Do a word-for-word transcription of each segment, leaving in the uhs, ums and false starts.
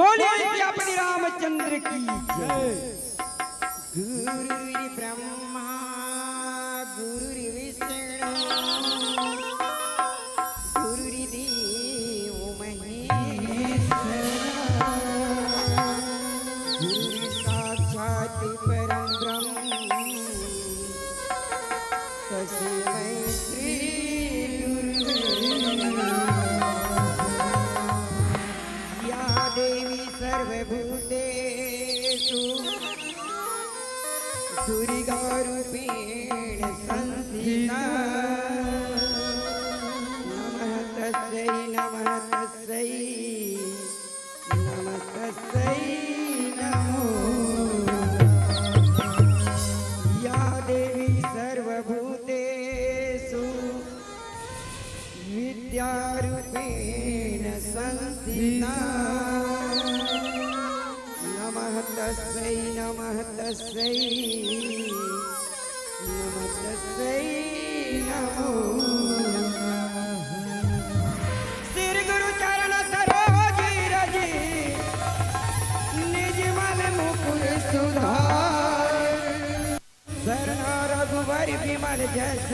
बोलिए अपने रामचंद्र की जय। गुरुर्ब्रह्मा गुरुर्विष्णु गुरुर्देव महेश्वर गुरुर्साक्षात् परं ब्रह्म तस्मै श्री गुरुवे नमः। या देवी सर्वभूतेषु दुर्गारूपेण संस्थिता। नमः तस्यै नमः तस्यै नमस्तस्यै नमो नमः। या देवी सर्वभूतेषु विद्यारूपेण संस्थिता। नमः तस्यै नमः तस्यै नमस्तस्यै नमो नमः। श्री गुरु चरण सरोज रज निज मल मुकुर सुधार। सरना रघुवर विमल जस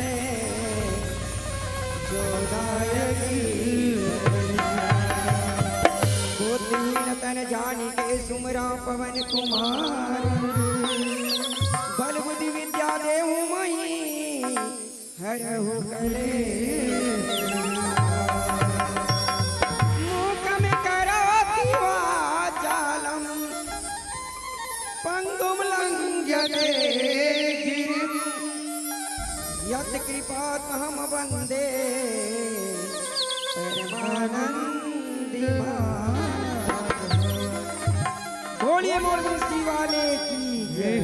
जो दायक। गोत्रहीन तन जानिके सुमिरा पवन कुमार। बल बुद्धि विद्या देहु महि हरहु कलेश। मूकं करोति वाचालं पंगुं लंघयते गिरिं। यत्कृपातमहं वन्दे परमानंद माधव। बोलिए मोर तुलसी वाले की जय।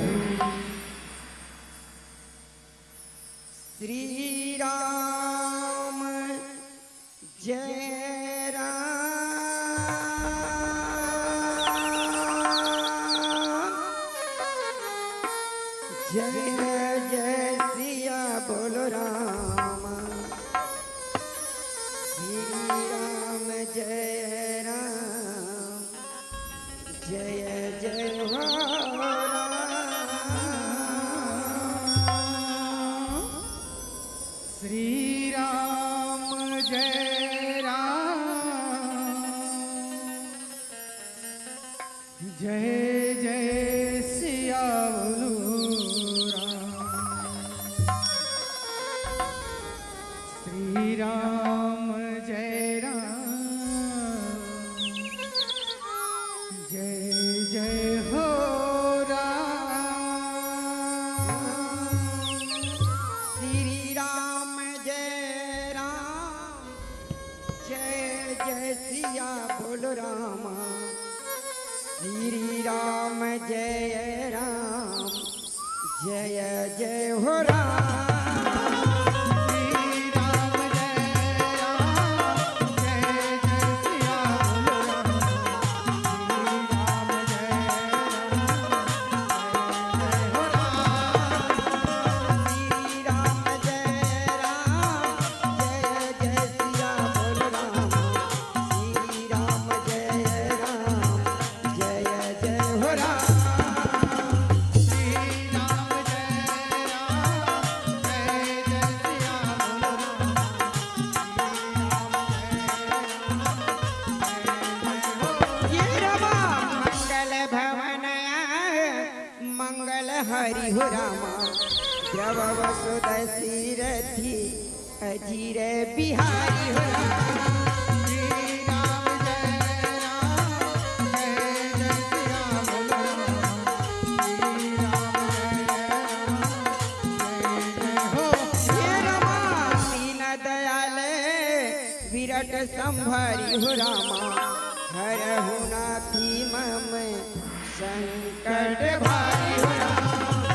श्री राम जय राम जय जय सिया बोलो राम। श्री राम जय राम जय जय हो राम। श्री राम जय राम जय जय सिया बोलो राम। श्री राम जय राम जय जय हो राम। श्री राम जय राम जय जय सिया बोलो रामा। श्री राम जय राम जय जय हो राम। श्री राम जय राम जय जय सिया बोलो राम। श्री राम जय राम जय जय हो राम। श्री राम जय राम जय जय सिया बोलो राम। श्री राम जय राम जय जय हो राम। श्री राम जय राम जय जय सिया बोलो राम। श्री राम जय राम जय जय हो। ये रामा मंगल भवन मंगल हरि हो रामा। द्रव वसुदसी रथि अजीर बिहारी हो राम। श्री राम जय राम जय जय श्याम राम। श्री राम जय राम जय जय हो। हे रामा दीन दयाल विरट संभारी हो रामा। हरहु नाथी मम संकट भारी हो राम।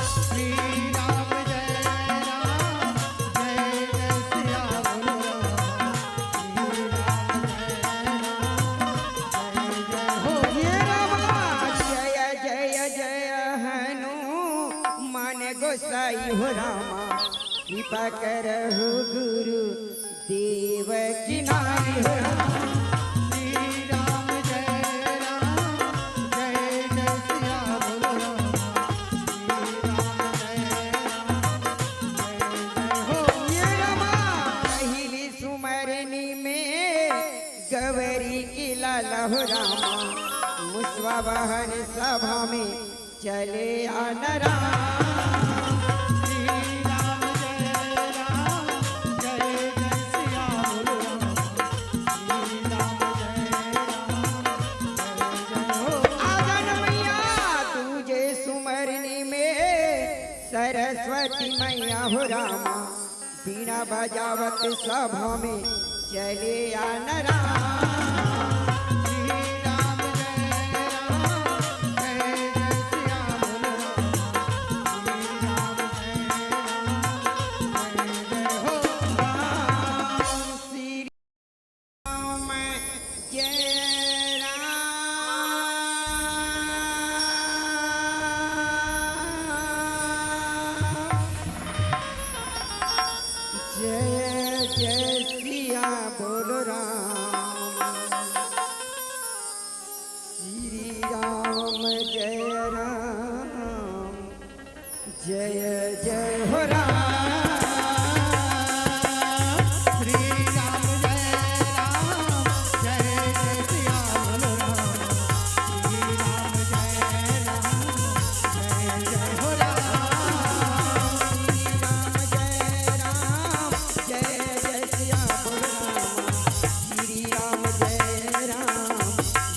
श्री राम जय राम जय जय श्याम राम। श्री राम जय राम जय जय हो। हे राम जय जय जय हनुमान गोसाई हो रामा। कृपा करहु गुरु देव की नाई हो राम। श्री राम जय राम हो रामा, मुसवा वाहन सभा में चले आन राम। श्री राम जय राम, जय जय सिया बोलो राम। श्री राम जय राम, जय जय हो। आजा न मैया, तुझे सुमरनी में सरस्वती मैया हो रामा, बीना बजावत सभा में चले आन राम। श्री राम जय राम, जय जय श्याम राम। श्री राम जय राम, जय जय हो राम। श्री राम जय राम, जय जय सिया बोल राम। श्री राम जय राम, जय जय हो राम। श्री राम जय राम, जय जय सिया बोल राम। श्री राम जय राम, जय जय हो राम। श्री राम जय राम, जय जय सिया बोल राम। श्री राम जय राम,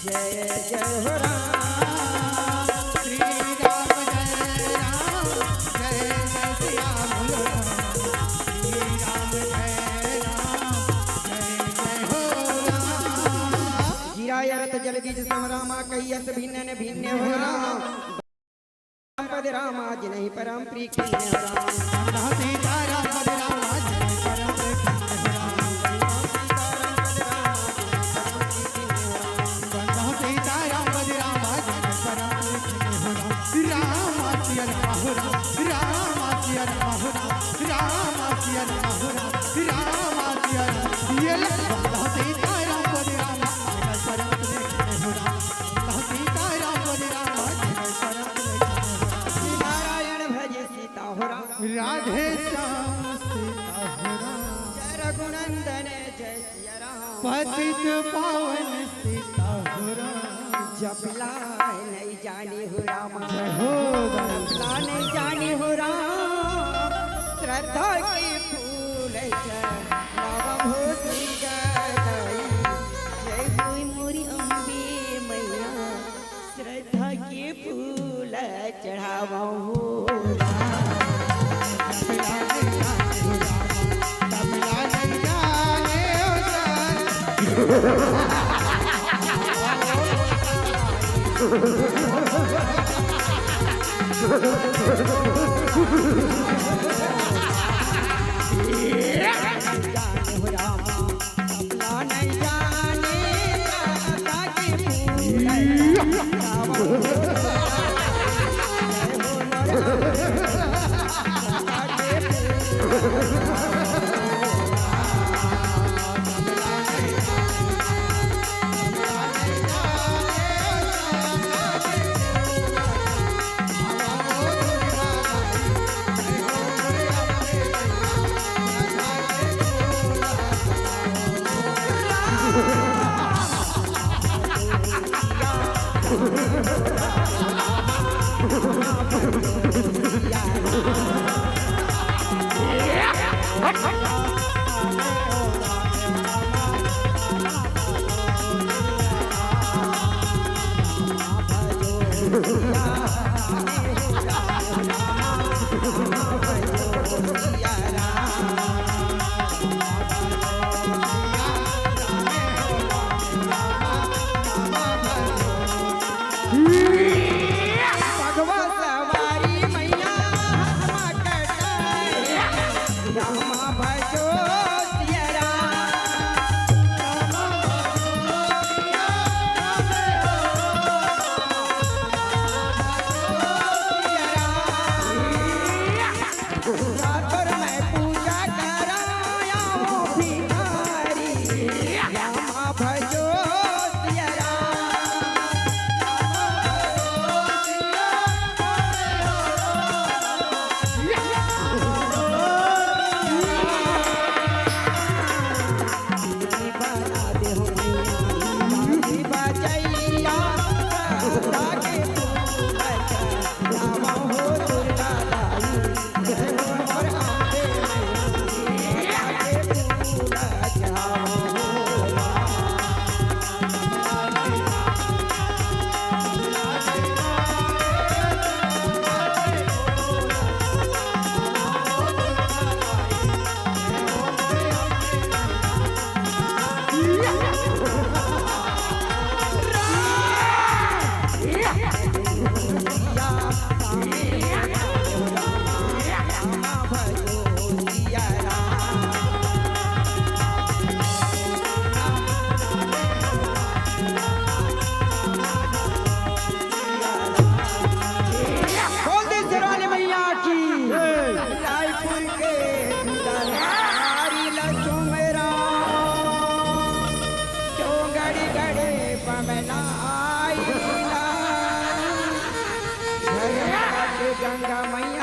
जय जय हो राम। श्री राम जय राम, जय जय श्याम राम। श्री राम जय राम, जय जय हो राम। गिरा अरथ जल बीज सम रामा, कहियस भिन्न न भिन्न हो राम। राम पद रामा जिनहि परम प्रीति राम। सीता राम पद रामा जिनहि परम प्रीति राम। सीता राम पद रामा जिनहि परम प्रीति राम। राम सिया राम हो राम, राम सिया राम हो राम, राम सिया राम हो राम, राम सिया राम। ये ले सीता राम पद रामा जिनहि परम प्रीति राम। सीता राम पद रामा जिनहि परम प्रीति राम। नारायण भज सीता हो राम। राधे श्याम सीता हो राम। जय रघुनंदन जय सिया राम। पतित पावन सीता हो राम। जपला नहीं जानी हो राम। जय हो बाबा। जपला नहीं जानी हो राम। श्रद्धा के फूल चढ़ावम हो दुर्गा दाई। जय होई मोरी अम्बे मैया। श्रद्धा के फूल चढ़ावहु।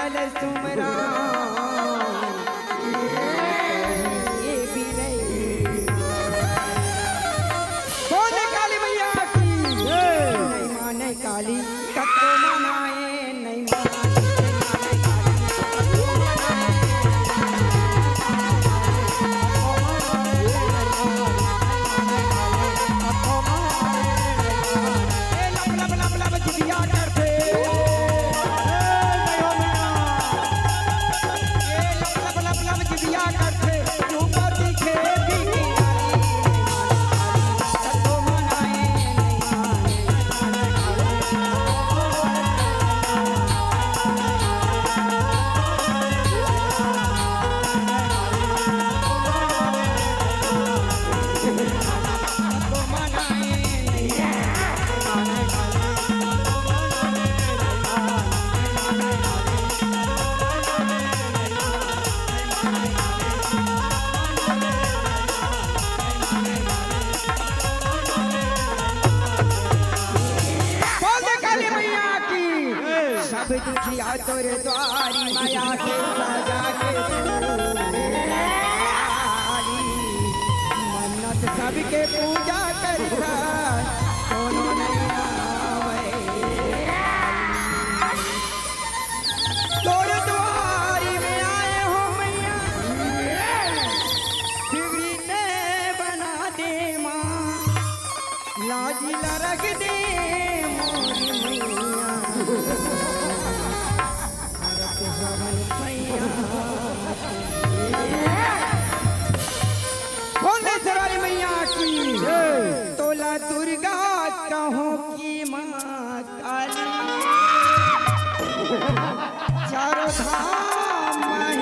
सुमरा, ये बिलई। बोल काली मैया की। जय। नहीं माने काली, कत्तो मनाए, नहीं माने। ए, लब, लब, लब, लब, जिभिया करथे। ए, जय हो मैया। ए, लब, लब, लब, लब, जिभिया करथे। रूप दिखे बिके। बोल दे काली मैया की। सब दुखिया तोरे द्वारी, मया से सजा के तू आली। मन्नत सबके पूजा करिहा, कोनो नहीं आवे। तोर द्वारी में आए हो मैया, बिगड़ी ने बना दे माँ, लाज लरग दे मोर मैया। भरत हवन सैया। बोल दे सरवारी मैया की। तोला दुर्गा कहो की माँ काली। चारों धाम में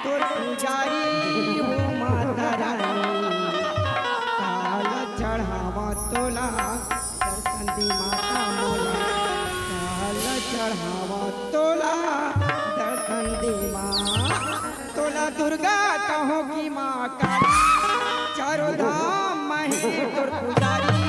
तोर पुजारी हो माता रानी। काला चढ़ावा तोला दर्शन दे माता मोला। काला चढ़ावा तोला दर्शन दे माँ। तोला दुर्गा कहो की माँ काली, चारों धाम में तोर पुजारी।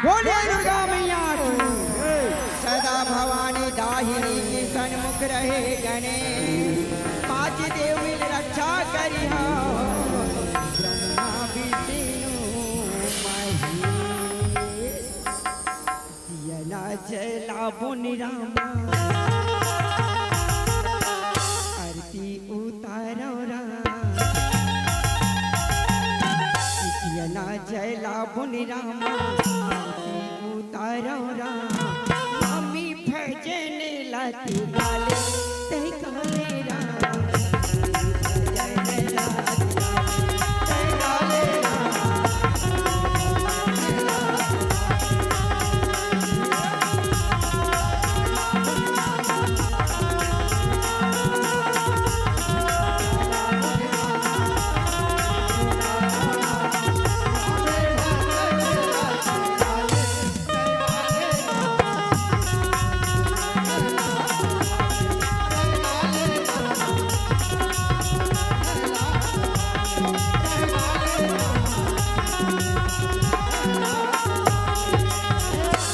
बोलिए दुर्गा मैया की। सदा भवानी दाहिनी की सन्मुख रहे गणेश। पाँच देव मिल रक्षा करिहा। ब्रह्मा विष्णु महेश। दिया ला जला बोनी रामा। आरती उतारो राम। दिया ला जला बोनी रामा। आरती उतारो राम। मम्मी भजन ला तू गाले, तै गाले राम। भजन ला तू गाले, तै गाले राम।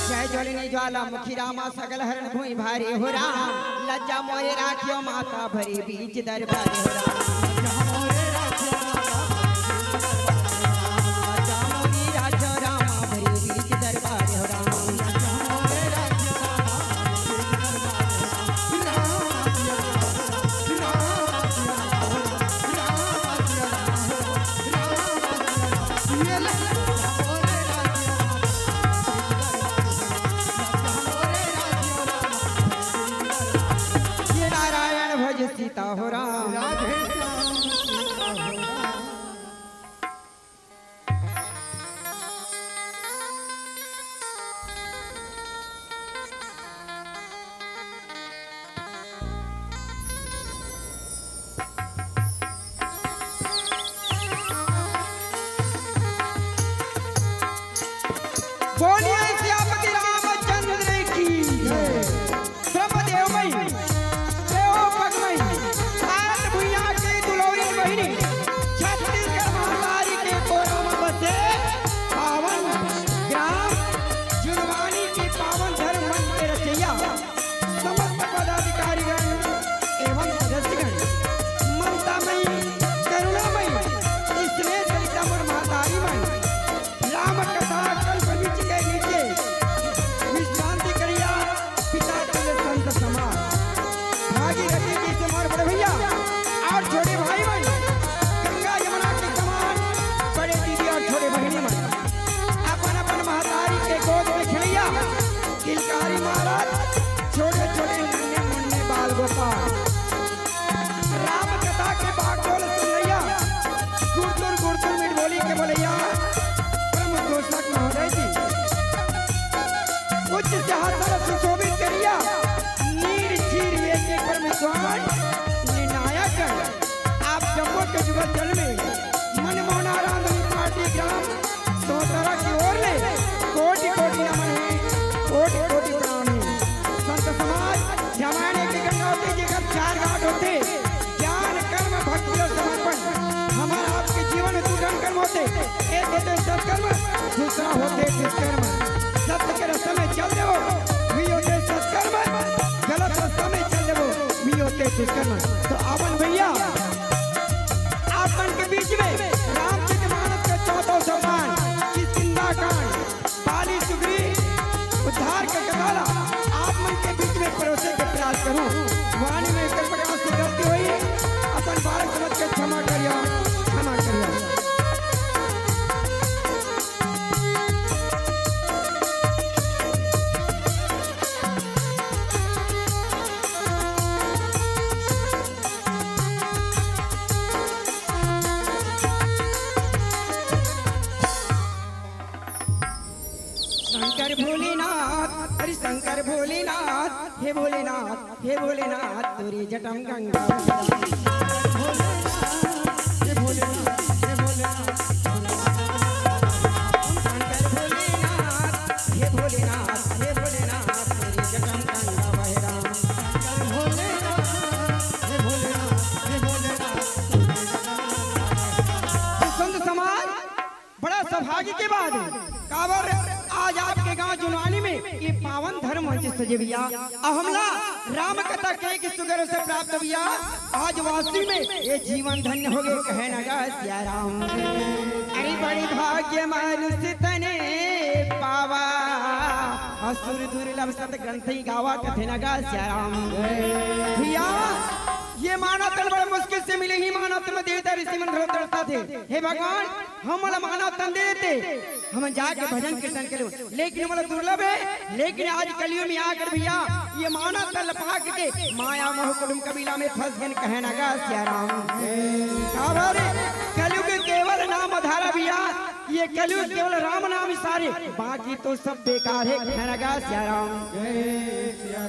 जय ज्वलिनी ज्वालामुखी रामा, सकल हरण भुइ भारी हो राम। लज्जा मोरे राखियो माता भरी बीच दरबार हो राम। लज्जा मोरे राखियो रामा भरी बीच दरबार हो राम। बोलिए सियापति रामचंद्र की जय। ब्रह्मदेव मई, देव पग मई, भारत भुइयां के दुलौरी बहिनी, छत्तीसगढ़ महतारी के कोरा म बसे पावन ग्राम जुनवानी के पावन धर्म मंच के रचैया, समस्त पदाधिकारीगण एवं सदस्यगण, ममतामयी, करुणामयी, स्नेह सरिता मोर महतारी मन, राम कथा कल्प वृक्ष के नीचे विश्रांति करिया पिता तुल्य संत समाज, भागीरथी जी से मोर बड़े भैया और छोटे भाई मन, गंगा यमुना के समान बड़े दीदी और छोटे बहिनी मन, अपन अपन महतारी के गोद में खेलैया किलकारी मारत छोटे छोटे नन्हे मुन्ने बाल गोपाल। राम कथा के बागडोल सुनैया, गुरतुर गुरतुर मीठ बोली के बोलैया ब्रह्म घोषक महोदय जी। उच्च सिंहासन सुशोभित करिया, नीर चीर वेद के परमेश्वर निर्णायक। आप जम्मो के जुगल जल में मनमोहन आराम पार्टी ग्राम सोहतरा की ओर ले कोटि कोटि नमन हे, कोटि कोटि प्रणाम हे। संत समाज, रामायण के गंगावती जी का चार घाट होथे, ज्ञान, कर्म, भक्ति और समर्पण। हमर आपके जीवन में दू ठन कर्म होथे, एक होथे सत्कर्म, दूसरा होथे दुष्कर्म। सत्य के रास्ता में चल देवो, वही होथे सत्कर्म, गलत रास्ता में चल देवो, वही होथे दुष्कर्म। तो आवन भैया, आप मन के बीच में रामचरित मानस के चौदह सोपान, किष्किंधा कांड, बाली सुग्रीव उद्धार के कथा ला आप मन के बीच में परोसे के प्रयास करूं। वाणी में एकर प्रकार से गलती होई, अपन बालक समझ के क्षमा करिया, क्षमा करिया। शंकर भोलेनाथ, हरि शंकर भोलेनाथ, हे भोलेनाथ, हे भोलेनाथ, तोरे जटा म गंगा। शंकर भोलेनाथ, हे भोलेनाथ, हे भोलेनाथ, तोरे जटा म गंगा बहे राम। तो संत समाज, बड़ा सौभाग्य के बात हे, काबर आज आपके गांव जुनवानी में ये पावन धर्म मंच सजे भैया। अउ हमला राम कथा कहे के सुगर से प्राप्त भैया, आज वासी में ये जीवन धन्य हो गए, कहे न गा सिया राम। अरे बड़ी भाग्य मानुष तने पावा, असुर दुर्लभ सत ग्रंथ ही गावा, कथे न गा सिया राम। भैया, ये मानव तन बड़े मुश्किल से मिले, ही मानव तन में देवता ऋषि मन घलो तरसथे। हे भगवान, हमला मानव तन दे देते, हम जाके भजन कीर्तन करे, लेकिन हमला दुर्लभ हे। लेकिन आज कलयुग में आकर भैया, ये मानव तन ल पा के माया मोह कुटुंब कबीला में फंस गए, कहे न गा सिया राम। काबर कलयुग केवल नाम आधारा भैया, ये कलयुग केवल राम नाम इसारे, बाकी तो सब बेकार हे, कहे न गा सिया राम।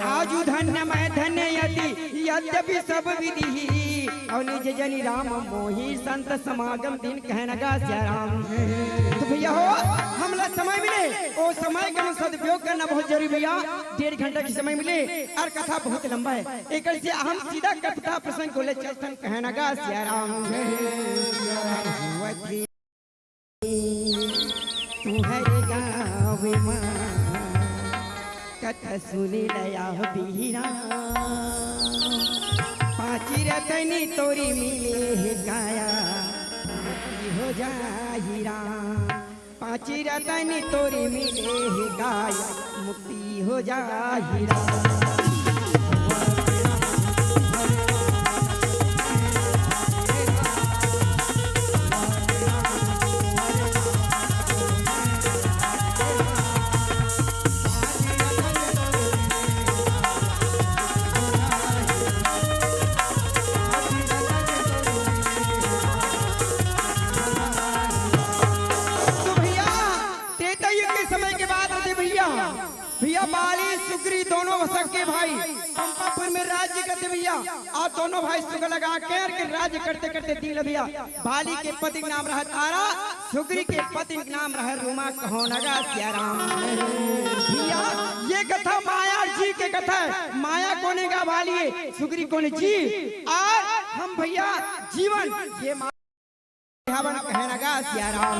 आजु धन्य मैं धन्य यदि यद्यपि सब विधि, अउ निज जनि राम मोहि संत समागम दीन्ह, कहे न गा सिया राम। तो भैया हो, हमला समय मिले, ओ समय के हम सदुपयोग करना बहुत जरूरी भैया। डेढ़ घंटा के समय मिले अउ कथा बहुत लंबा हे, एकर से हम सीधा कथा प्रसंग को ले चलथन, कहे न गा सिया राम। तुम्हर गाँव मा कथा सुने ल आबे राम, पाँच रतन तोर मिले हे काया, मुक्ति हो जाही राम। पाँच रतन तोर मिले हे काया, मुक्ति हो जाही राम। तो भैया, त्रेता युग के समय के बात होथे भैया। भैया, बाली सुग्रीव दोनों सबके चंपापुर में राज्य करथे भैया। अउ दोनों भाई सुगल लगा के राज्य करते करते दिन ल भैया। बाली के पति के नाम रहा तारा, सुग्री के पति के नाम रहा रूमा। कहो न गा सिया राम। भैया, ये कथा माया जी के कथा हे। माया कोने गा बाली, सुग्री कोने जी। अउ हम भैया जीवन ये मा- हवन। कहे न गा सिया राम।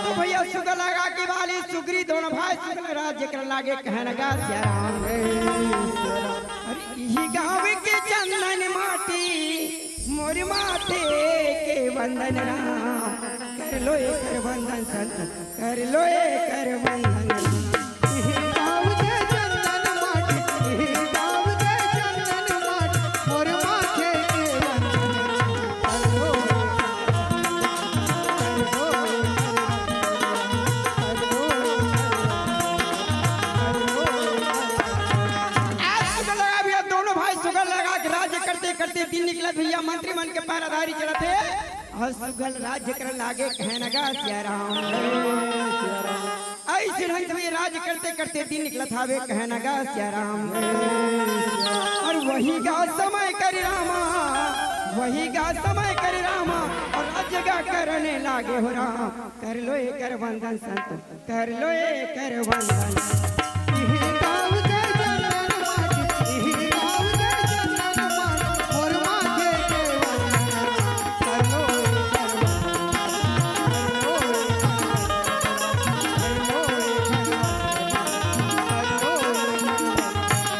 तो भैया सुगल लगा के बाली सुग्री दोनों भाई सुगल राज्य करन लागे। कहे न गा सिया राम। अरे इही गाँव के चंदन माटी मोर माथे के वंदन राम। कर लो एकर वंदन संत, कर लो एकर वंदन। इही गाँव के चंदन माटी, इही गाँव के चंदन माटी, मोर माथे के वंदन। आज सुगल लगा भैया, दोनों भाई सुगल लगा के राज्य करते करते दिन निकलत भैया, मंत्री मन के पहरादारी चलत हे। अउ सुगल राज्य करन लागे। कहे न गा सिया राम। अइसे ढंग से भैया राज्य करते करते दिन निकलत हावे। कहे न गा सिया राम। अउ वही गा समय कर रामा, वही गा समय कर रामा, अउ राज्य गा करने लागे हो राम। कर लो एकर वंदन संत, कर लो एकर वंदन। इही गाँव के चंदन माटी, इही गाँव के चंदन माटी, मोर माथे के वंदन। कर लो एकर वंदन, कर लो, कर लो, कर लो।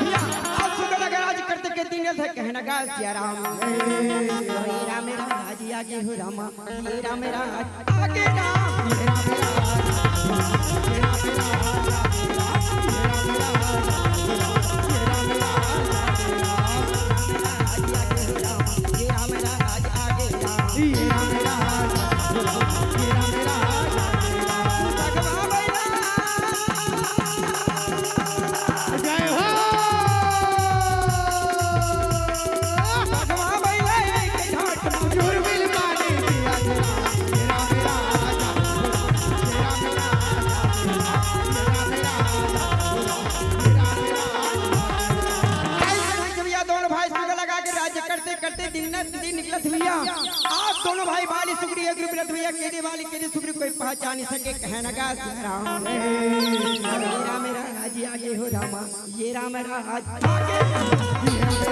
भैया, आज सुगल लगा राज्य करते के दिन हे। कहे न गा सिया राम। हे राम, हे राम, राजी आगे हो रामा। ये राम राज आगे राम, ये राम राज, ये राम राज, ये राम राज, ये राम राज आगे राम, ये राम राज आगे राम, ये राम राज, ये राम राज, भगवान भैया। जय हो। भगवान भैया के घाट में जुर्मिल पानी पिया। भैया दोनों भाई सुगल लगा के राज्य करते करते दिन न दिन निकलत भैया। आज दोनों भाई बाली सुग्री एक रूप रथ भैया, केदे बाली केदे सुग्री कोई पहचान नहीं सके। कहे न गा सिया राम। मेरा मेरा राजी आगे हो रामा। ये राम राज आगे।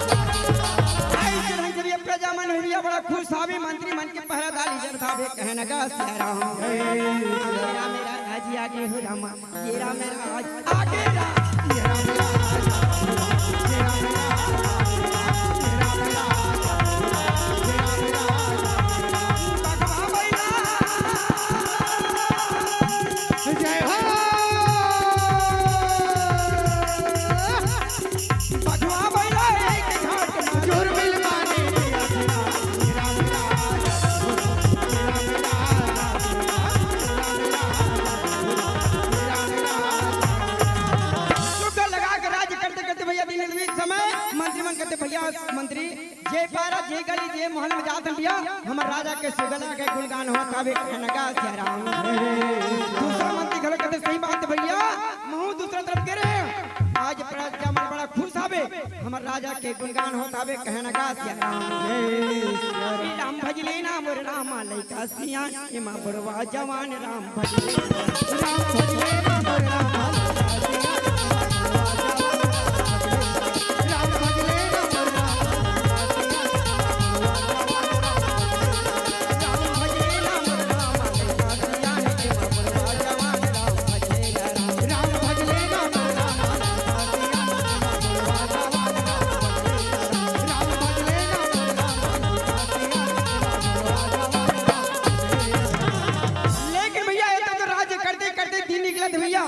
आई चढ़ाई जब ये प्रजा मन हुई बड़ा खुश हावे, मंत्री मन के पहरादारी जर थावे। कहे न गा सिया राम। ये राम राज आगे हो रामा। ये राम राज आगे राम। ये राम राज, ये राम राज, ये राम राज, ये राम राज। भगवान भैया। जय हो। भगवान भैया एक घाट में जुर्मिल पानी पिया। ये राम राज, ये राम राज, ये राम राज। सुगल लगा के राज्य करते करते भैया दिन बीत समय मंत्री मन कहते, भैया मंत्री, जे पारा जे गली जे मोहल्ला में जात हन भैया, हमर राजा के सुगल लगा के गुणगान होत हावे। कहे न गा सिया राम। दूसरा मंत्री घलो कहते, सही बात हे भैया, महूँ दूसरा तरफ गे रहेंव। आज प्रजा मन बड़ा खुश हावे, हमर राजा के गुणगान होत हावे। कहे न गा सिया राम। राम भजले ना मोर रामा लइका सियान, एमा बुढ़वा जवान राम भजले। राम भजले ना मोर रामा लइका सियान, एमा बुढ़वा जवान राम भजले। राम भजले ना मोर रामा लइका सियान, एमा बुढ़वा जवान राम भजले। राम भजले ना मोर रामा लइका सियान, एमा बुढ़वा जवान राम भजले। राम भजले ना मोर रामा लइका सियान, एमा बुढ़वा जवान राम भजले। राम भजले ना मोर रामा लइका सियान, एमा बुढ़वा जवान राम भजले। लेकिन भैया, ये तो राज्य करते करते दिन निकलत भैया।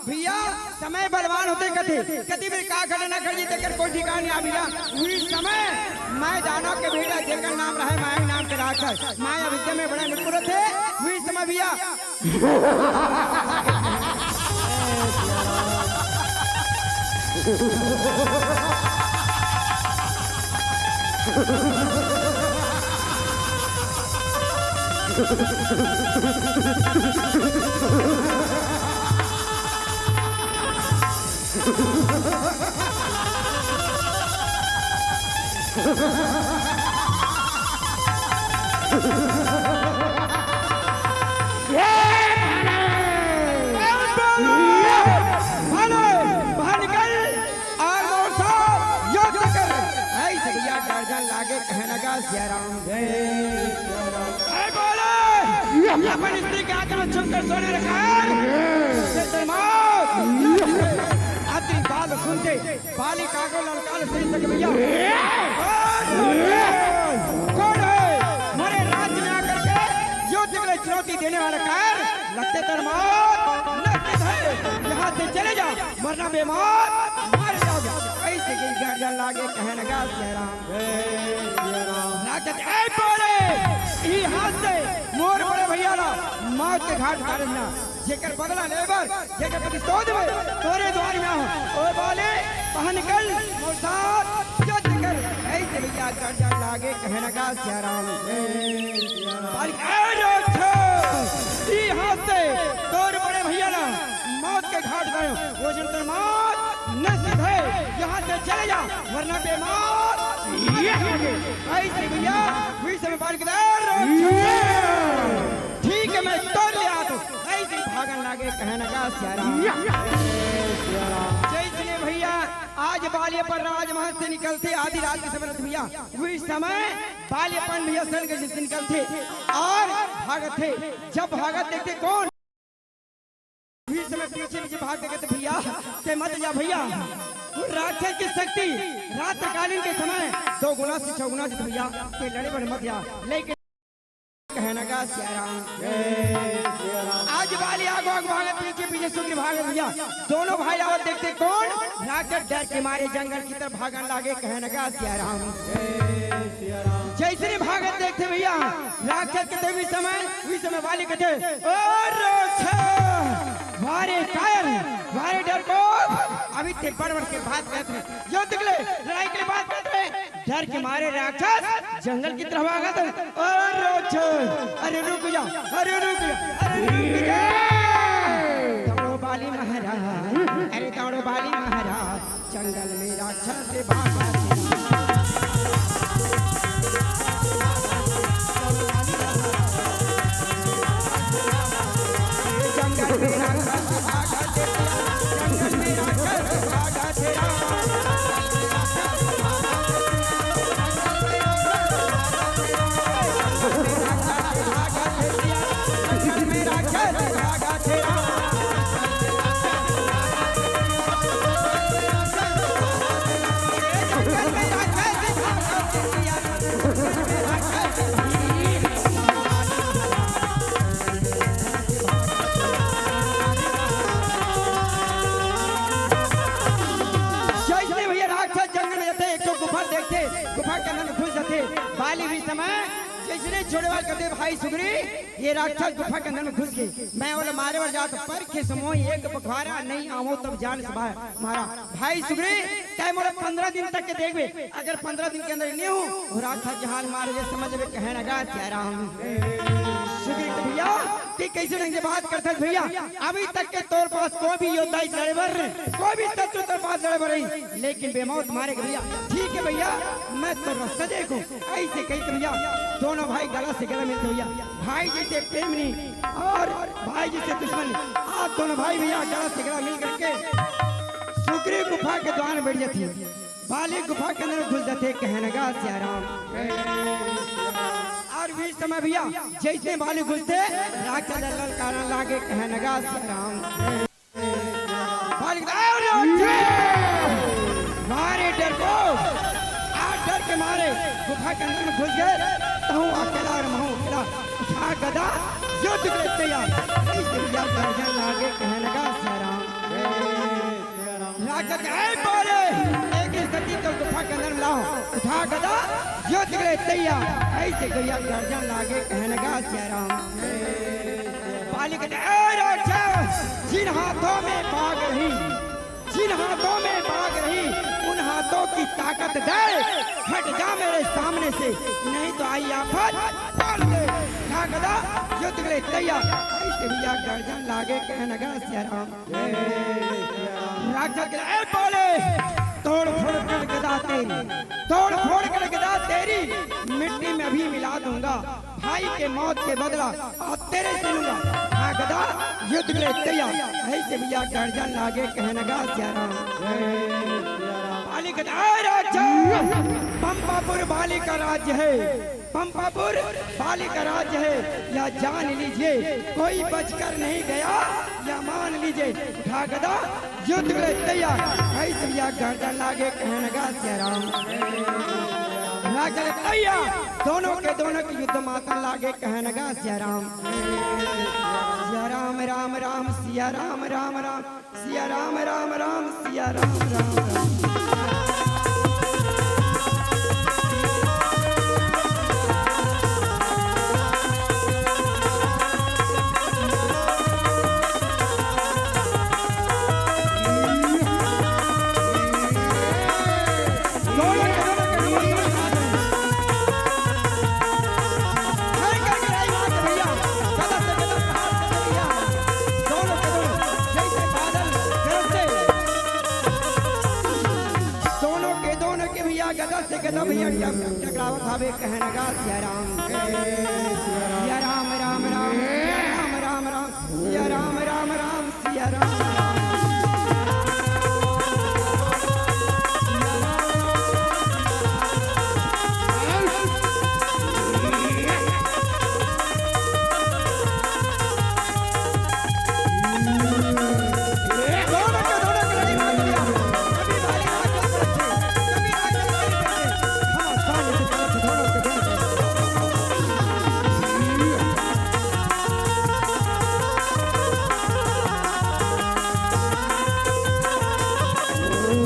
भैया, समय बलवान होथे कथे, कति बेर का घटना घट जथे, तेकर कोई ठिकाना नइ भैया। उही समय मैं दानव के बेटा, जेकर नाम रहय माया नाम के राक्षस, माया विद्या में बड़ा निपुण होथे। उही समय भैया, और मोर साथ युद्ध कर। ऐसे भैया गर्जन लागे, कहने लगा सिया राम। जय सिया राम। ऐ बोले, ये अपन स्त्री के आंख में छुप कर सोने रखा है। ये तेरे मौत। अति बात सुनते बाली काको ललकार से सके भैया। कौन है? मेरे राज्य में आकर के युद्ध के लिए चुनौती देने वाला कायर? लगते तेरे मौत। नक्की है। यहाँ से चले जाओ। मरना बेमौत, मारे जाओगे। ऐसे ही गर्जन लागे, कहने लगा सिया राम। जय सिया राम। लागत ऐ बोले, ई हाथ से मोर बड़े भैया ला मौत के घाट उतारना। जेकर बदला लेबर, जेकर प्रतिशोध में तोरे द्वार में आऊं। ओ बोले, पहन कल मोर साथ युद्ध कर। ऐसे भैया गर्जन लागे, कहने लगा सिया राम। जय सिया राम। बाली, ऐ राक्षस, ई हाथ से तोर बड़े भैया ला मौत के घाट गयो। वो जन तेरे मौत नसीब है, यहाँ से चले जा, वरना बेमौत। ये आगे। ऐसे भैया, वही समय बाली के, ऐ राक्षस, ठीक है, मैं तोर ले आता हूँ। ऐसे भागन लागे, कहने लगा सिया राम। जय सिया राम। जैसे भैया, आज बाली अपन राजमहल से निकलते, आधी रात के समय रहते भैया, वही समय बाली अपन भैया संग से निकलते और भागत थे। जब भागत देखते कौन? वही समय पीछे पीछे भाग देखते भैया, ते मत जा भैया। वो राक्षस की शक्ति रात्रिकालीन के समय दो गुना से छह गुना से भैया, ते लड़े बड़े मत जा। लेकिन कहने लगा सिया राम। जय सिया राम। आज बाली आगो आगो भागे, पीछे पीछे सुग्रीव भागे भैया। दोनों भाई आवत देखते कौन? राक्षस डर के मारे जंगल की तरफ भागन लागे, कहने लगा सिया राम। जय सिया राम। जैसे ही भागत देखते भैया, राक्षस के देवी समय, उस समय बाली कहते, "ओ राक्षस, वारे कायर, वारे डरपोक, अभी ते बड़ बड़ के बात करत रहे, यो दिखले, लड़ाई के बात करत रहे।" डर के मारे राक्षस जंगल की तरफ भागत। अरे राक्षस, अरे रुक जा, अरे रुक जा, अरे रुक जा। दौड़ो बाली महाराज, अरे दौड़ो बाली महाराज, जंगल में राक्षस से भागा। जंगल में राक्षस भागा, जंगल में राक्षस भागा। जैसे भैया राक्षस जंगल में जाते, एक ठो गुफा देखते, गुफा के अंदर में घुस जाते। बाली भी समय जैसे छोड़े वाला करते, भाई सुग्रीव, ये राक्षस गुफा के अंदर में घुस गए। मैं वाला मारे वाला जात पर के समय एक बखवारा नहीं आवो तब जान सभा मारा। भाई सुग्रीव, तय मोला पंद्रह दिन तक के देखबे, अगर पंद्रह दिन के अंदर नहीं हो, वो राक्षस जहान मारे, ये समझ में कहने लगा सिया राम। सुग्रीव के भैया, कि कैसे ढंग से बात करता है भैया? अभी तक के तोर पास कोई भी योद्धा इस लड़े बर, कोई भी शत्रु तोर पास लड़े बर नहीं, लेकिन बेमौत मारे के भैया। ठीक है भैया, मैं तो रास्ता देखो। ऐसे कही के भैया, दोनों भाई गला से गला मिलते भैया। भाई जैसे प्रेम नहीं और भाई जैसे दुश्मन नहीं। आज दोनों भाई भैया गला से गला मिल करके सुग्रीव गुफा के द्वार में बैठ जाते हैं। बाली गुफा के अंदर घुस जाते, कहने लगा सिया राम। और भी समय भैया, जैसे बाली घुसते, राक्षस ललकारा लागे, कहने लगा सिया राम। बाली, "अरे उठे! मारे डर को, आ डर के मारे गुफा के अंदर में घुस गए, तहूँ अकेला और महूँ अकेला, उठा गदा, युद्ध के तैयार।" ऐसे भैया गर्जन लागे, कहने लगा सिया राम। राजा के, "ऐ बोले, एक ही सती तो गुफा के अंदर में लाओ, उठा गदा, युद्ध के लिए तैयार।" ऐसे गया गर्जन लागे, कहने लगा सिया राम। बाली के, "ऐ राजा, जिन हाथों में बाघ रही, जिन हाथों में बाघ रही, उन हाथों की ताकत दे, हट जा मेरे सामने से, नहीं तो आई आफत, पाल दे।" गदा युद्ध के लिए तैयार। ऐसे भैया गर्जन लागे कहन गा सिया राम। राक्षस के, "ए बाले, तोड़ फोड़ कर गदा तेरी, तोड़ फोड़ कर गदा तेरी मिट्टी में अभी मिला दूंगा। भाई के मौत के बदला आज तेरे से लूंगा।" हाँ गदा युद्ध के लिए तैयार। ऐसे भैया गर्जन लागे कहन गा सिया राम। बाली गदा, "ए राजा, पंपापुर बाली का राज्य है।" पंपापुर बाली का राज्य है, यह जान लीजिए, कोई बचकर नहीं गया, यह मान लीजिए। उठा गदा, युद्ध के लिए तैयार। ऐसे भैया गर्जन लागे कहन गा सिया राम। राजा के तैयार, दोनों के दोनों के युद्ध मातन लागे कहन गा सिया राम। सिया राम, राम राम, सिया राम, राम राम। सिया राम, राम राम, सिया राम, राम राम। दोनों के दोनों के नमस्कार। हर घर के राई मार के भैया, गदा से गदा प्रहार करते भैया। दोनों के दोनों जैसे बादल गरजते। दोनों के दोनों के भैया, गदा से गदा भैया, टक-, टकरावत हावे कहन गा सिया राम। सिया राम, राम राम, सिया राम, राम राम, सिया राम, राम राम, सिया राम, राम।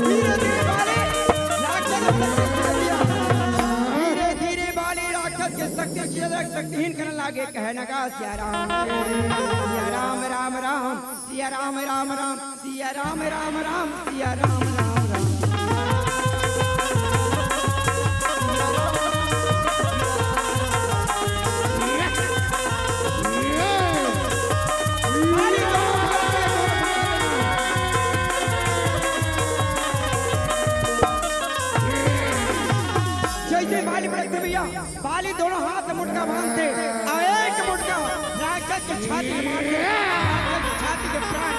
धीरे धीरे बाली राक्षस के शक्ति, धीरे धीरे बाली राक्षस के शक्ति, शक्तिहीन करने लागे, कहने लगा, "सिया राम, सिया राम, राम राम, सिया राम, राम राम, सिया राम, राम राम, सिया राम, राम राम।" जैसे बाली पड़े थे भैया, बाली दोनों हाथ में मुटका बांधते, और एक मुटका राक्षस के छाती में मारते, राक्षस के छाती के प्राण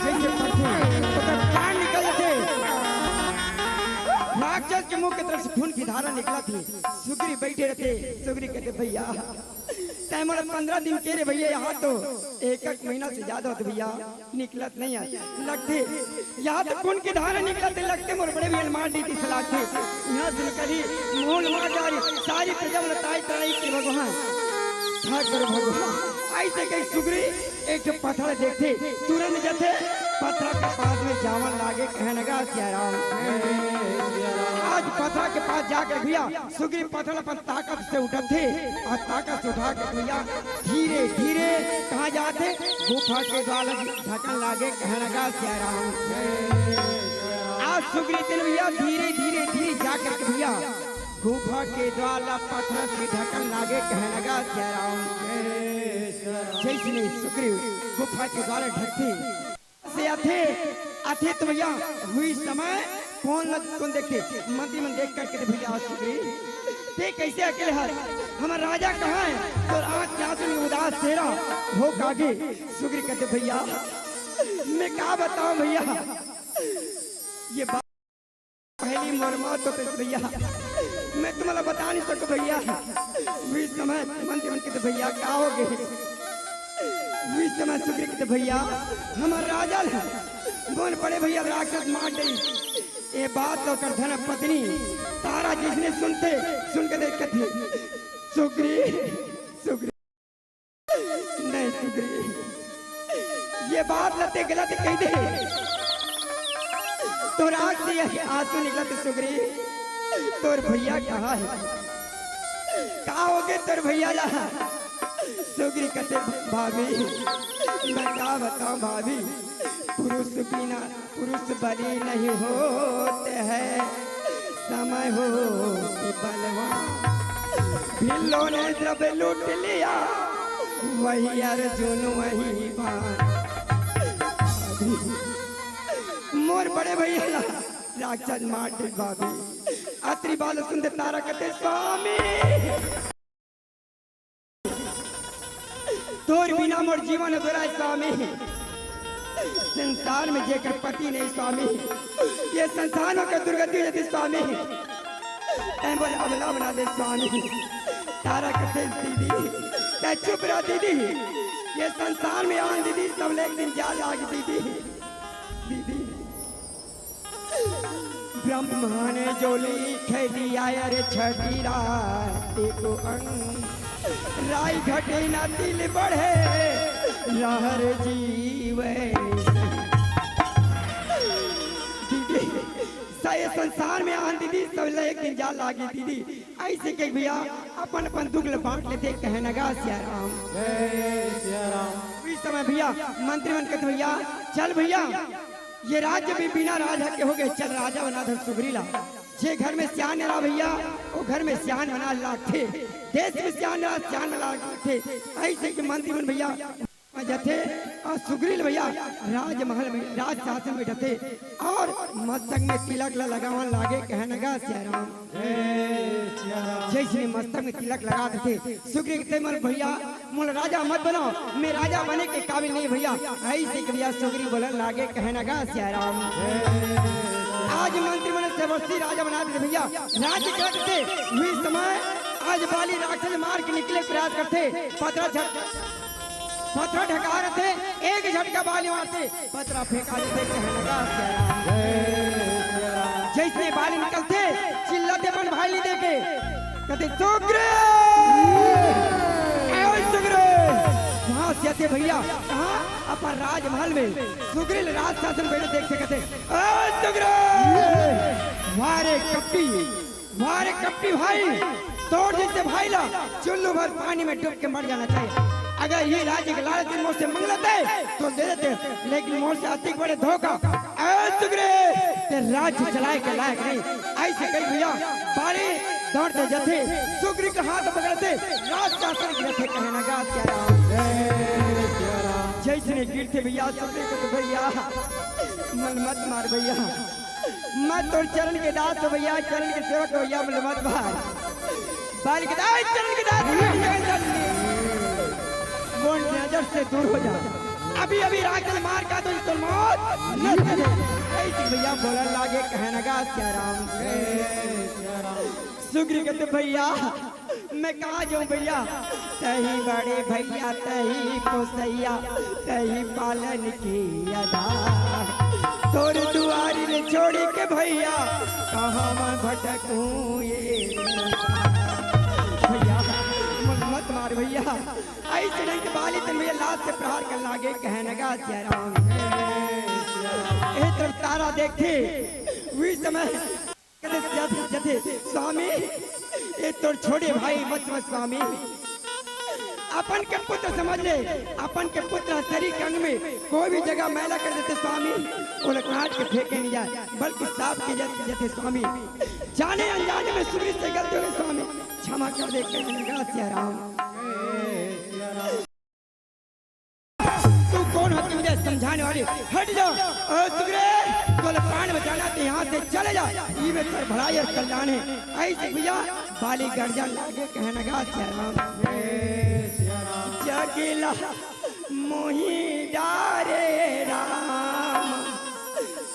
जैसे पड़ते, ओकर प्राण निकल जाते। राक्षस के मुंह की तरफ से खून की धारा निकला थी। सुग्रीव बैठे रहते, सुग्रीव कहते, "भैया, तैं मोला पंद्रह दिन के रे भैया, यहाँ तो एक एक महीना से ज्यादा होते भैया, निकलत नहीं है, लगते यहाँ तो खून की धारा निकलते, लगते मोर बड़े भैया मार दी थी सलाह थी, यहाँ से निकली, मोल मार जा रही, सारी प्रजा मोला ताई ताई के भगवान, ठाकुर भगवान।" ऐसे कही सुग्रीव एक ठो पत्थर देखते, तुरंत जथे पत्थर के पास में जावन लागे, कहने लगा, "सिया राम।" आज पत्थर के पास जाकर भैया सुग्रीव पत्थर अपन ताकत से उठाथे और ताकत से उठा के भैया धीरे धीरे कहाँ जाथे, गुफा के द्वार ढकन लागे, कहने लगा, "सिया राम।" आज सुग्रीव तेन भैया धीरे धीरे धीरे जाकर के भैया गुफा के द्वार ला पत्थर से ढकन लागे, कहने लगा, "सिया राम।" जैसे सुग्रीव गुफा के द्वार ढकथे, से आथे, आथे तो भैया हुई समय कौन लग, कौन देखथे? मंत्री मन देख करके, "भैया सुग्रीव, ते कैसे अकेले हस? हमर राजा कहाँ है? तोर आँख के आंसू में उदास चेहरा हो कागे?" सुग्रीव कहथे, "भैया, मैं का बताऊं भैया, ये बात पहली मोर मौत होते भैया, मैं तुम्हारा बता नहीं सकूं भैया।" उस समय मंत्री मन कहथे, "भैया, का हो गए?" उस समय सुग्रीव कहथे, "भैया, हमर राजा ल मोर बड़े भैया राक्षस मार दे।" ये बात तो ओकर धर्म पत्नी तारा जिसने सुनते, सुन के देख कथे, "सुग्रीव, सुग्रीव, नहीं सुग्रीव, ये बात ल ते गलत कह दे।" तोर आँख से ये आंसू निकलत सुग्रीव, तोर भैया कहाँ है? का हो गए तोर भैया ला? सुग्रीव कहथे, "भाभी, मैं का बताऊं भाभी, पुरुष बिना पुरुष बलि नहीं होते हैं, समय हो कि बलवान।" भिल्लो ने जब लूट लिया, वही अर्जुन वही बाण। मोर बड़े भैया ला राक्षस मार दे भाभी। अतरी बात सुनते तारा कथे, स्वामी, तोर बिना मोर जीवन अधूरा हे स्वामी। संसार में जेकर पति नहीं स्वामी, ये संसार में कर दुर्गति हो जाती स्वामी। तैं मोला अबला बना दे स्वामी। तारा कथे, दीदी, तैं चुप रह दीदी। ये संसार में आन दीदी, सब ले एक दिन जान लाग दीदी। दीदी, ब्रह्मा ने जो लिखे दिया, अरे छठी रात को अंग, राई घटे ना तिल बढ़े, रहर जीवे। दीदी, सा-, ये संसार में आन दीदी, सब ले एक दिन जान लागी दीदी। ऐसे के भैया अपन अपन दुख ले बांट लेथे, कहे न गा सिया राम। जय सिया राम। उही समय भैया मंत्री मन कथे, भैया चल भैया, ये राज्य भी बिना राजा के हो गे, चल राजा बना दे सुग्रीव ला। जे घर में सियान रहा भैया, वो घर में सियान बना लागथे, देश में सियान रहा, सियान बना लागथे। ऐसे के मंत्री मन भैया जथे अउ सुग्रीव भैया राजमहल में राज शासन में जथे अउ मस्तक में तिलक ला लगावन लागे, कहे न गा सिया राम। जय सिया राम। जैसे मस्तक में तिलक लगा देथे, सुग्रीव कथे, "मोला भैया, मोला राजा मत बनाओ, मैं राजा बने के काबिल नहीं भैया।" ऐसे के भैया सुग्रीव बोलन लागे, कहे न गा सिया राम। आज मंत्री मन से वस्ती राजा बना देथे भैया, राज्य कर देथे। उही समय आज बाली राक्षस मार के निकले प्रयास करथे, पथरा झट पथरा ढका रथे, एक झटका बाली मारथे, पथरा फेंका देथे, कहे न गा सिया राम। जैसने बाली निकलथे, चिल्लाथे अपन भाई ला देखे, कथे, "सुग्रीव! ए सुग्रीव!" वहां से आथे भैया, कहां? अपन राजमहल में सुग्रीव राज शासन बैठे देख के कथे, "ए सुग्रीव! वाह रे कपटी!" वाह रे कपटी भाई, तोर जैसे भाई ला चुल्लू भर पानी में डूब के मर जाना चाहिए। अगर ये राज्य के लालच मोर से मंग लेते तो दे देते, लेकिन मोर से अतिक बड़े धोखा। ए सुग्रीव, ते राज्य चलाए के लायक नहीं। ऐसे कही भैया, बाली दौड़ते जथे, सुग्रीव के हाथ पकड़ते, राज शासन गिरथे, कहे न गा सिया राम। जैसने गिरथे भैया सुग्रीव के, तो भैया मन मत मार भैया। मैं तोर चरण के दास हो भैया, चरण के सेवक हो भैया, बोले मत भाई। बाली के दास, चरण के दास, बोल के नजर से दूर हो जा। अभी अभी राक्षस मार का तो तोर मौत न हो जाए। ऐसे भैया बोलन लागे, कहे न गा सिया राम। सुग्रीव कथे, भैया मैं कहाँ जाऊँ भैया? तही बड़े भैया, तही पोसैया, तही पालन की अदा। तोर दुआरी ले छोड़ के भैया, कहाँ मैं भटकूँ ये भैया, मन मत मार भैया। ऐसे नहीं तो बाली तन भैया लात से प्रहार कर लागे, कहे न गा सिया राम। ए तरफ तारा देखथे, उही समय कथे, जथे, जथे, स्वामी, ये तोर छोटे भाई मत समझ स्वामी, अपन के पुत्र समझ ले, अपन के पुत्र शरीर के अंग में कोई भी जगह मैला कर देथे स्वामी, ओला काट के फेंके नहीं जाए, बल्कि साफ किया जाथे स्वामी। जाने अनजाने में सुग्रीव से गलती हो गई स्वामी, क्षमा कर दे, कहे न गा सिया राम। तू कौन होती मुझे समझाने वाली? हट जा। ओ सुग्रीव, तोला प्राण बचाना तो यहाँ से चले जा। ये में तेर भलाई और कल्याण है। ऐसे भैया बाली गर्जन लागे, कहे न गा सिया राम। जगिला मोहि डारे राम,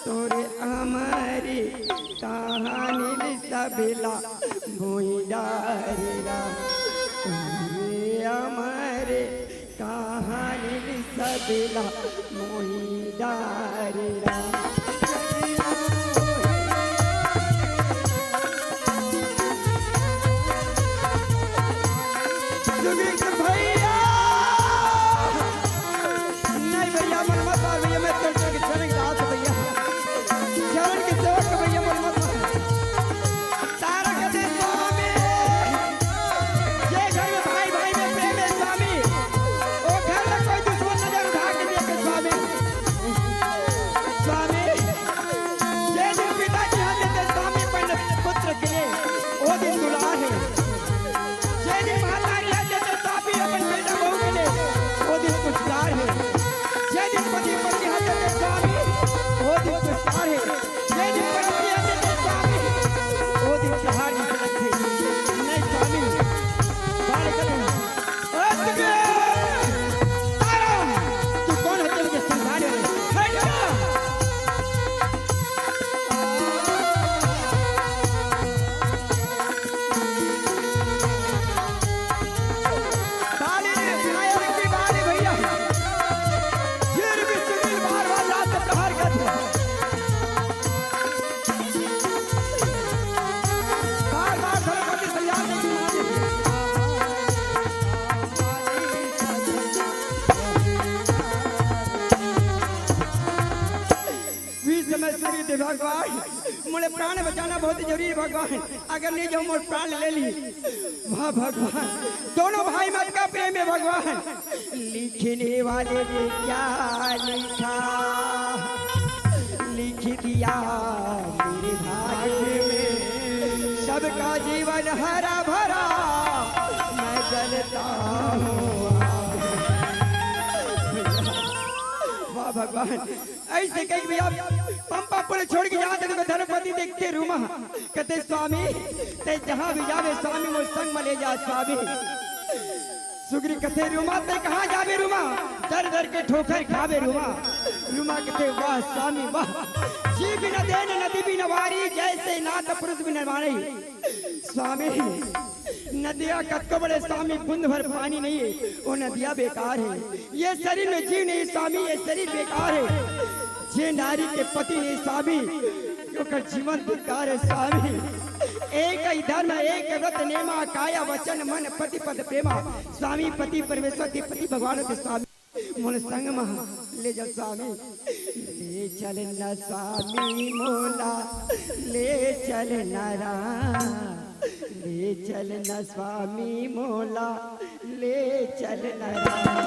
तोरे अमर कहानी सबला मोहि डारे राम, तोरे अमर कहानी सबला मोहि डारे राम। सुग्रीव भैया, नहीं भैया, मन मत मार भैया, मैं चल चल के चरण के दास भैया, चरण के सेवक भैया, मन मत मार। तारा कथे स्वामी, जे घर में भाई भाई में प्रेम है स्वामी, ओ घर में कोई दुश्मन नजर उठा के देखे स्वामी। स्वामी, जे दिन पिता की हत्या करते स्वामी अपने पुत्र के लिए, वो दिन दुलार है। भगवान, मोला प्राण बचाना बहुत जरूरी हे भगवान, अगर नहीं जाहूं मोर प्राण ले ली। वाह भगवान, दोनों भाई में अतका प्रेम हे भगवान। लिखने वाले ने क्या लिखा, लिख दिया मेरे भाग्य में, सबका जीवन हरा भरा, मैं जलता हूँ आग में। वाह भगवान, अइसे कहिके भैया पंपा पुर छोड़ के जात हे, धर्मपति देखथे रूमा, कथे स्वामी, तैं जहाँ भी जाबे स्वामी, मोर संग में ले जा स्वामी। सुग्रीव कथे रूमा, तैं कहाँ जाबे रूमा, दर दर के ठोकर खाबे रूमा। रूमा कथे वाह स्वामी वाह, जी बिन देन नदी बिन वारी, जैसे नाथ पुरुष बिन नारी। स्वामी, नदिया कतको बड़े स्वामी, बूंद भर पानी नहीं हे, वो नदिया बेकार हे। ये शरीर में जीव नहीं स्वामी, ये शरीर बेकार हे। जे नारी के पति नहीं स्वामी, ओकर जीवन बेकार हे स्वामी। एक ही धर्म एक व्रत नेमा, काया वचन मन पति पद प्रेमा। स्वामी पति परमेश्वर के पति भगवान के स्वामी। मोला संग म ले जा स्वामी, ले चल न स्वामी मोला, ले चल न राम, ले चल न स्वामी मोला, ले चल न राम।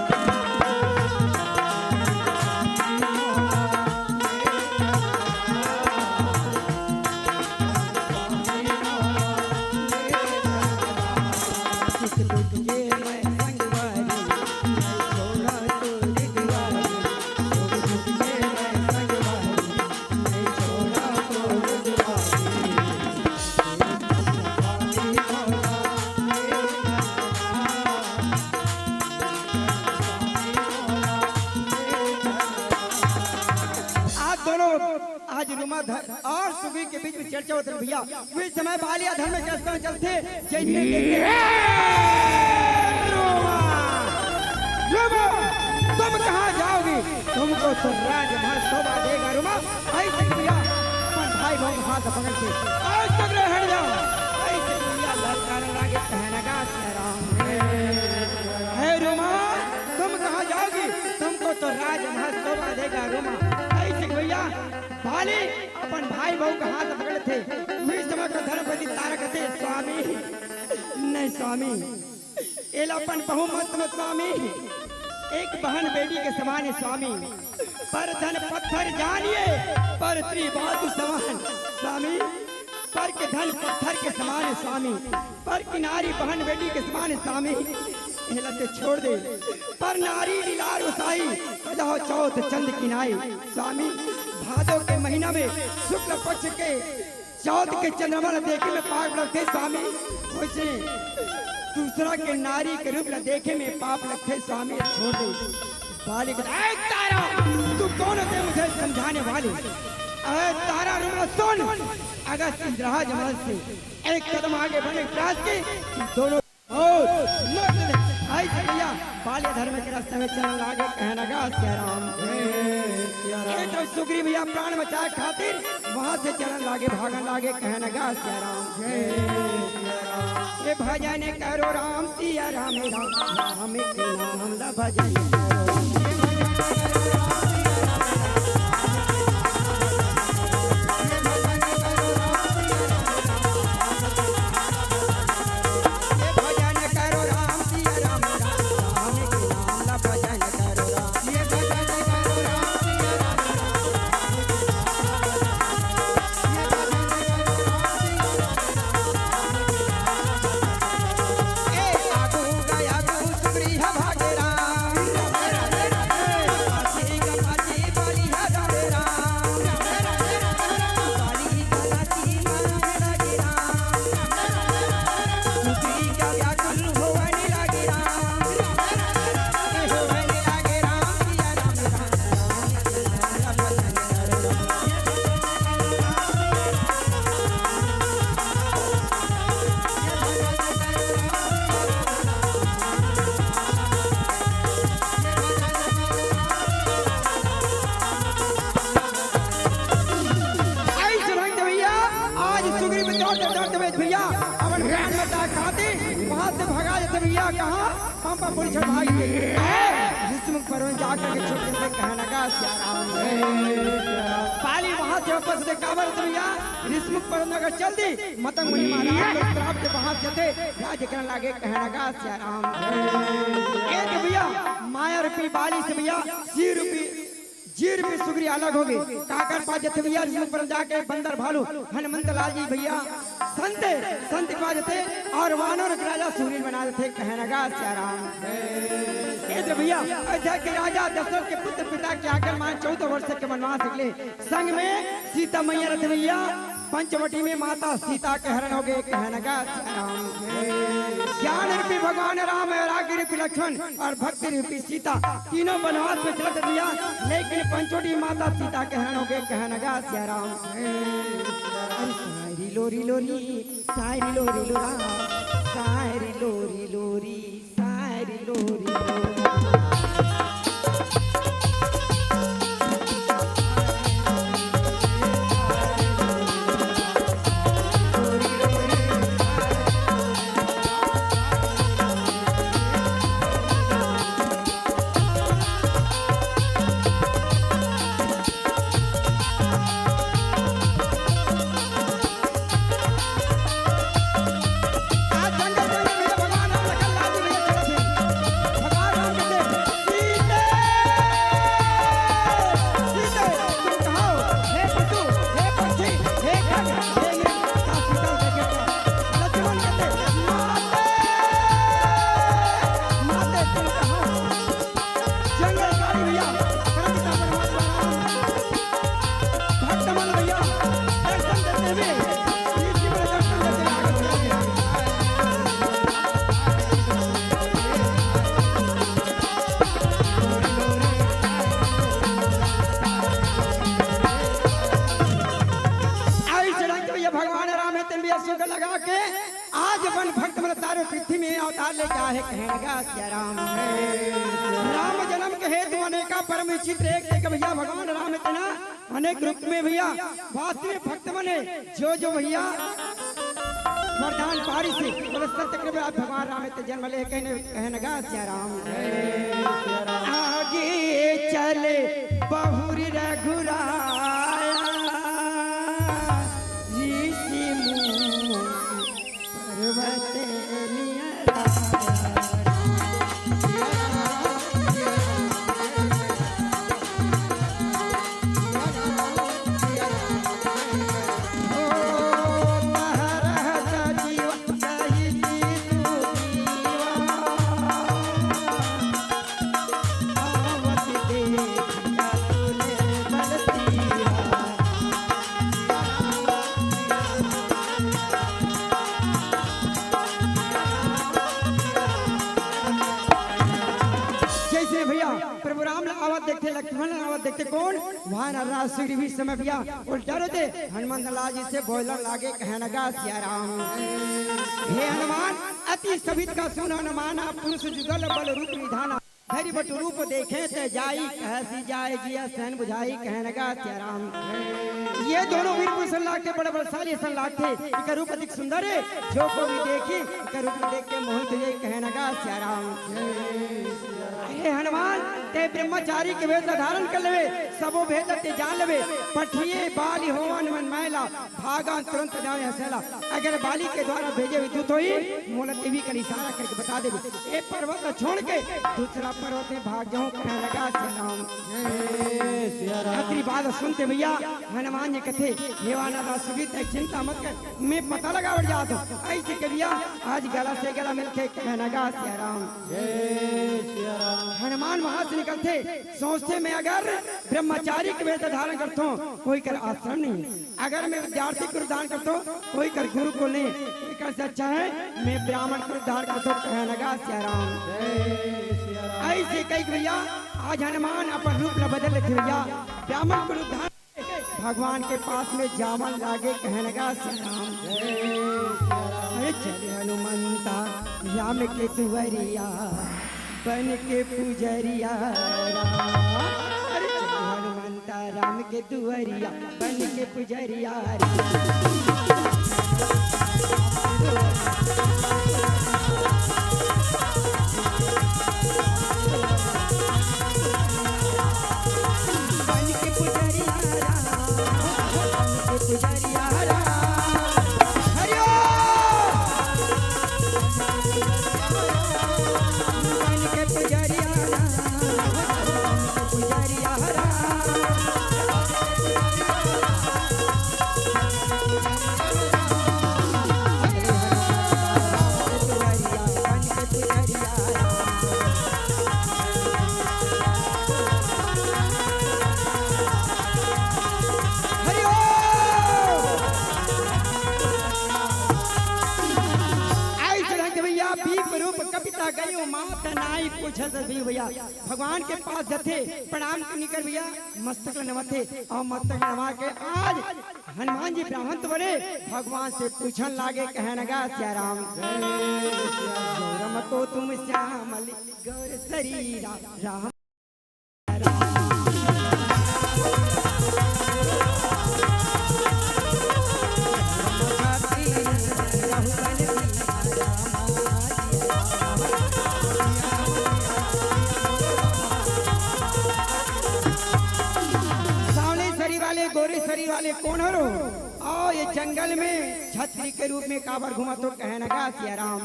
आप दोनों आज रूमा धर और सुग्रीव के बीच में चर्चा होत हे भैया। उही समय बालिया धर्म के रस्ता में चलथे, जइसे देखथे, "ए, रूमा, रूमा, तुम कहाँ जाओगी? तुमको तो राजमहल शोभा देगा रूमा।" अइसे भैया अपन भाई बहू के हाथ पकड़ के, "आज तक रे हट जाओ।" अइसे भैया ललकारन लागे, कहना गा, "हे रूमा, तुम कहाँ जाओगी? तुमको तो राजमहल शोभा देगा रूमा।" अइसे भैया बाली अपन भाई बहू के हाथ पकड़ लेथे। उही समय के धर्मपति तारा कथे, "स्वामी, नहीं स्वामी, एला अपन बहू मत समझ स्वामी, एक बहन बेटी के समान हे स्वामी, पर धन पत्थर जानिए, पर स्त्री बात समान स्वामी, पर के धन पत्थर के समान हे स्वामी।" पर की नारी बहन बेटी के समान हे स्वामी, एला ते छोड़ दे। पर नारी लीलार उसाई, रहो चौथ चंद की नाई। स्वामी, भादो के महीना में शुक्ल पक्ष के चौथ के चंद्रमा ला देखे में पाप लगथे स्वामी, वइसे दूसरा के नारी के रूप ला देखे में पाप लगथे स्वामी, छोड़ दे। बाली कथे, "ए तारा, तू कौन होते मुझे समझाने वाली? ए तारा, रूमा सुन, अगर इंद्रहाज महल से एक कदम आगे बढ़ने के प्रयास की, दोनों मौत।" अइसे भैया बाली धर्म के रस्ता में चलन लागे, कहना गा, "सिया राम।" ए तो सुग्रीव भैया प्राण बचाए खातिर वहां से चलन लागे, भागन लागे, कहना गा, "सिया राम।" ये भजन करो राम, सिया राम, राम राम के नाम ला भजन करो। यहाँ पंपा पुलिस भाग गई। ऋषिमुख पर्वत जाकर के छोड़ के कहे लगा सिया राम। बाली वहां से वापस से काबर तो भैया ऋषिमुख पर्वत अगर चल दी, मतंग मुनि महाराज को श्राप के वहां से थे, राज्य करने लगे कहे लगा सिया राम। ये तो भैया माया रूपी बाली से भैया सी रूपी जीर में सुगरी अलग हो गई। काकर पा जथे भैया, ऋषि पर जाके बंदर भालू हनुमंत लाल जी भैया संत, संत के पा जथे और वानर के राजा सूरी बना देथे कहे लगा सिया राम। ये तो भैया अयोध्या के राजा दशरथ के पुत्र पिता के आज्ञा मान चौदह वर्ष के वनवास निकले। संग में सीता मैया रथ भैया पंचवटी में माता सीता के हरण हो गए कहे लगा सिया राम। ज्ञान रूपी भगवान राम और आज्ञा रूपी लक्ष्मण और भक्ति रूपी सीता तीनों वनवास में चलत भैया, लेकिन पंचवटी माता सीता के हरण हो गए कहे लगा सिया राम। अरे सारी लोरी लोरी, सारी लोरी लोरा, सारी लोरी लोरी, सारी लोरी लोरा। आज जंगल जंगल भैया भगवान राम लखन लाल जी भैया चलत हे। भगवान राम कहते, "सीते, सीते, तुम कहाँ हो? हे पशु, हे पक्षी, हे खग, हे ये, का सीता देखे का?" लक्ष्मण कहते, "माते, माते, तुम कहाँ हो?" जंगल काली भैया, परम पिता परमात्मा राम। भक्त मन भैया दर्शन देते हुए, शिव जी के दर्शन देते हुए आगे बढ़ रहे हैं। आई चढ़ा के भैया भगवान राम हे तेन भैया सुख लगा के आज अपन भक्त मन तारे पृथ्वी में अवतार लेके आए हे कहे लगा सिया राम। राम जन्म के हेतु अनेका परम विचित्र एक एक भैया भगवान राम इतना अनेक रूप में भैया वास्तविक भक्त मन हे जो जो भैया वरदान पारी से बोले सत्य कृपा भगवान राम इतने जन्म ले कहने कहे लगा सिया राम। आगे चले बहुर रघुराया ऋषि मुनि पर्वत नियरा। ओ तहरहत जीव कहि की तू जीवा। आवत देखिया तूने बलतीरा। जैसे भैया प्रभु राम ला आवत देखते, लक्ष्मण ला आवत देखते, कौन? वानर राज सुग्रीव इस समय भैया उल्टा रहते, हनुमंत लाल जी से बोलन लागे, कहन लगा सिया राम, हे हनुमान, अति सभित का सुन हनुमान, आप पुरुष जुगल बल रूप निधाना। धरि बटु रूप देखे ते जाई, कहसि जाय जिया सहन बुझाई, कहन लगा सिया राम। ये दोनों वीर पुरुष सन लागते, बड़े बलशाली सन लागते, इकर रूप अधिक सुंदर हे, जो को भी देखी, इकर रूप देख के मोहित हो जाई, कहन लगा सिया राम। हे हनुमान, ते ब्रह्मचारी के वेश धारण कर लेवे, सबो भेद ते जान लेवे, पठिए बाली होवन मन मैला, भागा तुरंत जावे हसेला। अगर बाली के द्वारा भेजे हुए दूत होई, मोला देवी का इशारा करके बता देवे। ए पर्वत छोड़ के दूसरा पर्वत में भाग जाऊं, कहने लगा सिया राम। हे सिया राम। अतरी बात सुनते भैया हनुमान जी कथे, हे वानर राज सुग्रीव, तै चिंता मत कर, मैं पता लगावत जात हूं। ऐसे के भैया आज गला से गला मिलके कहने लगा सिया राम। हे सिया राम। हनुमान वहां से निकलते, सोचते मैं अगर ब्रह्मचारी के वेश धारण करता हूं, कोई कर आश्रम नहीं। अगर मैं विद्यार्थी के रूप धारण करता हूं, कोई कर गुरु को नहीं, एकर से अच्छा है मैं ब्राह्मण के रूप धारण करता हूं, कहने लगा सिया राम। जय सिया राम। ऐसे कई भैया आज हनुमान अपन रूप ला बदल लेथे भैया, ब्राह्मण के रूप धारण करके भगवान के पास में जावन लागे, कहने लगा सिया राम। जय सिया राम। अरे चले हनुमंता राम के दुआरिया, बन के पुजरिया राम। अरे चले हनुमंता राम के दुआरिया, बन के पुजरिया राम। गई हो माँ त नाई पूछत भी भैया, भगवान के पास जथे, प्रणाम निकर भैया, मस्तक ल नवाथे, अउ मस्तक नवा के आज हनुमान जी ब्राह्मण तो बने, भगवान से पूछन लागे, कहन गा सिया राम, गौरम को तुम श्यामल गौर शरीरा राम। सांवले सरी वाले, गोरे सरी वाले कोन हरो? अउ ये जंगल में छत्री के रूप में काबर घूमत हो, कहन गा सिया राम।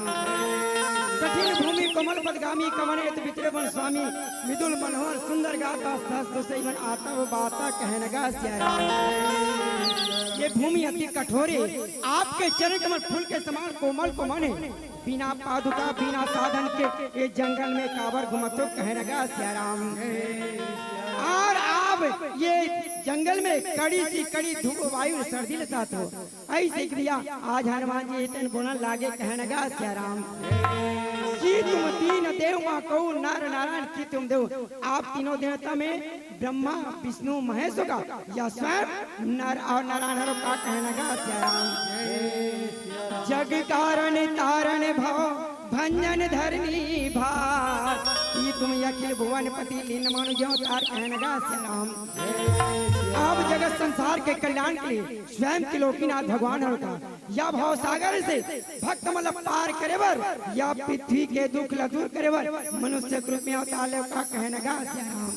कठिन भूमि कोमल पदगामी, कवन एत बिचरे वन स्वामी, मृदुल मनोहर सुंदर गाथा, सहस दुसई मन आतव बाता, कहन गा सिया राम। ये भूमि अति कठोर हे, आपके चरण कमल फूल के समान कोमल कोमल हे। बिना पादुका, बिना साधन के ये जंगल में काबर घूमत हो, कहन गा सिया राम। अउ आप ये जंगल में कड़ी सी कड़ी धूप, वायु, सर्दी ले साथ हो, अइसे कि भैया, आज हनुमान जी इतन बोलन लागे, कहन गा सिया राम कि तुम तीन देव माँ कहू, नर नारायण की तुम देव। आप तीनों देवता में ब्रह्मा, विष्णु, महेश होगा, या स्वयं नर अउ नारायण हरो, का कहन गा सिया राम। जग कारण तारण भव भंजन धरनी भार, कि तुम अखिल भुवन पति लीन मनु जो तार, कहन गा सिया राम। अब जगत संसार के कल्याण के लिए स्वयं त्रिलोकीनाथ भगवान हरो का या भवसागर से भक्त मन ला पार करे बर, या पृथ्वी के दुख ला दूर करे बर मनुष्य के रूप में अवतार ले का, कहन गा सिया राम।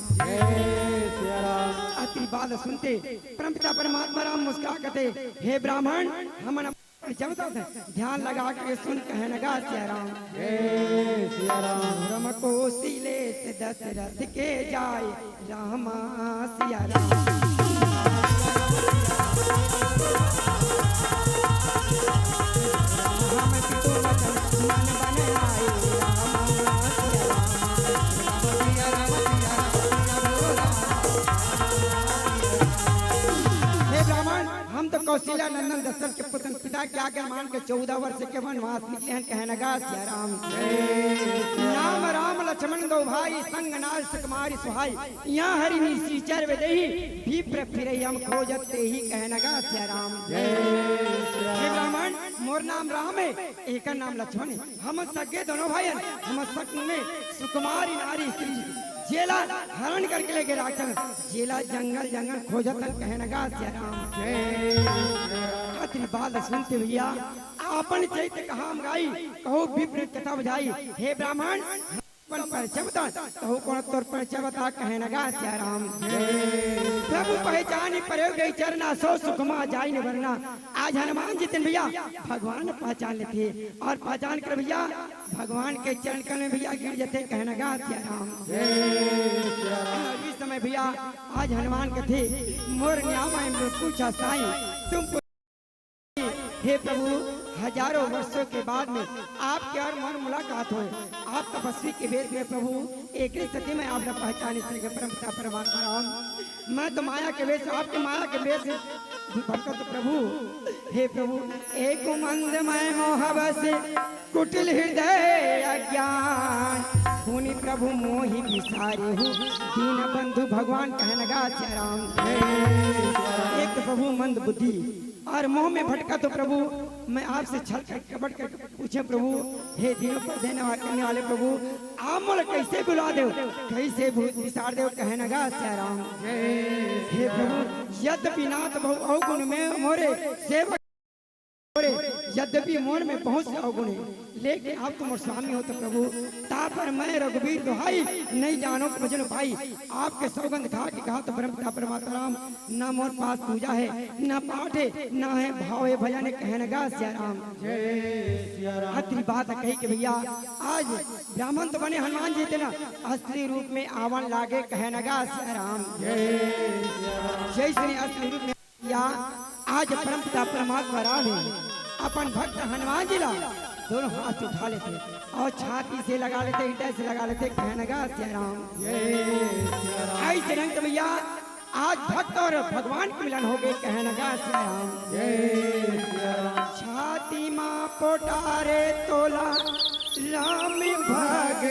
अति बात सुनते परमपिता परमात्मा राम मुस्कुरा कथे, हे ब्राह्मण, हमन अपन जब तक ध्यान लगा के सुन, कहन गा सिया राम। राम कौशलेश दशरथ के जाय, रामा सिया राम। हे ब्राह्मण, हम तो कौशल्या नंदन दशरथ के पुत्र पिता के आज्ञा मान के चौदह वर्ष के वनवास निकले हन, कहन गा सिया राम। नाम राम लक्ष्मण दो भाई, संग नार सुकुमारी सुहाई। यहाँ हरि निशिचर विदेही, विप्र फिरे यम खोजत तेही, कहन गा सिया राम। हे ब्राह्मण, मोर नाम राम हे, एकर नाम लक्ष्मण हे। हम सगे दोनों भाई हन, हम सग में सुकुमारी नारी स्त्री जेला हरण करके लेगे राक्षस, जेला जंगल जंगल खोजत हन, कहन गा सिया राम। अतरी बात सुनते भैया, अपन चैत कहाम गाई, कहू विप्र कथा बुझाई। हे ब्राह्मण, अपन परिचय बता, कहू कोन तोर परिचय बता, कहन गा सिया राम। प्रभु पहचानी परेव गई चरना, सो सुखमा जाई न वरना। आज हनुमान जी तेन भैया भगवान पहचान लेथे अउ पहचान कर भैया भगवान के चरण कमल में भैया गिर जथे, कहन गा सिया राम। इस समय भैया आज हनुमान कथे, मोर न्याय में पूछा साई, तुम पू-, हे प्रभु, हजारों वर्षों के बाद में आपके अउ मोर मुलाकात होय। आप तपस्वी के वेश में प्रभु, एक सती में आपने पहचान सके परम पिता परमात्मा राम। मैं तो माया के वेश, आपके माया के वेश भटकत प्रभु। हे प्रभु, एक मंद मैं मोहवश कुटिल हृदय अज्ञान, पुनि प्रभु मोहि बिसारेहु दीन बंधु भगवान, कहन गा सिया राम। एक तो प्रभु मंद बुद्धि अउ मोह में भटका तो प्रभु मैं आपसे छल कर कपट कर पूछे प्रभु, हे दीनों को देने वाले, करने वाले प्रभु, आप मोला कैसे भुला देव, कैसे भू-, बिसार देव, कहन गा सिया राम। हे प्रभु, यद्यपि नाथ बहु अवगुण में मोरे सेवक मोरे, यद्यपि मोर में बहुत से अवगुण हे, लेकिन आप तो मोर स्वामी हो तो प्रभु, तापर मैं रघुबीर दुहाई, नहीं जानो भजन पाई। आपके सौगंध खा के कहा तो परम पिता परमात्मा राम, ना मोर पास पूजा हे, ना पाठ हे, ना हे भाव हे भजन हे, कहन गा सिया राम। अतरी बात कही के भैया, आज ब्राह्मण तो बने हनुमान जी तेन असली रूप में आवन लागे, कहन गा सिया राम। जैसे असली रूप में या आज परम पिता परमात्मा राम हे, अपन भक्त हनुमान जी ला दोनों हाथ उठा लेथे अउ छाती से लगा लेथे, हृदय से लगा लेथे, कहन गा सिया राम। अइसे रंग भैया आज भक्त अउ भगवान के मिलन हो गे, कहन गा सिया राम। छाती मा पोटारे तोला राम भगवान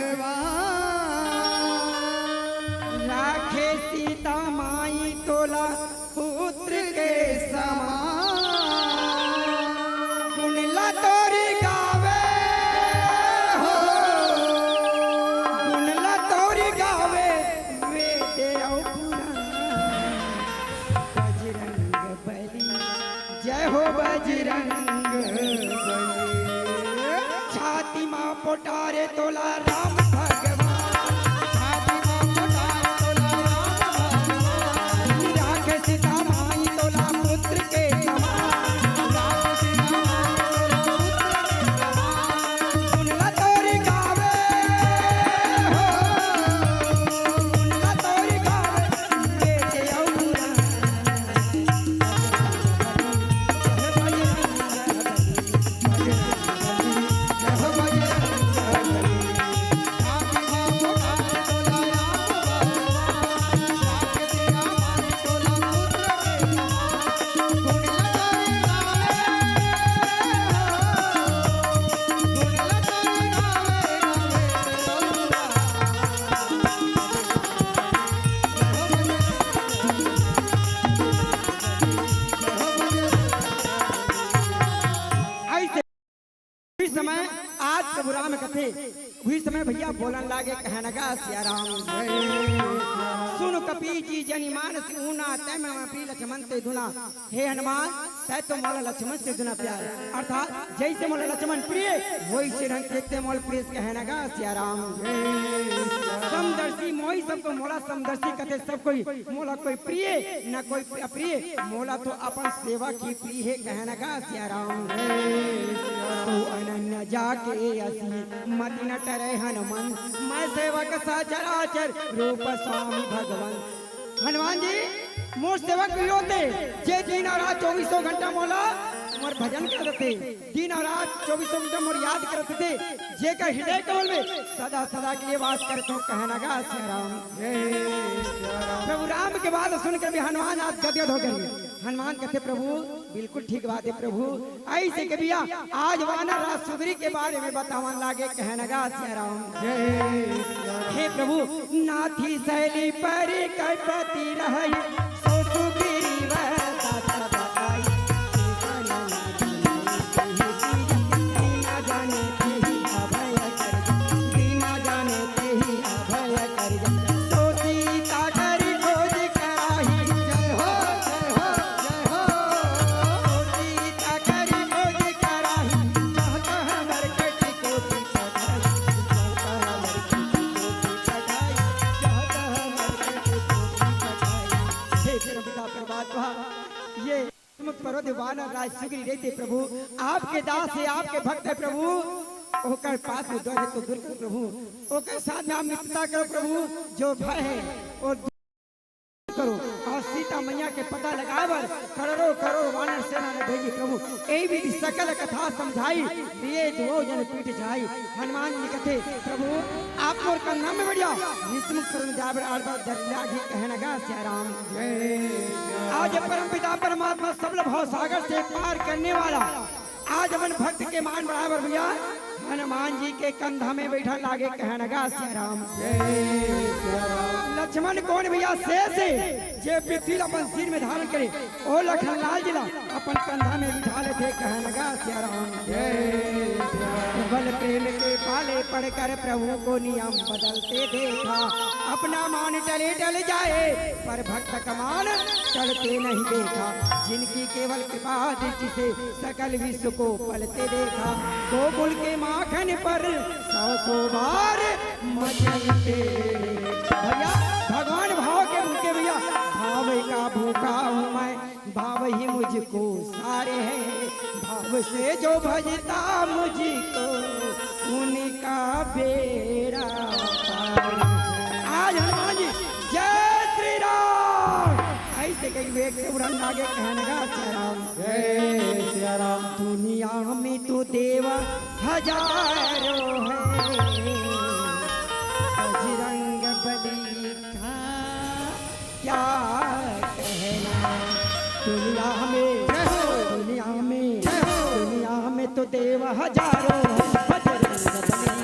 राखे सीता माई तोला पुत्र के समान। गुण ला तोरी गावे हो, गुण ला तोरी गावे वेद अउ पुराण। बजरंग बली, जय हो बजरंग बली। छाती मा पोटारे तोला राम भगवान, छाती मा पोटारे तोला राम भगवान। राखे सीता माई तोला पुत्र के समान, राखे सीता माई तोला पुत्र के समान। गुण ला तोरी गावे हो, गुण ला तोरी गावे, वेद अउ पुराण। अइसे उही समय आज प्रभु राम कथे, उही समय भैया बोलन लागे, कहन गा सिया राम। सुन कपि जी जनि मानसि ऊना, तैं मैं पी लछमन ते दुना। हे हनुमान, तैं तो मोला लछमन से दुना प्यार, अर्थात जइसे मोला लछमन प्रिय, वइसे रंग के तैं मोला प्रिय, कहन गा सिया राम। समदर्शी मोहि सब तो मोला समदर्शी कथे सब कोई, मोला कोई प्रिय न कोई अप्रिय, मोला तो अपन सेवक ही प्रिय हे, कहन गा सिया राम। तो अनन्य जाके असी मति न टरे हनुमंत, मैं सेवक सचराचर रूप स्वामी भगवंत। हनुमान जी, मोर सेवक भी होते, जे दिन अउ रात चौबीसों घंटा मोला मोर भजन करत हे, दिन अउ रात चौबीसों घंटा मोर याद करत हे, जेकर हृदय कमल में सदा सदा के लिए वास करत हों, कहन गा सिया राम। प्रभु राम के बात सुन के भी हनुमान आज गदगद हो गए। हनुमान कथे, प्रभु, बिल्कुल ठीक बात हे प्रभु। अइसे के भैया आज वानर राज सुग्रीव के बारे में बतावन लागे, कहन गा सिया राम। हे प्रभु, नाथि सैली परि कपति रहइ, सो सुग्रीव तत बताइ। दीना जाने तेहि अभय कर, दीना जाने तेहि अभय कर। सो सीता करि खोज कराही, जय हो, जय हो, जय हो। सो सीता करि खोज कराही, जहाँ तहाँ मरकट कोटि पठाई, जहाँ तहाँ मरकट कोटि पठाई, जहाँ तहाँ मरकट कोटि पठाई। हे परम पिता परमात्मा, ये पर्वत वानर राज सुग्रीव रहते प्रभु, आपके दास हे, आपके भक्त हे प्रभु, ओकर पास में द्वैत हे तो दूर करो प्रभु, ओकर साथ में आप मित्रता करो प्रभु, जो भय हे वो दूर करो, अउ सीता मैया के पता लगाए बर करोड़ों करोड़ वानर सेना ला भेजी प्रभु। एहि विधि सकल कथा समझाई, प्रिय दुवौ जन पीठ जाई। हनुमान जी कथे, प्रभु, आप मोर कंधा में बइठ जाव, निसमुख सरोवर में जाए बर आड़ बर दरिया घी, कहन गा सिया राम। आज परम पिता परमात्मा सबल भव सागर से पार करने वाला, आज अपन भक्त के मान बढ़ाए बर भैया हनुमान जी के कंधा में बइठन लागे, कहन गा सिया राम। लक्ष्मण कौन भैया? शेष हे, जे पृथ्वी ला अपन सिर में धारण करे, ओ लखन लाल जी ला अपन कंधा में बिठा लेथे, कहन गा सिया राम। बल प्रेम के पाले पड़कर प्रभु को नियम बदलते देखा। अपना मान टले टल जाए, पर भक्त का मान टलते नहीं देखा। जिनकी केवल कृपा दृष्टि से सकल विश्व को पलते देखा। गोकुल के माखन पर सौ सौ बार मचलते। भैया, भगवान भाव के भूखे भैया, भाव का भूखा हूँ मैं, भाव ही मुझको सार है, भाव से जो भजता मुझको उनका बेड़ा पार है। आज हनुमान जी, जय श्री राम, अइसे कहि वेग से उड़न लागे, कहन गा सिया राम। जय सिया राम। दुनिया में तो देव हजारों हैं, बजरंग बली का क्या कहना। दुनिया में, जय हो। दुनिया में, जय हो। दुनिया में तो देव हजारों हैं, बजरंग बली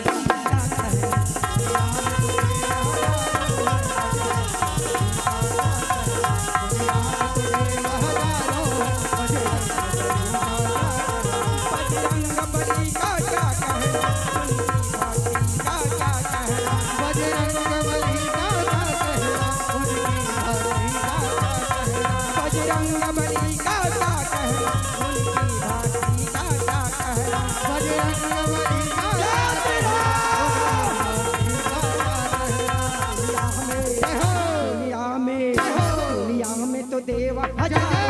देव हजार।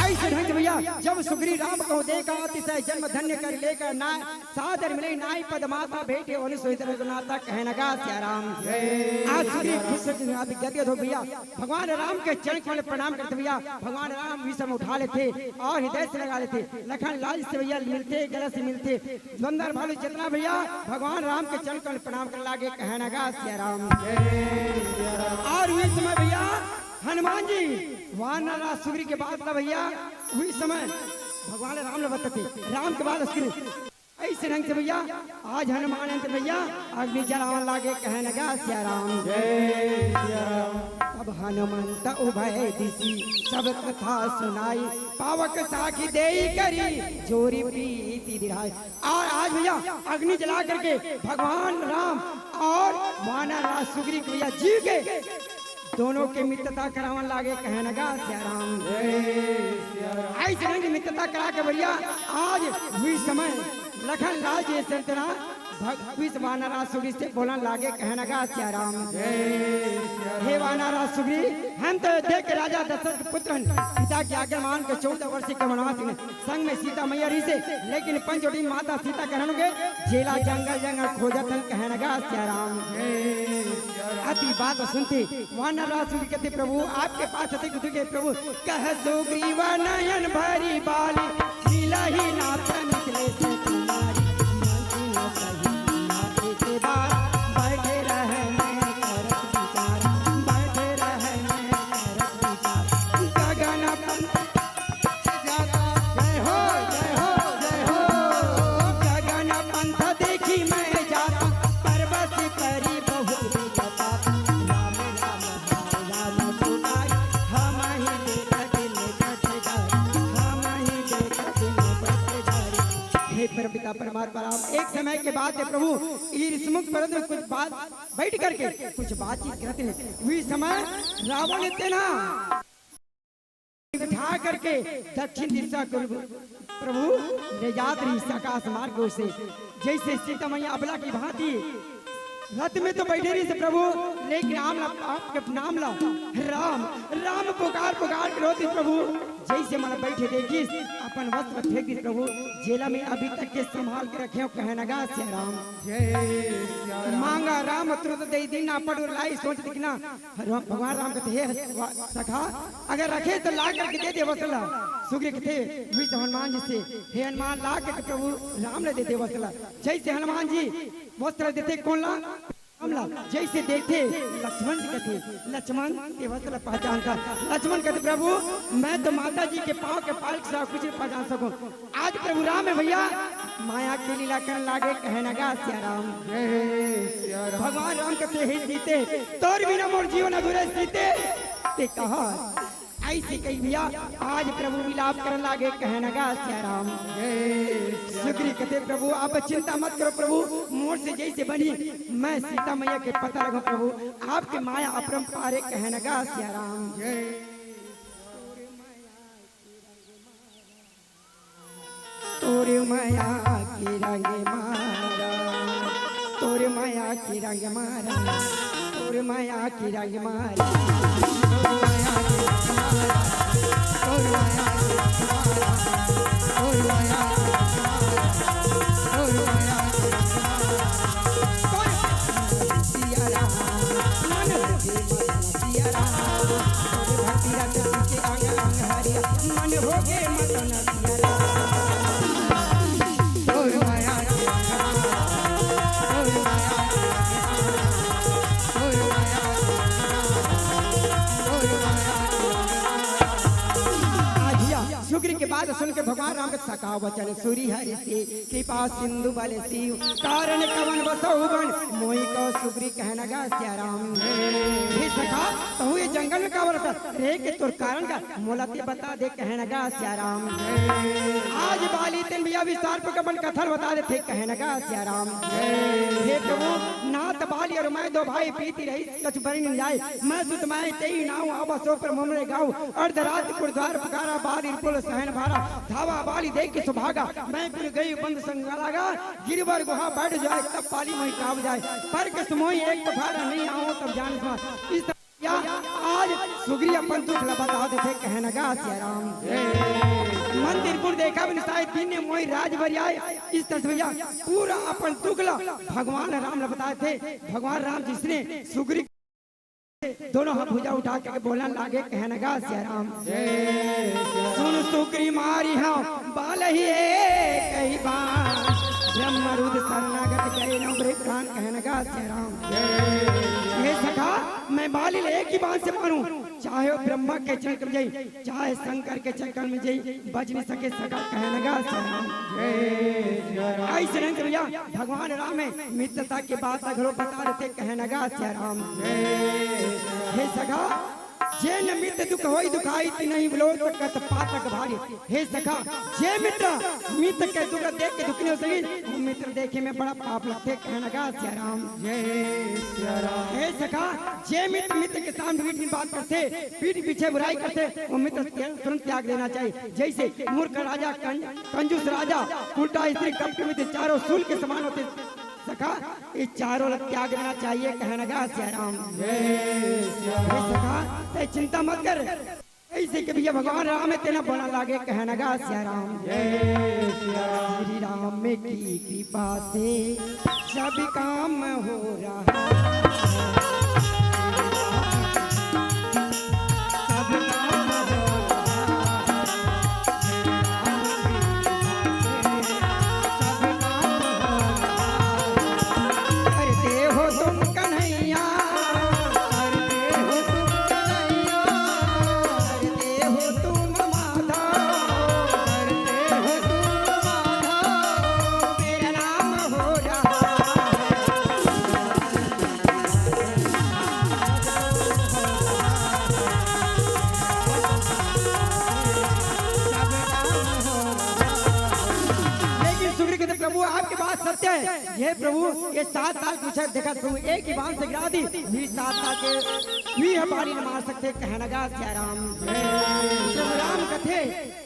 अइसे ढंग से भैया, जब सुग्रीव राम को देखा, अतिशय जन्म धन्य कर लेकर ना सादर मिले नाई पद माथा भेंटे, ओनि सोइत रघुनाथा कहन गा सिया राम। आज सुग्रीव खुश हो गदगद हो भैया। भगवान राम के चरण कमल प्रणाम करथे भैया। भगवान राम विषम उठा लेथे अउ हृदय से लगा लेथे। लखन लाल से भैया मिलथे, गला से मिलथे। द्वंद्व भालू जितना भैया भगवान राम के चरण कमल प्रणाम करे लागे कहन गा सिया राम। अउ उही समय भैया हनुमान जी वानर राज सुग्रीव के बात ला भैया, उही समय भगवान राम ला बताथे, राम के बात सुग्रीव अइसे ढंग से भैया, आज हनुमान अंत भैया, अग्नि जलावन लागे कहन गा सिया राम। जय सिया राम। तब हनुमंत उभय दिशि सब कथा सुनाई, पावक साखी देई करी जोरी प्रीति दिढ़ाई। और आज भैया अग्नि जला करके भगवान राम और वानर राज सुग्रीव भैया जी के दोनों के मित्रता करावन लागे कहन गा सिया राम। जय सिया राम। अइसे ढंग के मित्रता करा के भैया आज उही समय लखन लाल जी से तना भग-, विष वानर राज सुग्रीव से बोलन लागे कहन गा सिया राम। जय सिया राम। हे वानर राज सुग्रीव, हम तो देख के राजा दशरथ के पुत्र हन, पिता के आज्ञा मान के चौदह वर्ष के वनवास में संग में सीता मैया रहिसे, लेकिन पंचवटी माता सीता कहन गे जेला जंगल जंगल खोजत हन कहन गा सिया राम। जय सिया राम। अति बात सुनते वानर राज सुग्रीव कहते, प्रभु आपके पास अति कुछ के प्रभु। कह सुग्रीव नयन भरी बाली, मिलहि नाथ मिथिलेश कुमारी। मंत्री न सही न एक बार, बैठे रहे मैं करत विचार, बैठे रहे मैं करत विचार। गगन पंथ जाता। जय हो, जय हो, जय हो। गगन पंथ देखी मैं जाता, पर्वत परी बहुत विलपाता। राम राम राम राम पुकारे, हमहि देखत निकट जाए, हमहि देखत निकट जाए। हे परमपिता परमात्मा राम, एक समय के बात हे प्रभु, ई ऋषिमुख पर्वत में कुछ बात बैठ करके कुछ बातचीत करत हे। उही समय रावण तेन बिठा करके दक्षिण दिशा को प्रभु ले जात रहिस आकाश मार्ग से। जइसे सीता मैया अबला की भांति रथ में तो बैठे रहिस प्रभु, लेकिन राम ला, आपके नाम ला राम, राम पुकार पुकार के रोत हे प्रभु। जइसे मन बैठे देखिस, अपन वस्त्र फेंक दिस प्रभु, जेला मैं अभी तक के संभाल के रखे हंव, कहन गा सिया राम। जय सिया राम। मांगा राम तुरत देई दीन्ह, ना पड़े लाई सोच देखिन्ह। राम, भगवान राम कहते, हे वा-, सखा, अगर रखे तो ला करके दे दे वस्त्र ला। सुग्रीव कहते, विष हनुमान जी से, हे हनुमान, ला करके प्रभु राम ला दे दे वस्त्र ला। जइसे हनुमान जी वस्त्र देथे कोन ला? राम ला। जइसे देखथे लक्ष्मण जी कहते, लक्ष्मण, ये वस्त्र ला पहचान कर। लक्ष्मण कहते, प्रभु, मैं तो माता जी के पाँव के पायल के सिवा कुछ नहीं पहचान सकूं। आज प्रभु राम हे भइया, माया के लीला करन लागे, कहन गा सिया राम। जय सिया राम। भगवान राम कथे, हे सीते, तोर बिना मोर जीवन अधूरे सीते। ते कहा, अइसे कहि भइया, आज प्रभु विलाप करन लागे, कहन गा सिया राम। जय सिया राम। सुग्रीव कथे, प्रभु आप चिंता मत करो प्रभु, मोर से जइसे बनही, मैं सीता मैया के पता लगहूं प्रभु, आपके माया अपरंपार हे, कहन गा सिया राम। जय। तोर मया के रंग मारा, तोर मया के रंग मारा, तोर मया के रंग मारा। सुग्रीव के बात सुन के भगवान राम के सखा वचन सुनि हरि से, कृपा सिंधु बल शील, कारण कवन बसहु वन, मोहि कहो सुग्रीव कहन गा सिया राम। हे सखा, तहूं ये जंगल में काबर रहे के तोर कारण का मोला ते बता दे, कहन गा सिया राम। आज बाली तेन भइया विस्तार पूर्वक अपन कथा ल बता देथे, कहन गा सिया राम। हे प्रभु, नाथ बाल अउ मैं दो भाई पीती रही कछु बरि न जाय। मैं सुत मैं तेई नाव आवा सो पर ममरे गाव। अर्धरात कुड़द्वार पुकारा बाली पुल सहन भारा। धावा बाली देख के सुभागा। मैं कुल गई बंद संग लागा। गिरवर गुहा बैठ जाय तब पाली मोहि काव जाय। पर के समोई एक पठारा नहीं आओ तब जान सुहा। इस या आज सुग्री अपन दुख ल बता देथे कहन गा सिया राम। मंदिर पुर देखा बिन साय दिन ने मोहि राज भर आय। इस तरह से भैया पूरा अपन दुख ल भगवान राम ल बताए थे। भगवान राम जिसने सुग्री दोनों हाथ भुजा उठा के बोलन लागे कहन गा सिया राम। सुन सुग्री मारी हाँ बाल ही एक ही बाण। ब्रह्म रुद्र शरणागत गए न उबरे प्राण कहन गा सिया राम। हे सखा, मैं बाली ल एक ही बाण से मारूं, चाहे वो ब्रह्मा के चंक में जाई, चाहे शंकर के चंक में जाई, बच नहीं सके सखा कहन गा सिया राम। ऐसे नहीं भैया, भगवान राम है मित्रता के बात घलो बता देथे कहन गा सिया राम। हे सखा, जे न मित्र दुख होई दुखाई, तिनहि लोक कत पातक भारी। हे सखा, जे मित्र मित्र के दुख देख के दुखी नहीं हो सकी, वो मित्र देखे में बड़ा पाप लगथे कहन गा सिया राम। हे सखा, जे मित्र मित्र के सामने मीठी बात करथे, पीठ पीछे बुराई करथे, वो मित्र तुरंत त्याग देना चाहिए। जैसे मूर्ख राजा, कं-, कंजूस राजा, उल्टा स्त्री, कपटी मित्र, चारों शूल के समान होथे। सखा, ये चारों ल त्याग देना चाहिए कहन गा सिया राम। हे सखा, ते चिंता मत कर। ऐसे के भैया भगवान राम है तेना बना लागे कहन गा सिया राम। श्री राम की कृपा से सब काम हो रहा है। सब काम हो रहा है। करते हो तुम कन्हैया, करते हो तुम कन्हैया, करते हो तुम माधव, करते हो तुम माधव, मेरा नाम हो रहा है। लेकिन सुग्रीव कहते, प्रभु, आपकी बात सत्य है। हे प्रभु, ये सात साल पूछा, देखा प्रभु, एक ही बाण से गिरा दी, भी सात साल के भी हम बाली न मार सकते, कहन गा सिया राम। प्रभु राम कथे,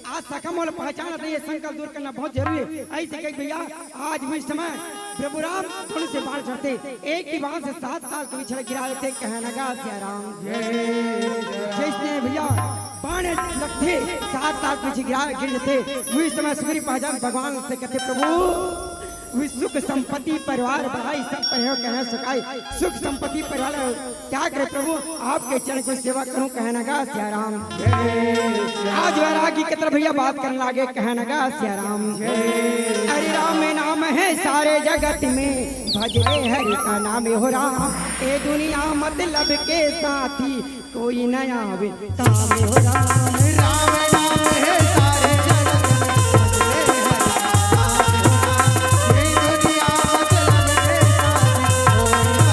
आज सखा मोला पहचान रही है, संकल्प दूर करना बहुत जरूरी है। ऐसे कही भैया, आज भी समय प्रभु राम थोड़े से बाण चढ़ते, एक ही बाण से सात साल के पीछे गिरा देते, कहन गा सिया राम। जैसने भैया बाण लगथे, सात साल पीछे गिरा, गिर जथे, वही समय सुग्रीव पहचान भगवान से कहते, प्रभु, वही सुख संपत्ति परिवार बढ़ाई, सब पर हो कहना सुखाई, सुख संपत्ति परिवार त्याग करे प्रभु, आपके चरण की सेवा करूं, कहन गा सिया राम। आज वैरागी के तरफ भैया बात करने लागे, कहन गा सिया राम। हरि राम नाम है सारे जगत में, भज रे हरि का नाम हो राम। ए दुनिया मतलब के साथी, कोई न आवे तामे हो राम। राम नाम है सारे जगत में, भज रे हरि का नाम हो राम। ए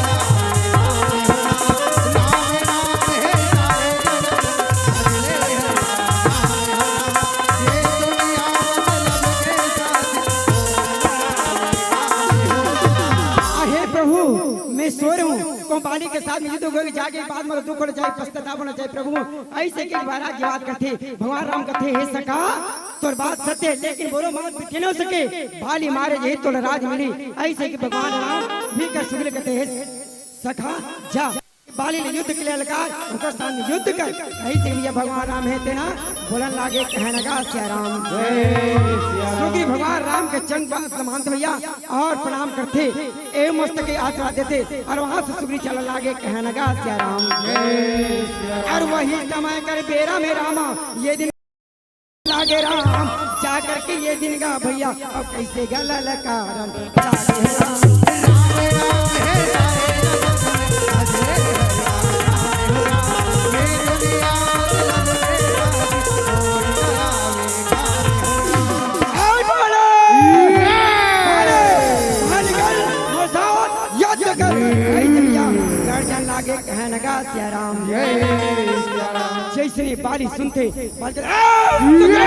दुनिया मतलब के साथी, कोई न आवे तामे हो राम। राम नाम है सारे जगत में, भज रे हरि का नाम हो राम। हे प्रभु, मैं सो रहा हूँ, को बाली के साथ में युद्ध होकर जाके बाद में दुख होना चाहिए, पश्चाताप होना चाहिए प्रभु। ऐसे के बारा की बात करते, भगवान राम कहते, हे सखा, तोर बात सत्य है, लेकिन बोलो मत बिठे न सके, बाली मारे यही तोला राज मिली। ऐसे कि भगवान राम भी कर सुगले कहते, हे सखा, जा। बाली ले युद्ध के लिए ललकार, ओकर साथ युद्ध कर। कही से भैया भगवान राम है तेना, बोलन लागे कहन गा सिया राम। जय सिया राम। क्योंकि भगवान राम के चंग बा समान भैया और प्रणाम करते, ए मस्तक के आशीर्वाद देते, और वहां से सुग्री चलन लागे कहन गा सिया राम। जय सिया राम। और वही समय कर बेरा में रामा, ये दिन लागे राम, जा करके ये दिन गा भैया, अब कैसे गा ललकारन लागे राम। राम राम है सारे जगत में, भज रे हरि राम, राम राम, ये दुनिया में लगे राम, और राम राम। आओ बोलो। बोलो। भज कर, मसावत, युद्ध कर, ऐसे भैया, गर्जन लागे कहन गा सिया राम। जय सिया राम। जैसे बाली सुनते, बाली, ए, सुग्रीव!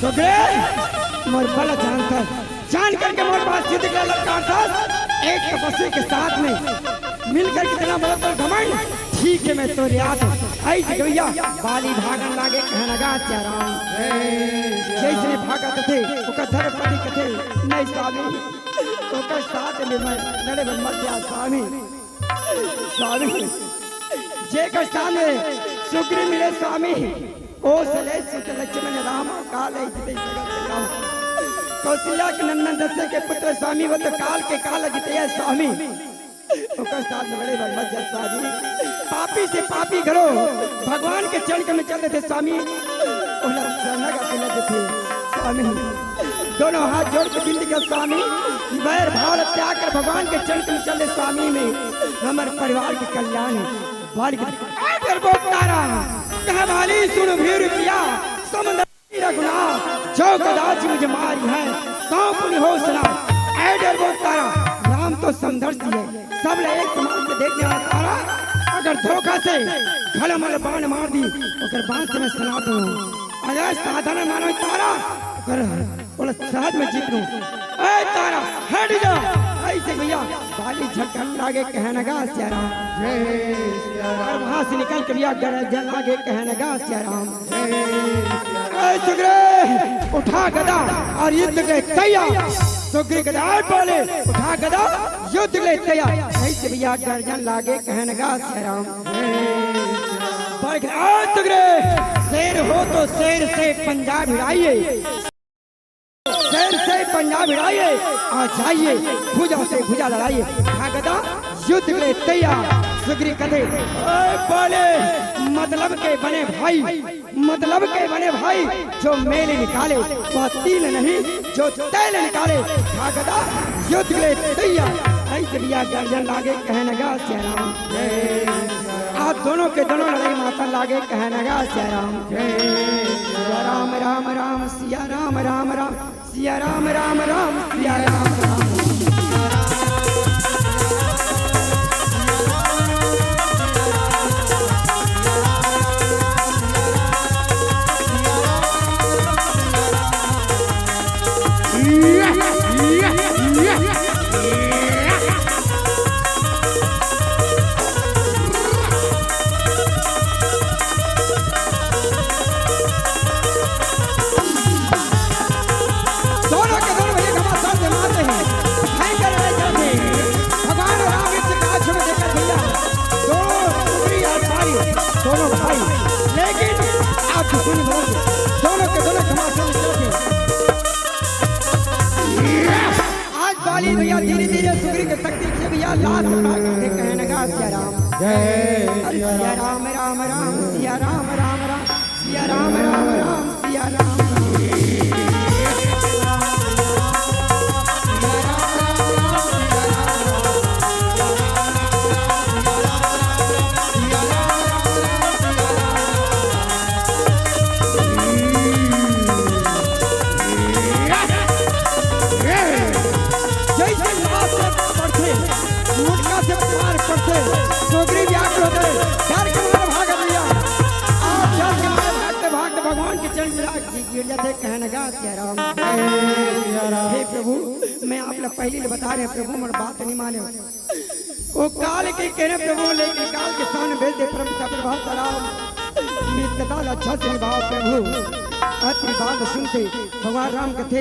सुग्रीव! मोर बल जानता, जान करके मोर बात सिद्ध कर ललकारता। एक तपस्वी के साथ में मिलकर कितना बड़ा तो घमंड। ठीक है, मैं तो रियात हूँ। ऐसे गवैया बाली भागन लागे कहन लगा सिया राम। जैसे भागत थे, ओकर धर्मपति कथे, "नहीं स्वामी, ओकर साथ में मैं लड़े बर मत जा स्वामी।" स्वामी, जेकर सामने सुग्रीव मिले स्वामी, ओ सले सुत लक्ष्मण राम, काल है जिते सगल काम। कौशल्या के नंदन दशरथ के पुत्र स्वामी, वो तो काल के काल जिते है स्वामी। ओकर साथ में बड़े बड़ मत जा स्वामी। पापी से पापी घलो भगवान के चरण कमल में चल देथे स्वामी। ओला शरण का तिलक देथे स्वामी। दोनों हाथ जोड़ के बिनती कर स्वामी, वैर भाव त्याग कर भगवान के चरण कमल में चल दे स्वामी में हमर परिवार के कल्याण है। बाली के ए डरपोक तारा, कह बाली सुन भीर पिया, समंदर रघुना, जो कदाच मुझे मारी है, सौ पुनि हो सुना। ए डरपोक तारा, राम तो समदर्शी है, सब ले एक समान से देखने वाला तारा, अगर धोखा से घलमल बाण मार दी, ओकर बाण से मैं सना दूं। अगर साधारण मानव तारा, ओकर ओला सहज में जीत लूं। ए तारा, हट जा। ऐसे गवैया बाली झटकन लागे कहन लगा सिया राम। जय सिया राम। और वहां से निकल के भैया गरजन लागे कहन लगा सिया राम। जय सिया राम। ए सुग्रीव, उठा गदा और युद्ध के तैयार। सुग्रीव गदा बोले, उठा गदा, युद्ध के तैयार। ऐसे भैया गरजन लागे कहन लगा सिया राम। जय सिया राम। बढ़ गया सुग्रीव, शेर हो तो शेर से पंजा भिड़ाइए। शेर से पंजा भिड़ाइए, आ जाइए, भुजा से भुजा लड़ाइए। भागदा युद्ध के लिए तैयार। सुग्रीव कथे, "ओए बोले, मतलब के बने भाई, मतलब के बने भाई, जो मेल निकाले, वह तिल नहीं, जो तैल निकाले।" भागदा युद्ध के लिए तैयार। ऐसे भैया गर्जन लागे, कहन लगा सिया राम। आप दोनों के दोनों लड़ाई माता लागे, कहन लगा सिया राम। सिया राम, राम, राम, सिया राम, राम, राम, सिया राम, राम, राम, सिया राम, राम। दोनों के दोनों भैया घमासान से मारते हैं, भयंकर लड़ाई करते हैं। भगवान राम एक से कहा, "छोड़ो, देखकर भैया, दोनों टुकड़ी और भाई, दोनों भाई, लेकिन आप दुश्मन बन गए।" दोनों के दोनों घमासान से लड़ते हैं। आज बाली भैया धीरे धीरे सुग्रीव के शक्ति से भैया लात उठा के कहने लगा, "सिया राम।" जय अरे सिया सिया राम। राम, राम, राम, सिया राम, राम, राम, सिया राम, राम, राम, सिया राम, राम। जैसे लात से पड़थे, मुटका से मार पड़थे, सुग्रीव व्याकुल होथे, डर के मारे भाग लिया। आप डर के मारे भागते भागते भगवान के चरण गिरा गिर जाथे, कहने लगा, "सिया राम।" हे प्रभु, मैं आप ला पहली ले बता रहे प्रभु, मोर बात नहीं माने। वो काल के कहने प्रभु, लेकिन काल के सामने भेज दे परम पिता प्रभात राम। मित्रता ला अच्छा से निभाओ प्रभु। अति बात सुनते भगवान राम कथे,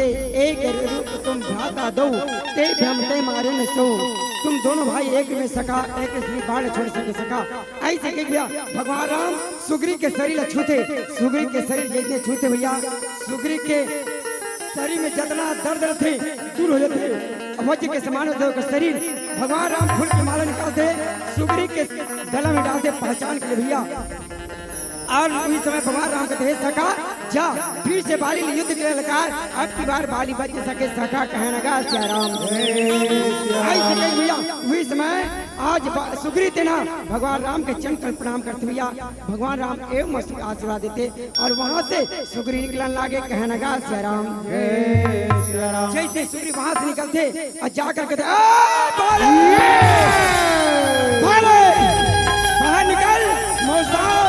"एक रूप तुम भ्राता दो, ते भ्रम ते मारे न सो।" तुम दोनों भाई एक में सखा, एक स्त्री बाण छोड़ सके सखा। ऐसे कह दिया भगवान राम सुग्रीव के शरीर ला छूते, सुग्रीव के शरीर जैसे छूते भैया, सुग्रीव के शरीर में जितना दर्द रहते दूर हो जाते, वज्र के समान होते ओकर शरीर। भगवान राम फूल की माला निकालते, सुग्रीव के गला में डालते पहचान के लिए भैया। और उस समय भगवान राम कहते, "हे सखा, जा, फिर से बाली ले युद्ध के लिए ललकार, अब की बार बाली बच सके सखा," कहने लगा सिया राम। ऐसे कह भैया, उस समय आज बा-, सुग्रीव तेना भगवान राम के चरण कमल प्रणाम करते भैया, भगवान राम एवं मस्त आशीर्वाद देते और वहां से सुग्रीव निकलन लागे, कहने लगा सिया राम। जय सिया राम। जैसे सुग्रीव वहां से निकलते और जाकर कहते, "ए, बाले! बाले! बाहर निकल, मौसा,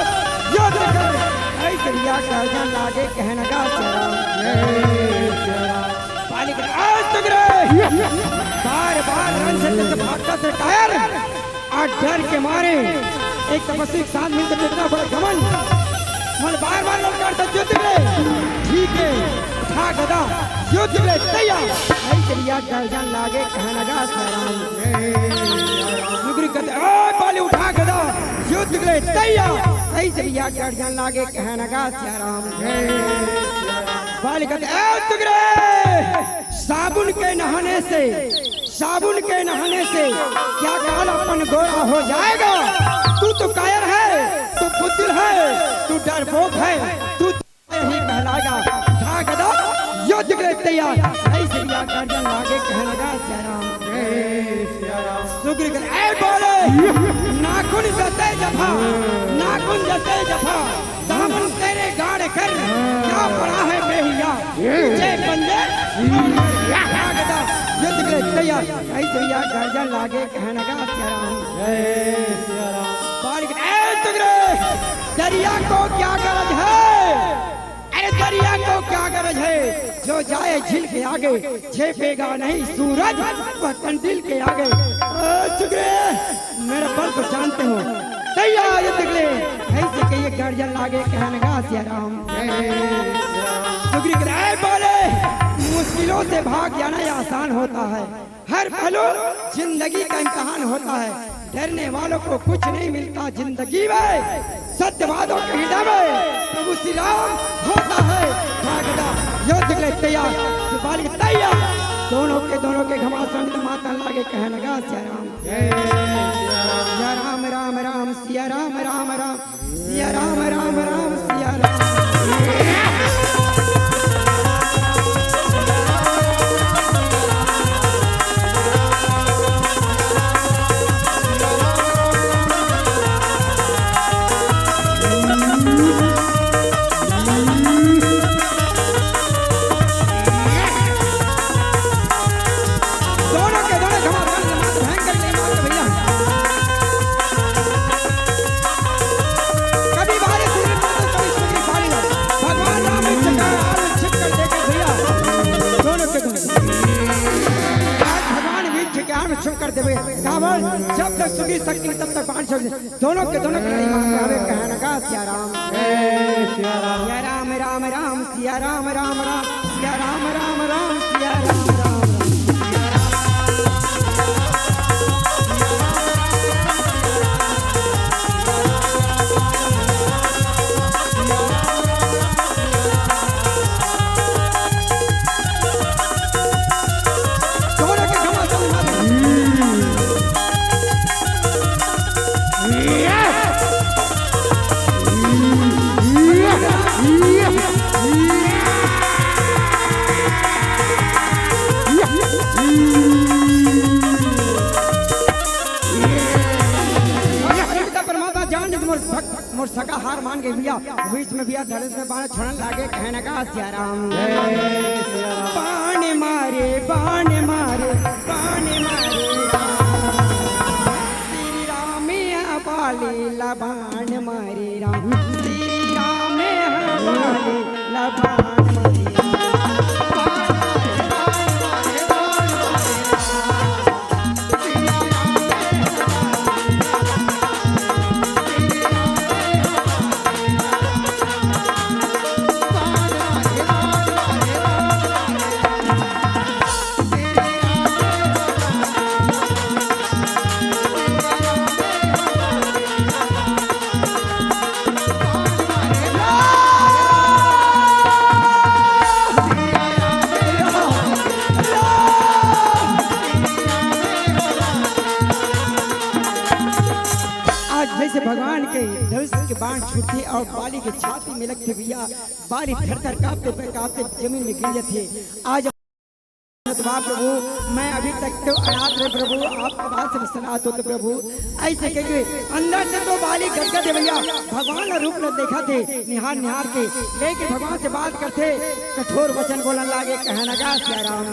युद्ध कर।" ऐसे भैया गर्जन लागे, कहने लगा सिया राम। जय सिया राम। बाली कहते, "ए, सुग्रीव!" बार बार रण क्षेत्र से भागता से कायर, और डर के मारे एक तपस्वी के साथ मिलकर इतना बड़ा घमंड। मन बार बार ललकारता युद्ध के लिए। ठीक है, उठा गदा, युद्ध के लिए तैयार। ऐसे भैया गर्जन लागे कहन लगा सिया राम। सुग्रीव कहते, "ए बाली, उठा गदा, युद्ध के लिए तैयार।" ऐसे भैया गर्जन लागे कहन लगा सिया राम। बाली कहते, "ए सुग्रीव, साबुन के नहाने से, साबुन के नहाने से क्या कालापन गोरा हो जाएगा? तू तो कायर है, तू बुद्धिल है, तू डरपोक है, तू यही कहलाएगा।" उठा गदा, युद्ध के लिए तैयार। ऐसे भैया गर्जन लागे कहन लगा सिया राम। सुग्रीव कहते, "ए बाली, नाखून जैसे जफा, नाखून जैसे जफा, साबुन तेरे गाड़ कर क्या पड़ा है बेहिया, पीछे पंजे।" उठा गदा, युद्ध के लिए तैयार। ऐसे भैया गर्जन लागे कहन लगा सिया राम। बाली कहते, "ए सुग्रीव, दरिया को क्या गरज है? अरे दरिया को क्या गरज है, जो जाए झील के आगे, झेपेगा नहीं सूरज वह कंडील के आगे।" ए सुग्रीव, मेरा बल तो जानते हो, तैयार युद्ध के लिए। ऐसे कहिए गर्जन लागे कहन लगा सिया राम। सुग्रीव कहते, "ए बाली, मुश्किलों से भाग जाना ये आसान होता है, हर पहलू जिंदगी का इम्तिहान होता है, डरने वालों को कुछ नहीं मिलता जिंदगी में, सत्यवादों के हृदय में प्रभु श्री राम होता है।" भागदा, युद्ध के लिए तैयार, बाली तैयार, दोनों के दोनों के घमासान माता लागे कहन लगा सिया राम। सिया राम, राम, राम, सिया राम, राम, राम, सिया राम, राम, राम, सिया राम। दोनों के दोनों घमासान, घमासान भयंकर के मारे भैया। कभी बारिश हुई तो कभी सूखी पानी। भगवान राम इच्छा का आलू छिप कर देखे भैया। दोनों के दोनों। आज भगवान भी इच्छा के आलू छिप कर देवे। कावल जब तक सुगी शक्ति तब तक बाण छोड़ दे। दोनों के दोनों के लड़ाई मारते हुए कहन लगा सिया राम। सिया राम, राम, राम, सिया राम, राम, राम, सिया राम, राम, राम, सिया राम, राम, राम। दोनों के घमासान मारे। परमात्मा जान दे मोर भक्त, मोर सका हार मान गए भैया। बीच में भैया धनुष में बाण छोड़न लागे, कहने का सिया राम। बाण मारे, बाण मारे, बाण मारे। श्री राम बाली ला बाण मारे राम। श्री राम बाली ला बाण मारे। आज जैसे भगवान के धनुष के बाण छूटथे और बाली के छाती में लगथे भैया, बाली थर थर कांपते पे कांपते जमीन में गिर जाथे। आज बाप प्रभु, मैं अभी तक तो अनाथ रहे प्रभु, आपके बात से सनाथ होते प्रभु। ऐसे कहिके अंदर से तो बाली गदगद हे भैया, भगवान ला रूप ला देखथे निहार निहार के, लेकिन भगवान से बात करथे, कठोर वचन बोलन लागे, कहन लगा सिया राम।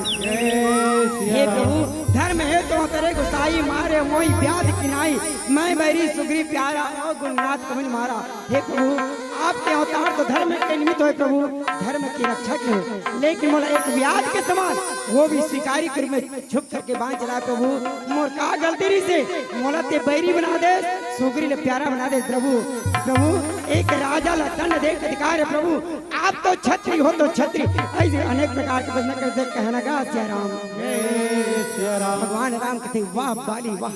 हे प्रभु, धर्म हे तो तेरे गोसाई, मारे मोहि व्याध किनाई, मैं बैरी सुग्रीव प्यारा, अवगुण नाथ कवन मारा। हे प्रभु, आपके अवतार तो धर्म के निमित्त होय प्रभु, धर्म की रक्षा के होय, लेकिन मोला एक व्याध के समान वो भी शिकारी के रूप में छुप करके बाण चलाय प्रभु। मोर का गलती रहिसे, मोला ते बैरी बना दे, सुग्रीव ले प्यारा बना दे प्रभु। प्रभु, एक राजा ला दंड दे के अधिकार हे प्रभु। आप तो छत्री हो तो छत्री, ऐसे अनेक प्रकार के प्रश्न करथे। कहना गा सिया राम। भगवान राम कथे, वाह बाली वाह,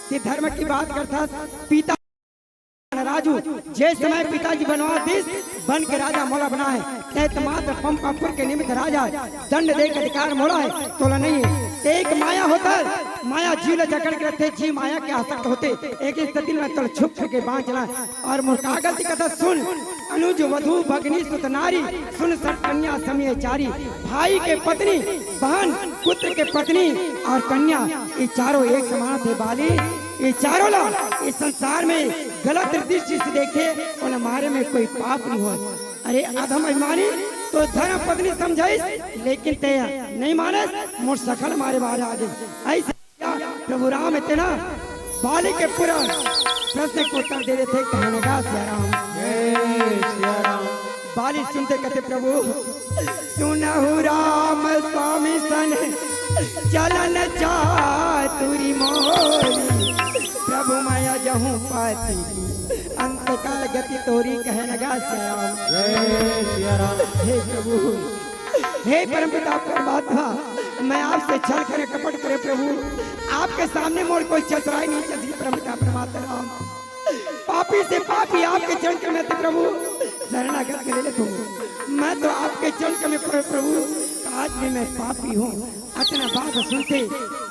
ते धर्म की बात करथस। पिता राजू, जे समय पिताजी बनवास दिस, बन के राजा मोला बनाय, तैं त मात्र पंपापुर के निमित्त राजा, दंड दे के अधिकार मोला हे, तोला नहीं हे। ते एक माया होथे, माया जीव ला जकड़ के रखथे, जीव माया के आसक्त होथे। एक स्थिति में तोला छुप छुप के बाण चलाय, अउ मोर का गलती कथा सुन, अनुज वधू भगनी सुत नारी, सुन सत कन्या समीय चारी, भाई के पत्नी, बहन, पुत्र के पत्नी अउ कन्या, ये चारों एक समान थे बाली। ये चारों ला इस संसार में गलत दृष्टि से देखे, ओला मारे में कोई पाप नहीं होय। अरे अधम अभिमानी, तो धर्म पत्नी समझाइस, लेकिन ते नहीं मानस, मोर सखा ल मारे बार आ गे। ऐसे प्रभु राम हे तेना बाली के पूरा प्रश्न के उत्तर दे देथे। कहना गा सिया राम। जय सिया राम। बाली सुनथे कथे, प्रभु सुनहु राम स्वामी सन चलन चातुरी मोरी, प्रभु माया जहूँ पाती अंतकाल गति तोरी। कहना गा सिया राम। जय सिया राम। हे प्रभु, हे परमपिता परमात्मा, मैं आपसे छल करे, कपट करे प्रभु, आपके सामने मोर कोई चतुराई नहीं चलती परमपिता परमात्मा राम। पापी से पापी आपके चरण कमल में प्रभु शरणागत कर लेथों। मैं तो आपके चरण कमल में प्रभु, आज भी मैं पापी हूँ। अतना बात सुनथे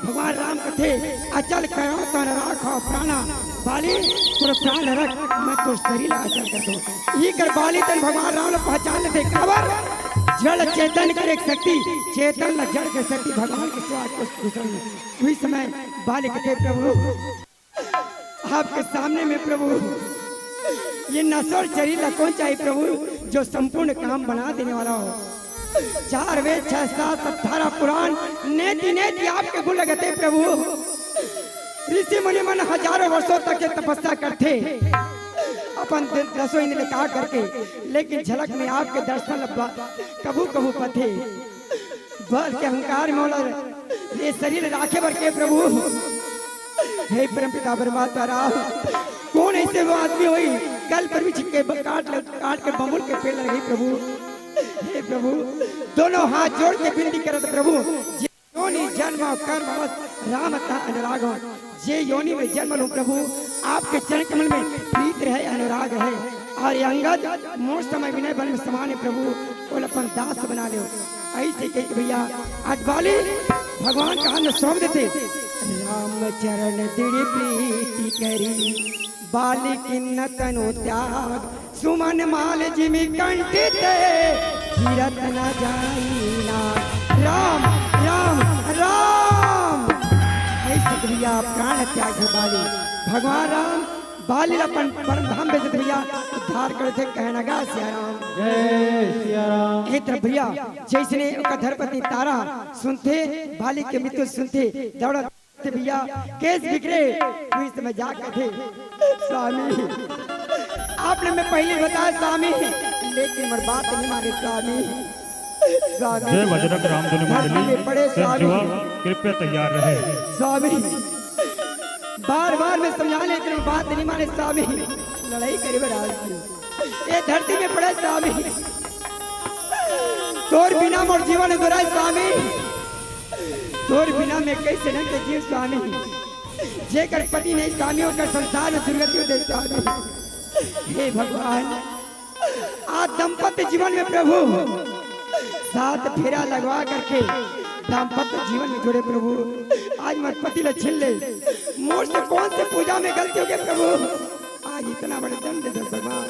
भगवान राम कथे, अचल करो तन राखो प्राणा, बाली तोर प्राण रख, मैं तोर शरीर ला अचल कर दूँ। इही कर बाली तन भगवान राम ला पहचान लेथे। काबर? जड़ चेतन के एक शक्ति, चेतन ला जड़ के शक्ति भगवान के सिवा कुछ दूसरा नहीं। उही समय बाली कथे, प्रभु आपके सामने में प्रभु, ये नश्वर शरीर ला कौन चाहिए प्रभु, जो संपूर्ण काम बना देने वाला हो। चार वेद, छह शास्त्र, अठारह पुराण, नेति नेति आपके गुण लगथे प्रभु। ऋषि मुनि मन हजारों वर्षों तक ये तपस्या करथे, अपन द-, दसों इंद्र का करके, लेकिन झलक में आपके दर्शन ब-, कभू कभू पथे। बल के अहंकार में ओला ये शरीर राखे बर के प्रभु। हे परमपिता परमात्मा राम, कौन ऐसे वो आदमी होही, कल्प वृक्ष के ब-, काट ले, काट के बमुल के पेड़ लगे प्रभु। हे प्रभु, दोनों हाथ जोड़ के विनती करत प्रभु, जे योनि जन्म कर्म राम ता अनुराग हो। जे योनि में जन्म लूं प्रभु, आपके चरण कमल में प्रीत रहे, अनुराग रहे। अउ ये अंगद मोर समान विनय बल में समान हे प्रभु, ओला अपन दास बना लेव। ऐसे कहिके भैया, आज बाली भगवान के हाथ में सौंप देथे। राम चरण दृढ़ प्रीति करी, बाली कीन्ह तनु त्याग, सुमन माल जिमि कंठ ते, गिरत न जाई ना। राम, राम, राम। ऐसे भैया प्राण त्याग हे बाली। भगवान राम बाली ला अपन परम धाम भेजथे भैया, उद्धार करथे। कहना गा सिया राम। जय सिया राम। हे तरफ भैया, जैसने ओकर धर्मपत्नी तारा सुनथे, बाली के मृत्यु सुनथे, दौड़त ते भैया, केस बिखरे, तू इस समय जा कथे, स्वामी, आपने मैं पहले बताया स्वामी, लेकिन मोर बात नहीं माने स्वामी। स्वामी, जय बजरंग रामधुनी धरती मंडली, में पड़े स्वामी। कृपया तैयार रहे। स्वामी, बार बार मैं समझा लेकिन मोर बात नहीं माने स्वामी, लड़ाई करे बर आए हे। ये धरती में पड़े स्वामी, तोर बिना मोर जीवन अधूरा हे स्वामी। तोर बिना मैं कैसे नंद जीव स्वामी, जेकर पति नहीं स्वामी, ओकर संसार में दुर्गति हो दे स्वामी। हे भगवान, आज दाम्पत्य जीवन में प्रभु सात फेरा लगवा करके दाम्पत्य जीवन में जोड़े प्रभु, आज मोर पति ला छीन ले, मोर से कौन से पूजा में गलती हो गई प्रभु, आज इतना बड़ा दंड दे दो भगवान।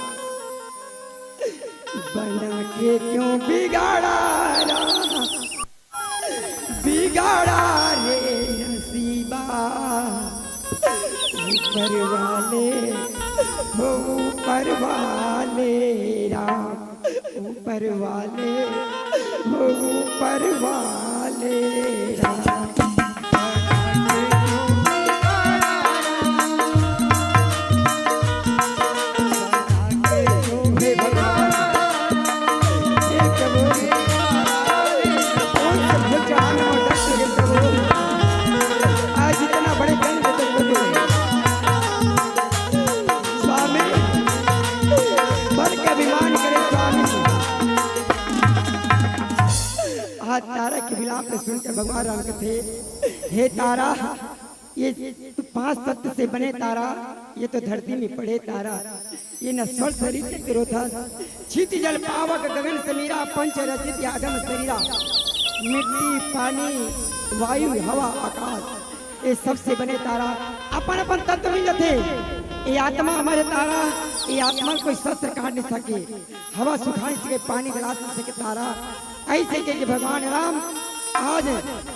बना के क्यों बिगाड़ा राम, बिगाड़ा रे नसीबा। ऊपर वाले, हो ऊपर वाले राम, ऊपर वाले, हो ऊपर वाले राम। भगवान राम कथे, हे तारा, ये तो पांच तत्व से बने तारा, ये तो धरती में पड़े तारा, ये नश्वर शरीर के तिरोधन, क्षिति जल पावक गगन समीरा, पंच रचित या अधम शरीरा, मिट्टी, पानी, वायु, हवा, आकाश, ये सबसे बने तारा अपन अपन तत्व मिल जाथे। ये आत्मा हमारे तारा, ये आत्मा कोई शस्त्र काट नहीं सके, हवा सुखा नहीं सके, पानी गिलास नहीं सके तारा। ऐसे के, के भगवान राम आज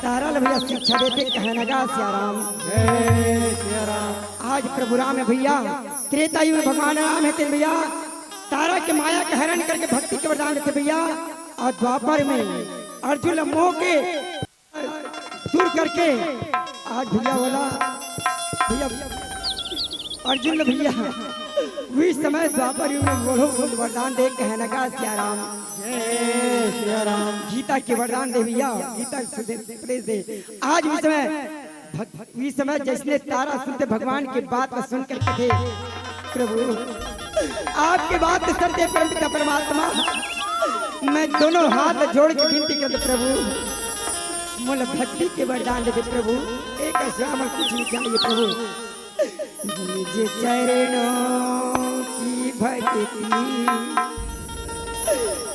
तारा ल भैया शिक्षा देथे, कहना गा सिया राम। जय सिया राम। आज प्रभु राम हे भैया, त्रेता युग में भगवान राम हे तेन भैया, तारा के माया के हरण करके भक्ति के वरदान देथे भैया। और द्वापर में अर्जुन ल मोह के दूर करके आज भैया बोला, भैया अर्जुन ल भैया उही समय द्वापर युग में बोलो बोल वरदान दे, कहना गा सिया राम। जय सिया राम। गीता के वरदान दे भैया, गीता के उपदेश दे। आज उही समय भग-, उही समय जैसने तारा सुनथे भगवान के बात ल सुन करके थे, प्रभु, आपके बात सुनथे परम पिता परमात्मा, मैं दोनों हाथ जोड़ के विनती करत प्रभु, मोला भक्ति के वरदान दे दे प्रभु, एक श्याम कुछ नहीं चाहिए प्रभु। निज चरणों की भक्ति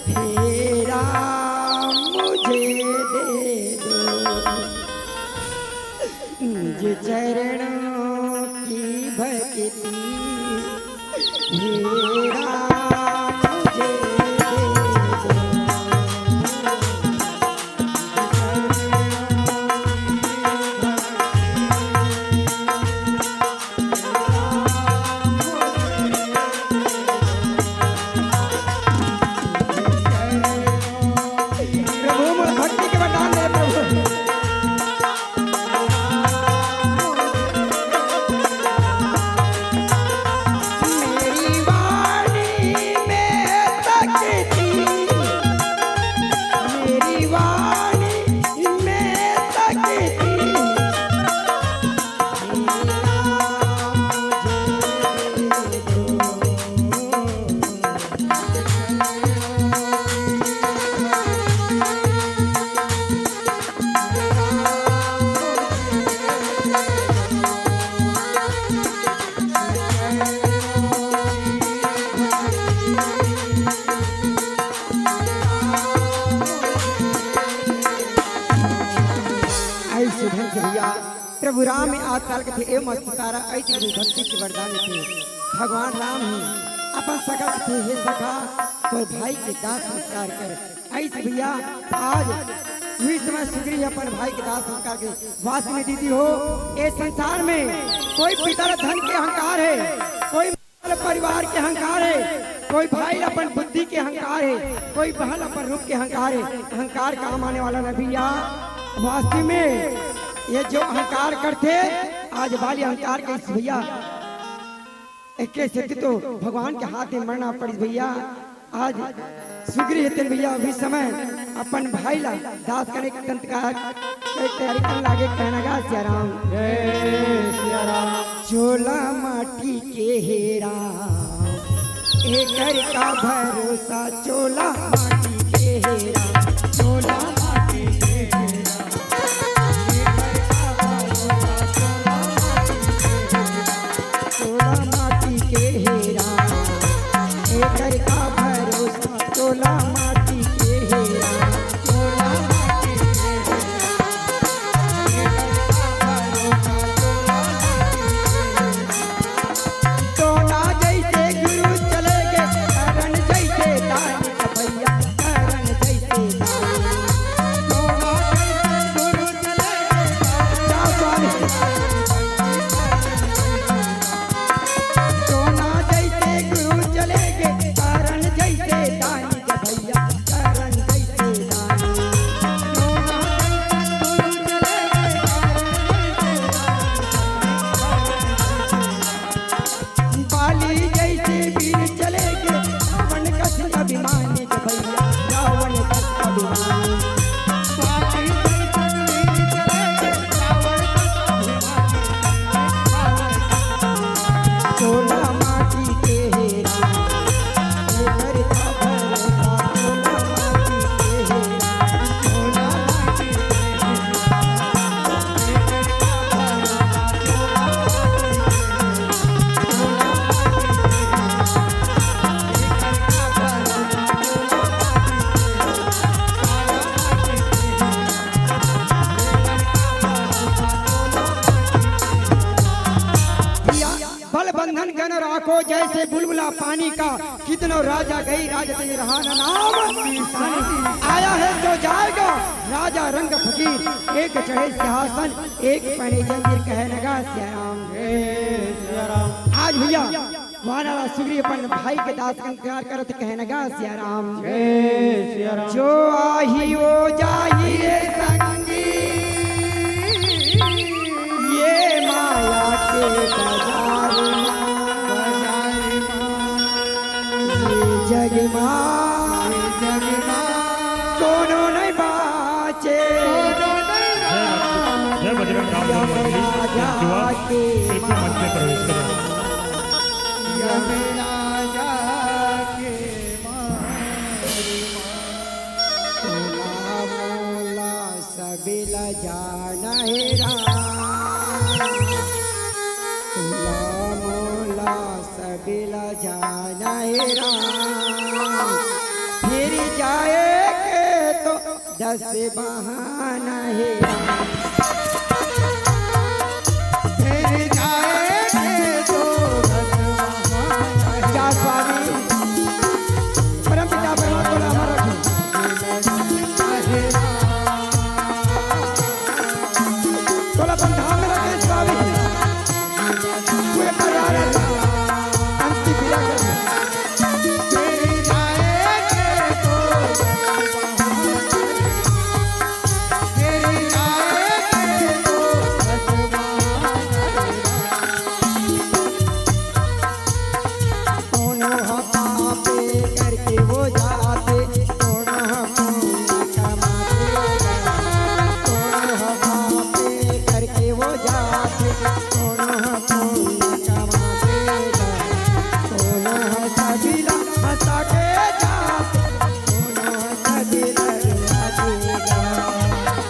हे राम मुझे दे दो। निज चरणों की भक्ति हे राम मुझे दे दो। प्रभु मोर भक्ति के वरदान दे प्रभु। मेरी वाणी में शक्ति, मेरी वाणी में शक्ति। आई सुधन से भैया, प्रभु राम में आज काल कथे, ए मस्त तारा, आई तेरी भक्ति के वरदान थे। भगवान राम ही अपन सखा कथे, हे सखा, तोर भाई के दाह संस्कार कर। ऐसे भैया, आज उही समय सुग्रीव अपन भाई के दाह संस्कार के वास्तव में दीदी हो, ए संसार में कोई पिता ला धन के अहंकार हे, कोई परिवार के अहंकार हे, कोई भाई ला अपन बुद्धि के अहंकार हे, कोई बहन ला अपन रूप के अहंकार हे। अहंकार काम आने वाला नहीं भैया। वास्तव में ये जो अहंकार करथे, आज बाली अहंकार के इस भैया एके सेती तो भगवान के हाथ में मरना पड़िस भैया। आज सुग्रीव हे तेन भैया अभी समय अपन भाई ला दाह करे के तंतकार के तैयारी करन लागे, कहना गा सिया राम। जय सिया राम। चोला माटी के हे राम, एकर का भरोसा, चोला माटी के हे राम, चोला माटी के हे राम। चोला माटी के हे राम, एकर का भरोसा, चोला माटी के हे राम, चोला माटी के हे राम, एकर का भरोसा, चोला माटी के हे राम। सोना जैसे गुरु चले गे, करन जैसे दानी भैया। बंधन कनो राखो जैसे बुलबुला पानी का, कितनो राजा गई राजा तन रहा न नाम निशानी। आया है जो जाएगा, राजा रंग फकीर, एक चढ़े सिंहासन, एक पहने जंजीर, कहने गा सिया राम। आज भैया, वानर सुग्रीव अपन भाई के दाह संस्कार करत, कहने गा सिया राम। जो आही वो जाही रे संगी, ये माया के बाजार मा, ये जग मा कोनो नहीं बाचे। जय बजरंग राम धनु मंडली, शिवा कृपया मंच में प्रवेश करें। तोला मोला सबेला जाना हे राम, तोला मोला सबेला जाना हे राम। फिर जाए के तो दस बहाना हे राम। फिर जाए के तो दस बहाना हे राम। जा स्वामी, परम पिता परमात्मा ने हमारा तोला अपन धाम में रखे स्वामी। पूरे परिवार अंतिम विदा कर दे। कोनो ह पापे करके वो जाथे, कोनो ह पुण्य कमाथे। कोनो ह पापे करके वो जाथे, कोनो ह पुण्य कमाथे। कोनो ह सबला हंसा के जाथे, कोनो ह सबला रुआ देगा।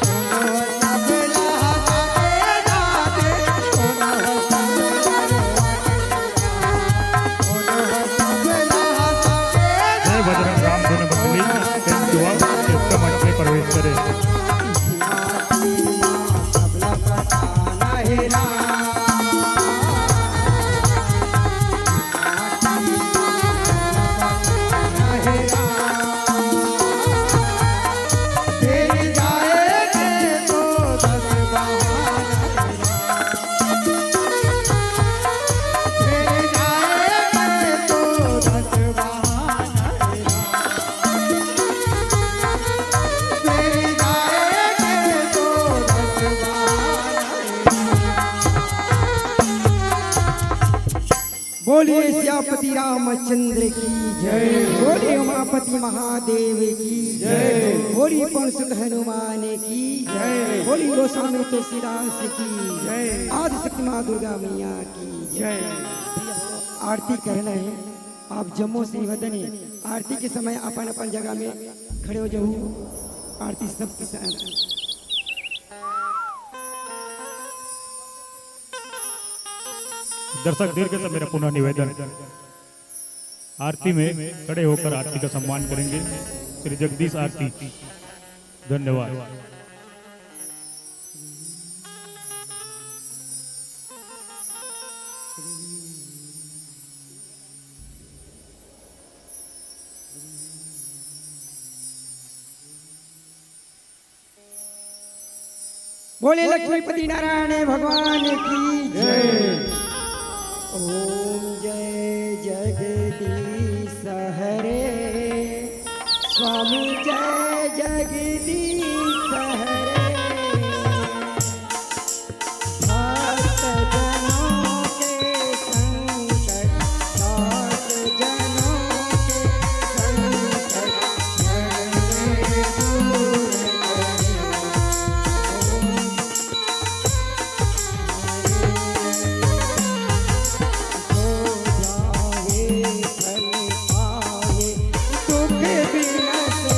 कोनो ह सबला हंसा के जाथे, कोनो ह सबला रुआ देगा। जय बजरंग राम धनु मंडली, शिवा कृपया मंच में प्रवेश करें। बोलिए सियापति रामचंद्र की जय। बोलिए उमापति महादेव की जय। बोलिए पवन सुत हनुमान की जय। बोलिए गोस्वामी तुलसीदास की जय। आदि शक्ति माँ दुर्गा मैया की जय। आरती करना है, आप जम्मो सेवदनी आरती के समय अपन अपन जगह में खड़े हो जाओ। आरती सबके साथ। दर्शक दीर्घ से मेरा पुनः निवेदन, आरती में खड़े होकर आरती का सम्मान करेंगे श्री जगदीश आरती। धन्यवाद। बोले लक्ष्मीपति नारायण भगवान की जय। ओम जय जगदीश हरे, स्वामी जय जगदीश हरे। भक्त जनों के संकट, दास जनों के संकट, हरने दूर करे। ओम हो जावे फल पावे, दुख बिनसे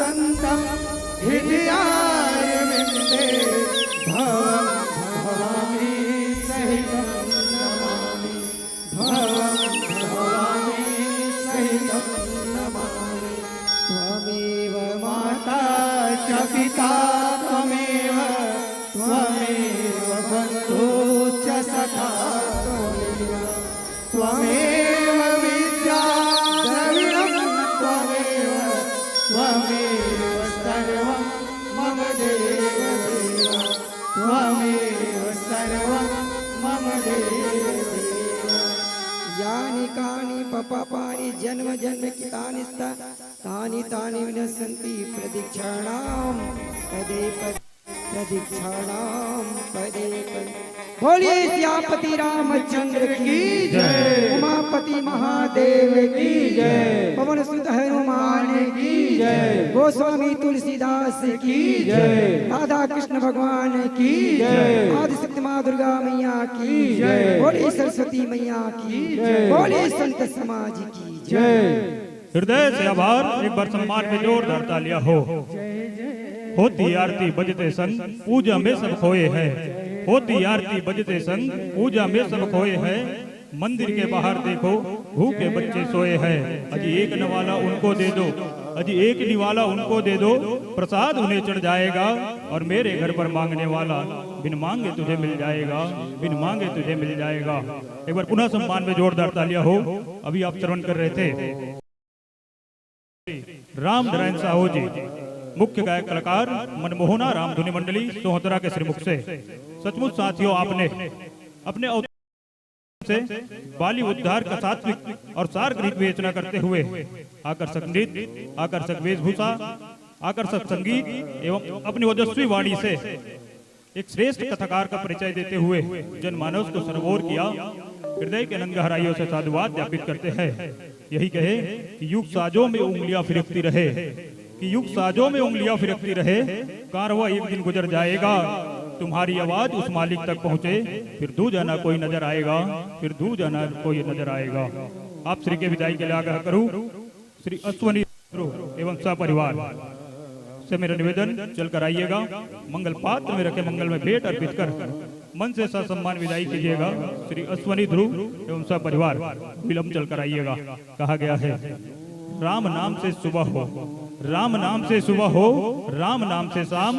सन्तं हृदयारविन्दे भवं भवानी सहितं नमामि। भवं भवानी सहितं नमामि। त्वमेव माता च पिता त्वमेव, त्वमेव बन्धु च सखा त्वमेव। त्वमेव विद्या द्रविणं त्वमेव, त्वमेव सर्वं मम देव देव। त्वमेव सर्वं मम देव देव। यानि कानि पपापानि जन्म जन्म कृतानि च, तानि तानि विनश्यन्ति प्रदक्षिणां पदे पदे। प्रदक्षिणां पदे पदे। बोलिए सियापति रामचंद्र की जय। उमापति महादेव की जय। पवन सुत हनुमान की जय। गोस्वामी तुलसीदास की जय। राधा कृष्ण भगवान की जय। आदिशक्ति माँ दुर्गा मैया की जय। बोलिए सरस्वती मैया की जय। बोलिए संत समाज की जय। हृदय से आभार, एक बार सम्मान में जोरदार तालियां हो। होती आरती बजते संग पूजा में सब खोए हैं। होती आरती बजते संग पूजा में सब खोए हैं। मंदिर के बाहर देखो, भूखे बच्चे सोए हैं। अजी एक निवाला उनको दे दो, अजी एक निवाला उनको दे दो। प्रसाद उन्हें चढ़ जाएगा। और मेरे घर पर मांगने वाला बिन मांगे तुझे मिल जाएगा, बिन मांगे तुझे मिल जाएगा। एक बार पुनः सम्मान में जोरदार तालियां हो। अभी आप श्रवण कर रहे थे राम नारायण साहू जी, मुख्य गायक कलाकार मनमोहना रामधुनी मंडली सोहतरा के श्रीमुख से। सचमुच साथियों, आपने अपने अवतार से बाली उद्धार का सात्विक और सार ग्रहित विवेचना करते हुए आकर्षक नृत्य, आकर्षक वेशभूषा, आकर्षक संगीत एवं अपनी ओजस्वी वाणी से एक श्रेष्ठ कथाकार का परिचय देते हुए जनमानस को सरोवर किया। हृदय के अनंत गहराइयों से साधुवाद ज्ञापित करते हैं। यही कहे कि युग साजों में उंगलियां फिरकती रहे, कि युग साजों में उंगलियां फिरकती रहे। कारवां एक दिन गुजर जाएगा, तुम्हारी आवाज उस मालिक तक पहुंचे, फिर दूजा ना कोई नजर आएगा, फिर दूजा ना कोई नजर आएगा। आप श्री के विदाई के लिए आग्रह करूं, श्री अश्वनी एवं सपरिवार से मेरा निवेदन, चलकर आइएगा, मंगल पात्र में रखे मंगल में भेंट अर्पित कर मन से ससम्मान विदाई कीजिएगा। श्री अश्वनी ध्रुव एवं सपरिवार विलंब चलकर आइएगा। कहा गया है, राम नाम से सुबह हो, राम नाम से सुबह हो, राम नाम से शाम,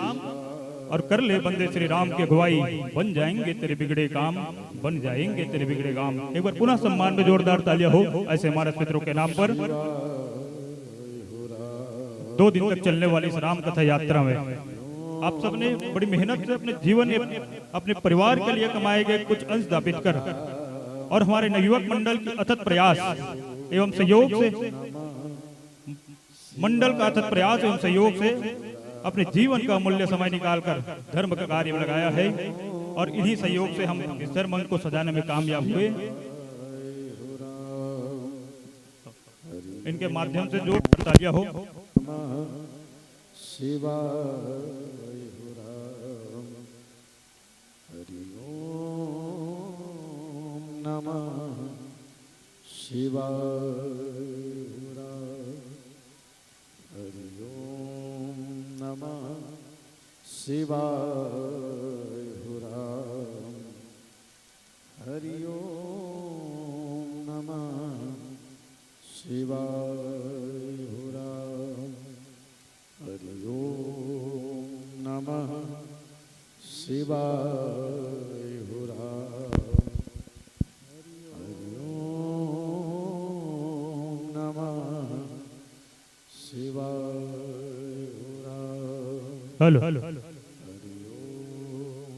और कर ले बंदे श्री राम की अगुवाई, बन जाएंगे तेरे बिगड़े काम, बन जाएंगे तेरे बिगड़े काम। एक बार पुनः सम्मान में जोरदार तालियां हो ऐसे मानस मित्रों के नाम पर। दो दिन तक चलने वाली इस राम कथा यात्रा में आप सबने बड़ी मेहनत से अपने जीवन, अपने परिवार के लिए कमाए गए कुछ अंश दापित कर और हमारे नवयुवक मंडल के अथक प्रयास एवं सहयोग से, मंडल का अथक प्रयास एवं सहयोग से अपने जीवन का अमूल्य समय निकालकर धर्म का कार्य में लगाया है और इन्हीं सहयोग से हम इस धर्म मंच को सजाने में कामयाब हुए। इनके माध्यम से जोरदार तालियां हो। शिवाय हो राम। हरि ओम नमः शिवाय हो राम। हरि ओम नमः शिवाय हो राम। हरि ओम नमः शिवाय हो राम। हरि ओम नमः शिवाय हो राम। हरि ओम नमः शिवाय हो राम। हेलो। हरि ओम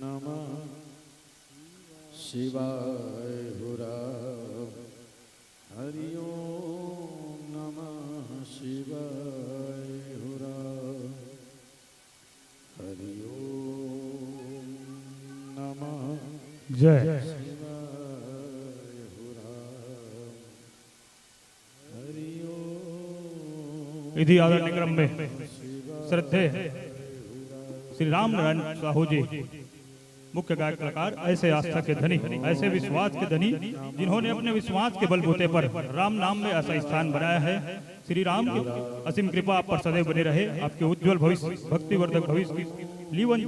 नमः शिवाय हो राम। हरि ओम नमः शिवाय हो राम। हरि ओम नमः जय। शिवाय हो राम। हरि ओम इधि आदरणीय क्रम में श्रद्धेय श्री राम नारायण साहू जी मुख्य गायक कलाकार ऐसे आस्था के धनी, ऐसे विश्वास के धनी, जिन्होंने अपने विश्वास के बलबूते पर राम नाम में ऐसा स्थान बनाया है। श्री राम की असीम कृपा आप पर सदैव बने रहे। आपके उज्जवल भविष्य, भक्तिवर्धक भविष्य की जीवन,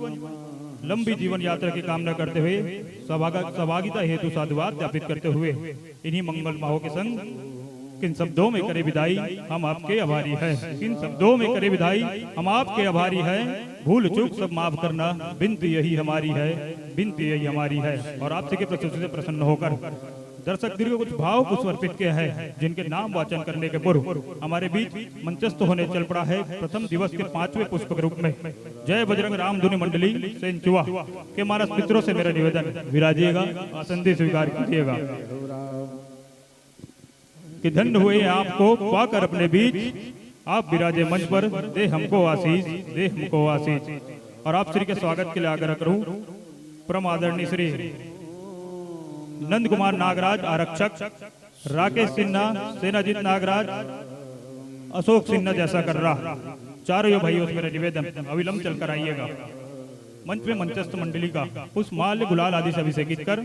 लंबी जीवन यात्रा की कामना करते हुए सौभाग-, सौभाग्यता हेतु साधुवाद ज्ञापित करते हुए इन्हीं मंगल माहों के संग किन शब्दों में करे विदाई, हम आपके आभारी हैं। किन शब्दों में करे विदाई, हम आपके आभारी हैं। भूल चूक सब माफ करना, बिनती यही हमारी है, बिनती यही हमारी है। और आप सभी की प्रस्तुति से प्रसन्न होकर दर्शक दीर्घ कुछ भाव को समर्पित किया है, जिनके नाम वाचन करने के पूर्व हमारे बीच मंचस्थ होने चल पड़ा है प्रथम दिवस के पांचवें पुष्प के रूप में जय बजरंग रामधुनी मंडली सेंचुआ के मानस मित्रों से मेरा निवेदन, विराजिएगा, आसन भी स्वीकार कीजिएगा। कि धन्य हुए आपको पाकर अपने बीच, आप विराजे मंच पर, दे हमको आशीष, दे हमको आशीष। और आप सभी के स्वागत के लिए आग्रह करूं परम आदरणीय श्री नंद कुमार नागराज आरक्षक, राकेश सिन्हा, सेनाजीत नागराज, अशोक सिन्हा जैसा कर रहा, चारों भाइयों से मेरा निवेदन, अविलंब चलकर आइएगा। मंच में मंचस्थ मंडली का पुष्पमाल्य गुलाल आदि से अभिषेकित कर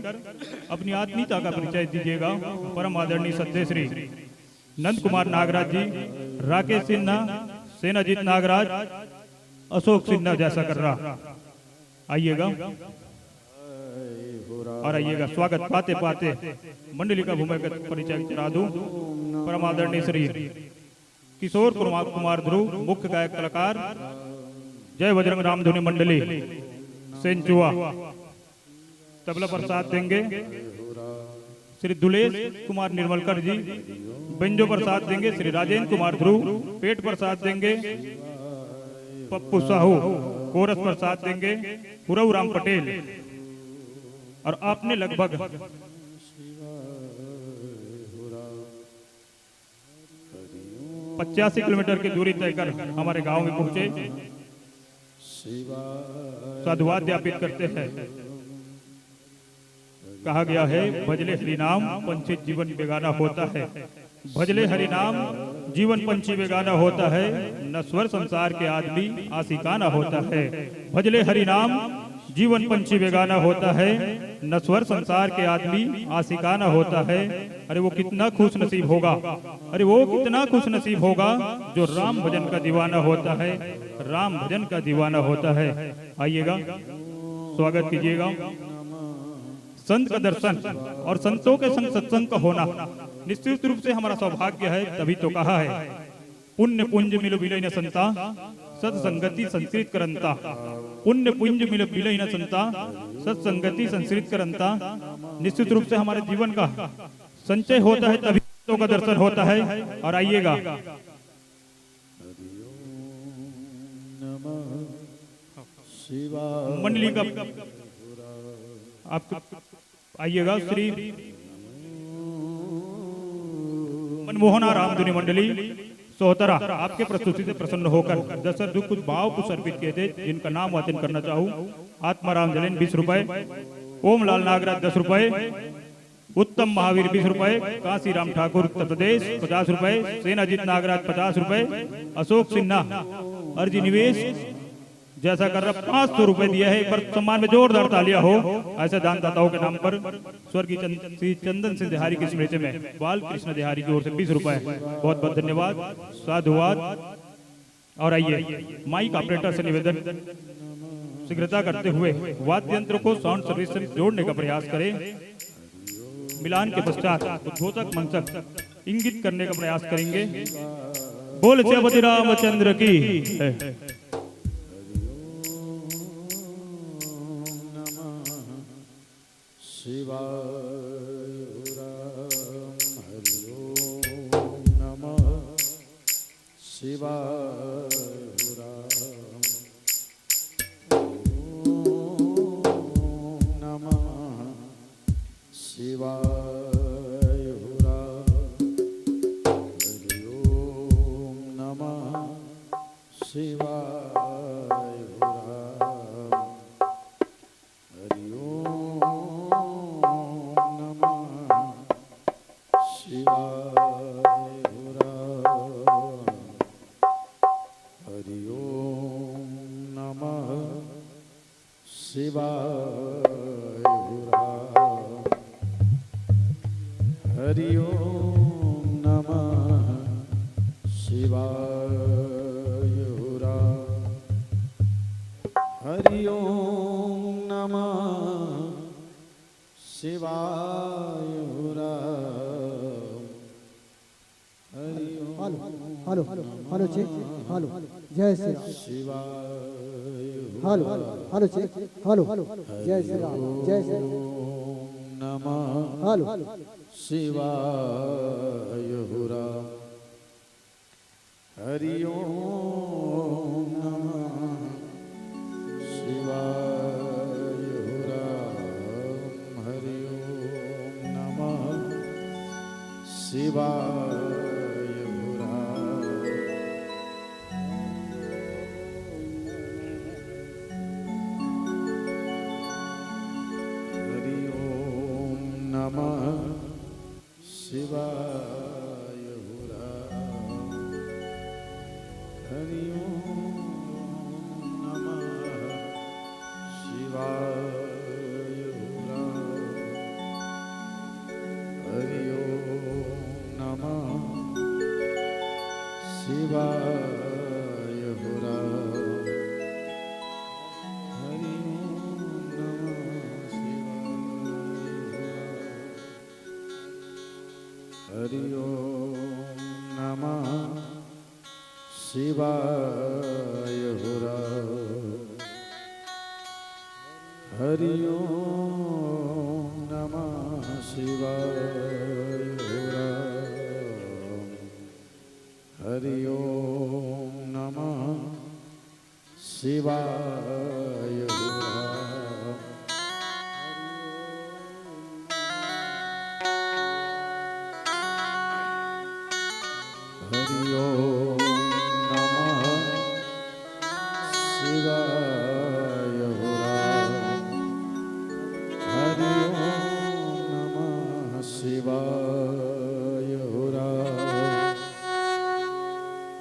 अपनी आत्मीयता का परिचय दीजिएगा। परम आदरणीय सद्य श्री नंद कुमार नागराज जी, राकेश सिन्हा, सेनाजीत नागराज, अशोक सिन्हा जैसा कर रहा, आइएगा। और आइएगा, स्वागत पाते पाते मंडली का भूमिगत परिचय करा दूं। परम आदरणीय श्री किशोर कुमार, कुमार ध्रुव, मुख्य गायक कलाकार, जय बजरंग रामधुनी मंडली सेंचुआ। तबला पर साथ देंगे श्री दुलेश कुमार निर्मलकर जी, बेंजो पर साथ देंगे श्री राजेंद्र कुमार ध्रुव, पेट पर साथ देंगे पप्पू साहू, कोरस पर साथ देंगे पुरऊ राम पटेल। और आपने लगभग पचासी किलोमीटर की दूरी तय कर हमारे गांव में पहुंचे, साधुवाद ज्ञापित करते हैं। कहा गया है, भजले हरि नाम पंछी जीवन बेगाना होता है। भजले हरि नाम जीवन पंछी बेगाना होता है, नश्वर संसार के आदमी आशिकाना होता है। भजले हरि नाम जीवन पंछी बेगाना होता है, नश्वर संसार के आदमी आशिकाना होता है। अरे वो कितना खुश नसीब होगा, अरे वो कितना खुश नसीब होगा जो राम भजन का दीवाना होता है, राम भजन का दीवाना होता है। आइएगा, स्वागत कीजिएगा। संत का दर्शन और संतों के संग सत्संग का होना निश्चित रूप से हमारा सौभाग्य है, तभी तो कहा है, पुण्य पुंज मिल विलय न संता, सत्संगति संस्कृत करंता। पुण्य पुंज मिल विलय न संता, सत्संगति संस्कृत करंता। निश्चित रूप से हमारे जीवन का संचय होता है, तभी संतों का दर्शन होता है। और आइएगा, मंडली का आप आइएगा श्री मनमोहना रामधुनी मंडली सोहतरा, आपके प्रस्तुति से प्रसन्न होकर दस रुपये कुछ भाव कुछ अर्पित किए थे, जिनका नाम वाचन करना चाहूँ। आत्माराम जलेन बीस रुपए, ओमलाल नागराज दस रुपए, उत्तम महावीर बीस रुपए, कांसीराम ठाकुर उत्तर प्रदेश पचास रुपए, सेनाजीत नागराज पचास रुपए, अशोक सिन्हा, अर्जी निवेश जैसा कर रहा, पाँच सौ रुपए दिया है। एक बार सम्मान में जोरदार तालियां हो ऐसे दानदाताओं के नाम पर। स्वर्गीय चंद, श्री चंदन सिंह देहारी की स्मृति में बाल कृष्ण देहारी की ओर से बीस रुपए। बहुत बहुत धन्यवाद, साधुवाद। और आइए, माइक ऑपरेटर से निवेदन, शीघ्रता करते हुए वाद्य यंत्र को साउंड सर्विस से जोड़ने का प्रयास करें। मिलान के पश्चात उद्घोषक मंचक इंगित करने का प्रयास करेंगे। बोल सियापति रामचंद्र की। शिवाय राम। हरि ओम नमः शिवाय राम। ओम नमः शिवाय राम। हरि ओम नमः शिवाय राम। हरि ओम नमः शिवाय राम। हरि ओम नमः शिवाय हरि ओम नमः शिवाय हो राम। हरि ओम नमः शिवाय हो Ram. Hari Om hello, hello, hello, check, hello, जय श्री राम। शिवाय हो hello, Ram. Hello, check, hello, जय श्री राम, जय श्री राम। ओम नमः हेलो। शिवाय हो राम। हरि ओम नमः शिवाय हो राम। हरि ओम नमः शिवाय हो राम। हरि ओम नमः शिवाय हो राम। हरि ओम नमः शिवाय हो राम। हरि ओम नमः शिवाय हो राम। हरि ओम नमः शिवाय हो राम। हरि ओम नमः शिवाय हो राम। हरि ओम नमः शिवाय हो राम। हरि ओम नमः शिवाय हो राम। हरि ओम नमः शिवाय हो राम। हरि ओम नमः शिवाय हो राम।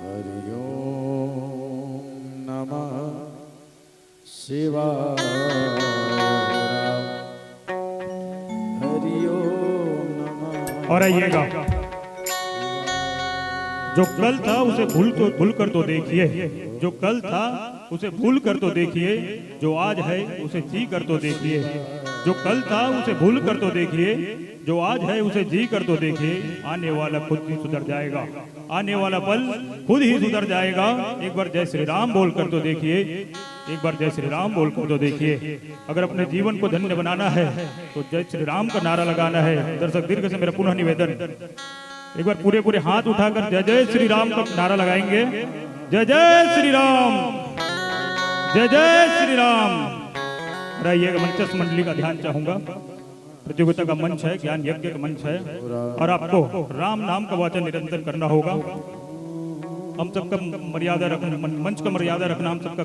हरि ओम नमः शिवाय हो राम। हरि ओम नमः और आइएगा, जो कल था उसे भूल तो, भूल कर तो देखिए, जो कल था उसे भूल कर तो देखिए, जो आज है उसे जी कर तो देखिए। जो कल था उसे भूल कर तो देखिए, जो आज है उसे जी कर तो देखिए। आने वाला खुद ही सुधर जाएगा, आने वाला पल खुद ही सुधर जाएगा। एक बार जय श्री राम बोल कर तो देखिए, एक बार जय श्री राम बोल कर तो देखिए। अगर अपने जीवन को धन्य बनाना है तो जय श्री राम का नारा लगाना है। दर्शक दीर्घ से मेरा पुनः निवेदन, एक बार पूरे पूरे हाथ उठाकर जय जय श्री राम का नारा लगाएंगे। जय जय श्री राम, जय जय श्री राम। और आइए, मंचस्थ मंडली का ध्यान चाहूंगा। प्रतियोगिता का मंच है, ज्ञान यज्ञ का मंच है और आपको राम नाम का वाचन निरंतर करना होगा। हम सबका मर्यादा रखना, मंच का मर्यादा रखना हम सबका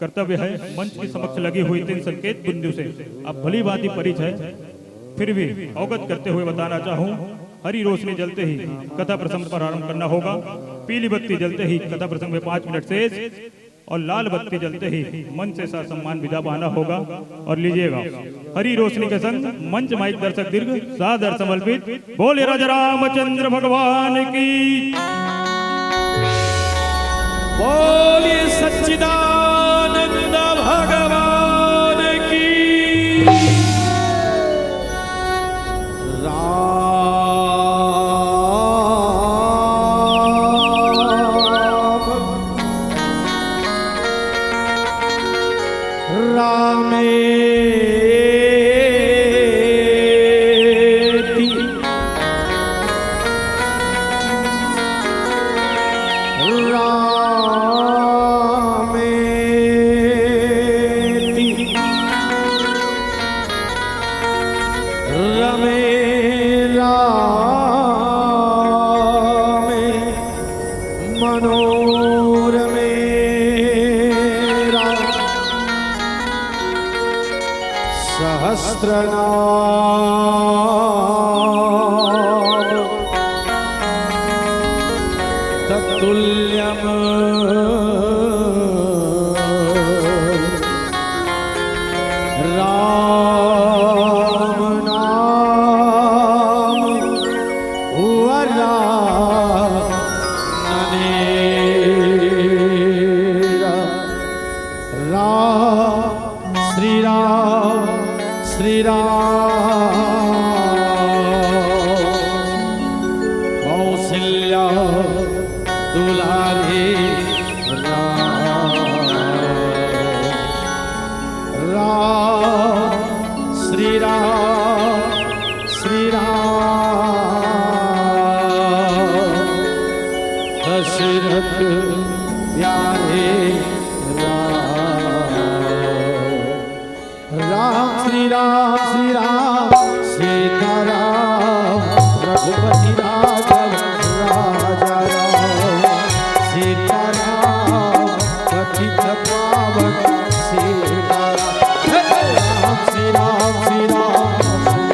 कर्तव्य है। मंच के समक्ष लगी हुई तीन संकेत बिंदु से आप भली भांति परिचित हैं, फिर भी अवगत करते हुए बताना चाहूँ, हरी रोशनी जलते ही कथा प्रसंग प्रारंभ करना होगा। पीली बत्ती जलते ही कथा प्रसंग में पाँच मिनट शेष और लाल बत्ती जलते ही मंच से ससम्मान विदा पाना होगा। और लीजिएगा, हरी रोशनी के संग मंच माइक दर्शक दीर्घ सादर समर्पित। बोले राजा रामचंद्र भगवान की, बोले सच्चिदानंद भगवान की। राम रामेति रामेति रमे रामे मनोरमे राम सहस्रनाम तत्तुल्यम राम नाम दुलारे राम, राम, श्री राम, श्री राम, दशरथ प्यारे राम। राम श्री राम श्री राम सीताराम, रघुपति राघव राजा राम। सीताराम पतित पावन सीताराम। हे राम श्री राम श्री राम श्री राम।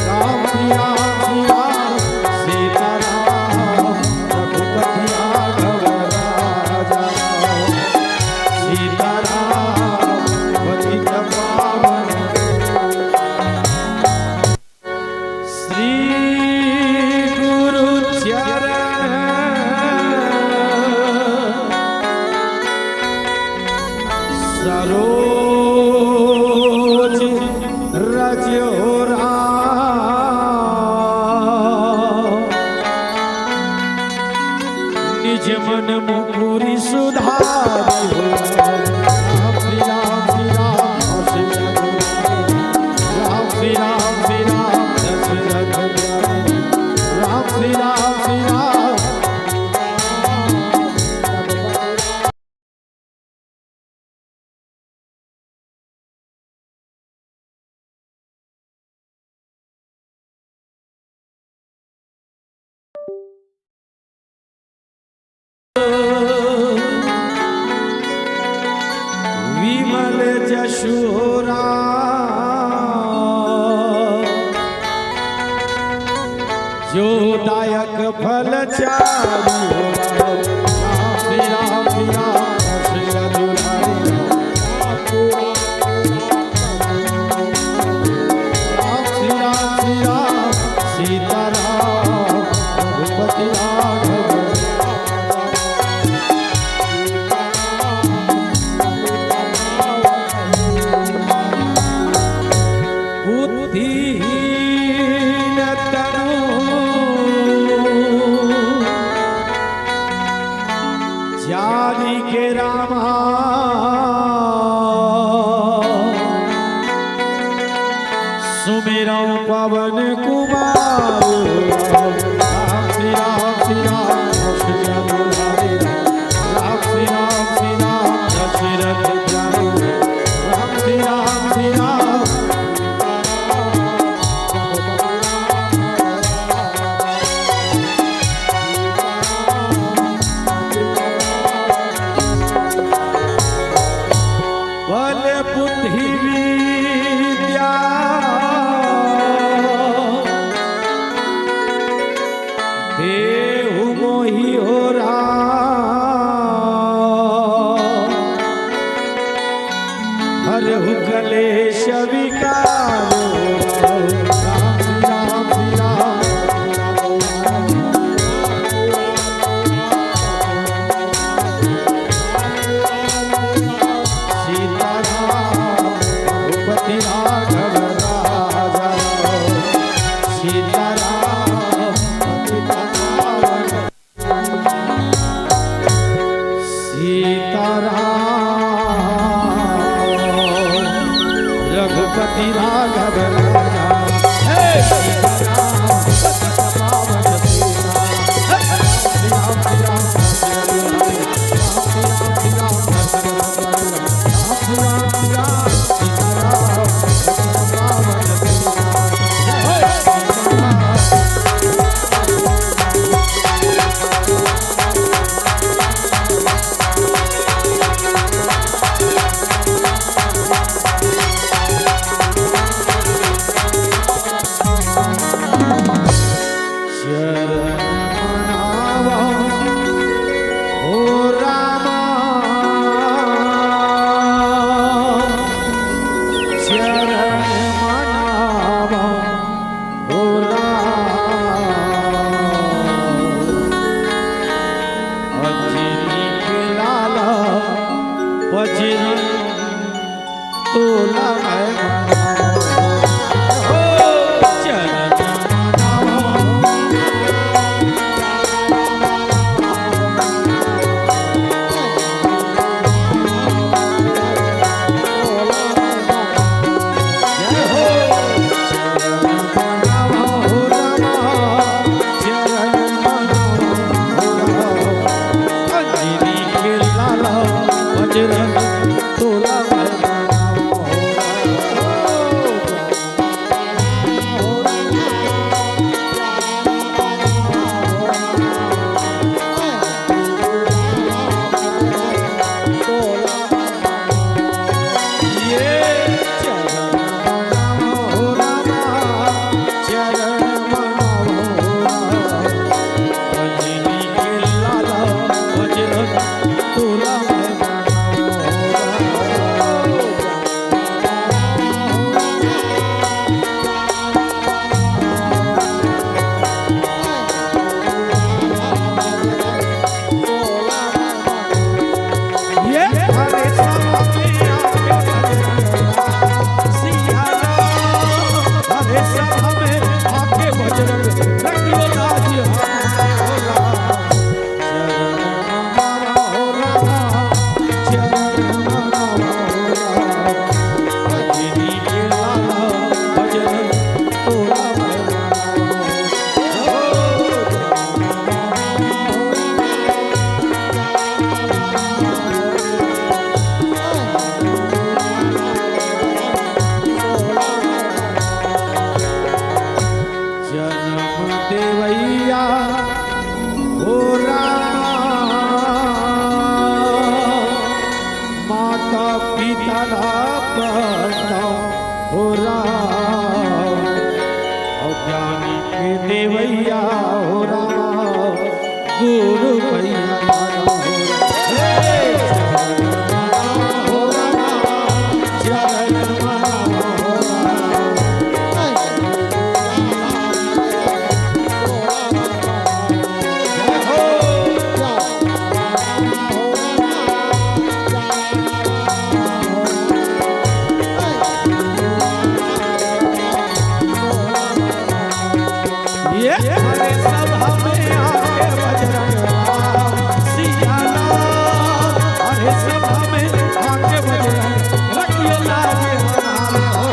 राम श्री राम श्री राम सीताराम, रघुपति राघव राजा राम। सीताराम पतित पावन। श्री गुरु चरण सरोज रज हो राम। निज मन मुकुरि सुधारि हो। राम श्री राम श्री राम श्री राम। राम श्री राम श्री राम दशरथ प्यारे। राम श्री राम श्री राम। विमल जसु राम, जो दायक फल चारि हो। राम श्री राम श्री राम श्री रघुराम। राम श्री राम श्री राम सीताराम रघुपति राघव। बुद्धिहीन तनु जानिके रामा, सुमिरौं पवन कुमार। राम श्री राम श्री राम श्री रघुराम। राम श्री राम श्री राम दशरथ प्यारे। राम श्री राम श्री राम। बल बुद्धि विद्या देहु जनम देवइया हो राम, माता पिता ला पालना हो राम, अउ ज्ञान के देवइया हो राम, गुरु भैया हो राम। हे चरण हो राम, चरण हो राम। ये हरे सभा में आके बजरंग राम सिया राम, हरे सभा में आके बजरंग रखियो लाज हमार हो।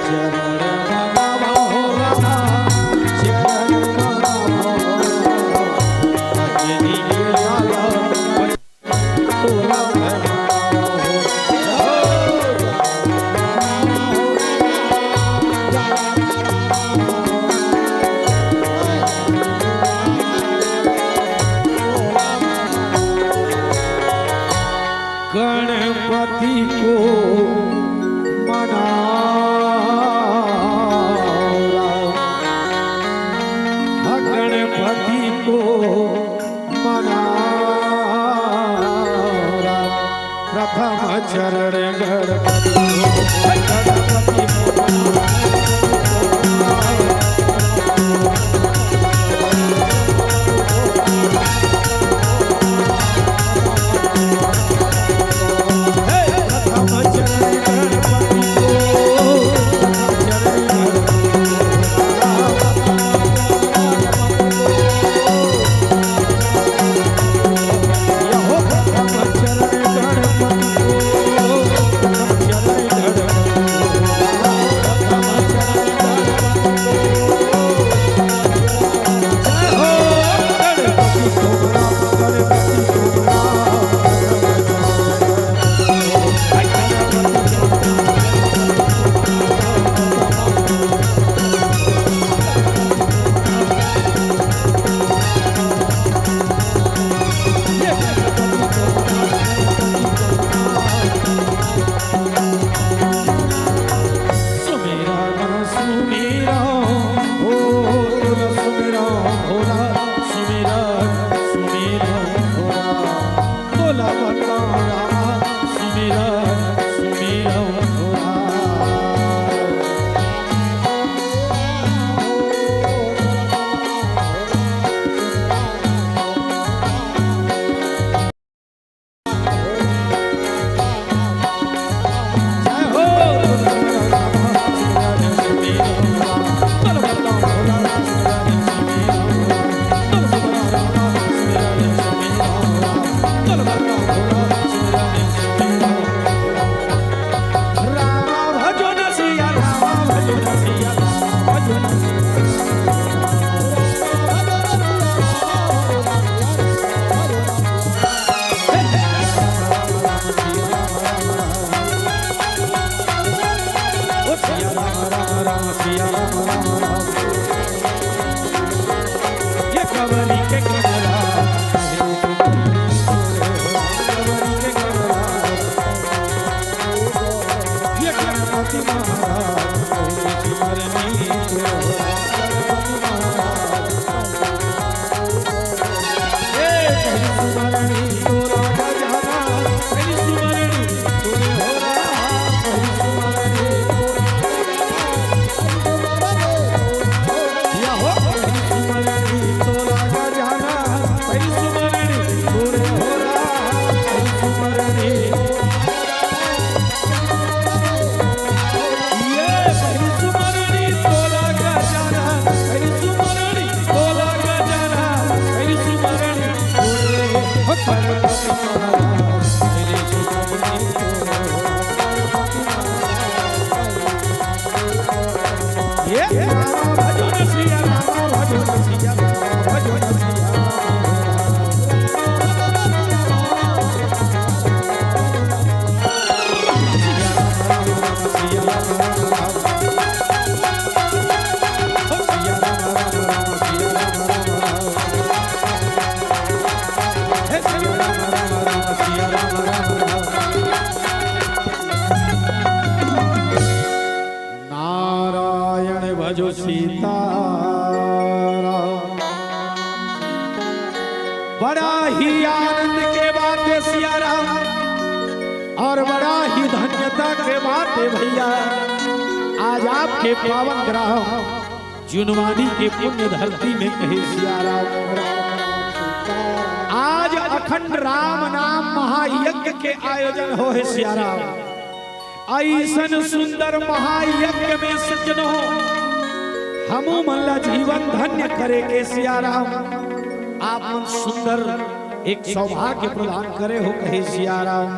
चरण मनावा हो रामा, चरण मनावा हो रामा, अंजनी के लाला गणपति को मनाओ, हाँ, गणपति को मनाओ। प्रथम चरण गणपति को, गणपति को मनाओ। सुमिरन सुमिरन हो, सुमिरन भोला, सुमिरन सुमिरन भोला, भोला बता रामा, सुमिरन सुमिरन भोला। नारायण भजो सीताराम। बड़ा ही आनंद के बात है सिया राम, और बड़ा ही धन्यता के बात है भैया। आज आपके पावन ग्राम जुनवानी के पुण्य धरती में कहे सिया राम। आज अखंड राम नाम महायज्ञ के आयोजन हो है सिया राम। ऐसन सुंदर महायज्ञ में सज्जनों, हमू मन ला जीवन धन्य करे के सिया राम, आप मन सुंदर एक सौभाग्य प्रदान करे हो कहे सिया राम।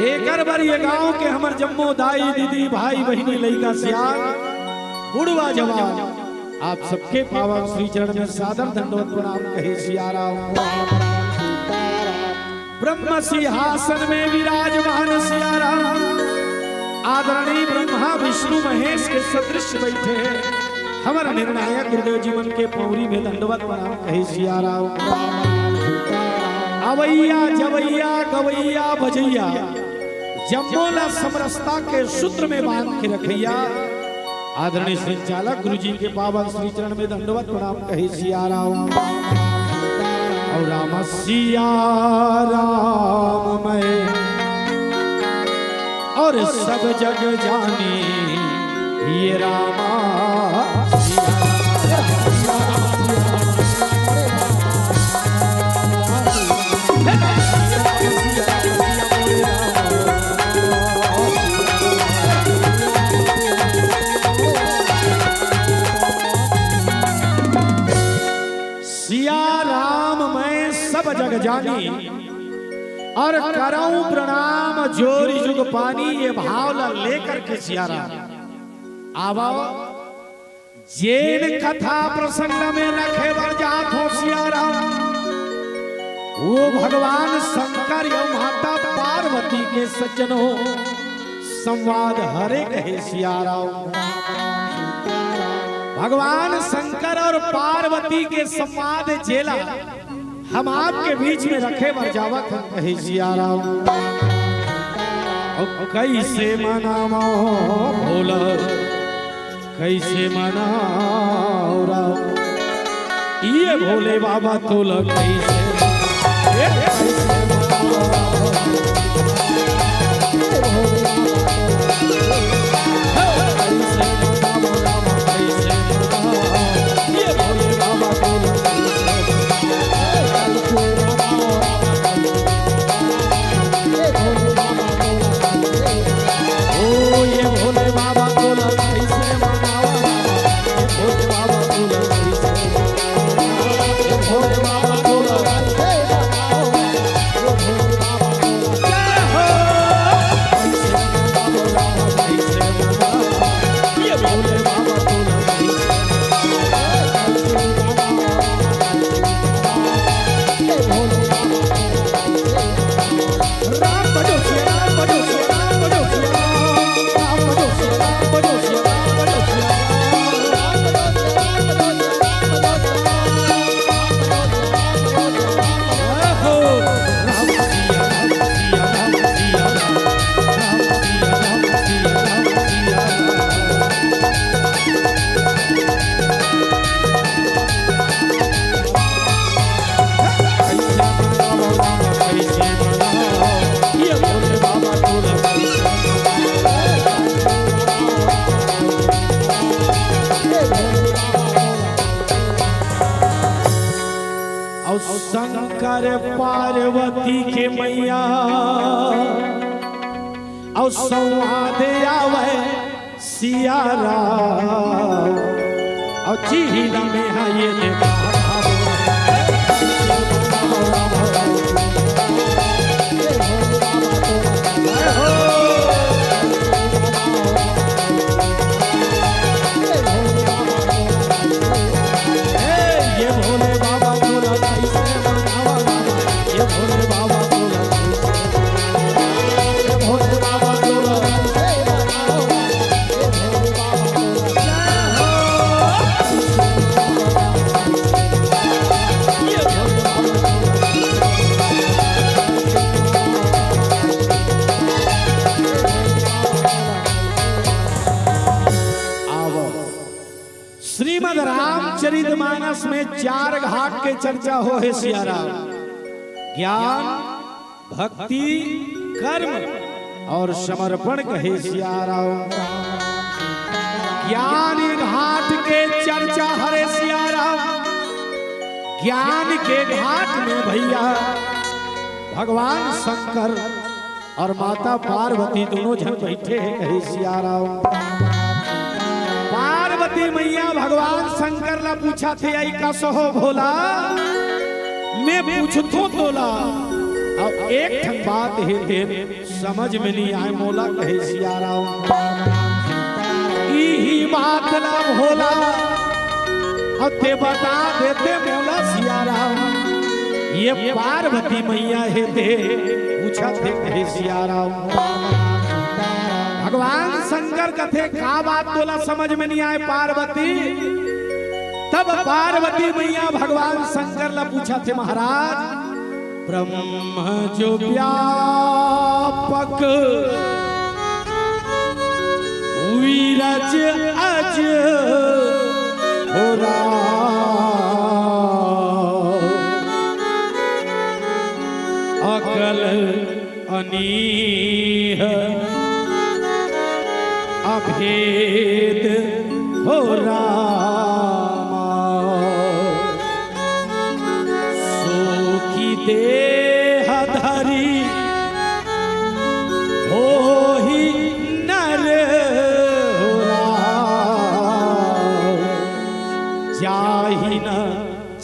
एकर बर ये गांव के हमर जम्मो दाई दीदी भाई बहिनी लइका सियान बुढ़वा जवान, आप सबके पावन श्री चरण में सादर दंडवत प्रणाम कहे सिया राम। ब्रह्म सिंहासन में विराजमान सिया राम, आदरणीय ब्रह्मा विष्णु महेश के सदृश बैठे हैं। हमर निर्णायक गुरुदेव जी मन के पौरी में दंडवत प्रणाम कहे सिया राम। अवैया जवैया गवैया बजैया, जम्मो ला समरसता के सूत्र में बांध के रखैया आदरणीय संचालक गुरु जी के पावन श्री चरण में दंडवत प्रणाम कहे सिया राम। और राम सिया राम मैं और सब जग जानी ये रामा सिया राम। सिया राम मैं सब जग जानी और करऊं प्रणाम जोरी जुग पानी, ये भाव ला लेकर के सिया राम आवा। जेन कथा प्रसंग में रखे बर जात हो सिया राम, वो भगवान शंकर या माता पार्वती के सज्जन हो संवाद हरे कहे सिया राम। भगवान शंकर और पार्वती के संवाद जेला हम आपके बीच में रखे बर जावत हन कहे सिया राम। ओ कैसे मनावा भोला, कैसे मनावा राम, ये भोले बाबा तोला कैसे मनावा, कैसे मनावा राम। अउ शंकर पार्वती के मैया अउ संवाद आवे सिया राम। अउ चीन में है ये देखा श्रीमद् रामचरितमानस में चार घाट के चर्चा हो हे सिया राम। ज्ञान, भक्ति, कर्म और समर्पण कहे सिया राम। ज्ञान घाट के चर्चा हरे सिया राम। ज्ञान के घाट में भैया भगवान शंकर और माता पार्वती दोनों झन बैठे हे कहे सिया राम। पार्वती मैया भगवान शंकर ला पूछत हे, "आई कस हो भोला, मैं पूछथों तोला, अब एक ठन बात हे तेन समझ में नइ आय मोला," कहे सिया राम। इही बात ला भोला अब ते बता देते मोला सिया राम। ये पार्वती मैया हे ते पूछत हे कहे सिया राम। भगवान शंकर कथे, "का बात तोला समझ में नइ आय पार्वती?" तब पार्वती मैया भगवान शंकर ला पूछत हे, "महाराज, ब्रह्म जो व्यापक वीरज अज हो राम, अकल अनीह अभेद हो रामा, सो की देह धरी होही नर हो राम, जाहि न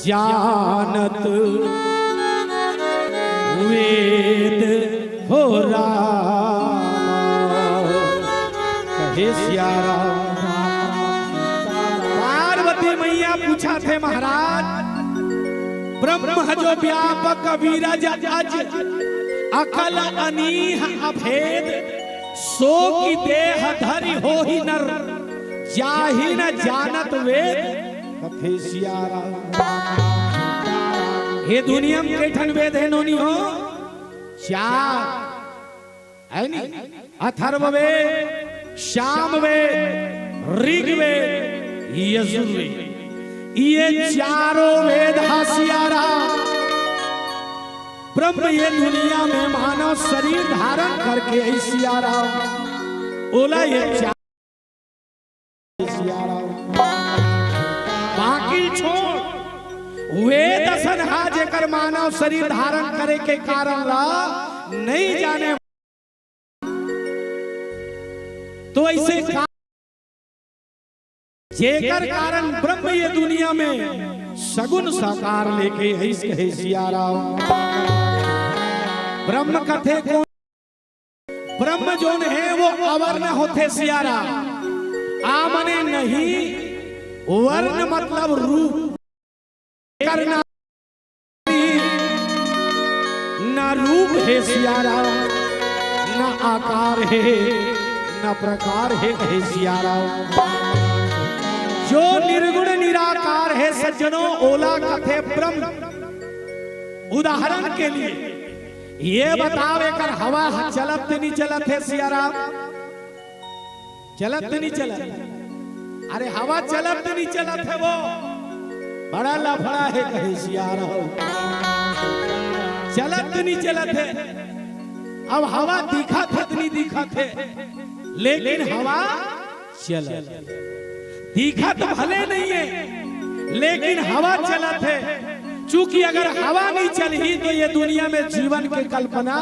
जानत वेद हो राम।" कहे सिया राम। पार्वती मैया पूछत हे, "महाराज, ब्रह्म जो व्यापक वीरज अज, अकल अनीह अभेद, सो की देह धरि होहि नर, जाहि न जानत वेद।" कथे सिया राम। ये दुनिया में कई ठन वेद हे नोनी हो? चार हे नी? अथर्ववेद, सामवेद, ऋग्वेद, यजुर्वेद, ये चारों वेद हा सिया राम। ब्रह्म ये दुनिया में मानव शरीर धारण करके आई सिया राम, ओला ये चार सिया राम। बाकी छोड़, वेद असन हा जेकर मानव शरीर धारण करे के कारण ला नइ जाने। तो ऐसे का, जेकर कारण ब्रह्म ये दुनिया में सगुन साकार लेके आइस कहे सिया राम। ब्रह्म कथे कोन? ब्रह्म जोन हे वो अवर्ण होथे सिया राम। आ मने नहीं, वर्ण मतलब रूप। करना ना रूप हे सिया राम, ना आकार हे, ना प्रकार हे, हे सिया राम। जो निर्गुण निराकार हे सज्जनों, ओला कथे ब्रह्म। उदाहरण के लिए ये बताओ, एकर हवा ह-, चलत ते नइ चलत हे सिया राम? चलत ते नइ चलत? अरे हवा चलत ते नइ चलत हे वो? बड़ा लफड़ा हे कहे सिया राम। चलत ते नइ चलत हे। अब हवा दिखत हे ते नइ दिखत हे, लेकिन हवा चलत हे। दिखत भले नइ हे, लेकिन हवा चलत हे। चूंकि अगर हवा नइ चलही तो ये दुनिया में जीवन के कल्पना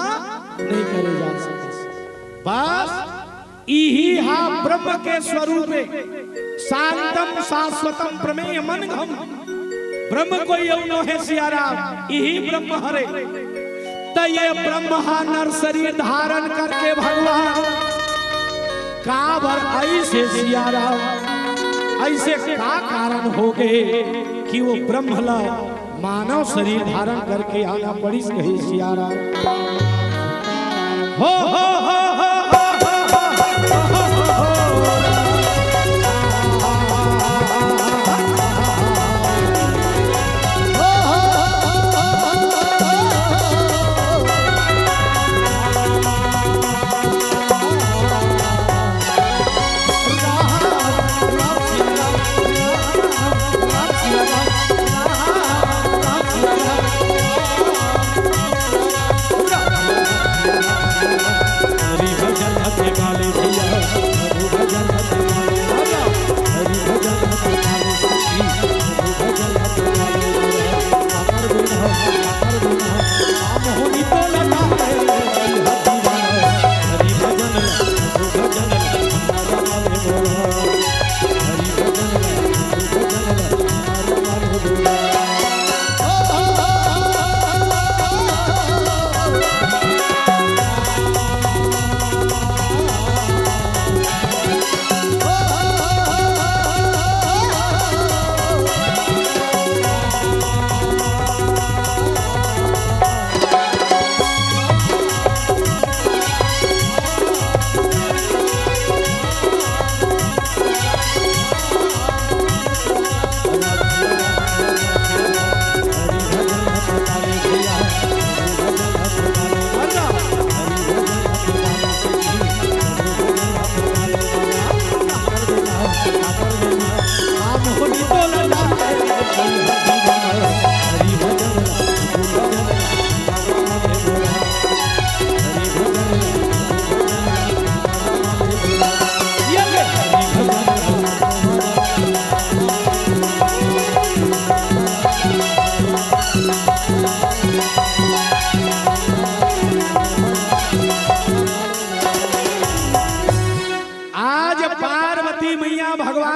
नइ करे जा सकत। बस इही हा ब्रह्म के स्वरूप हे, शांतम शाश्वतम प्रमेयमनघम। ब्रह्म कोई अउ नोहे सिया राम, इही ब्रह्म हरे। त ये ब्रह्म हा नर शरीर धारण करके भगवान काबर अइसे सिया राम, अइसे का कारण होगे कि वो ब्रह्म ला मानव शरीर धारण करके आना पड़िस कहे सिया राम। हो, हो, हो, हो।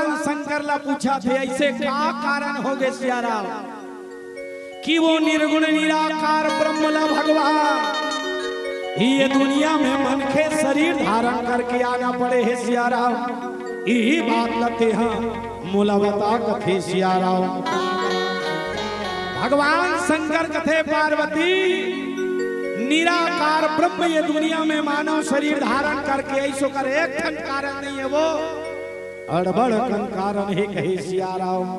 भगवान शंकर ला पूछत हे, ऐसे का कारण होगे सियाराम कि वो निर्गुण निराकार ब्रह्म ला भगवान ये दुनिया में मनखे शरीर धारण करके आना पड़े हे सियाराम? इही बात ला तेहा मोला बता कथे सियाराम। भगवान शंकर कथे पार्वती, निराकार ब्रह्म ये दुनिया में मानव शरीर धारण करके आइस ओकर एक ठन कारण नहीं हे वो, अड़बड़ कन कारण हे कहे सियाराम।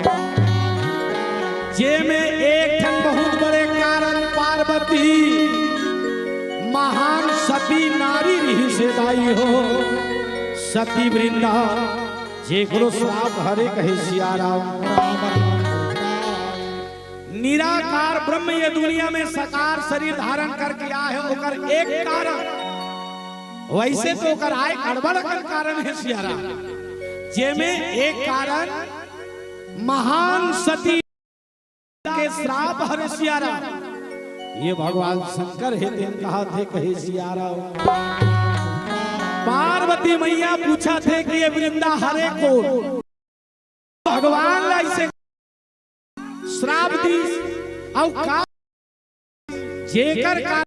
जेमे एक ठन बहुत बड़े कारण पार्वती महान सती नारी रिहिस हे दाई हो, सती वृंदा, जेकरो श्राप हरे कहे सियाराम। निराकार ब्रह्म ये दुनिया में साकार शरीर धारण करके आए हे, ओकर एक कारण, वैसे तो ओकर आय अड़बड़ अकन कारण हे सियाराम, जेमे एक कारण महान सती के श्राप हरे सियाराम। ये भगवान शंकर हे तेन कहाथे कहे सियाराम। पार्वती मैया पूछथे कि ये वृंदा हरे कोन? भगवान ला ऐसे श्राप दिस, अउ का जेकर कारण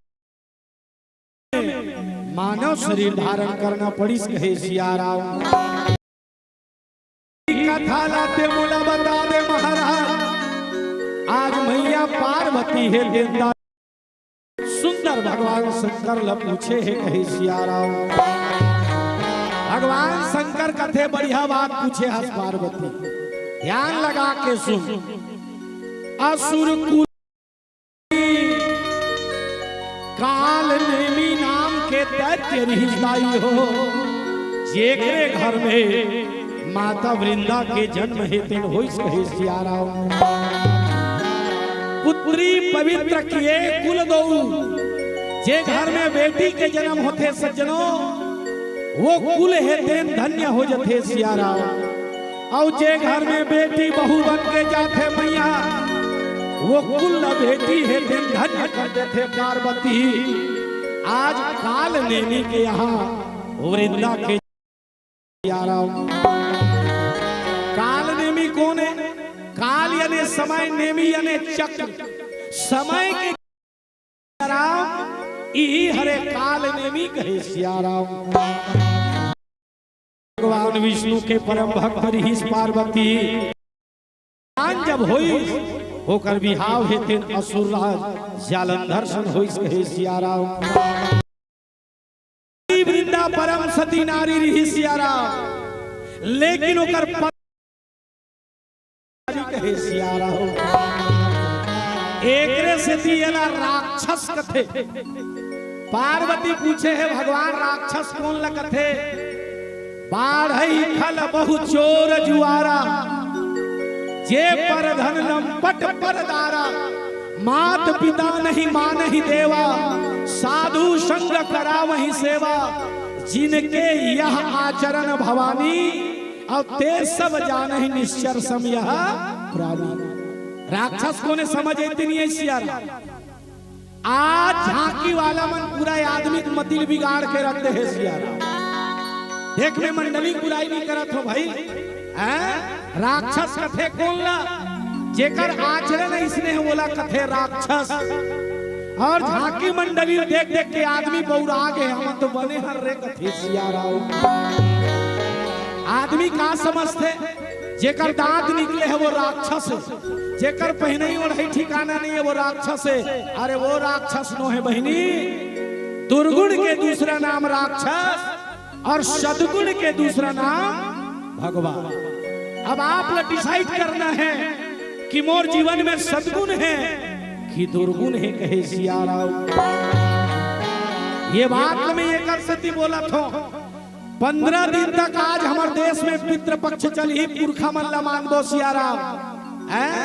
मानव शरीर धारण करना पड़िस कहे सियाराम। कथा ला ते मोला बता दे महाराज, आज मैया पार्वती हे तेन दाई सुंदर भगवान शंकर ला पूछे हे कहे सियाराम। भगवान शंकर कथे बढ़िया बात पूछे हस पार्वती, ध्यान लगा के सुन। असुर कुल काल नेमी नाम के दैत्य रिहिस दाई हो, जेकरे घर में माता वृंदा के जन्म हे तेन होइस कहे सियाराम। पुत्री पवित्र किए कुल दऊ, जे घर में बेटी के जन्म होथे सज्जनो, वो कुल हे तेन धन्य हो जथे सियाराम। अउ जे घर में बेटी बहू बन के जाथे मैया, वो कुल बेटी हे तेन धन्य कर देथे पार्वती। आज काल नेमी के यहाँ वृंदा के सियाराम। काल नेमी कोन हे? काल यानी समय, नेमी यानी चक्र। समय के सियाराम, इही हरे काल नेमी कहे सियाराम। भगवान विष्णु के परम भक्त रिहिस पार्वती। ज्ञान जब होइस, ओकर बिहाव हे तेन असुर राज जालंधर सन होइस कहे सियाराम। वृंदा परम सती नारी रिहिस सियाराम, लेकिन ओकर पति कहे सियाराम। एकरे सेती एला राक्षस कथे। पार्वती पूछे हे भगवान राक्षस कोन ल कथे? बाढ़ई खल बहु चोर जुआरा, जे पर धन लंपट पर दारा। मात पिता नहीं मानहि देवा, साधु संग करावहि सेवा। जिनके यह आचरण भवानी, अउ ते सब जानहि निश्चर सम यह प्राणी। राक्षस कोने समझ एती नहीं है सियाराम। आज झांकी वाला मन पूरा आदमी के मतिल बिगाड़ के रख दे हे सियाराम। देख मैं मंडली बुराई नहीं करत हो भाई, हैं? राक्षस कथे कोन ला? जेकर आचरण अइसने हे, ओला कथे राक्षस। अउ झांकी मंडली देख देख के आदमी बउरा गे, हमन तो बने हन रे कथे सियाराम। आदमी का समझथे? जेकर दांत निकले हे वो राक्षस हे, जेकर पहिनई ओढ़ई ठिकाना नहीं हे वो राक्षस हे। अरे वो राक्षस नो हे बहिनी, दुर्गुण के दूसरा नाम राक्षस अउ सद्गुण के दूसरा नाम भगवान। अब आप ला decide करना हे कि मोर जीवन में सद्गुण हे कि दुर्गुण हे, कहे सियाराम। ये बात मैं एकर सेती बोलत हों, पंद्रह दिन तक आज हमर देश में पितृपक्ष चलही, पुरखा मन ला मानबो सियाराम, हैं?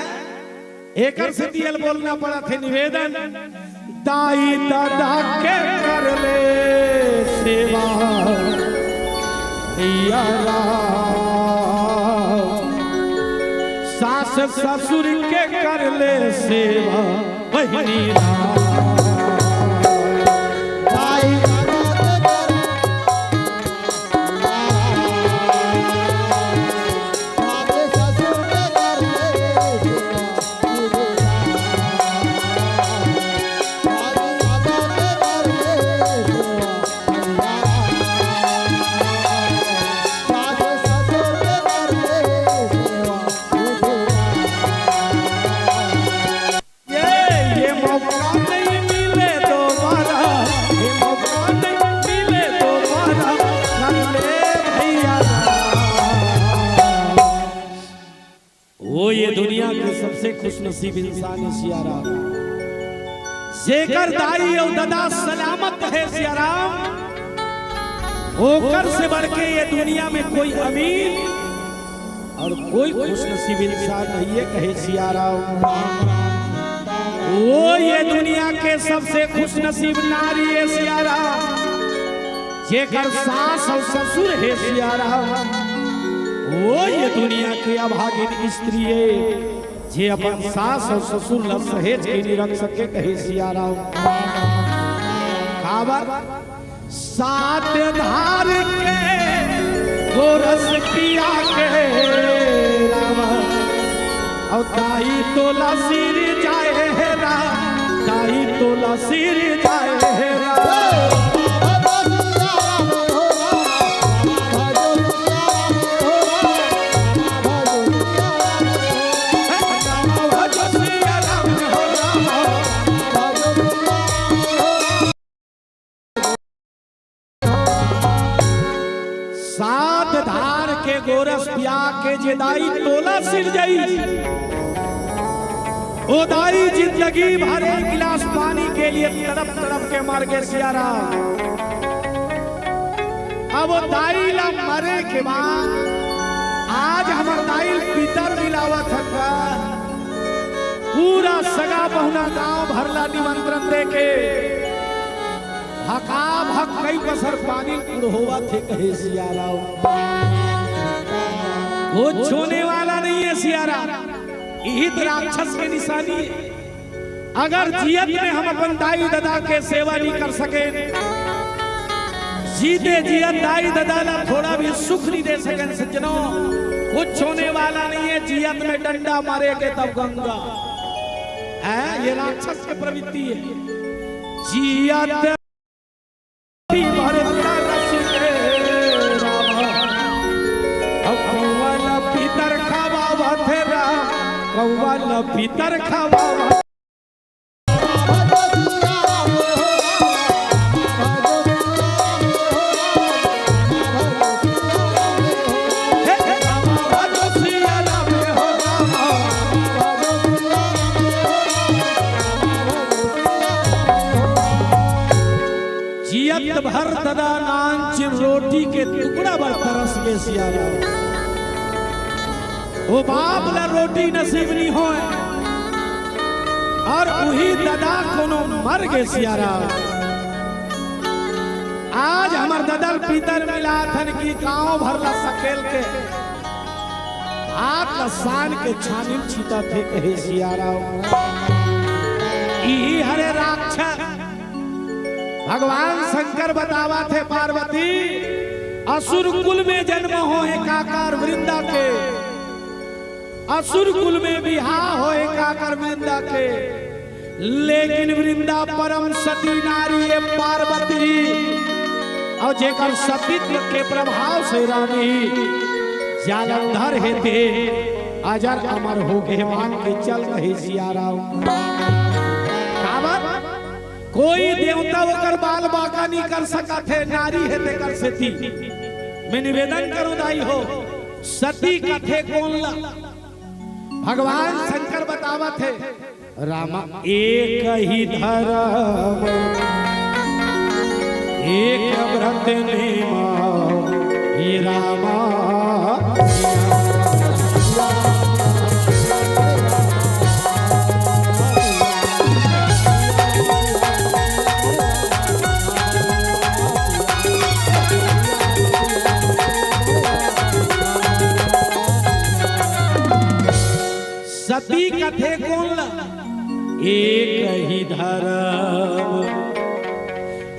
एकर सेती एला बोलना पड़त हे निवेदन, दाई ददा के कर ले सेवा, सियाराम, सास ससुर के कर ले सेवा, बहिनी राम। दाई ददा के कर वो ये दुनिया के सबसे खुशनसीब इंसान हे सिया राम, जेकर दाई अउ ददा सलामत हे सिया राम, ओकर से बढ़ के ये दुनिया में कोई अमीर अउ कोई खुशनसीब इंसान नहीं हे, कहे सिया राम। वो ये दुनिया के सबसे खुशनसीब नारी हे सिया राम, जेकर सास अउ ससुर हे सिया राम। वो ये दुनिया के अभागिन स्त्री हे, जे अपन सास अउ ससुर ला सहेज के नहीं रख सके, कहे सिया राम। काबर? सात धार के गोरस पिया के राम, अउ दाई तोला सिर जाए हे राम, दाई तोला सिर जाए हे राम। सात धार के गोरस पिया के जे दाई तोला सिर जाई, ओ दाई जिंदगी भर एक गिलास पानी के लिए तड़प तड़प के मर गे सिया राम। अब ओ दाई ला मरे के बाद आज हमर दाई ल पितर मिलावत हन का, पूरा सगा पहुना गांव भर ला निमंत्रण दे के भका भक कई पसर पानी ल कुड़होवत हे, कहे सिया राम। कुछ होने वाला नहीं हे सिया राम, इही त राक्षस के निशानी हे। अगर जियत में हम अपन दाई ददा के सेवा नहीं कर सके, जीते जियत दाई ददा ला थोड़ा भी सुख नहीं दे सके सज्जनों, कुछ होने वाला नहीं हे। जियत में डंडा मारे के तब गंगा, हैं? ये राक्षस के प्रवृत्ति हे। जियत भर तरस के राम, अब कौआ ल पितर खवावत हे राम, कौआ ल पितर खवावत। जियत भर ददा नानचिन रोटी के टुकड़ा बर तरस गे सिया राम। ओ बाप ला रोटी नसीब नी होय अउ उही ददा कोनो मर गे सिया राम। आज हमर ददा ल पितर मिलाथन कि गांव भर ला सकेल के हाथ ला सान के छानी ल छीतत हे, कहे सिया राम। इही हरे राक्षस। भगवान शंकर बतावत हे, पार्वती, असुर कुल में जन्म होय काकर वृंदा के, असुर कुल में बिहाव होय काकर वृंदा के, लेकिन वृंदा परम सती नारी हे पार्वती, अउ जेकर सतीत्व के प्रभाव से रानी जालंधर हे ते अजर अमर हो गे मान के चल, कहे सिया राम। काबर? कोई देवता ओकर बाल बांका नहीं कर सकत हे, नारी हे तेकर सेती। मैं निवेदन करूं दाई हो, सती कथे कोन ला? भगवान शंकर बतावत हे, रामा एक ही धर्म, एक व्रत नेमा, हे रामा। सती कथे कोन ला? एक ही धर्म,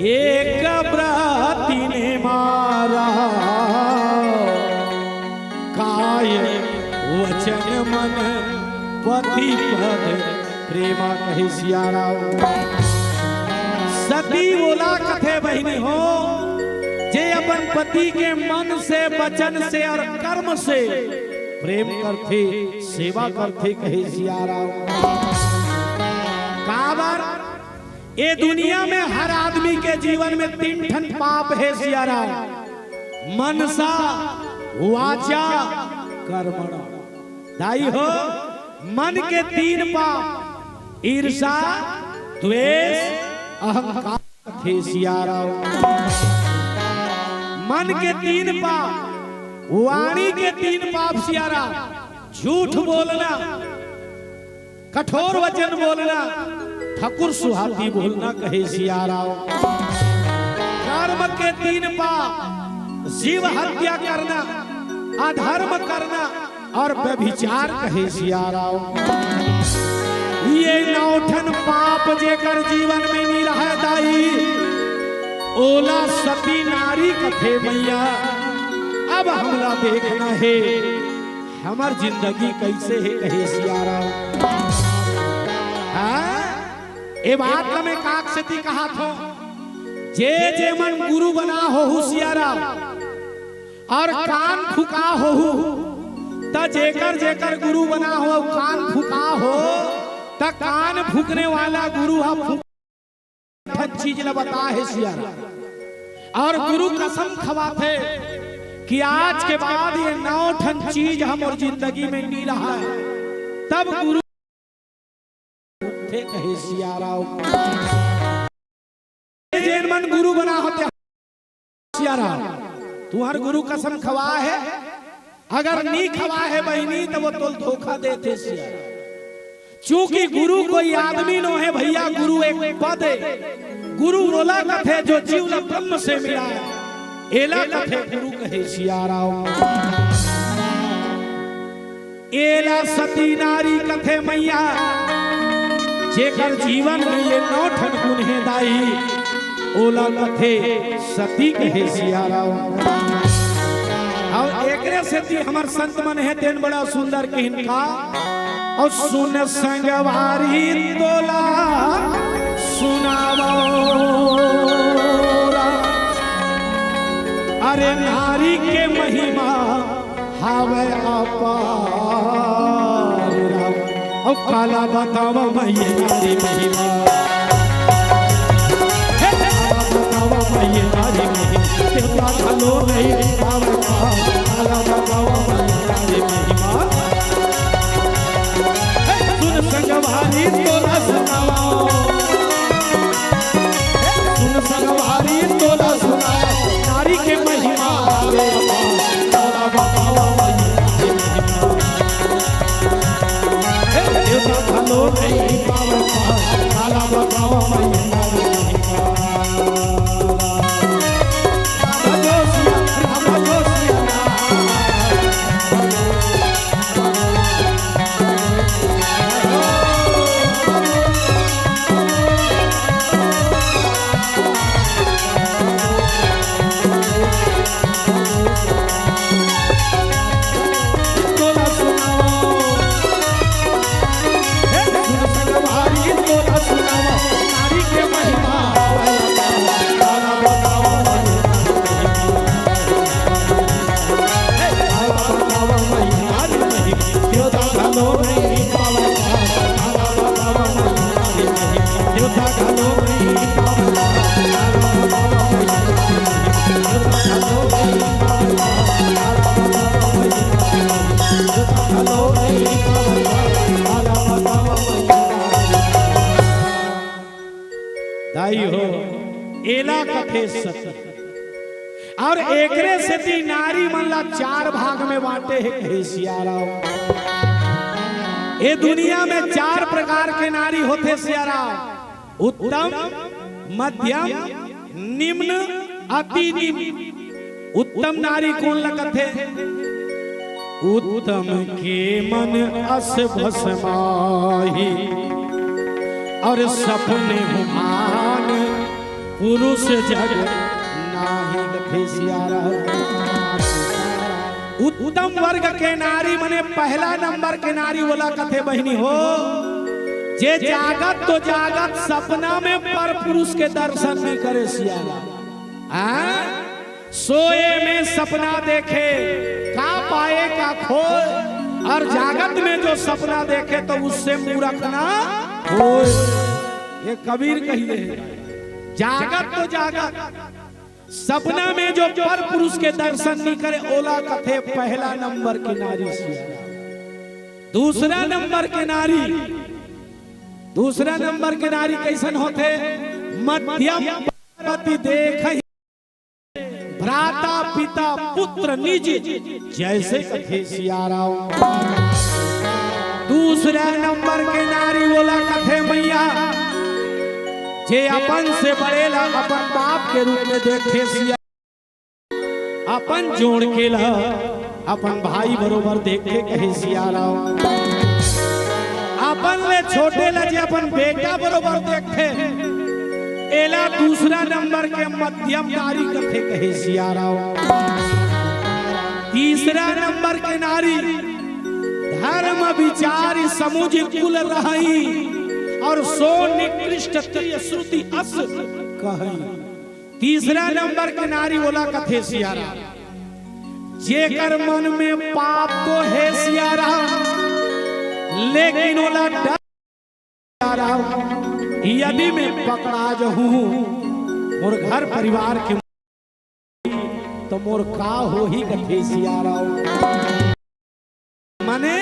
एक व्रत नेमा, काय वचन मन पति पद प्रेमा, कहे सिया राम। सती ओला कथे बहिनी हो, जे अपन पति के मन से, वचन से अउ कर्म से प्रेम करथे, सेवा करथे, कहे सिया राम। काबर? ए दुनिया में हर आदमी के जीवन में तीन ठन पाप हे सिया राम, मनसा, वाचा, कर्मणा। दाई हो, मन के तीन पाप, ईर्षा, द्वेष, अहंकार, कथे सियाराम। मन के तीन पाप, वाणी के तीन पाप सियाराम, झूठ बोलना, कठोर वचन बोलना, ठकुर सुहाती बोलना, कहे सियाराम। कर्म के तीन पाप, जीव हत्या करना, अधर्म करना और व्यभिचार, कहे सियाराम। ये नौ ठन पाप जेकर जीवन में नी रहय दाई, ओला सती नारी कथे मैया। अब हमला देखना हे, हमर जिंदगी कइसे हे, कहे सियाराम। हाँ? ए बात ल मैं काक सेती कहत हों, जे जे मन गुरु बना होहू सियाराम, और कान फुका होहू, त जेकर जेकर गुरु बना हो, कान फुका हो, त कान फूकने वाला गुरु ह फूक ठन चीज ल बता हे सियाराम। और गुरु कसम खवाथे कि आज के बाद ये नौ ठन चीज हमर जिंदगी में नी रहय, तब गुरु थे, कहे सियाराम। जेन मन गुरु बना होथे सियाराम, तुंहर गुरु कसम खवा हे, अगर नी खवा हे बहिनी, त वो तोल धोखा देथे सियाराम। चूंकि गुरु कोई आदमी नो हे भैया, गुरु एक पद हे। गुरु ओला कथे जो जीव ला ब्रह्म से मिलाय, एला कथे गुरु, कहे सियाराम। एला सती नारी कथे मैया, जेकर जीवन में ये नौ ठन गुण हे दाई, ओला कथे सती, कहे सियाराम। अउ एकरे सेती हमर संत मन हे तेन बड़ा सुंदर किहिन का, अउ सुन संगवारी तोला सुनावो रा। अरे नारी के महिमा हावय अपार राम। अउ काला बतावव मैं ये नारी महिमा। हे काला बतावव मैं ये नारी महिमा। देवता घलो नहीं पावय पार। काला बतावव मैं ये नारी महिमा। हे सुन संगवारी तोला सुनावव। सुन संगवारी तोला सुनावव, नारी के महिमा रे अपार। काला बतावव मैया के महिमा। हे देवता घलो नहीं पावय पार। काला बतावव मैया के महिमा। राम जोसिया, राम जोसिया। दाई हो, एला कथे सती। अउ एकरे सेती नारी मन ला चार भाग में बांटे हे, कहे सियाराम। ए दुनिया में चार प्रकार के नारी होथे सियाराम, उत्तम, मध्यम, निम्न, अति निम्न। उत्तम नारी कोन ल कथे? उत्तम के मन अस भसमाही, अउ सपने हुमान पुरुष जग नाही, कथे सियाराम। उत्तम वर्ग के नारी मने पहला नंबर के नारी ओला कथे बहिनी हो, जे जागत तो जागत सपना में पर पुरुष के दर्शन नहीं करे सियाराम। हाँ? सोए में सपना देखे, का पाए का खोए, अउ जागत में जो सपना देखे तो उससे मूरख ना होए। ये कबीर कहिए, जागत तो जागत, सपना में जो पर पुरुष के दर्शन नहीं करे, ओला कथे पहला नंबर की नारी सियाराम। दूसरा नंबर के नारी, दूसरा नंबर के नारी कइसन होथे? मध्यम पति देखहि भ्राता पिता पुत्र निज जइसे, कथे सिया राम। दूसरा नंबर के नारी ओला कथे मैया, जे अपन से बड़े ला अपन बाप के रूप में देखथे सिया, अपन जोड़ के ला अपन भाई बरोबर देखथे, कहे सिया राम। अपन ले छोटे ला जे अपन बेटा बरोबर देखथे, एला दूसरा नंबर के मध्यम नारी कथे, कहे सिया राम। तीसरा नंबर के नारी धर्म विचार समुझ कुल रहइ, अउ सो निकृष्ट तिय श्रुति अस कहइ। तीसरा नंबर के नारी ओला कथे सिया राम, जेकर मन में पाप तो हे सिया राम, लेकिन ओला डर सिया राम, यदि मैं पकड़ा जहूं मोर घर परिवार के, तो मोर का होही, कथे सिया राम। माने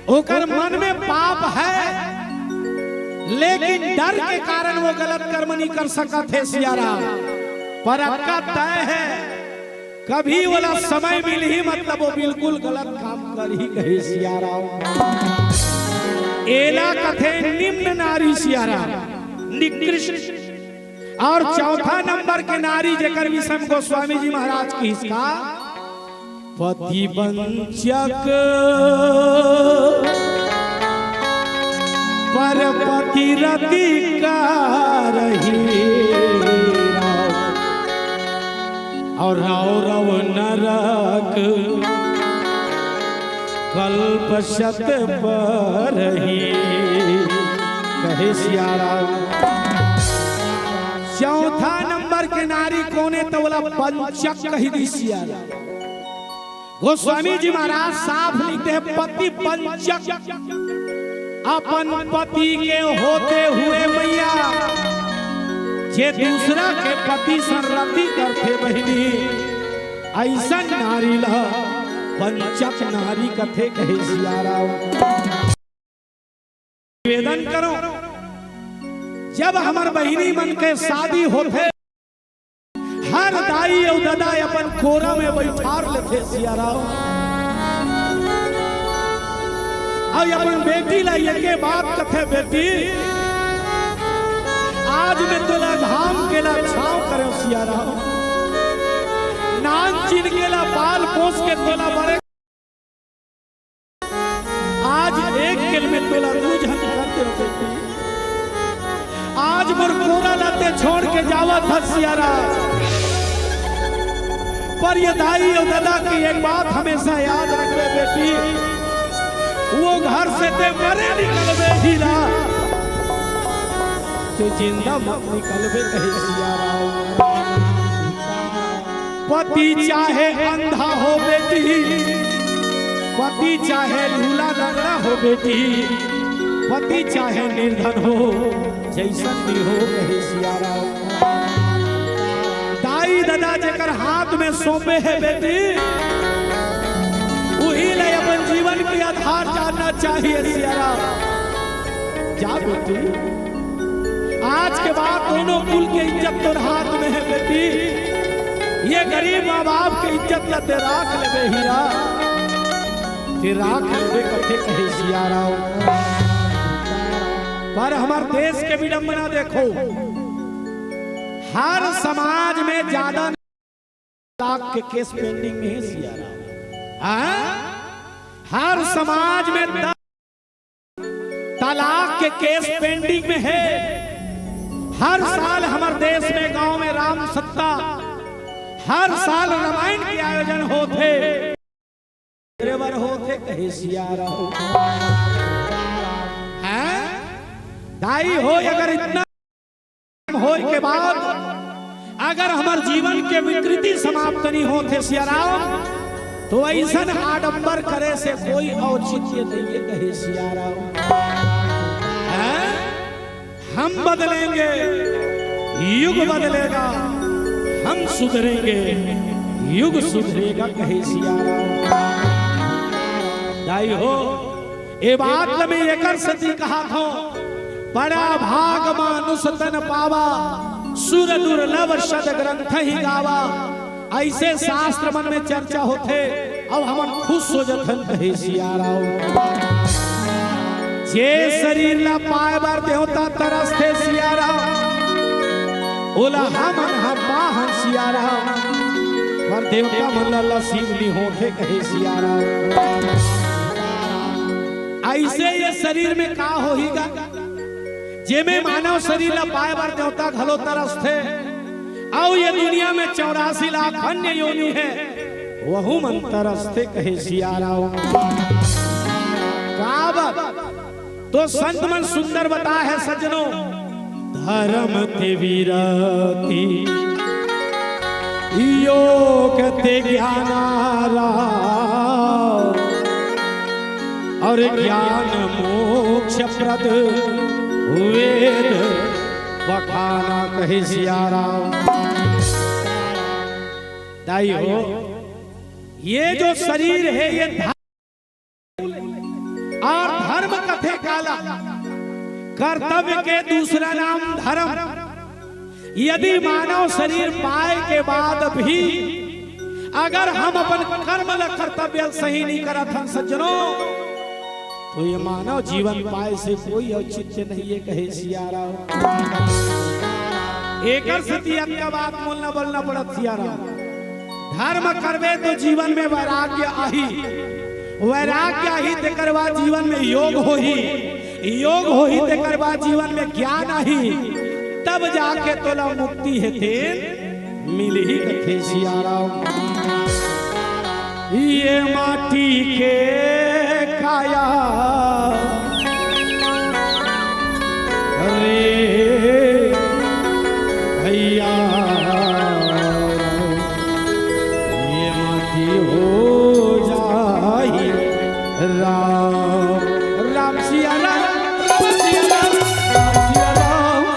ओकर मन में पाप हे, लेकिन डर के कारण वो गलत कर्म नहीं कर सकत हे सिया राम। पर अतका तय हे, कभी ओला समय मिलही, मतलब वो बिल्कुल गलत काम करही, कहे सिया राम। एला कथे निम्न नारी सिया राम, निकृष्ट। अउ चौथा नंबर के नारी, जेकर विषय में गोस्वामी जी महाराज कहिस का, पति वंचक पर पति रति करही, अउ रौरव नरक कल्प शत परही, कहे सिया राम। चौथा नंबर के नारी कोन ए, त ओला वंचक कहि दिस सिया राम। गोस्वामी जी महाराज साफ लिखथे, पति वंचक, अपन पति के होते हुए मैया, जे दूसरा के पति संग रति करथे बहिनी, अइसन नारी ला वंचक नारी कथे, कहे सिया राम। निवेदन करों, जब हमर बहिनी मन के शादी होथे, हर दाई अउ ददा अपन कोरा में बइठार लेथे सिया राम। अउ अपन बेटी ला एके बात कथे, बेटी, आज मैं तोला घाम के ला छांव करेंव सिया राम, नान चिन के ला पाल पोस के तोला बड़े आज एक किल में तोला दू झन कर दे बेटी। आज मोर कोरा ला ते छोड़ के जावत हस सिया राम, पर ये दाई अउ ददा के एक बात हमेशा याद रखबे बेटी, वो घर से ते मरे निकलबे ही ना, ते जिंदा मत निकलबे, कहे सिया राम। पति चाहे अंधा हो बेटी, पति चाहे लूला लंगड़ा हो बेटी, पति चाहे निर्धन हो, जइसन भी हो, कहे सिया राम। दाई ददा जेकर हाथ में सौंपे हे बेटी, उही ला अपन जीवन के आधार जानना चाहिए सिया राम। जा बेटी, आज के बाद दोनों कुल के इज्जत तोर हाथ में हे बेटी। ये गरीब माँ बाप के इज्जत ला ते राख लेबे हीरा, ते राख लेबे कथे, कहे सिया राम। पर हमर देश के विडंबना देखो, हर समाज में ज्यादा तलाक के केस पेंडिंग में हे सिया राम। हाँ? हर समाज में द-, तलाक के केस पेंडिंग में हे। हर साल हमर देश में गांव में राम सत्ता, हर साल रामायण के आयोजन होथे। मेरे बर होथे कहे सिया राम। हैं? दाई हो, अगर इतना होय के बाद अगर हमर जीवन के विकृति समाप्त नहीं होत हे सिया राम, तो अइसन आडंबर करे से कोई औचित्य नहीं हे, कहे सिया राम। हैं? हम बदलेंगे, युग बदलेगा, हम सुधरेंगे, युग सुधरेगा, कहे सिया राम। दाई हो, ए बात ल मैं एकर सेती कहत हंव, बड़ा भाग मानुष तन पावा, सुर दुर्लभ सद ग्रंथ ही गावा। अइसे शास्त्र मन में चर्चा होथे, अउ हमन खुश हो जथन, कहे सिया राम। जे शरीर ला पाए बर देवता तरसथे सिया राम, ओला हमन ह पाहन सिया राम, पर देवता मन ला नसीब नइ होथे, कहे सिया राम। अइसे ये शरीर में का होही गा, जेमे मानव शरीर ला पाए बर देवता घलो तरसथे, अउ ये दुनिया में चौरासी लाख अन्य योनि हे, वहू मन तरसथे, कहे सिया राम। काबर? तो संत मन सुंदर बताए हे सज्जनों, धरम ते वीरती, योग ते ज्ञान आराम, अउ ज्ञान मोक्ष प्रद वेद बखाना, कहे सिया राम। दाई हो, ये जो शरीर हे, ये धर्म, अउ धर्म कथे काला, कर्तव्य के दूसरा नाम धर्म। यदि मानव शरीर पाए के बाद भी अगर हम अपन कर्म ल, कर्तव्य ल सही नइ करत हन सज्जनों, तो ये मानव जीवन पाए से कोई औचित्य नइ हे, कहे सिया राम। एकर सेती अतका बात मोला बोलना पड़त सिया राम। धर्म करबे तो जीवन में वैराग्य आही, वैराग्य आही तेकर बाद जीवन में योग होही, योग होही तेकर बाद जीवन में ज्ञान आही, तब जाके तोला मुक्ति हे तेन मिलही, कथे सिया राम। ये माटी के काया रे भैया, ये माटी हो जाही राम। राम सिया राम, राम सिया राम, राम सिया राम।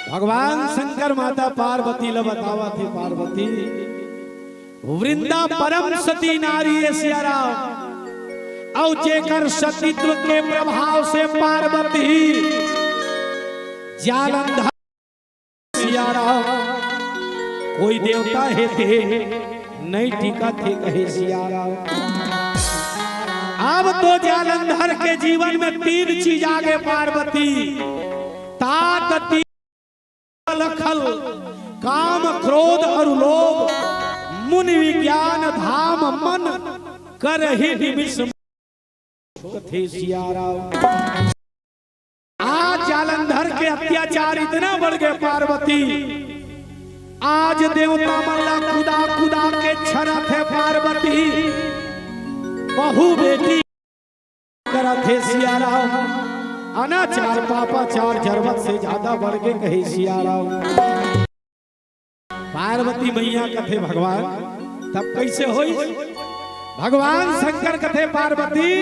भगवान शंकर माता पार्वती ल बतावत हे, पार्वती, वृंदा परम सती नारी हे सिया राम। अउ जेकर सतीत्व के प्रभाव से पार्वती जालंधर सिया राम, कोई देवता हे ते नइ टिकत हे कहे सिया राम। अब तो जालंधर के जीवन में तीन चीज आगे पार्वती, तात ती-, लखल, काम, क्रोध अउ लोभ, मुनि विज्ञान धाम मन करहि निमिष कथे सिया राम। आज जालंधर के अत्याचार इतना बढ़ गे पार्वती, आज देवता मन ला कुदा कुदा के छरत हे पार्वती। बहू बेटी करत हे सिया राम, अनाचार पापाचार जरूरत से ज्यादा बढ़ गे कहे सिया राम। पार्वती मैया कथे भगवान, तब कइसे होइस? भगवान शंकर कथे पार्वती,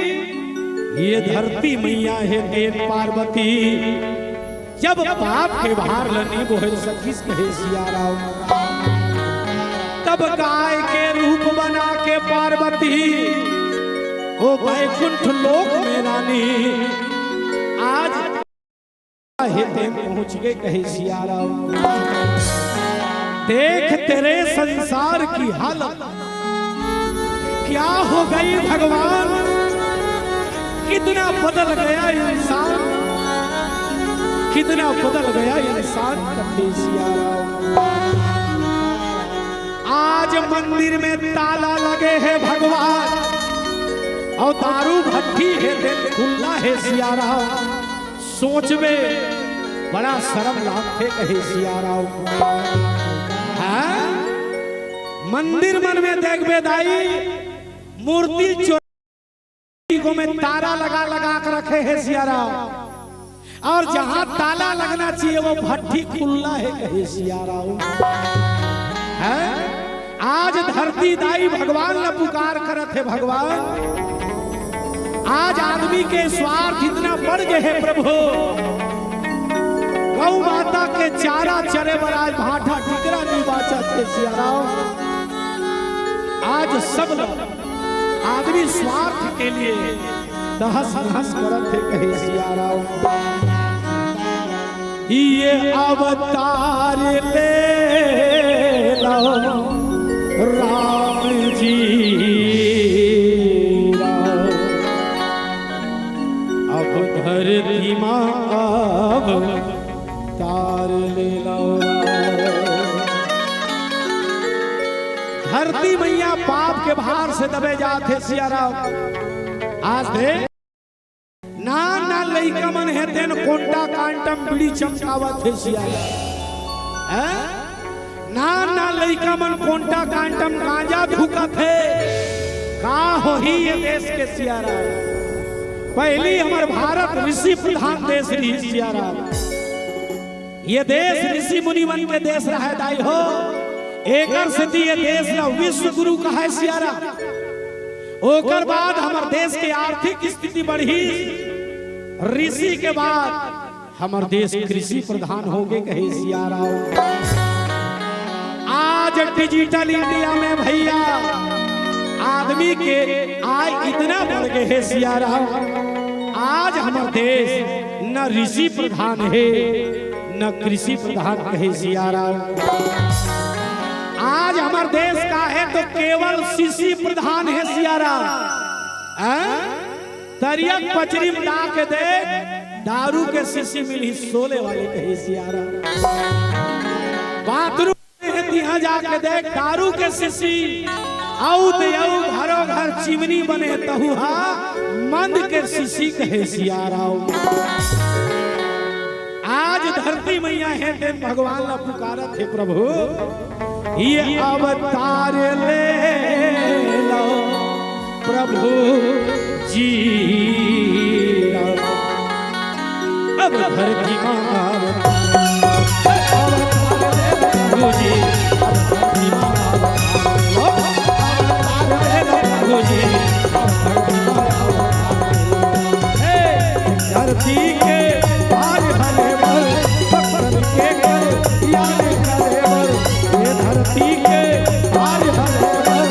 ये धरती मैया हे तेन पार्वती, जब पाप के भार ल नइ बोहे सकिस कहे सिया राम, तब गाय के रूप बना के पार्वती ओ बैकुंठ लोक में रानी आज हे तेन पहुंच गे कहे सिया राम। देख तेरे संसार की हालत क्या हो गई भगवान, कितना बदल गया इंसान, कितना बदल गया इंसान कथे सिया राम। आज मंदिर में ताला लगे हे भगवान, अउ दारू भट्टी हे तेन खुल्ला हे सिया राम। सोचबे बड़ा शरम लागथे कहे सिया राम। हाँ? मंदिर मन में देखबे दाई, मूर्ति चोरी को में ताला लगा लगा के रखे हे सिया राम, अउ जहाँ ताला लगना चाहिए वो भट्टी खुल्ला हे कहे सिया राम। हैं? आज धरती दाई भगवान ला पुकार करत हे भगवान। आज आदमी के स्वार्थ इतना बढ़ गे हे प्रभु, गौ माता के चारा चरे बर आज भाठा टिकरा नइ बाचत हे सिया राम। आज सब लोग आदमी स्वार्थ के लिए तहस नहस करत हे कहे सिया राम। ये अवतार ले लो राम जी राम, अब धरती माँ अवतार ले लो राम। धरती मैया पाप के भार से दबे जात हे सिया राम। आज दे नान नान लइका मन हे तेन कोंटा कांटम बीड़ी चमकावत हे सिया राम। हैं? नान नान लइका मन कोंटा कांटम गांजा धुकत हे। का होही ये देश के सिया राम? पहली हमर भारत ऋषि प्रधान देश रहिस सिया राम। ये देश ऋषि मुनि मन के देश रहय दाई हो। एकर सेती ये देश ला विश्व गुरु कहय सिया राम। ओकर बाद हमर देश के आर्थिक स्थिति बढ़ी, ऋषि के बाद हमर देश कृषि प्रधान होगे कहे सिया राम। आज डिजिटल इंडिया में भैया आदमी के आय इतना बढ़ गे हे सिया राम। आज हमर देश न ऋषि प्रधान हे, न कृषि प्रधान कहे सिया राम। आज हमर देश का हे तो केवल शीशी प्रधान हे सिया राम। हैं? तरिया पचरी में ला के देख, दारू के शीशी मिलही सोले वाले कहे सिया राम। बाथरूम में तिहां जाके देख, दारू के शीशी, अउ ते अउ घरो घर चिमनी बने तहू हा मंद के शीशी कहे सिया राम। आज धरती मैया हे तेन भगवान ला पुकारत हे प्रभु, ये अवतार ले लो प्रभु जी। अब धरती माँ अवतार, अवतार ले लो प्रभु जी। अब धरती माँ अवतार लो, अवतार ले लो प्रभु जी। अब धरती माँ अवतार लो। हे धरती के भार हरे बर, भक्तन के कर याद करे बर। हे धरती के भार हरे बर,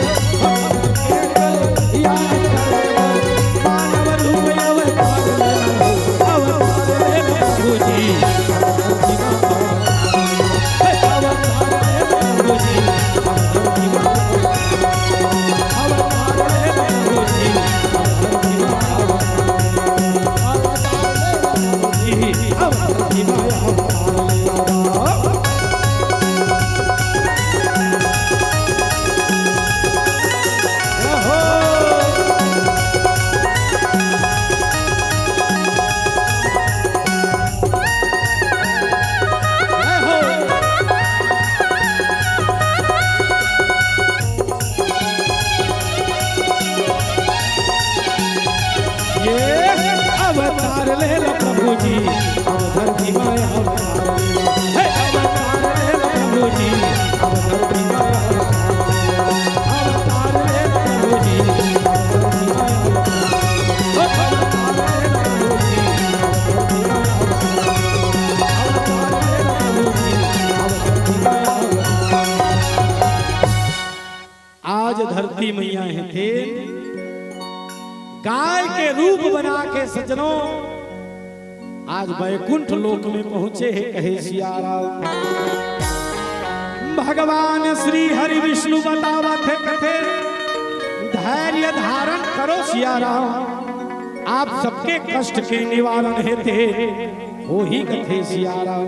हे तेन गाय के रूप बना के सज्जनों आज बैकुंठ लोक में पहुंचे हे कहे सिया राम। भगवान श्री हरि विष्णु बतावत हे कथे, धैर्य धारण करो सिया राम, आप सबके कष्ट के निवारण हे तेन होही कथे सिया राम।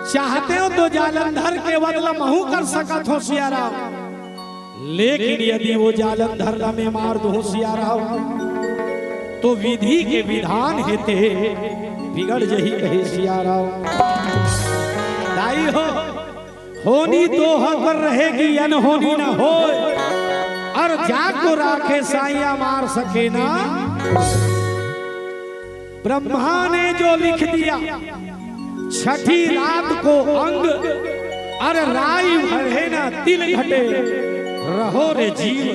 चाहते हो तो जालंधर के बदला महू कर सकत हो सिया राम, लेकिन यदि वो जालंधर ला मैं मार दूं सिया राम, तो विधि के विधान हे तेन बिगड़ जही कहे सिया राम। दाई हो, होनी तो हर पर रहेगी, अनहोनी न होय, अर जाको राखे साइयां मार सके ना। ब्रह्मा ने जो लिख दिया, छठी रात को अंग, अर राई भरे ना तिल घटे, रहो रे जीव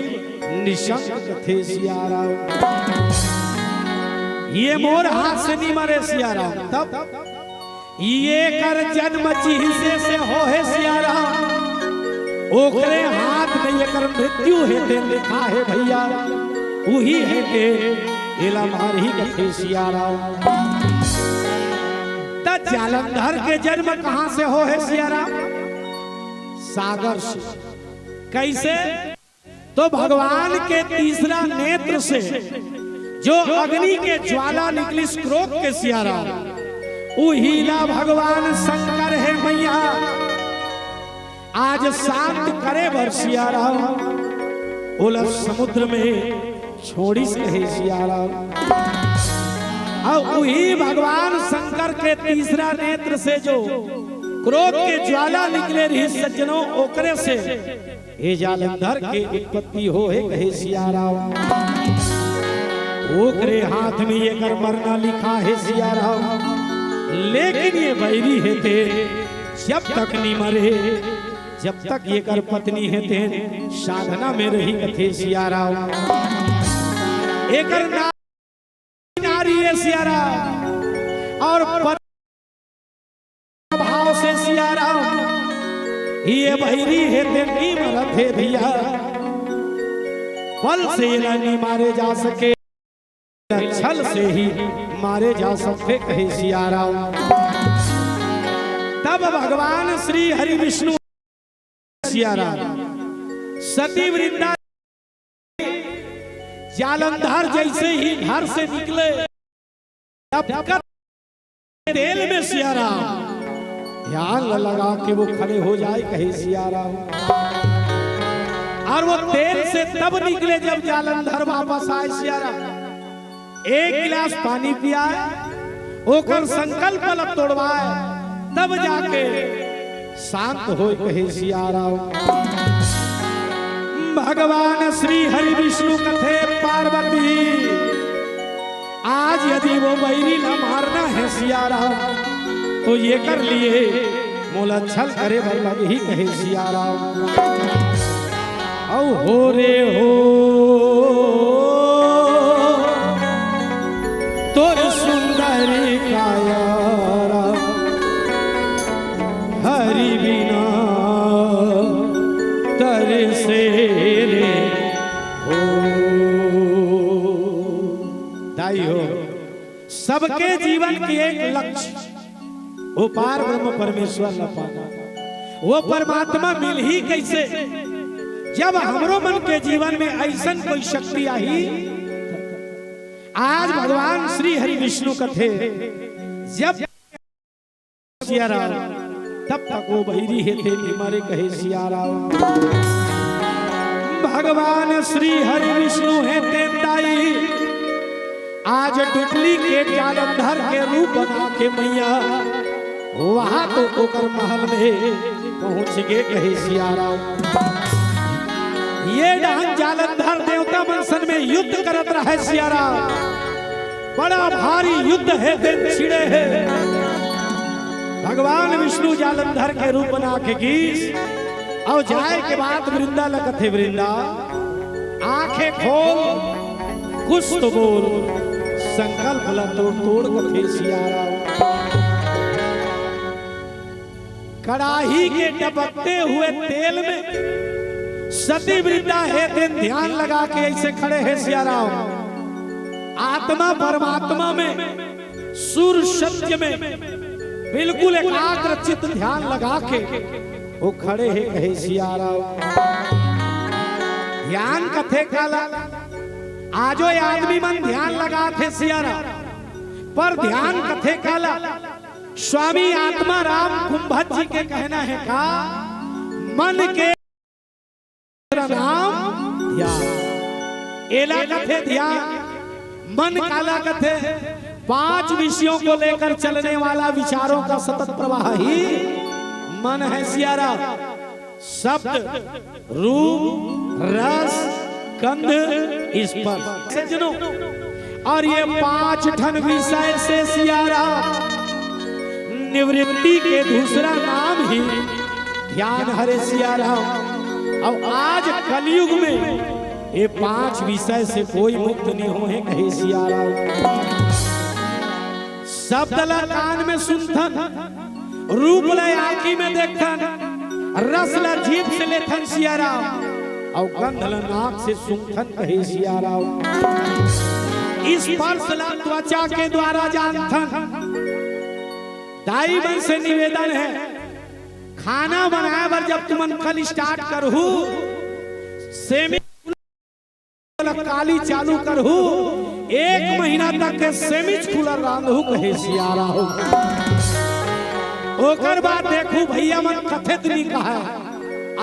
निशंक कथे सिया राम। ये मोर हाथ से नी मरे सिया राम, तब ये कर जन्म जिहिसे से होहे सिया राम, ओकरे हाथ में एकर मृत्यु हे तेन लिखा हे भइया, उही हे तेन एला मारही कथे सिया राम। त जालंधर के जन्म कहां से होहे सिया राम? सागर से। कइसे? तो भगवान के तीसरा नेत्र से जो अग्नि के ज्वाला निकलिस क्रोध के सिया राम, उही ला भगवान शंकर हे मइया आज शांत करे बर सिया राम, ओला समुद्र में छोड़िस कहे सिया राम। अउ उही भगवान शंकर के तीसरा नेत्र से जो क्रोध के ज्वाला निकले रहिस सज्जनों, ओकरे से ए जालंधर के उत्पत्ति होहे कहे सिया राम। ओकरे हाथ में एकर मरना लिखा हे सिया राम, लेकिन ये बैरी हे तेन जब तक नी मरे, जब तक एकर पत्नी हे तेन साधना में रही कथे सिया राम। एकर नाम नारी हे सिया राम, अउ पति भाव से सिया राम, ये बैरी हे तेन नी मरत हे भइया, बल से एला नी मारे जा सके, छल से ही मारे जा सकथे कहे सिया राम। तब भगवान श्री हरि विष्णु सिया राम। सती वृंदा जालंधर जइसे ही घर से निकले, डबकत तेल में सिया राम ध्यान ल लगा के वो खड़े हो जाए, कहे सिया राम। अउ वो तेल से तब निकले जब जालंधर वापस आए सिया राम। एक गिलास पानी पियाए, ओकर संकल्प ल तोड़वाए, तब जाके शांत होय कहे सिया राम। भगवान श्री हरि विष्णु कथे पार्वती, आज यदि वो बैरी ला मारना हे सिया राम, तो एकर लिए मोला छल करे बर लगही कहे सिया राम। अउ हो रे हो तोर सुंदर काया राम, हरि बिना तरसे रे हो। दाई हो, सबके जीवन के एक लक्ष्य, वो पार ब्रह्म परमेश्वर ल पाना। वो परमात्मा मिलही कइसे, जब हमरो मन के जीवन में अइसन कोई शक्ति आही। आज भगवान श्री हरि विष्णु कथे, जब सिया राम, तब तक वो बैरी हे तेन नी मरे कहे सिया राम। भगवान श्री हरि विष्णु हे तेन दाई, आज डुप्लीकेट जालंधर के रूप बना के मइया वहां तो ओकर महल में पहुंच गे कहे सिया राम। ये डहन जालंधर देवता मन सन में युद्ध करत रहे सिया राम। बड़ा भारी युद्ध हे तेन छिड़े हे। भगवान विष्णु जालंधर के रूप बना के गीस अउ जाए के बाद वृंदा ल कथे, वृंदा आंखें खोल, कुछ तो बोल, संकल्प ल तोड़, तोड़ कथे सिया राम। कड़ाही के टपकते हुए तेल में सती वृंदा हे तेन ध्यान लगा के ऐसे खड़े हे सिया राम। आत्मा परमात्मा में, सुर सत्य में बिल्कुल एकाग्र चित्त ध्यान लगा के वो खड़े हे, कहे सिया राम। ध्यान कथे काला, आजो ये आदमी मन ध्यान लगाथे सिया राम, पर ध्यान कथे काला। स्वामी आत्मा राम कुंभज जी के कहना हे का, मन के नाम ध्यान। एला कथे ध्यान, मन काला कथे? पांच विषयों को लेकर चलने वाला विचारों का सतत प्रवाह ही मन हे सिया राम। शब्द, रूप, रस, गंध, स्पर्श। सज्जनों, और ये पांच ठन विषय से सिया राम निवृत्ति के दूसरा नाम ही ध्यान हरे सिया राम। अउ आज कलयुग में ये पांच विषय से कोई मुक्त नहीं होहे, कहे सिया राम। शब्द ला कान में सुनथन, रूप ला आंखी में देखथन, रस ला जीभ से लेथन सिया राम, अउ गंध ला नाक से सूंघथन, कहे सिया राम। स्पर्श ला त्वचा के द्वारा जानथन। दाई मन से निवेदन हे, खाना बनाए बर जब तुमन कल start करहू, semi cooler काली चालू करहू, एक महीना तक के semi cooler रांधहू, कहे सिया राम। ओकर बाद देखहू भैया मन कथे त नी कहा,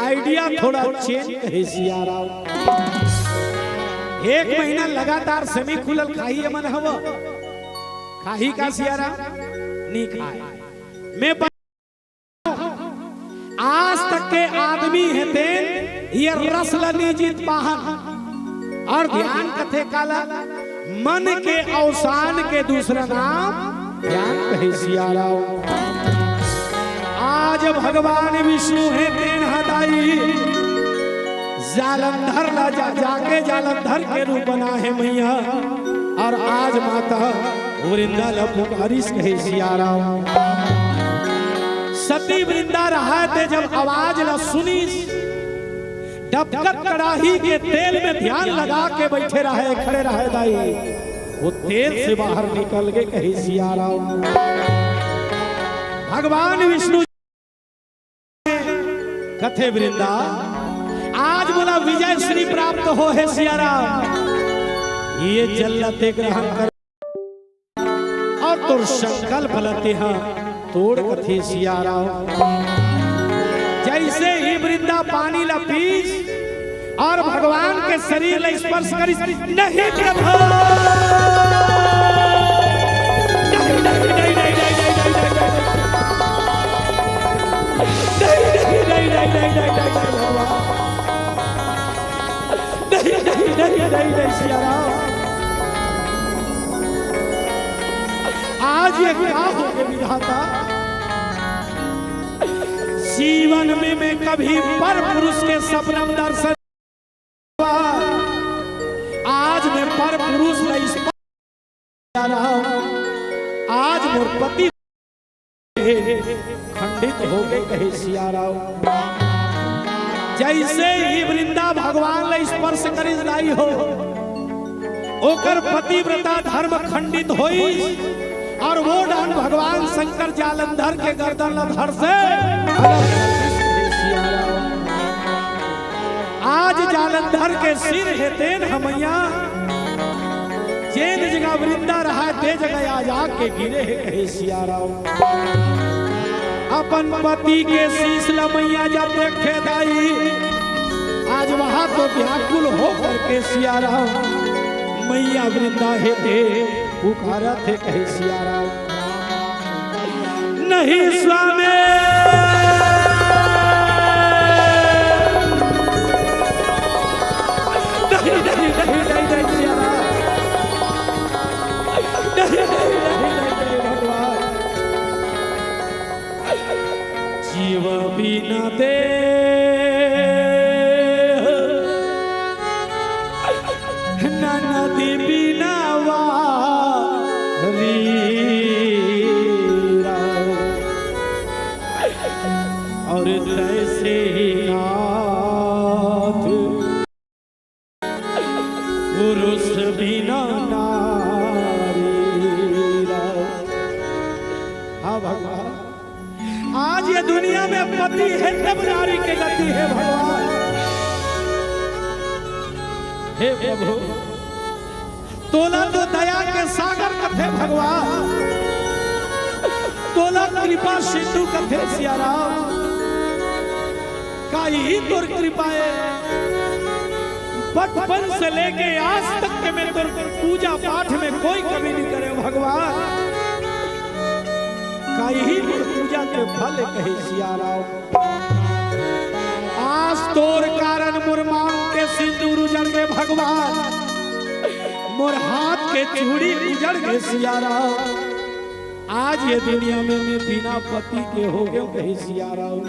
idea थोड़ा change, कहे सिया राम। एक महीना लगातार semi cooler खाही ये मन हव, खाही का सिया राम? नी खाय। मैं आज तक के आदमी हे तेन ये रस ल नी जीत पाहन। अउ ध्यान कथे काला, मन के अवसान के दूसरा नाम ध्यान, कहे सिया राम। आज भगवान विष्णु हे तेन ह दाई जालंधर ला जा, जाके जालंधर के रूप बना हे मैया, अउ आज माता वृंदा ला पुकारिस, कहे सिया राम। सती वृंदा रहय ते जब आवाज ला सुनिस, डबकत कड़ाही के तेल में ध्यान लगा के बैठे रहय, खड़े रहय दाई, वो तेल से बाहर निकल गे, कहे सिया राम। भगवान विष्णु कथे वृंदा, आज मोला विजय श्री प्राप्त होहे सिया राम, ये जल ला ते ग्रहण कर अउ तोर संकल्प ला ते हा तोड़, कथे सिया राम। जइसे ही वृंदा पानी ला पीस अउ भगवान के शरीर ला स्पर्श करिस, नहीं प्रभु, नहीं, नहीं, नहीं, भगवान। नहीं, नहीं, नहीं, सिया राम। आज ये क्या हो गया विधाता? जीवन में मैं कभी पर पुरुष के सपना में दर्शन, आज मैं पर पुरुष ला स्पर्श कर रहा हूं। आज मोर पति खंडित हो गए, कहे सिया राम। जइसे ही वृंदा भगवान ला स्पर्श करिस दाई हो, ओकर पतिव्रता धर्म खंडित होइस अउ वो डहन भगवान शंकर जालंधर के गर्दन ला धरसे। आज जालंधर के सिर हे तेन ह मैया, जेन जगह वृंदा रहय ते जगह आज आके गिरे हे, कहे सिया राम। अपन पति के शीश ला मैया जब देखे दाई, आज वहां तो व्याकुल होकर के सिया राम, मैया वृंदा हे ते पुकारत हे, कहे सिया राम। नहीं स्वामी, नहीं, नहीं, नहीं, नहीं, नहीं, सिया राम। नहीं, नहीं, नहीं, नहीं, नहीं, भगवान। जीव बिना देह, न नदी बिना वारी राम। अउ तैसे ही नाथ पुरुष बिना नारी रहा। हाँ भगवान, आज ये दुनिया में पति है तब नारी के गति है भगवान। हे प्रभु, तोला तो दया के सागर कथे भगवान, तोला कृपा सिंधु कथे सिया राम। का यही तोर कृपा है? बचपन से लेके आज तक के मैं तोर पूजा पाठ में कोई कमी नहीं करे भगवान। का यही मोर पूजा के फल कहे सिया राम। आज तोर कारण मोर मांग के सिंदूर उजड़ गे भगवान, मोर हाथ के चूड़ी उजड़ गे सिया राम। आज ये दुनिया में मैं बिना पति के हो गयो कहे सिया राम।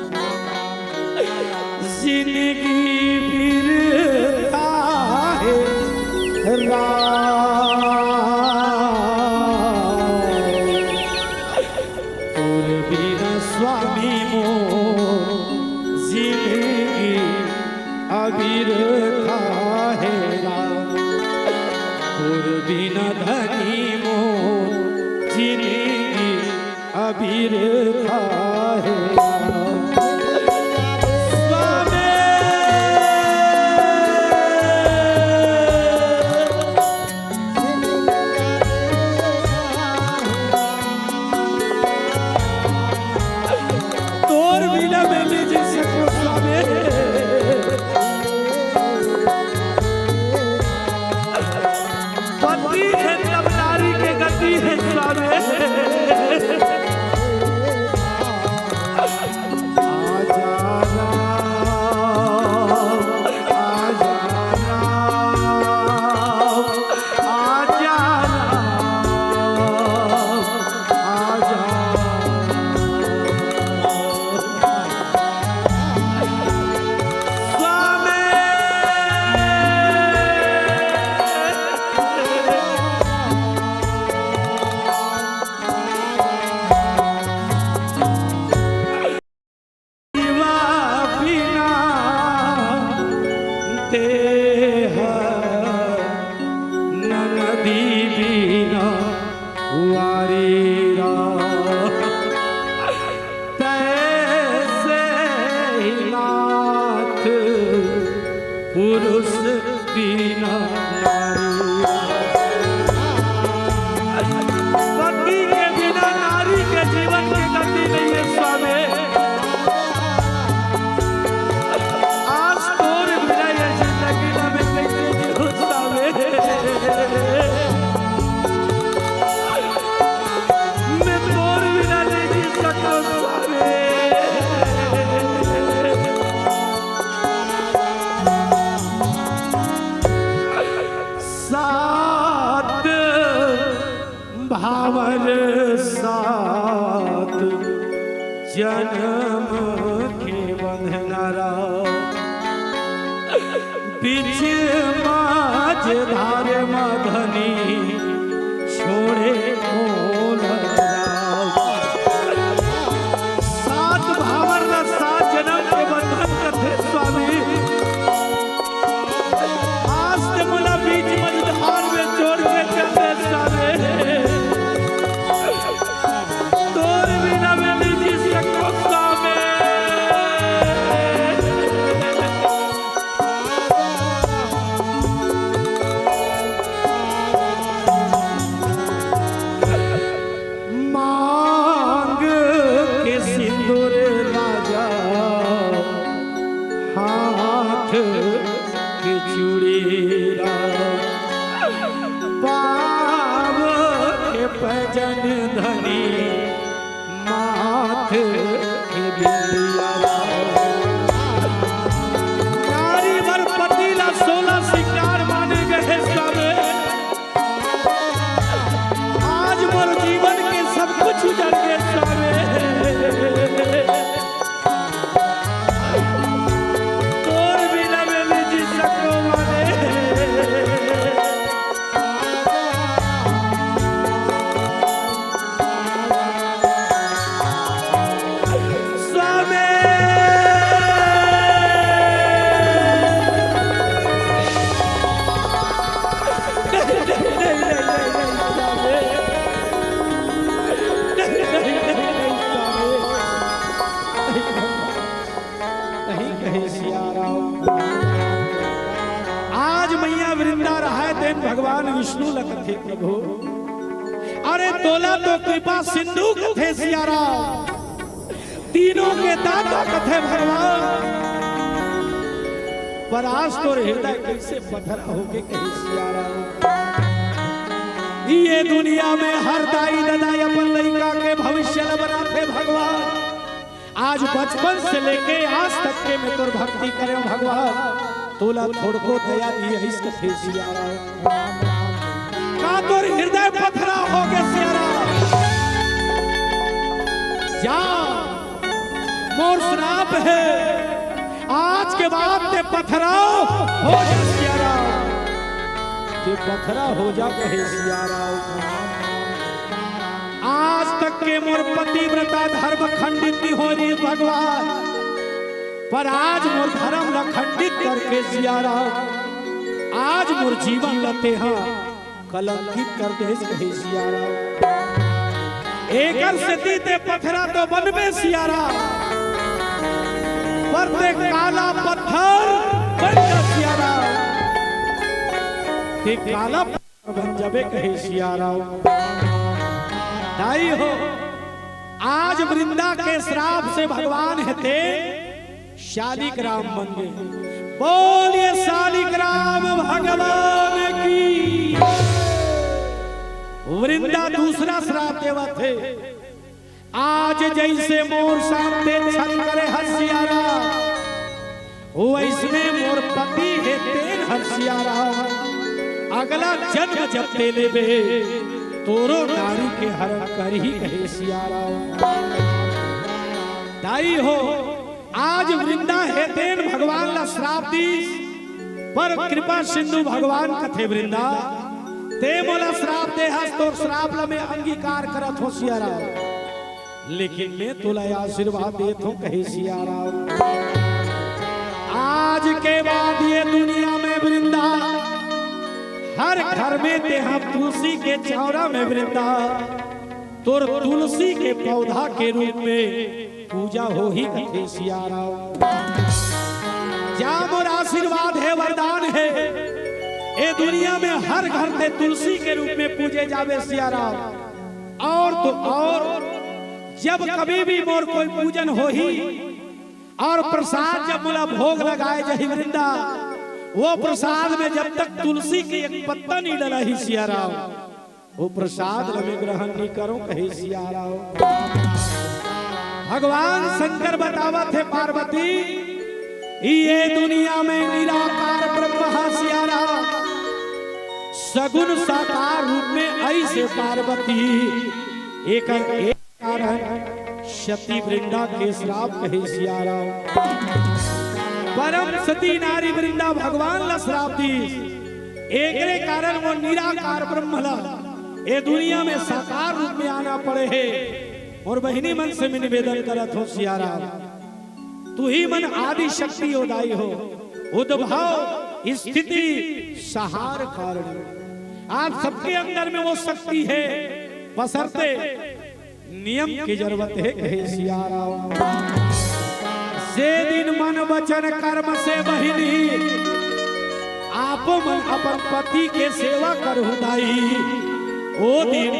जिंदगी बिरथा है राम। तोर बिना स्वामी मोर जिंदगी अबिरथा है राम। तोर बिना धनी मोर जिंदगी अबिरथा है राम। स्वामी। तोर बिना मैं नहीं जी सकूं स्वामी। पति है तब नारी के गति है स्वामी। आजा राम, आजा राम, आजा राम, आजा राम। स्वामी। जीवा बिना देह ननदी बिना वारी राम। तैसे ही नाथ पुरुष बिना नारी। पति के बिना नारी के जीवन के गति नहीं है स्वामी। आज तोर बिना ये जिंदगी ना मैं कैसे जीऊं स्वामी। मैं तोर बिना नहीं जी सकूं स्वामी। सात भावर सात जनम के बंधना राम। बीच माझ धार मधनी छोड़े मोल राम। सात भावर ला सात जनम के बंधन कथे स्वामी। आज ते मोला बीच मझधार में छोड़ के चल दे स्वामी। तोर बिना मैं नहीं जी सकूं स्वामी। मांग के सिंदूर राजा हाथ के चूड़ी राजा पाव के पैजन धनी माथ के बिंदिया। नारी बर पति ला सोलह सिंगार माने गए स्वामी। आज मोर जीवन के सब कुछ उजड़ गए स्वामी। तोर बिना मैं नहीं जी सकूं माने। दुनिया वृंदा रहय तेन भगवान विष्णु ल कथे प्रभु। अरे तोला तो कृपा सिंधु कथे सिया राम, तीनों के दाता कथे भगवान। पर आज तोर हृदय कइसे पथरा होगे कहे सिया राम। ये दुनिया में हर दाई ददा अपन लइका के भविष्य ल बनाथे भगवान। आज बचपन से लेके आज तक के मैं तोर भक्ति करेंव भगवान, तोला थोड़को दया नइ आइस कथे सिया राम। का तोर हृदय पथरा होगे सिया राम? जा, मोर श्राप हे, आज के बाद ते पथरा हो जा सिया राम, ते पथरा हो जा कहे सिया राम। आज तक के मोर पतिव्रता धर्म खंडित नइ होय रे भगवान, पर आज मोर धर्म ल खंडित करके सिया राम, आज मोर जीवन ल तेहा कलंकित कर देस कहे सिया राम। एकर सेती ते पथरा तो बनबे सिया राम, पर ते काला पत्थर बन जा सिया राम, ते काला बन जाबे कहे सिया राम। दाई हो, आज वृंदा के श्राप से भगवान हे तेन शालिक राम बन गे। बोलिए शालिक राम भगवान की। वृंदा दूसरा श्राप देवत हे। आज जइसे मोर साथ ते छल करे हस सिया राम, वइसने मोर पति हे तेन हर सिया राम। अगला जन्म जब ते लेबे, तोरो नारी के हरण करही कहे सिया राम। दाई हो, आज वृंदा हे तेन भगवान ला श्राप दीस, पर कृपा सिंधु भगवान कथे वृंदा, ते मोला श्राप दे हस, तोर श्राप ला मैं अंगीकार करत हों सिया राम। लेकिन मैं तोला आशीर्वाद देत हों कहे सिया राम। आज के बाद ये दुनिया में वृंदा, हर घर में तेहा तुलसी के चौरा में वृंदा, तोर तुलसी के पौधा के रूप में पूजा होही कथे सिया राम। जा मोर आशीर्वाद हे, वरदान हे, ए दुनिया में हर घर ते तुलसी के रूप में पूजे जाबे सिया राम। और तो और, जब कभी भी मोर कोई पूजन होही और प्रसाद जब मोला भोग लगाए जाही वृंदा, वो प्रसाद में जब तक तुलसी के एक पत्ता नइ डलही सिया राम, वो प्रसाद ला मैं ग्रहण नइ करों कहे सिया राम। भगवान शंकर बतावत हे पार्वती, ये दुनिया में निराकार ब्रह्म हा सिया राम, सगुण साकार रूप में अइसे पार्वती। एकर एक कारण सती वृंदा के श्राप कहे सिया राम। परम सती नारी वृंदा भगवान ला श्राप दीस। एकरे कारण वो निराकार ब्रह्म ला ए दुनिया में साकार रूप में आना पड़े हे। मोर बहिनी मन से मैं निवेदन करत हों सिया राम, तुही मन आदि शक्ति हो दाई हो, उद्भव, स्थिति, संहार, कारणि। आप सबके अंदर में वो शक्ति हे, बशर्ते नियम के जरूरत हे कहे सिया राम। जे दिन मन वचन कर्म से बहिनी, आपो मन अपन पति के सेवा करहु दाई, ओ दिन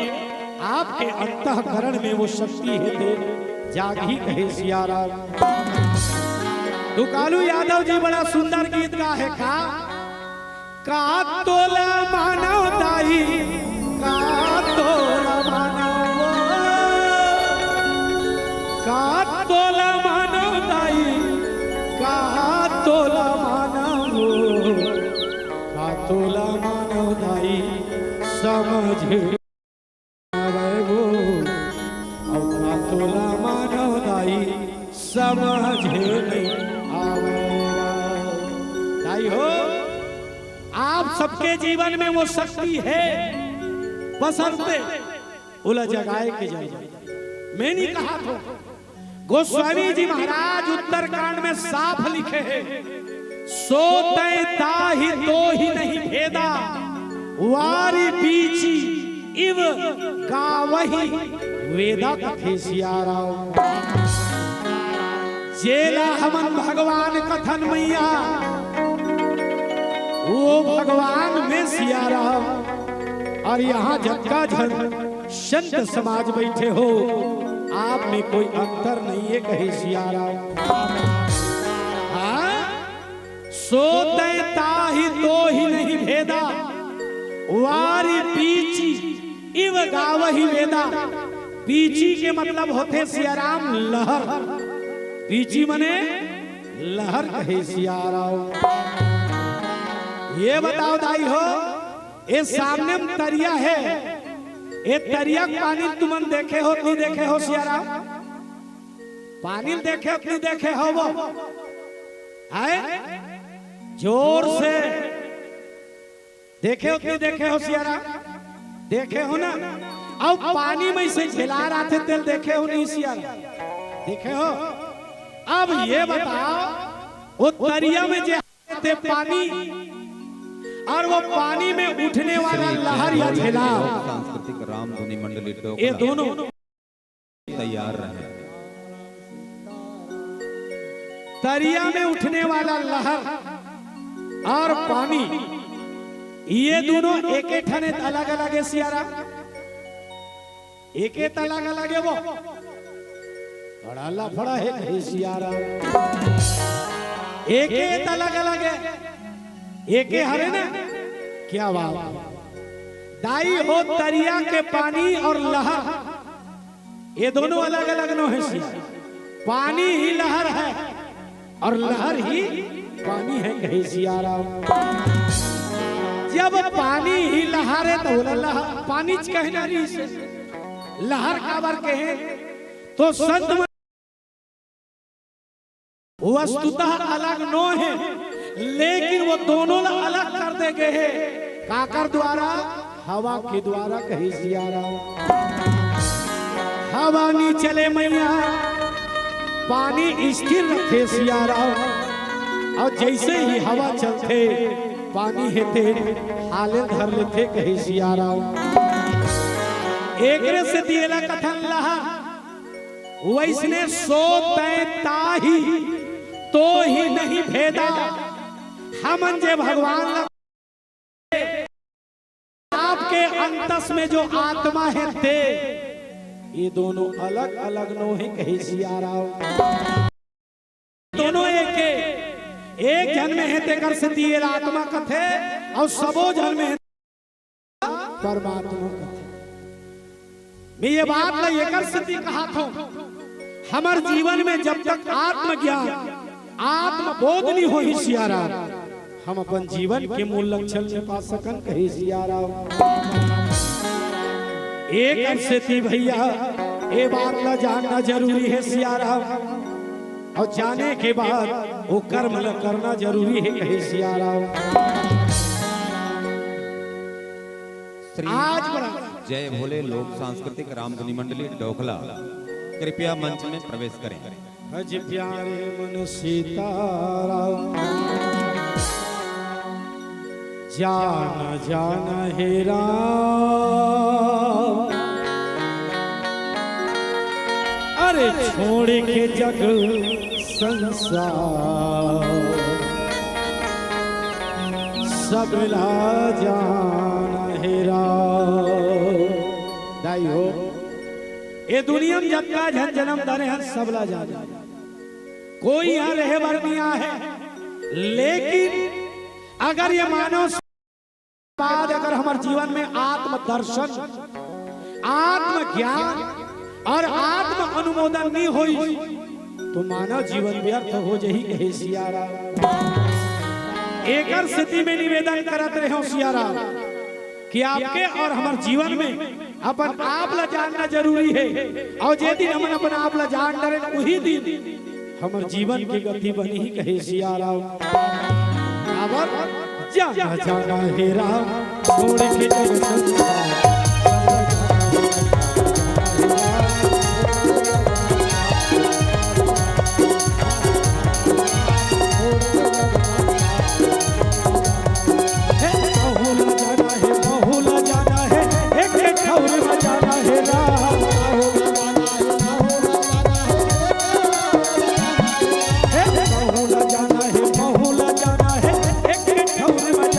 आपके अंतःकरण में वो शक्ति हे ते जागही कहे सिया राम। दुकालू यादव जी बड़ा सुंदर गीत गा हे का। का तोला मानव दाई, का तोला मानव, का तोला मानव दाई, का तोला मानव, का तोला मानव दाई, समझ आवे वो, अउ का तोला मानव दाई, समझ नइ आवे। दाई हो, आप सबके जीवन में वो शक्ति हे, बशर्ते ओला जगाए के जरूरत। मैं नइ कहत हों, गोस्वामी जी महाराज उत्तरकांड में साफ लिखे हे, "सो तैं ताहि तोहि नहीं भेदा, वारि बीचि इव गावहि वेदा" कथे सिया राम। जेला हमन भगवान कथन मैया, वो भगवान में सिया राम। और यहाँ जतका झन संत समाज बैठे हो, आप में कोई अंतर नहीं है, कहे सिया राम। हाँ? सो तैं ताहि तोहि नहीं भेदा, वारि पीचि इव गावहि वेदा। पीचि के मतलब होथे सिया राम लहर। पीचि मने लहर, कहे सिया राम। ये बताओ दाई हो, ये सामने में तरिया है, ये तरिया के पानी तुमन देखे हो, नहीं देखे हो सिया राम? पानी देखे हो, नहीं देखे हो? वो आए जोर से देखे हो कि नहीं देखे हो सिया राम? देखे हो ना? अब पानी में से झेला रहा थे तेल, देखे हो नहीं सिया राम? देखे हो? अब ये बताओ, वो तरिया में जे आए थे पानी, और वो पानी में उठने वाला श्री लहर या जयपुर झेला, लोक सांस्कृतिक रामधुनी मंडली ये टोकला दोनों तैयार रहें। तरिया में उठने वाला लहर और पानी, ये दोनों एक एक ठने अलग अलग है सिया राम, एक एक अलग अलग है वो। बड़ा लफड़ा है, कहे सिया राम। एक एक अलग अलग है, एक एक हरे ना। क्या बात है। दाई हो, तरिया के पानी और लहर, ये दोनों अलग अलग नो है सिया। पानी ही लहर है और लहर ही पानी है, कहे सिया राम। जब पानी ही लहर है तो बोला लहर, पानी च कहना नहीं से, लहर काबर कहे? तो संत मन वस्तुतः अलग नो है, लेकिन वो दोनों ला अलग कर दे गए हैं। काकर द्वारा? हवा के द्वारा, कहे सिया राम। हवा नहीं चले मैया, पानी स्थिर रखे सिया राम। और जैसे ही हवा चलथे, पानी हे ते हाले धर लेथे, कहे सिया राम। एकरे सेती एला कथन लहर। वैसने सो तैं ताहि तोहि नहीं भेदा। हमन जे भगवान ला, आपके अंतस में जो आत्मा है ते, ये दोनों अलग अलग नो है, कहे सिया राम। दोनों एक है, एक झन में है तेकर सेती ये आत्मा कथे, और सबो झन में है परमात्मा कथे। मैं ये बात ला एकर सेती कहा था, हमर जीवन में जब तक आत्मज्ञान, आत्मबोध नहीं होही सिया राम, हम अपन जीवन के मूल लक्ष्य नहीं पा सकन, कहे सिया राम। एकर सेती भैया, ये बात ला जानना जरूरी है सिया राम। और जाने के बाद वो कर्म ला करना जरूरी है, कहे सिया राम। श्री आज बड़ा जय भोले लोक सांस्कृतिक रामधुनी मंडली डोखला, कृपया मंच में प्रवेश करें। भज प्यारे मन सीताराम, जान जान हे राम। अरे छोड़ के जग संसार, सबला जान हे राम। दाई हो, ये दुनिया में जतका झन जन्म धरे हैं, सबला जान। कोई यहाँ रहे बर नहीं आए है, लेकिन अगर ये मानव बाद अगर हमर जीवन में आत्मदर्शन, आत्मज्ञान और आत्म अनुमोदन नहीं होई, तो मानव जीवन व्यर्थ हो जाही, कहे सिया राम। एकर सेती में निवेदन करत रहे हो सिया राम, कि आपके और हमर जीवन में अपन आप ला जानना जरूरी है, और जे दिन हमन अपन आप ला जान डरेन, उही दिन हमर जीवन के गति बनही, कहे सिया राम। काबर जाना जाना हे राम, छोड़ के जग संसार। हे बहुला जाना हे, बहुला जाना हे, एक एक ठौर में जाना हे राम। हे बहुला जाना हे, बहुला जाना हे, एक एक ठौर में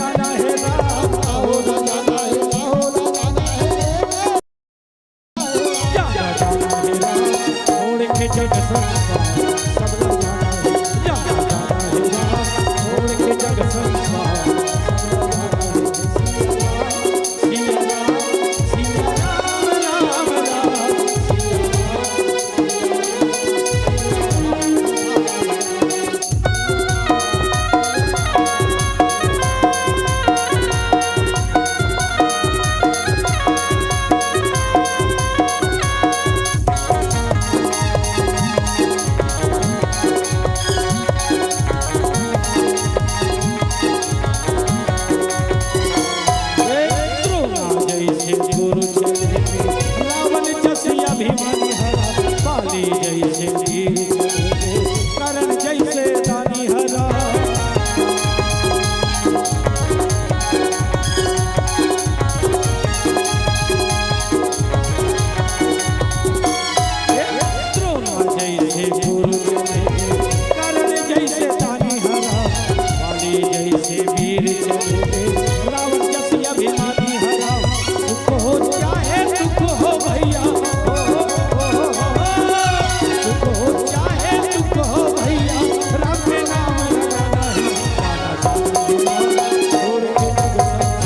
रावण जस अभिमानी हराओ, सुख हो चाहे दुख हो भैया, हो, हो, हो, हो, हो, सुख हो चाहे दुख हो भैया, राम के नाम लगाना है, छोड़ के जग संसार, छोड़ के जग संसार।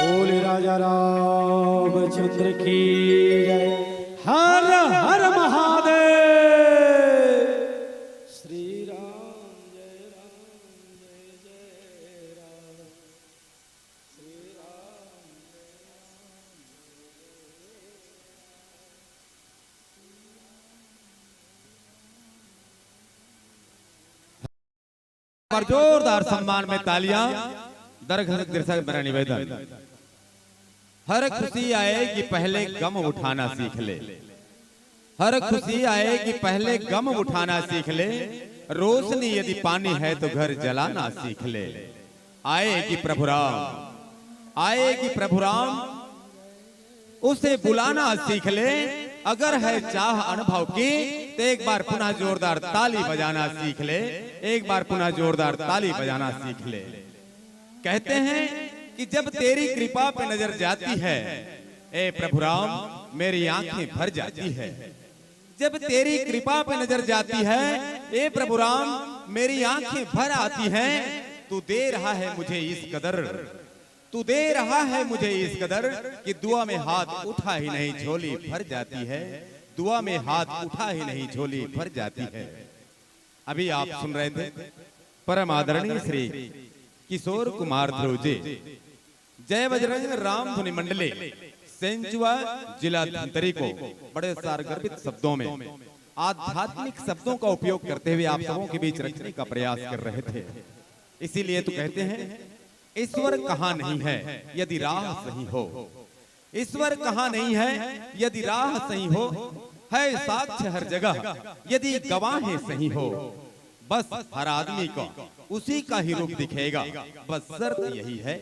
बोले राजा रामचंद्र की जय। हर हर महादेव। श्री राम जय राम जय जय राम। पर जोरदार सम्मान में तालियां। दर्शक दर्शक मेरा निवेदन, हर खुशी आए कि पहले गम उठाना सीख ले। हर खुशी आए कि पहले गम उठाना सीख ले। रोशनी यदि पानी है तो घर जलाना सीख ले। आए कि प्रभु राम, आए कि प्रभु राम, उसे बुलाना सीख ले। अगर है चाह अनुभव की तो एक बार पुनः जोरदार ताली बजाना सीख ले। एक बार पुनः जोरदार ताली बजाना सीख ले। कहते हैं कि जब तेरी कृपा पे नजर जाती है, ए प्रभु राम, मेरी आंखें भर जाती है। जब तेरी कृपा पे नजर जाती है, ए प्रभु राम, मेरी आंखें भर आती हैं। तू दे रहा है मुझे इस कदर, तू दे रहा है मुझे इस कदर कि दुआ में हाथ उठा ही नहीं, झोली भर जाती है। दुआ में हाथ उठा ही नहीं, झोली भर जाती है। अभी आप सुन रहे थे परम आदरणीय श्री किशोर कुमार ध्रुव जी, जय बजरंग राम धुनि मंडली, सेंचुआ, जिला धमतरी को बड़े सारगर्भित शब्दों में, आध्यात्मिक शब्दों का उपयोग करते हुए आप सबों के बीच रखने का प्रयास कर रहे थे। इसीलिए तो कहते हैं, ईश्वर कहाँ नहीं है यदि राह सही हो। ईश्वर कहाँ नहीं है यदि राह सही हो। है साक्ष्य हर जगह यदि गवाहें सही हो। बस हर आदमी को उसी का ही रूप दिखेगा। बस शर्त यही है,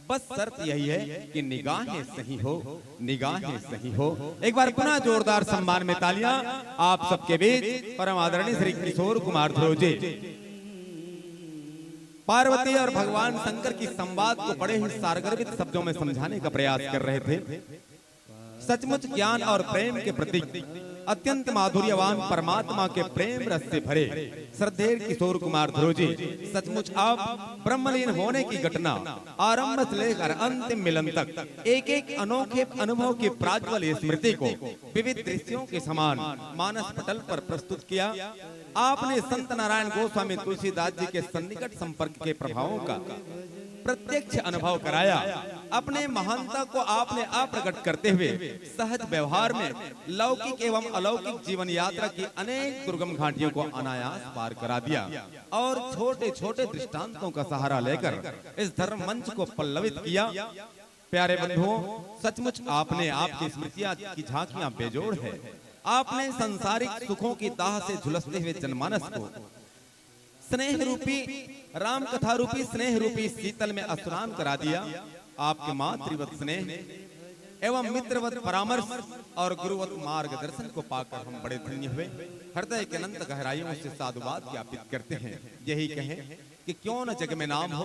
बस शर्त यही है कि निगाहें सही हो, निगाहें सही हो। एक बार पुनः जोरदार सम्मान में तालियां आप सबके बीच परम आदरणीय श्री किशोर कुमार ध्रुव जी। पार्वती और भगवान शंकर की संवाद को बड़े ही सारगर्भित शब्दों में समझाने का प्रयास कर रहे थे। सचमुच ज्ञान और प्रेम के प्रतीक, अत्यंत माधुर्यवान परमात्मा के प्रेम रस से भरे श्रद्धेय किशोर कुमार ध्रुव जी, सचमुच आप ब्रह्मलीन होने की घटना आरंभ से लेकर अंतिम मिलन तक एक एक अनोखे अनुभव की प्राज्वल स्मृति को विविध दृश्यों के समान मानस पटल पर प्रस्तुत किया। आपने संत नारायण गोस्वामी तुलसीदास जी के सन्निकट संपर्क के प्रभावों का प्रत्यक्ष अनुभव कराया। अपने महानता को आपने अप्रगट करते हुए सहज व्यवहार में लौकिक एवं अलौकिक जीवन यात्रा की अनेक दुर्गम घाटियों को अनायास पार करा दिया और छोटे छोटे दृष्टांतों का सहारा लेकर इस धर्म मंच को पल्लवित किया। प्यारे बंधुओं, सचमुच आपने आपकी स्मृतियां की झांकियां बेजोड़ है। आपने सांसारिक सुखों की दाह से झुलसते हुए जनमानस को स्नेह रूपी, राम कथा रूपी, स्नेह रूपी शीतल में स्नान करा दिया। आपके मातृवत स्नेह एवं मित्रवत परामर्श और गुरुवत मार्गदर्शन को पाकर हम बड़े धन्य हुए। हृदय के अनंत गहराइयों से साधुवाद ज्ञापित करते हैं। यही कहें कि क्यों न जग में नाम हो,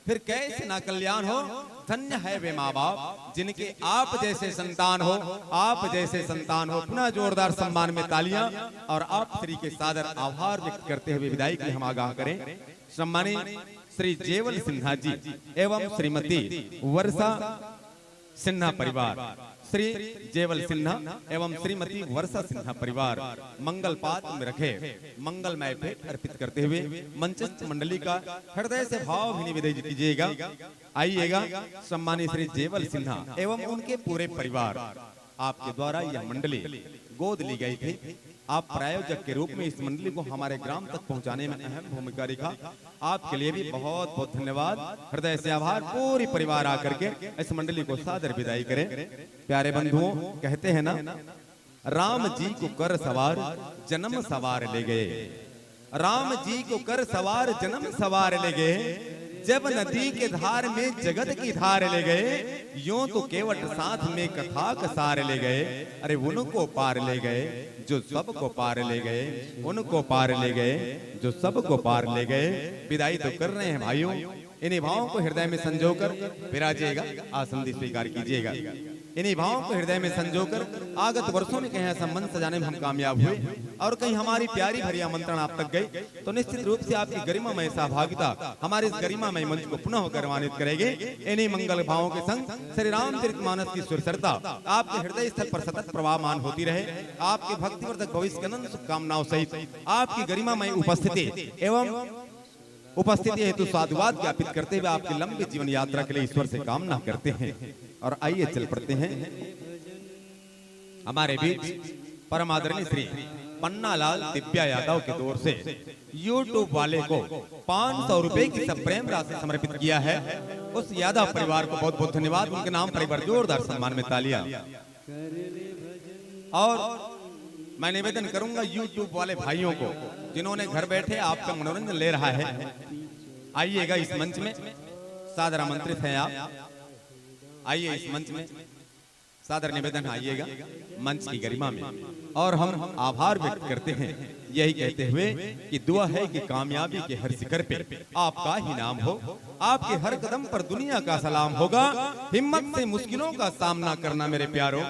फिर कैसे ना कल्याण हो। धन्य है वे माँ बाप जिनके आप जैसे संतान हो, आप जैसे संतान हो। पुनः जोरदार सम्मान में तालियां और आप श्री के सादर आभार व्यक्त करते हुए विदाई की हम आगाह करें। सम्मानित श्री जेवल सिन्हा जी एवं श्रीमती वर्षा सिन्हा परिवार, श्री जेवल सिन्हा एवं श्रीमती वर्षा सिन्हा परिवार मंगल पात्र में रखे मंगलमय भेंट अर्पित करते हुए मंचस्थ मंडली का हृदय से भावभीनी विदाई कीजिएगा। आइएगा, सम्मानित श्री जेवल सिन्हा एवं उनके पूरे परिवार, आपके द्वारा यह मंडली गोद ली गई थी। आप प्रायोजक के रूप में इस मंडली को हमारे ग्राम तक पहुंचाने में अहम भूमिका निभा, आपके लिए भी बहुत बहुत धन्यवाद, हृदय से आभार। पूरी परिवार आकर के इस मंडली को सादर विदाई करें। प्यारे बंधुओं, कहते हैं ना, राम जी को कर सवार जन्म सवार ले गए, राम जी को कर सवार जन्म सवार ले गए, जब नदी के धार में जगत की धार ले गए, यूं तो केवट साथ में कथा का सार ले गए। अरे उनको पार ले गए जो सबको पार ले गए, उनको पार ले गए जो सबको पार ले गए। विदाई तो कर रहे हैं भाइयों, इन्हीं भावों को हृदय में संजोकर विराजिएगा, आसन भी स्वीकार कीजिएगा। इन्हीं भावों को हृदय में संजोकर आगत वर्षों में कहीं ऐसा मंच सजाने में हम कामयाब हुए और कहीं हमारी प्यारी भरी आमंत्रण आप तक गई, तो निश्चित रूप से आपकी गरिमामय सहभागिता हमारे इस गरिमामय मंच को पुनः गौरवान्वित करेगी। इन्हीं मंगल भावों के संग श्री रामचरित मानस की सुरसरता आपके हृदय स्थल पर सतत प्रवाहमान होती रहे। आपके भक्तिवर्धक भविष्य के अनंत शुभकामनाओं सहित आपकी गरिमामय उपस्थिति एवं उपस्थिति हेतु साधुवाद ज्ञापित करते हुए आपकी लंबी जीवन यात्रा के लिए ईश्वर से कामना करते हैं। और आइए, चल पड़ते हैं। हमारे बीच परम आदरणीय श्री पन्नालाल दिव्या यादव के ओर से YouTube वाले को पाँच सौ रुपए की सप्रेम राशि समर्पित किया है। उस यादव परिवार को बहुत बहुत धन्यवाद, उनके नाम पर एक बार जोरदार सम्मान में तालियां। और मैं निवेदन करूंगा YouTube वाले भाइयों को, जिन्होंने घर बैठे आपका मनोरंजन ले रहा है, आइएगा इस मंच में, सादर आमंत्रित हैं आप। आइए इस मंच में, सादर निवेदन है, आइएगा मंच की गरिमा में। और हम आभार व्यक्त करते हैं यही कहते हुए कि दुआ है कि कामयाबी के हर शिखर पे आपका ही नाम हो, आपके हर कदम पर दुनिया का सलाम होगा। हिम्मत से मुश्किलों का सामना करना मेरे प्यारो,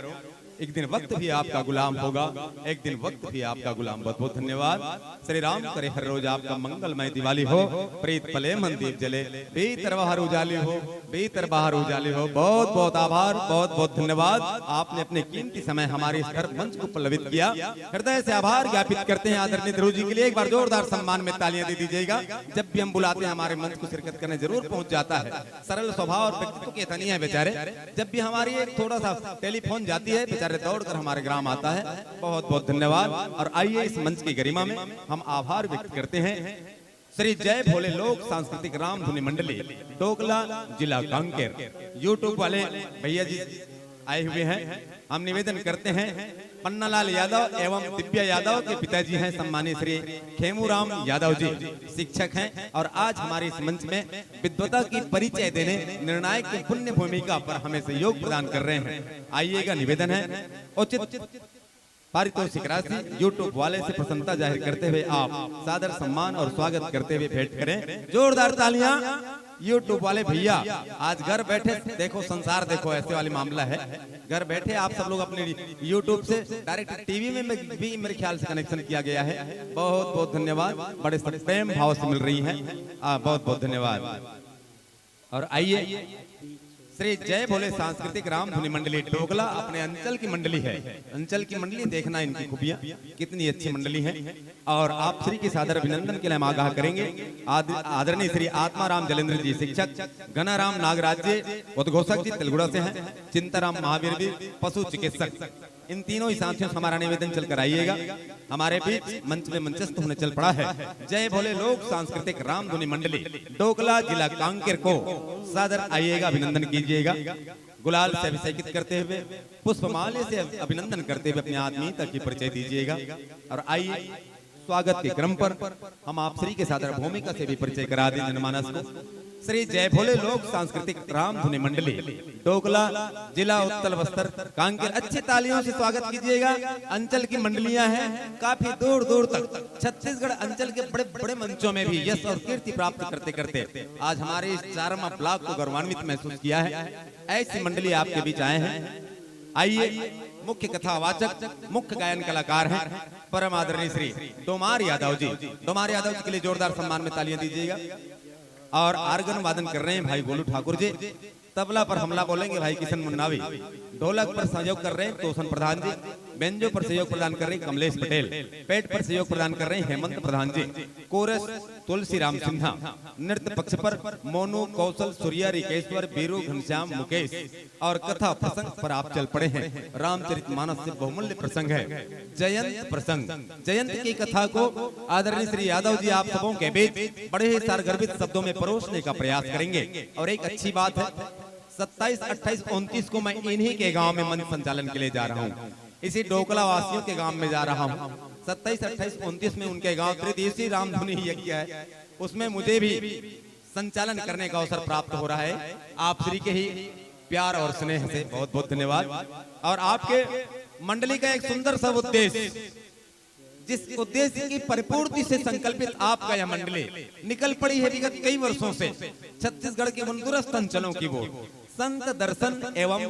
एक दिन वक्त भी आपका गुलाम होगा, एक दिन वक्त भी आपका गुलाम। बहुत बहुत धन्यवाद। श्री राम करे हर रोज आपका मंगलमय दिवाली हो। प्रीत पले मन दीप जले, भीतर बाहर उजाली हो, भीतर बाहर उजाली हो। बहुत बहुत आभार, बहुत बहुत धन्यवाद। आपने अपने कीमती समय हमारे इस हर मंच को पल्लवित किया। हृदय से आभार ज्ञापित करते हैं आदरणीय ध्रुव जी के लिए। एक बार जोरदार सम्मान में तालियां दे दीजिएगा। जब भी हम बुलाते हैं, हमारे मंच को शिरकत करने जरूर पहुंच जाता है। सरल स्वभाव और व्यक्तित्व के धनी है बेचारे। जब भी हमारी एक थोड़ा सा टेलीफोन जाती है, बेचारे दौड़ कर हमारे ग्राम आता है। बहुत बहुत धन्यवाद। और आइए, इस मंच की गरिमा में हम आभार व्यक्त करते हैं श्री जय भोले लोक सांस्कृतिक राम धुनी मंडली, डोकला, जिला कांकेर। YouTube वाले भैया जी आए हुए हैं। हम निवेदन करते हैं, पन्नालाल यादव एवं दिव्या यादव के पिताजी हैं सम्मानित श्री खेमूराम यादव जी, शिक्षक हैं और आज हमारे इस मंच में विद्वता की परिचय देने, निर्णायक की पुण्य भूमिका पर हमें सहयोग प्रदान कर रहे हैं। आइएगा, निवेदन है, उचित पारितोषिक राशि YouTube वाले से प्रसन्नता जाहिर करते हुए आप सादर सम्मान और स्वागत करते हुए भेंट करें। जोरदार तालियां। YouTube वाले भैया, आज घर बैठे देखो, संसार देखो, ऐसे वाली मामला है। घर बैठे आप सब लोग अपने YouTube से डायरेक्ट टीवी में भी मेरे ख्याल से कनेक्शन किया गया है। बहुत बहुत धन्यवाद, बड़े प्रेम भाव से मिल रही है। आ, बहुत बहुत धन्यवाद। और आइए, श्री जय भोले सांस्कृतिक राम धुनी मंडली डोकला अपने अंचल की मंडली है। अंचल की मंडली, देखना इनकी खूबियां, कितनी अच्छी मंडली है। और आप श्री के सादर अभिनंदन के लिए हम आगाह करेंगे आद-, आदरणीय श्री आत्माराम जलेंद्र जी शिक्षक, गणाराम नागराज जी उद्घोषक जी तेलगुड़ा से हैं, चिंताराम महावीर जी पशु चिकित्सक, इन तीनों ही साथियों से हमारा निवेदन, चलकर आइएगा हमारे बीच। मंच में मंचस्थ होने चल पड़ा है जय भोले लोक सांस्कृतिक राम धुनी मंडली डोकला, जिला कांकेर को। सादर आइएगा, अभिनंदन कीजिएगा। गुलाल से अभिषेकित करते हुए, पुष्पमाल्य से अभिनंदन करते हुए अपने आत्मीयता की परिचय दीजिएगा। और आइए, स्वागत के क्रम पर हम आप श्री के सादर भूमिका से भी परिचय करा दें जनमानस को। श्री जय भोले लोक सांस्कृतिक राम धुनी मंडली डोकला, जिला उत्तर बस्तर, कांकेर। अच्छी तालियों से स्वागत कीजिएगा। अंचल की मंडलियां हैं, काफी दूर दूर तक छत्तीसगढ़ अंचल के बड़े बड़े मंचों में भी यश और कीर्ति प्राप्त करते करते आज हमारे इस चारमा ब्लॉक को गौरवान्वित महसूस किया है। ऐसी मंडली आपके बीच आए हैं। आइए, मुख्य कथावाचक, मुख्य गायन कलाकार हैं परम आदरणीय श्री डोमार यादव जी। डोमार यादव जी के लिए जोरदार सम्मान में तालियां दीजिएगा। और आर्गन वादन कर रहे हैं भाई गोलू ठाकुर जी। तबला पर हमला बोलेंगे भाई किशन मुन्नावी। ढोलक पर सहयोग कर रहे हैं तोसन प्रधान जी। बेंजो पर सहयोग प्रदान कर रहे हैं कमलेश पटेल। पैड पर सहयोग प्रदान कर रहे हैं हेमंत प्रधान जी। कोरस तुलसी राम सिन्हा। नृत्य पक्ष पर मोनू, कौशल, सूर्या, रिकेश्वर, बीरू, घनश्याम, मुकेश। और कथा प्रसंग पर आप चल पड़े हैं। रामचरित मानस से बहुमूल्य प्रसंग है जयंत प्रसंग। जयंत की कथा को आदरणीय श्री यादव जी आप सबों के बीच बड़े ही सारगर्भित शब्दों में परोसने का प्रयास करेंगे। और एक अच्छी बात है, सत्ताईस, अट्ठाईस, उनतीस को मैं इन्हीं के गांव में मंच संचालन के लिए जा रहा हूं। इसी डोकला वासियों के गांव में जा रहा हूं। सत्ताईस, अट्ठाईस, उनतीस में उनके गांव त्रिदेशी रामधुनी यज्ञ है, उसमें मुझे भी संचालन करने का अवसर प्राप्त हो रहा है। आप श्री के ही प्यार और स्नेह से बहुत बहुत धन्यवाद। और आपके मंडली का एक सुंदर सा उद्देश्य, जिस उद्देश्य की परिपूर्ति से संकल्पित आपका यह मंडली निकल पड़ी है विगत कई वर्षों से छत्तीसगढ़ के उन दूरस्थ अंचलों की ओर संत दर्शन एवं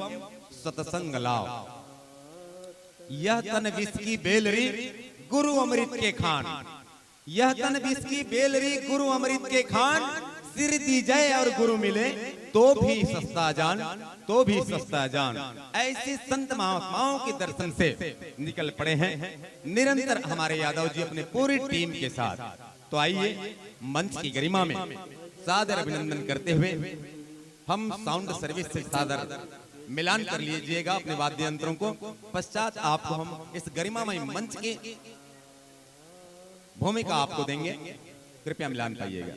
सत्संग लाभ। यह तन विष की बेलरी, गुरु अमृत के खान। यह तन विष की बेलरी, गुरु अमृत के खान। सिर दी जाए और गुरु मिले तो भी सस्ता जान, तो भी सस्ता जान। ऐसे संत महात्माओं के दर्शन से निकल पड़े हैं निरंतर हमारे यादव जी अपने पूरी टीम के साथ। तो आइए, मंच की गरिमा में सादर अभिनंदन करते हुए हम साउंड सर्विस से सादर मिलान कर लीजिएगा अपने वाद्य यंत्रों को। पश्चात आपको हम इस गरिमामय मंच की भूमिका आपको देंगे, कृपया मिलान पाइएगा।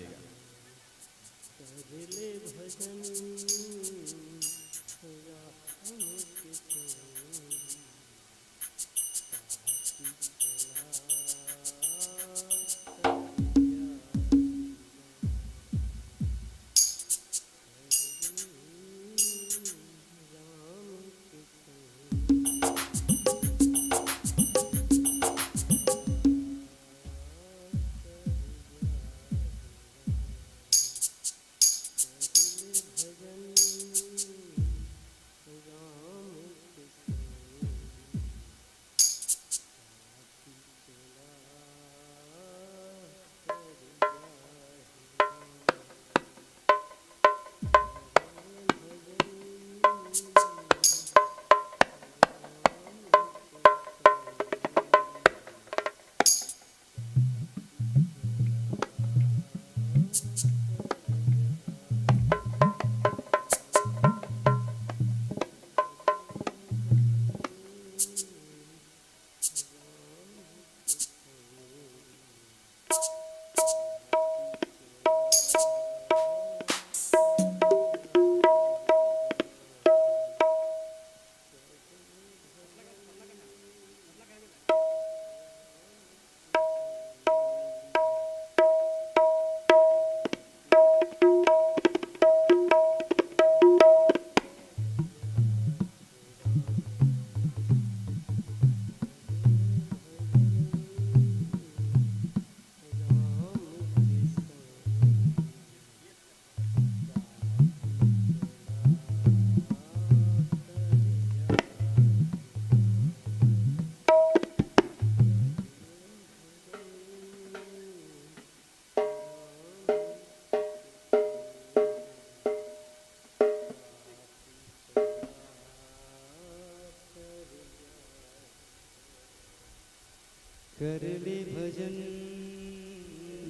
कर ले भजन।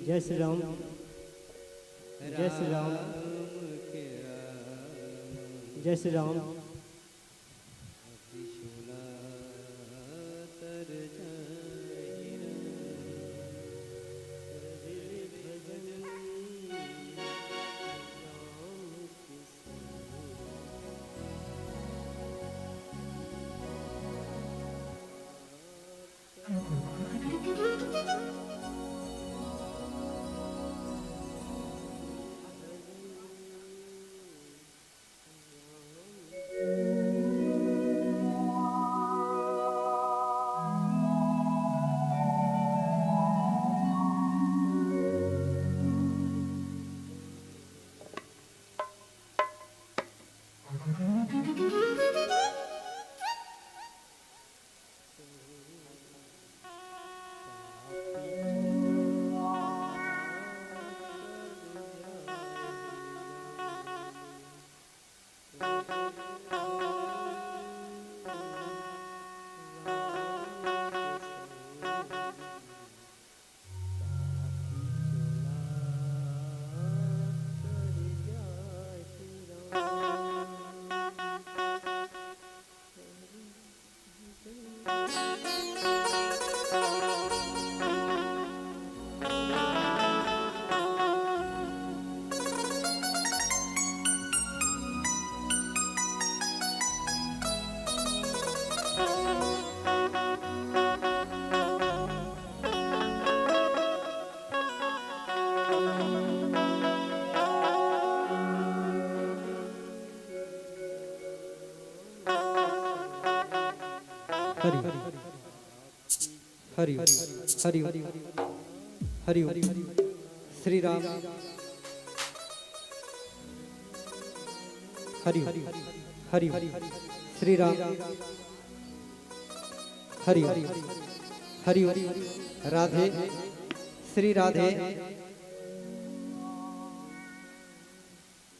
जय श्री राम। जय श्री राम। राम के राम। जय श्री राम। अति सुना तर जाहि राम। कर ले भजन। राम के हरि हरि हरि हरि। श्री राम। हरि हरि। श्री राम। हरि हरि। राधे। श्री राधे।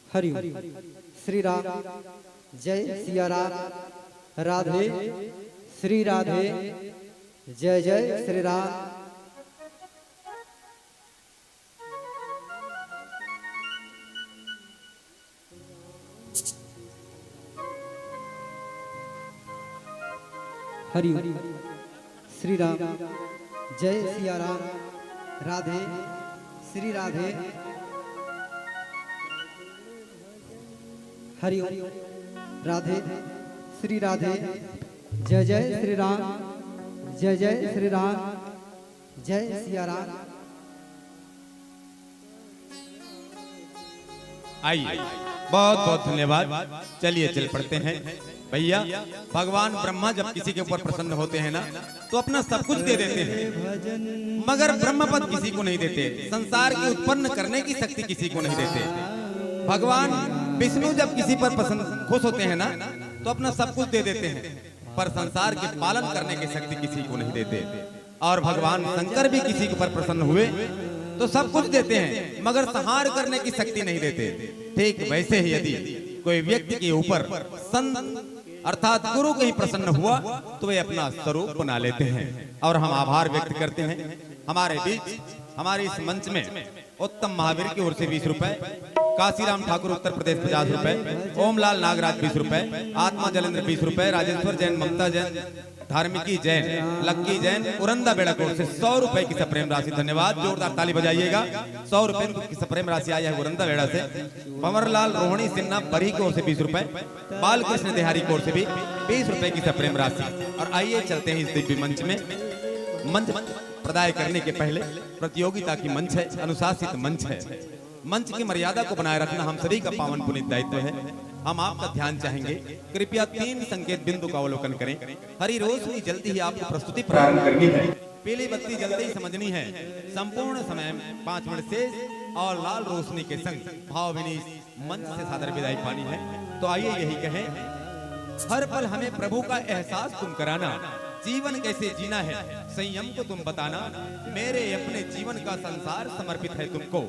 हरि। श्री राम। जय सिया राम। राधे। श्री राधे। जय जय श्री राम। हरि। श्री राम। जय सिया राम। राधे। श्री राधे। हरि ओम। राधे। श्री राधे। जय जय श्री राम। जय जय श्री राम। जय सिया राम। आइए, बहुत बहुत धन्यवाद। चलिए, चल पड़ते हैं भैया। भगवान ब्रह्मा जब किसी के ऊपर प्रसन्न होते हैं ना, तो अपना सब कुछ दे देते हैं, मगर ब्रह्म पद किसी को नहीं देते, संसार की उत्पन्न करने की शक्ति किसी को नहीं देते। भगवान विष्णु जब किसी पर पसंद खुश होते हैं ना, तो अपना सब कुछ दे देते हैं, पर संसार के पालन करने की शक्ति किसी को नहीं देते। और भगवान शंकर भी किसी के ऊपर प्रसन्न हुए तो सब कुछ देते हैं, मगर संहार करने की शक्ति नहीं देते। ठीक वैसे ही यदि कोई व्यक्ति के ऊपर संत अर्थात गुरु कहीं प्रसन्न हुआ तो वे अपना स्वरूप बना लेते हैं। और हम आभार व्यक्त करते हैं हमारे बीच, हमारे इस मंच में उत्तम महावीर की ओर से बीस रुपए, काशीराम ठाकुर उत्तर प्रदेश पचास रुपए, ओमलाल नागराज बीस रुपए, आत्मा जलेंद्र बीस रुपए, राजेश्वर जैन, ममता जैन, धार्मिकी जैन, लक्की जैन, उरंदा बेड़ा की ओर से सौ रुपए की सप्रेम राशि। धन्यवाद, जोरदार ताली बजाइएगा। सौ रुपए की सप्रेम राशि आई है उरंदा बेड़ा से। भंवरलाल रोहिणी सिन्हा बरही की ओर से बीस रुपए, बालकृष्ण देहारी की ओर से भी बीस रुपए की सप्रेम राशि। और आइए चलते हैं इस दिव्य मंच में। मंच प्रदाय करने के पहले प्रतियोगिता की मंच है, अनुशासित मंच है। मंच की मर्यादा को बनाए रखना हम सभी का पावन पुनीत दायित्व है। हम आपका ध्यान चाहेंगे, कृपया तीन संकेत बिंदु का अवलोकन करें। हरी रोशनी जल्दी ही आपको प्रस्तुति प्रारंभ करनी है, पीली बत्ती जल्दी ही समझनी है, संपूर्ण समय पाँच मिनट शेष और लाल रोशनी के संग भावभीनी मंच से सादर विदाई पानी है। तो आइए यही कहें, हर पल हमें प्रभु का एहसास तुम कराना, जीवन कैसे जीना है संयम को तुम बताना, मेरे अपने जीवन का संसार समर्पित है तुमको,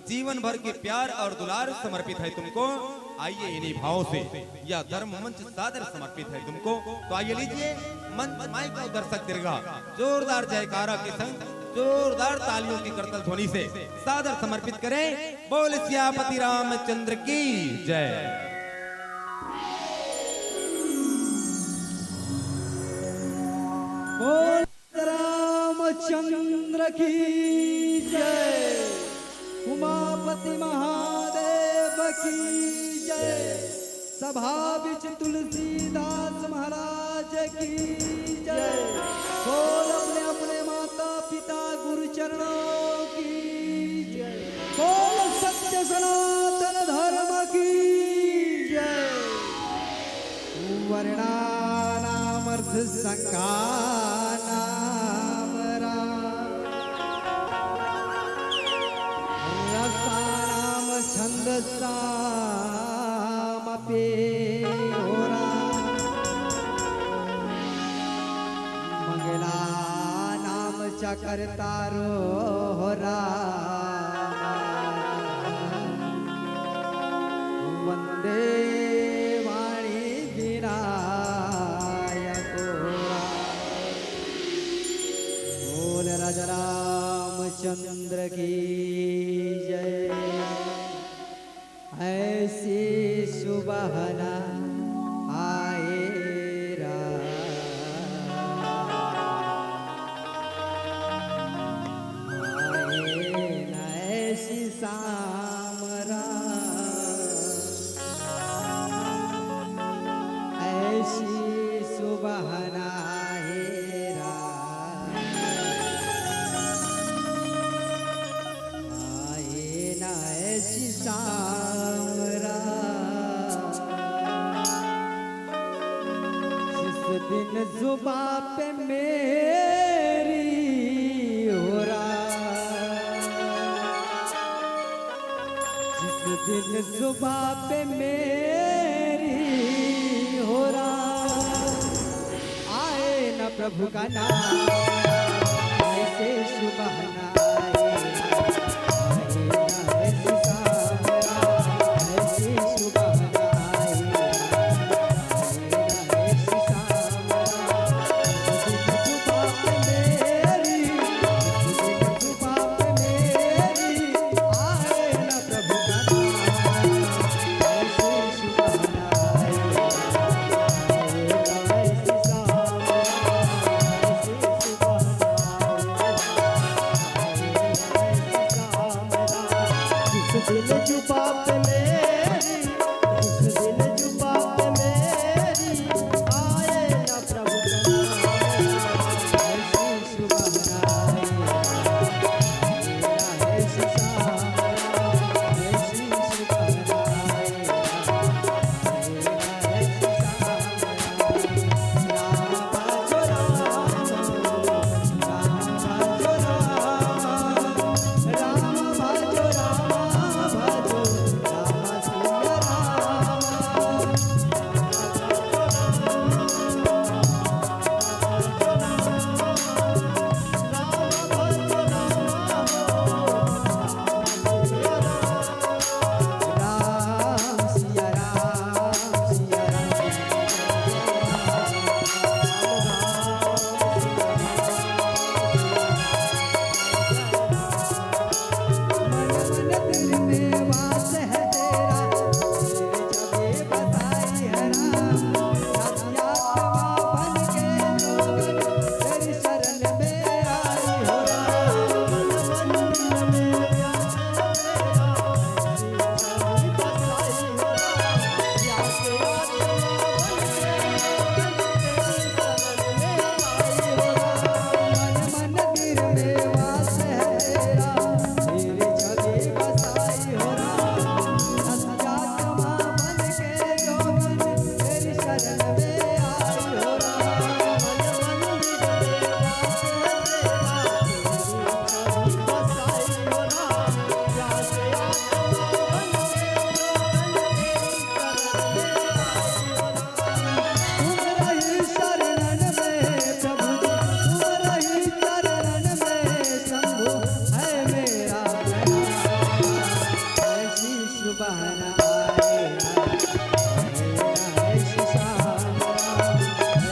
जीवन भर के प्यार और दुलार समर्पित है तुमको। आइए इन्हीं भावों से, यह धर्म मंच सादर समर्पित है तुमको। तो आइए लीजिए मंच माइक और दर्शक दीर्घा जोरदार जयकारा के संग जोरदार तालियों की करतल ध्वनि से सादर समर्पित करें। बोल सियापति रामचंद्र की जय। बोल रामचंद्र की जय, उमापति महादेव की जय, सभा बिच तुलसीदास महाराज की जय। बोल अपने अपने माता पिता गुरु चरणों की जय। बोल सत्य सनातन धर्म की जय। वर्णानामर्थ संघानाम राम, रसानाम छंदसामपि हो राम, मंगलानाम च कर्तारो हो राम। वंदे चंद्र की जय। ऐसी सुबह ना आए रात, आए ना ऐसी शाम रात, ऐसी सुबह ना आए रात, आए ना ऐसी शाम रात। जिस दिन जुबा पे मेरी हो रात, जिस दिन जुबा पे मेरी हो रात, आए ना प्रभु का नाम, ऐसी सुबह ना आए, आए ना ऐसी शाम, ऐसी सुबह ना आए, आए ना ऐसी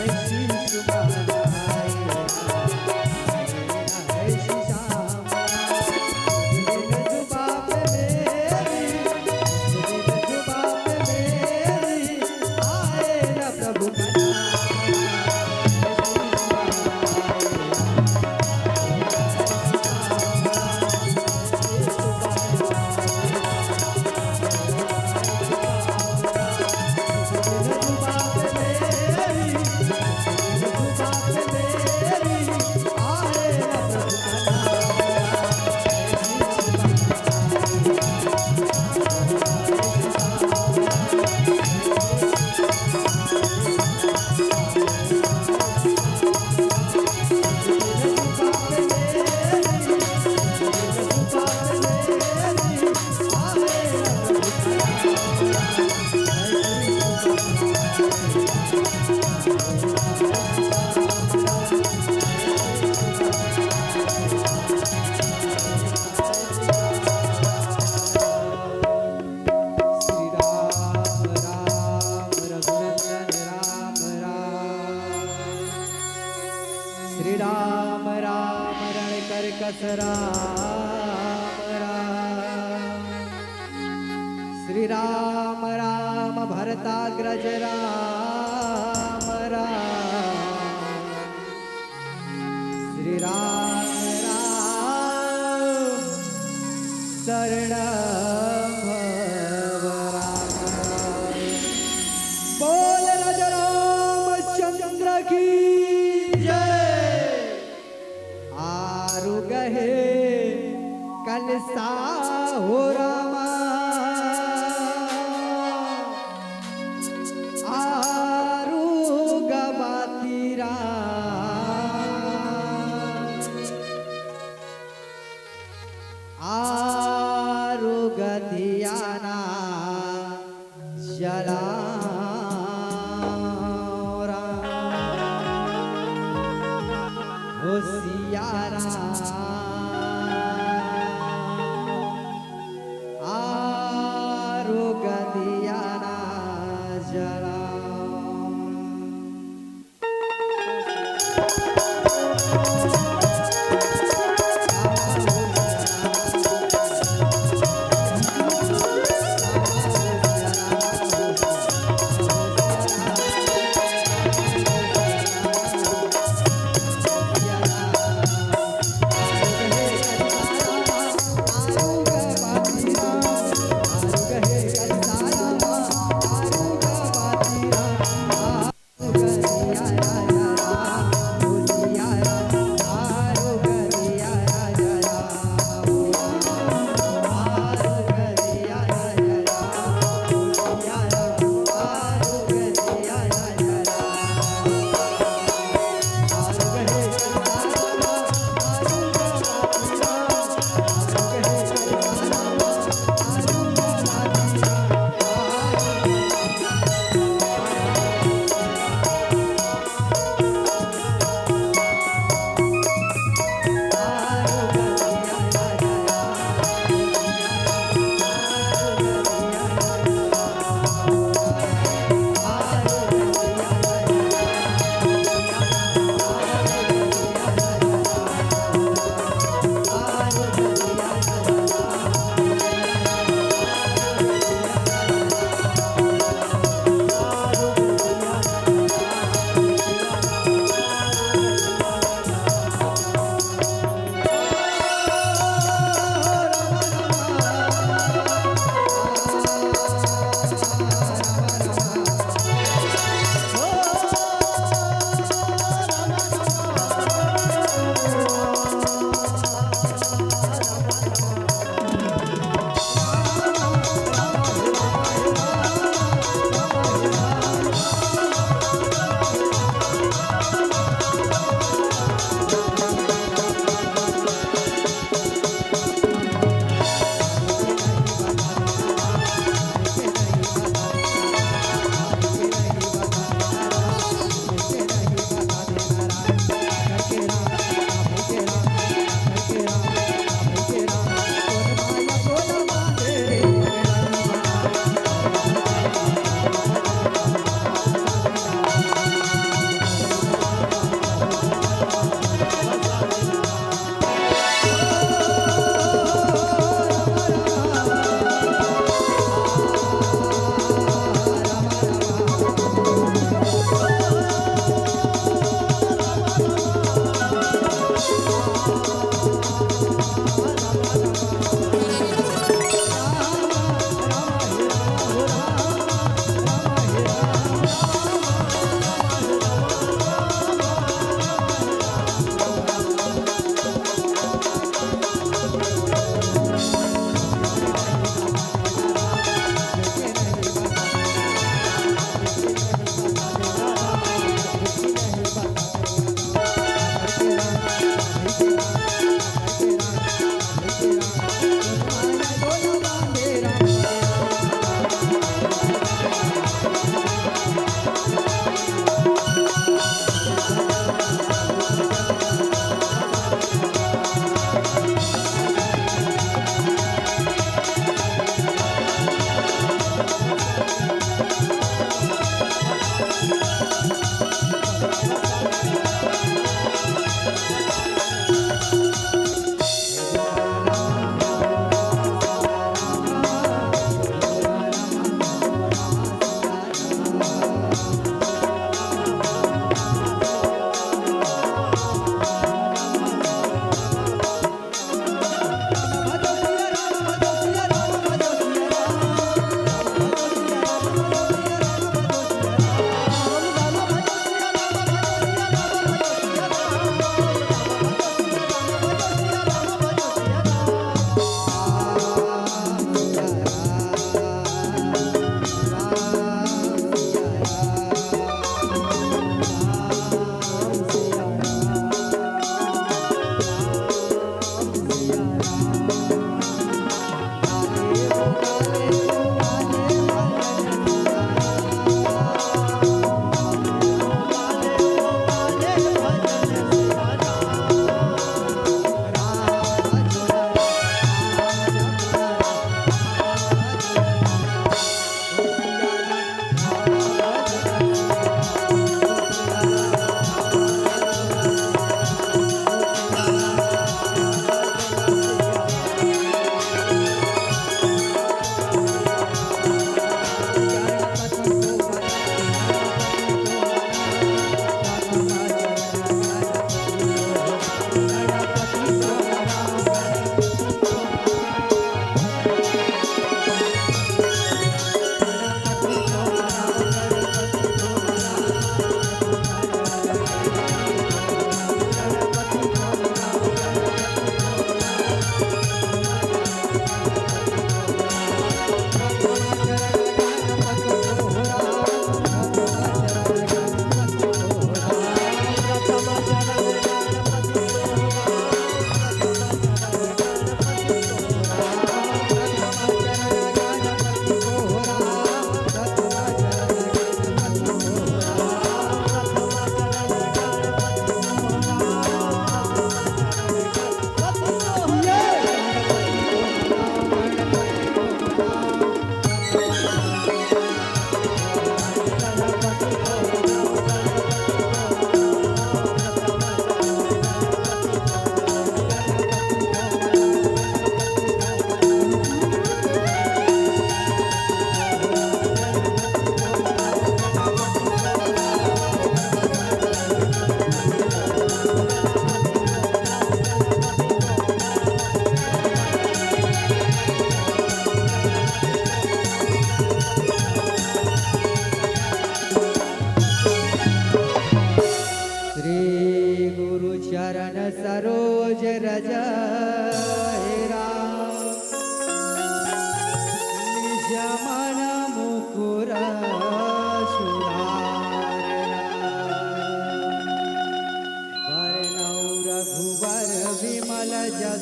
शाम। श्री राम राम रण कर कसरा। ताग्रज राम राम, श्री राम राम, शरण भव राम राम। बोल राजा रामचंद्र की जय। आरुग हे कलसा हो रामा, आरुग बाती राम, आरुग दिया ना जलाओ राम, हो सिया राम, आरुग दिया ना जलाओ राम।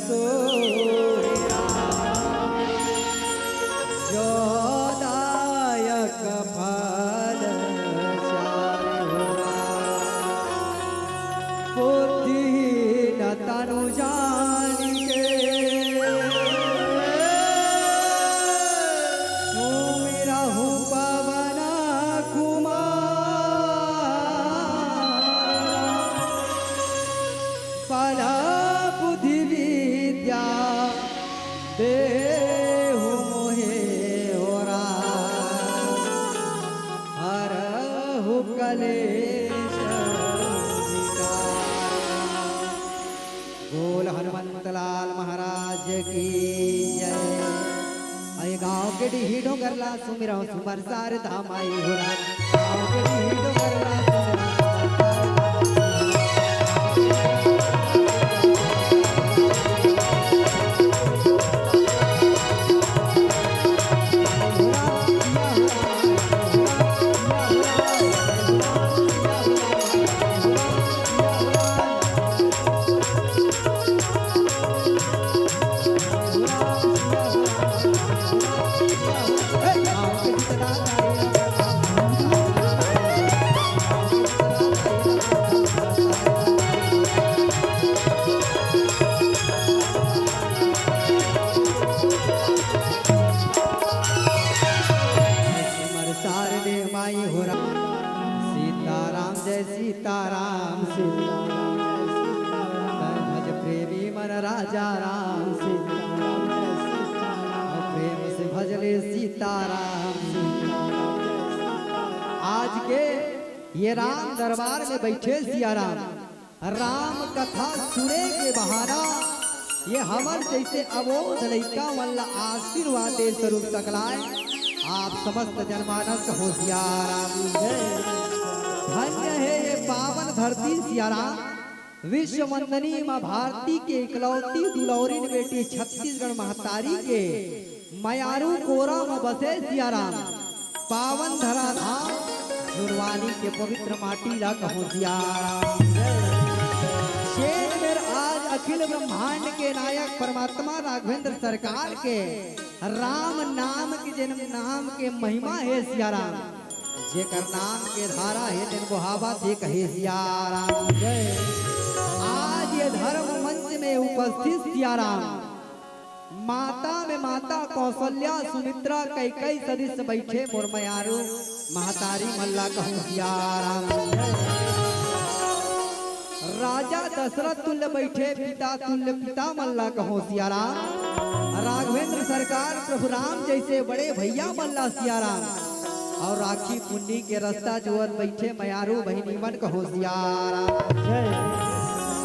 सोहरा, जो दायक फल चारि होरा। बुद्धिहीन तनु जानि के, सुमिरहु पवन कुमार। बल बुद्धि विद्या देहु मोहे हो राम, हरहु कलेश विकार। बोल हनुमंत लाल महाराज की जय। अय गाँव के डीही डोंगरला सुमिरहु सुमर सारदा माई हो राम। गाँव के डीही डोंगरला सुमिरहु सुमर सारदा माई हो राम। हमर सारने माई हो राम। सीताराम जय सीताराम, सीताराम जय सीताराम। तै भज प्रेमी मन राजा राम, सीताराम जय सीताराम। प्रेम से भजले सीताराम, सीताराम जय सीताराम। आज के ये राम दरबार में बैठे सिया राम, राम कथा सुने के बहाना ये हमर जैसे अबोध लइका मन ला आशीर्वाद दे स्वरूप सकलाय। आप समस्त जनमानस होशियार। धन्य हे ये पावन धरती सियाराम, विश्व वंदनी माँ भारती के इकलौती दुलौरिन बेटी छत्तीसगढ़ महतारी के मयारू कोरा म बसे सियाराम, पावन धरा धाम जुनवानी के पवित्र माटी ला कहूँ सियाराम। जेन मेर आज अखिल ब्रह्मांड के नायक परमात्मा राघवेंद्र सरकार के राम नाम के जन्म नाम के महिमा हे सियाराम, जेकर नाम के धारा हे तेन बोहावत हे कहे सियाराम। आज ये धर्म मंच में उपस्थित सियाराम, माता में माता कौशल्या, सुमित्रा, कैकई सदृश बैठे मोर मयारू महतारी मन ला कहूँ सियाराम। राजा दशरथ तुल्य बैठे पिता तुल्य पिता मन ला कहूँ सियाराम। राघवेंद्र सरकार प्रभु राम जैसे बड़े भैया मन ला सियाराम। और राखी पुन्नी के रास्ता जोहत बैठे मयारू बहिनी मन कहूँ सियाराम।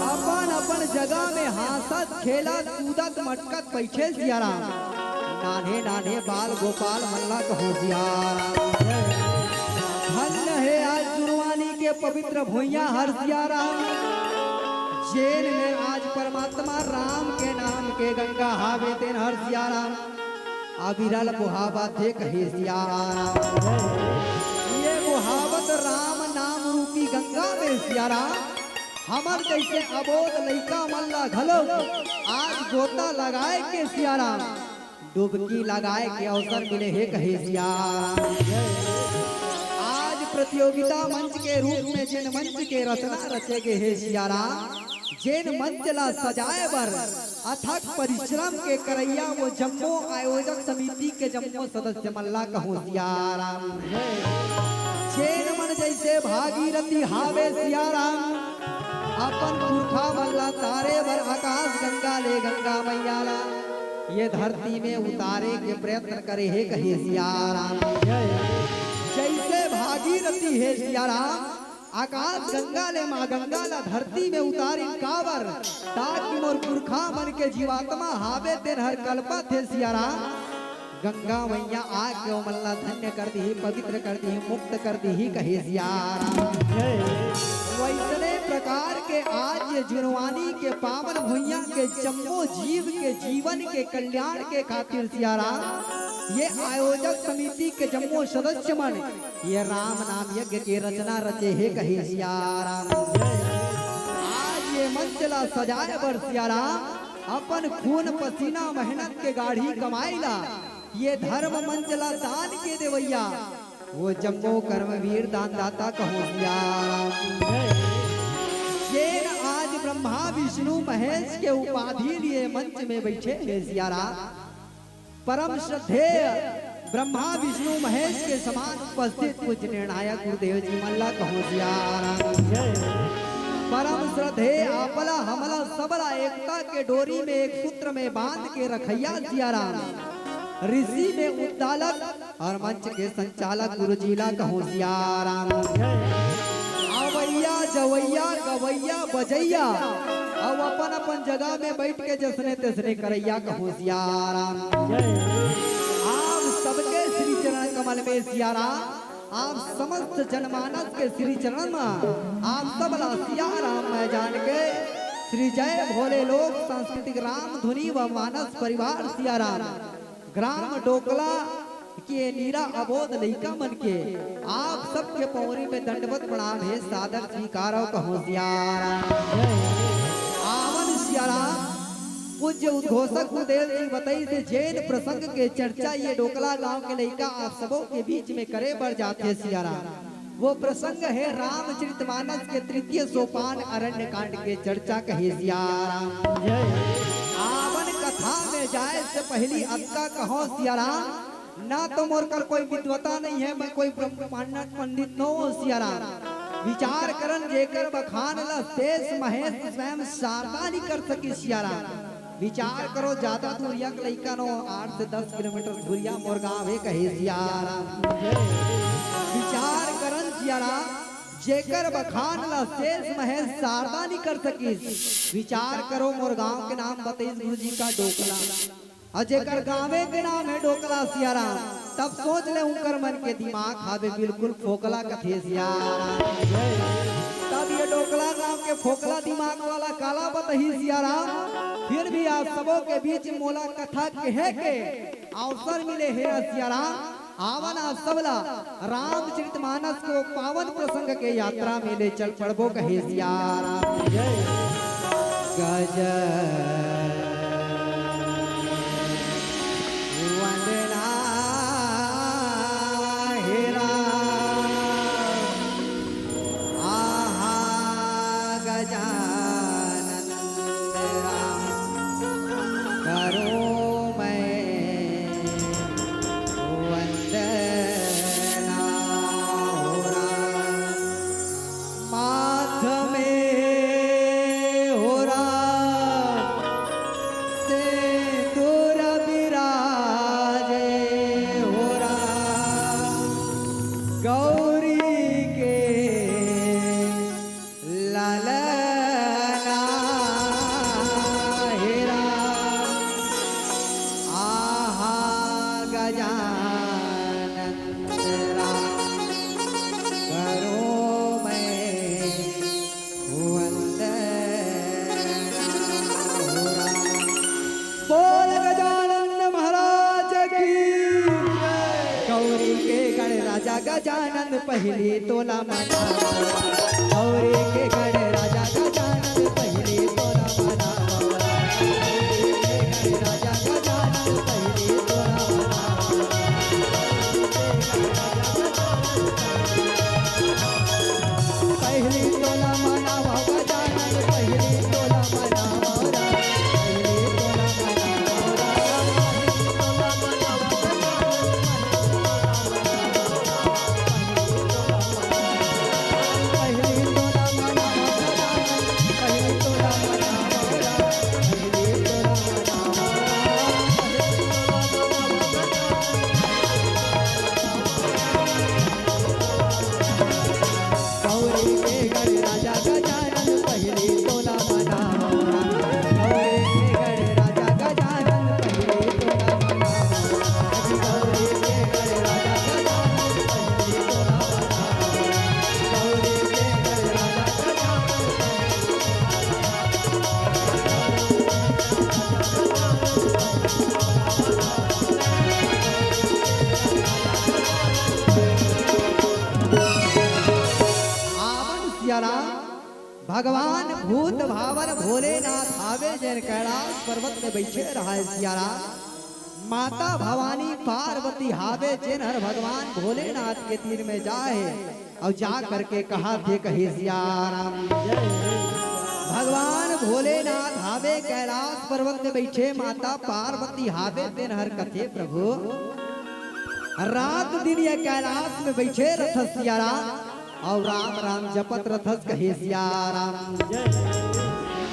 अपन अपन जगह में हाँसत खेलत कूदत मटकत बैठे सियाराम। नान्हे नान्हे बाल गोपाल मन ला कहूँ सियाराम। धन्य हे आज जुनवानी के पवित्र भुइयां हर सियाराम, जेन में आज परमात्मा राम के नाम के गंगा हावे तेन हर सियाराम। अविरल बोहावत हे कहे सियाराम। ये बोहावत राम नाम रूपी गंगा में सियाराम, हमर जैसे अबोध लइका मन ला घलो आज गोता लगाए के सियाराम डुबकी लगाए के अवसर मिले हे कहे सियाराम। आज प्रतियोगिता मंच के रूप में जेन मंच के रचना रचे गे हे सियाराम, जेन मंच ला सजाए बर अथक परिश्रम के करइया वो जम्मो आयोजक समिति के जम्मो सदस्य मन ला कहूँ सियाराम। जेन मन जैसे भागीरथी हावे सियाराम, अपन पुरखा मन ला तारे बर आकाश गंगा ले गंगा मैया ला ये धरती में उतारे के प्रयत्न करे हे कहे सियाराम। जैसे भागीरथी हे सियाराम, आकाश गंगा ले माँ गंगा ला धरती में उतारिन काबर, ताकि मोर पुरखा मन के जीवात्मा हावे तेन हर कलपत हे सियाराम। गंगा मैया आके ओमन ला धन्य कर दिही, पवित्र कर दिही, मुक्त कर दिही कहे सियाराम। वैसने प्रकार के आज ये जुनवानी के पावन भुइयां के जम्मो जीव के जीवन के कल्याण के खातिर सियाराम ये आयोजक समिति के जम्मो सदस्य मन ये राम नाम यज्ञ के रचना रचे हे कहे सियाराम। आज ये मंच ला सजाए बर सियाराम अपन खून पसीना मेहनत के गाढ़ी कमाई ला ये धर्म मंच ला दान के देवइया, वो जम्मो कर्मवीर दानदाता कहो सियाराम। जेन आज ब्रह्मा विष्णु महेश के उपाधि लिए मंच में बैठे हे सियाराम। परम श्रद्धेय ब्रह्मा विष्णु महेश के समान उपस्थित पूज्य निर्णायक गुरुदेव जी मन ला कहो सियाराम। परम श्रद्धेय आपला हमला सबला एकता के डोरी में एक सूत्र में बांध के रखइया सियाराम। ऋषि में उद्दालक और मंच के संचालक गुरु जी ला कहो सियाराम। आवइया, जवइया, गवइया, बजइया, अउ अपन अपन जगह में बैठ के जसने तसने करइया कहो सियाराम। आप सबके श्री चरण कमल में सियाराम, आप समस्त जनमानस के श्री चरण में आप सब ला सियाराम मैं जान के श्री जय भोले लोक सांस्कृतिक राम धुनी व मानस परिवार सियाराम ग्राम डोकला के नीरा अबोध लइका मन के आप सबके पौरी में दंडवत प्रणाम हे, सादर स्वीकारो कहो सियाराम। आवन सियाराम। पूज्य उद्घोषक गुरुदेव जी बताइस हे जेन प्रसंग के चर्चा ये डोकला गांव के लइका आप सबो के बीच में करे बर जाथे सियाराम। वो प्रसंग हे रामचरितमानस के तृतीय सोपान अरण्य कांड के चर्चा कहे सियाराम। आवन कथा में जाए से पहली अतका कहो सियाराम, ना तो मोर कर कोई विद्वता नहीं है, मैं कोई ब्रह्मांड पंडित नो हो सियाराम। विचार करन जेकर बखान ला शेष महेश स्वयं शारदा नहीं कर सकी सियाराम। विचार करो, ज्यादा दूरिया के लइका नो, आठ से दस किलोमीटर दूरिया मोर गाँव हे कहे सियाराम। विचार करन सियाराम, जेकर बखान ला शेष महेश शारदा नहीं कर सकिस। विचार करो, मोर गाँव के नाम बताइस गुरु जी का डोकला, अउ जेकर गाँवे के नाम हे डोकला सियाराम, तब सोच ले उनकर मन के दिमाग हावे बिल्कुल फोकला कथे सियाराम। तब ये डोकला गाँव के फोकला दिमाग वाला काला बतही सियाराम, फिर भी आप सबो के बीच मोला कथा कहे के अवसर मिले हे सियाराम। आवन आप सबला रामचरितमानस के पावन प्रसंग के यात्रा में ले चल पड़बो कहे सियाराम। गज वंदना हे राम। आहा गजानन राम करो मैं वंदना हो राम। माथ में हो राम सिंदूर विराजे हो राम। गौरी के ललना हे राम। आहा गजानन राम करो मैं वंदना हो राम। बोल गजानन महाराज की। गौरी के गण राजा गजानन पहली तोला मना। गौरी के गण राजा गजानन पहली तोला मना। गौरी के गण राजा गजानन पहली तोला मना। पहली तोला मनावा गजानन, पहली तोला मनावा राम, पहली तोला मनावा राम, पहली तोला मनावा गजानन, पहली तोला मनावा राम, पहली तोला मनावा राम, पहली तोला मनावा गजानन, पहली तोला मनावा राम, पहली तोला मनावा राम, पहली तोला मनावा गजानन। गौरी के गण राजा गजानन पहली तोला मनावा। गौरी के गण राजा गजानन पहली तोला मनावा। गौरी के गण राजा गजानन पहली तोला मनावा। गौरी के गण राजा गजानन पहली तोला मनावा। आवन सियाराम, भगवान भूत भावन भोलेनाथ हावे, जेन कैलाश पर्वत में बइठे रहय सियाराम। माता भवानी पार्वती हावे, जेन हर भगवान भोलेनाथ के तीर में जाए अउ जा करके कहाथे कहे सियाराम। भगवान भोलेनाथ हावे कैलाश पर्वत में बइठे, माता पार्वती हावे, तेन हर कथे प्रभु, रात दिन ये कैलाश में बइठे रथस सियाराम, अउ राम राम जपत रथस कहे सियाराम।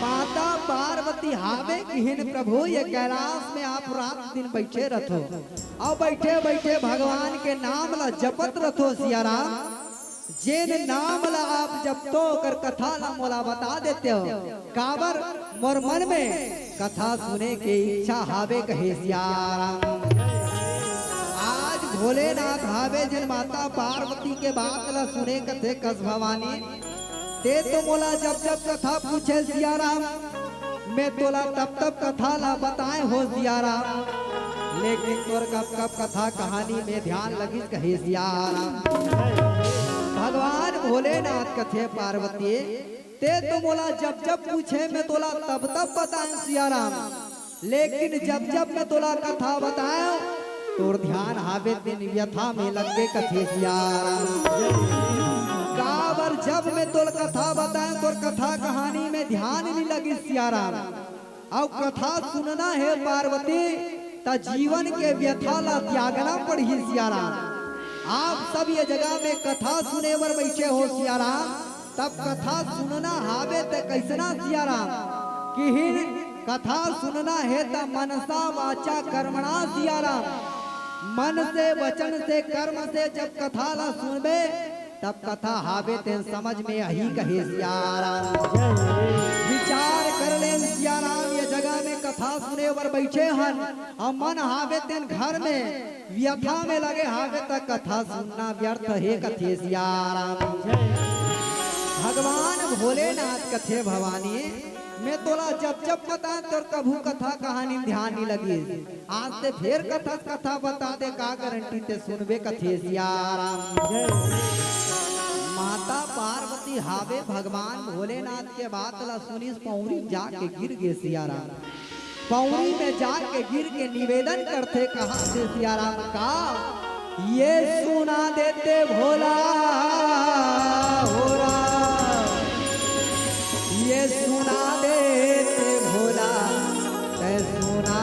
माता पार्वती हावे किहिन प्रभु, ये कैलाश में आप रात दिन बइठे रथो, अउ बइठे बइठे भगवान के नाम ला जपत रथो सियाराम। जेन नाम ला आप जपतो, ओकर कथा ला मोला बता देते हो। काबर मोर मन में कथा सुने के इच्छा हावे कहे सियाराम। आज भोलेनाथ हावे, जेन माता पार्वती के बात ला सुने कथे कस भवानी। ते तो मोला जब जब कथा पूछे सियाराम, मैं तोला तब तब कथा ला बताए हो सियाराम, लेकिन तोर कब कब कथा कहानी में ध्यान लगिस कहे सियाराम। भगवान भोलेनाथ कथे पार्वती, ते तो मोला जब जब पूछे मैं तोला तब तब बताए सियाराम, लेकिन जब जब मैं तोला कथा बताए तोर ध्यान हावे तेन व्यथा में लगे कथे सियाराम। काबर जब मैं तोला कथा बताए तोर कथा कहानी में ध्यान नइ लगिस सियाराम। अउ कथा सुनना हे पार्वती, त जीवन के व्यथा ला त्यागना पड़ही सियाराम। आप सब ये जगह में कथा सुने बर बइठे हो सियाराम, तब कथा सुनना हावे त कइसना सियाराम? किहिन कथा सुनना हे त मनसा वाचा कर्मणा सियाराम। मन से, वचन से, कर्म से जब कथा ला सुनबे, तब कथा हावे तेन समझ में आही कहे सियाराम। विचार कर लेन सियाराम, ये जगह में कथा सुने बर बइठे हन, अउ मन हावे तेन घर में व्यथा में लगे हावे, त कथा सुनना व्यर्थ हे कथे सियाराम। भगवान भोलेनाथ कथे भवानी, मैं तोला जब जब बताए तोर कभू कथा कहानी ध्यान नइ लगिस। आज ते फेर कथस कथा बता दे, का गारंटी ते सुनबे कथे सियाराम। माता पार्वती हावे भगवान भोलेनाथ के बात ला सुनिस, पौरी जाके गिर गे सियाराम। पौरी में जाके गिर के निवेदन करथे कहाथे सियाराम का, ये सुना देते भोला हो राम, ये सुना देते भोला, तै सुना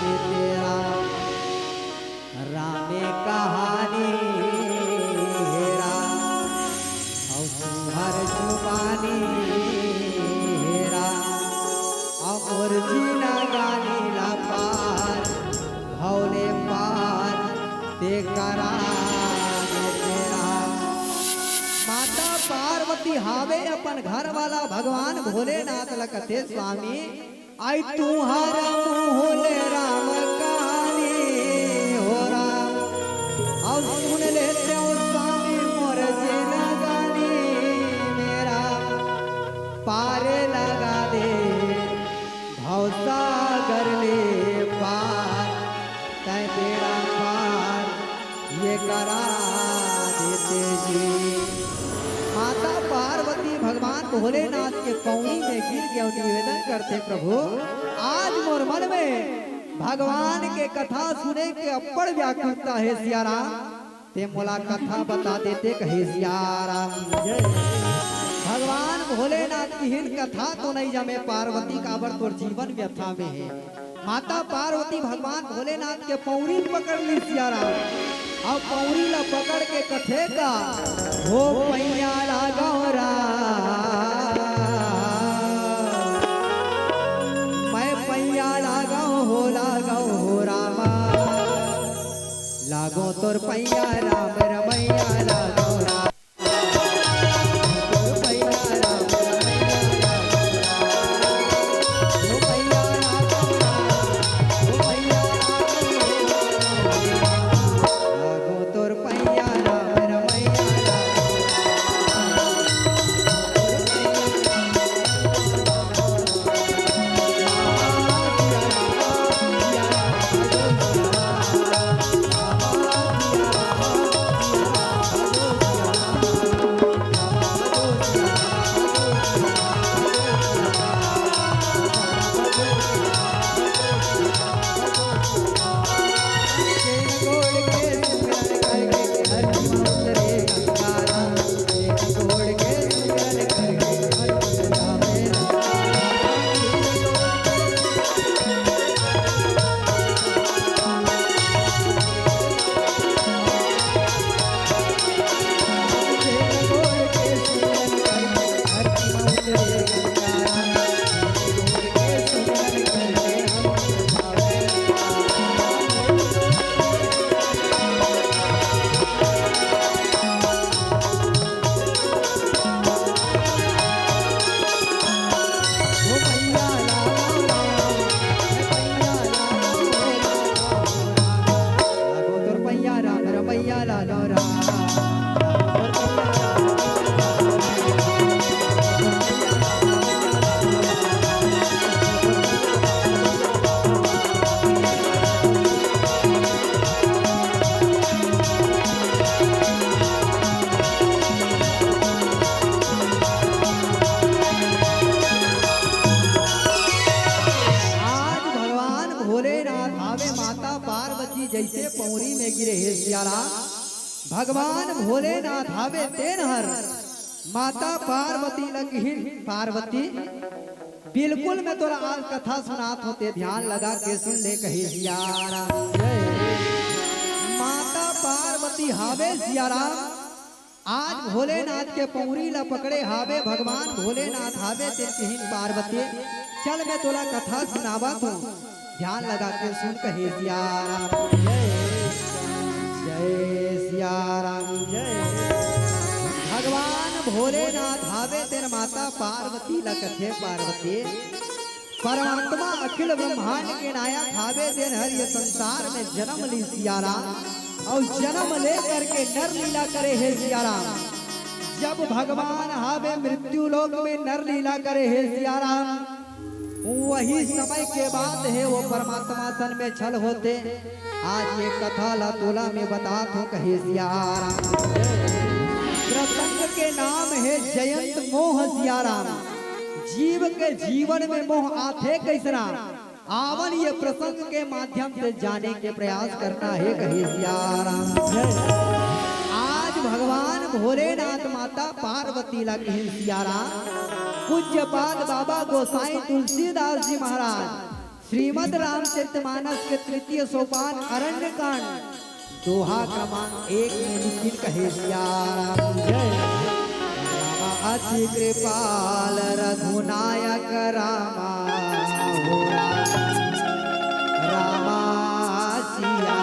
देते राम। रामे कहानी हे राम, अउ तुंहर जुबानी हे राम, अउ मोर जिनगानी ला पार, भव ले पार ते करा देते राम। माता पार्वती हावे अपन घर वाला भगवान भोलेनाथ ला कथे स्वामी, अई तुंहर मुँह ले राम कहानी हो राम, अउ सुन लेते हो स्वामी मोर जिनगानी में राम, पारे लगा दे भवसागर ले पार, तै बेड़ा पार ये करा देते जी। माता पार्वती भगवान भोलेनाथ के पौरी में गिर के निवेदन करथे, प्रभु, आज मोर मन में भगवान के कथा सुने के अब्बड़ व्याकुलता हे सियाराम, ते मोला कथा बता देते कहे सियाराम। भगवान भोलेनाथ किहिन कथा तो नइ जमे पार्वती, काबर तोर जीवन व्यथा में हे। माता पार्वती भगवान भोलेनाथ के पौरी पकड़ लिस सियाराम, अउ पौरी ला पकड़ के कथे का, हो पैया लागव राम, मैं पैया लागव हो, लागव हो रामा, लागव तोर पैया राम रमैया लागव राम। गिरे हे सियाराम। भगवान भोलेनाथ हावे तेन हर माता पार्वती ल किहिन, पार्वती, बिल्कुल मैं तोला आज कथा सुनात हों, ते ध्यान लगा के सुन ले, कहे सियाराम। माता पार्वती हावे सियाराम, आज भोलेनाथ के पौरी ला पकड़े हावे, भगवान भोलेनाथ हावे, तेन किहिन पार्वती, चल मैं तोला कथा सुनावत हों, ध्यान लगा के सुन, कहे सियाराम। जय सियाराम, जय। भगवान भोलेनाथ हावे, तेन माता पार्वती ला कथे पार्वती। परमात्मा अखिल ब्रह्मांड के नायक हावे, तेन हर ये संसार में जन्म ली सियाराम, अउ जन्म ले करके नर लीला करे हे सियाराम। जब भगवान हावे मृत्यु लोक में नर लीला करे हे सियाराम, वही समय के बात हे, वो परमात्मा तन में छल होते। आज ये कथा ला तोला में बतात हों, कहे सियाराम। प्रसंग के नाम हे जयंत मोह सियाराम। जीव के जीवन में मोह आथे कइसना, आवन ये प्रसंग के माध्यम से जाने के प्रयास करना हे, कहे सियाराम। आज भगवान भोलेनाथ माता पार्वती ला किहिन सियाराम। पूज्यपाद बाबा गोसाई तुलसीदास जी महाराज श्रीमद् रामचरितमानस के तृतीय सोपान अरण्य कांड दोहा क्रमांक एक में लिखिन, कहे सियाराम। जय। राम अति कृपाल रघुनायक रामा, हो राम, रामा सिया।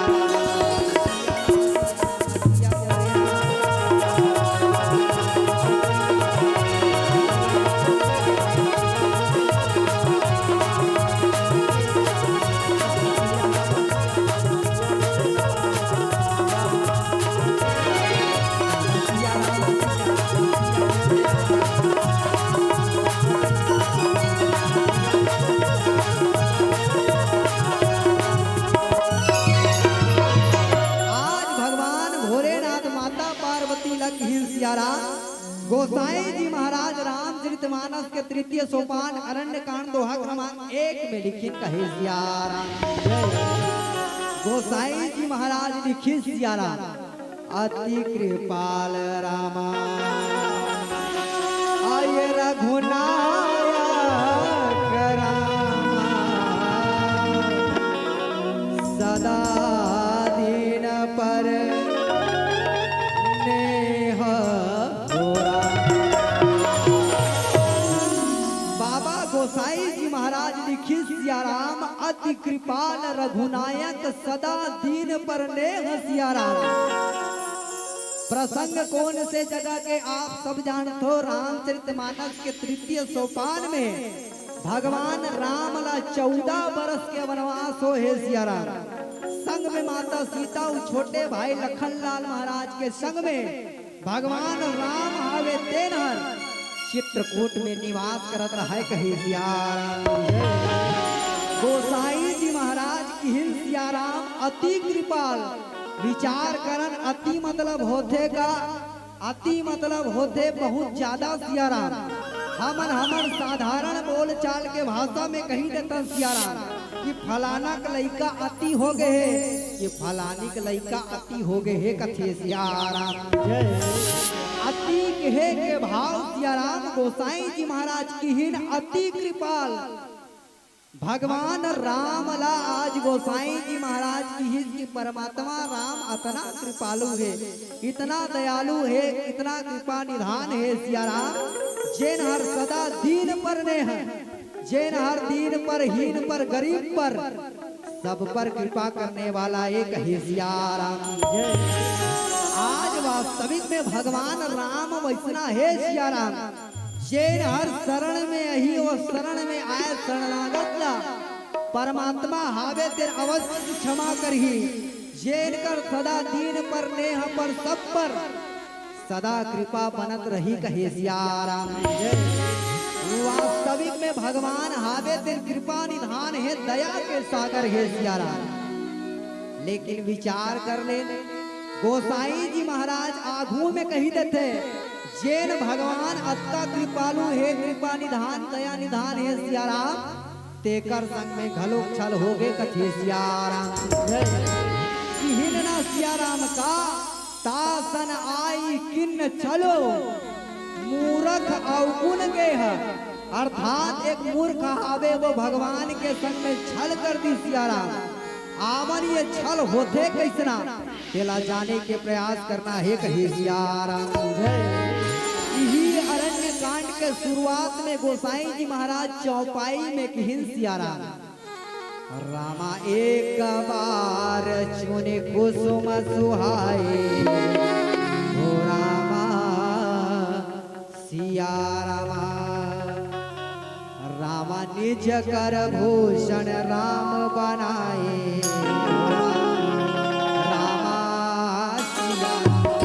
आज भगवान भोलेनाथ माता पार्वती ला किहिन सियाराम, गोसाई जी महाराज रामचरित मानस के तृतीय सोपान अरण्य कांड दोहा क्रमांक एक में लिखिन, कहे सियाराम। गोसाई जी महाराज लिखिन सियाराम, अति कृपाल रामा, आय रघुनायक रामा, सदा दीन पर नेह तोरा। बाबा गोसाई जी महाराज लिखिस, सियाराम अति कृपाल रघुनायक, सदा दीन पर नेह सियाराम। प्रसंग कोन से जगह के आप सब जानथो, रामचरितमानस के तृतीय सोपान में भगवान राम ला चौदह बरस के वनवास होहे सियाराम। संग में माता सीता अउ छोटे भाई लखन लाल महाराज के संग में भगवान राम हावे तेन हर चित्रकूट में निवास करत रहय कहे सियाराम। गोसाई जी महाराज किहिन सियाराम अति कृपाल। विचार करन अति मतलब होथे का? अति मतलब होथे बहुत ज्यादा सियाराम। हमन, हमन साधारण बोलचाल के भाषा में कहि देथन सियाराम कि फलाना के लइका अति हो गे हे, कि फलानी के लइका अति हो गे हे, कथे सियाराम। जय। अति कहे के भाव सियाराम गोसाई जी महाराज किहिन अति कृपाल। भगवान राम ला आज गोसाई जी महाराज किहिस कि परमात्मा राम अतना कृपालु हे, इतना दयालु हे, इतना कृपा निधान हे सियाराम, जेन हर सदा दीन पर नेह, जेन हर दीन पर, हीन पर, गरीब पर, सब पर कृपा करने वाला एक हे सियाराम। आज वास्तविक में भगवान राम वइसना हे सियाराम, जेन हर शरण में आही, ओ शरण में आए शरणागत ला परमात्मा हावे तेन अवश्य क्षमा करही। जेन कर सदा दीन पर, नेह पर, सब पर सदा कृपा बनत रही, कहे सियाराम। वास्तविक में भगवान हावे तेन कृपा निधान हे, दया के सागर हे सियाराम। लेकिन विचार कर ले, गोसाई जी महाराज आघू में कहि देथे, जेन भगवान अतका कृपालु हे, कृपा निधान, दया निधान हे सियाराम, तेकर संग में घलो छल होगे कथे सियाराम। किहिन ना सियाराम का, तासन आई किन्न छलो, मूरख अवगुन गेह, अर्थात एक मूर्ख हावे वो भगवान के संग में छल कर दिस सियाराम। आवन ये छल होथे कइसना, तेला जाने के प्रयास करना हे कहे सियाराम। इही अरण्य कांड के शुरुआत में गोसाई जी महाराज चौपाई में किहिन सियाराम। रामा एक बार चुनि कुसुम सुहाए, हो रामा सिया रामा। रामा निज कर भूषण राम बनाए, हो रामा सिया रामा।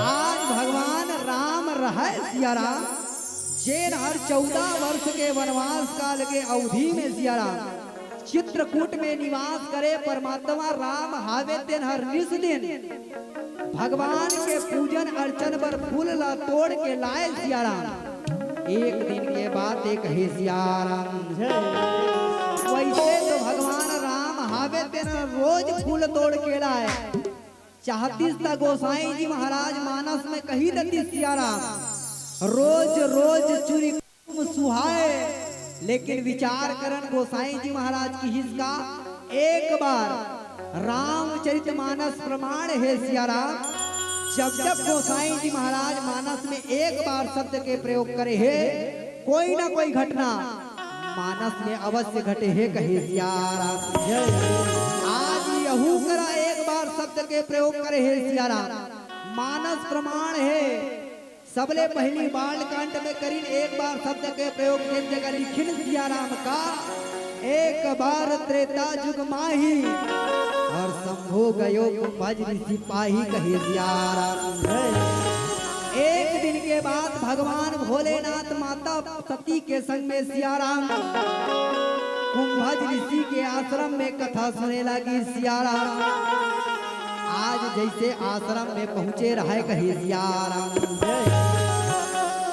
आज भगवान राम रहय सिया राम, जेन हर चौदह वर्ष के वनवास काल के अवधि में सिया राम चित्रकूट में निवास करे परमात्मा राम हावे, तेन हर निस दिन भगवान के पूजन अर्चन बर फूल ला तोड़ के लाए सिया राम। एक दिन के बात एक हे सिया राम। वैसे तो भगवान राम हावे, तेन रोज फूल तोड़ के लाए। चाहतिस त गोसाई जी महाराज मानस में कही देतिस सिया राम, रोज रोज चुनि कुसुम सुहाए। लेकिन विचार करन गोसाई जी महाराज किहिस का, एक बार रामचरित मानस प्रमाण हे सिया राम, जब जब गोसाई जी महाराज मानस में एक बार शब्द के प्रयोग करे हे, कोई ना कोई घटना मानस में अवश्य घटे हे कहे सिया राम। आज यहू करा एक बार शब्द के प्रयोग करे हे सिया राम। मानस प्रमाण हे, सबले पहिली बालकांड में करिन एक बार शब्द के प्रयोग, जेन जगह लिखिन सिया राम का, एक बार त्रेता जुग माही, अउ शंभु गयो कुंभज ऋषि पाही कहे सिया राम। एक दिन के बाद भगवान भोलेनाथ माता सती के संग में सिया राम कुंभज ऋषि के आश्रम में कथा सुने लागिस सिया राम। आज जइसे आश्रम में पहुंचे रहय कहे सिया राम।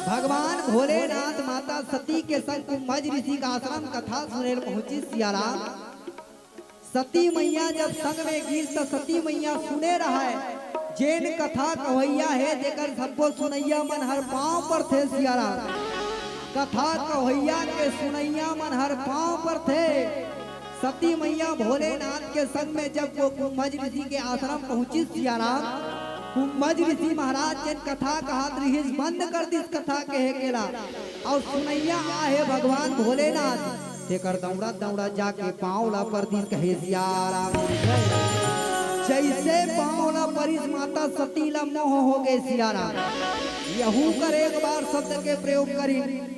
भगवान भोलेनाथ माता सती के संग कुंभज ऋषि का आश्रम कथा सुने ल पहुंचिस सिया राम। सती मइया जब संग में गिस त सती मइया सुने रहय, जेन कथा कहइया हे, जेकर सब्बो सुनइया मन हर पांव परथे सिया राम। कथा कहइया के सुनइया मन हर पांव परथे। सती मइया भोलेनाथ के संग में जब वो कुंभज ऋषि के आश्रम पहुंचिस सिया राम, कुंभज ऋषि महाराज जेन कथा कहत रिहिस, बंद कर दिस कथा कहे के ला, अउ सुनइया आहे भगवान भोलेनाथ, तेकर दौड़त दौड़त जाके पांव ला पर दिस कहे सिया राम। जइसे पांव ला परिस माता सती ला मोह होगे सिया राम। यहू कर एक बार शब्द के प्रयोग करिन।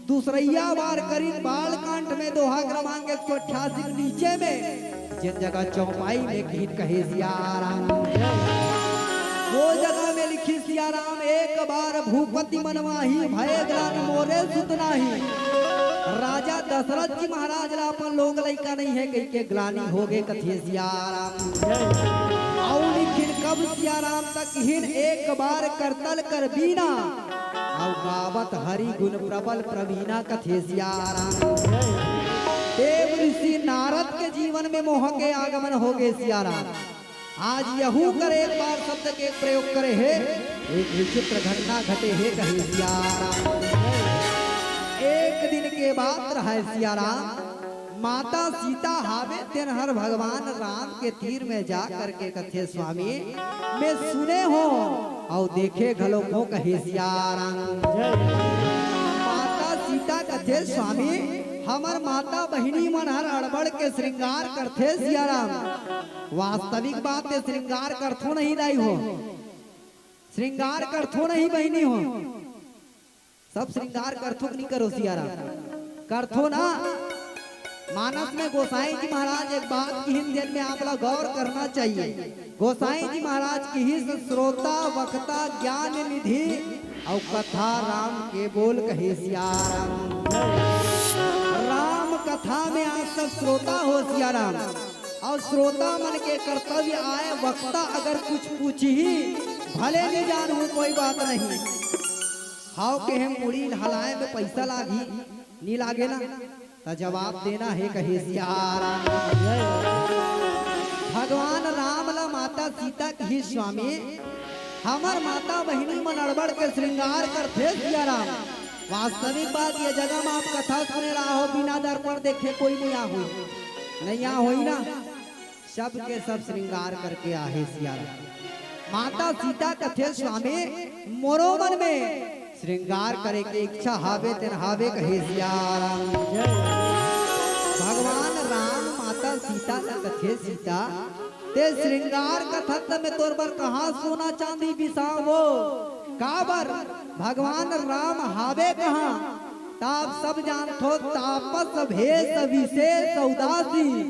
दूसरइया बार करिन बालकांड में दोहा क्रमांक एक सौ अट्ठासी के नीचे में जेन जगह चौपाई में किहिन कहे सिया राम। वो जगह में लिखिस सिया राम, एक बार भूपति मन माही, भय ग्लानि मोरे सुत नाहीं। राजा दशरथ जी महाराज ला अपन लोग लइका नइ हे कहिके ग्लानि होगे कथे सिया राम। अउ लिखिन कब सिया राम त किहिन, एक बार करतल कर बीना, अउ गावत हरि गुन प्रबल प्रवीणा कथे सिया राम। देव ऋषि नारद के जीवन में मोह के आगमन होगे सिया राम। आज यहू कर एक बार शब्द के प्रयोग करे हे, एक विचित्र घटना घटे हे कहे सिया राम। एक दिन के बात रहय सिया राम, माता सीता हावे तेन हर भगवान राम के तीर में जा करके कथे, स्वामी मैं सुने हों अउ देखे घलो हों कहे सिया राम। माता सीता कथे, स्वामी हमर माता बहिनी मन हर अड़बड़ के श्रृंगार करथे सिया राम। वास्तविक बात हे, श्रृंगार करथो नहीं दाई हो, श्रृंगार करथो नहीं बहिनी हो। सब श्रृंगार करथो कि नहीं करो सिया राम? करथो ना। मानस में गोसाई जी महाराज एक बात किहिन, जेन में आप ला गौर करना चाहिए। गोसाई जी महाराज किहिस, "श्रोता वक्ता ज्ञान निधि अउ कथा राम के बोल," कहे सियाराम। राम कथा में आज सब श्रोता हो सियाराम, अउ श्रोता मन के कर्तव्य आय वक्ता अगर कुछ पूछही, भले नहीं जानहूँ, कोई बात नहीं, हाव के हम मुड़ी हलाए में पैसा लागही, नी लागे ना, त जवाब देना हे, कहे सियाराम। भगवान राम ला माता सीता किहिस, "स्वामी, हमर माता बहिनी मन अड़बड़ के श्रृंगार करथे सियाराम।" वास्तविक बात, ये जगह में आप कथा सुने ला हो, बिना दर्पण देखे कोई नहीं आ होई, नहीं आ होई ना। सबके सब श्रृंगार करके आहे सियाराम। माता सीता कथे, "स्वामी, मोरो मन में श्रृंगार करे के इच्छा हावे तेन हावे," कहे सियाराम। भगवान राम माता सीता ला कथे, "सीता, ते श्रृंगार कथत त मैं तोर बर कहाँ सोना चांदी बिसावो? काबर भगवान राम हावे कहाँ?" त आप सब जानथो, "तापस भेष विशेष उदासी,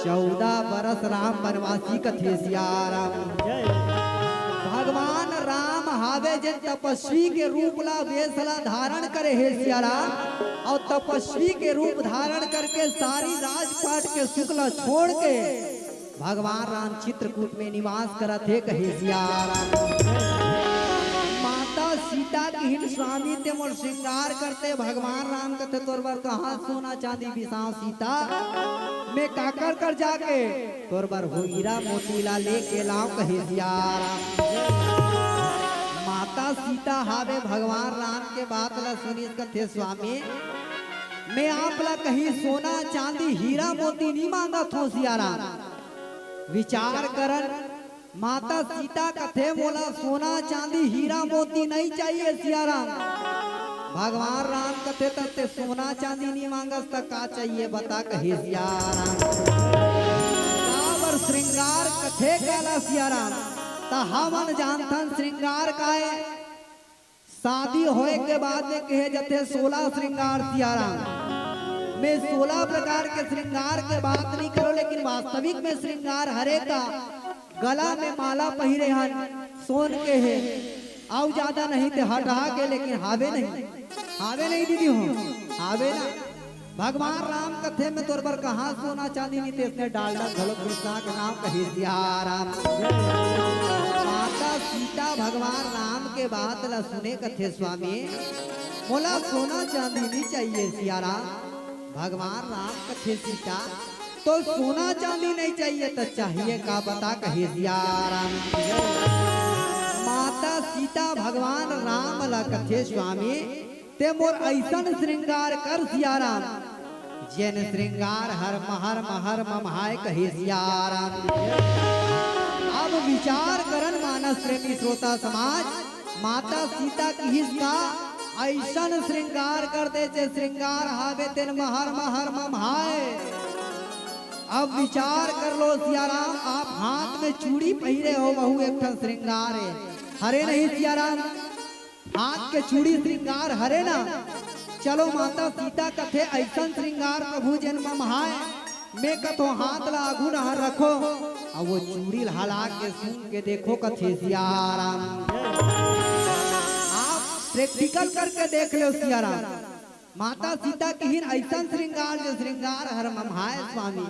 चौदह बरस राम बनवासी," कथे सियाराम। भगवान राम हावे जेन तपस्वी के रूप ला, वेश ला धारण करे हे सियाराम, अउ तपस्वी के रूप धारण करके सारी राजपाट के सुख ला छोड़ के भगवान राम चित्रकूट में निवास करत हे, कहे सियाराम। माता सीता किहिन, "स्वामी, ते मोर श्रृंगार करते।" भगवान राम कथे, "तोर बर कहाँ सोना चांदी बिसाव सीता, मैं काकर कर जाके तोर बर हीरा मोती ला लेके लाव," कहे सियाराम। माता सीता हावे भगवान राम के बात ला सुनिस, कथे, "स्वामी, मैं आप ला कहीं सोना चांदी हीरा मोती नहीं मांगत हो सियाराम।" विचार करन, माता सीता कथे, "मोला सोना चांदी हीरा मोती नहीं चाहिए सियाराम।" भगवान राम कथे, "त ते सोना चांदी नहीं मांगस त का चाहिए बता," कहे सियाराम। काबर श्रृंगार कथे काला सियाराम, त हमन जानथन श्रृंगार काय। शादी होए के बाद में कहे जथे सोलह श्रृंगार सियाराम। मैं सोलह प्रकार के श्रृंगार के बात नहीं करो, लेकिन वास्तविक में श्रृंगार हरे का गला में माला पहिरे हन, सोन के हे, अउ ज्यादा नहीं ते हटा के, लेकिन हावे नहीं, हावे नहीं दीदी हो, हावे ना। भगवान राम कथे, "मैं तोर बर कहाँ सोना चांदी नहीं," तेसने डालडा घलो कृष्णा के नाम कहे सियाराम। माता सीता भगवान राम के बात ला सुने कथे, "स्वामी, मोला सोना चांदी नहीं चाहिए सियाराम।" भगवान राम कथे, "सीता, तो सोना चांदी नहीं चाहिए तो चाहिए का बता," कहे सियाराम। माता सीता भगवान राम ला कथे, "स्वामी, ते मोर ऐसन श्रृंगार कर सियाराम, जेन श्रृंगार हर महर महर ममहाय," कहे सियाराम। अब विचार करन मानस प्रेमी श्रोता समाज, माता सीता किहिस का ऐसन श्रृंगार कर दे, जे श्रृंगार हावे तेन महर महर ममहाय। अब विचार कर लो सियाराम, आप हाथ में चूड़ी पहिरे हो, वहू एक ठन श्रृंगार हे, हरे नहीं सियाराम? हाथ के चूड़ी श्रृंगार हरे ना? चलो माता सीता कथे ऐसन श्रृंगार प्रभु जेन ममहाय। मैं कथो हाथ ला आगू डहर रखो, अउ वो चूड़ी ला हला के सूंघ के देखो कथे सियाराम। आप practical करके देख लो सियाराम। माता सीता किहिन ऐसन श्रृंगार जे श्रृंगार हर ममहाय स्वामी।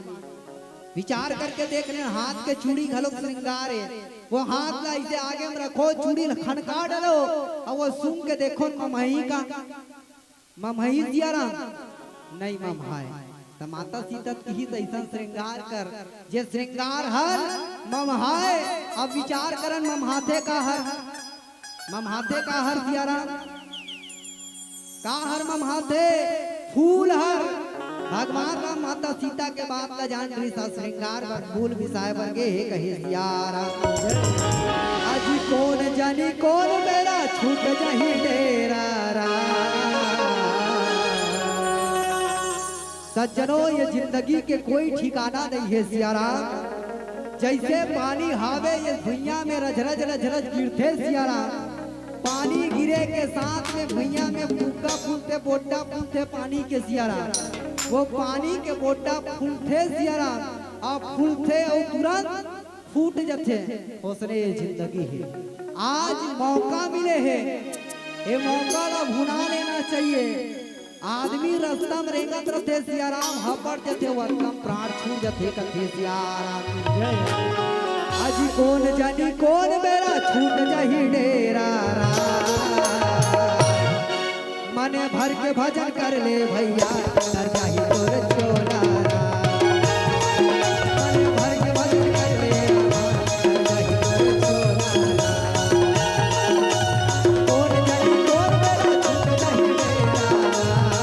विचार करके देख लेन, हाथ के चूड़ी घलोक श्रृंगार हे। वो हाथ ला ऐसे आगे में रखो, चूड़ी ला खनका डालो, अउ वो सूंघ के देखो, ममही का? ममही सियाराम? नहीं ममहाय। त माता सीता किहिस ऐसन श्रृंगार कर, जे श्रृंगार हर ममहाय। अब विचार करन, ममहाथे का हर? ममहाथे का हर सियाराम? का हर ममहाथे? फूल हर। भगवान राम माता सीता के बात ला जान रिहिस, श्रृंगार बर फूल बिसाए बर गे हे कहे सियाराम। अजी कोन जनी कोन बेरा छूट जही डेरा राम। सज्जनों, ये जिंदगी के कोई ठिकाना नहीं हे सियाराम। जैसे पानी हावे, ये भुइयां में रझरझ रझरझ गिरथे सियाराम। पानी गिरे के साथ में भुइयां में फुग्गा फूलथे, बोड्डा फूलथे पानी के सियाराम। वो पानी के गोटा फूलथे सियाराम, अउ फूलथे अउ तुरंत फूट जथे। ओसने ये जिंदगी हे, आज मौका मिले हे, ये मौका ला भुना लेना चाहिए। आदमी रस्ता में रेंगत रथे सियाराम, हपट जथे, वो एकदम प्राण छूट जथे, कथे सियाराम। अजी कोन जनी कोन बेरा छूट जाही डेरा राम। मने भर के भजन कर ले भैया, तर जाही तोर चोला राम। मने भर के भजन कर ले, तर जाही तोर चोला राम। कोन जनी कोन बेरा छूट जाही डेरा राम।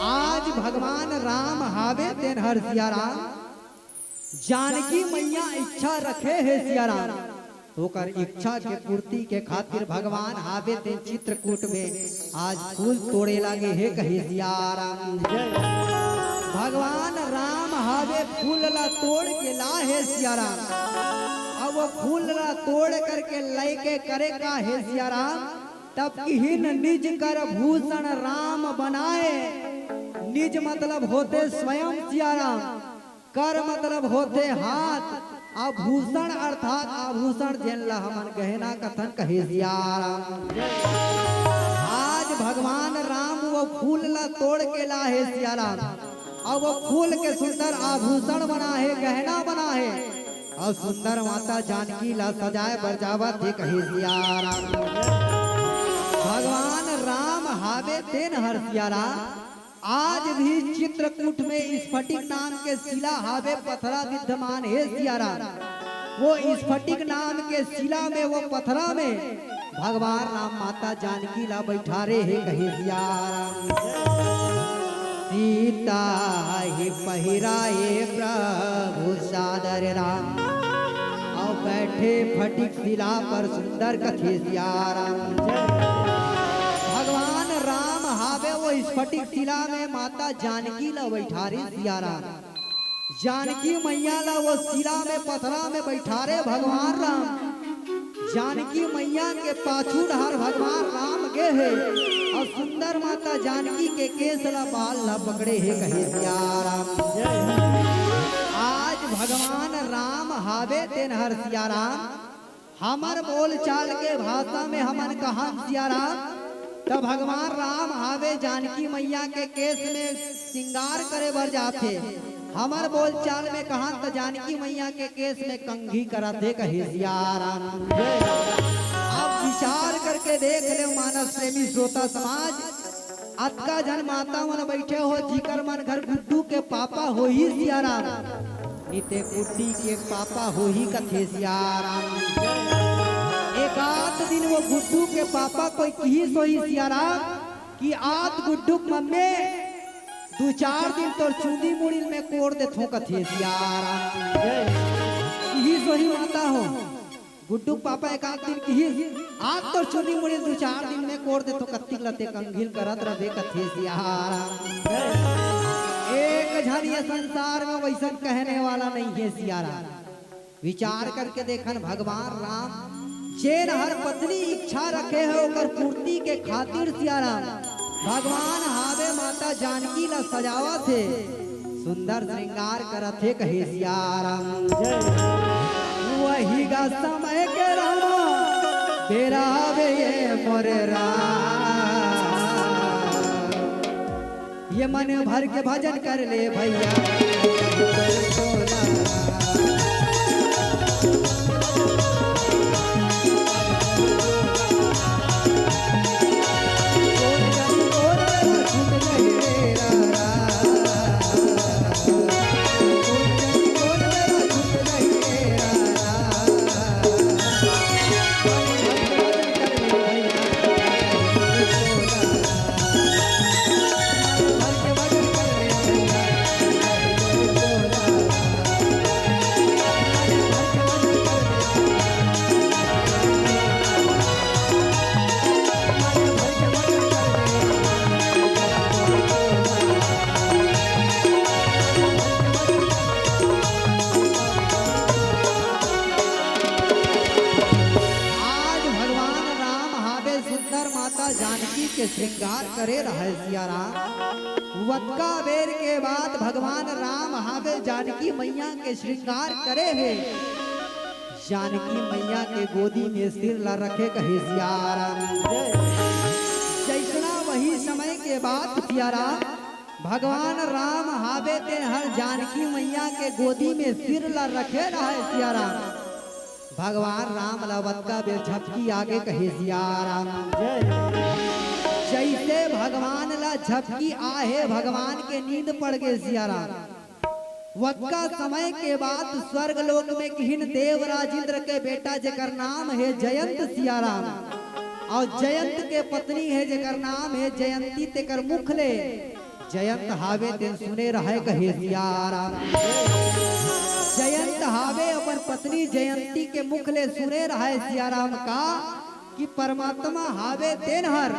आज भगवान राम हावे तेन हर सियाराम, जानकी मैया इच्छा रखे हे सियाराम, ओकर इच्छा के पूर्ति के खातिर भगवान हावे तेन चित्रकूट में आज फूल तोड़े लागे हे कहे सियाराम। भगवान राम हावे फूल ला तोड़ के ला हे सियाराम, अब वो फूल ला तोड़ करके लेके करे का हे सियाराम, तब किहिन निज कर भूषण राम बनाए। निज मतलब होते स्वयं सियाराम, कर मतलब होते हाथ, आभूषण अर्थात आभूषण जेन ला हमन गहना कथन कहे सियाराम। आज भगवान राम वो फूल ला तोड़ के ला हे सियाराम, अउ वो फूल के सुंदर आभूषण बना हे, गहना बना हे, अउ सुंदर माता जानकी ला सजाए बर जावत हे कहे सियाराम। भगवान राम हावे तेन हर सियाराम। आज भी चित्रकूट में स्फटिक नाम के शिला हावे, पथरा विद्यमान हे सियाराम। वो स्फटिक नाम के शिला में, वो पथरा में भगवान राम माता जानकी ला बैठारे हे कहे सियाराम। सीता ही पहिराए प्रभु सादर राम, अउ बैठे फटिक शिला पर सुंदर कथे सियाराम। भगवान राम हावे वो स्फटिक शिला में माता जानकी ला बैठारे सियाराम। जानकी मैया ला वो शिला में पथरा में बैठारे भगवान राम। जानकी मैया के पाछू डहर भगवान राम गे हे अउ सुंदर माता जानकी के केस ला बाल ला पकड़े हे कहे सियाराम। आज भगवान राम हावे तेन हर सियाराम। हमर बोलचाल के भाषा में हमन कहन सियाराम, त भगवान राम हावे जानकी मैया के केस में श्रृंगार करे बर जाथे। हमर बोलचाल में कहन त जानकी मैया के केस में कंघी करत हे कहे सियाराम। अब विचार करके देख ले मानस प्रेमी श्रोता समाज, अतका झन माता मन बइठे हो, जिकर मन घर गुड्डू के पापा होही सियाराम, निते गुड्डी के पापा होही कथे सियाराम। एक आध दिन वो गुड्डू के पापा कोई किहिस होही सियाराम कि आत गुड्डू के मम्मी, दू चार दिन तोर चूंदी मुड़ी ल में कोड़ देथों कथे सियाराम। किहिस होही माता हो। गुड्डू के पापा एक आध दिन किहिस, "आज तोर चूंदी मुड़ी ल दू चार दिन में कोड़ देथों, कत्तिक ल ते कंघी ल करत रबे कथे सियाराम।" एक झन ये संसार में वइसन कहने वाला नइ हे सियाराम। विचार करके देखन भगवान राम जेन हर पत्नी इच्छा रखे हे ओकर पूर्ति के खातिर सियाराम भगवान हावे माता जानकी ला सजावत हे। सुंदर श्रृंगार करत हे कहे सियाराम। वही गा समय के रामा, बेरा आवे ये मोरे राम। ये मन भर के भजन कर ले भैया। माता जानकी के श्रृंगार करे रहय सिया राम। वतका बेर के बाद भगवान राम हावे जानकी मैया के श्रृंगार करे हे। जानकी मैया के गोदी में सिर ला रखे कहे सिया राम। जैसना वही समय के बात सिया राम, भगवान राम हावे तेन हर जानकी मैया के गोदी में सिर ला रखे रहय सिया राम। भगवान राम ला वतका बेर झपकी आगे कहे सिया राम। जैसे भगवान ला झपकी आहे, भगवान के नींद पड़ गे सिया राम। वतका समय के बाद स्वर्ग लोक में किहिन देवराज इंद्र के बेटा जेकर नाम हे जयंत सिया राम, अउ जयंत के पत्नी हे जेकर नाम हे जयंती, तेकर मुख ले जयंत हावे तेन सुने रहय कहे सिया राम। जयंत हावे अपन पत्नी जयंती के मुख ले सुने रहय सिया राम का कि परमात्मा हावे तेन हर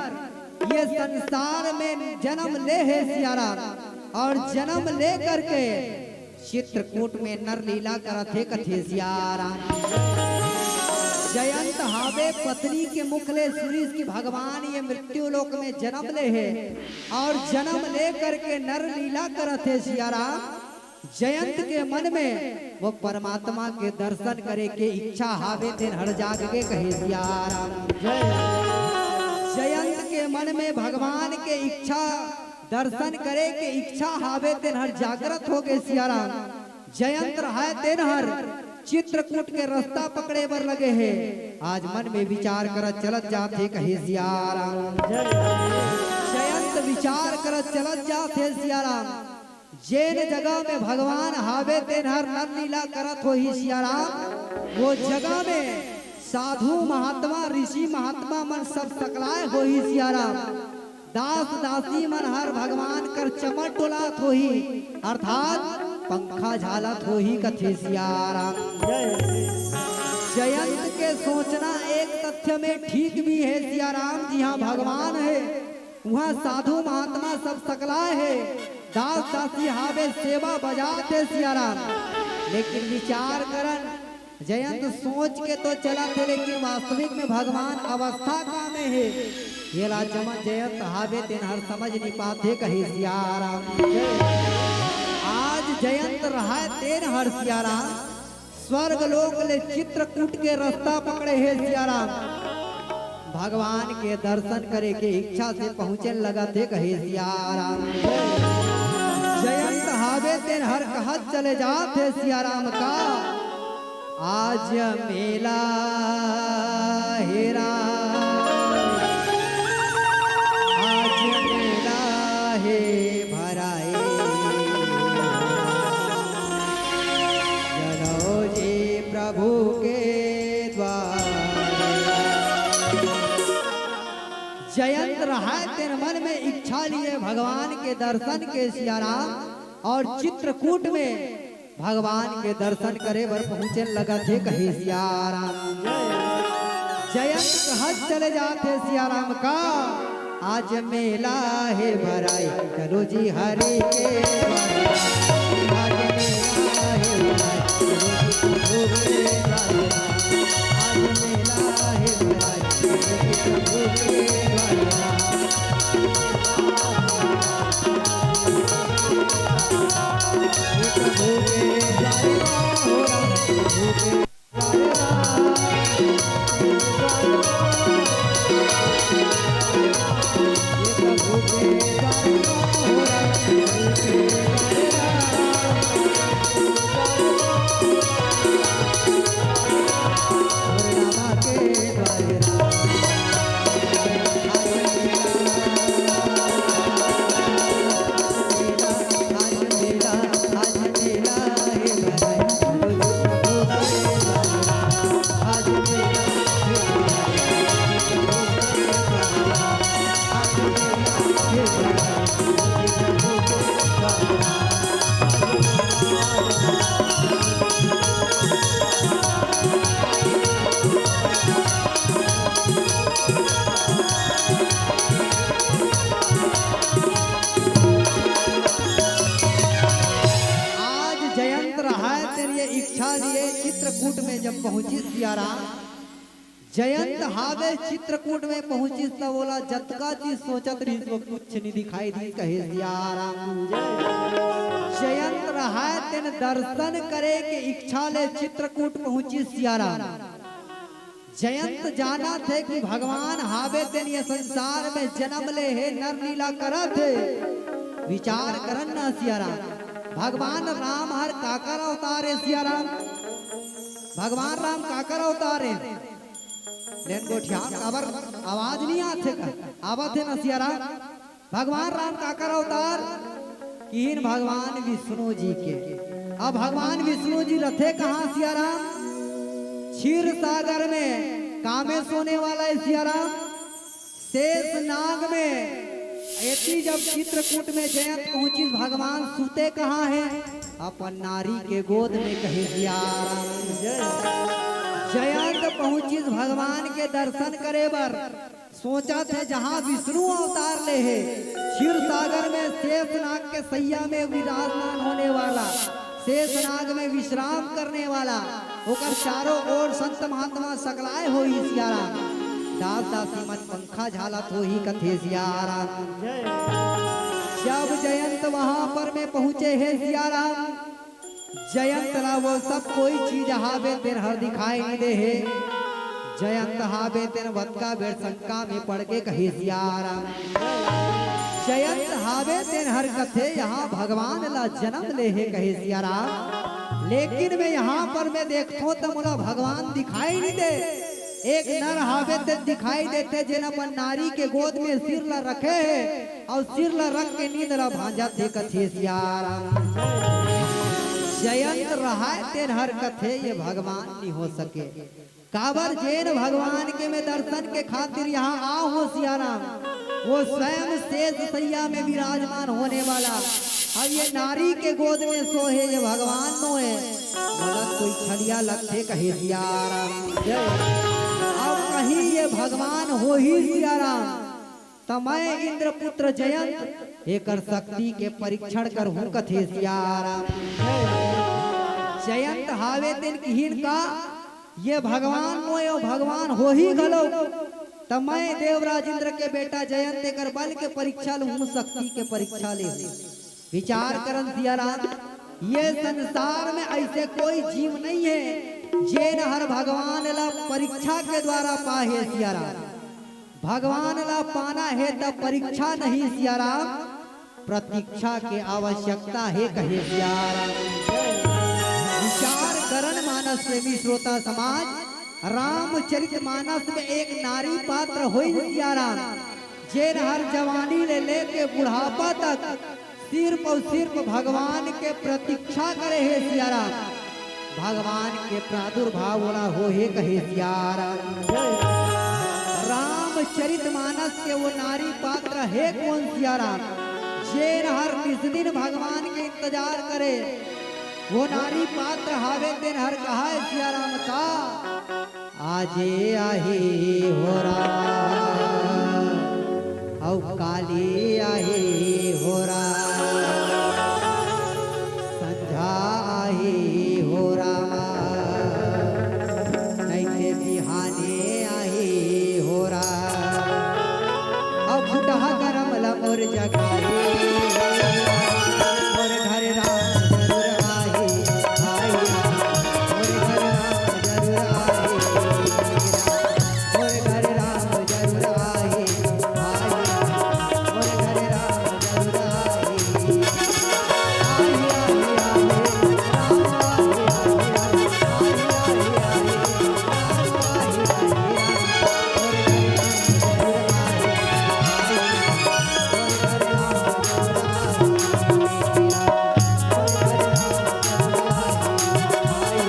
ये संसार में जन्म ले हे सिया राम, अउ जन्म ले करके चित्रकूट में नर लीला करत हे कथे सिया राम। जयंत हावे पत्नी के मुख ले सुनिस कि भगवान ये मृत्यु लोक में जन्म ले हे अउ जन्म ले करके नर लीला करत हे सिया राम। जयंत के मन में वो परमात्मा के दर्शन करे के इच्छा हावे तेन हर जाग के कहे सिया राम। जयंत के मन में भगवान के इच्छा, दर्शन करे के इच्छा हावे तेन हर जागृत हो गे सिया राम। जयंत रहय तेन हर चित्रकूट के रस्ता पकड़े बर लगे हे। आज मन में विचार करत चलत जात हे कहे सिया राम। जयंत विचार करत चलत जात हे सिया राम। जेन जगह में भगवान हावे तेन हर नर लीला करत होही सिया राम, वो जगह में साधु महात्मा, ऋषि महात्मा मन सब सकलाय होही सिया राम। दास दासी मन हर भगवान कर चमर डोलात होही, अर्थात पंखा झालत होही कथे सिया राम। जयंत के सोचना एक तथ्य में ठीक भी हे सिया राम, जिहाँ भगवान हे उहाँ साधु महात्मा सब सकलाय हे, दास दासी हावे सेवा बजात हे सिया राम। लेकिन विचार करन, जयंत सोच के तो चलत हे, लेकिन वास्तविक में भगवान अवस्था का में हे, येला जमन जयंत हावे तेन हर समझ नी पात हे कहे सिया राम। आज जयंत रहय तेन हर सिया राम, स्वर्ग लोक ले चित्रकूट के रस्ता पकड़े हे सिया राम। भगवान के दर्शन करे के इच्छा से पहुँचे लगत हे कहे सिया राम। जयंत हावे तेन हर कहत चले जात हे सिया राम का, आज मेला हे राम, आज मेला हे भराए। चलो जी प्रभु के द्वार। जयंत रहय तेन मन में इच्छा लिए भगवान के दर्शन के सिया राम, अउ चित्रकूट में भगवान के दर्शन करे बर पहुँचे लगत हे कहे सिया राम। जयंत कहत चले जात हे सिया राम का, आज मेला हे भराए, चलो जी हरि के द्वार। आज मेला हे भराए, चलो जी प्रभु के द्वार। आज मेला हे भराए, चलो जी प्रभु के द्वार। आज जयंत रहय तेन ये इच्छा लिए चित्रकूट में जब पहुंचिस सिया राम, जयंत हावे चित्रकूट में पहुंचिस त ओला जतका चीज सोचत रहिस वो कुछ नहीं दिखाई दी, कहे सियाराम। जयंत रहाय तेन दर्शन करे के इच्छा ले चित्रकूट पहुंचिस सियाराम। जयंत जानत हे कि भगवान हावे तेन ये संसार में जन्म ले हे, नर लीला करत हे। विचार करन ना सियाराम, भगवान राम हर काकर अवतार हे सियाराम? भगवान राम काकर अवतार हे? लेन गोठिया काबर आवाज नहीं आथे का? आवत हे ना सियाराम? भगवान राम काकर अवतार? किहिन भगवान विष्णु जी के। अब भगवान विष्णु जी रथे कहाँ सियाराम? क्षीर सागर में। कामे सोने वाला हे सियाराम? शेष नाग में। एती जब चित्रकूट में जयंत पहुंचिस, भगवान सुते कहाँ हे? अपन नारी के गोद में, कहे सियाराम। जयंत पहुंचिस भगवान के दर्शन करे बर। सोचत हे जहाँ विष्णु अवतार ले हे, क्षीर सागर में शेष नाग के सैया में विराजमान होने वाला, शेष नाग में विश्राम करने वाला, ओकर चारों ओर संत महात्मा सकलाए होही सियाराम। दास दासी मन पंखा झालत होही, कथे सियाराम। जब जयंत वहां पर में पहुंचे हे सियाराम, जयंत ला वो सब कोई चीज हावे तेन हर दिखाई नहीं दे हे। जयंत हावे तेन वतका बेर शंका में पड़ के कहे सियाराम। जयंत हावे तेन हर कथे यहाँ भगवान ला जन्म ले हे, कहे सियाराम। लेकिन मैं यहाँ पर मैं देखथों त मोला भगवान दिखाई नहीं दे। एक नर हावे तेन दिखाई देथे, जेन अपन नारी के गोद में सिर ला रखे हे अउ सिर ला रख के नींद ला भांजत हे, कथे सियाराम। जयंत रहाय तेन हर कथे ये भगवान नहीं हो सके। काबर जेन भगवान के मैं दर्शन के खातिर यहाँ आए हों सियाराम, वो स्वयं शेष सैया में विराजमान होने वाला, अब ये नारी के गोद में सोहे ये भगवान नोहे, गलत कोई छलिया लगथे, कहे सियाराम। अब कहीं ये भगवान होही सियाराम, त मैं इंद्रपुत्र जयंत एकर शक्ति के परीक्षण करहूं, कथे सियाराम। जयंत हावे तेन किहिन का, ये भगवान नोहे, भगवान होही घलो, त मैं देवराज इंद्र के बेटा जयंत एकर बल के परीक्षा लूं, शक्ति के परीक्षा ले। विचार करन सियाराम, ये संसार में ऐसे कोई जीव नहीं है जेन हर भगवान ला परीक्षा के द्वारा पाहे सियाराम। भगवान ला पाना हे त परीक्षा नहीं सियाराम, प्रतीक्षा के आवश्यकता हे, कहे सियाराम। विचार करन मानस प्रेमी श्रोता समाज, रामचरित मानस में एक नारी पात्र होई सियाराम, जेन हर जवानी ले लेके बुढ़ापा तक सिर्फ अउ सिर्फ भगवान के प्रतीक्षा करे हे सियाराम। भगवान के प्रादुर्भाव ओला होहे, कहे सियाराम। रामचरित मानस के वो नारी पात्र हे कोन सियाराम, जेन हर निस दिन भगवान के इंतजार करे, वो नारी पात्र हावे तेन हर कहाय सियाराम का। आजे आही हो राम, अउ काली आही हो राम, संझा आही हो राम, नइते बिहाने आही हो राम। अउ फुटहा करम ल मोर जगाही, मोर घर राम जरूर आही, आही। मोर घर राम जरूर आही, मोर घर राम जरूर आही, आही। मोर घर राम जरूर आही, आही, आही, आही। राम आही, आही, आही। राम आही, आही, आही। राम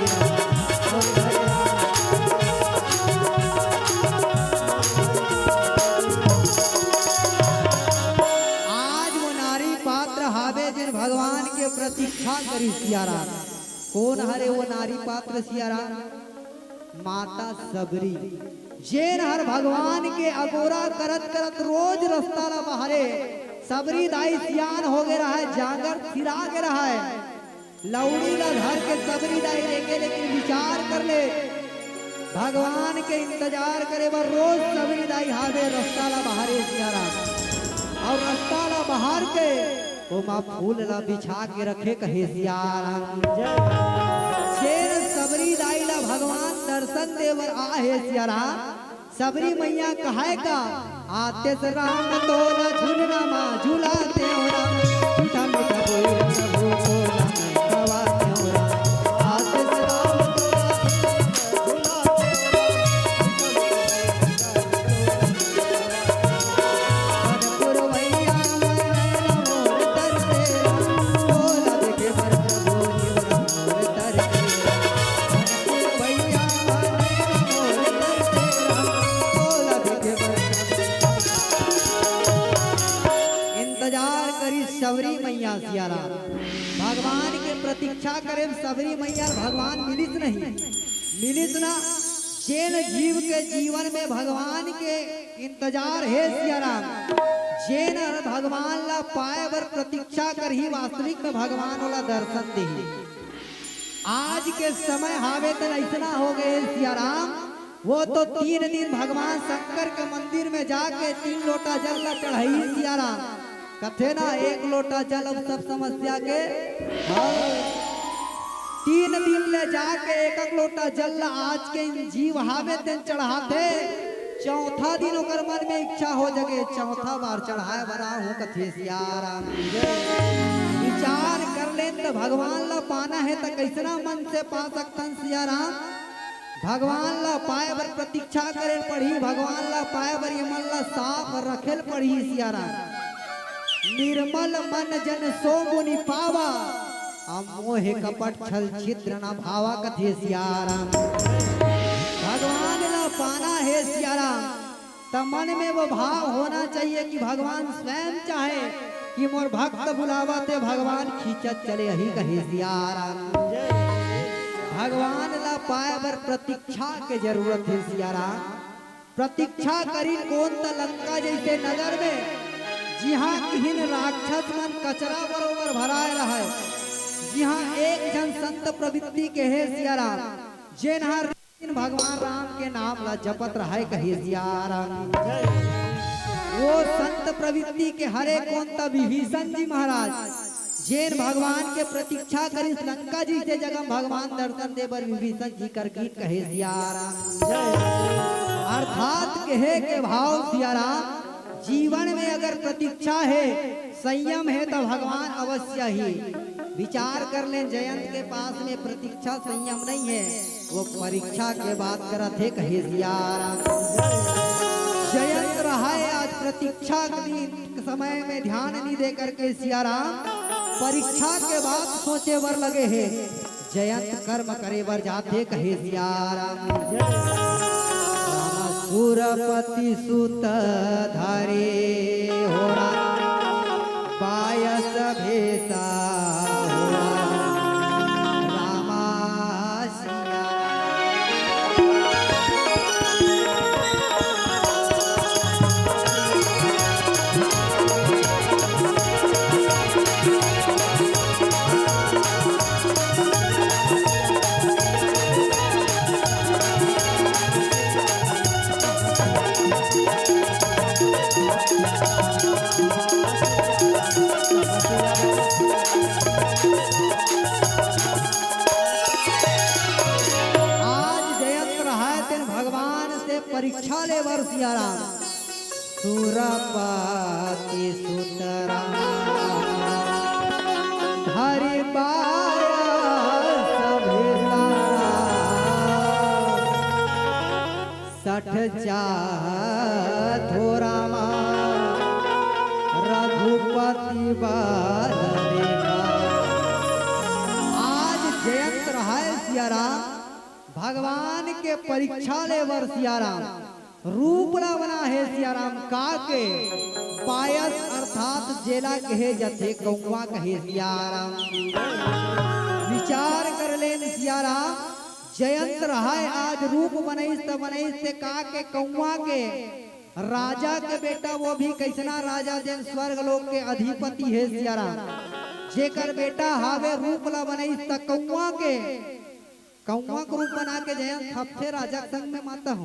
आही, आही, आही। आज वो नारी पात्र हावे, जेन भगवान के प्रतीक्षा करिस सियाराम। कोन हरे वो नारी पात्र सियाराम? माता सबरी, जेन हर भगवान के अगोरा करत करत रोज रस्ता ला बहारे। सबरी दाई सियान हो गे रहय, जांगर सिरा गे रहय, लौड़ी ला धर के सबरी दाई लेके, लेकिन विचार कर ले, भगवान के इंतजार करे बर रोज सबरी दाई हावे रस्ता ला बहारे सियाराम। अउ रस्ता ला बहार के ओमा फूल ला बिछा के रखे कहे सियाराम। जेन सबरी दाई ला भगवान दर्शन दे बर आहे सियाराम, सबरी मैया कहाय का, आतेस राम तोला झुलना मा झुलातेंव राम, मीठा मीठा बोल प्रभु तोला मैं गवातेंव राम। आतेस राम तोला झुलना मा झुलातेंव राम, मीठा मीठा बोल प्रभु तोला मैं गवातेंव राम। मन पुरवैया मन नैना मोर तरसे राम, तोला देखे बर प्रभु जीव राम मोर तरसे राम। इंतजार करिस सबरी मैया सियाराम, भगवान के प्रतीक्षा करे सबरी मैया, भगवान मिलिस नहीं, मिलिस ना। जेन जीव के जीवन में भगवान के इंतजार हे सियाराम, जेन हर भगवान ला पाए बर प्रतीक्षा करही, वास्तविक में भगवान ओला दर्शन देही। आज के समय हावे त अइसना हो गए सियाराम, वो तो तीन दिन भगवान शंकर के मंदिर में जाके तीन लोटा जल ला चढ़ाई सियाराम। कथे ना एक लोटा जल अब सब समस्या के हल। तीन दिन ले जाके एक एक लोटा जल ला आज के जीव हावे तेन चढ़ाथे। चौथा दिन ओकर मन में इच्छा हो जगे, चौथा बार चढ़ाए बर आहूं कथे सियाराम। विचार कर लेन त भगवान ला पाना हे त कइसना मन से पा सकथन सियाराम। भगवान ला पाए बर प्रतीक्षा करे पड़ही, भगवान ला पाए बर ये मन ला साफ रखे ल पड़ही सियाराम। निर्मल मन जन सो मुनि पावा, अउ मोह कपट छल छिद्र न भावा कथे सियाराम। भगवान ला पाना हे सियाराम, त मन में वो भाव होना चाहिए कि भगवान स्वयं चाहे कि मोर भक्त बुलावत हे, भगवान खींचत चले अही कहे सियाराम। भगवान ला पाए बर प्रतीक्षा के जरूरत हे सियाराम। प्रतीक्षा करिन कोन त लंका जइसे नगर में, जिहां किहिन राक्षस मन कचरा बरोबर भराए रहय, जिहां एक झन संत प्रवृत्ति के हे सियाराम, जेन हर दिन भगवान राम के नाम ला जपत रहय कहे सियाराम। वो संत प्रवृत्ति के हरे कोन त विभीषण जी महाराज, जेन भगवान के प्रतीक्षा करिस लंका जइसे जगह भगवान दर्शन दे बर विभीषण जी कर गीत कहे सियाराम। अर्थात कहे के भाव सियाराम, जीवन में अगर प्रतीक्षा हे, संयम हे त भगवान अवश्य ही। विचार कर लें, जयंत के पास में प्रतीक्षा संयम नहीं हे, वो परीक्षा के बात करत हे कहे सियाराम। जयंत रहय आज प्रतीक्षा के दिन समय में ध्यान नहीं दे करके सियाराम परीक्षा के बात सोचे बर लगे हे। जयंत कर्म करे बर जाथे कहे सियाराम। राम सुरपति सुत धरे हो राम, पायस भेसा हो राम, रामा सिया। आज जयंत रहय तेन भगवान से परीक्षा ले बर सियाराम। सुरपति सुत राम, धरि पायस भेसा राम, सठ चाहत हो रामा, रघुपति बल देखा। आज जयंत रहय सियाराम, भगवान के परीक्षा ले बर सियाराम रूप ला बना हे सियाराम का के पायस अर्थात जेला कहे जथे कौवा कहे सियाराम। विचार कर लेन सियाराम, जयंत रहय आज रूप बनइस त बनइस ते का के कौवा के राजा के बेटा, वो भी कइसना राजा जेन स्वर्ग लोक के अधिपति हे सियाराम, जेकर बेटा हावे रूप ला बनइस त कौवा के कौआ के रूप बना के जयंत फबथे राजा के संग में माता हो।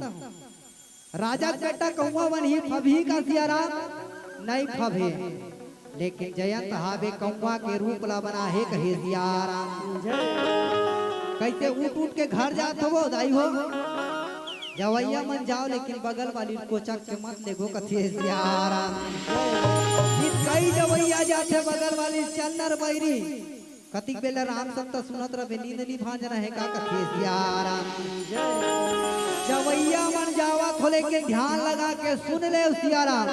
राजा के बेटा कौआ बनही, फबही का सियाराम? नहीं फबे। लेकिन जयंत हावे कौआ के रूप ला बना हे कहे सियाराम। कैसे उठ उठ के घर जात हो दाई हो? जवैया मन जाओ, लेकिन बगल वाली कोचक के मत लेगो कथे सियाराम। कई जवैया जाथे बगल वाली चन्नर बैरी। कतिक बेला राम सत्ता सुनत रहे, नींद नी भांजना हे का कथे सियाराम। जवैया मन जावत हो, लेकिन ध्यान लगा के सुन ले सियाराम।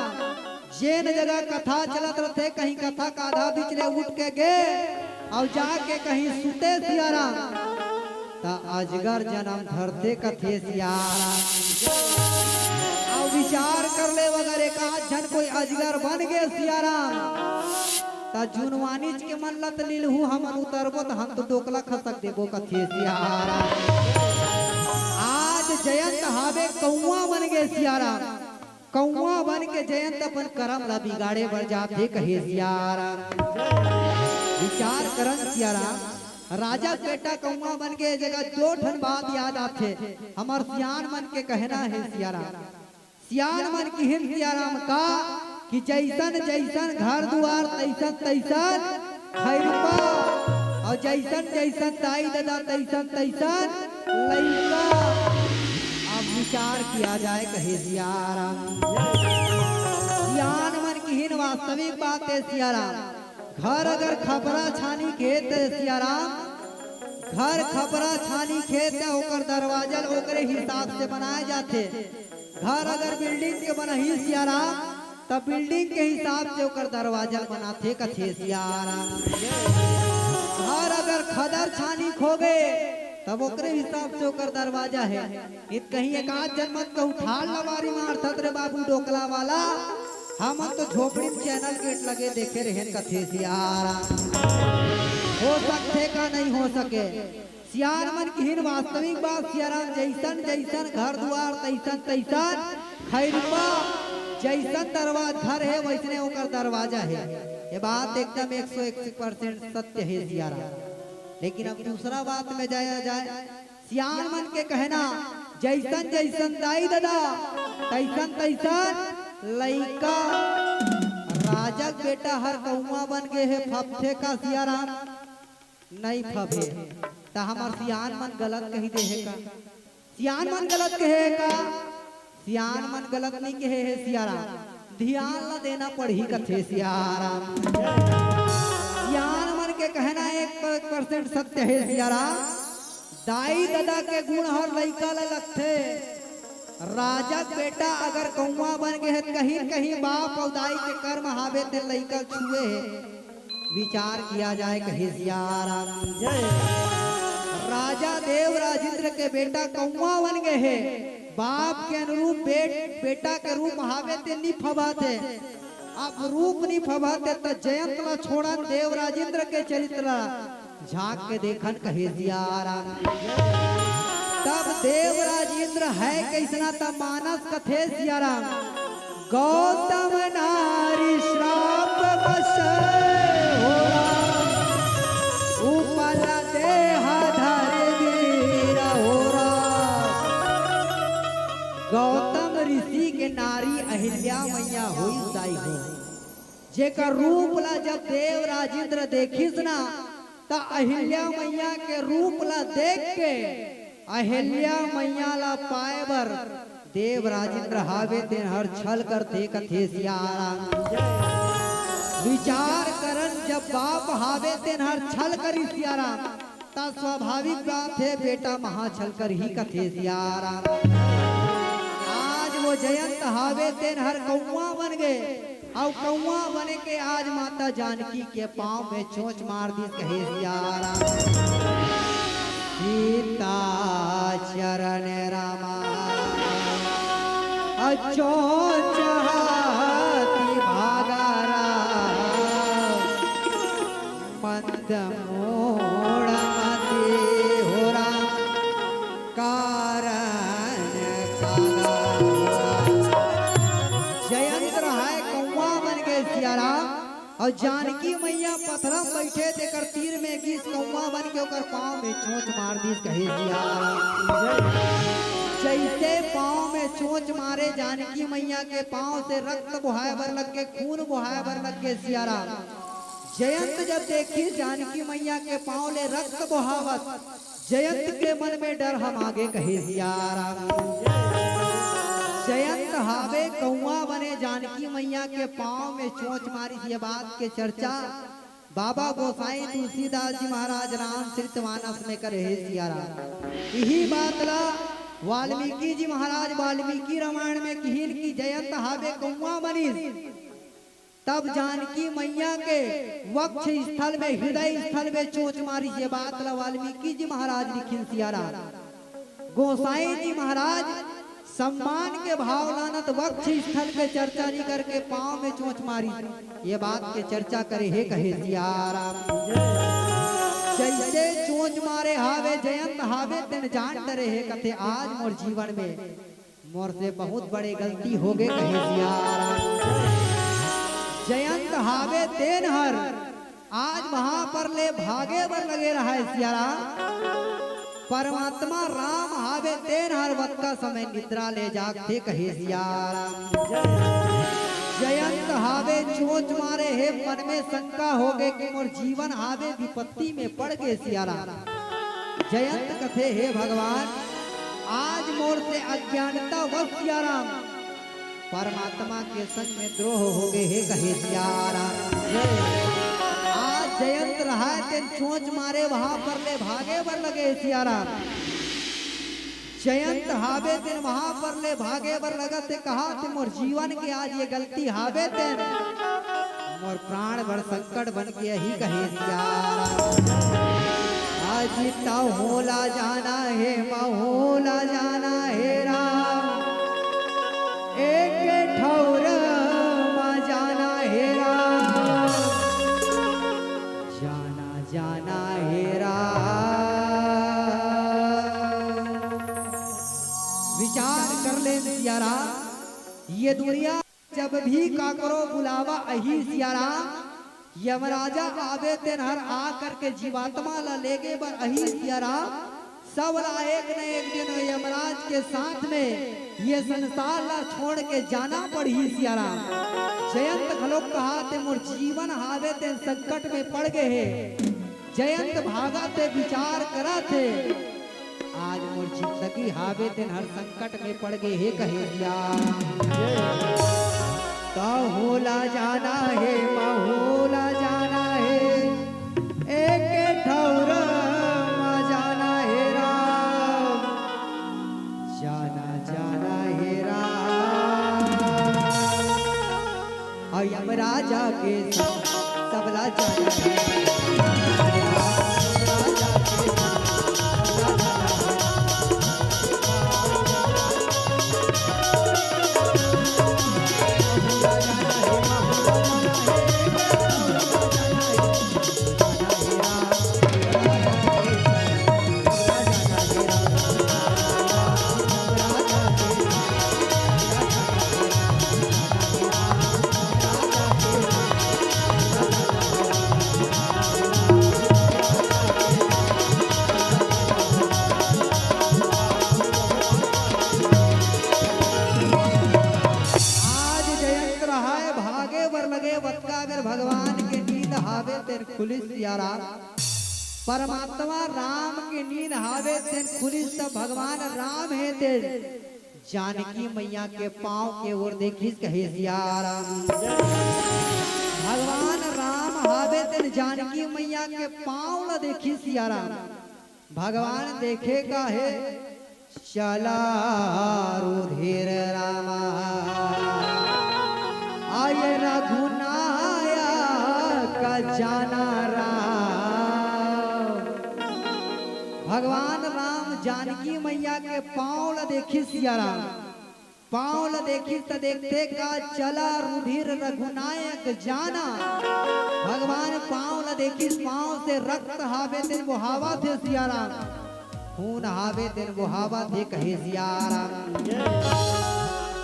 जेन जगह कथा चलत रथे, कहीं कथा का आधा बीच ले उठ के गे अउ जाके कहीं सुते सियाराम, त अजगर जन्म धरथे कथे सियाराम। अउ विचार कर ले, अगर एक आध झन कोई अजगर बन गे सियाराम, त जुनवानीच के मन ल त लीलहू हमन उतरबो, त हम तो डोकला खसक देबो कथे सियाराम। आज जयंत हावे कौआ बन गे सियाराम। कौआ बन के जयंत अपन करम ला बिगाड़े बर जाथे कहे सियाराम। विचार करन सियाराम, राजा के बेटा कौआ बन के जगह दो ठन बात याद आथे। हमर सियान मन के कहना हे सियाराम। सियान मन किहिन सियाराम का कि जैसन जैसन घर दुआर तैसन तैसन खैरपा, अउ जैसन जैसन दाई ददा तैसन तैसन लइका। अब विचार किया जाए कहे सियाराम। सियान मन किहिन वास्तविक बात हे सियाराम। घर अगर खपरा छानी खेत हे सियाराम, घर खपरा छानी खेत हे, ओकर दरवाजा ल ओकरे हिसाब से बनाए जाथे। घर अगर बिल्डिंग के बनही सियाराम, त बिल्डिंग के हिसाब से ओकर दरवाजा बनाथे कथे सियाराम। घर अगर खदर छानी खोगे, तब ओकरे हिसाब से ओकर दरवाजा हे। इत कहीं एक आध जन मत कहू, ठाल लबारी मारथत रे बाबू डोकला वाला, हमन तो झोपड़ी में चैनल गेट लगे देखे रहेन कथे सियाराम। हो सकथे का नहीं हो सके? सियान मन किहिन वास्तविक बात सियाराम, जैसन जैसन घर दुआर तैसन तैसन खैरपा, जैसन दरवाज घर हे वैसने ओकर दरवाजा हे। ये बात एकदम एक सौ एक परसेंट सत्य हे सियाराम। लेकिन अब दूसरा बात में जाया जाए, सियान मन के कहना, जैसन जैसन दाई ददा तैसन तैसन लइका। राजा के बेटा हर कौआ बन गे हे, फबथे का सियाराम? नहीं फबे। त हमर सियान मन गलत कही दे हे का? सियान मन गलत कहे हे का? सियान मन गलत नहीं कहे हे सियाराम। ध्यान ला देना पड़ही कथे सियाराम। सियान मन के कहना एक परसेंट सत्य हे सियाराम। दाई ददा के गुण हर लइका ला लगथे। राजा के बेटा अगर कौआ बन गे हे, कहीं कहीं बाप अउ दाई के कर्म हावे ते लइका छुए हे। विचार किया जाए कहे सियाराम। जय। राजा देव राजेंद्र के बेटा कौआ बन गे हे, बाप के अनुरूप बेट बेटा के रूप हावे ते नी फबाथे। अब रूप नी फबाथे त जयंत ला छोड़न, देव राजेंद्र के चरित्र ला झांक के देखन कहे सियाराम। तब देव राजेंद्र हे कइसना त मानस कथे सियाराम। गौतम नारी श्राप बस हो राम, उपल देह धर वीर हो राम। गौतम ऋषि के नारी अहिल्या मैया होइस दाई हो, जेकर रूप ला जब देव राजेंद्र देखिस ना, त अहिल्या मैया के रूप ला देख के अहिल्या मैया ला पाए बर देव राजेंद्र हावे तेन हर छल करथे कथे सियाराम। विचार करन जब बाप हावे तेन हर छल करी सियाराम, त स्वाभाविक बात हे बेटा महाछल करही कथे सियाराम। आज वो जयंत हावे तेन हर कौआ बन गे, अउ कौआ बने के आज माता जानकी के पाँव में चोंच मार दिस कहे सियाराम। सीता चरण रामा अचोचहाती भागा राम, मंद मूढ़ मति हो राम, कारण कागा। जयंत रहाय कौआ बन गे सियाराम। अउ जानकी मैया पथरा म बइठे तेकर तीर में गिस, कौआ बन के ओकर पाँव में चोंच मार दिस, कहे सिया राम। जइसे पाँव में चोंच मारे जानकी मैया के पाँव से रक्त बोहाय बर लग गे, खून बोहाय बर लग गे सिया राम। जयंत जब देखिस जानकी मैया के पाँव ले रक्त बोहावत, जयंत के मन में डर हमा गे, कहे सिया राम। जयंत हावे कौआ बने जानकी मैया के पाँव में चोंच मारिस, ये बात के चर्चा बाबा गोसाई तुलसीदास जी महाराज रामचरित मानस में करे हे सिया राम। इही बात ला वाल्मीकि जी महाराज वाल्मीकि रामायण में किहिन कि जयंत हावे कौआ बनिस, तब जानकी मैया के वक्ष स्थल में, हृदय स्थल में चोंच मारिस। ये बात ला वाल्मीकि जी महाराज लिखिन सिया राम। गोसाई जी महाराज सम्मान के भाव लानत वक्ष स्थल के चर्चा नहीं करके पाँव में चोंच मारिस। ये बात के चर्चा करे हे, कहे सिया राम। जइसे चोंच मारे हावे जयंत हावे तेन जान डरे हे, कथे आज मोर जीवन में मोर से बहुत बड़े गलती हो गे, कहे सिया राम। जयंत हावे तेन हर आज वहां पर ले भागे बर लगे रहा है सिया राम। परमात्मा राम हावे तेन हर वतका समय निद्रा ले जागथे, कहे सिया राम। जयंत हावे चोंच मारे हे, मन में शंका हो गे कि मोर जीवन हावे विपत्ति में पड़ गे सिया राम। जयंत कथे, हे भगवान, आज मोर से अज्ञानता वश सिया राम परमात्मा के संग में द्रोह हो गे हे, कहे सिया राम। आज जयंत रहा तेन चोंच मारे वहां पर ले भागे बर लगे सिया राम। जयंत हावे तेन वहां पर ले भागे बर लगत हे, कहा ते मोर जीवन के आज ये गलती हावे तेन मोर प्राण भर संकट बन के यही कहे सिया राम। आज तहूँ ला जाना हे, महूँ ला जाना हे राम, एक ठौर मा जाना हे राम, जाना जाना हे राम। विचार कर ले सिया राम, ये दुनिया जब भी काकरो बुलावा अही सिया राम, यमराजा आवे तेन हर आ करके जीवात्मा ला लेगे बर अही सिया राम। सब ला एक न एक दिन यमराज के साथ में ये संसार ला छोड़ के जाना पड़ही सिया राम। जयंत घलोक कहा ते मोर जीवन हावे तेन संकट में पड़ गे हे। जयंत भागा ते विचार करत हे, आज मोर जिंदगी हावे तेन हर संकट में पड़ गे हे कहे सिया। तहूँ ला जाना हे, महूँ ला जाना हे, एक ठौर मा जाना हे राम, जाना जाना हे राम। अउ यमराजा के संग सबला जाना हे। आज जयंत रहाय भागे बर लगे, वतका बेर भगवान के नींद हावे तेन खुलिस सिया राम। परमात्मा राम के नींद हावे तेन खुलिस, त भगवान राम हे तेन जानकी मैया के पाँव के ओर देखिस कहे सिया राम। भगवान राम हावे तेन जानकी मैया के पाँव ला देखिस सिया राम। भगवान देखे का हे, चला रुधिर रामा, आय रघुनायक जाना राम। भगवान राम जानकी मैया के पाँव ला देखिस सिया राम। पाँव ल देखिस त देखथे का, चला रुधिर रघुनायक जाना। भगवान पाँव ल देखिस, पाँव से रक्त हावे तेन बोहावत हे सिया राम, खून हावे तेन बोहावत हे कहे सिया राम।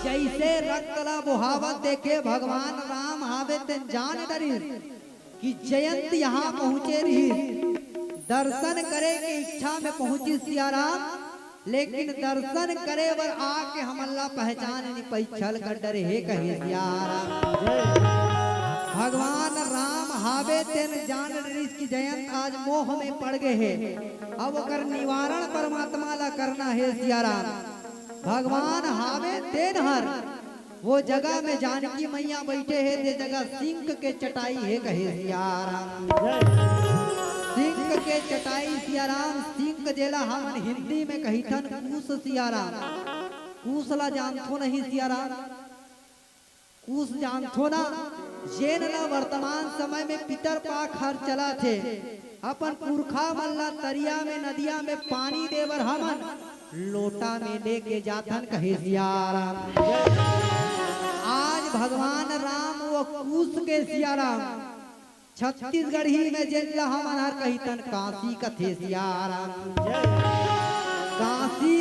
जइसे रक्त ला बोहावत देखे भगवान राम हावे तेन जान डरिस कि जयंत यहाँ पहुँचे रिहिस। दर्शन करे के इच्छा में पहुँचिस सिया राम, लेकिन दर्शन करे बर आके हमन ला पहचान नि पाइस, छल कर डरे हे कहे सिया राम। भगवान राम हावे तेन जान डरिस कि जयंत आज मोह में पड़ गे हे, अब ओकर निवारण परमात्मा ला करना हे सिया राम। भगवान हावे तेन हर वो जगह में जानकी मैया बइठे हे, ते जगह सिंक के चटाई हे कहे सिया राम। सिंक के चटाई सिया राम, सिंक जेला हमन हिंदी में कहिथन कूस सिया राम। कूस ला जानथो नहीं सिया राम? कूस जानथो ना, जेन ला वर्तमान समय में पितर पाक हर चलत हे, अपन पुरखा मन ला तरिया में, नदिया में पानी दे बर हमन लोटा में लेके जाथन कहे सिया राम। आज भगवान राम वो कूस के सिया राम, छत्तीसगढ़ी में जेन ला हमन हर कहिथन काशी कथे सिया राम। काशी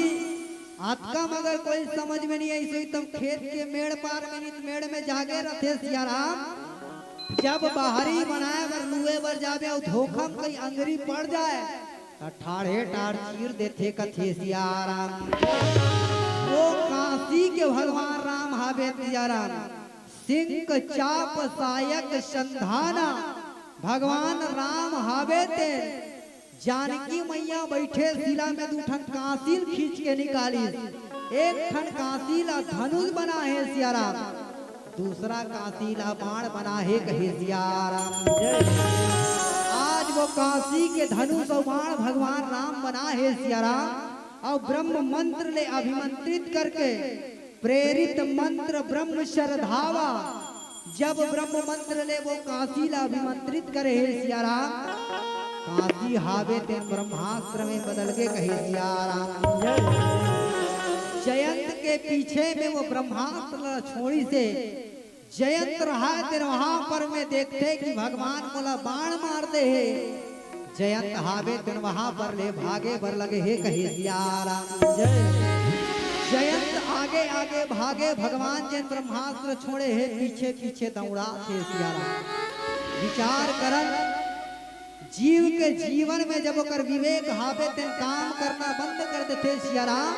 अतका मगर कोई समझ में नहीं आई, सोई तब खेत के मेड़ पार में नित मेड़ में जागे रथे सिया राम। जब बाहरी बनाए बर लुए बर जाबे अउ धोखा में कहीं अंगरी पड़ जाए, त ठाढ़े टाढ़ चीर देथे कथे सिया राम। वो काशी के भगवान राम हावे सिया राम। सिंक चाप सायक संधाना, भगवान राम हावे ते। जानकी मैया बइठे सिला में दू ठन कांसील खींच के निकालिस। एक ठन कांसील ला धनुष बना हे सिया राम, दूसरा कांसील ला बाण बना हे कहे सिया राम। आज वो कांसी के धनुष अउ बाण भगवान राम बना हे सिया राम, अउ ब्रह्म मंत्र ले अभिमंत्रित करके प्रेरित मंत्र ब्रह्म श्रद्धावा, जब ब्रह्म मंत्र ले वो कांसी ला अभिमंत्रित करे हे सिया राम, कांसी हावे तेन ब्रह्मास्त्र में बदल गे कहे सिया राम। जयंत के पीछे में वो ब्रह्मास्त्र ला छोड़िस हे। जयंत रहा तेन वहां पर में देखथे कि भगवान मोला बाण मार दे हे। जयंत हावे तेन वहां पर ले भागे बर लगे हे कहे सिया राम। जय। जयंत आगे आगे भागे, भगवान जेन ब्रह्मास्त्र छोड़े हे पीछे पीछे दौड़ाथे सिया राम। विचार करन, जीव के जीवन में जब ओकर विवेक हावे तेन काम करना बंद कर देथे सिया राम,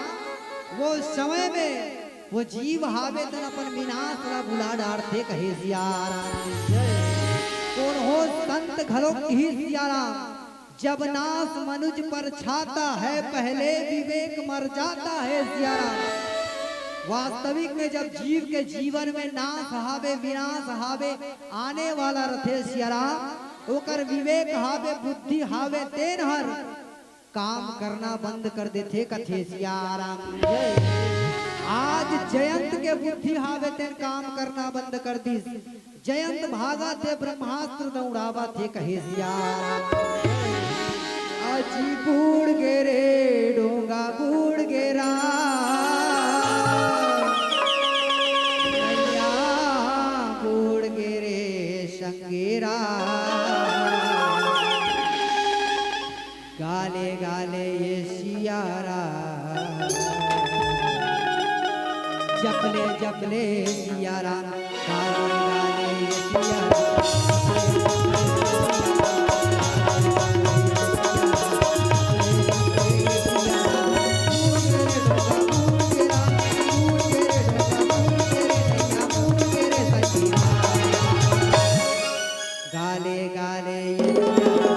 वो समय में वो जीव हावे तेन अपन विनाश ला भुला डारथे कहे सिया राम। कोनो संत घलो किहिस सिया राम, जब नाश मनुज पर छाता है, पहले विवेक मर जाता है सिया राम। वास्तविक में जब जीव के जीवन में नाश हावे, विनाश हावे, आने वाला रथे सिया राम, ओकर विवेक हावे, बुद्धि हावे, तेन हर काम करना बंद कर देथे कथे सिया राम। आज जयंत के बुद्धि हावे तेन काम करना बंद कर दिस। जयंत भागथे ब्रह्मास्त्र दौड़ावथे कहे सिया राम। अजी बूड़ गे रे डोंगा बूड़ गे राम। नैया बूड़ गे रे संगेरा। गाले गाले ये सिया राम, जपले जपले सिया राम, गाले गाले ये सिया राम। गाले गाले ये हरे राम।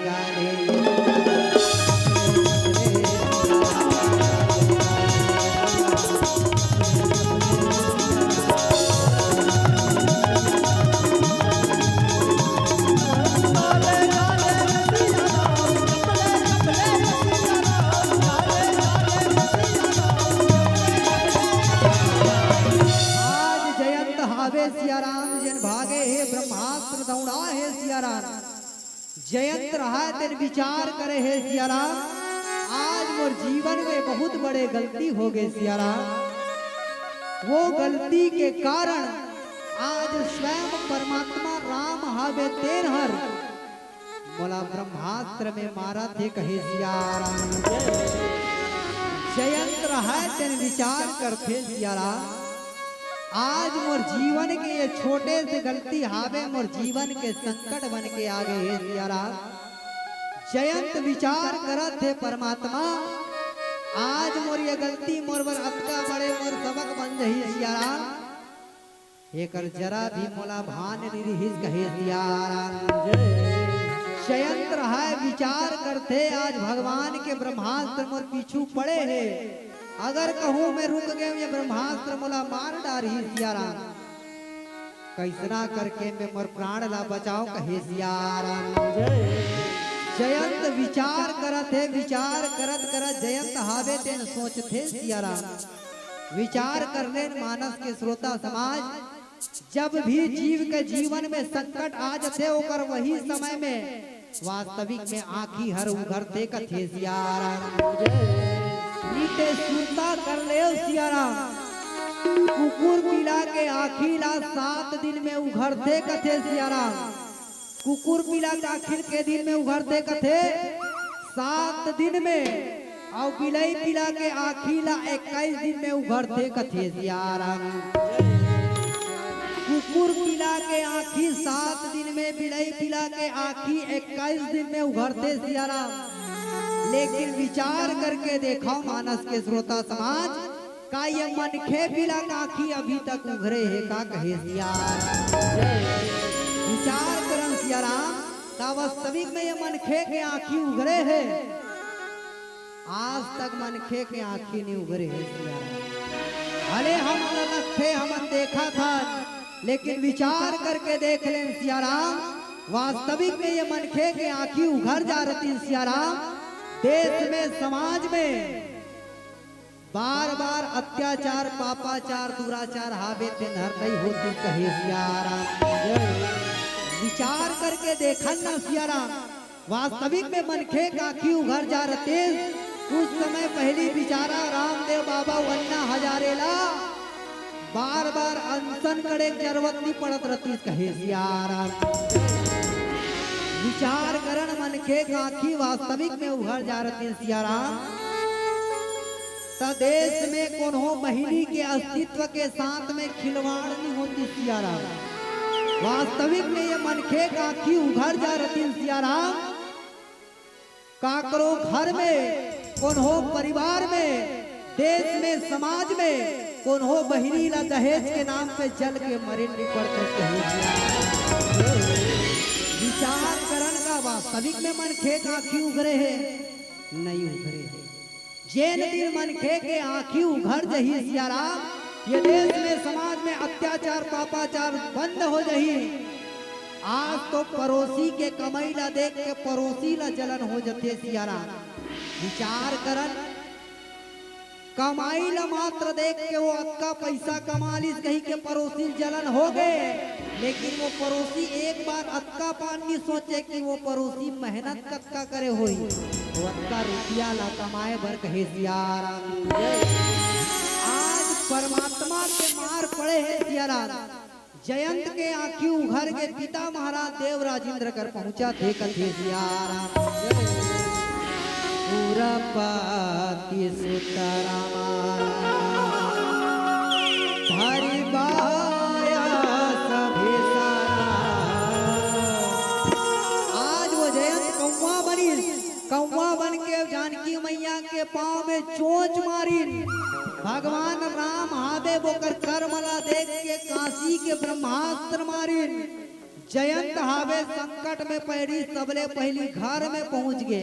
आज जयंत हावे सिया राम, जेन भागे हे ब्रह्मास्त्र दौड़ा हे सिया राम। जयंत रहय तेन विचार करे हे सिया राम, आज मोर जीवन में बहुत बड़े गलती हो गे सिया राम। वो गलती के कारण आज स्वयं परमात्मा राम हावे तेन हर मोला ब्रह्मास्त्र में मारत हे कहे सिया राम। जयंत रहय तेन विचार करथे सिया राम। आज मोर जीवन के ये छोटे से गलती हावे, मोर जीवन के संकट बन के आगे हे सिया राम। जयंत विचार करत हे परमात्मा, आज मोर ये गलती मोर बर अतका बड़े मोर सबक बन जही सिया राम। एकर जरा भी मोला भान नइ रिहिस कहे सिया राम। जयंत रहय विचार करथे, आज भगवान के ब्रह्मास्त्र मोर पीछू पड़े हे, अगर कहूँ मैं रुक गेंव, ये ब्रह्मास्त्र मोला मार डारही सिया राम। कइसना करके मैं मोर प्राण ला बचांव कहे सिया राम। जयंत विचार करत हे, विचार करत करत जयंत हावे तेन सोचथे सिया राम। विचार कर लेन मानस के श्रोता समाज, जब भी जीव के जीवन में संकट आ जथे, ओकर वही समय में वास्तविक में आँखी हर उघरथे कथे सिया राम। नीते सुरता कर लेव सिया राम। कुकुर पिला के आँखी ला सात दिन में उघरथे कथे सिया राम। कुकुर पिला के आँखी के दिन में उघरथे कथे सात दिन में, अउ बिलई पिला के आँखी ला इक्कीस दिन में उघरथे कथे सिया राम। कुकुर पिला के आँखी सात दिन में, बिलई पिला के आँखी इक्कीस दिन में उघरथे सिया राम। लेकिन विचार करके देखव मानस के श्रोता समाज, का ये मनखे पिला के आँखी अभी तक उघरे हे का कहे सिया राम। विचार करन सिया राम, का वास्तविक में ये मनखे के आँखी उघरे हे? आज तक मनखे के आँखी नइ उघरे हे सिया राम। भले हमन लगथे, हमन देखत हन, लेकिन विचार करके देख लेन सिया राम, वास्तविक में ये मनखे के आँखी उघर जा रतिस सिया राम। देश में, समाज में बार बार अत्याचार, पापाचार, दुराचार हावे तेन हर नइ होतिस कहे सिया राम। विचार करके देखन ना सिया राम, वास्तविक में मनखे के आँखी उघर जा रतिस। कुछ समय पहिली बिचारा रामदेव बाबा अउ अन्ना हजारे ला बार बार अनशन करे के जरूरत नइ पड़त रतिस कहे सिया राम। विचार करन मनखे के आँखी वास्तविक में उघर जा रतिस सिया राम। त देश में कोनो बहिनी के अस्तित्व के साथ में खिलवाड़ नइ होतिस सिया राम। वास्तविक में ये मनखे के आँखी उघर जा रतिस सिया राम। काकरो घर में, कोनो परिवार में, देश में, समाज में कोनो बहिनी ला दहेज के नाम पे जल के मरे नइ पड़तिस कहे सिया राम। विचार करन का वास्तविक में मनखे के आँखी उघरे हे? नइ उघरे हे। जेन दिन मनखे के आँखी उघर जही सिया राम, ये देश में, समाज में अत्याचार, पापाचार बंद हो जही। आज तो परोसी के कमई ला देख के परोसी ला जलन हो जथे सिया राम। विचार करन, कमई ला मात्र देख के वो अतका पइसा कमा लिस कहि के परोसी जलन हो गे, लेकिन वो परोसी एक बार अतका बार नइ सोचे कि वो परोसी मेहनत कतका करे होही, वो अतका रुपया ला कमाए बर कहे सिया राम। आज परमात्मा के मार पड़े हे सिया राम। जयंत के आँखी उघर के पिता महाराज देव राजेंद्र कर पहुँचथे कथे सिया राम। उरपति सुत रामा धरि बाया सभे सारा। आज वो जयंत कौवा बनिस, कौवा बन के जानकी मैया के पाँव में चोंच मारिन। भगवान राम हावे ओकर कर्म ला देख के काशी के ब्रह्मास्त्र मारिन। जयंत हावे संकट में पड़ी, सबले पहिली घर में पहुंच गे।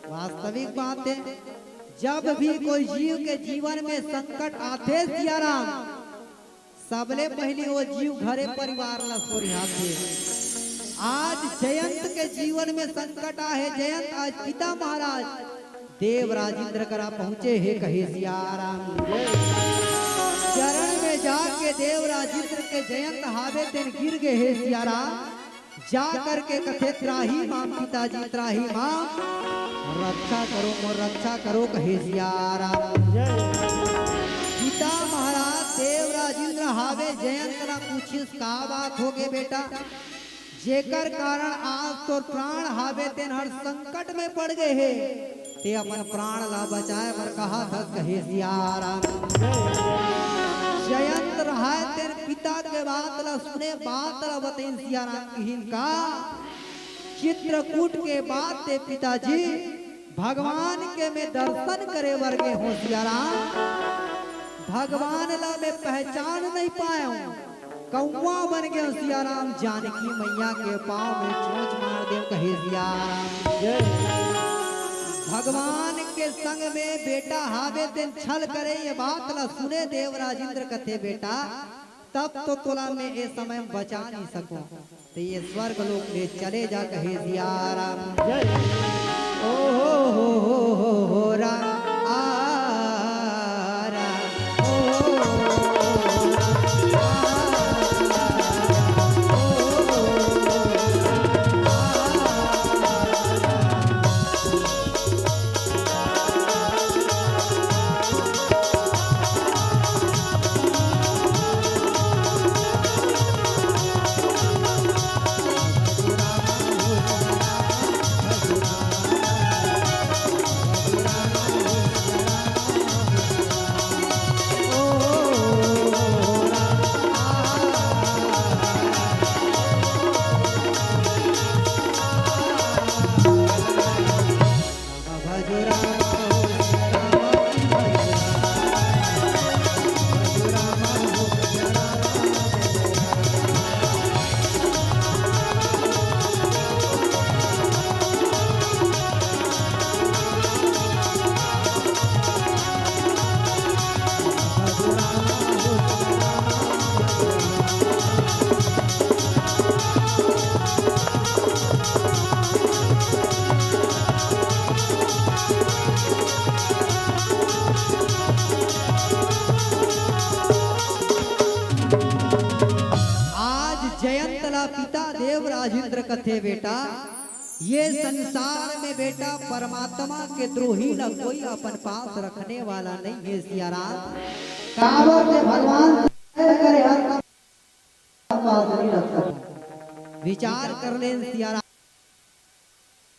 वास्तविक बात हे, जब भी कोई जीव के जीवन में संकट आथे सियाराम, सबले पहिली वो जीव घरे परिवार ला सोरिहाथे। आज जयंत के जीवन में संकट आहे, जयंत आज पिता महाराज देव राजेंद्र करा पहुंचे हे कहे सियाराम। चरण में जाके देव राजेंद्र के जयंत हावे तेन गिर गे हे सियाराम। जा करके कथे त्राही माम पिताजी त्राही माम, रक्षा करो मोर रक्षा करो कहे सियाराम। पिता महाराज देव राजेंद्र हावे जयंत ला पूछिस का बात होगे बेटा, जेकर कारण आज तोर प्राण हावे तेन हर संकट में पड़ गे हे, ते अपन प्राण ला बचाए बर कहा थस कहे सियाराम। जयंत रहाय तेन पिता के बात ला सुने, बात ला बतइन सियाराम किहिन का चित्रकूट के बाद ते पिताजी भगवान के मैं दर्शन करे बर गे हों सियाराम। भगवान ला मैं पहचान नहीं पाएंव, कौआ बन गे सियाराम। जानकी मैया के पाँव में चोंच मार देंव कहे सियाराम। भगवान के संग में बेटा हावे तेन छल करे, ये बात ला सुने देव राजेंद्र कथे बेटा तब तो तोला मैं ए समय में बचा नहीं सकूं। तो ये स्वर्ग लोक ले चले जा कहे सियाराम। ओ हो हो हो हो हो राम, आ राम, ओ हो हो हो राम, आ राम, ओ हो हो हो राम, आ राम। आज जयंत ला पिता देव राजेंद्र कथे बेटा, ये संसार में बेटा परमात्मा के द्रोही ला कोई अपन पास रखने वाला नहीं है सियाराम। काबर के भगवान से करे हर पास नहीं रख सकता। विचार कर लेन सियाराम।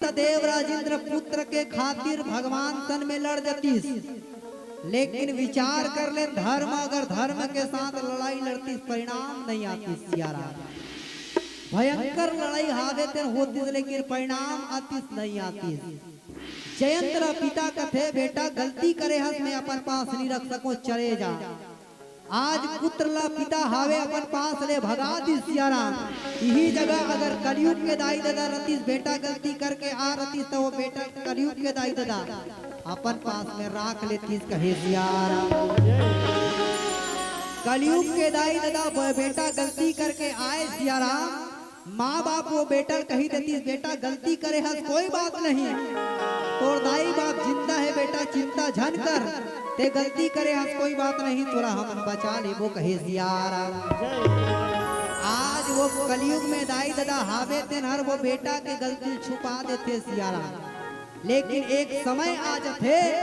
त देव राजेंद्र पुत्र के खातिर भगवान सन में लड़ जतिस, लेकिन विचार कर ले, धर्म अगर धर्म के साथ लड़ाई लड़तिस, परिणाम नहीं आतिस सियाराम। भयंकर लड़ाई हावे तेन होतिस, लेकिन परिणाम आतिस नहीं आतिस। जयंत रा पिता कथे, "बेटा गलती करे हस, मैं अपन पास नहीं रख सको, चले जा।" आज पुत्र ला पिता हावे अपन पास ले भगा दिस सियाराम। इही जगह अगर कलयुग के दाई ददा रतिस, बेटा गलती करके आ रतिस, त वो बेटा कलयुग के दाई ददा अपन पास में राख लेतिस कहे सियाराम। कलयुग के दाई ददा ब-, बेटा गलती करके आए सियाराम, माँ बाप वो बेटा ल कही देतिस, "बेटा गलती करे हस, कोई बात नहीं, तोर दाई बाप जिंदा हे बेटा, चिंता झन कर, ते गलती करे हस, कोई बात नहीं, तोला हमन बचा लेबो," कहे सियाराम। आज वो कलयुग में दाई ददा हावे तेन हर वो बेटा के गलती छुपा देथे सियाराम। लेकिन एक समय आ जथे,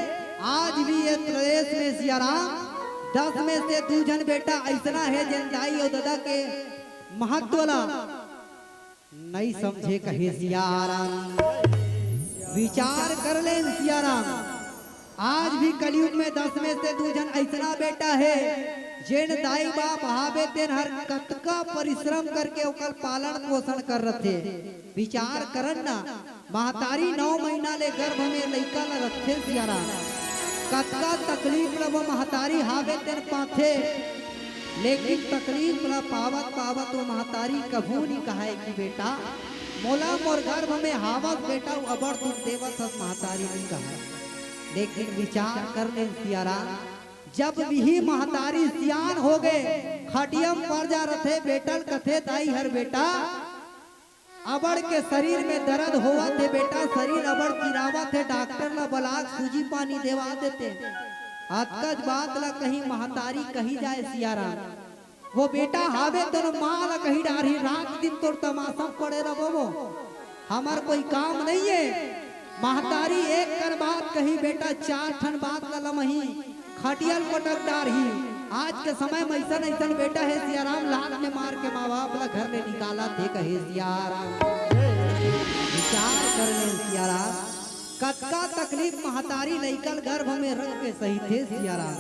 आज भी ये प्रदेश में सियाराम दस में से दू झन बेटा ऐसना हे जेन दाई अउ ददा के महत्व ला नहीं समझे कहे सियाराम। विचार कर लेन सियाराम, आज भी कलयुग में दस में से दू झन ऐसना बेटा हे जेन दाई बाप हावे तेन हर कतका परिश्रम करके ओकर पालन पोषण कर रथे। विचार करन ना, महतारी नौ महीना ले गर्भ में लइका ल रखथे सियाराम, कतका तकलीफ ल वो महतारी हावे तेन पाथे। लेकिन तकलीफ ला पावत पावत वो महतारी कभू नी कहय कि बेटा, मोला मोर गर्भ में हावस बेटा, वो अबड़ दुख देवत हस, महतारी नी कहय। लेकिन विचार कर ले सियाराम, जब वही महतारी सियान हो गए, खटियम पर जा रथे, बेटल कथे दाई हर बेटा, अबड़ के शरीर में दर्द होवत हे बेटा, शरीर अबड़ पिरावत हे, डॉक्टर ला बलाक सूजी पानी देवा देते। अतकच बात ला कहीं महतारी कही जाए सियाराम, वो बेटा हावे तोर माँ ला कही डारही, रात दिन तोर तमाशा पड़े रहो वो, हमर कोई काम नहीं है। महतारी एक कर बात कही बेटा, चार ठन बात ला लमही, खटियल पटक डारही। आज के समय में ऐसन ऐसन बेटा हे सियाराम, लात में मार के माँ बाप ला घर ले निकालत हे कहे सियाराम। विचार कर ले सियाराम, कतका तकलीफ महतारी लइका ल गर्भ में रख के सहिथे सियाराम।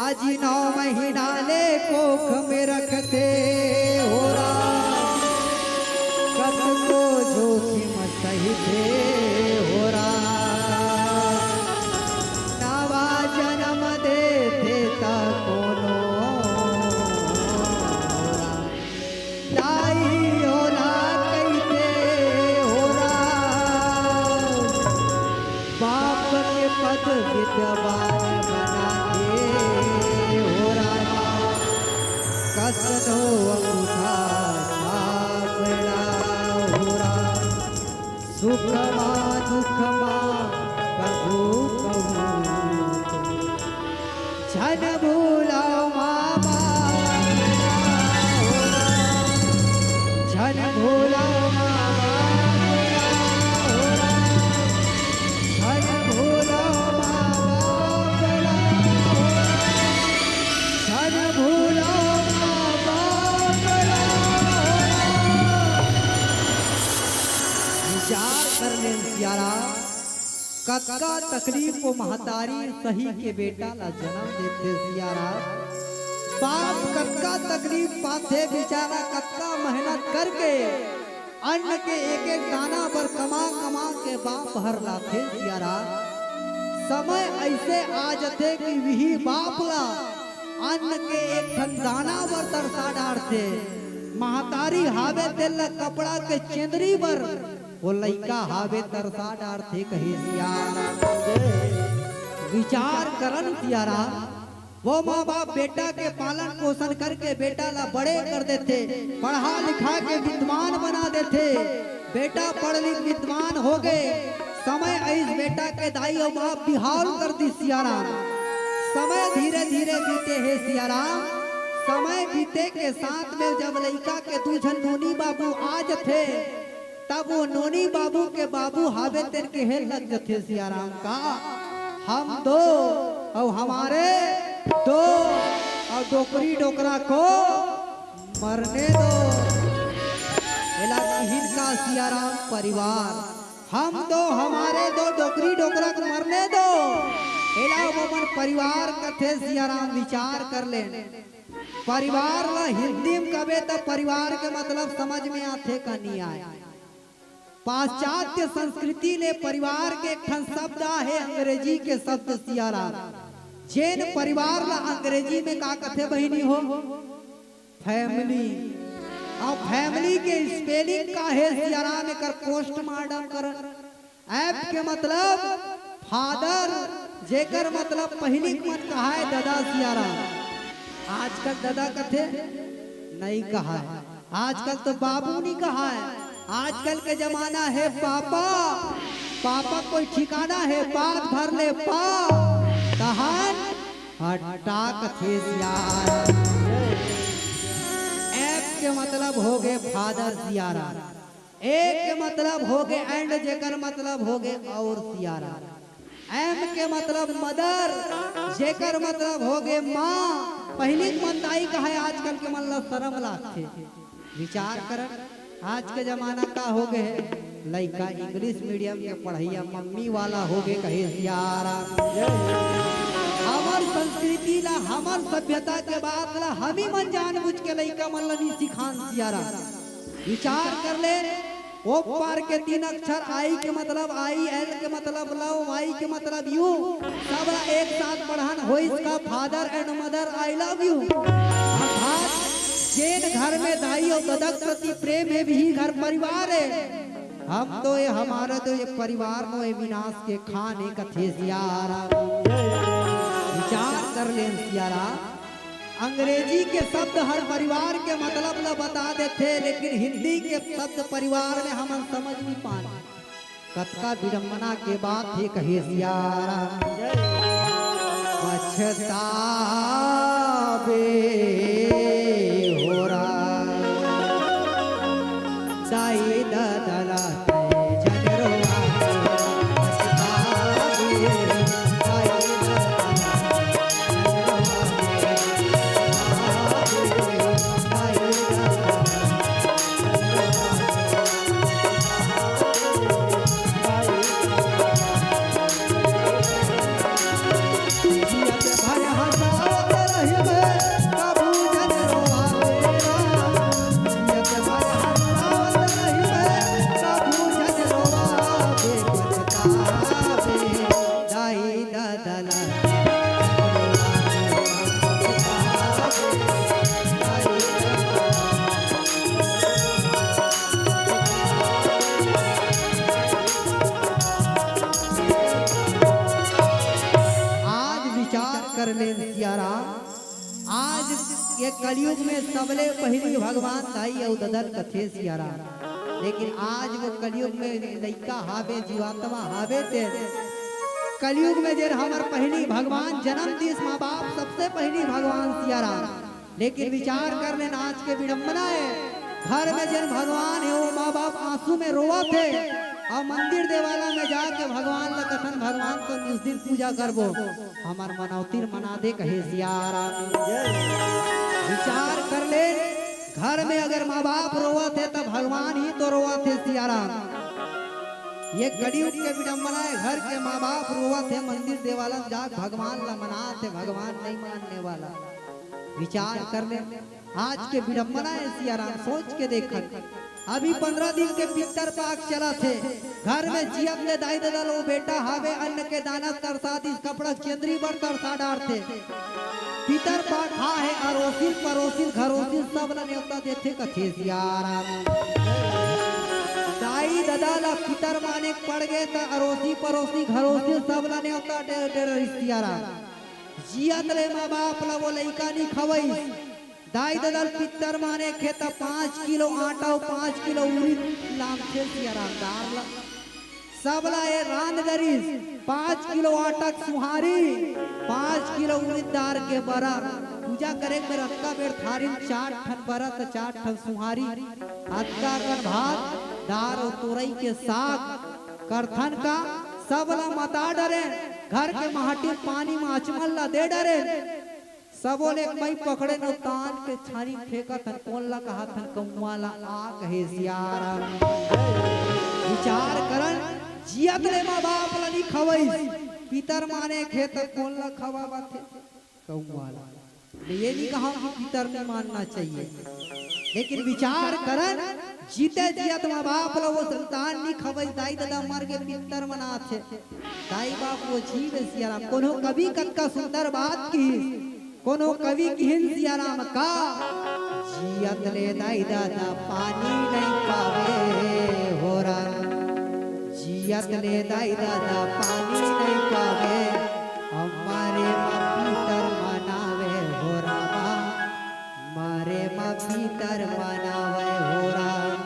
आज नौ महीना ले कोख में रखथे हो राम, कतको जोखिम सहिथे हो राम। नवा जन्म देथे त कोनो हो राम। दाई हो ना कहिथे हो राम, बाप के पद विद्वान बना दे हो राम, कसनो अंगूठा छाप ला हो राम। सुख मा दुख मा कभू कहूँ झन भूलव माँ बाप ला हो राम। झन भूलव माँ बाप ला हो राम। झन भूलव माँ बाप ला हो राम। झन भूलव माँ बाप ला हो राम। विचार कर ले सियाराम, कतका तकलीफ वो महतारी सही के बेटा ला जन्म देथे सियाराम। बाप कतका तकलीफ पाथे बेचारा, कतका मेहनत करके अन्न के एक एक दाना बर कमा कमा के बाप हर लाथे सियाराम। समय ऐसे आ जथे कि वही बाप ला अन्न के एक ठन दाना बर तरसा डारथे। महतारी हावे तेल ला कपड़ा के चेंदरी बर वो लइका हावे तरसा डारथे कहे सियाराम। विचार करन सियाराम, वो माँ बाप बेटा के पालन पोषण करके बेटा ला बड़े कर देथे, पढ़ा लिखा के विद्वान बना देथे, बेटा पढ़ लिख विद्वान हो गए। समय आइस बेटा के दाई अउ बाप बिहाव कर दिस सियाराम। समय धीरे धीरे बीते हे सियाराम। समय बीते के साथ में जब लइका के दू झन नोनी बाबू आ जथे, तब वो नोनी बाबू के बाबू हावे तेन कहे लग जथे सियाराम का, हम दो अउ हमारे दो अउ डोकरी डोकरा को मरने दो। एला किहिन का सियाराम परिवार, हम दो हमारे दो डोकरी डोकरा को मरने दो। एला वो मन परिवार कथे सियाराम। विचार कर ले, परिवार ला हिंदी में कबे त परिवार के मतलब समझ में आथे का नी आय। पाश्चात्य संस्कृति ले परिवार के एक ठन शब्द आहे, अंग्रेजी के शब्द सियाराम। जेन परिवार ला अंग्रेजी में का कथे बहिनी हो? फैमिली। अउ फैमिली के स्पेलिंग का हे सियाराम? एकर पोस्टमार्टम कर। एफ के मतलब फादर, जेकर मतलब पहिली के मन कहाय ददा सियाराम। आजकल ददा कथे, नहीं कहाय। आजकल तो बाबू नहीं कहाय। आजकल के जमाना हे पापा। पापा कोई ठिकाना हे, पाद भर ले पा। तहन हट्टा कथे सियाराम। एफ के मतलब हो गए फादर सियाराम। ए के मतलब हो गए एंड, जेकर मतलब हो गए और सियाराम। एम के मतलब मदर, जेकर मतलब हो गए माँ। पहिली के मन दाई कहाय, आजकल के मन ला शरम लागथे। विचार कर, आज के जमाना का हो गए हे? लइका इंग्लिश मीडियम के पढ़इया मम्मी वाला हो गए कहे सियाराम। हमर संस्कृति ला, हमर सभ्यता के बात ला हम ही मन जानबूझ के लइका मन ला नहीं सिखान सियाराम। विचार कर ले, ओ पार के तीन अक्षर आई के मतलब आई, एल के मतलब लव, वाई के मतलब यू, सब ला एक साथ पढ़न होइस का father and mother I love you। अर्थात जेन घर में दाई अउ ददा के प्रति प्रेम हे, वही घर परिवार हे। हम तो ये, हमारा तो ये परिवार नो ये विनाश के खान हे कथे सियाराम। विचार कर लेन सियाराम। अंग्रेजी के शब्द हर परिवार के मतलब ल बता देथे, लेकिन हिंदी के शब्द परिवार में हमन समझ नहीं पान। कतका विडंबना के बात हे कहे सियाराम। पछताबे हो राम, दाई ददा ला तै झन रोवाबे। पछताबे, दाई ददा ला तै झन रोवाबे। पछताबे, दाई ददा ला आज विचार कर लेन सियाराम, आज ये कलयुग में सबले पहिली भगवान दाई अउ ददा ल कथे सियाराम। लेकिन आज वो कलयुग में लइका हावे, जीवात्मा हावे ते कलयुग में जेन हमर पहिली भगवान जन्म दिस माँ बाप, सबसे पहिली भगवान सियाराम। लेकिन विचार कर लेन, आज के विडंबना हे, घर में जेन भगवान हे, वो माँ बाप आंसू में रोवत हे, अउ मंदिर देवाला में जाके भगवान ला कथन, "भगवान तो निस दिन पूजा करबो, हमर मनौती ल मना दे," कहे सियाराम। विचार कर लेन, घर में अगर माँ बाप रोवत हे, त भगवान ही तो रोवत हे सियाराम। ये कलयुग के विडंबना हे, घर के माँ बाप रोवत हे, मंदिर देवाला में जाके भगवान ला मनात हे, भगवान नहीं मानने वाला। विचार कर ले, आज के विडंबना हे सियाराम, सोच के देखत। अभी पंद्रह दिन के पितर पाख चलत हे, घर में जियत ले दाई ददा ल वो बेटा हावे, अन्न के दाना तरसा दिस, कपड़ा चेंदरी बर तरसा डारथे। पितर पाख हा हे, अरोसिन परोसिन घरोसिन सब ल नेवता देथे कथे सियाराम। दाई ददा ल पितर माने के पड़ गे त अरोसी परोसी घरोसिन सब ल नेवता दे, दे रहिस सियाराम। जियत ले माँ बाप ल वो लइका नी खवइस। दाई ददा ल पितर माने के हे त पाँच किलो आटा अउ पाँच किलो उरिद लानथे सियाराम दार ल। सबला ए रांध डरिस, पाँच किलो आटा के सुहारी, पाँच किलो उरिद दार के बरा। पूजा करे के बेर अतका बेर थारिन चार ठन बरा त चार ठन सुहारी, अतका अकन भात, दार अउ तोरई के साग करथन का। सबला मता डरेन, घर के माटी पानी म आचमन ला दे डरेन। सबो ले एक मई पकड़े न तान के छानी फेंकत हन, कोन ला कहत हन कौआ ला आ कहे सियाराम। विचार करन, जियत ले माँ बाप ला नी खवइस, पितर माने के हे त कोन ला खवावत हे कौआ ला। मैं ये नहीं कहा कि पितर नहीं मानना चाहिए, लेकिन विचार करन, जीते जियत माँ बाप ला वो संतान नी खवइस, दाई ददा मर गे पितर मनाथे। दाई बाप वो जीव हे सियाराम। कोनो कवि कतका सुंदर बात किहिस, कोनो कवि किहिन सियाराम का, जियत ले दाई ददा पानी नहीं पावे हो राम, जियत ले दाई ददा पानी नहीं पावे, अउ मरे म पितर मनावे हो रामा, मरे म पितर मनावे हो राम।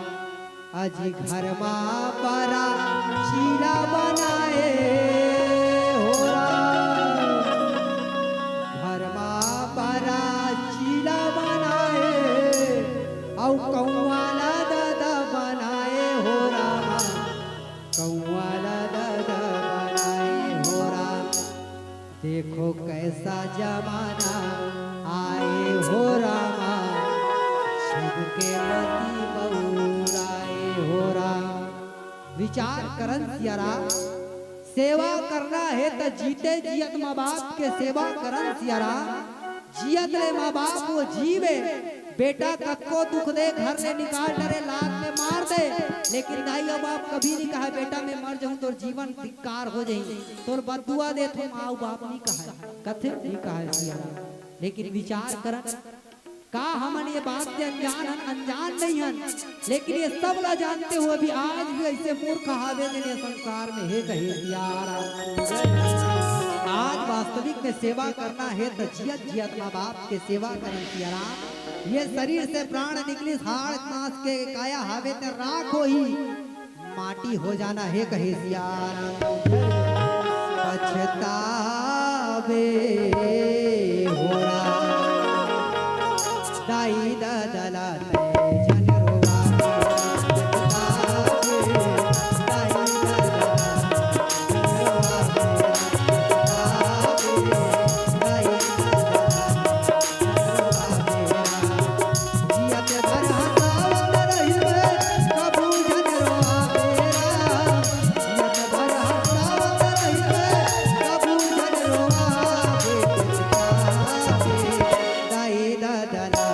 अजी घर मा बरा चीला बनाए हो राम, घर मा बरा चीला बनाए, अउ कौआ ला ददा बनाए हो रामा, कौआ ला ददा बनाए हो राम। देखो कैसा जमाना आए हो रामा, छिप के मती बउराए हो राम। विचार करन सियाराम, सेवा करना हे त जीते जियत माँ बाप के सेवा करन सियाराम। जियत ले माँ बाप वो जीव हे, बेटा कतको दुख दे, घर ले निकाल डरे, लात ले मार दे, लेकिन दाई अउ बाप कभी नहीं कहा, "बेटा मैं मर जाऊं, तोर जीवन धिक्कार हो जाही, तोर बददुआ देत हो," माँ अउ बाप नहीं कहा, कथे नहीं कहा सियाराम। लेकिन विचार करन, का हमन ये बात से अनजान हन? अनजान नहीं हन, लेकिन ये सब ला जानते हुए भी आज भी ऐसे मूर्ख हावे जेन ये संसार में हे कहे सियाराम। आज वास्तविक में सेवा करना हे त जियत जियत माँ बाप के सेवा करन सियाराम। ये शरीर से प्राण निकलिस, हाड़ मांस के काया हावे त राख होही, माटी हो जाना हे कहे सियाराम। पछतावे हो राम, दाई ददा ला तै झन रोवावे। पछतावे, दाई ददा ला तै झन रोवावे। पछतावे, दाई ददा ला तै झन रोवावे। जियत भर हंसावत रहिबे, कभू झन रोवावे राम। जियत भर हंसावत रहिबे, कभू झन रोवावे। दाई ददा ला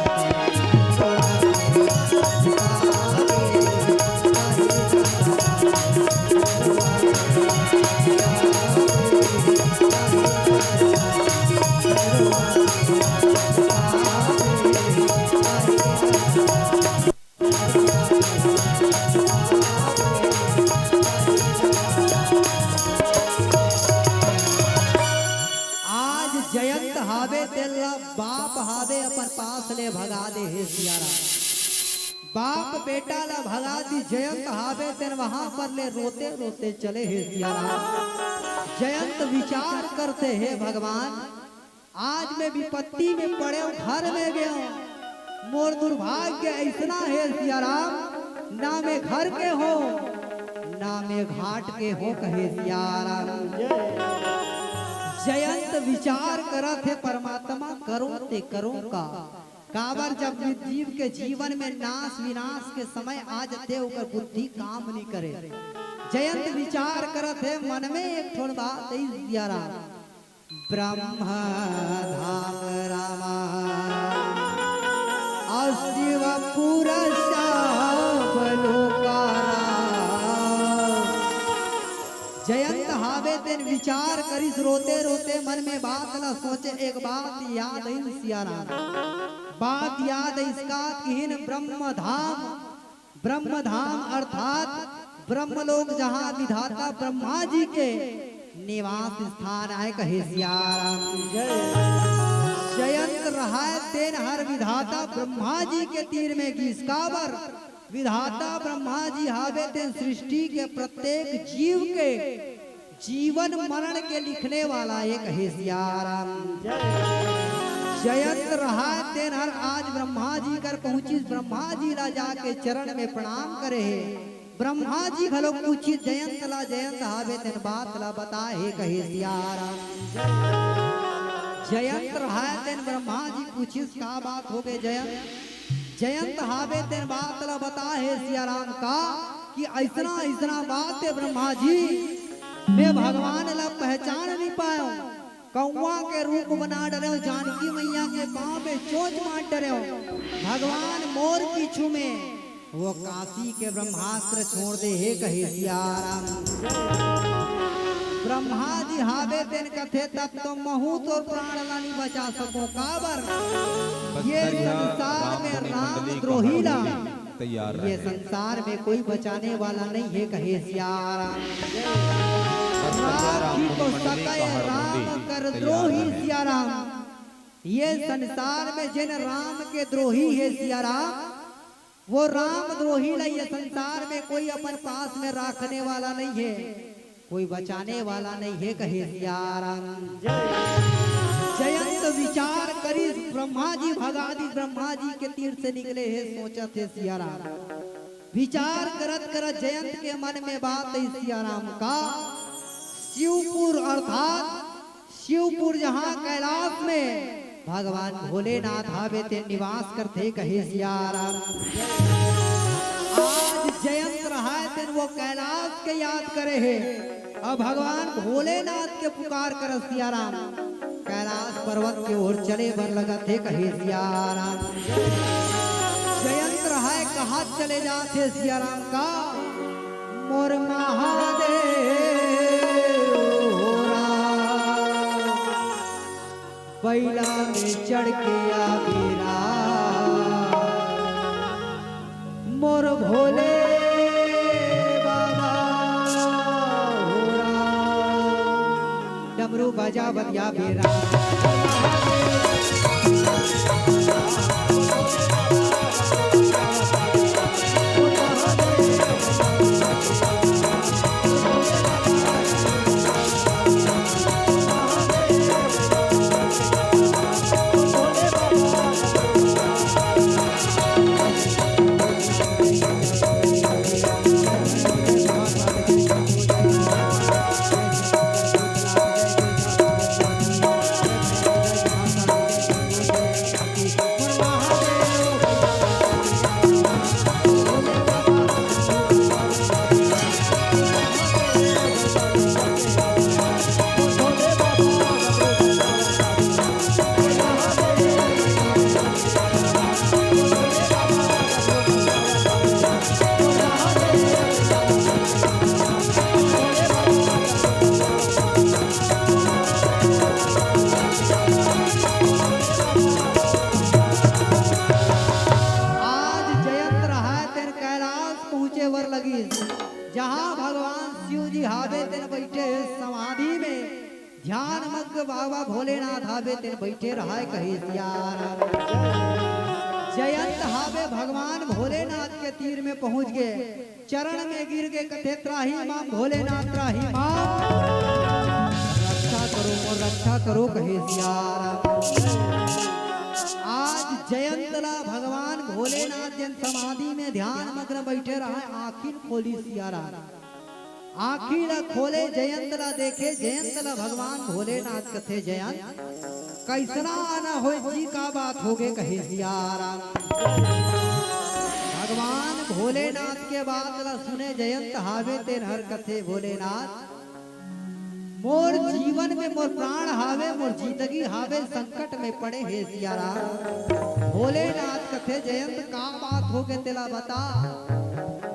आज जयंत हावे तेन ला बाप हावे अपन पास ले भगा दे हे सियाराम। बाप बेटा ला भगा दी, जयंत हावे तेन वहां पर ले रोते रोते चले हे सियाराम। जयंत विचार करथे, हे भगवान, आज मैं विपत्ति में पड़े हूँ, घर में गए हूँ, मोर दुर्भाग्य ऐसना हे सियाराम, ना मैं घर के हो, ना मैं घाट के हो कहे सियाराम। जयंत विचार करत हे, परमात्मा करो ते करो का, काबर जब जीव के जीवन में नाश विनाश के समय आ जथे, ओकर बुद्धि काम नहीं करे। जयंत विचार करत हे मन में एक ठोन बात हे सियाराम। ब्रह्म धाम रामा, अउ शिवपुर सब लोका राम। जयंत हावे तेन विचार करिस, रोते रोते मन में बात ला सोचे, एक बात याद आइस सियाराम। बात याद आइस का किहिन ब्रह्म धाम, ब्रह्म धाम अर्थात ब्रह्मलोक, जहाँ विधाता ब्रह्मा जी के निवास स्थान आय कहे सियाराम। जयंत रहय तेन हर विधाता ब्रह्मा जी के तीर में गीस, काबर विधाता ब्रह्मा जी हावे तेन सृष्टि के प्रत्येक जीव के जीवन मरण के लिखने वाला एक हे सियाराम। जयंत रहय तेन हर आज ब्रह्मा जी कर पहुंचिस, ब्रह्मा जी ला जाके चरण में प्रणाम करे हे। ब्रह्मा जी घलो पूछिस जयंत ला, जयंत हावे तेन बात ला बताए हे कहे सियाराम। जयंत रहय तेन ब्रह्मा जी पूछिस का बात होगे जयंत? जयंत हावे तेन बात ला बताए हे सियाराम का कि अइसना अइसना बात हे ब्रह्मा जी, मैं भगवान ला पहचान नहीं पायो, कौआ के रूप बना डरेव, जानकी मैया के पाँव में चोंच मार डरेव, भगवान मोर पीछू में वो काशी के ब्रह्मास्त्र छोड़ दे हे कहे सियाराम। ब्रह्मा जी हावे तेन कथे तब तो महू तोर प्राण ला नहीं बचा सको, काबर ये संसार में राम द्रोही ला, ये संसार में कोई बचाने वाला नहीं हे कहे सियाराम। राखी तो सके राम कर द्रोही सियाराम। ये संसार में जेन राम के द्रोही हे सियाराम, वो राम द्रोही ला ये संसार में कोई अपन पास में राखने वाला नहीं हे, कोई बचाने वाला नहीं हे कहे सियाराम। जयंत विचार करिस, ब्रह्मा जी भगा दिस, ब्रह्मा जी के तीर से निकले हे, सोचत हे सियाराम। विचार करत करत जयंत के मन में बात आइस सियाराम का, शिवपुर अर्थात शिवपुर जहाँ कैलाश में भगवान भोलेनाथ हावे तेन निवास करथे कहे सियाराम। आज जयंत रहय तेन वो कैलाश के याद करे हे, अउ भगवान भोलेनाथ के पुकार करस सियाराम। कैलाश पर्वत के ओर चले बर लगत हे कहे सियाराम। जयंत रहय कहाँ चले जात हे सियाराम का, मोर महादेव हो राम, बैला में चढ़ के आबे राम। भोले बाबा हो राम, डमरू बजा बजा बेरा। आज जयंत रहय तेन कैलाश पहुँचे बर लगिस, जहाँ भगवान शिव जी हावे तेन बइठे हे समाधि में, ध्यान मग्न बाबा भोलेनाथ हावे तेन बइठे रहय कहे सियाराम। जयंत हावे भगवान भोलेनाथ के तीर में पहुँच गे, चरण में गिर गे कथे त्राहि माम भोलेनाथ त्राहि माम, रक्षा करो मोर रक्षा करो कहे सियाराम। आज जयंत ला भगवान भोलेनाथ जेन समाधि में ध्यान मग्न बइठे रहय, आँखी खोलिस सियाराम। आँखी ला खोले जयंत ला देखे, जयंत ला भगवान भोलेनाथ कथे जयंत, कइसना आना होय जी, का बात होगे कहे सियाराम। भगवान भोलेनाथ के बात ला सुने जयंत हावे तेन हर कथे भोलेनाथ, मोर जीवन में मोर प्राण हावे, मोर जिंदगी हावे, संकट में पड़े हे सियाराम। भोलेनाथ कथे जयंत का बात होगे तेला बता।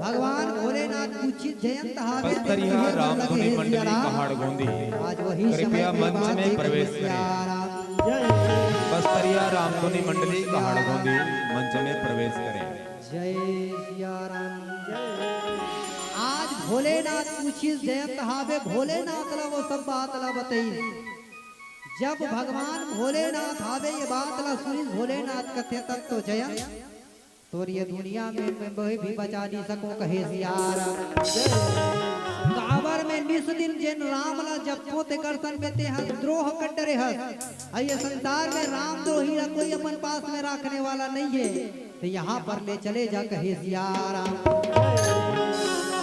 भगवान भोलेनाथ पूछिस जयंत हावे तेन बस्तरिया कहे बर लगे रामधुनी हे मंडली सियाराम। कहाड़ गोंदी, आज वही कृपया समय के मंच बात में हे प्रवेश करें। सियाराम। बस्तरिया रामधुनी मंडली कहाड़ गोंदी मंच में प्रवेश करें। जय सियाराम। आज भोलेनाथ पूछिस जयंत हावे, भोलेनाथ ला वो सब बात ला बतइस। जब भगवान भोलेनाथ हावे ये बात ला सुनिस, भोलेनाथ कथे तब तो जयंत तोर ये दुनिया में मैं भी बचा नहीं सको कहे सियाराम। काबर में निस दिन जेन राम ला जपो तेकर संग में तेहा द्रोह कर डरे हस। अउ ये संसार में रामद्रोही ला कोई अपन पास में राखने वाला नहीं है। तो यहाँ पर ले चले जा कहे सियाराम।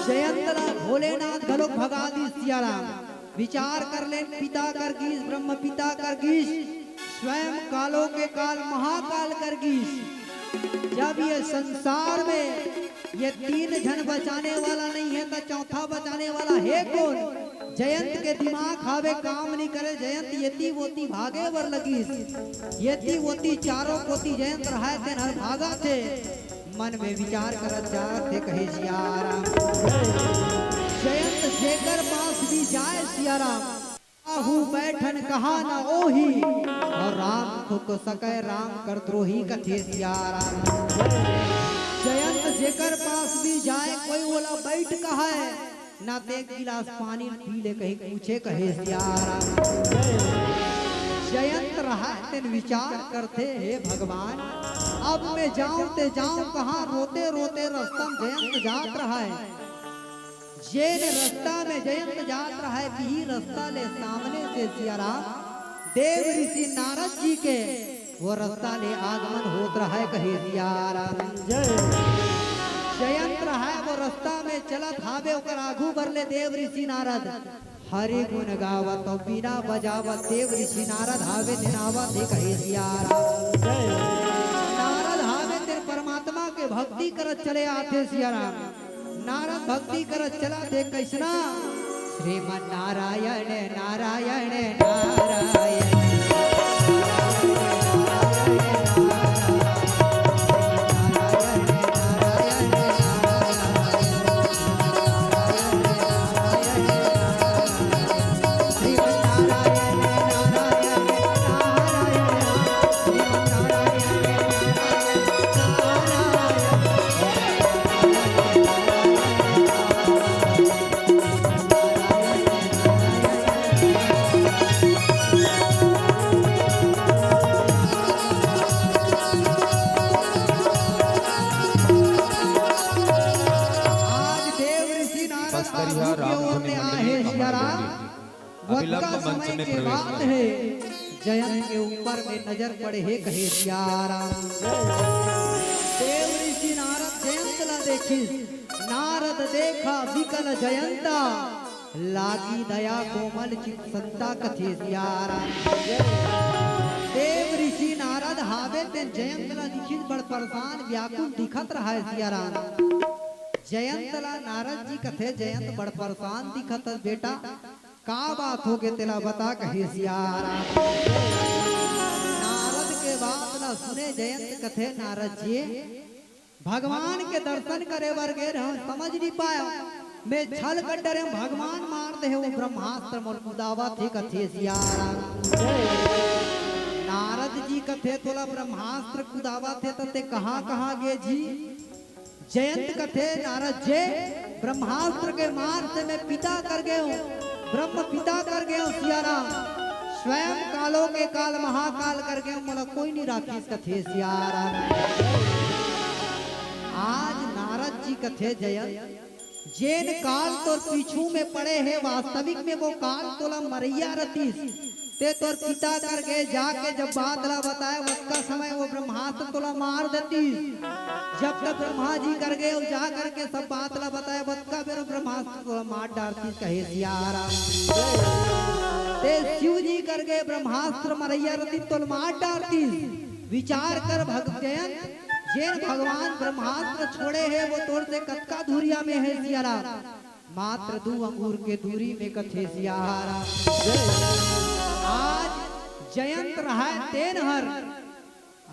जयंत ला भोलेनाथ घलोक भगा दिस सियाराम। विचार कर लेन, पिता कर गीस, ब्रह्म पिता कर गीस, स्वयं कालों के काल महाकाल कर गीस। जब ये संसार में ये तीन झन बचाने वाला नहीं है, तो चौथा बचाने वाला है कौन? जयंत के दिमाग हावे काम नहीं करे, जयंत येती वोती भागे बर लगिस, येती वोती चारों कोती जयंत रहय तेन हर भागथे। मन में विचार करत जात हे कहे सियाराम। जयंत जेकर पास भी जाय सियाराम, काहू बैठन कहा न ओही, अउ राम थुक सके राम कर द्रोही कथे सियाराम। जयंत जेकर पास भी जाय कोई ओला बैठ कहय, ना ते एक गिलास पानी पी ले कही पूछे कहे सियाराम। जयंत रहय तेन विचार करथे हे भगवान, अब मैं जाऊं ते जाऊं कहाँ, रोते रोते रस्ता में जयंत जात रहय। जेन रस्ता में जयंत जात रहय, तिही रस्ता ले सामने से सियाराम देव ऋषि नारद जी के वो रस्ता ले आगमन होत रहय कहे सियाराम। जय। जयंत रहय वो रस्ता में चलत हावे, ओकर आगू बर ले देव ऋषि नारद हरि गुण गावत अउ बीना बजावत देव ऋषि नारद हावे तेन आवत हे कहे सियाराम। जय। नारद हावे तेन परमात्मा के भक्ति करत चले आथे सियाराम। नारद भक्ति करत चलत हे कइसना? श्रीमन नारायण नारायण नारायण। विलंब मंच में प्रवेश करें। जयंत के ऊपर में नजर पड़े हे कहे सियाराम। देव ऋषि नारद जयंत ला देखिस, नारद देखा विकल जयंता, लागी दया कोमल चित संता कथे सियाराम। देव ऋषि नारद हावे तेन जयंत ला दिखिस बड़ परेशान व्याकुल दिखत रहा हे सियाराम। जयंत ला नारद जी कथे, जयंत बड़ परेशान दिखत हस बेटा, का बात होगे तेला बता कहे सियाराम। नारद के बात ला सुने जयंत कथे, नारद जी भगवान के दर्शन करे बर गे रहंव, समझ नहीं पाया, मैं छल कर डरे भगवान मार दे हे वो ब्रह्मास्त्र मोर कुदावत हे कथे सियाराम। नारद जी कथे तोला ब्रह्मास्त्र कुदावत हे त तें कहाँ कहाँ गे जी? जयंत कथे नारद जी, ब्रह्मास्त्र के मार से मैं पिता कर गए हूँ, ब्रह्म पिता कर गए हूँ सियाराम। स्वयं कालों के काल महाकाल कर गए हूँ, मोला कोई नहीं राखिस कथे सियाराम। आज नारद जी कथे जयंत, जेन काल तोर पीछू में पड़े हे, वास्तविक में वो काल तोला मरैया रतिस। तें तोर पिता कर गे जाके जब बात ला बताए, ओतका समय वो ब्रह्मास्त्र तोला मार देतिस। जब तक ब्रह्मा जी कर गे अउ जा करके सब बात ला बताए, ओतका बेर ब्रह्मास्त्र तोला मार डारतिस कहे सियाराम। तें शिव जी कर गे ब्रह्मास्त्र मरैया रतिस तोला मार डारतिस। विचार कर भग जयंत, जेन भगवान ब्रह्मास्त्र छोड़े हे वो तोर से कतका दूरिया में हे सियाराम। मात्र दू अंगुर के दूरी में कथे सियाराम। आज जयंत रहय तेन हर,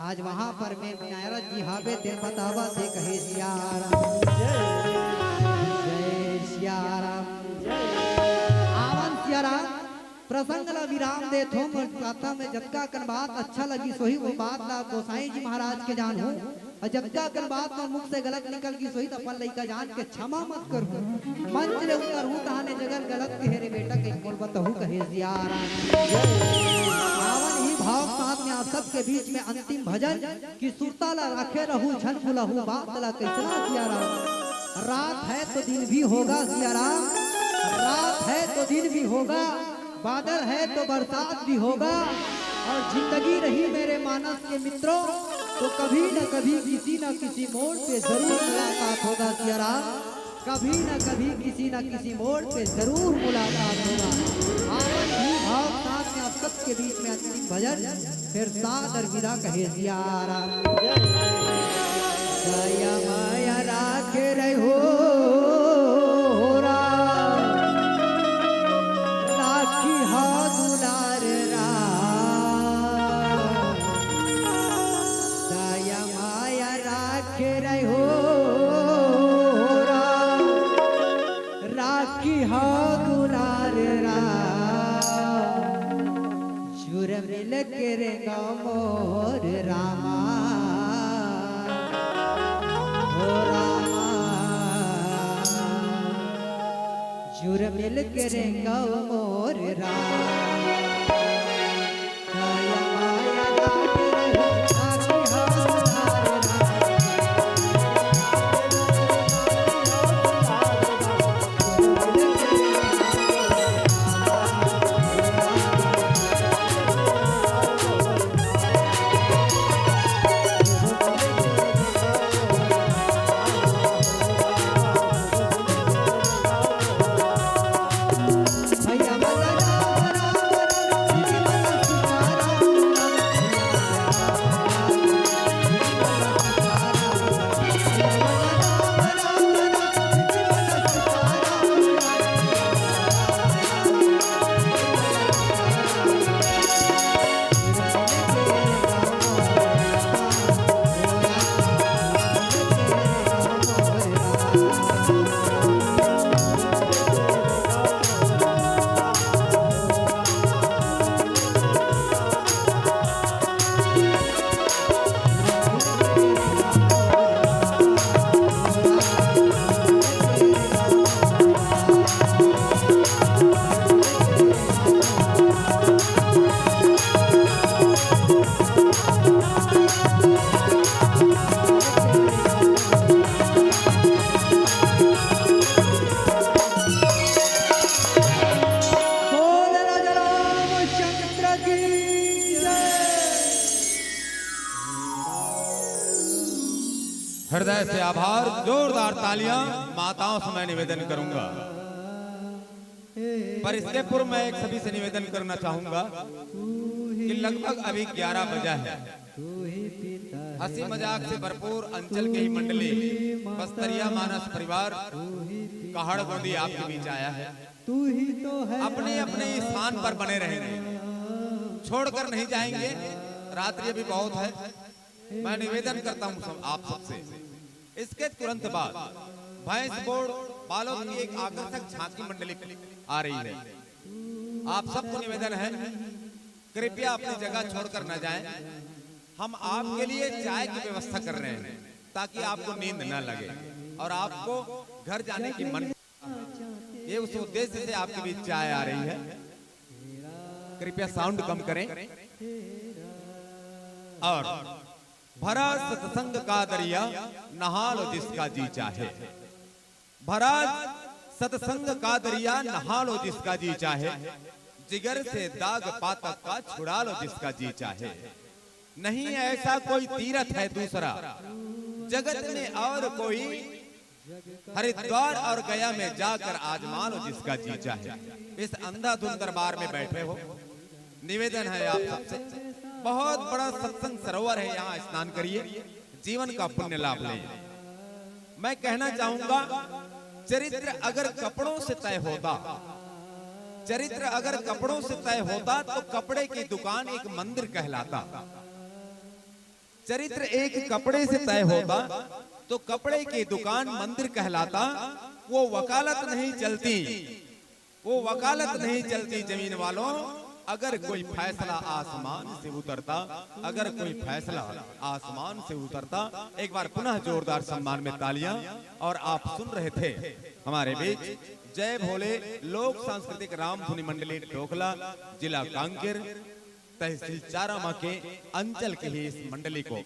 आज वहां पर में नारद जी हावे तेन बतावत हे कहे सियाराम। जय सियाराम। आवन सियाराम। प्रसंग ला विराम देथों, मोर कथा में जतका कन बात अच्छा लगिस होही, वो बात ला गोसाई जी महाराज के जानहू, अउ जतका कन बात मोर मुख से गलत निकल गिस होही, त अपन लइका जान के क्षमा मत करहू। मंच ले उतरहू, तहाने जगह गलत कहे रे बेटा, कहीं मोर बतहू कहे सियाराम। आवन ही भाव साथ में आप सबके बीच में अंतिम भजन कि सुरता ला राखे रहू, झन भुलहू बात ला कइसना सियाराम। रात है तो दिन भी होगा सियाराम, रात है तो दिन भी होगा, बादल है तो बरसात भी होगा, और जिंदगी रही मेरे मानस के मित्रों, तो कभी न कभी किसी न किसी मोड़ पे जरूर मुलाकात होगा सियाराम, कभी न कभी किसी न किसी मोड़ पे जरूर मुलाकात होगा। आनंद ही भाव साथ में आप सबके बीच में अंतिम भजन, फिर सादर विदा कहे सियाराम। दया माया राखे रहो राम, राखी हा दुलार राम। दया माया राखे रहो राम, राखी हा दुलार राम। जुर मिल के रेंगा मोर रामा, हो रामा। जुर मिल के रेंगा मोर रामा। भैया मन ला हृदय से आभार, जोरदार तालियां माताओं से मैं निवेदन करूंगा। पर इसके पूर्व मैं एक सभी से निवेदन करना चाहूंगा कि लगभग अभी ग्यारह बजा है। हंसी मजाक से भरपूर अंचल के ही मंडली बस्तरिया मानस परिवार कहाड़ गोंदी आपके बीच आया है। अपने अपने स्थान पर बने रहेंगे, छोड़कर नहीं जाएंगे। रात्रि अभी बहुत है। मैं निवेदन करता हूं सब, आप सबसे, इसके तुरंत बाद भैंस बोर्ड बालोद की एक आकर्षक झांकी मंडली आ रही है। आप सबको निवेदन है, कृपया अपनी जगह छोड़कर न जाएं। हम आपके लिए चाय की व्यवस्था कर रहे हैं ताकि आपको नींद न लगे और आपको घर जाने की मन, ये उस उद्देश्य से आपके बीच चाय आ रही है। कृपया साउंड कम करें। और भरा सत्संग का दरिया, नहा लो जिसका जी चाहे। भरा सत्संग का दरिया, नहा लो जिसका जी चाहे। जिगर से दाग पातक का, छुड़ा लो जिसका जी चाहे। नहीं ऐसा कोई तीरथ है दूसरा जगत में और कोई, हरिद्वार और गया में जाकर आजमा लो जिसका जी चाहे। इस अंधाधुंध दरबार में बैठे हो, निवेदन है आप सबसे, बहुत बड़ा सत्संग सरोवर है, यहाँ स्नान करिए, जीवन का पुण्य लाभ लें। मैं कहना चाहूंगा, चरित्र अगर कपड़ों से तय होता, चरित्र अगर कपड़ों से तय होता तो कपड़े की दुकान एक मंदिर कहलाता। चरित्र एक कपड़े से तय होता तो कपड़े की दुकान मंदिर कहलाता। वो वकालत नहीं चलती, वो वकालत नहीं चलती जमीन वालों। अगर कोई फैसला आसमान से उतरता, अगर कोई फैसला आसमान से उतरता। एक बार पुनः जोरदार सम्मान में तालियां। और आप सुन रहे थे हमारे बीच जय भोले लोक सांस्कृतिक रामधुनी मंडली डोकला, जिला कांकेर, तहसील चारामा के अंचल की ही इस मंडली को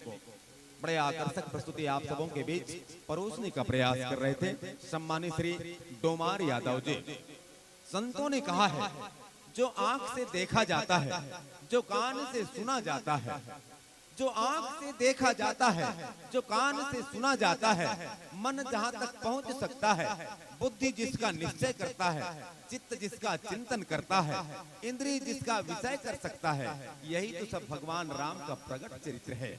बड़े आकर्षक प्रस्तुति आप सबों के बीच परोसने का प्रयास कर रहे थे सम्मानित श्री डोमार यादव जी। संतों ने कहा है, जो आंख से देखा जाता है, जो कान से सुना जाता है, जो आंख से देखा जाता है, जो कान से सुना जाता है, मन जहां तक पहुंच सकता है, बुद्धि जिसका निश्चय करता है, चित्त जिसका चिंतन करता है, इंद्रिय जिसका विषय कर सकता है, यही तो सब भगवान राम का प्रगट चरित्र है।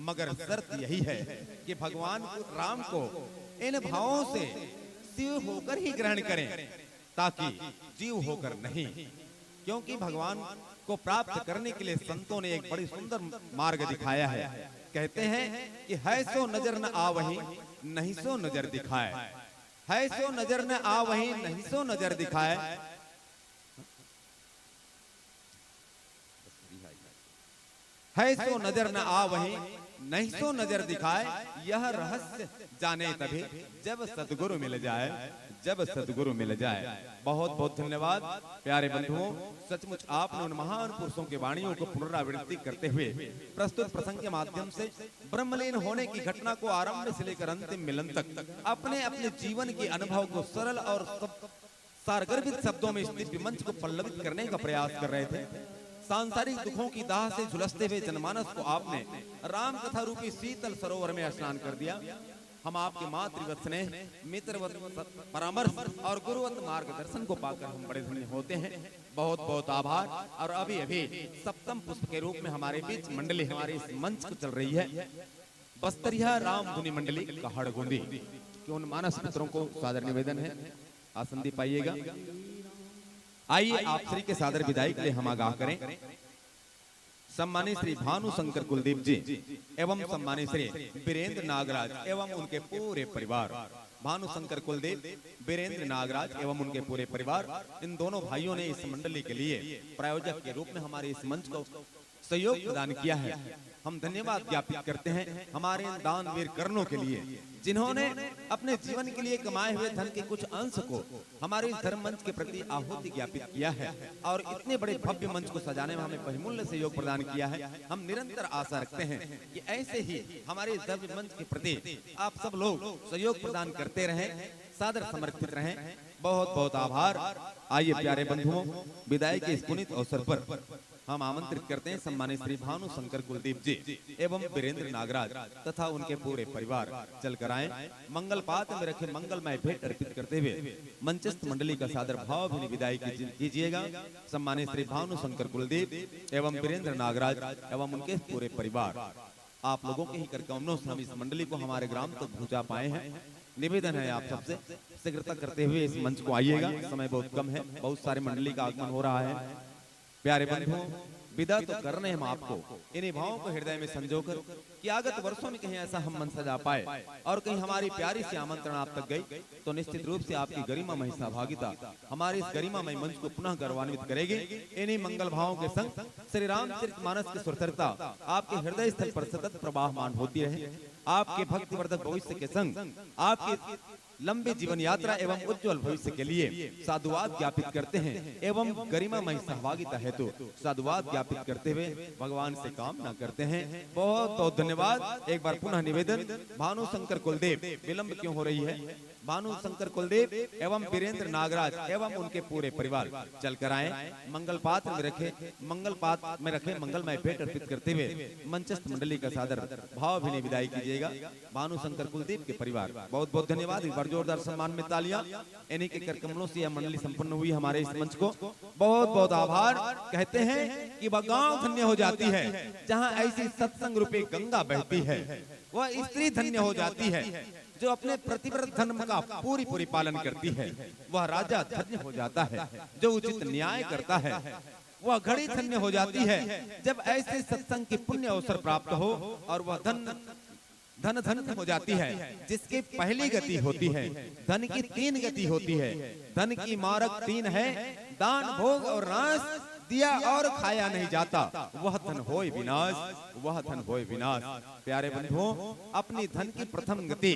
मगर शर्त यही है कि भगवान को, राम को इन भावों से शिव होकर ही ग्रहण करें, ताकि जीव होकर नहीं। क्योंकि भगवान को प्राप्त करने के लिए संतों ने एक बड़ी सुंदर मार्ग दिखाया है। कहते हैं कि है सो नजर न आवही, नहीं सो नजर दिखाए। है सो नजर न आवही, नहीं सो नजर दिखाए। है सो नजर न आवही, नहीं सो नजर दिखाए। यह रहस्य जाने तभी, जब सदगुरु मिल जाए, जब सदगुरु मिल जाए। बहुत बहुत धन्यवाद प्यारे बंधुओं, सचमुच आपने उन महान पुरुषों की वाणियों को पुनरावृत्ति करते हुए प्रस्तुत प्रसंग के माध्यम से ब्रह्मलीन होने की घटना को आरंभ से लेकर अंतिम मिलन तक अपने अपने जीवन के अनुभव को सरल और सब सारगर्भित शब्दों में इस दिव्य मंच को पल्लवित करने का प्रयास कर रहे थे। सांसारिक दुखों की दाह से झुलसते हुए जनमानस को आपने राम कथा रूपी शीतल सरोवर में स्नान कर दिया। हम आपके मातृवत स्नेह, मित्रवत सत-, परामर्श और गुरुवत मार्गदर्शन को पाकर हम बड़े धन्य होते हैं। बहुत बहुत आभार। और अभी अभी सप्तम पुष्प के रूप में हमारे बीच मंडली हमारे इस मंच को चल रही है, बस्तरिया राम धुनी मंडली कहाड़ गोंदी के उन मानस मित्रों को सादर निवेदन है, आसन दे पाइएगा। आइए आप श्री के सादर विदाई के लिए हम आगाह करें सम्मानित श्री भानु शंकर कुलदीप जी एवं सम्मानित श्री वीरेंद्र नागराज एवं उनके पूरे परिवार। भानु शंकर कुलदीप, वीरेंद्र नागराज एवं उनके पूरे परिवार, इन दोनों भाइयों ने इस मंडली के लिए प्रायोजक के रूप में हमारे इस मंच को सहयोग प्रदान किया है। हम धन्यवाद ज्ञापित करते हैं हमारे इन दानवीर कर्णों के लिए, जिन्होंने अपने जीवन के लिए कमाए हुए धन के कुछ अंश को हमारे इस धर्म मंच के प्रति आहुति ज्ञापित किया है और इतने बड़े भव्य मंच को सजाने में हमें बहुमूल्य सहयोग प्रदान किया है। हम निरंतर आशा रखते हैं कि ऐसे ही हमारे इस भव्य मंच के प्रति आप सब लोग सहयोग प्रदान करते रहें, सादर समर्पित रहें। बहुत बहुत आभार। आइए प्यारे बंधुओं, विदाई के इस पुनीत अवसर पर हम आमंत्रित करते हैं सम्मानित श्री भानु शंकर कुलदीप जी एवं वीरेंद्र नागराज तथा उनके पूरे परिवार चलकर आए। मंगल पात्र में रखे मंगलमय भेंट अर्पित करते हुए मंचस्थ मंडली का सादर भावभीनी विदाई कीजि-, कीजिएगा। सम्मानित श्री भानु शंकर कुलदीप एवं वीरेंद्र नागराज एवं उनके पूरे परिवार, आप लोगों के ही कर कमलों से हम इस मंडली को हमारे ग्राम तक पहुंचा पाए हैं। निवेदन है आप सबसे, शीघ्रता करते हुए इस मंच को आइएगा, समय बहुत कम है, बहुत सारे मंडली का आगमन हो रहा है। प्यारे बंधुओं, विदा तो कर रहे हैं हम आपको, इन्हीं भावों को हृदय में संजोकर कि आगत वर्षों में कहीं ऐसा हम मंच सजा पाए और कहीं हमारी प्यारी सी आमंत्रण आप तक गई, तो निश्चित रूप से आपकी गरिमामय सहभागिता हमारे इस गरिमामय मंच को पुनः गौरवान्वित करेगी। इन्हीं मंगल भावों के संग श्री रामचरित मानस की सुरसरिता आपके हृदय स्थल पर सतत प्रवाहमान होती रहे। आपके भक्तिवर्धक भविष्य के संग आपके लंबे जीवन यात्रा एवं उज्जवल भविष्य के लिए साधुवाद ज्ञापित करते हैं एवं गरिमामय सहभागिता हेतु साधुवाद ज्ञापित करते हुए भगवान से कामना करते हैं। बहुत बहुत धन्यवाद। एक बार पुनः निवेदन, भानु शंकर कुलदेव, विलंब क्यों हो रही है? भानु शंकर कुलदेव एवं वीरेंद्र नागराज एवं उनके पूरे परिवार चलकर आए। मंगल पात्र में रखे, मंगल पात्र में रखे मंगलमय भेंट अर्पित करते हुए मंचस्थ मंडली का सादर भावभीनी विदाई कीजिएगा। भानु शंकर कुलदीप के परिवार, बहुत बहुत धन्यवाद। एक बार जोरदार सम्मान में तालियां। इन्हीं के कर कमलों से यह मंडली संपन्न हुई हमारे इस मंच को। बहुत बहुत आभार। कहते हैं कि वह गांव धन्य हो जाती है जहां ऐसी सत्संग रूपी गंगा बहती है, वह स्त्री धन्य हो जाती है जो अपने पतिव्रत धर्म का पूरी पूरी पालन करती है, वह राजा धन्य हो जाता है जो उचित न्याय करता है, वह घड़ी धन्य हो जाती है जब ऐसे सत्संग के पुण्य अवसर प्राप्त हो और वह धन धन धन्य हो जाती है जिसकी पहली गति होती है। धन की तीन गति होती है। धन की मारक तीन है, दान, भोग और नाश। दिया और खाया नहीं जाता, वह धन होय विनाश, वह धन होय विनाश। प्यारे बंधुओं, अपनी धन की प्रथम गति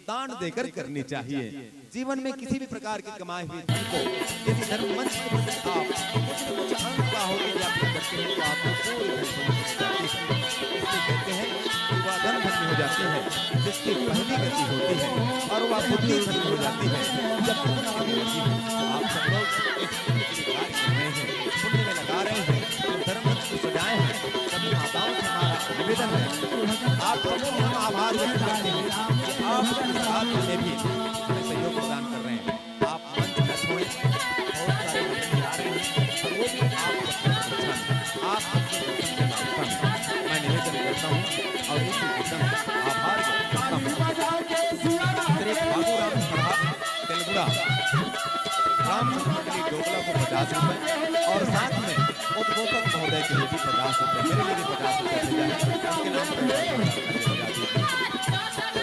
दान देकर करनी चाहिए। जीवन में किसी भी प्रकार की कमाई हुई धन को यदि धर्म मंच के प्रति आप कुछ न कुछ अंग का होकर व्यापक करते हैं तो आपको पूरी धन धन्य हो जाती है। इसलिए कहते हैं कि वह धन धन्य हो जाती है जिसकी पहली गति होती है और वह बुद्धि धन्य हो जाती है जब पुण्य की वृद्धि हो। आप सब लोग इस पुण्य के कार्य कर रहे हैं, पुण्य में लगा रहे हैं, तो धर्म मंच को सजाए हैं। सभी माताओं से हमारा निवेदन है, आप सबको हम आभार व्यक्त करते हैं कि आप इस बात में भी हमें सहयोग प्रदान कर रहे हैं। आप मंच न छोड़ें, बहुत सारे मंत्री आ रहे हैं, और वो भी आप सबके दर्शन, आप सबके दर्शन के माध्यम से मैं निवेदन करता हूँ और इसी के संग आभार व्यक्त करता हूँ। श्री बाबूराम खड़हा तेलगुड़ा, रामचंद्र मंडली डोकला को पचास रुपए और साथ में उद्घोषक महोदय के लिए भी पचास रुपए, मेरे लिए भी पचास रुपए भेजा है, उनके नाम पर पचास रुपए भेजा दीजिए।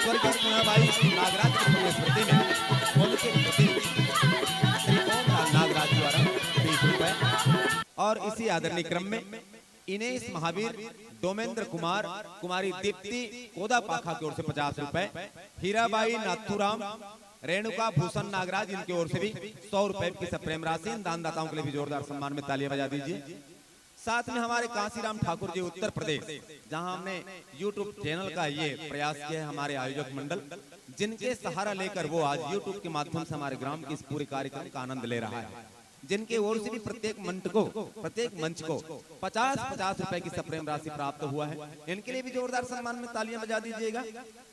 स्वर्गीय कुणाबाई नागराज की पुण्य स्मृति में उनके प्रति श्री ओम लाल नागराज द्वारा बीस रुपए और इसी आदरणीय क्रम में इनेश महावीर, डोमेंद्र कुमार, कुमारी दीप्ति कोदा पाखा की ओर से पचास रुपए, हीराबाई नाथुराम, रेणुका भूषण नागराज, इनकी ओर से भी सौ रुपए की सप्रेम राशि। इन दानदाताओं के लिए भी जोरदार सम्मान में तालियां बजा दीजिए। साथ में हमारे कांसीराम ठाकुर जी, उत्तर प्रदेश, जहां हमने YouTube चैनल का ये प्रयास किया है, हमारे आयोजक मंडल, जिनके सहारा लेकर वो आज YouTube के माध्यम से हमारे ग्राम के इस पूरे कार्यक्रम का आनंद ले रहा है, जिनके ओर से भी प्रत्येक मंच को, प्रत्येक मंच को पचास पचास रुपए की सप्रेम राशि प्राप्त हुआ है, इनके लिए भी जोरदार सम्मान में तालियां बजा दीजिएगा।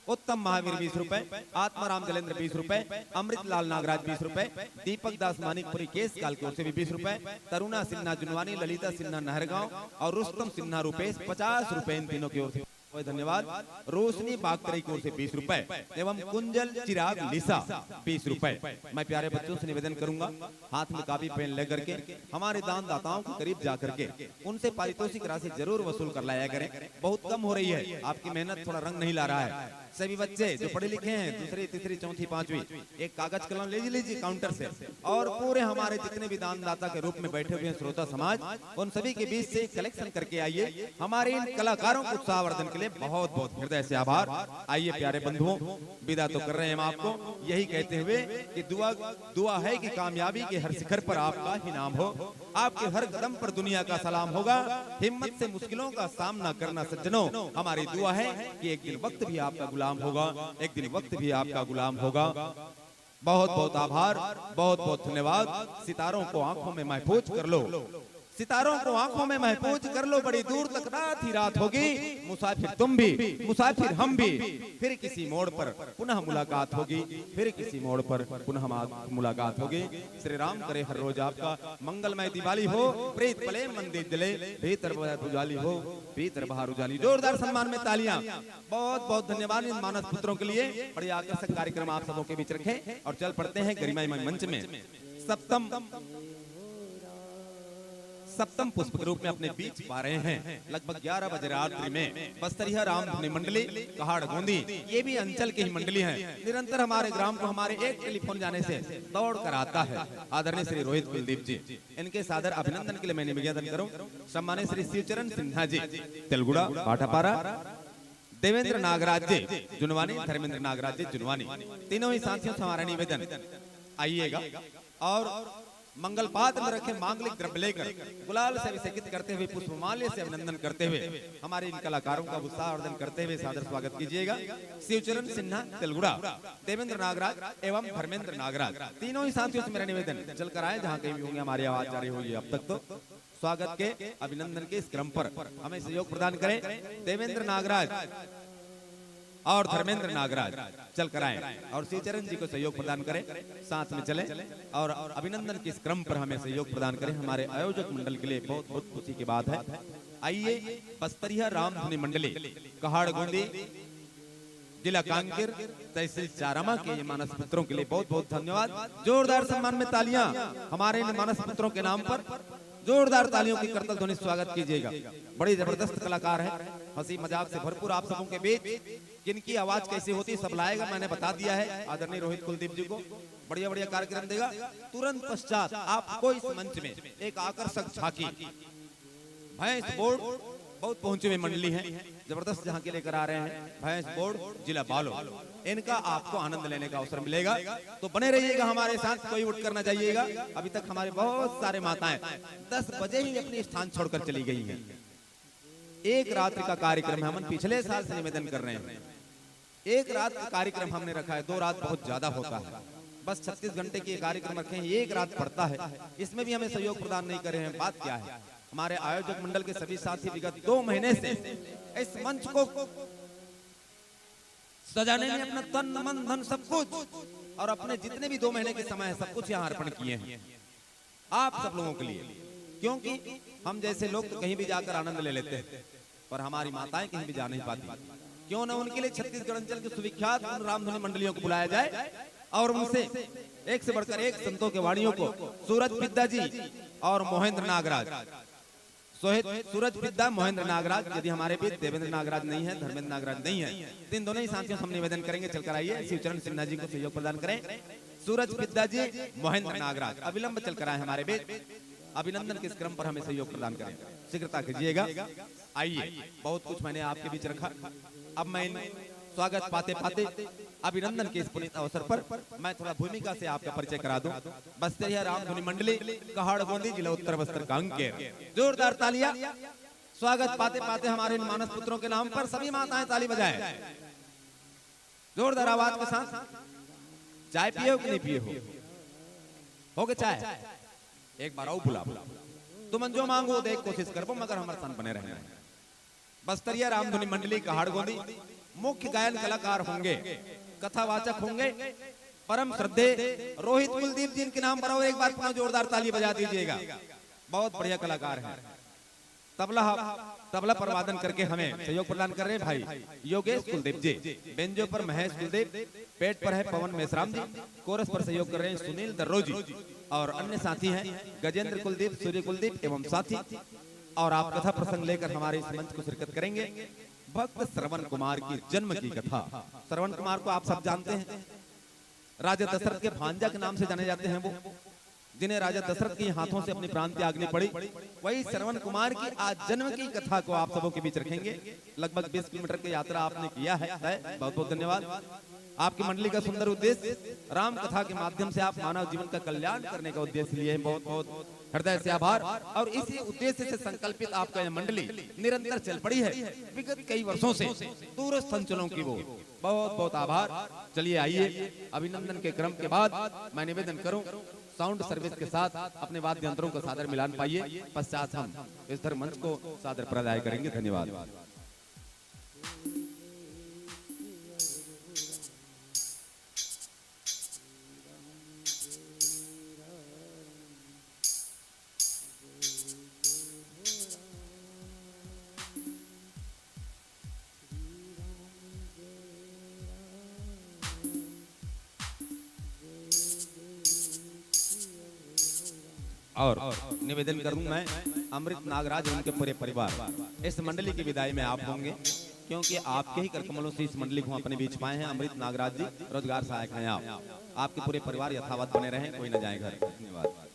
उत्तम महावीर बीस रुपए, आत्माराम जलेंद्र बीस रुपए, अमृत लाल नागराज बीस रुपए, दीपक दास मानिकपुरी केस काल की ओर से भी बीस रुपए, तरुणा सिन्हा जुनवानी, ललिता सिन्हा नहरगांव और रुस्तम सिन्हा रुपेश पचास रुपए, इन तीनों की ओर से धन्यवाद। रोशनी बागतरे की ओर से बीस रुपए एवं कुंजल चिराग लिसा बीस रुपए। मैं प्यारे बच्चों से निवेदन करूंगा, हाथ में कापी पेन लेकर के हमारे दानदाताओं के करीब जा करके उनसे पारितोषिक राशि जरूर वसूल कर लाया करें। बहुत कम हो रही है, आपकी मेहनत थोड़ा रंग नहीं ला रहा है। सभी बच्चे जो पढ़े लिखे हैं, दूसरी, तीसरी, चौथी, पांचवी, एक कागज कलम ले लीजिए काउंटर से और पूरे हमारे जितने भी दानदाता के रूप में बैठे हुए हैं श्रोता समाज, उन सभी के बीच से कलेक्शन करके आइए। हमारे इन कलाकारों के उत्साहवर्धन के लिए बहुत बहुत हृदय से आभार। आइए प्यारे बंधुओं, विदा तो कर रहे हैं हम आपको, यही कहते हुए कि दुआ, दुआ है कि कामयाबी के हर शिखर पर आपका ही नाम हो, आपके हर कदम पर दुनिया का सलाम होगा। हिम्मत से मुश्किलों का सामना करना सज्जनों, हमारी दुआ है कि एक दिन वक्त भी आपका गुलाम होगा, एक दिन वक्त भी आपका गुलाम होगा। बहुत बहुत आभार, बहुत बहुत धन्यवाद। सितारों को आंखों में महफूज कर लो। सितारों को आंखों में महफूज कर लो, बड़ी दूर तक रात ही रात होगी। मुसाफिर तुम भी, मुसाफिर हम भी, फिर किसी मोड़ पर पुनः मुलाकात होगी, फिर किसी मोड़ पर पुनः मा-, मुलाकात होगी। श्री राम करे हर रोज आपका मंगलमय दिवाली हो, प्रीत पले मंदिर जले, भीतर बाहर उजाली हो, भीतर बाहर उजाली। जोरदार सम्मान में तालियां। बहुत बहुत धन्यवाद इन मानस पुत्रों के लिए। बड़ी आकर्षक कार्यक्रम आप सबों के बीच रखे और चल पड़ते हैं गरिमामय मंच में। सप्तम सप्तम पुष्प के रूप में अपने बीच पा रहे हैं। लगभग ग्यारह बजे रात्रि में बस्तरिया राम धुनी मंडली कहाड़ गोंदी, ये भी अंचल के ही मंडली हैं। निरंतर हमारे ग्राम को हमारे एक टेलीफोन जाने से दौड़ कर आता है आदरणीय श्री रोहित कुलदीप जी। इनके सादर अभिनंदन के लिए मैं निवेदन करूं सम्मानित श्री शिवचरण सिन्हा जी, तेलगुड़ा भाटापारा, देवेंद्र नागराज जी जुनवानी, धर्मेंद्र नागराज जी जुनवानी, तीनों ही साथियों से हमारा निवेदन, आइएगा और मंगल पात्र में रखे मांगलिक द्रव्य लेकर गुलाल से अभिषेकित करते हुए, पुष्पमाल्य से अभिनंदन करते हुए, हमारे इन कलाकारों का उत्साहवर्धन करते हुए सादर स्वागत कीजिएगा। शिवचरण सिन्हा तेलगुड़ा, देवेंद्र नागराज एवं धर्मेंद्र नागराज, तीनों ही साथियों से मेरा निवेदन, चलकर आए जहां कहीं भी होंगे, हमारी आवाज जा रही होगी अब तक तो। स्वागत के, अभिनंदन के इस क्रम पर हमें सहयोग प्रदान करें देवेंद्र नागराज और धर्मेंद्र नागराज, चल कर आए और शिवचरण जी को सहयोग प्रदान करें, साथ में चलें और अभिनंदन के इस क्रम पर हमें सहयोग प्रदान करें। हमारे आयोजक मंडल के लिए बहुत बहुत खुशी की बात है। आइए, बस्तरिया रामधुनी मंडली, कहाड़ गोंदी, जिला कांकेर, तहसील चारामा के ये मानस पुत्रों के लिए बहुत बहुत धन्यवाद। जोरदार सम्मान में तालियां हमारे इन मानस पुत्रों के नाम पर, जोरदार तालियों की करतल ध्वनि स्वागत कीजिएगा। बड़े जबरदस्त कलाकार हैं, हंसी मजाक से भरपूर आप सबों के बीच। किनकी आवाज कैसी होती, सब लाएगा, मैंने बता दिया है आदरणीय रोहित कुलदीप जी को। बढ़िया बढ़िया कार्यक्रम देगा। तुरंत पश्चात आपको इस मंच में एक आकर्षक झांकी, भैंस बोर्ड, बहुत पहुंचे हुए मंडली हैं, जबरदस्त झांकी लेकर आ रहे हैं भैंस बोर्ड जिला बालोद, इनका आपको आनंद लेने का अवसर मिलेगा। तो बने रहिएगा हमारे साथ, कोई उठकर ना जाइएगा। अभी तक हमारे बहुत सारे माताएं दस बजे ही अपनी स्थान छोड़कर चली गई हैं। एक रात्रि का कार्यक्रम है, हम पिछले साल से निवेदन कर रहे हैं, एक रात का कार्यक्रम हमने रखा है, दो रात बहुत ज्यादा होता है। बस छत्तीस घंटे के कार्यक्रम रखे हैं, एक रात पड़ता है, इसमें भी हमें सहयोग प्रदान नहीं कर रहे हैं। बात क्या है? हमारे आयोजक मंडल के सभी साथी विगत दो महीने से इस मंच को सजाने में अपना तन मन धन सब कुछ और अपने जितने भी दो महीने के समय है, सब कुछ यहाँ अर्पण किए हैं आप सब लोगों के लिए, क्योंकि हम जैसे लोग तो कहीं भी जाकर आनंद ले लेते हैं, पर हमारी माताएं कहीं भी जा नहीं पाती। क्यों न उनके लिए छत्तीसगढ़ अंचल की सुविख्यात उन रामधुनी मंडलियों को बुलाया जाए और उनसे एक से बढ़कर एक संतों के वाणियों को सूरज पिद्दा जी और महेंद्र नागराज, सोहित सूरज पिद्दा, महेंद्र नागराज, यदि हमारे बीच देवेंद्र नागराज नहीं है, धर्मेंद्र नागराज नहीं है, तो इन दोनों ही साथियों से हम निवेदन करेंगे, चलकर आइए, शिवचरण सिन्हा जी को सहयोग प्रदान करें। सूरज पिद्दा जी, महेंद्र नागराज अविलंब चलकर आए हमारे बीच, अभिनंदन के इस क्रम पर हमें सहयोग प्रदान करें, शीघ्रता कीजिएगा। आइए, बहुत कुछ मैंने आपके बीच रखा, अब मैं इन स्वागत पाते पाते अभिनंदन के इस पुनीत अवसर पर मैं थोड़ा भूमिका से आपका परिचय करा दूं। बस्तरिया रामधुनी मंडली, कहाड़ गोंदी, जिला उत्तर बस्तर कांकेर। जोरदार तालियां। स्वागत पाते पाते हमारे इन मानस पुत्रों के नाम पर सभी माताएं ताली बजाएं जोरदार आवाज के साथ। चाय पिए हो कि नहीं पिए हो? हो गए चाय? एक बार आओ बुला, तुमन जो मांगो दे कोशिश करबो, मगर हमर संग बने रहना है। बस्तरिया रामधुनी मंडली कहाड़गोंदी मुख्य गायन कलाकार होंगे, कथावाचक होंगे परम श्रद्धेय रोहित कुलदीप जी, इनके नाम पर और एक बार पुनः जोरदार ताली बजा दीजिएगा। बहुत बढ़िया कलाकार हैं। तबला, तबला पर वादन करके हमें सहयोग प्रदान कर रहे हैं भाई योगेश कुलदीप जी, बेंजो पर महेश कुलदीप, पेट पर है पवन मेश्राम जी, कोरस पर सहयोग कर रहे हैं सुनील दर्रो जी और अन्य साथी हैं गजेंद्र कुलदीप, सूर्य कुलदीप एवं साथी। और आप कथा प्रसंग लेकर हमारे इस मंच को शिरकत करेंगे भक्त श्रवण कुमार की जन्म की कथा। श्रवण कुमार को आप सब जानते हैं, राजा दशरथ के भांजा के नाम से जाने जाते हैं वो, जिन्हें राजा दशरथ के हाथों से अपनी प्राण त्यागनी पड़ी। वही श्रवण कुमार की आज जन्म की कथा को आप सबों के बीच रखेंगे। लगभग बीस किलोमीटर की यात्रा आपने किया है तय, बहुत बहुत धन्यवाद। आपकी मंडली का सुंदर उद्देश्य राम कथा के माध्यम से आप मानव जीवन का कल्याण करने का उद्देश्य लिए हैं। बहुत बहुत हृदय से आभार। और इसी उद्देश्य से संकल्पित आपका यह मंडली निरंतर चल पड़ी है विगत कई वर्षों से, दूरस्थ अंचलों की वो। बहुत बहुत आभार। चलिए आइए, अभिनंदन के क्रम के बाद मैं निवेदन करूं साउंड सर्विस के साथ अपने वाद्य यंत्रों का सादर मिलान पाइए। पश्चात हम इस धर्म मंच को सादर प्रदाय करेंगे। धन्यवाद। और निवेदन करूं मैं, अमृत नागराज और उनके पूरे परिवार, इस मंडली की विदाई में आप होंगे, क्योंकि आपके ही करकमलों से इस मंडली को हम अपने बीच पाए हैं। अमृत नागराज जी, रोजगार सहायक हैं आप, आपके पूरे परिवार यथावत बने रहें, कोई न जाए घर। धन्यवाद।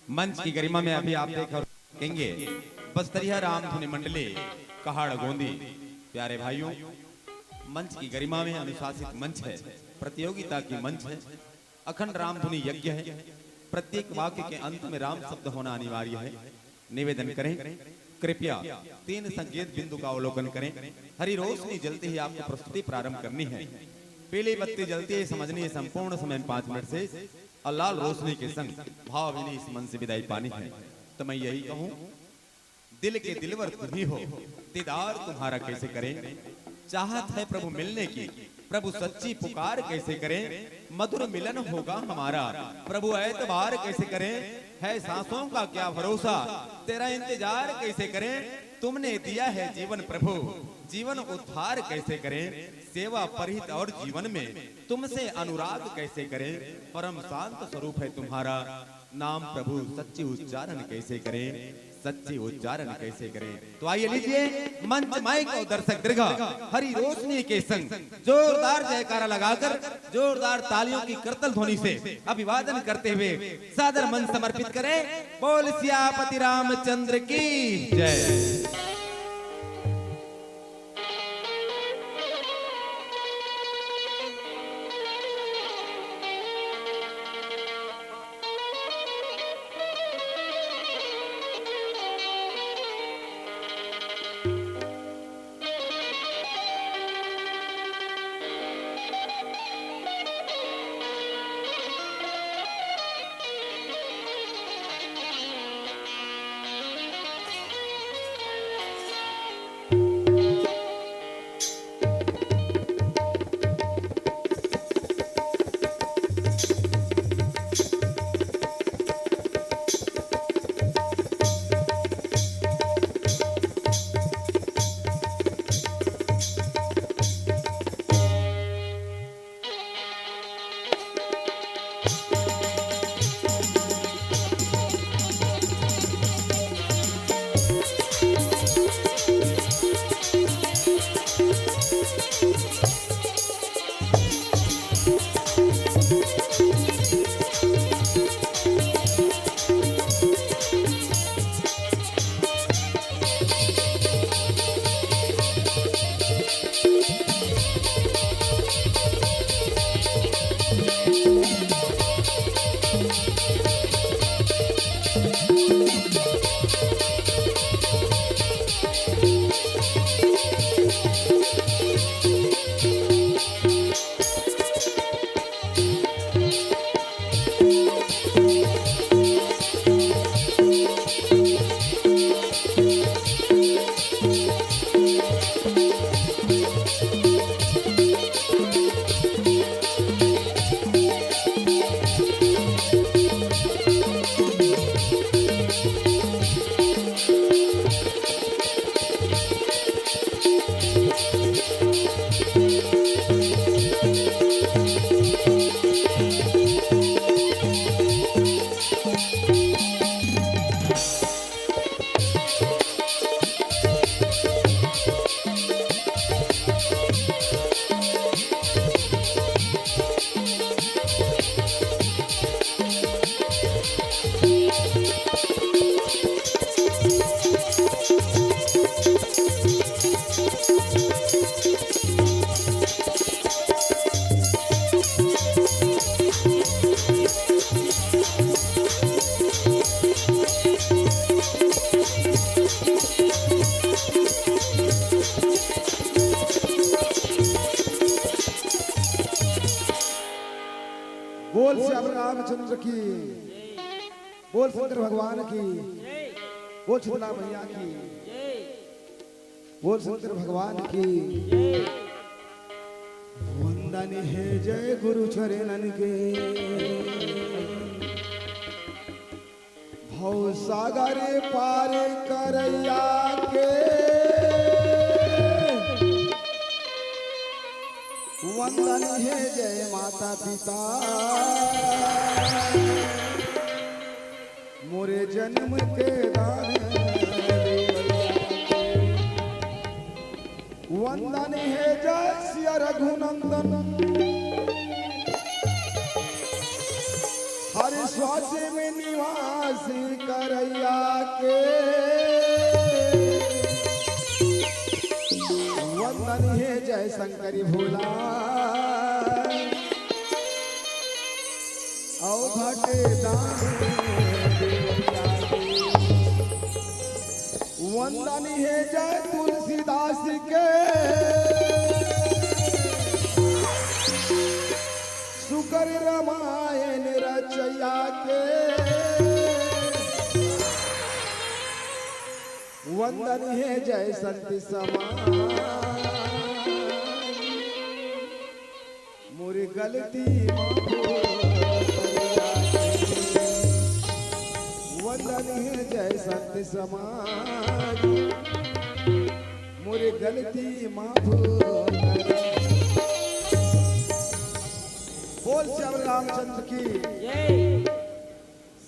मंच की गरिमा में अभी आप देख और देखेंगे बस्तरिया रामधुनी मंडली कहाड़ गोंदी। प्यारे भाइयों, मंच की गरिमा में अनुशासित मंच है, प्रतियोगिता की मंच है, अखंड रामधुनी यज्ञ है। प्रत्येक वाक्य के अंत में राम शब्द होना अनिवार्य है। निवेदन करें, कृपया तीन संकेत बिंदु का अवलोकन करें। हरी रोशनी जलते ही आपको प्रस्तुति प्रारंभ करनी है। पीली बत्ती जलती है, समझनी है संपूर्ण समय में पाँच मिनट से, और लाल रोशनी के संग भावभीनी इस मंच से विदाई पानी है। तो मैं यही कहूँ, दिल के दिलवर तुम ही हो, दीदार तुम्हारा कैसे करें? चाहत है प्रभु मिलने की, प्रभु सच्ची पुकार कैसे करें? मधुर मिलन होगा हमारा, प्रभु ऐतबार कैसे करें? है सांसों का क्या भरोसा, तेरा इंतजार कैसे करें? तुमने दिया है जीवन प्रभु, जीवन उद्धार कैसे करें? सेवा परहित और जीवन में तुमसे अनुराग कैसे करें? परम शांत स्वरूप है तुम्हारा, नाम प्रभु सच्चे उच्चारण कैसे करें, सच्चे उच्चारण कैसे करें। तो आइए लीजिए मंच माइक और दर्शक दीर्घा हरी रोशनी के संग जोरदार जयकारा लगाकर जोरदार तालियों की करतल ध्वनि से अभिवादन करते हुए सादर मंच समर्पित करें। बोल सियापति रामचंद्र की जय। बोल श्याम रामचंद्र की, बोल शंकर भगवान की, बोल शीतला मैया की, बोल शंकर भगवान की। वंदन हे जय गुरु चरणन के, भव सागर पार करैया के। वंदन हे जय माता पिता, मोरे जन्म के दान देवैया के। वंदन हे जय सिया रघुनंदन, हर श्वास में निवास करैया के। वंदन हे जय शंकर भोला, अवघट दान देवैया के। वंदन हे जय तुलसीदास के, सुकर रामायण रचैया के। वंदन हे जय संत समाज, मोर गलती माफ करिया। वंदन हे जय संत समाज, मोर गलती माफ करिया। बोल श्याम रामचंद्र की। जय।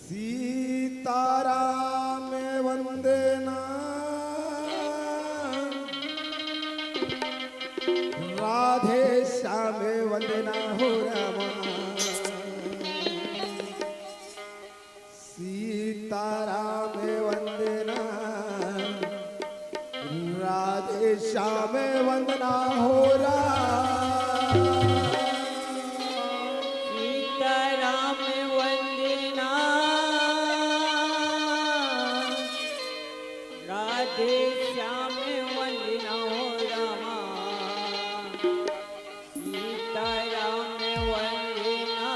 सीताराम वंदना, राधे श्याम वंदना हो रामा। सीताराम वंदना, राधे श्याम वंदना हो राम। सीताराम वंदना, राधे श्याम वंदना हो रामा। सीताराम वंदना,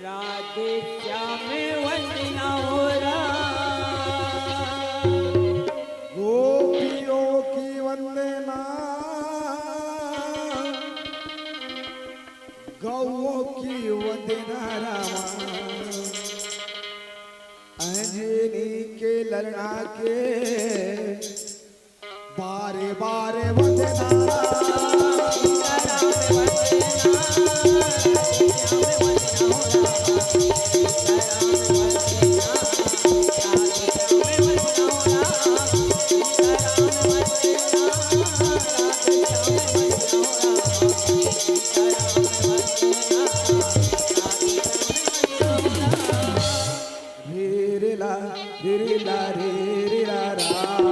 राधे श्याम वंदना हो राम। गोपियों की वंदना, गौओं की वंदना रामा। अंजनी के ललना के बारे बारे वंदना। रे रे ला, रे रे ला, रे रे ला राम।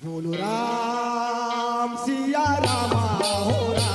बोलो राम सिया राम हो राम।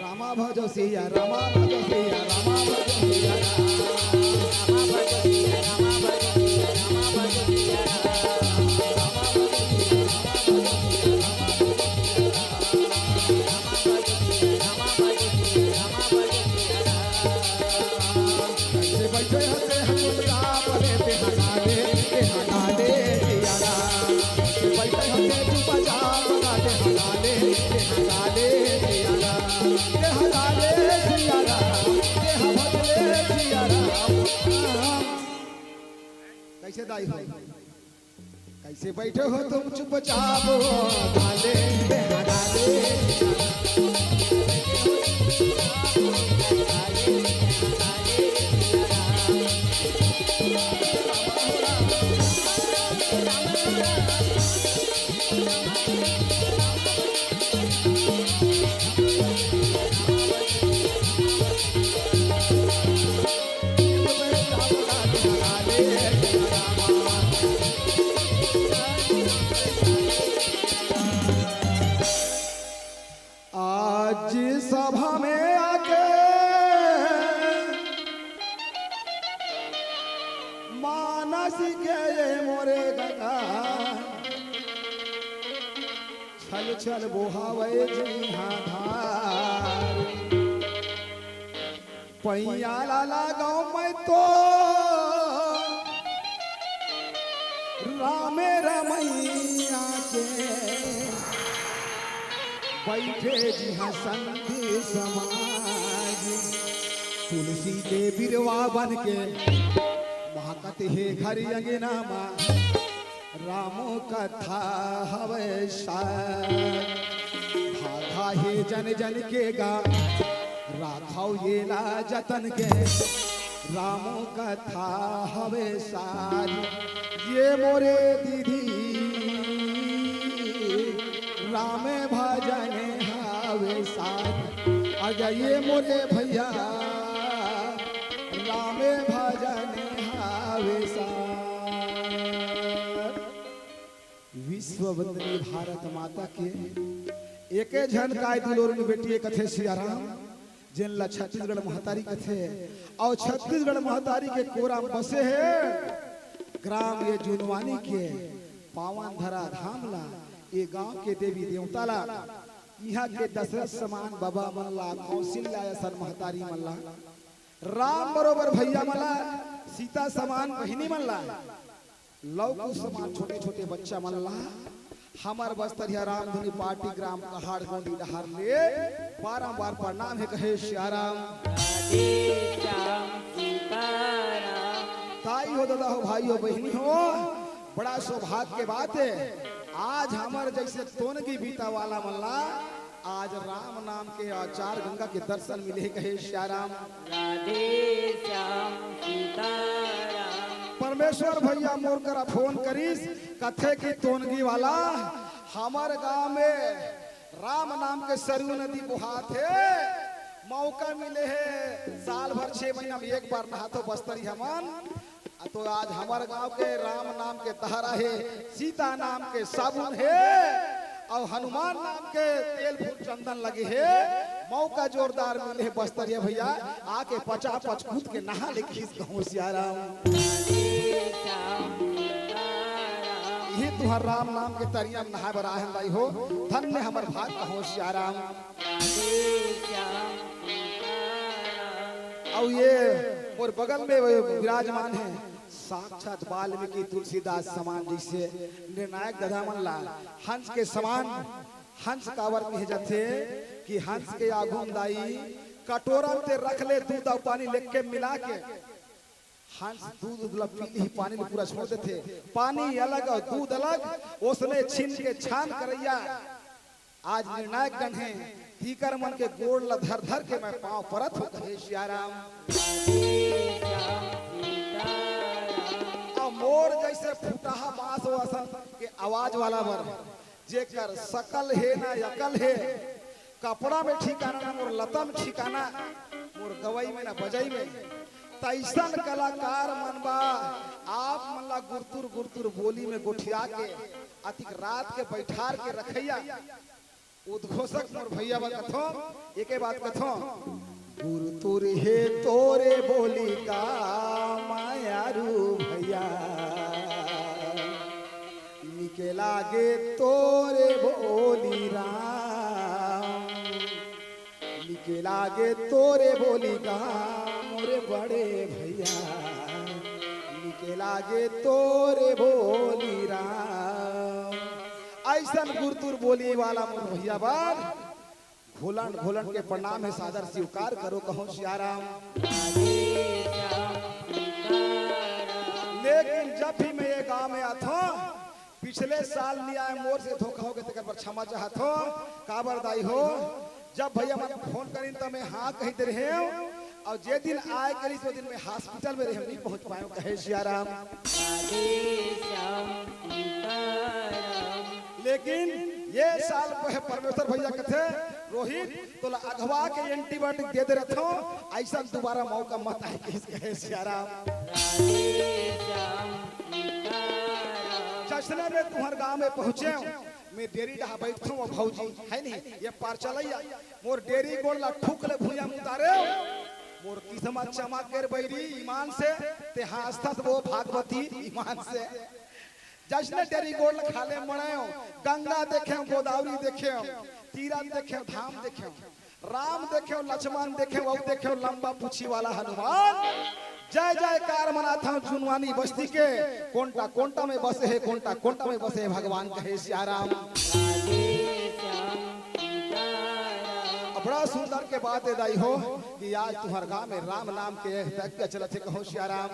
रामा भजो सिया, रामा भजो सिया, रामा भजो सिया, राम। रामा भजो सिया, रामा भजो सिया, रामा भजो सिया, राम। रामा भजो सिया, रामा भजो सिया, रामा भजो सिया, राम। रामा भजो सिया, रामा भजो सिया, रामा भजो सिया, राम। कैसे बैठे हंसे हम राम रे, ते हटा दे, ते हटा दे, सिया राम। कैसे बैठे हंसे चुपचाप, ते हटा दे, ते हटा दे, सिया राम। ते हटा दे, सिया राम, ते हटा दे, सिया राम। कैसे दाई हो? कैसे बैठे हो तुम चुपचाप? डाले, डाले। आज सभा में आके मानस के ये मोरे गंगा छल छल बोहावे जिहां धार। पैया ला लगाओ मैं तो रामे रमैया के बैठे जिहां संत समाज। तुलसी के बिरवा बन के महकत हे घर अंगना मा। रामो कथा हवय सार। भागा हे जन जन के गा, राखव येला जतन के। रामो कथा हवय सार, ये मोरे दीदी राम भजन हवय सार। आजा ये मोरे भैया राम भजन हवय सार। विश्व वंदनी भारत माता के। एके झन काय दुलोरन बेटी कथे सिया राम, जेन ला छत्तीसगढ़ महतारी कथे, अउ छत्तीसगढ़ महतारी के कोरा म बसे हे ग्राम ये जुनवानी के पावन धरा धाम ला, ये गांव के देवी देवता ला, इहां के दशरथ समान बबा मन ला, कौशल्या असन महतारी मन ला, राम बरोबर भैया मन ला, सीता समान बहिनी मन ला, लौकू समान छोटे छोटे बच्चा मन ला हमर बस्तरिया रामधुनी पार्टी ग्राम कहाड़ गोंडी डहार ले बारंबार प्रणाम हे कहे सियाराम। राधे श्याम सीताराम। ताई हो, दादा हो, भाई हो, बहिनी हो, बड़ा सौभाग्य के बात हे। आज हमर जइसे तोनगी बीता वाला मन ला आज राम नाम के अचार गंगा के दर्शन मिले कहे सियाराम। राधे श्याम सीताराम। परमेश्वर भैया मोर करा फोन करिस, कथे कि तोनगी वाला हमर गांव में राम नाम के सरयू नदी बोहात हे, मौका मिले हे साल भर छह महीना में एक बार नहाथो बस्तरी हमन। तो आज हमर गांव के राम नाम के तहरा हे, सीता नाम के साबुन हे, अउ हनुमान नाम के तेल फूल चंदन लगे हे। मौका जोरदार मिले हे बस्तरिया भैया, आके पचा पच कूद के नहा ले खीस कहूँ सियाराम। इही तुहर राम नाम के तरिया में नहाए बर आए हन दाई हो, धन्य हमर भाग कहूँ सियाराम। अउ ये मोर बगल में वो विराजमान हे, साक्षात वाल्मीकि तुलसीदास समान जइसे निर्णायक दादा मन ला हंस के समान हंस काबर कहे जाथे कि हंस के आगू म दाई कटोरा म ते रख ले दूध अउ पानी लेके मिला के हंस दूध उध ला पी लिही, पानी ला पूरा छोड़ देथे, पानी अलग अउ दूध अलग, ओसने छीन के छान करइया आज निर्णायक गण हे, तीकर मन के गोड़ ला धर धर के मैं पाँव परत हो कहे सियाराम। अब मोर जइसे फुटाहा बांस हो असन के आवाज वाला बर, जेकर सकल हे ना अकल हे, कपड़ा में ठिकाना ना मोर लता में ठिकाना, मोर गवई में ना बजई में, तइसन कलाकार मन बा, आप मन ला गुरतुर गुरतुर बोली में गोठिया के अतिक रात के बैठार के रखइया उद्घोषक मोर भैया बा कथों, एके बात कथों, गुरतुर हे तोरे बोली का मायारू भैया, निके लागे तोरे बोली राम। निके लागे तोरे बोली गा मोरे बड़े भैया, निके लागे तोरे बोली राम। अइसन गुरतुर बोली वाला मोर भैया बर घुलन घुलन के प्रणाम हे, सादर स्वीकार करो, कहूँ सियाराम। लेकिन जब भी मैं ये गांव में आथों, पिछले साल नइ आए, मोर से धोखा होगे, तेकर बर क्षमा चाहत हो। काबर दाई हो, जब भैया मन फोन करिन त मैं हाँ कहि दे रहेंव, अउ जे दिन आए करिस ओ दिन मैं हॉस्पिटल में रहेंव, नइ पहुंच पाएंव, कहे सियाराम। लेकिन ये साल कहे परमेश्वर भैया कथे, रोहित तोला अघवा के एंटीबायोटिक दे दे रथों, अइसन दोबारा मौका मत आए, कहिस, कहे सियाराम। जइसने मैं तुंहर गांव में पहुंचेंव, मैं डेरी डहा बइठथों, वो भौजी हे नहीं, ये पार चलइया, मोर डेरी गोड़ ला ठुक ले भुइयां म उतारेंव, मोर किस्मत चमक गे रे बइरी ईमान से, ते हांसथस वो भागवती ईमान से। जइसने डेरी गोड़ ला खाले मड़ेंव, गंगा देखेंव, गोदावरी देखेंव, तीरथ देखेंव, धाम देखेंव, राम देखेंव, लक्ष्मण देखेंव, अउ देखेंव लंबा पूछी वाला हनुमान। जय जयकार मनाथंव जुनवानी बस्ती के, कोंटा कोंटा में बसे हे, कोंटा कोंटा में बसे हे भगवान, कहे सियाराम। अउ बड़ा सुंदर के बात हे दाई हो कि आज तुंहर गांव में राम नाम के यज्ञ चलत हे, कहूं सियाराम।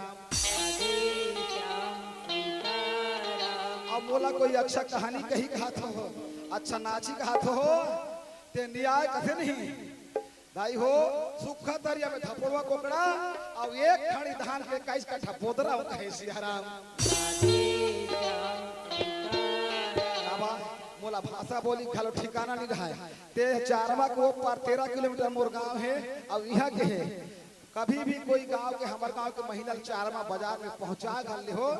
अब मोला कोई अच्छा कहानी कही कहत हो, अच्छा नाची कहत हो, ते नइ आय कथे नहीं। दाई हो, सुक्खा तरिया में धपोरवा कोकड़ा, अउ एक खड़ी धान के इक्कीस कट्ठा बोदरा, अउ कहे सियाराम। बाबा, मोला भाषा बोली घलो ठिकाना नइ रहय। ते चारवा के ओ पार तेरह किलोमीटर मोर गांव हे, अउ इहां के हे। कभी भी कोई गांव के, हमर गांव के महिला ल चारवा बाजार में पहुंचा घल ले हो,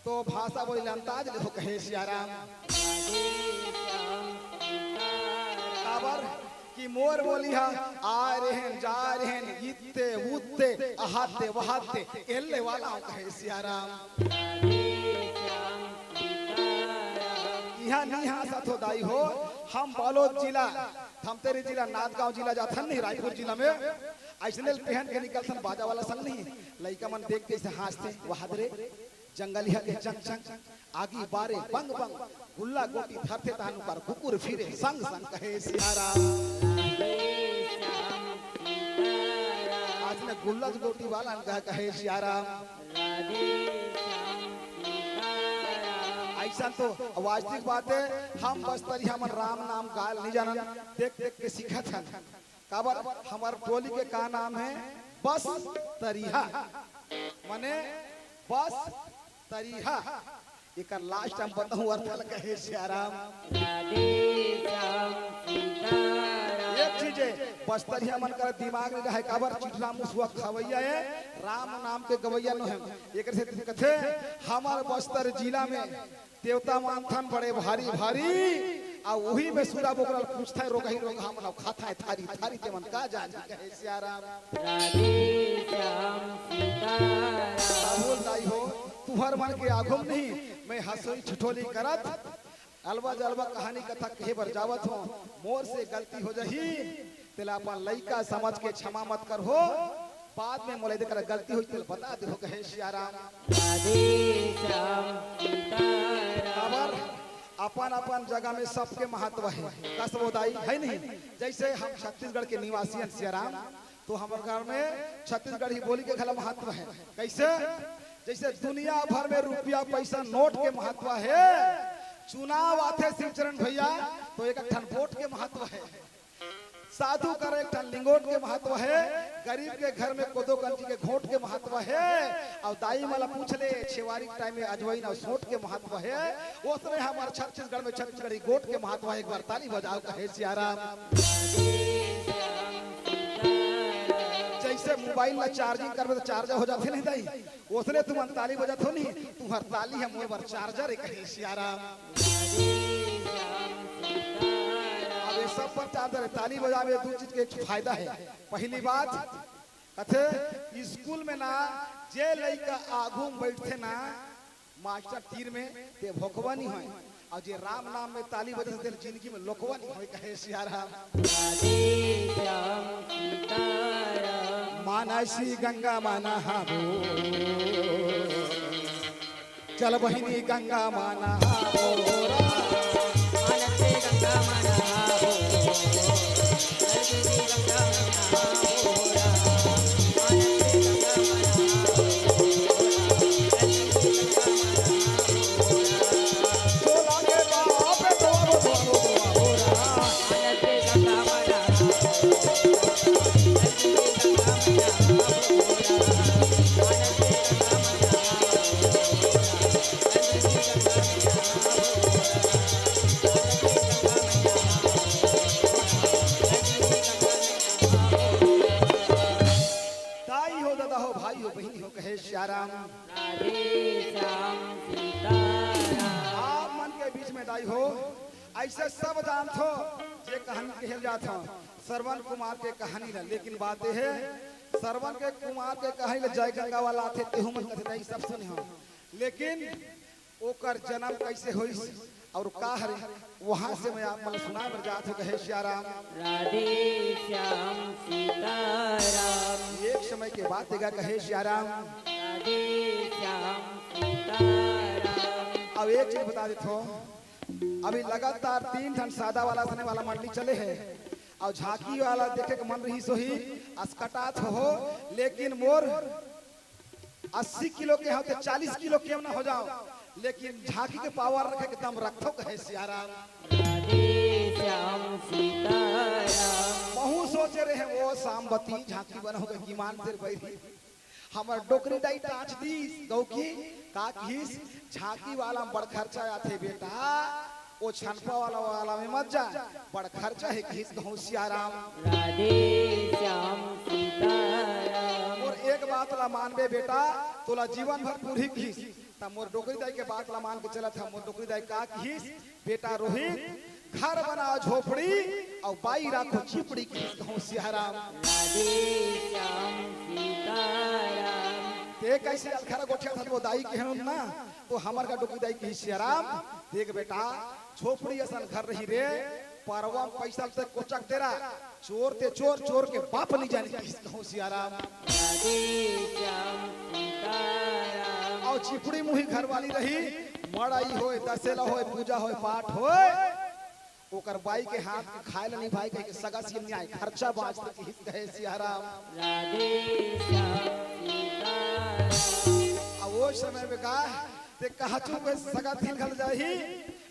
तो भाषा बोली ल अंदाज ले हो, कहे सियाराम। काबर कि मोर बोली हा आय रहेन, जाय रहेन, इत्ते, उत्ते, अहाते, वहाते, एल्ले वाला हूं, कहे सियाराम। इहां नइ हांसत हो दाई हो, हम बालोद जिला, धमतरी जिला, नांदगांव जिला जाथन नहीं, रायपुर जिला में, अइसने ल पहन के निकलथन बाजा वाला संग नहीं, लइका मन देख के अइसे हांसथे, वाह दे रे। जंगलिया के जंग जंग, आगी बारे बंग बंग, गुल्ला गोटी धरथे तहान ओकर कुकुर फिरे संग संग, कहे सियाराम। आज ने गुल्ला गोटी वाला ने कहा, कहे सियाराम। ऐसा तो वास्तविक बात है, हम बस्तरिया मन राम नाम गाल नहीं जानन, देख देख के सीखत हन। काबर हमर टोली के का नाम है? बस तरिहा, माने बस तरिहा। एकर लास्ट हम बताऊं अर्थ ल, कहे सियाराम। राधे श्याम सीताराम। एक चीज है, बस्तरिया मन कर दिमाग में रहे, काबर चिटरा मुसवा खवैया है, राम नाम के गवैया नो है। एकर से कथे हमर बस्तर जिला में देवता मानथन बड़े भारी भारी, आ उही में सूरा बोकरा ल पूछथै, रोगही रोगहा मन खाथै थारी थारी, ते मन का जानी, कहे सियाराम। राधे श्याम सीताराम। बोल दाई हो, तुहर मन के आघुम नहीं, मैं हंसोई ठिठोली करत अलवा जलवा कहानी कथा कहे बर जावत हों, मोर से गलती हो जाही, तेला अपन लइका समझ के क्षमा मत करहो, बाद में मोला देकर गलती होई तेला बता देहो, कहे सियाराम। राधे श्याम सीताराम। काबर अपन अपन जगह में सबके महत्व है, कस वो दाई है नहीं? जैसे हम छत्तीसगढ़ के निवासी हैं सियाराम, तो हमर घर में छत्तीसगढ़ी बोली के घला महत्व है। कैसे? जैसे दुनिया भर में रुपया पैसा नोट के महत्व है, चुनाव आथे शिवचरण भैया तो एक ठन वोट के महत्व है, साधु कर एक ठन लिंगोट के महत्व है, गरीब के घर में कोदो कंची के घोट के महत्व है, और दाई मला पूछ ले छेवारी के टाइम में अजवाइन और सोंठ के महत्व है, ओसने हमर छत्तीसगढ़ में छत्तीसगढ़ी गोट के महत्व है। एक बार ताली बजाओ, कहे सियाराम। जैसे मोबाइल ला चार्जिंग करबे तो चार्जर हो जाथे नहीं दाई, ओसने तुमन ताली बजत हो नहीं, तुम्हर ताली है मोर बर चार्जर है, कहे सियाराम। अब ये सब पर चार्जर है, ताली बजावे दो चीज के एक फायदा है। पहली बात, कथे स्कूल में ना जे लइका आगू में बैठथे ना मास्टर तीर में, ते भोकवा नहीं होय, और जे राम नाम में ताली बजथे तेला जिंदगी में लोकवा नहीं होय, कहे सियाराम। राधे श्याम सीताराम। मानसी गंगा माना हाबो, चल बहिनी गंगा माना हाबो। मानसी गंगा माना हाबो, चल बहिनी गंगा माना हाबो। दाई हो, दादा हो, भाई हो, बहिनी हो, कहे सियाराम। राधे श्याम सीताराम। आप मन के बीच में दाई हो, ऐसे सब जानथो जे कहानी कहे जात हो श्रवण कुमार के कहानी ला, लेकिन बात ये है श्रवण के कुमार के कहानी ला जय गंगा वाला आथे, तेहू मन कथे दाई सब सुने हो, लेकिन ओकर जन्म कैसे होइस और का हरे, वहां से मैं आप मन सुना बर जात हो, कहे सियाराम। राधे श्याम सीताराम। एक समय के बात देगा, कहे सियाराम। राधे श्याम सीताराम। अब एक चीज बता देत हो, अभी लगातार तीन ठन सादा वाला सने वाला मंडली चले है, और झांकी वाला देखे के मन रही सोही, असकटात हो, लेकिन मोर अस्सी किलो के हो तो चालीस किलो क्यों ना हो जाओ, लेकिन झांकी के पावर रखे के दम रखो, कहे सियाराम। राधे श्याम सीताराम। महू सोचे रहे वो सांबती झांकी बनोगे ईमान से बैरी। हमर डोकरी दाई टाँच दीस, गौ की का किहिस, झांकी वाला में बड़ खर्चा आथे बेटा, ओ छनपा वाला, वाला में मत जा, बड़ खर्चा है किहिस, कहूँ सियाराम। राधे श्याम सीताराम। मोर एक बात ला मानबे बेटा, तोला जीवन भर पूरी किहिस। त मोर डोकरी दाई के बात ला मान के चलत ह। मोर डोकरी दाई का किहिस, बेटा रोहित, घर बना झोपड़ी अउ बाई राखो चिपड़ी, किहिस, कहूँ सियाराम। राधे श्याम सीताराम। ते कैसे अलखरा गोठिया था वो दाई के हन ना, तो हमर का डोकरी दाई किहिस सियाराम, देख बेटा, झोपड़ी असन घर रही रे, परवा म पैसा ते कोचक दे रहा, चोर ते चोर, चोर के बाप नहीं जाने किहिस, कहूँ सियाराम। राधे श्याम सीताराम। अउ चिपड़ी मुही घरवाली रही, मड़ई होय, दसेला होय, पूजा होय, पाठ होय, ओकर बाई के हाथ के खाए ल नइ भाई कहिके सगा सीम नइ आय, खर्चा बाँचथे किहिस कहे सियाराम। राधे श्याम सीताराम। अब ओ समय में का ते कहचू के सगा तिल घल जाही,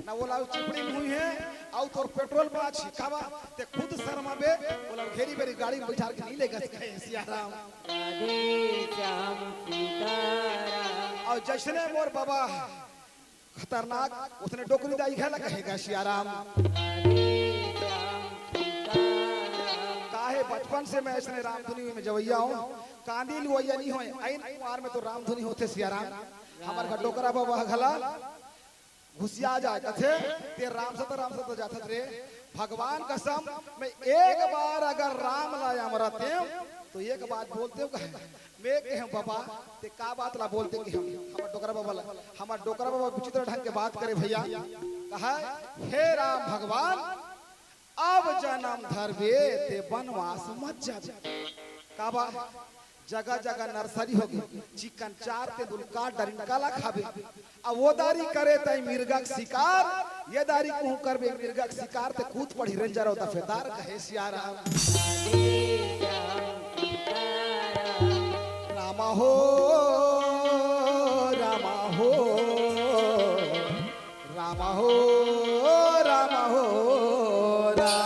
ना ओला चिपड़ी मुही हे, अउ तोर पेट्रोल बाँचही, काबर ते खुद शर्माबे, ओला घेरी बेरी गाड़ी में बैठार के नइ लेगस कहे सियाराम। राधे श्याम सीताराम। अउ जइसने मोर बाबा खतरनाक, ओसने डोकरी दाई घला कहे गा सियाराम। राधे श्याम सीताराम। काहे बचपन से मैं अइसने रामधुनी में जवइया हों, कांदी लुवइया नइ हों, अइन कुंवार में तो रामधुनी होथे सियाराम। हमर घर डोकरा बाबा घला घुसिया जाय कथे, ते रामसत रामसत जाथस रे। भगवान कसम, मैं एक बार अगर राम ला अमरतेंव, तो एक बात बोलतेंव कहे, मैं कहेंव बाबा, ते का बात ला बोलते कि हम, हमर डोकरा बाबा ला, हमर डोकरा बाबा विचित्र ढंग के बात करे भइया, कहे, हे राम भगवान, अब जनम धरबे ते बनवास मत जाबे। काबर? जगह जगह नर्सरी होगे, चिकन चार ते दुलका डरिन काला खाबे। अब ओ दारी करे तई मिर्गा के शिकार, ये दारी कहूँ करबे मिर्गा के शिकार ते कूद पड़ही रेंजर अउ दफेदार कहे सियाराम। रामा हो, रामा हो, राम हो, राम हो, राम।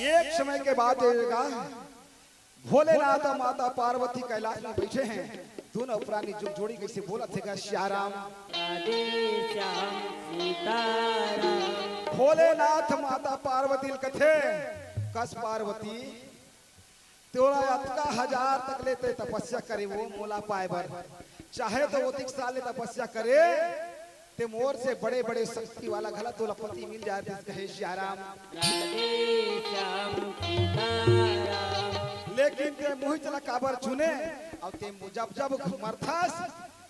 एक समय के बात हे गा, भोलेनाथ अउ माता पार्वती कैलाश में बइठे हे। दूनों प्राणी जुग जोड़ी कइसे बोलत हे गा, सियाराम। राधे श्याम सीताराम। भोलेनाथ माता पार्वती ल कथे, कस पार्वती, तोला अतका हजार तक ले ते तपस्या करे वो मोला पाए बर, चाहे तो ओतिक साल ले तपस्या करे, ते मोर से बड़े बड़े शक्ति वाला घला तोला पति मिल जाए, ते कहे सियाराम। राधे श्याम सीताराम। लेकिन ते मुहिच ला काबर चुने? अउ ते जब जब मरथस,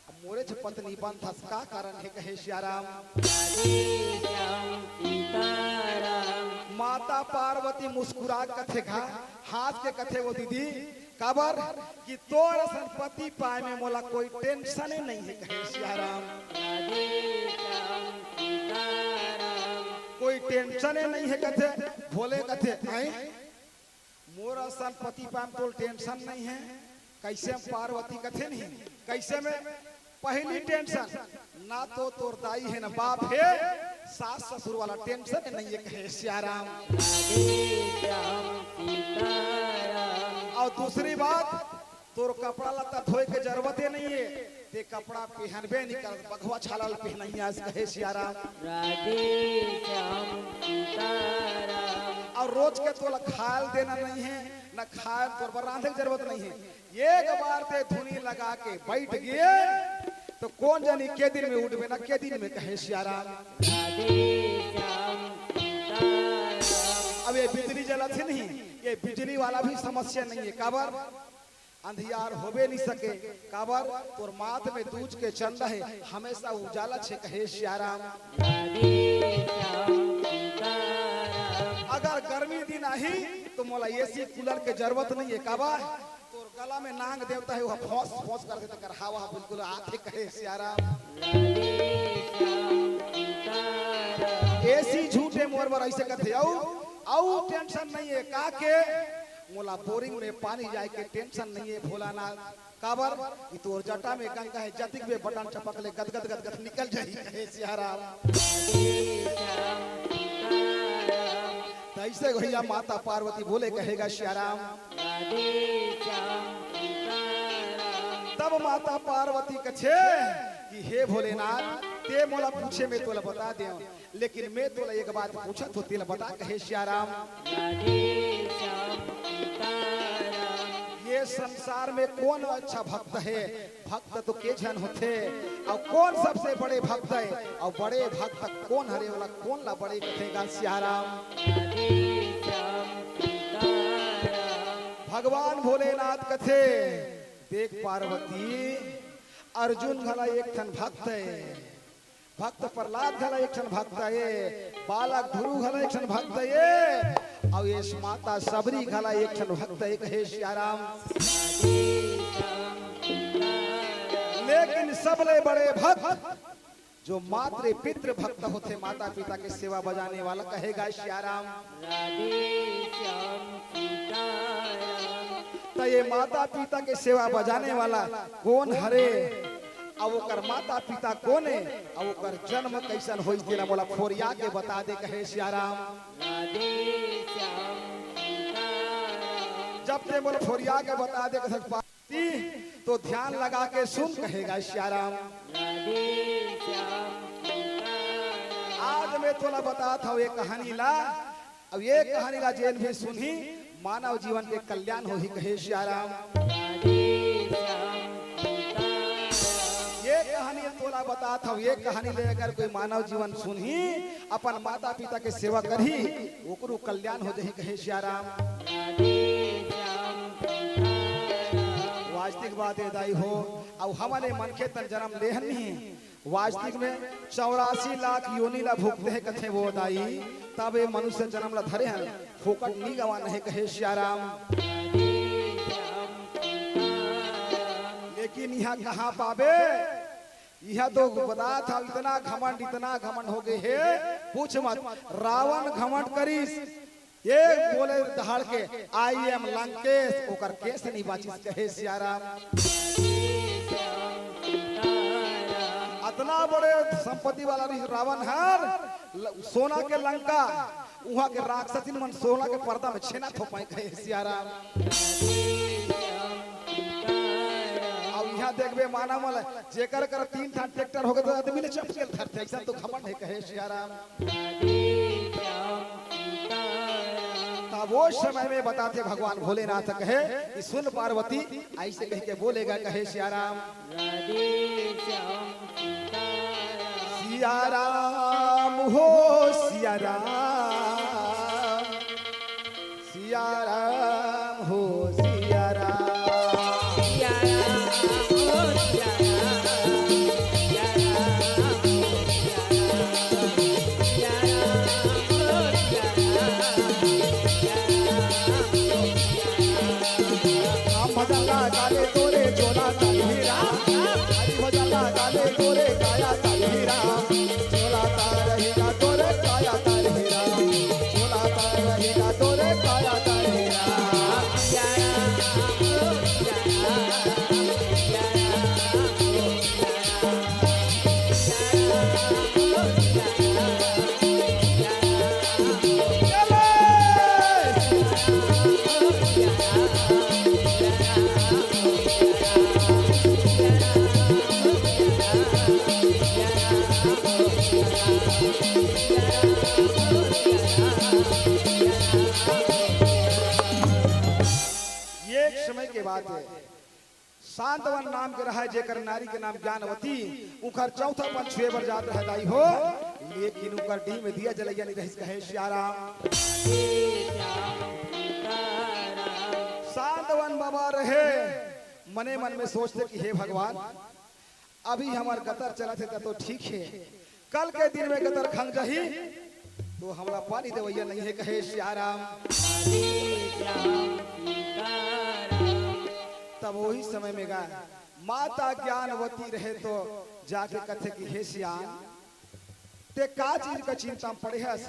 अब मोरे च पत्नी बनथस, का कारण हे कहे सियाराम। राधे श्याम सीताराम। माता पार्वती मुस्कुरा कथे घा, हांस के कथे वो दीदी, काबर कि तोर असन पति पाए में मोला कोई टेंशन नइ हे कहे सियाराम। राधे श्याम सीताराम। कोई टेंशन नइ हे कथे। भोले कथे, "आए, मोर असन पति पाए में तोल टेंशन नइ हे।" कइसे में पार्वती कथे नहीं, कइसे में पहली टेंशन, ना तो तोर दाई हे ना बाप हे, सास ससुर वाला टेंशन नइ हे कहे सियाराम। राधे श्याम सीताराम। अउ दूसरी बात, तोर कपड़ा लत्ता धोए के जरूरते नइ हे, ते कपड़ा पहनबे नइ करस, बघवा छाला ल पहनइयास कहे सियाराम। राधे श्याम सीताराम। अउ रोज के तोला खाए ल देना नइ हे, ना खाए तोर बर रांधे के जरूरत नइ हे। एक बार ते धुनी लगा के बइठ गे, तो कोन जनी के दिन में उठबे ना के दिन में कहे सियाराम। राधे श्याम सीताराम। अब ये बिजली जलत हे नहीं, ये बिजली वाला भी समस्या नइ हे। काबर? अंधियार होबे नइ सके। काबर? तोर माथ में दूज के चंदा हे, हमेशा उजाला हे कहे सियाराम। राधे श्याम सीताराम। अगर गर्मी दिन आही, तो मोला एसी कूलर के जरूरत नइ हे। काबर? तोर गला में नांग देवता हे, वो फोंस फोंस करथे, तेकर हवा बिल्कुल आथे कहे सियाराम। राधे श्याम सीताराम। एसी झूठे मोर बर अइसे कथे, अउ, अउ टेंशन नइ हे, का के मोला बोरिंग में पानी जाए के टेंशन नहीं है भोलानाथ। काबर कि तोर जटा में गंगा है, जतिक बे बटन चपक ले गदगद गदगद निकल जाही, कहे सियाराम। तैसे भैया माता पार्वती बोले, कहेगा सियाराम। तब माता पार्वती कथे कि हे भोलेनाथ, ते मोला पूछे, मैं तोला बता देव, लेकिन मैं तोला एक बात पूछत हो, तेला बता, कहे सियाराम। ये संसार में कौन अच्छा भक्त है? भक्त तो के झन होथे, अउ कौन सबसे बड़े भक्त है, अउ बड़े भक्त कोन हरे, ओला कोन ला बड़े कथेगा सियाराम। भगवान भोलेनाथ कथे, देख पार्वती, अर्जुन घला एक ठन भक्त है, भक्त प्रहलाद घला एक ठन भक्त है, बालक ध्रुव घला एक ठन भक्त है, अउ ये माता सबरी घला एक ठन भक्त है, कहे सियाराम। लेकिन सबले बड़े भक्त जो मातृ पितृ भक्त होथे, माता पिता के सेवा बजाने वाला, कहेगा सियाराम। त ये माता पिता के सेवा बजाने वाला कोन हरे, अउ ओकर माता पिता कोन हे, अउ ओकर जन्म कैसन होइस, तेला मोला फोरिया के बता दे, कहे सियाराम। जब ते मोला फोरिया के बता दे, कहे ती तो ध्यान लगा के सुन, कहेगा सियाराम। आज मैं तोला बतात हव ये कहानी ला, अउ ये कहानी ला जेन भी सुनही, मानव जीवन के कल्याण होही, कहे सियाराम। ये कहानी तोला बतात हव, ये कहानी ले अगर कोई मानव जीवन सुनही, अपन माता पिता के सेवा करही, ओकरो कल्याण हो जाही, कहे सियाराम। वास्तविक बात हे दाई हो, अउ हमन ए मनखे तन जन्म लेहन नहीं, वास्तविक में चौरासी लाख योनि ला भुगते हे कथे वो दाई, तब ए मनुष्य जन्म ला धरे हन, फोकट नी गवाना हे, कहे सियाराम। लेकिन इहाँ कहाँ पाबे, इहाँ तो बतात हव, इतना घमंड, इतना घमंड हो गे हे, पूछ मत। रावण घमंड करिस, एक बोले दहाड़ के, "I am लंकेश", ओकर केस नहीं बाचिस, कहे सियाराम। अतना बड़े संपत्ति वाला रहिस रावण हर, ल-, सोना के लंका, उहाँ के राक्षसिन मन सोना के पर्दा में छेना थोपाई, कहे सियाराम। अउ इहाँ देखबे मानव मन, जेकर कर तीन ठन ट्रैक्टर होगे त आदमी ले चपकेल धरथे, अइसन तो घमंड हे, कहे सियाराम। तब वो समय में बताथे भगवान भोलेनाथ कहे कि सुन पार्वती, अइसे कहिके बोलेगा, कहे सियाराम। सियाराम हो सियाराम, सियाराम हो सियाराम। राम भजन ला गाले तोरे चोला ताल हीरा, हरि भजन ला गाले तोरे काया ताल हीरा, चोला ताल हीरा तोरे काया ताल हीरा, चोला ताल हीरा तोरे काया ताल हीरा। ये एक समय के बात हे। सांतवन नाम के रहय, जेकर नारी के नाम ज्ञानवती, उंखर चौथापन छुए बर जात रहय दाई हो, लेकिन उंखर डीह में दिया जलइया नइ रहिस, कहे सियाराम। सांतवन बाबा रहे, मने मन में सोचथे कि हे भगवान, अभी हमर गतर चलत हे त तो ठीक हे, कल के दिन में गतर खंग जाही, तो हमला पानी देवइया नइ हे, कहे सियाराम। तब ओही समय में गा माता ज्ञानवती रहे तो जाके कथे कि हे सियान, ते का चीज का चिंता में पड़े हस?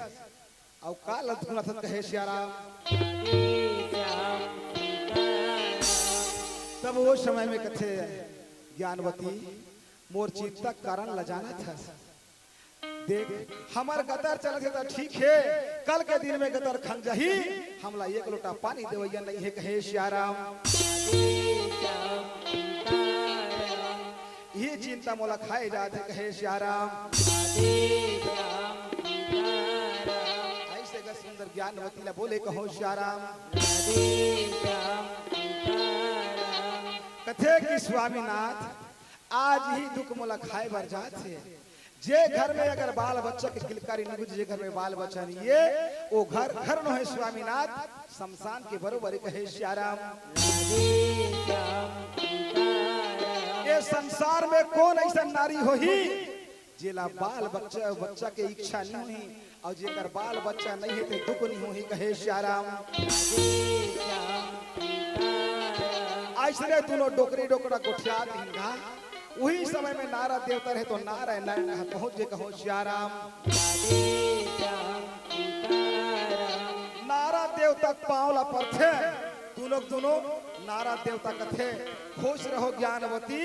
अउ का लथगुनाथन कहे सियाराम। तब वो समय में कथे, ज्ञानवती, मोर चिंता के कारण ल जानत हस। देख, हमर गतर चलत हे त ठीक हे, कल के दिन में गतर खंग जाही, हमला एक लोटा पानी देवइया नइ हे, कहे सियाराम। ये चिंता मोला खाए जात हे, कहे सियाराम। ऐसे का सुंदर ज्ञानवती ला बोले, कहो सियाराम। कथे कि स्वामीनाथ, आज ही दुख मोला खाए बर जात हे। जे घर में अगर बाल बच्चा के किलकारी निकुच, जे घर में बाल बच्चा नइ हे, वो घर घर नोहे स्वामीनाथ, शमशान के बरोबर, कहे सियाराम। ये संसार में कोन अइसन नारी होही, जेला बाल बच्चा, बच्चा के इच्छा नइ होही, अउ जेकर बाल बच्चा नइ हे, ते दुख नइ होही, कहे सियाराम। अइसने दूनों डोकरी डोकरा गोठियात हिंगा। उही समय में नारद देवता रहे, तो नारायण नारायण कहा पहुंच गे, कहो सियाराम। नारद देवता के पांव ला परथे, दूनों दूनों। नारद देवता कथे, खुश रहो ज्ञानवती,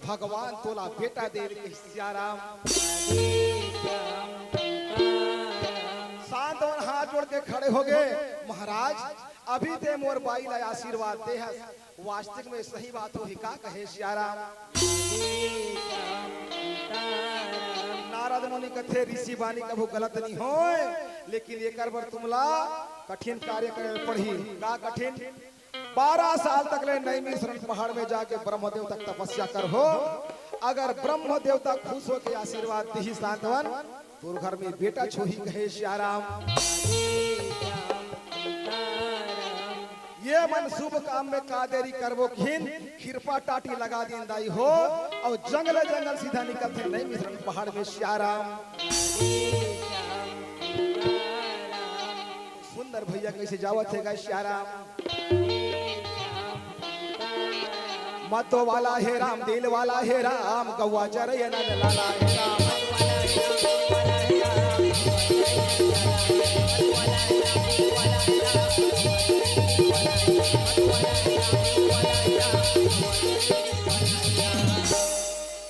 भगवान तोला बेटा दे, कहे सियाराम। सांतवन हाथ जोड़ के खड़े हो गे, महाराज, अभी ते मोर बाई ला आशीर्वाद दे हस, वास्तविक में सही बात होही का, कहे सियाराम। नारद मुनि कथे, ऋषि बानी कभू गलत नइ होय, लेकिन एकर बर तुमला कठिन कार्य करे पड़ही। का कठिन? बारह साल तक ले नैमिषारण्य पहाड़ में जाके ब्रह्मदेव तक तपस्या करहो। अगर ब्रह्मदेव तक खुश होके आशीर्वाद दिही सांतवन, तोर घर में बेटा होही, कहे सियाराम। ये मन शुभ काम में का देरी करबो किहिन, किरपा टाटी लगा दिन दाई हो, अउ जंगल जंगल सीधा निकलथे नैमिषारण्य पहाड़ में सियाराम। सुंदर भैया कइसे जावत हे गा सियाराम। मतो वाला हे राम, दिल वाला हे राम, गौवा चरैया नंद लाला हे राम।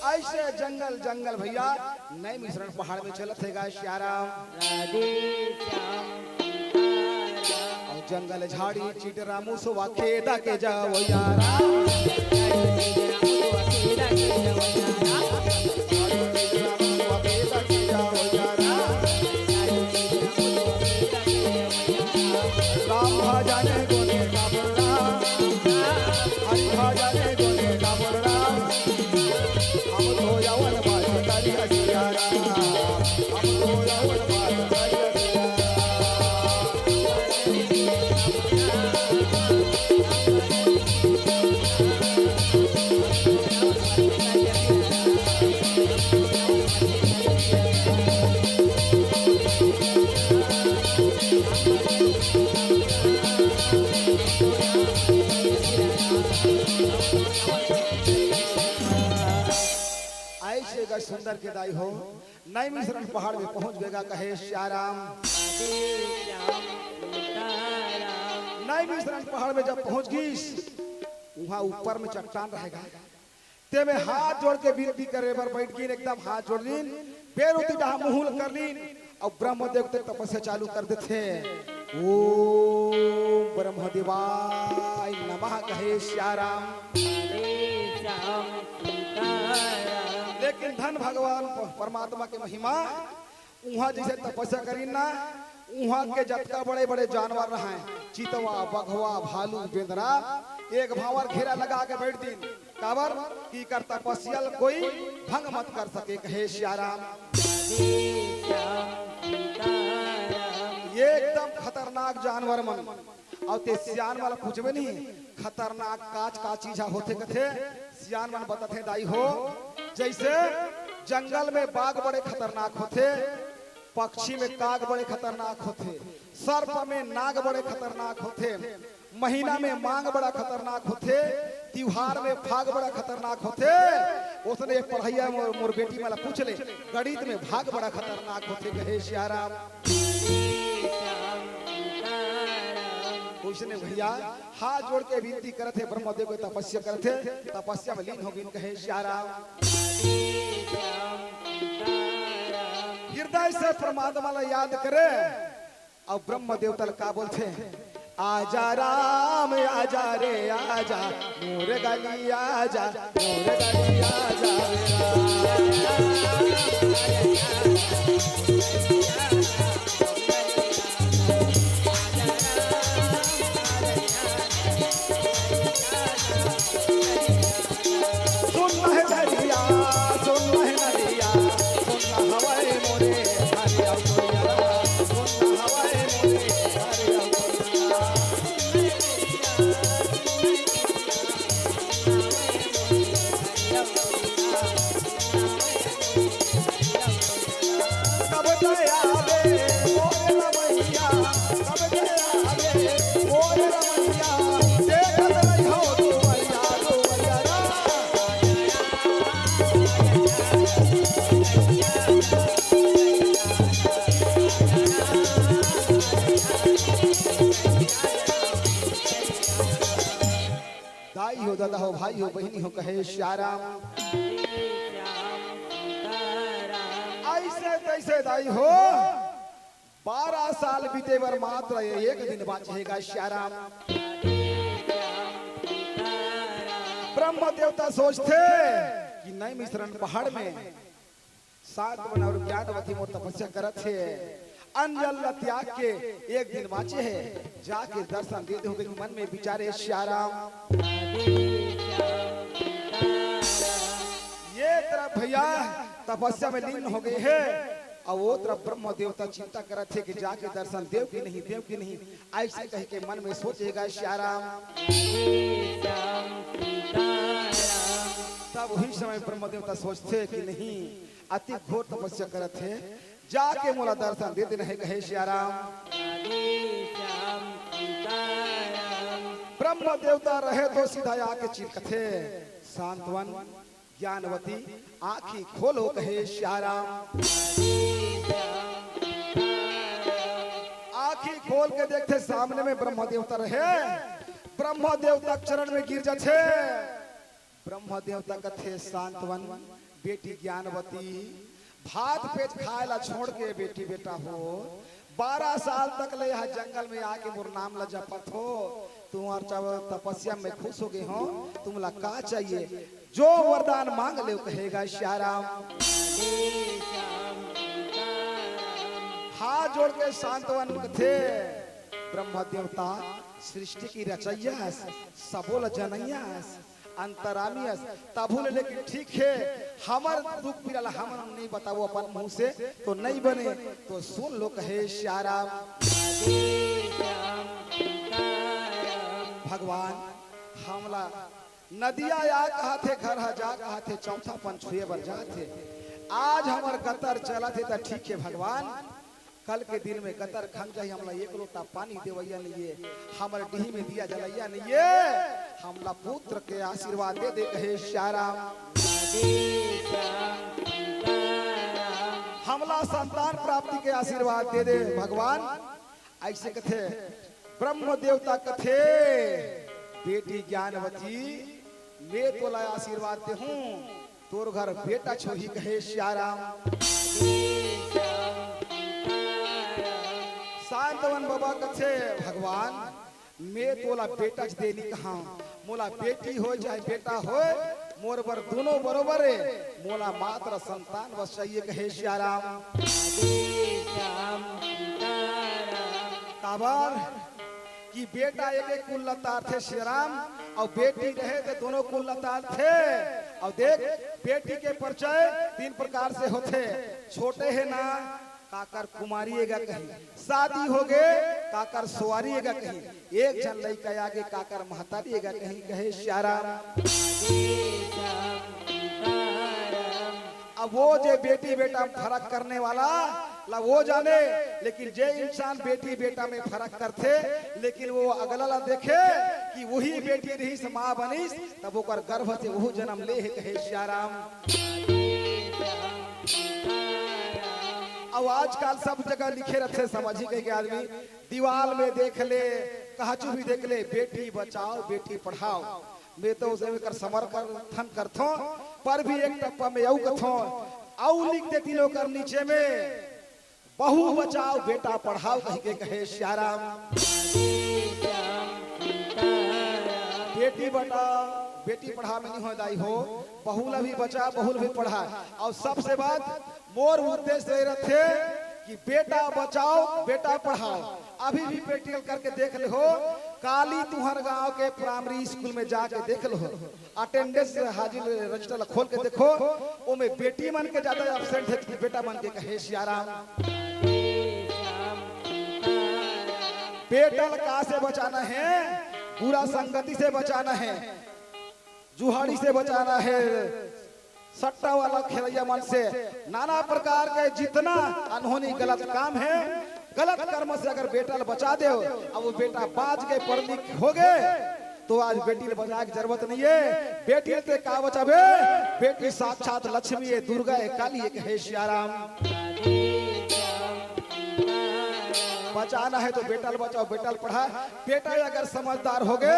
ऐसे जंगल जंगल भैया नैमिषारण्य पहाड़ में चलत हे गा सियाराम। राधे श्याम सीताराम। अउ जंगल झाड़ी चिटरा मुसवा खेदा के जावो यारा। राम भजन गुण गावो राम, हरि भजन गुण गावो राम। हम तो यवन बात करी सियाराम। ऐसे गा सुंदर के दाई हो, नैमिषारण्य पहाड़ में पहुंच गे गा कहे सियाराम। नैमिषारण्य पहाड़ में जब पहुंच गिस, उहां ऊपर में चट्टान रहे गा, तेमे हाथ जोड़ के विनती करे बर बैठ गिन, एकदम हाथ जोड़ लिन, बेरुती डहा मुहुल कर लिन, अउ ब्रह्मदेव तक तपस्या चालू कर देथे। ओम ब्रह्मदेवाय नमः कहे सियाराम। हरे श्याम सीताराम। लेकिन धन भगवान प-, परमात्मा के महिमा, उहाँ जइसे तपस्या करिन ना, उहाँ के जतका बड़े-बड़े जानवर रहंय, चितवा, बघवा, भालू, बेंदरा, एक भांवर घेरा लगा के बइठ दिन। काबर कि एकर तपस्या ल कोई भंग मत कर सके, कहे सियाराम। ये एकदम खतरनाक जानवर मन। अउ ते सियान वाला पूछबे नहीं, खतरनाक काच का चीज ह होथे कथे, सियान मन बतथे दाई हो। जइसे जंगल में बाघ बड़े खतरनाक होथे, पक्षी में काग बड़े खतरनाक होथे, सर्प में नाग बड़े खतरनाक होथे, महीना में मांग बड़ा खतरनाक होथे, तिहार में फाग बड़ा खतरनाक होथे। ओसने एक पढ़इया मोर, मोर बेटी मन ला पूछ ले, गणित में भाग बड़ा खतरनाक होथे, कहे सियाराम। इसने भैया हाथ जोड़ के विनती करत हे, ब्रह्मदेव के तपस्या करत हे, तपस्या में लीन हो गिन, कहे सियाराम। हृदय से परमात्मा ला याद करे। अउ ब्रह्म देवता ला का बोलथे? आजा राम आजा रे आजा, मोर गली आजा, मोर गली आजा रे राम। सुन हे नदिया, सुन हे नदिया, सुन हवय मोरे हरिया मोरिया, सुन हवय मोरे हरिया मोरिया। कब दया रे मोरे रमैया, कब दया रे मोरे रमैया, देखत रहिहौ दुवरिया, दुवरिया रा। दाई हो, दादा हो, भाई हो, बहिनी हो, कहे सियाराम। अइसे तइसे दाई हो, बारह साल बीते बर मात्र एक दिन बाचे हे गा सियाराम। ब्रह्म देवता सोचथे कि नैमिषारण्य पहाड़ में शांतवन अउ ज्ञानवती मोर तपस्या करत हे, अन्न जल ला त्याग के एक दिन बाचे हे, जाके दर्शन दे देहूं, मन में विचारे सियाराम। ये तरफ भैया तपस्या में लीन हो गे हे, अउ वो तरफ ब्रह्म देवता चिंता करत हे कि जाके दर्शन देव कि नहीं, देव कि नहीं, अइसे कहिके मन में सोचे गा सियाराम। तब उही समय ब्रह्म देवता सोचथे कि नहीं, अति घोर तपस्या करत हे, जाके मोला दर्शन दे देना हे, कहे सियाराम। ब्रह्म देवता रहे तो सीधा आके चिपकथे, शांतवन, ज्ञानवती, आँखी खोलो, कहे सियाराम। आँखी खोल के देखथे, सामने में ब्रह्म देवता रहे, ब्रह्म देवता के चरण में गिर जाथे। ब्रह्म देवता कथे, शांतवन, बेटी ज्ञानवती, भात पेज खाए ला छोड़ के बेटी बेटा हो, बारह साल तक ले यहाँ जंगल में आके मोर नाम ला जपत हो, तुम्हार चाव-, तपस्या में खुश हो गे हो, तुमला का चाहिए? जो वरदान मांग लेव, कहे गा सियाराम। हाथ जोड़ के शांतवन कथे, ब्रह्म देवता सृष्टि के रचइया अस, सबो ला जनइया अस, अंतरामी अस, तभो ले लेकिन ठीक हे, हमर दुख पीड़ा ला हमन नइ बताबो अपन मुंह से तो नइ बने, तो सुन लो कहे सियाराम। भगवान, हमला नदिया आ कहत हे, घर ह जा कहत हे, चौथापन छुए बर जात हे। आज हमर गतर चलत हे त ठीक हे भगवान, कल के दिन में गतर खंग जाही, हमला एक लोटा पानी देवइया नइ हे, हमर डीह में दिया जलइया नइ हे, हमला पुत्र के आशीर्वाद दे दे कहे सियाराम। हमला संतान प्राप्ति के आशीर्वाद दे दे भगवान। अइसे कथे, ब्रह्म देवता कथे, बेटी ज्ञानवती, मैं तोला आशीर्वाद देहूं, तोर घर बेटा छोही कहे सियाराम। शांतवन बाबा कथे, भगवान, मैं तोला बेटा च देनी कहा, मोला बेटी होय चाहे बेटा होय, मोर बर दोनों बरोबर हे, मोला मात्र संतान बस चाहिए कहे सियाराम। काबर कि बेटा एक एक कुल ला तारथे सियाराम, अउ बेटी रहे त दोनों कुल ला तारथे। अउ देख, बेटी के परिचय तीन प्रकार से होथे, छोटे हे ना, काकर कुमारी एगा कही, शादी हो गे, काकर सुवारी एगा कही, एक झन लइका आगे, काकर महतारी एगा कही, कहे सियाराम। अब वो जे बेटी बेटा में फरक करने वाला ला वो जाने, लेकिन जे इंसान बेटी बेटा में फरक करथे, लेकिन वो अगला ला देखे कि वही बेटी रहिस, माँ बनिस, तब ओकर गर्भ से वो जन्म ले हे, कहे सियाराम। अब आजकल सब जगह लिखे रथे, समझी कहिके आदमी दीवाल में देख ले, कहाचू भी देख ले, बेटी बचाओ, बेटी पढ़ाओ। मैं तो उसे कर समर्थन करथों, पर भी एक टप्पा में अउ कथों, अउ लिख देती ओकर नीचे में, बहू बचाओ, बेटा पढ़ाओ कहि के कहे सियाराम। बेटी बचाओ, बेटी पढ़ाओ में नहीं हो दाई हो, बहू ला भी बचा, बहू ला भी पढ़ा। अउ सबसे बात मोर उद्देश्य ये रथे कि बेटा बचाओ, बेटा पढ़ाओ। अभी भी practical करके देख लेहो, काली तुंहर गांव के primary school में जाके देख लेहो, attendance हाजिरी register ला खोल के देखो, ओमे बेटी मन के ज्यादा absent हे कि बेटा मन के। कहे सियाराम। बेटा ला का से बचाना हे? बुरा संगति से बचाना हे, जुहाड़ी से बचाना हे, सट्टा वाला खेलैया मन से, नाना प्रकार के जितना अनहोनी गलत काम हे, गलत कर्म से अगर बेटा ला बचा देव, अब वो बेटा बाज के पढ़ लिख हो गे, तो आज बेटी ला बचाए के जरूरत नहीं हे। बेटी ला ते का बचाबे? बेटी साक्षात लक्ष्मी हे, दुर्गा हे, काली हे। कहे सियाराम। बचाना हे तो बेटा ला बचाओ, बेटा ला पढ़ा। बेटा अगर समझदार हो गे,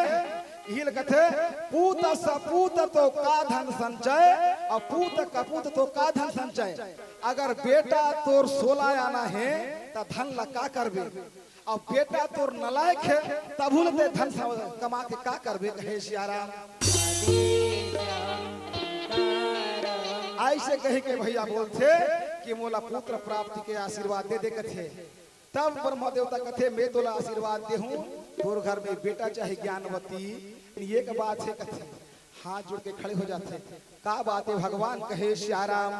इही ल कथे, पूत सपूत तो का धन संचय, अउ पूत कपूत तो का धन संचय। अगर बेटा तोर सोला आना हे, त धन ला का करबे? अउ बेटा तोर नलायक हे, तभू ल ते धन स-, कमा के का करबे? कहे सियाराम। अइसे कहि के भैया बोलथे कि मोला पुत्र प्राप्ति के आशीर्वाद दे दे कथे। तब ब्रह्मा देवता कथे, मैं तोला आशीर्वाद देहूं, तोर घर में बेटा चाहे ज्ञानवती, एक बात हे कथे, हाथ जोड़ के खड़े हो जाथे। का बात हे भगवान? कहे सियाराम।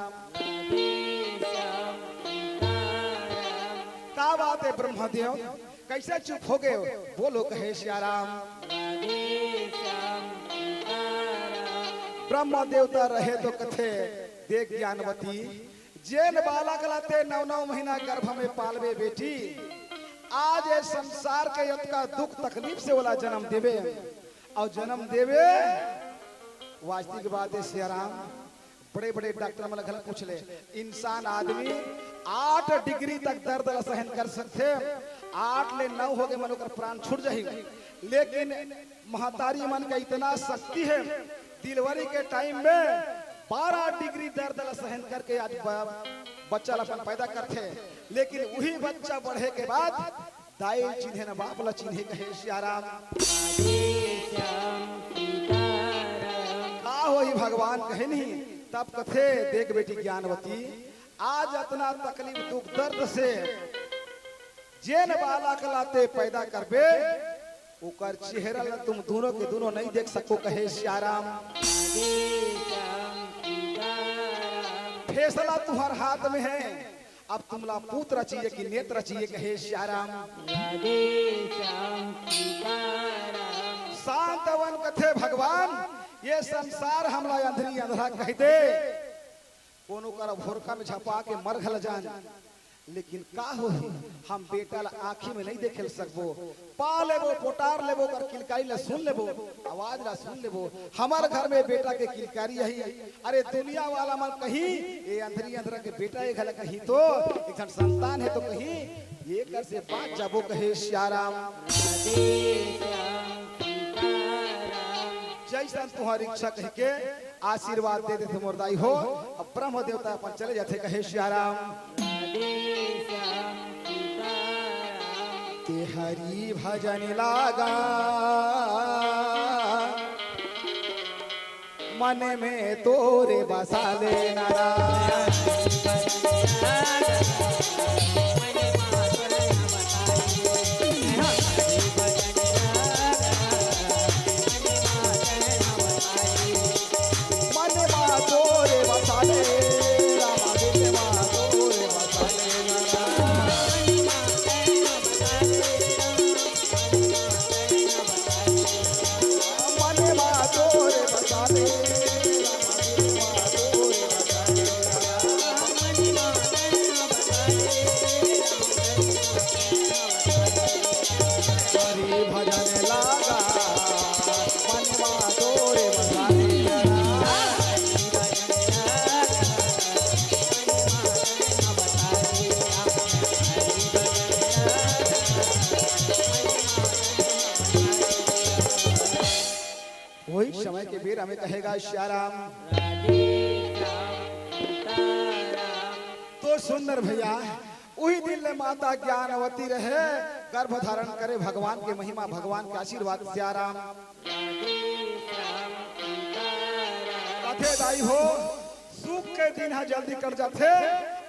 का बात हे ब्रह्मदेव, कइसे चुप हो गे हो? बोलो। कहे सियाराम। ब्रह्मा देवता रहे तो कथे, देख ज्ञानवती, जेन बालक ला ते नौ नौ महीना गर्भ में पालबे बेटी, आज ये संसार के यतका दुख तकलीफ से ओला जन्म देबे, अउ जन्म देबे, वास्तविक बात हे सियाराम, बड़े-बड़े डॉक्टर मन ला घलो पूछ ले, इंसान आदमी आठ डिग्री तक दर्द ला सहन कर सकथे, आठ ले नौ हो गे मन ओकर प्राण छूट जाही, लेकिन महतारी मन के इतना शक्ति हे, delivery के time में बारह डिग्री दर्द ला सहन करके आज ब-, बच्चा ला अपन पैदा करथे, लेकिन उही बच्चा बढ़े के बाद दाई ल चिन्हे न बाप ला चिन्हे। कहे सियाराम। का होही भगवान कहे नहीं, तब कथे, देख बेटी ज्ञानवती, आज अतना तकलीफ दुख दर्द से जेन बालक ला ते पैदा करबे, ओकर चेहरा ला तुम दूनों के दूनों नहीं देख सको। कहे सियाराम। फैसला तुंहर हाथ में हे, अब तुमला पुत्र चाहिए कि नेत्र चाहिए? कहे सियाराम। शांत होवन कथे भगवान, ये संसार हमला अंधरी अंधरा कहि दे, कोनो करा भोरका में झपा के मर घला जान, लेकिन का होही, हम बेटा ला आँखी में नहीं देखे ल सकबो। पा लेबो, पोटार लेबो, ओकर किलकारी ला सुन लेबो, आवाज ला सुन लेबो। हमर घर में बेटा के किलकारी आही। अरे दुनिया वाला मन कही, ए अंधरी अंधरा के बेटा ए घला कही तो एक ठन संतान हे तो कही, एकर से बाच जाबो। कहे सियाराम। जैसन तुंहर इच्छा कहि के आशीर्वाद दे देथे मोर दाई हो। अब ब्रह्म देवता अपन चले जाथे। कहे सियाराम। ते हरि भजन लागा, मन में तोरे बसा ले नारायण। मन मा तोरे बसा ले, रामा दिल मा तोरे बसा ले। मन मा तोरे बसा ले, रामा दिल मा तोरे बसा ले। कहेगा सियाराम। राधे श्याम सीताराम। तो सुंदर भैया, उही दिन ले माता ज्ञानवती रहे, गर्भ धारण करे, भगवान के महिमा, भगवान के आशीर्वाद, सियाराम। राधे श्याम सीताराम। कथे दाई हो, सुख के दिन ह जल्दी कट जाथे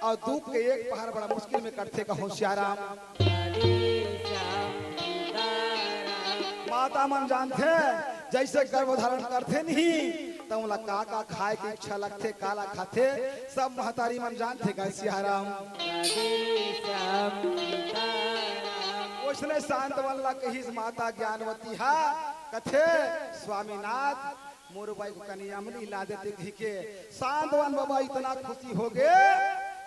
अउ दुख के एक पहर बड़ा मुश्किल में कटथे, कहो सियाराम। राधे श्याम सीताराम। माता मन जानथे, जइसे गर्भ धारण करथे नहीं, त ओला का का खाए के इच्छा लगथे, काला खाथे, सब महतारी मन जानथे, कहे सियाराम। राधे श्याम सीताराम। ओइसने शांतवन ला कहिस माता ज्ञानवती हा, कथे, स्वामीनाथ, मोर बाई को कनी अमली ला देते कहिके, शांतवन बाबा इतना खुशी होगे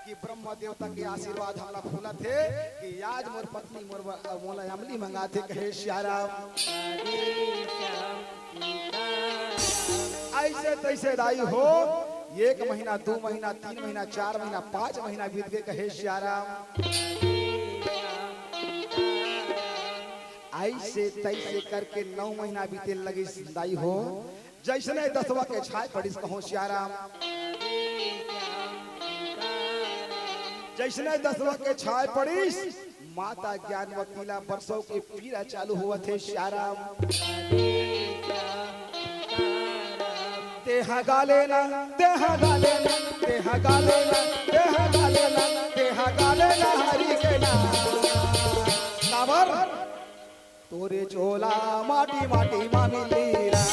कि ब्रह्म देवता के आशीर्वाद हमला फूलत हे कि आज मोर पत्नी मोर ब-, मोला अमली मंगाथे, कहे सियाराम। राधे श्याम सीताराम। अइसे तइसे दाई हो, एक महीना, दू महीना, तीन महीना, चार महीना, पाँच महीना बीत गे, कहे सियाराम। राधे श्याम सीताराम। अइसे तइसे करके नौ महीना बीते लगिस दाई हो, जइसने दसवाँ के छाय पड़िस, कहो सियाराम। जइसने दसवाँ के छाय पड़िस, माता ज्ञानवती ला बरसों के पीरा चालू होवत हे, सियाराम। तेहा गा लेना, तेहा गा लेना, तेहा गा लेना, तेहा गा लेना, तेहा गा लेना हरि के नाम। काबर? तोरे चोला माटी माटी मा मिली रा।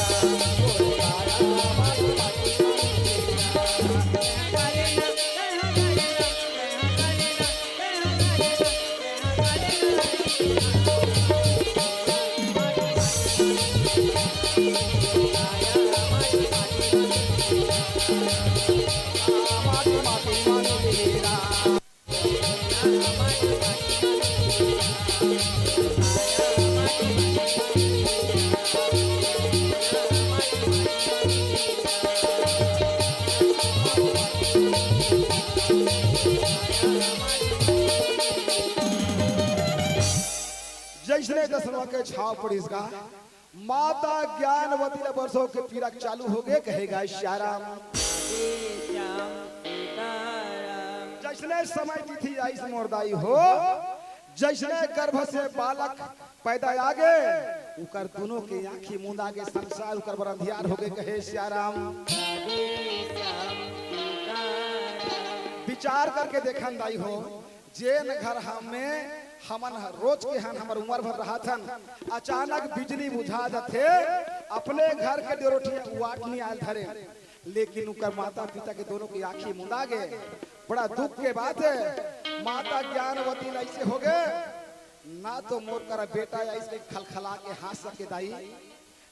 जइसने दसवाँ के छाव पड़िस गा, माता ज्ञानवती ला बरसों के पीरा चालू होगे, कहे गा सियाराम। जइसने समय तिथि आइस मोर दाई हो, जइसने गर्भ से बालक पैदा आगे, उकर दुनों के आँखी मुंदा गे, संसार उकर बर अंधियार होगे, कहे सियाराम। विचार करके देखन दाई हो, जेन घर हमें, हमन ह-, रोज के हन, हमर उमर भर रहत हन, अचानक बिजली बुझा जाथे, अपने घर के डेरोठिया उवाट नइ आय धरे, लेकिन उकर माता पिता के दोनों के आँखी मुंदा गे। बड़ा दुख के बात हे, माता ज्ञानवती ला अइसे होगे, ना तो मोर करा बेटा आइस के खलखला के हाँस सके दाई,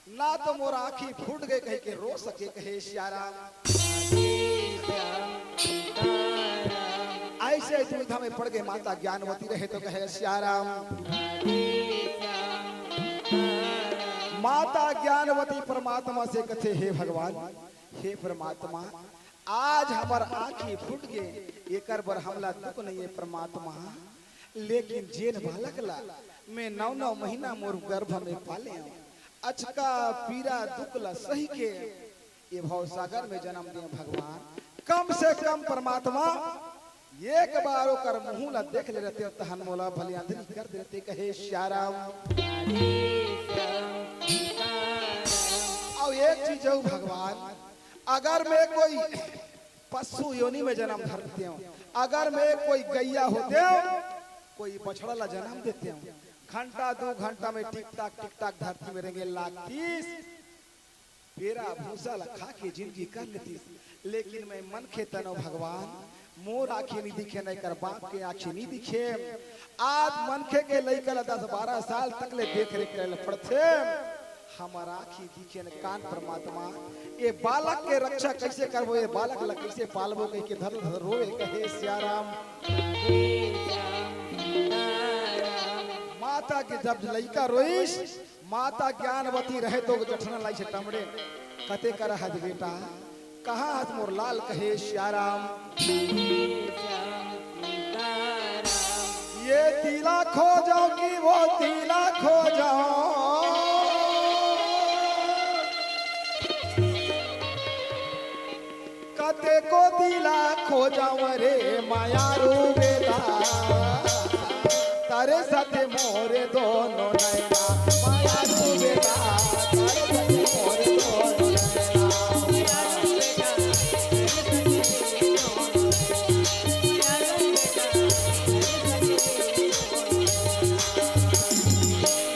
ना तो मोर आँखी फूट गे कहिके रो सके, कहे सियाराम। अइसे दुविधा में पड़ गे माता ज्ञानवती रहे तो कहे सियाराम। माता ज्ञानवती परमात्मा से कथे, हे भगवान, हे परमात्मा, आज हमर आँखी फूट गे, एकर बर हमला दुख नइ हे परमात्मा, लेकिन जेन बालक ला मैं नौ नौ महीना मोर गर्भ में पाले हूँ, अचका पीरा दुख ला सही के ये भवसागर में जन्म दे भगवान, कम से कम परमात्मा एक बार ओकर मुँह ला देख ले रहते, तहन मोला भले अंधरी कर देते, कहे सियाराम। अउ एक चीज अउ भगवान, अगर मैं कोई पशु योनि में जन्म धरते हूँ, अगर मैं कोई गैया होते हूँ, कोई बछड़ा ला जन्म देते हूँ, घंटा दू घंटा में टिक टाक टिक टाक धरती में रेंगे लागतीस, पेरा भूसा ला खा के जिंदगी कर लेतीस, लेकिन मैं मनखे तन हूँ भगवान, मोर आँखी नइ दिखे, न एकर बाप के आँखी नइ दिखे। आज मनखे के लइका ला दस बारह साल तक ले देख रेख करे ला पड़थे। हमर आँखी दिखे न कान परमात्मा, ये बालक के रक्षा कइसे करबो, ये बालक ला कइसे पालबो कहिके धर धर रोवे कहे सियाराम। माता के जब लइका रोइस, माता ज्ञानवती रहे तो जठना लाइस टमड़े, कथे करा हस बेटा, कहाँ हस मोर लाल कहे सियाराम। ये तीला खोजो कि वो तीला खोजो। कतेको दिला खोजव रे मयारू बेटा, तरे सते मोरे दोनों नैना। मयारू बेटा, तरे सते मोरे दोनों नैना।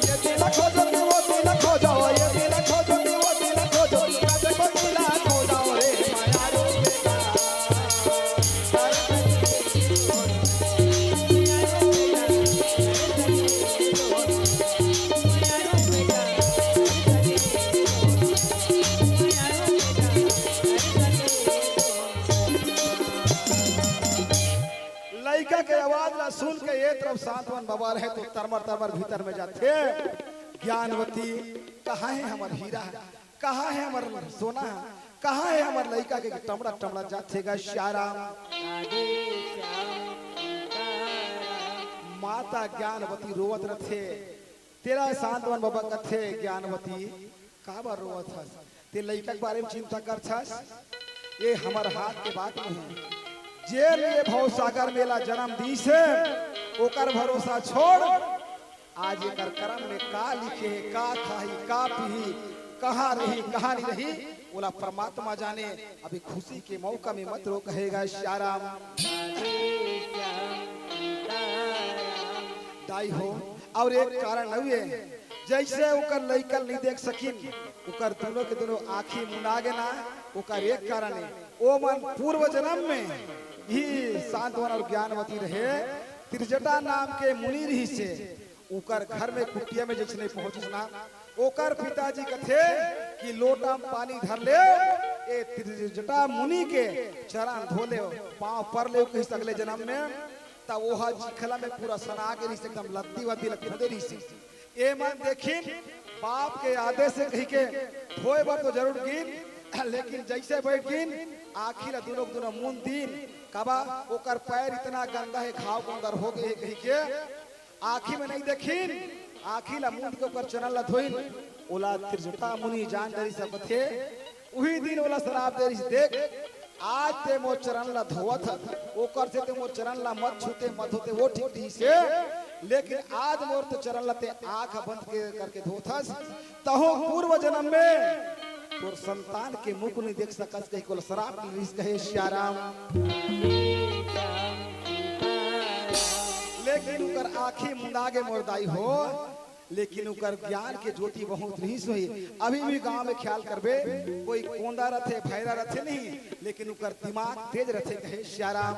ये दिल खोजो कि वो दिल खोजो, ये दिल खोजो कि वो दिल खोजो, कतेको दिला खोजव रे मयारू बेटा। लइका के आवाज ला सुन के ए तरफ सांतवन बबा रहे तो तरमर तरमर भीतर में जाथे। ज्ञानवती, कहाँ हे हमर हीरा? कहाँ हे हमर सोना? कहाँ हे हमर लइका के टमड़ा टमड़ा जाथे गा सियाराम? माता ज्ञानवती रोवत रथे। तेला सांतवन बबा कथे, ज्ञानवती, काबर रोवत हस? ते लइका के बारे में चिंता करथस? ये हमर हाथ के बात नहीं हे। जेन ये भवसागर में एला जन्म दीस हे, ओकर भरोसा छोड़। आज एकर करम में का लिखे हे, का खाही, का पीही, कहाँ रही, कहाँ नहीं रही, ओला परमात्मा जाने। अभी खुशी के मौका में मत रो, कहे गा सियाराम। दाई हो, अउ एक कारण अउ हे, जइसे ओकर लइका ल नइ देख सकिन, ओकर दूनों के दूनों आँखी मुंदा गे ना, ओकर एक कारण हे, ओमन पूर्व जन्म में ही सांतवन अउ ज्ञानवती रहे, त्रिजटा नाम के मुनि रहिस हे, ओकर घर में कुटिया में जइसने पहुंचिस ना, ओकर पिताजी कथे कि लोटा म पानी धर ले, ए त्रिजटा मुनि के चरण धो ले, पाँव पर ले, कहिस अगले जन्म में। त ओहा चिखला में पूरा सना गे रहिस, एकदम लद्दी वद्दी ल खोदे रहिस। एमन देखिन, बाप के आदेश हे कहिके धोए बर तो जरूर गिन, लेकिन जइसे बइठ गिन, आँखी ल दूनों के दूनों मुंद दिन, काबर ओकर पैर इतना गंदा हे, घाव गोंदर हो गे हे कहिके आँखी में नइ देखिन, आँखी ल मुंद के ओकर चरण ल धोइन। ओला त्रिजटा मुनि जान डरिस, कथे, उही दिन ओला सराप दे रहिस, देख, आज ते मोर चरण ल धोवत हस, ओकर से ते मोर चरण ल मत छूते, मत धोते, वो ठीक रहिस हे, लेकिन आज मोर ते चरण ल ते आँख बंद के करके धोत हस, तहूँ पूर्व जन्म में तोर संतान के मुख नइ देख सकस कहिके ओला सराप दे रहिस, कहे सियाराम। लेकिन ओकर आँखी मुंदा गे मोर दाई हो, लेकिन ओकर ज्ञान के ज्योति बहुत रिहिस होही। अभी भी गांव में ख्याल करबे, कोई कोंदा रथे, भैरा रथे नहीं, लेकिन ओकर दिमाग तेज रथे, कहे सियाराम।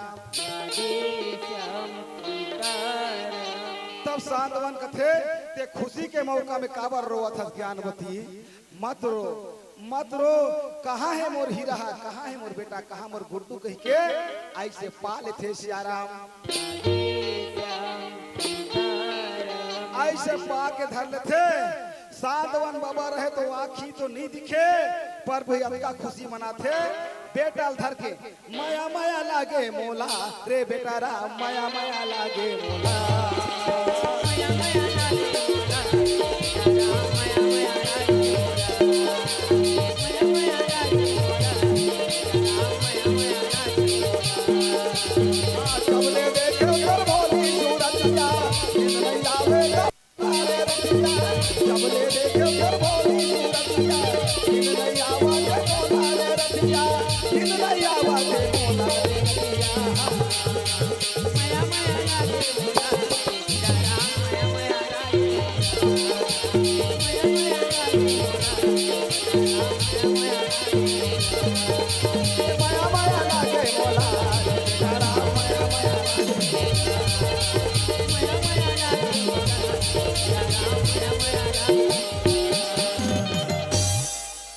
तब सांतवन कथे, ते खुशी के मौका में काबर रोवत हस ज्ञानवती? मत रो, मत रो, कहाँ हे मोर हीरा, कहाँ हे मोर बेटा, कहाँ मोर गुड्डू कहिके अइसे पा लेथे सियाराम। अइसे पा के धर लेथे। सांतवन बबा रहे तो आँखी तो नइ दिखे, पर भी अतका खुशी मनाथे। बेटा ल धर के, मया मया लागे मोला, रे बेटा राम, मया मया लागे मोला।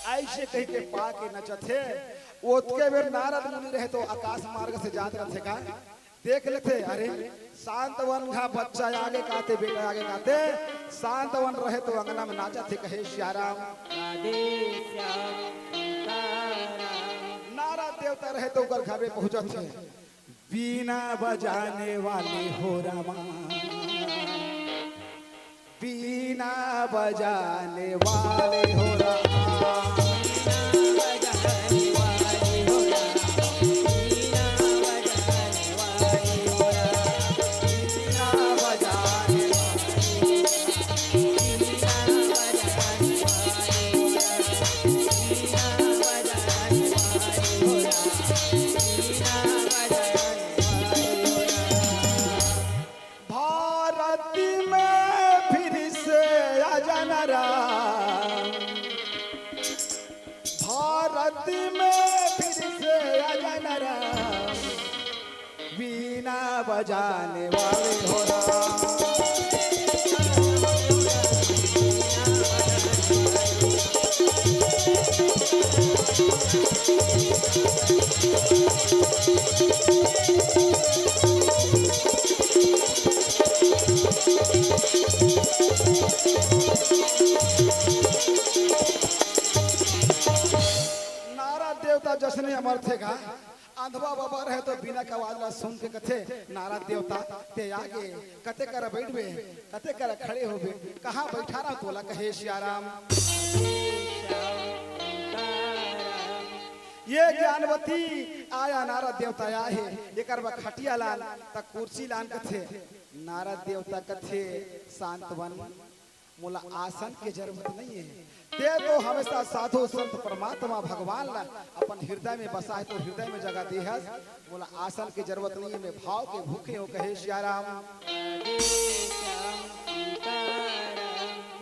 अइसे कहिके पा के नचत हे। ओतके बेर नारद मुनि रहे तो आकाश मार्ग से जात रथे का, देख लेथे, अरे सांतवन घा बच्चा आगे काते, बेटा आगे काते, सांतवन रहे तो अंगना में नाचत हे, कहे सियाराम। नारद देवता रहे तो ओकर घर में पहुंचत हे। बीना बजाने वाले हो रामा, बीना बजाने वाले हो रामा। भारत में फिर से आ जाना राम, भारत में फिर से आ जाना राम, वीणा बजाने वाले हो राम। नारद देवता जसने अमर थे गा, अंधवा बाबा रहे तो बीना के आवाज ला सुन के कथे, "नारद देवता, ते आगे, कते करा बैठबे, कते करा खड़े होबे, कहाँ बैठा रहा तोला?" कहे सियाराम। ये ज्ञानवती आया, नारद देवता आए हे, एकर बर खटिया लान, त कुर्सी लान कथे। नारद देवता कथे, "शांत बन, मोला आसन के जरूरत नहीं है। ते तो हमेशा साधु संत परमात्मा भगवान ला अपन हृदय में बसा है, तो हृदय में जगह दे हस। मोला आसन के जरूरत नहीं है, मैं भाव के भूखे हूँ।" कहे सियाराम।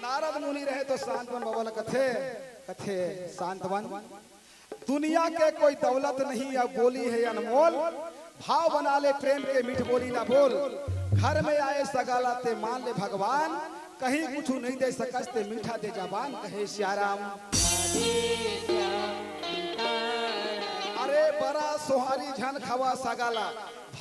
नारद मुनि रहे तो शांत बन बाबा ला कथे, कथे, "शांत बन, दुनिया के कोई दौलत नहीं, अब बोली है अनमोल। भाव बना ले प्रेम के, मीठ बोली ना बोल। घर में आए सगा ला ते मान ले भगवान, कहीं कुछ नहीं दे सकस ते मीठा दे जबान।" कहे सियाराम। अरे बरा सोहारी झन खवा सगा ला,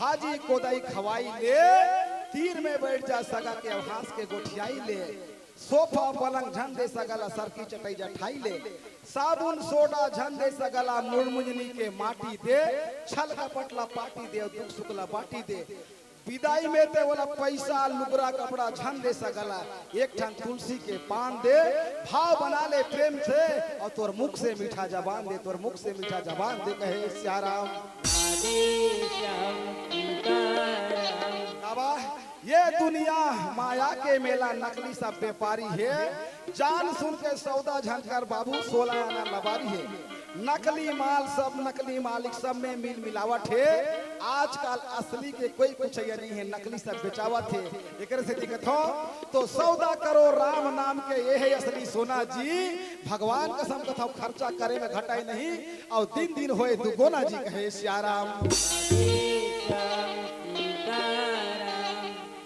भाजी कोदाई खवाई ले, तीर में बैठ जा सगा के, अब हंस के गोठियाई ले। सोफा पलंग झन दे सगा ला, सरकी चटई जठाई ले। साबुन सोडा झन दे सगा ला, मुड़मुजनी के माटी दे। छल कपट ला पाटी दे, दुख सुख ला बाटी दे। बिदाई में ते ओला पैसा, लुगरा, कपड़ा झन दे सगा ला, एक ठन तुलसी के पान दे। भाव बना ले प्रेम से, अउ तोर मुख से मीठा जबान दे, तोर मुख से मीठा जबान दे। कहे सियाराम। बाबा, ये दुनिया माया के मेला, नकली सब व्यापारी हे। जान सुन के सौदा झन कर बाबू, सोला आना लबारी हे। नकली माल सब, नकली मालिक सब में मिल मिलावट हे। आजकल असली के कोई कुछ ये नहीं हे, नकली सब बेचावत हे। एकरे सेती कथों, तो सौदा करो राम नाम के, ये हे असली सोना जी। भगवान कसम कथों, खर्चा करे में घटाई नहीं, अउ दिन दिन होए दुगुना जी। कहे सियाराम।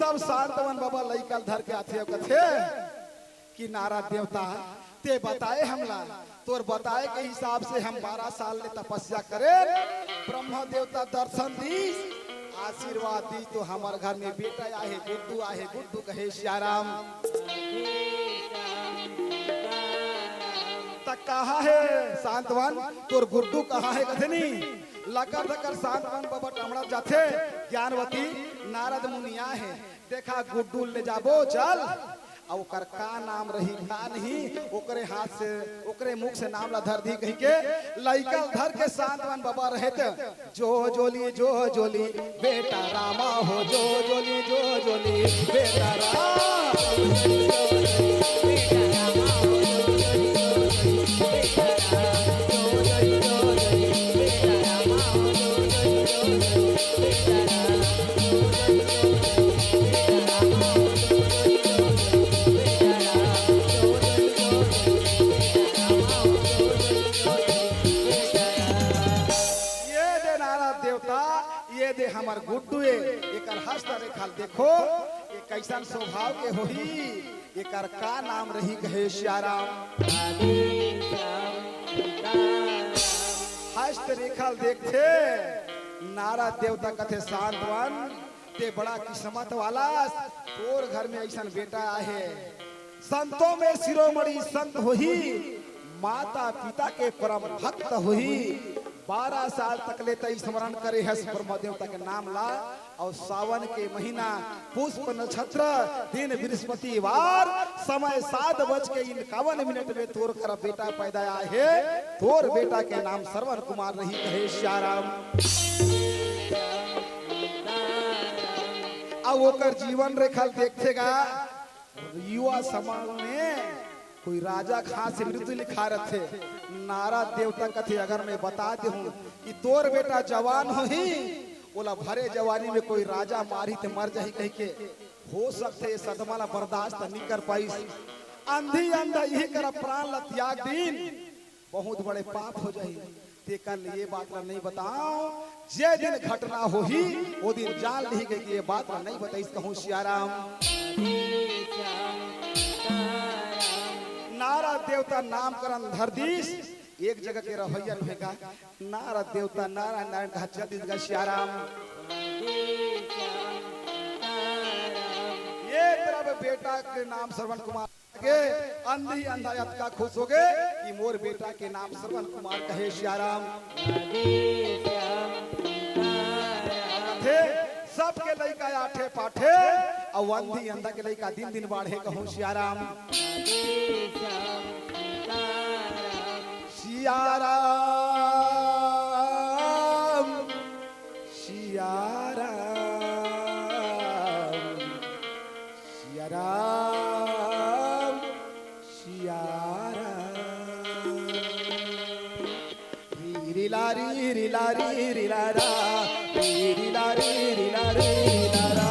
तब शांत बन बाबा लइका ल धर के आथे अउ कथे कि नारद देवता, ते बताए हमला, तोर बताए के हिसाब से हम बारह साल ले तपस्या करे, ब्रह्मा देवता दर्शन दीस, आशीर्वाद दीस, तो हमर घर में बेटा आहे, गुड्डू आहे, गुड्डू। कहे सियाराम। त कहाँ हे शांत बन, तोर गुड्डू कहाँ हे? कथे नी, लकर धकर शांत बन बाबा टमड़ा जाथे। ज्ञानवती, नारद मुनि आहे, देखा गुड्डू ले जाबो, चल। अउ ओकर का नाम रही, का नहीं, ओकरे हाथ से, ओकरे मुख से नाम ला धर दी कहि के लइका ल धर के शांत बन बाबा रहे त, जो जोली, जो जोली, बेटा रामा हो, जो जोली, जो जोली, बेटा राम। ये दे नारद देवता, ये दे हमर गुड्डू ए, एकर हस्त रेखा ल देखो, ये कैसन स्वभाव के होही, एकर का नाम रही? कहे सियाराम। हस्त रेखा ल देखथे, नारद देवता कथे, शांत बन, ते बड़ा किस्मत वाला, तोर घर में ऐसन बेटा आहे। संतों में शिरोमणि संत होही, माता पिता के परम भक्त होही। बारह साल तक ले तई स्मरण करे हस ब्रह्म देवता के नाम ला, और सावन के महीना पुष्प नक्षत्र, दिन बृहस्पतिवार, समय सात बज के इक्यावन मिनट में तोर कर बेटा पैदा आहे। तोर बेटा के नाम श्रवण कुमार रही। कहे सियाराम। अब ओकर जीवन रेखा ल देखथे गा, युवा समाज में कोई राजा के हाथ से मृत्यु लिखा रथे। नारद देवता कथे, अगर मैं बता देहूं कि तोर बेटा जवान होही, ओला भरे जवानी में कोई राजा मारही ते मर जाही कहिके, हो सकथे ये सदमा ला बर्दाश्त नइ कर पाइस। अंधी अंधा इही करा प्राण ला त्याग दीन, बहुत बड़े पाप हो जाही। तेकर ले ये बात ला नइ बताओ, जे दिन घटना होही, ओ दिन जान लिही कहिके ये बात ला नइ बताइस कहूं सियाराम। नारद देवता नामकरण धर दीस, एक जगह के रहइया नोहे का, नारद देवता नारायण नारायण कहा चल दीस गा सियाराम। ये तरफ बेटा के नाम श्रवण कुमार के अंधी अंधा अतका खुश होगे कि मोर बेटा के नाम श्रवण कुमार कहे सियाराम। थे सबके लइका आठे पाठे, अउ अंधी अंधा के लइका दिन दिन बाढ़े कहूं सियाराम। सियाराम, सियाराम, सियाराम, सियाराम। री री ला री री ला री री ला रा, री री ला री री ला री री ला रा।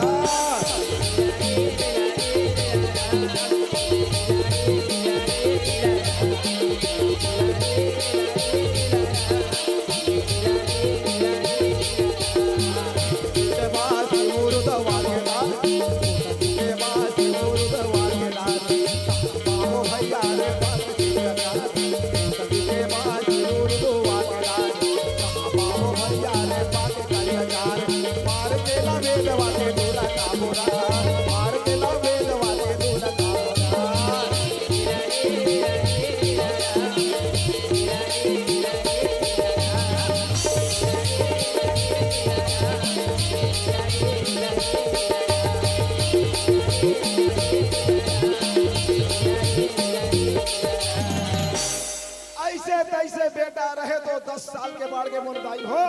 अइसे तइसे बेटा रहे तो दस साल के बाढ़ के मोर दाई हो,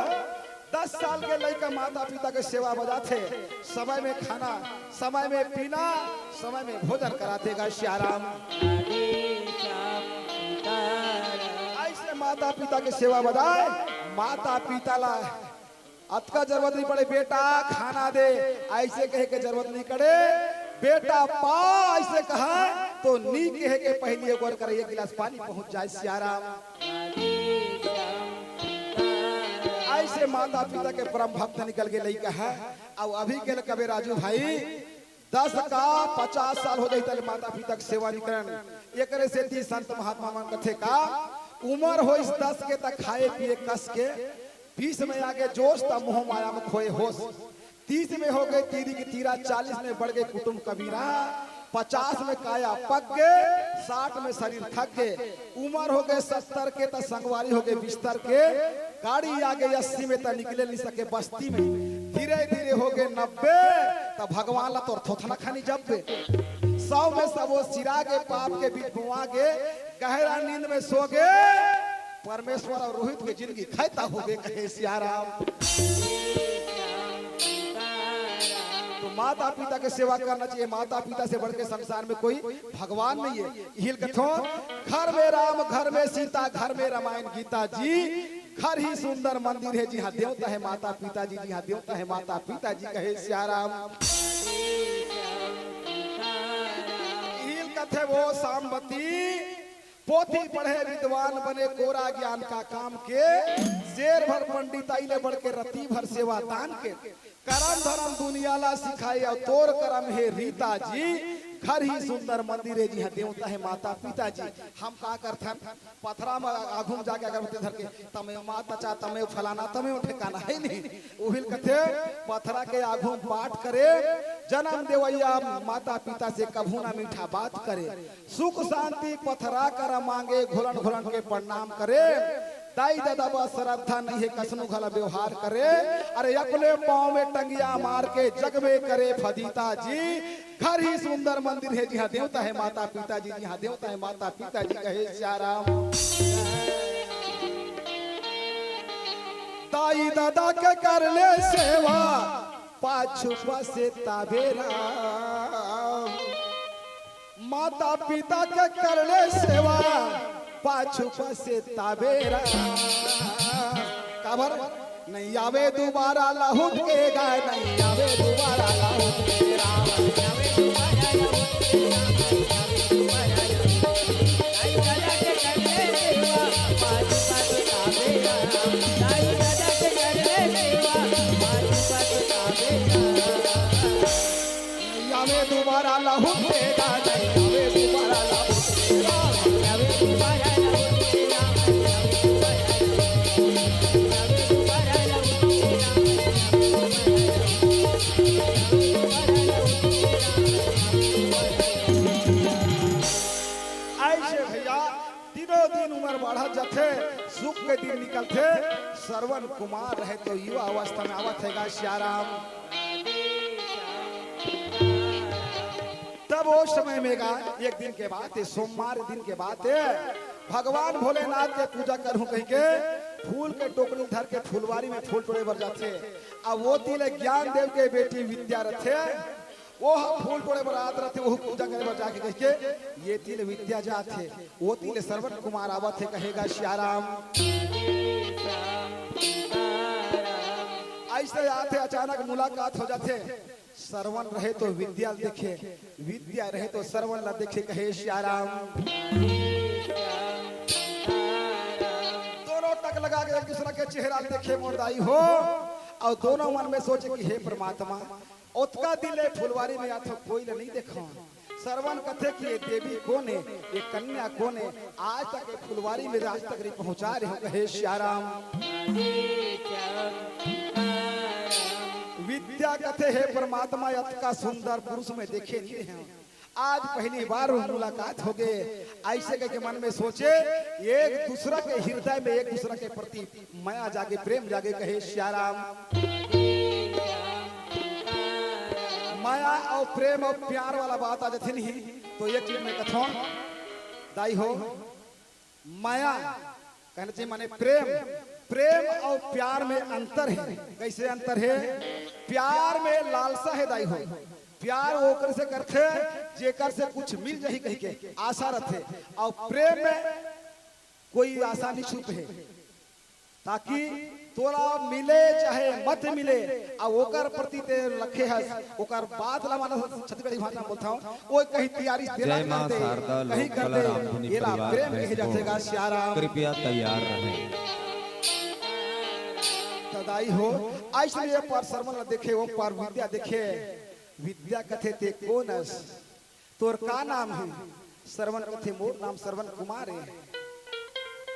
दस साल के लइका माता पिता के सेवा बजाथे, समय में खाना, समय में पीना, समय में भोजन कराथे गा सियाराम। अइसे माता पिता के सेवा बजाए, माता पिता ला अतका जरूरत नइ पड़े, बेटा खाना दे, अइसे कहे के जरूरत नइ पड़े। बेटा पा, अइसे कहा तो नी कहे के पहिली ओकर करा एक गिलास पानी पहुंच जाए सियाराम। अइसे माता पिता के परम भक्त निकल के लइका हे। अउ अभी के कबे राजू भाई, दस का पचास साल हो जाही तले माता पिता के सेवा नइ करन। एकरे सेती संत महात्मा मन कथे का, उमर होइस दस के त खाए पिए कस के, बीस में आगे जोश त मोह माया में खोए होश। तीस में होगे तीरी के तीरा, चालीस में बढ़गे कुटुम कबीरा, पचास में काया पक गे, साठ में शरीर थक गे, उमर होगे सत्तर के त संगवारी होगे बिस्तर के। गाड़ी आगे अस्सी में त निकले नइ सके बस्ती में। धीरे धीरे होगे नब्बे, त भगवान ला तोर थोथना खानी जब्बे। सौ में सबो सिरा गे, पाप के बीज बोआ गे, गहरा नींद में सो गे। परमेश्वर अउ रोहित के जिनगी खैता होगे कहे सियाराम। तो माता पिता के सेवा करना चाहिए। माता पिता से बढ़ के संसार में कोई भगवान नइ हे। इही ल कथों, घर में राम, घर में सीता, घर में रामायण गीता जी, घर ही सुंदर मंदिर हे, जिहां देवता हे माता पिता जी, जिहां देवता हे माता पिता जी कहे सियाराम। इही ल कथे वो सामवती, पोथी पढ़े विद्वान बने, कोरा ज्ञान का काम के, शेर भर पंडिताई ले बढ़ के रति भर सेवा दान के, करम धरम दुनिया ला सिखाए अउ तोर करम हे रीता जी, घर ही सुंदर मंदिर हे, जिहां देवता हे माता पिता जी। हम का करथन, पथरा म आघू म जाके अगरबत्ती धर के, तमे माता चा, तमे फलाना, तमे ठेकाना हे नहीं। उही ल कथे, पथरा के आघू म पाठ करे, जन्म देवइया माता पिता से कभू ना मीठा बात करे। सुख शांति पथरा करा मांगे, घुलन घुलन के प्रणाम करे। दाई ददा बर श्रद्धा नइ हे, कसनो घला व्यवहार करे। अरे अपने पाँव में टंगिया मार के जग में करे फदीता जी। घर ही सुंदर मंदिर हे, जिहां देवता हे माता पिता जी, जिहां देवता हे माता पिता जी कहे सियाराम। दाई ददा के कर ले सेवा, पाछू पछताबे राम। माता पिता के करले सेवा, पाछू पछताबे राम। काबर? नहीं आवे दुबारा लहुट के गाय, नहीं आवे दुबारा लहुट के राम। नहीं आवे दुबारा लहुट के गाय, नहीं आवे दुबारा लहुट के राम। ऐसे भैया, दिनों दिन उम्र बढ़त जाथे, सुख के दिन निकलथे। श्रवण कुमार रहे तो युवा अवस्था में आवत हे गा सियाराम। तब ओ समय में गा, एक दिन के बात हे, सोमवार दिन के बात हे, भगवान भोलेनाथ के पूजा करहूं कहिके फूल के टोकरी धर के फुलवारी में फूल टोड़े बर जाथे। अब ओती ले ज्ञान देव के बेटी विद्या रथे, ओ ह फूल टोड़े बर आत रथे, ओ पूजा करे बर जाके कहिके एती ले विद्या जात हे, ओती ले श्रवण कुमार आवत हे, कहे गा सियाराम। ऐसे आत हे, अचानक मुलाकात हो जाथे। श्रवण रहे तो विद्या ल देखे, विद्या रहे तो श्रवण ला देखे, कहे सियाराम। दोनों टक लगा के एक दूसरा के चेहरा ल देखे मोर दाई हो, अउ दोनों मन में सोचे कि हे परमात्मा, ओतका दिन ले फुलवारी में आथों, कोई ल नइ देखों। श्रवण कथे कि ये देवी कोन हे, ये कन्या कोन हे, आज तक ये फुलवारी में आज तक नइ पहुंचा रहेंव, कहे सियाराम। विद्या कथे, हे परमात्मा, अतका सुंदर पुरुष में देखे नइ रहेंव, आज पहली बार मुलाकात होगे। ऐसे कहिके मन में सोचे, एक दूसरा के हृदय में एक दूसरा के प्रति मया जागे, प्रेम जागे, कहे सियाराम। मया अउ प्रेम अउ प्यार वाला बात आ जाथे नहीं, तो एक चीज मैं कथों, दाई हो, मया कहना चाहिए माने प्रेम, प्रेम अउ प्यार में अंतर हे। कैसे अंतर हे? प्यार में लालसा हे दाई हो, प्यार ओकर से करथे जेकर से कुछ मिल जाही कहिके आशा रथे, अउ प्रेम में कोई आशा नइ छुपे हे, ताकि तोला मिले चाहे मत मिले, अउ ओकर प्रति ते रखे हस, ओकर बात ला मानस, छत्तीसगढ़ी भाषा में बोलथंव, ओ कहीं तियारी तेला जय माँ करते, शारदा कहीं लोक करते, कला रामधुनी एला परिवार प्रेम कहे भैंसपुर। जाथे गा सियाराम। कृपया तैयार रहें। त दाई हो, अइसने ये पर श्रवण ला देखे, ओ पर विद्या देखे, विद्या कथे ते कोन अस? तोर का नाम हे? श्रवण कथे, मोर नाम श्रवण कुमार हे।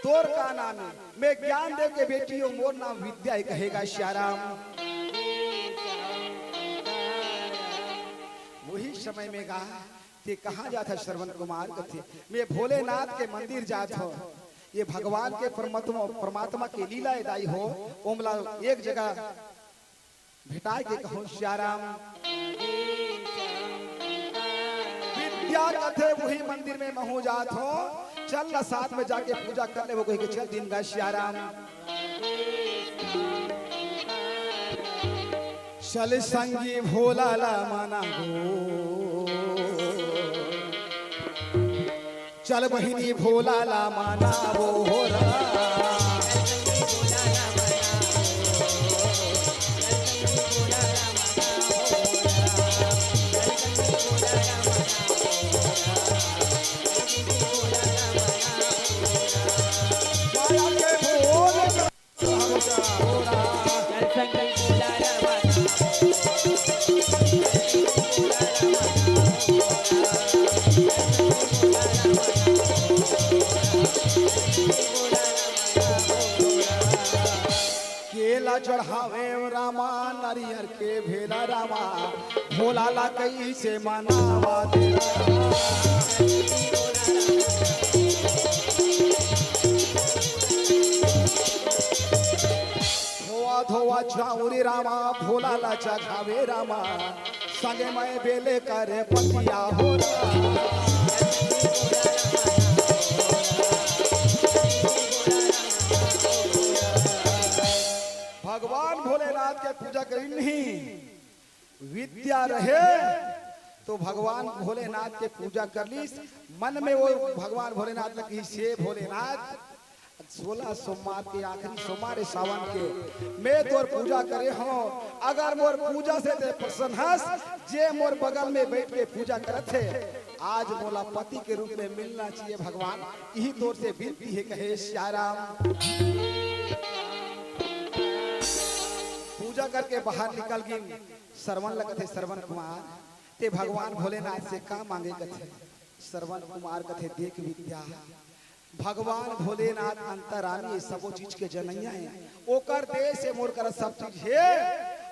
तोर का नाम हे? मैं ज्ञान देव के बेटी हों, मोर नाम विद्या हे, कहे गा सियाराम। वही समय में गा, ते कहाँ जात हस श्रवण कुमार? कथे, मैं भोलेनाथ के मंदिर जात हों। ये भगवान के परमात्मा, परमात्मा के लीला हे दाई हो, ओमला एक जगह भेटाय के कहूँ सियाराम। विद्या कथे उही मंदिर में महूँ जात हों, चल ना साथ में जाके पूजा कर लेबो कहिके चल दिन गा सियाराम। चल संगी भोला ला मनाबो। चल बहिनी भोला ला मनाबो हो राम। माया के भोल केला चढ़ावे रामा, नारियर के भेला रामा, भोला ला कइसे मनावा दे रामा। धोवा धोवा चाउरी रामा, भोला ला चघावे रामा, संगे में बेले करे पतिया हो रामा। भगवान भोलेनाथ के पूजा करिन ही, विद्या रहे तो भगवान भोलेनाथ के पूजा कर लिस। मन में वो भगवान भोलेनाथ ल कहिस, "हे भोलेनाथ, सोलह सोमवार के आखिरी सोमवार हे सावन के, मैं तोर पूजा करे हंव। अगर मोर पूजा से तैं प्रसन्न हस, जे मोर बगल में बइठ के पूजा करत हे, आज मोला पति के रूप में मिलना चाहिए भगवान, इही तोर से विनती हे," कहे सियाराम। पूजा करके बाहर निकल गिन। सरवन ल कथे, "सरवन कुमार, तैं भगवान भोलेनाथ से का मांगे?" कथे सरवन कुमार, कथे, "देख विद्या, भगवान भोलेनाथ अंतर्यामी हे, सबो चीज के जनइया हे, ओकर देश से मोर करा सब चीज हे,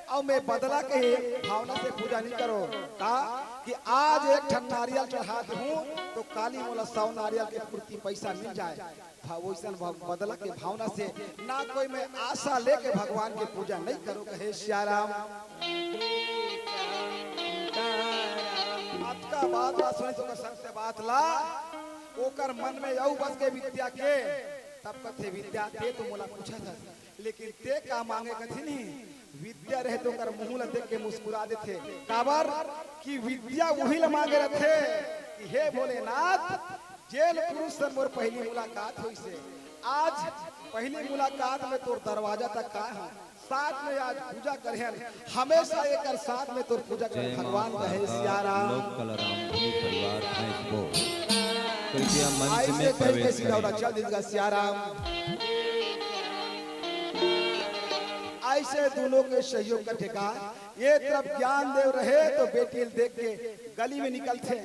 अउ मैं बदला के भावना से पूजा नहीं करों का कि आज एक ठन नारियल चढ़ा देहूं तो काली मोला सौ नारियल के पूर्ति पैसा मिल जाए। भा-, वइसन भा-, बदला के भावना से ना कोई मैं आशा लेके भगवान के पूजा नहीं करों," कहे सियाराम। अतका बात ला सुनिस ओकर सत्य बात ला, ओकर मन में अउ बस गे विद्या के। तब कथे, "विद्या, तैं तो मोला पूछत हस, लेकिन तैं का मांगे?" कथे नहीं, विद्या रहे तो ओकर मुंह ला देख के मुस्कुरा देथे। काबर कि विद्या उही ला मांगे रथे कि हे भोलेनाथ, जेन पुरुष से मोर पहली मुलाकात होइस हे, आज पहली मुलाकात में तोर दरवाजा तक आए हंव, साथ में आज पूजा करे हन, हमेशा एकर साथ में तोर पूजा करे भगवान, कहे सियाराम। लोक कला राम धुनी परिवार भैंस को कृपया मंच में प्रवेश करें। चल दीजिएगा सियाराम। ऐसे दोनों के सहयोग का ठेका, ये तरफ ज्ञान देव रहे तो बेटी ल देख के गली में निकलथे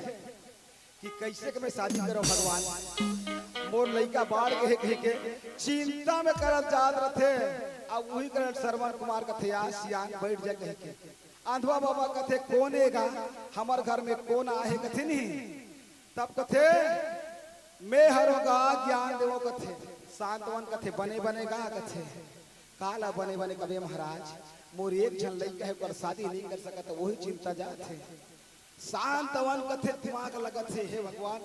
कि कइसे के मैं शादी करों भगवान, मोर लइका बाढ़ गे हे कहि के चिंता में करत जात रथे। अब उही करन सरवन कुमार कथे, "आ सियान बइठ जा," कहि के। अंधवा बाबा कथे, "कोन हे गा? हमर घर में कोन आहे?" कथे नहीं। तब कथे, "मैं हरों गा ज्ञान देवो," कथे। सांतवन कथे, "बने बने गा?" कथे, "काला बने बने कबे महाराज, मोर एक झन लइका हे, ओकर शादी नहीं कर सकत, वही चिंता जात हे।" सांतवन कथे, "दिमाग लगत हे, हे भगवान,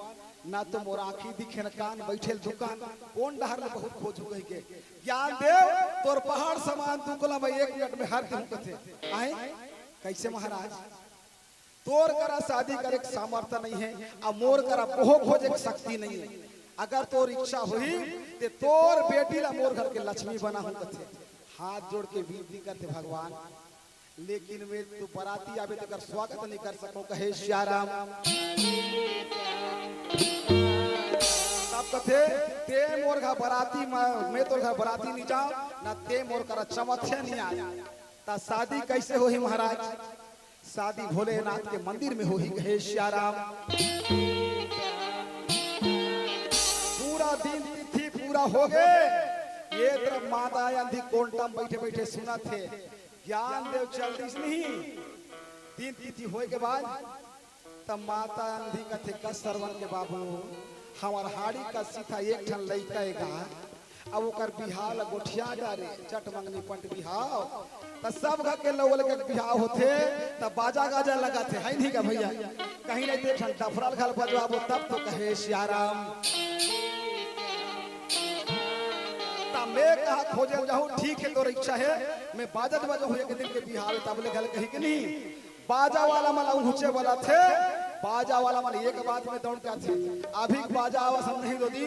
ना तो मोर आँखी दिखे, न कान, बइठे ल दुकान, कोन डहर ले बहुत खोजहूं," कहि के। "ज्ञान देव, तोर पहाड़ समान दुख ला मैं एक मिनट में हर देहूं," कथे। "आए, कइसे महाराज?" "तोर करा शादी करे के सामर्थ्य नहीं हे, अउ मोर करा पोहो खोजे के शक्ति नहीं हे। अगर तोर इच्छा होही, ते तोर बेटी ला मोर घर के लक्ष्मी बनाहूं," कथे। हाथ जोड़ के विनती करथे, "भगवान, लेकिन मैं तो बराती आबे तेकर स्वागत नहीं कर सकों," कहे सियाराम। तब कथे, "ते मोर घर बराती में, मैं तोर घर बराती नहीं जाओं, ना ते मोर करा चमत्या नहीं आए।" त शादी कइसे होही महाराज? शादी भोलेनाथ के मंदिर में होही, कहे सियाराम। पूरा दिन तिथि पूरा हो गे, ये तरफ माता अंधी कोंटा म बइठे बइठे सुनत हे। ज्ञान देव चल दिस नहीं। दिन तिथि होय के बाद तब माता अंधी कथे, "कस सरवन के बाबू, हमर हाड़ी कस सीता एक ठन लइका हे गा, अब ओकर बिहाव ल गोठिया डारे, चट मंगनी पंट बिहाव।" त सब घर के लोग लगे बिहाव होथे, त बाजा गाजा लगत हे, है नहीं का भैया? कहीं नहीं तो एक ठन डफरा ल घल बजवाबो, तब तो कहे सियाराम। त मैं कहा खोजे जाहूं, ठीक हे, तोर इच्छा हे, मैं बाजा बजाहूं, एक दिन के बिहाव हे, तब ले घल कही के नहीं। बाजा वाला मन उहुचे वाला थे, बाजा वाला मन एक बात में दौड़ के आथे। अभी बाजा आवा सब नहीं दो दी,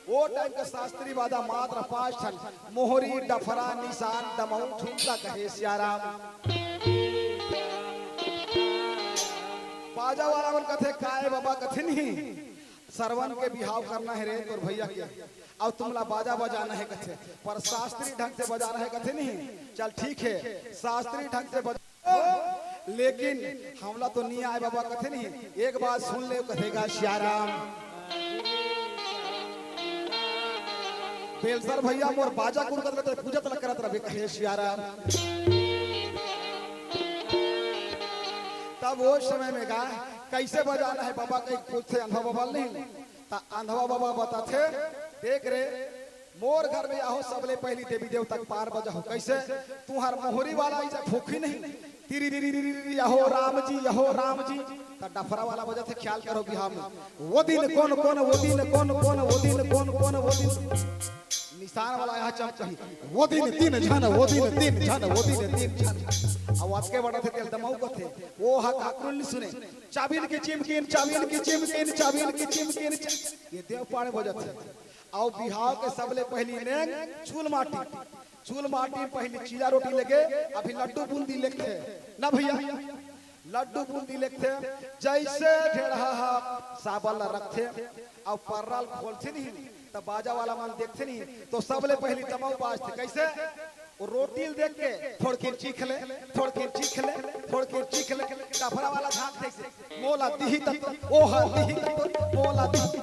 वो टाइम के शास्त्रीय बाजा मात्र पांच ठन, मोहरी, डफरा, निशान, डमऊ, झुमका, कहे सियाराम। बाजा वाला मन कथे, "काय बाबा?" कथे, "नहीं, सरवन के बिहाव करना हे रे तोर भैया के, अउ तुमला बाजा बजाना हे," कथे, "पर शास्त्रीय ढंग से बजाना हे," कथे, "नहीं।" चल ठीक हे, शास्त्रीय ढंग से बजा, लेकिन हमला तो नहीं आय बाबा, कथे नहीं, एक बात सुन ले, कथे गा सियाराम। बेलसर भैया मोर बाजा कुरकत रहते, पूजत ल करत रहे, कहे सियाराम। तब वो समय में गा, कइसे बजाना हे बाबा, कहीं पूछथे अंधवा बाबा नहीं, त अंधवा बाबा बताथे, "देख रे, मोर घर में आहो, सबले पहली देवी देवता के पार बजाहो।" कइसे? "तुहर मोहरी वाला इजा फूकी नहीं, तिरी री री री री, यहो राम जी, यहो राम जी।" त डफरा वाला बजाथे, ख्याल करो बिहाव में, "वो दिन कोन कोन, वो दिन कोन कोन, वो दिन कोन कोन, वो दिन।" निशान वाला यहाँ चमकही, वो दिन तीन झन, वो दिन तीन झन, वो दिन तीन झन। अब अतके बड़ा थे तेल दमाऊ कथे, वो हा काकरुन नहीं सुने। चाबिन की चिमकिन, चाबिन की चिमकिन, चाबिन की चिमकिन, च-, ये देव पाड़े बजत है। अउ बिहाव के सबले पहली नेंग चूल माटी, चूल माटी पहली चीला रोटी लेगे, अभी लड्डू बूंदी लेगथे ना भैया, लड्डू बूंदी लेगथे। जैसे ढेड़हा हा साबल ला रखथे अउ पर्रा ल खोलथे नहीं, त बाजा वाला मन देखथे नहीं, तो सबले पहली दमाऊ बाजथे। कैसे? वो रोटी ल देख के थोड़किन चीख ले, थोड़किन चीख ले, थोड़किन चीख ले। डफरा वाला झांक जैसे, मोला दिही त तो, ओहा दिही त तो, मोला दिही।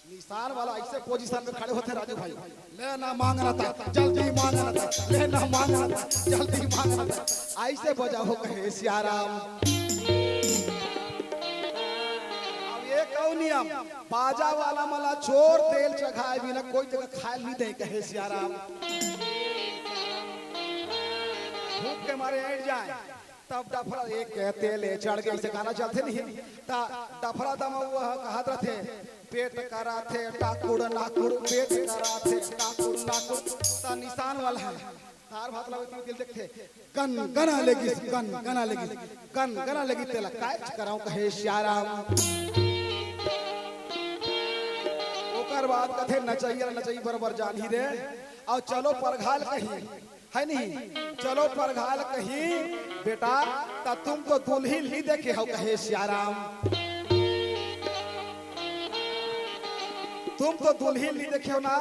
निशान वाला ऐसे पोजीशन में खड़े होथे राजू भाई, ले ना मांगना था, जल्दी मांगना था, ले ना मांगना था, जल्दी मांगना था। ऐसे बजाहू कहे सियाराम। अब ये कौन नियम? बाजा वाला मला चोर तेल चघाए बिना कोई जगह खाए नहीं दे कहे सियाराम। भूख के मारे ऐंठ जाए, तब डफरा एक के तेल चढ़ गए, इसे गाना चलथे नहीं, त डफरा दमाऊ ह कहत रथे, पेट कराथे टाकुड़ नाकुड़, पेट कराथे टाकुड़ नाकुड़। त निशान वाला है, तार भात लगे तू दिल देखथे, गन गना लेगिस, गन गना लेगिस, गन गना लेगिस, तेला कायच कराऊं कहे सियाराम। ओकर बाद कथे नचैया नचई बरोबर जानही रे, अउ चलो परघाल कही, है नहीं? चलो परघाल कही, बेटा, त तुम तो दुल्हिन नहीं देखे हो कहे सियाराम। तुम तो दुल्हिन नहीं देखे हो ना,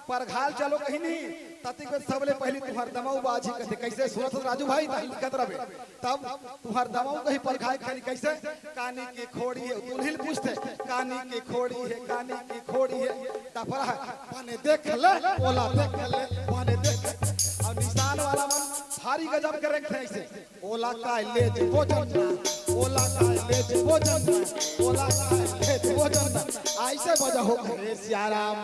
परघाल चलो कहीं नहीं। ततिक में सबले पहली तुम्हार दमाऊ बाजी कथे, कैसे सुनत हो राजू भाई, तहन लिखत रहे। तब तुम्हार दमाऊ कहीं परघाल कहीं कैसे, कानी की खोड़ी है, दुल्हिन पूछथे, कानी की खोड़ी है, कानी की खोड़ी है, डफरा है, बने देख ले, ओला देख ले, बने देख ले। अउ निशान वाला मन भारी गजब के रखथे ऐसे, ओला काय लेज भोजन ना, ओला काय लेज भोजन ना, ओला काय लेज भोजन ना। ऐसे बजाहू कहे सियाराम।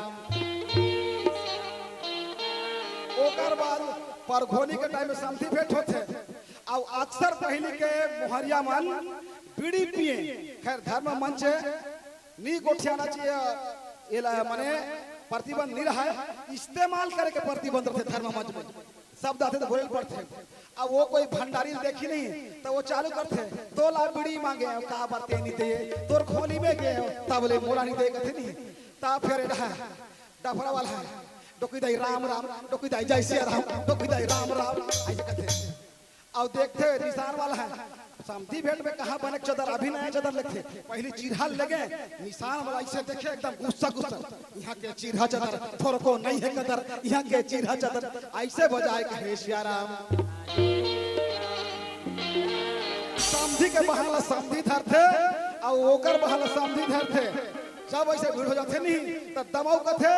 ओकर बाद परघोनी के टाइम में समधी भेंट होथे, अउ अक्सर पहिली के मोहरिया मन बीड़ी पिए। खैर, धर्म मंच नी गोठियाना चाहिए, एला मने प्रतिबंध नहीं रहा है, इस्तेमाल करे के प्रतिबंध रथे धर्म मंच में। शब्द आथे तो बोले पड़थे। अब वो कोई भंडारी देखी नहीं, तो वो चालू करथे, तोला बीड़ी मांगे, का बर ते नहीं दे, तोर खोली में गए, तब ले मोला नहीं दे कथे नहीं। ता फिर एडा डफरा वाला है, डोकी दाई राम राम, डोकी दाई जय सिया राम, डोकी दाई राम राम, ऐसे कथे। अउ देखथे निशान वाला है, समधी भेंट में कहाँ बने चदर, अभी नया चदर लेथे, पहली चीरहा लेगे, निशान वाला ऐसे देखे एकदम गुस्सा गुस्सा, यहाँ के चीरहा चदर, थोरको नहीं है कदर, यहाँ के चीरहा चदर, ऐसे बजाए कहे सियाराम। समधी के बहाना समधी धरथे, अउ ओकर बहाना समधी धरथे। जब ऐसे भीड़ हो जाथे नहीं, त दमाऊ कथे,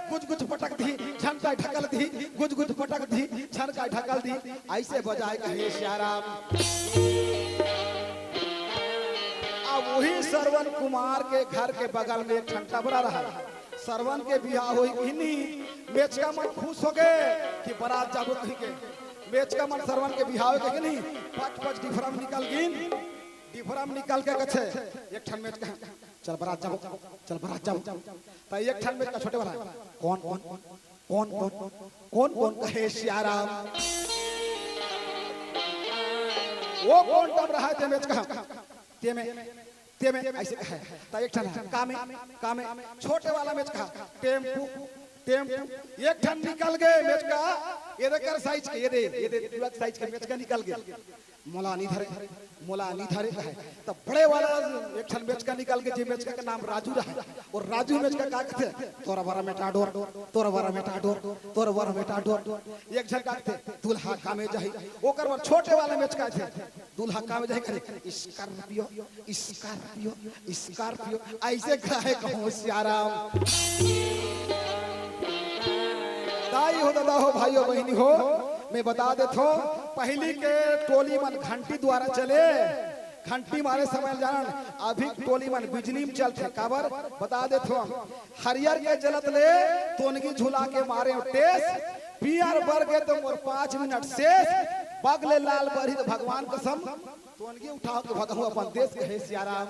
गुज गुज पटक दी, झनका ढकल दी, गुज गुज पटक दी, झनका ढकल दी, ऐसे बजाए कहे सियाराम। अब वही श्रवण कुमार के घर के बगल में एक ठन टबरा रहा। श्रवण के बिहाव होई इन्हीं, मेचका मन खुश हो गए कि बारात जाबो कहीं के। मेचका मन श्रवण के बिहाव के नहीं, पच पच डिफरम निकल गिन, डिफरम निकल के कथे, एक ठन मेचका, चल बारात जाबो, चल बारात जाबो। त एक ठन मेचका छोटे वाला, कौन, कौन, कौन, कौन, कौन, कौन कहे सियाराम? वो कौन टबरा है ते मेचका? ते में, ते में, ऐसे कहे। त एक ठन है, का में, का में, छोटे वाला मेचका, टेम्पू, टेम्पू, एक ठन निकल गए मेचका, ये देख कर साइज के, ये दे, ये दे, पूरा साइज के मेचका निकल गए। मोला नहीं धरे, मोला नहीं धरे कहे। त बड़े वाला एक ठन मेचका निकल के, जे मेचका के नाम राजू रहा, और राजू मेचका का कथे, तोरा बरा मेटाडोर, तोरा बरा मेटाडोर, तोरा बरा मेटाडोर। एक झन का कथे, दूल्हा का में जाही, ओकर बर छोटे वाला मेचका थे, दूल्हा का में जाही करे, स्कॉर्पियो, स्कॉर्पियो, स्कॉर्पियो, ऐसे कहे कहूँ सियाराम। दाई हो, दादा हो, भाई हो, बहिनी हो, मैं बता देत हो, पहली के टोली मन घंटी द्वारा चले, घंटी मारे समय जान, अभी टोली मन बिजली में चलथे, काबर बता देत हो, हरियर के जलत ले तोनगी झुला के मारे टेस, पियर बर गे तो मोर पाँच मिनट शेष, बगले लाल बरही त भगवान कसम, तोनगी उठाओ के भगहू अपन देश कहे सियाराम।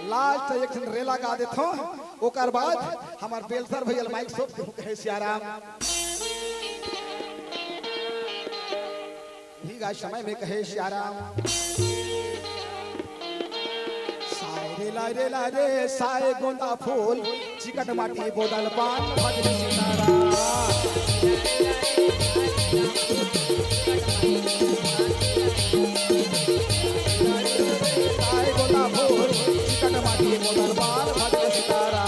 लास्ट एक ठन रेला गा देथो, ओकर बाद हमर बेलसर भैया माइक सौंप के कहे सियाराम। ही गाय समय में कहे सियाराम। साय रे लाय रे लाय रे साय गोंदा फूल, चिकट माटी बोदल पान भजन सितारा। साय गोंदा फूल, चिकट माटी बोदल पान भजन सितारा।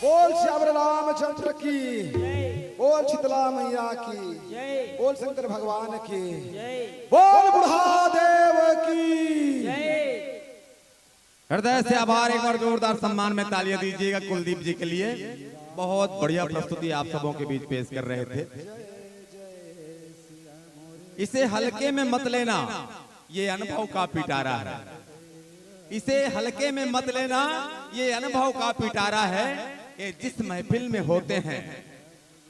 बोल श्यावर रामचंद्र की, बोल शीतला मैया की, बोल शंकर भगवान की, बोल बुढ़ा देव की। हृदय से आभार। एक बार जोरदार सम्मान में तालियां दीजिएगा कुलदीप जी के लिए। बहुत बढ़िया प्रस्तुति आप सबों के बीच पेश कर रहे थे। इसे हल्के में मत लेना, ये अनुभव का पिटारा है। इसे हल्के में मत लेना, ये अनुभव का पिटारा है। ये जिस महफिल में होते हैं,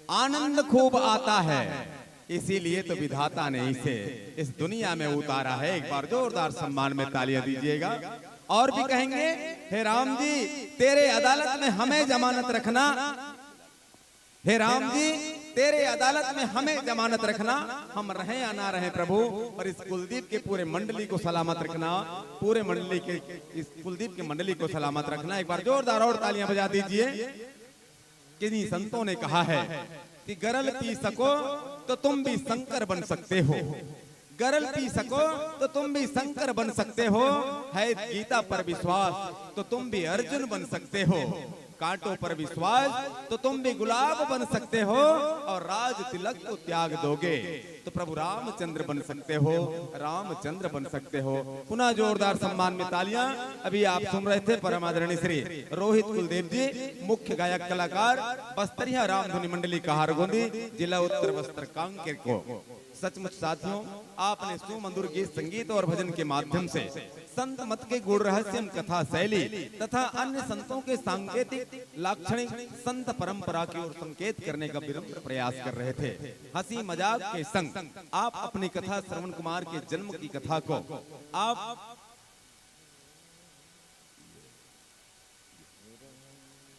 आनंद खूब आता है, इसीलिए तो विधाता ने इसे इस दुनिया में उतारा है। एक बार जोरदार सम्मान में तालियां दीजिएगा। और भी कहेंगे, हे राम जी, तेरे अदालत में हमें जमानत रखना, हे राम जी, तेरे अदालत में हमें जमानत रखना, हम रहें या ना रहें प्रभु, पर इस कुलदीप के पूरे मंडली को सलामत रखना, पूरे मंडली के, इस कुलदीप के मंडली को सलामत रखना। एक बार जोरदार और तालियां बजा दीजिए। किन्हीं संतों ने कहा है कि गरल पी सको तो तुम भी शंकर बन सकते हो, गरल पी सको तो तुम भी शंकर बन सकते हो। है गीता पर विश्वास तो तुम भी अर्जुन बन सकते हो, कांटों पर विश्वास तो तुम भी गुलाब बन सकते हो, और राज तिलक को त्याग दोगे तो प्रभु रामचंद्र बन सकते हो, रामचंद्र बन सकते हो। पुनः जोरदार सम्मान में तालियां। अभी आप सुन रहे थे परम आदरणीय श्री रोहित कुलदेव जी, मुख्य गायक कलाकार, बस्तरिया रामधुनी मंडली कहारगोंदी, जिला उत्तर बस्तर कांकेर को। सचमुच साथियों, आपने सुमधुर गीत संगीत और भजन के माध्यम से संत मत के गुण रहस्यम कथा शैली तथा अन्य संतों के सांकेतिक लाक्षणिक संत परंपरा की ओर संकेत करने का विनम्र प्रयास कर रहे थे। हंसी मजाक के संग आप अपनी कथा श्रवण कुमार के जन्म की कथा को आप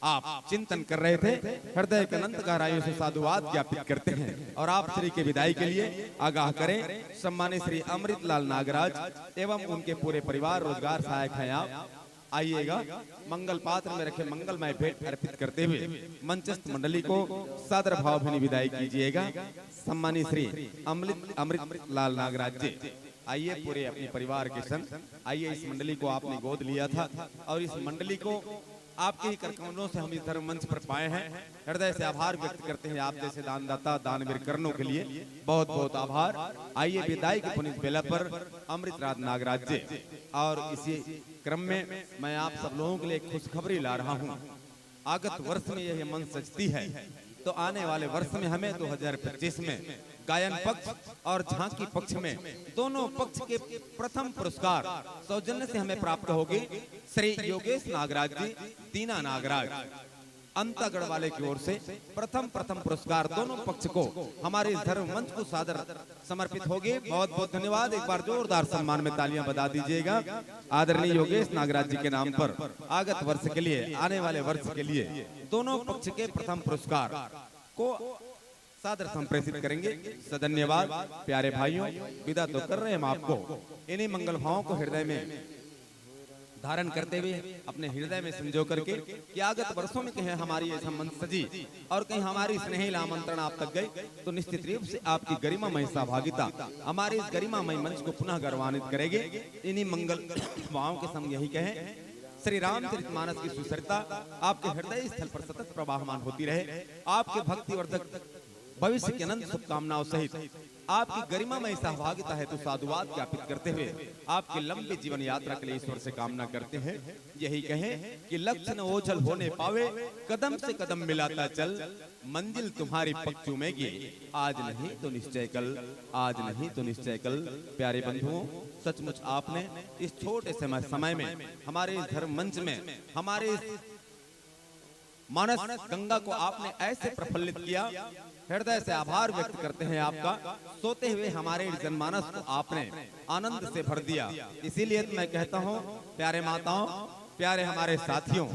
आप चिंतन कर रहे थे। हृदय के अनंत गहराइयों से साधुवाद ज्ञापित करते हैं और आप श्री के विदाई के लिए आगाह करें। सम्मानित श्री अमृतलाल नागराज एवं उनके पूरे परिवार, रोजगार सहायक हैं आप, आइएगा। मंगल पात्र में रखे मंगलमय भेंट अर्पित करते हुए मंचस्थ मंडली को सादर भावभीनी विदाई कीजिएगा। सम्मानित श्री अमृत अमृत लाल नागराज जी, आइए, पूरे अपने परिवार के संग आइए। इस मंडली को आपने गोद लिया था और इस मंडली को आपके ही करकमलों से हम इस धर्म मंच पर पाए हैं। हृदय से आभार व्यक्त करते हैं आप जैसे दानदाता, दानवीर कर्णों के लिए बहुत बहुत आभार। आइए, विदाई के पुनीत बेला पर अमृत राज नागराज जी। और इसी क्रम में मैं आप सब लोगों के लिए एक खुशखबरी ला रहा हूँ। आगत वर्ष में यह मंच सजती है, तो आने वाले वर्ष में हमें दो हज़ार पच्चीस में गायन पक्ष और झांकी पक्ष में दोनों पक्ष के प्रथम पुरस्कार सौजन्य से हमें प्राप्त होगी। श्री योगेश नागराज जी, दीना नागराज, अंतागढ़ वाले की ओर से प्रथम प्रथम पुरस्कार दोनों पक्ष को हमारे इस धर्म मंच को सादर समर्पित होगी। बहुत बहुत धन्यवाद। एक बार जोरदार सम्मान में तालियां बजा दीजिएगा आदरणीय योगेश नागराज जी के नाम पर आगत वर्ष के लिए, आने वाले वर्ष के लिए दोनों पक्ष के प्रथम पुरस्कार को सादर संप्रेषित करेंगे। सधन्यवाद प्यारे भाइयों, विदा तो कर रहे हैं हम आपको। इन्हीं मंगल भावों को हृदय में धारण करते हुए अपने हृदय में संजो करके कि आगत वर्षों में कहीं हमारी ऐसा मंच सजी और कहीं हमारी स्नेहिल आमंत्रण आप तक गए, तो निश्चित रूप से आपकी गरिमामय सहभागिता हमारे इस गरिमामय मंच को पुनः गौरवान्वित करेगी। इन्हीं मंगल भावों के संग यही कहें, श्री रामचरितमानस की सुसरिता आपके हृदय स्थल पर सतत प्रवाहमान होती रहे। आपके भक्तिवर्धक भविष्य की अनंत शुभकामनाओं सहित आपकी गरिमामय सहभागिता हेतु साधुवाद ज्ञापित करते हुए आपके लंबी जीवन यात्रा के लिए ईश्वर से कामना करते हैं। यही कहें कि लक्ष्य न ओझल होने पावे, कदम से कदम मिलाता चल, मंजिल तुम्हारी पग चूमेगी, आज नहीं तो निश्चय कल, आज नहीं तो निश्चय कल। प्यारे बंधुओं, सचमुच आपने इस छोटे समय, समय में हमारे इस धर्म मंच में हमारे इस मानस गंगा को आपने ऐसे प्रफुल्लित किया, हृदय से आभार व्यक्त करते हैं आपका। सोते हुए हमारे इस जनमानस को आपने आनंद से भर दिया। इसीलिए तो मैं कहता हूँ, प्यारे माताओं, प्यारे हमारे साथियों,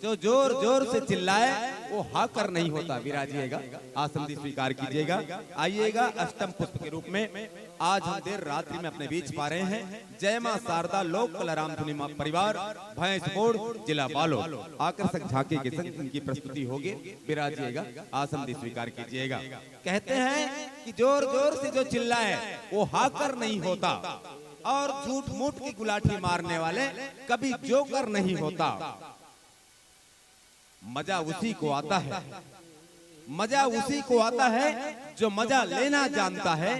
जो जोर जोर से चिल्लाए, वो हाकर नहीं होता। विराजिएगा, आसन भी स्वीकार कीजिएगा, आइएगा अष्टम पुष्प के रूप में। आज हम देर रात्रि में अपने बीच पा रहे हैं जय मां शारदा लोक कला रामधुनी मा-, परिवार भैंस बोर्ड जिला बालोद। आकर्षक झांकी के संग इनकी प्रस्तुति होगी। विराजिएगा, आसन भी स्वीकार कीजिएगा। कहते हैं कि जोर जोर से जो चिल्लाए, वो हाकर नहीं होता, और झूठ मूठ की गुलाठी मारने वाले कभी जोकर नहीं होता। मजा उसी को आता है, मजा उसी को आता है जो मजा लेना जानता है,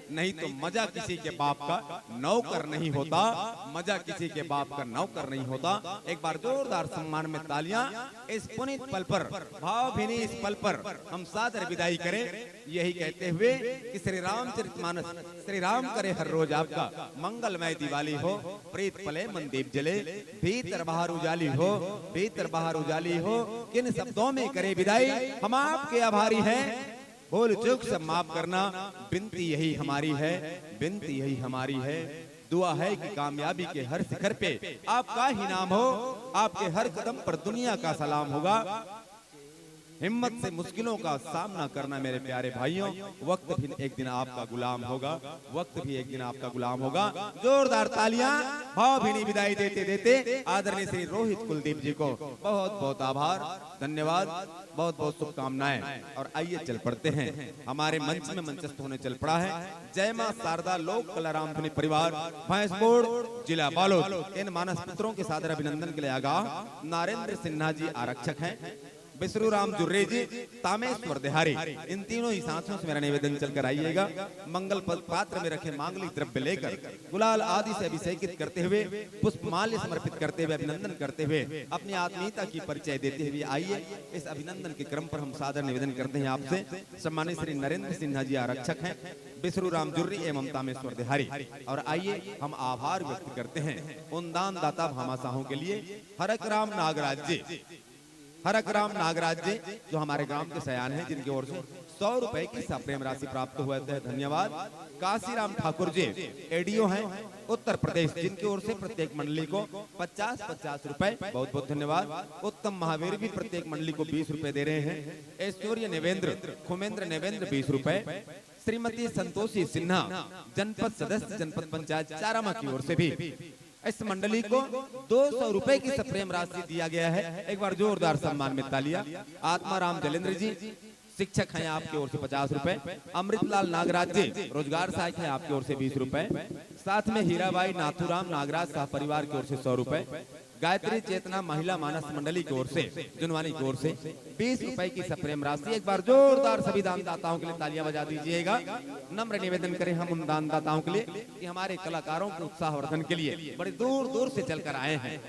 नहीं तो मजा किसी के बाप का नौकर नहीं होता, मजा किसी के बाप का नौकर नहीं होता। एक बार जोरदार सम्मान में तालियां इस पुनीत पल पर, भावभीनी इस पल पर हम सादर विदाई करें, यही कहते हुए कि श्री रामचरितमानस, श्री राम करे हर रोज आपका मंगलमय दिवाली हो, प्रीत पले मन दीप जले, भीतर बाहर उजाली हो, भीतर बाहर उजाली हो। किन शब्दों में करे विदाई, हम आपके आभारी हैं। भूल चूक सब माफ करना, विनती यही हमारी है, विनती यही हमारी है। दुआ है कि कामयाबी के हर शिखर पे आपका ही नाम हो, आपके हर कदम पर दुनिया का सलाम होगा। हिम्मत से मुश्किलों का सामना करना मेरे प्यारे भाइयों, वक्त भी एक दिन आपका गुलाम होगा, वक्त भी एक दिन आपका गुलाम होगा। जोरदार तालियां, भावभीनी विदाई देते देते आदरणीय श्री रोहित कुलदीप जी को बहुत बहुत आभार, धन्यवाद, बहुत बहुत शुभकामनाएं। और आइए चल पड़ते हैं, हमारे मंच में मंचस्थ होने चल पड़ा है जय मां शारदा लोक कला रामधुनी परिवार भैंस बोर्ड जिला बालोद। इन मानस पुत्रों के सादर अभिनंदन के लिए आगा नारेंद्र सिन्हा जी आरक्षक हैं, बिसरू राम जुर्रे जी, तामेश्वर देहारी, इन तीनों ही साथियों से मेरा निवेदन, चलकर आइएगा। मंगल पद पात्र में रखे मांगलिक द्रव्य लेकर गुलाल आदि से अभिषेकित करते हुए, पुष्पमाल्य समर्पित करते हुए, अभिनंदन करते हुए, अपनी आत्मीयता की परिचय देते हुए आइए। इस अभिनंदन के क्रम पर हम सादर निवेदन करते हैं आपसे। सम्मानित श्री नरेंद्र सिन्हा जी आरक्षक हैं, बिसरू राम जुर्री एवं तामेश्वर देहारी। और आइए हम आभार व्यक्त करते हैं उन दानदाता भामाशाहों के लिए, हरक राम नागराज जी, हरक राम नागराज जी, जो हमारे ग्राम के सयान हैं, जिनकी ओर से सौ रुपए की सप्रेम राशि प्राप्त हुआ है, धन्यवाद। काशीराम ठाकुर जी, एडीओ हैं उत्तर प्रदेश, जिनकी ओर से प्रत्येक मंडली को पचास पचास रुपए, बहुत बहुत धन्यवाद। उत्तम महावीर भी प्रत्येक मंडली को बीस रुपए दे रहे हैं। ऐश्वर्य नेवेंद्र, खुमेंद्र नेवेंद्र बीस रुपए। श्रीमती संतोषी सिन्हा, जनपद सदस्य, जनपद पंचायत चारामा की ओर से भी इस मंडली को दो सौ रुपए की सप्रेम राशि दिया गया है। एक बार जोरदार सम्मान में तालियां। आत्मा राम जलेंद्र जी, शिक्षक हैं, आपकी ओर से पचास रुपए। अमृतलाल नागराज जी, रोजगार सहायक हैं, आपकी ओर से बीस रुपए। साथ में हीराबाई नाथुराम नागराज सह परिवार की ओर से सौ रुपए। गायत्री चेतना महिला मानस मंडली की ओर से, जुनवानी की ओर से बीस रुपए की सप्रेम राशि। एक बार जोरदार सभी दानदाताओं के लिए तालियां बजा दीजिएगा। नम्र निवेदन करें हम उन दानदाताओं के लिए कि हमारे कलाकारों के उत्साहवर्धन के लिए बड़े दूर दूर से चलकर आए हैं।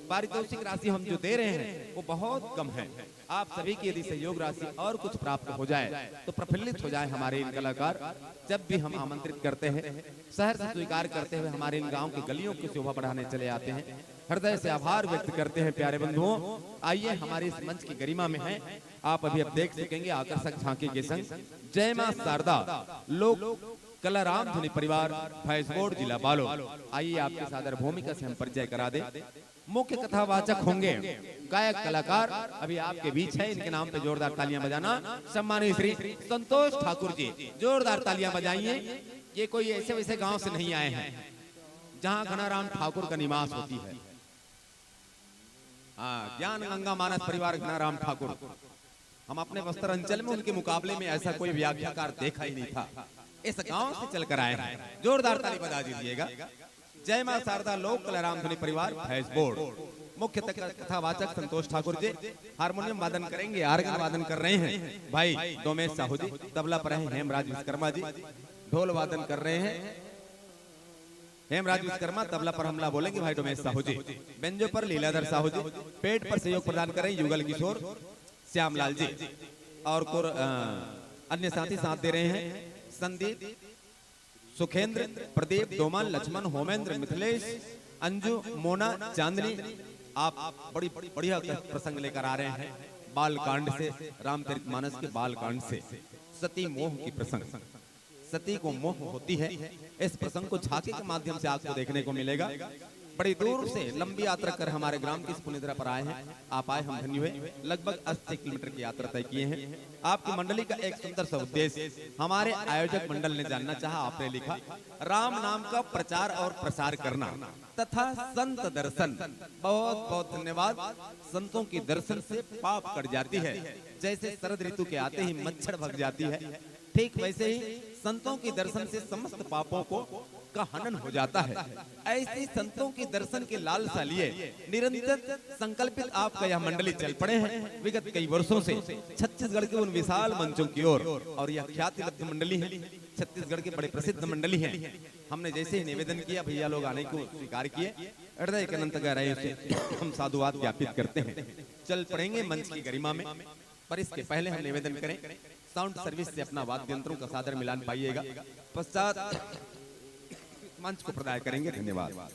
पारितोषिक राशि हम जो दे रहे हैं, वो बहुत कम है। आप सभी की यदि सहयोग राशि और कुछ प्राप्त हो जाए, तो प्रफुल्लित हो जाए हमारे इन कलाकार। जब भी हम आमंत्रित करते हैं, सहर्ष स्वीकार करते हुए हमारे इन गांव की गलियों की शोभा बढ़ाने चले आते हैं। हृदय से आभार व्यक्त करते हैं प्यारे बंधुओं। आइए, हमारे इस मंच की गरिमा में है, आप अभी अब देख सकेंगे आकर्षक झांकी के संग जय मां शारदा लोक कला रामधुनी परिवार भैंसबोड़ जिला बालोद। आइए, आपके सादर भूमिका से हम परिचय करा दें। मुख्य कथावाचक होंगे गायक कलाकार, अभी आपके बीच है, इनके नाम पे जोरदार तालियां बजाना। सम्मानित श्री संतोष ठाकुर जी, जोरदार तालियां बजाइए। ये कोई ऐसे वैसे गांव से नहीं आए हैं जहां घनाराम ठाकुर का निवास होती है। हाँ, ज्ञान गंगा मानस परिवार घनाराम ठाकुर। हम अपने बस्तर अंचल में उनके मुकाबले में ऐसा कोई व्याख्याकार देखा ही नहीं था। इस गांव से चलकर आए हैं। जोरदार ताली बजा दीजिएगा। जय मां शारदा लोक कला रामधुनी परिवार भैंस बोर्ड। मुख्य तक-, कथावाचक संतोष ठाकुर जी हारमोनियम वादन करेंगे, आर्गन वादन कर रहे हैं भाई डोमेश साहू जी, तबला पर हैं हेमराज विश्वकर्मा जी, ढोल वादन कर रहे हैं हेमराज विश्वकर्मा, तबला पर हमला बोलेंगे भाई डोमेश साहू जी, बेंजो पर लीलाधर साहू जी, पेट पर सहयोग प्रदान करें युगल किशोर, श्यामलाल जी और कोर-, अ, अन्य साथी साथ दे रहे हैं संदीप, सुखेंद्र, प्रदीप, डोमन, लक्ष्मण, होमेंद्र, मिथिलेश, अंजू, मोना, चांदनी। आप बड़ी बढ़िया प्रसंग लेकर आ रहे हैं बाल कांड से, रामचरित मानस के बाल कांड से सती मोह की प्रसंग, सती को मोह होती है। इस प्रसंग को झांकी के माध्यम से आपको देखने को मिलेगा। बड़ी दूर से लंबी यात्रा कर हमारे ग्राम की इस पुनिधरा पर आए हैं। आप आए, हम धन्य हुए। लगभग अस्सी किलोमीटर की यात्रा तय किए हैं। आपकी मंडली का एक सुंदर सा उद्देश्य हमारे आयोजक मंडल ने जानना चाहा। आपने लिखा, राम नाम का प्रचार और प्रसार करना तथा संत दर्शन। बहुत बहुत धन्यवाद। संतों के दर्शन से पाप कट जाती है, जैसे शरद ऋतु के आते ही मच्छर भग जाती है, ठीक वैसे ही संतों के दर्शन से समस्त पापों को का हनन हो जाता है। ऐसी संतों के दर्शन की लालसा लिए निरंतर संकल्पित आपका यह मंडली चल पड़े हैं विगत कई वर्षों से छत्तीसगढ़ के उन विशाल मंचों की ओर। और यह ख्याति लब्ध मंडली है, छत्तीसगढ़ की बड़ी प्रसिद्ध मंडली है। हमने जैसे ही निवेदन किया, भैया लोग आने को स्वीकार किए। हृदय के अनंत गहराइयों से हम साधुवाद ज्ञापित करते हैं। चल पड़ेंगे मंच की गरिमा में, पर इसके पहले हम निवेदन करें, साउंड सर्विस से अपना वाद्य यंत्रों का सादर मिलान पाइएगा। पश्चात मंच को प्रदाय करेंगे। धन्यवाद।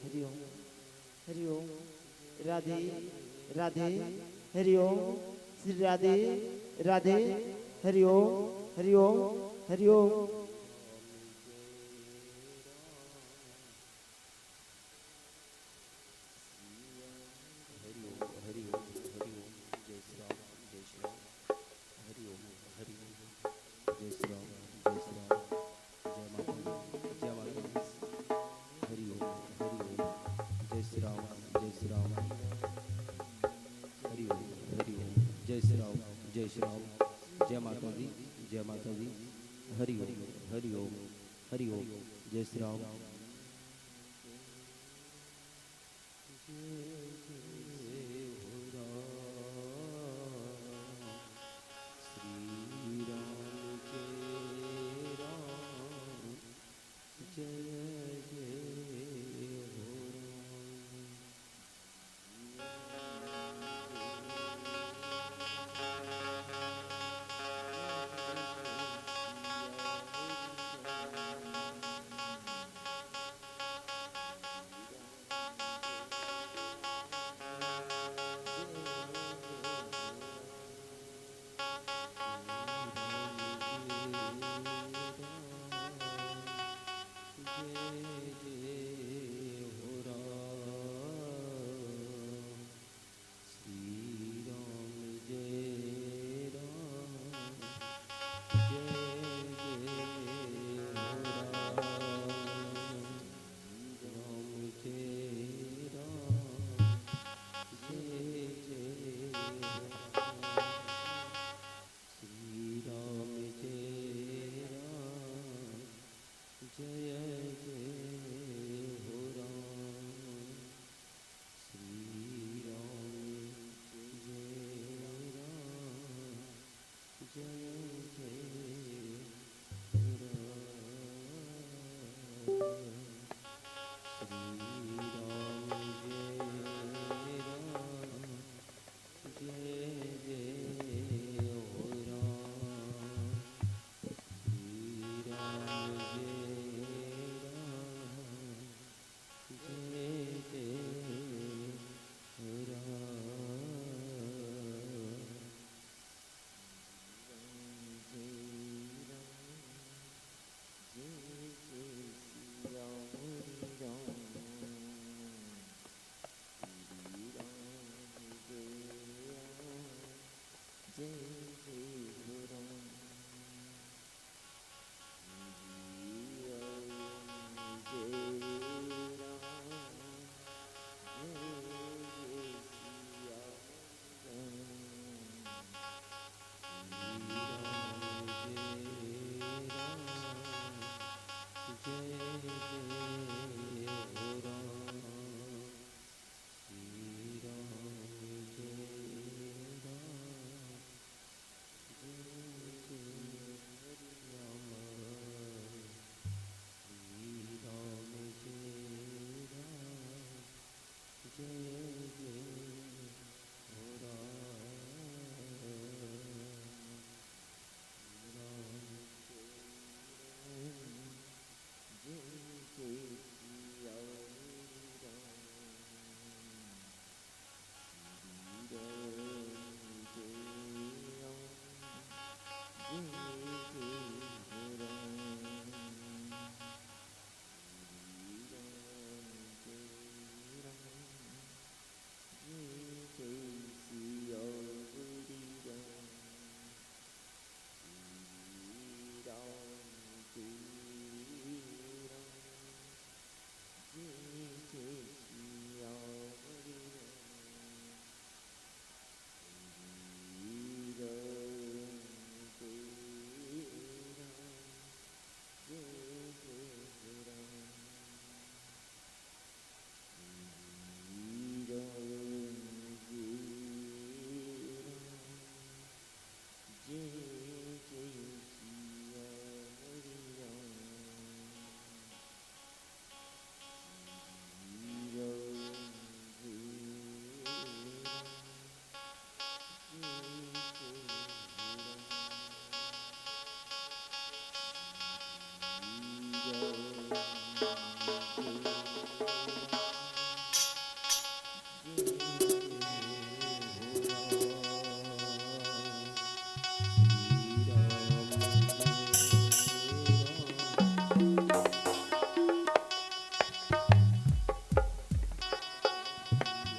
हरि ओम, हरि ओम, राधे, राधे, हरि ओम, श्री राधे, राधे, हरि ओम, हरि ओम, हरि ओम। जय श्री राम, जय श्री राम, जय माता दी, जय माता दी। हरि ओम, हरि ओम, हरि ओम। जय श्री राम।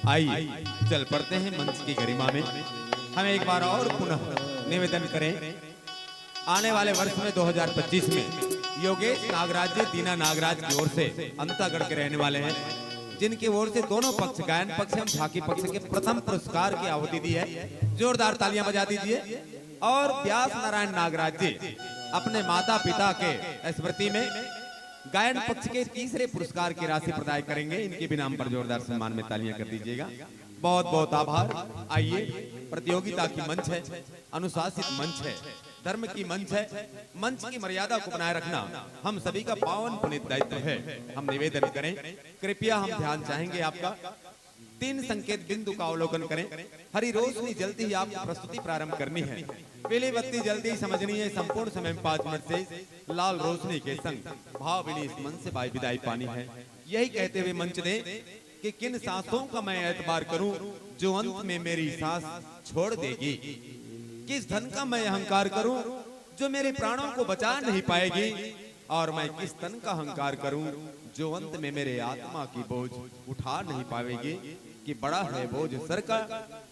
आइए, चल पड़ते हैं मंच की गरिमा में। हम एक बार और पुनः निवेदन करें, आने वाले वर्ष में दो हज़ार पच्चीस में योगेश नागराज जी दीना नागराज की ओर से अंतागढ़ के रहने वाले हैं, जिनकी ओर से दोनों पक्ष, गायन पक्ष एवं झांकी पक्ष के प्रथम पुरस्कार की आहुति दी है। जोरदार तालियां बजा दीजिए। और व्यास नारायण नागराज जी अपने माता पिता के स्मृति में गायन पक्ष के तीसरे पुरस्कार की राशि प्रदान करेंगे। इनके भी नाम पर जोरदार सम्मान में तालियां कर दीजिएगा। बहुत बहुत आभार। आइए, प्रतियोगिता की मंच है, अनुशासित मंच है, धर्म की मंच है। मंच की मर्यादा को बनाए रखना हम सभी का पावन पुनीत दायित्व है। हम निवेदन करें, कृपया हम ध्यान चाहेंगे आपका। तीन संकेत बिंदु का अवलोकन करें। हरी रोशनी जल्दी ही आपको प्रस्तुति प्रारंभ करनी है। पीली बत्ती जल्दी ही समझनी है। संपूर्ण समय में पाँच मिनट से लाल रोशनी के संग भाव विनीत मन से बाई विदाई पानी है। यही कहते हुए मंच दें कि किन सांसों का मैं एतबार करूं, जो अंत में मेरी सांस छोड़ देगी। किस धन का मैं अहंकार करूं, जो मेरे प्राणों को बचा नहीं पाएगी, और मैं किस तन का अहंकार करूं, जो अंत में मेरे आत्मा की बोझ उठा नहीं पावेगी। कि बड़ा है बोझ सर का,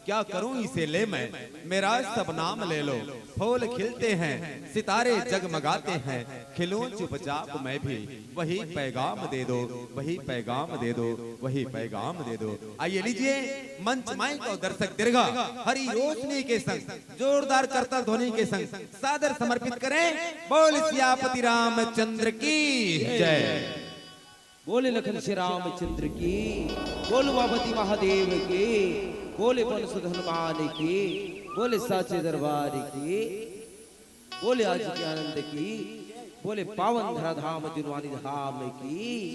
क्या करूं इसे ले मैं, मेरा सब नाम ले लो। फूल खिलते हैं, सितारे जगमगाते हैं, खिलूं चुपचाप मैं भी, वही पैगाम दे दो, वही पैगाम दे दो, वही पैगाम दे दो। आइए, लीजिए मंच माइक और दर्शक दीर्घा हरी रोशनी के संग, जोरदार करताल ध्वनि के संग सादर समर्पित करें। बोल सियापति रामचंद्र की जय। बोले लखन श्री रामचंद्र की, बोल उमापति महादेव की, बोले पवन सुत हनुमान की, बोले साचे दरबार की, बोले आज के आनंद की, बोले पावन धरा धाम जुनवानी धाम की।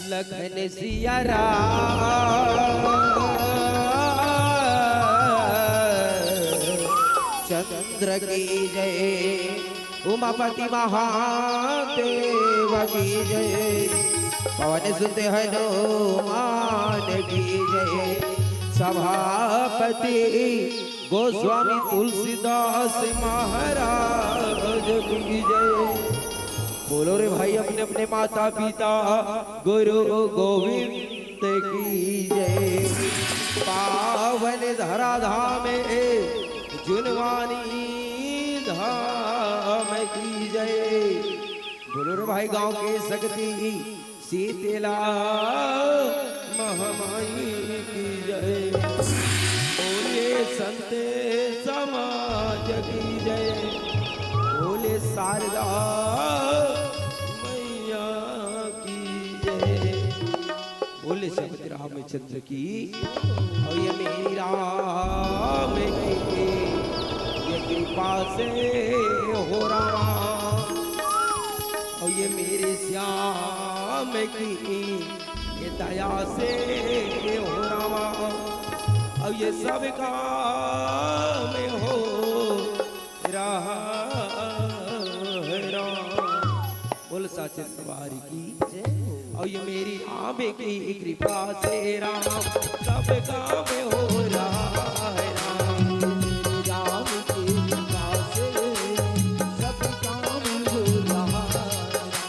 लखन सिया राम चंद्र की जय, उमापति महादेव की जय, पवन सुत हनुमान की जय, सभापति गोस्वामी तुलसीदास महाराज की जय। बोलो रे भाई, अपने अपने माता पिता गुरु गोविंद की जय। पावन धरा धाम ए जुनवानी धाम की जय। बोलो रे भाई, गांव के शक्ति शीतला महामाई की जय। बोले संत समाज की जय। बोले शारदा मैया की जय। बोले श्रीमती रामचंद्र की। और ये मेरी राम की, ये कृपा से हो रामा। और ये मेरे श्याम की, ये दया से हो रामा। और ये सब काम हो रहा है राम। बोल साचे दरबार की। जय हो। और ये मेरी आंबे की कृपा से राम, सब काम हो रहा है राम। मेरे राम की कृपा से सब काम हो रहा है राम।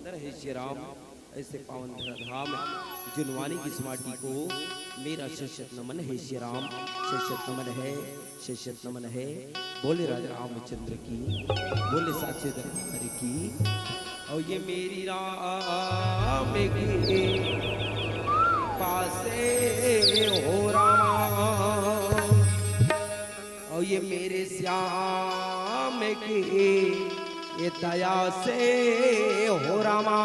अंदर हे श्री राम, ऐसे पावन धरा धाम जुनवानी की इस माटी को मेरा शत शत नमन हे श्री राम, शत शत नमन हे, शत शत नमन हे। बोले राजा रामचंद्र की, बोले साचे दरबार की। और ये मेरी राम की पासे हो राम। ये मेरे श्याम की ये दया से हो रामा,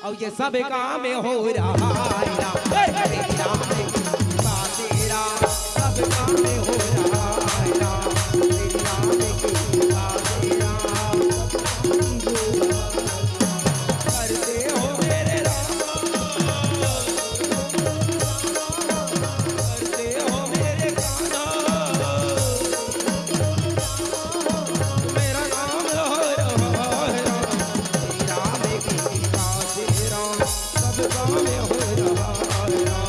अब ये सब काम हो रहा है राम। हे, हे राम की कृपा से राम, सब काम हो रहा है राम। हे राम की कृपा से राम, सब काम हो रहा है। करते हो मेरे राम, करते हो मेरे कान्हा, मेरा नाम हो रहा है राम। श्री राम की कृपा से राम, सब काम हो रहा है राम।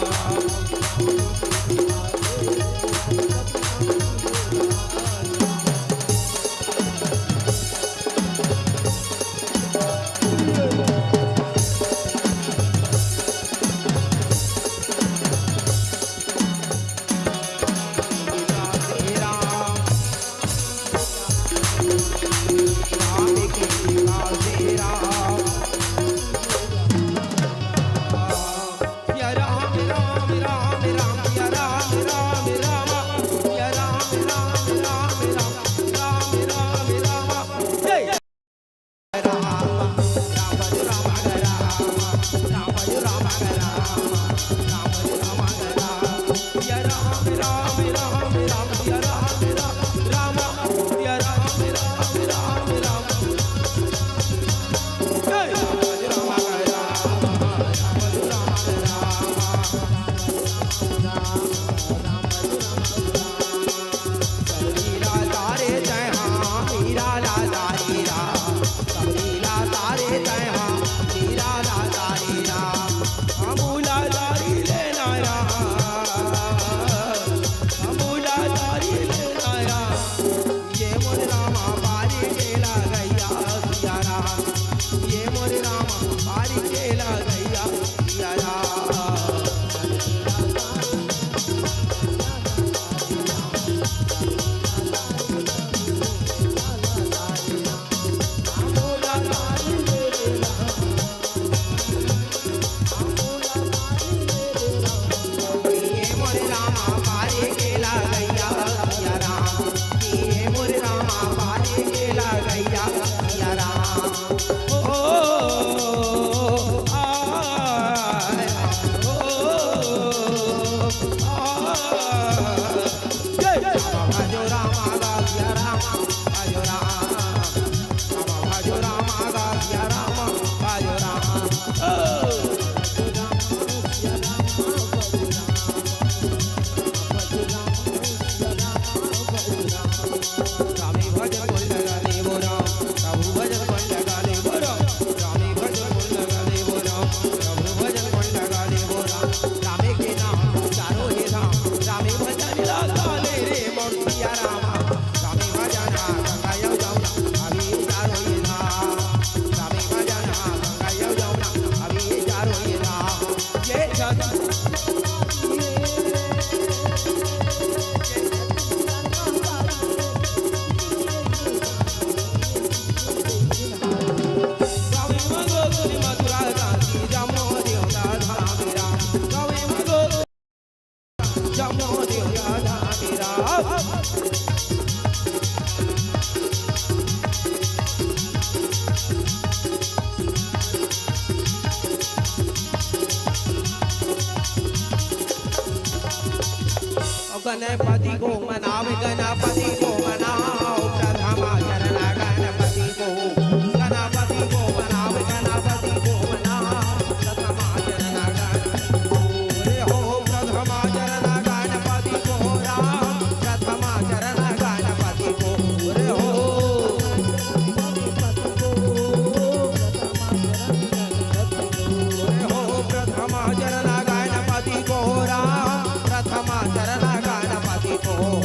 गणपति को मनाओ, गणपति को मनाओ, प्रथमा चरण गणपति को, गणपति को मनाओ, गणपति को मनाओ, प्रथमा चरण गणपति को। रे हो प्रथमा चरण गणपति को राम, प्रथमा चरण गणपति को। रे हो हो प्रथमा चरण गणपति को राम, प्रथमा चरण गणपति को हो।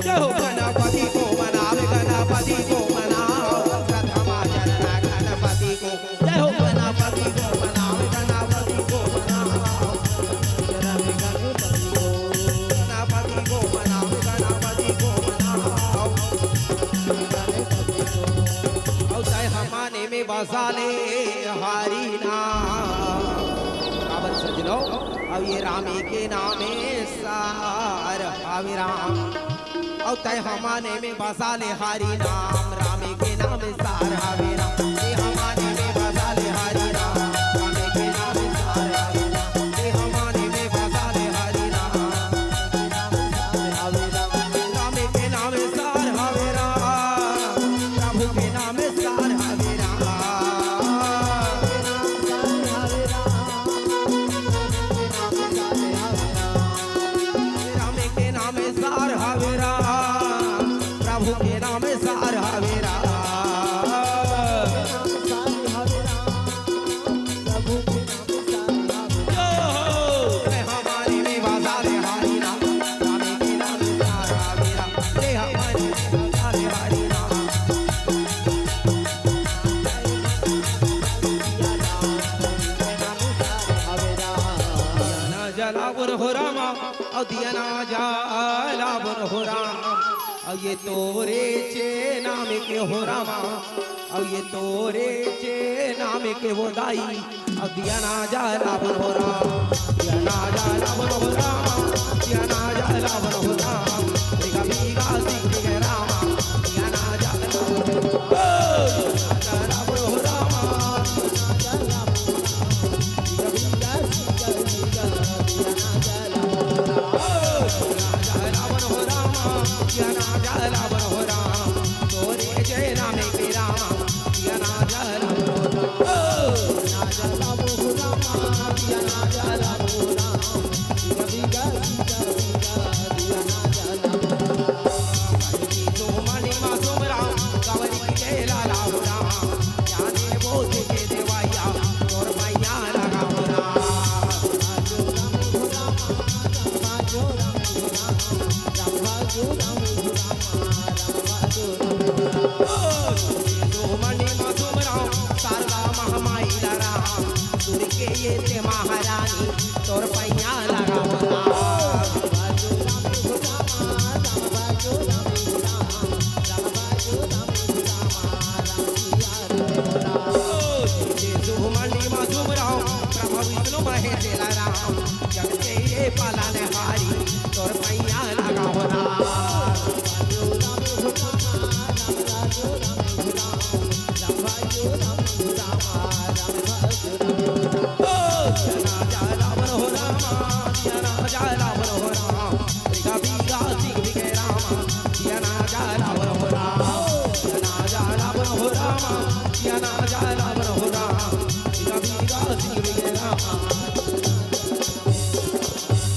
जय हो गणपति को मनावे, गणपति को मनाओ, प्रथमा चरण गणपति को। जय हो गणपति को मनाओ, गणपति को मनाओ। गणपति को मनाओ, गणपति को मनाओ। और चाहे हमारे में बसा ले हरि नाम। काबर सजन ये राम के नामे सार हवे राम। अउ तै हमने में बसा ले हरि नाम। राम के नामे सार हवे राम। ये हमने में बसा ले हरि नाम। राम के नामे सार हवे राम। ये हमने में बसा ले हरि नाम। राम के नामे सार हवे राम। प्रभु के नामे सार हवे राम। राम के नामे सार हवे राम। प्रभु के नामे सार हवे राम। जलावन हो रामा, अउ दिया ना जलावन हो राम। अउ ये तोरे चे नाम के हो रामा, अउ ये तोरे चे नाम के वो दाई। अउ दिया ना जलावन हो राम, दिया ना जलावन हो राम, दिया ना जलावन हो राम। भीगा भीगा सिंह के रामा, दिया ना जलावन हो राम।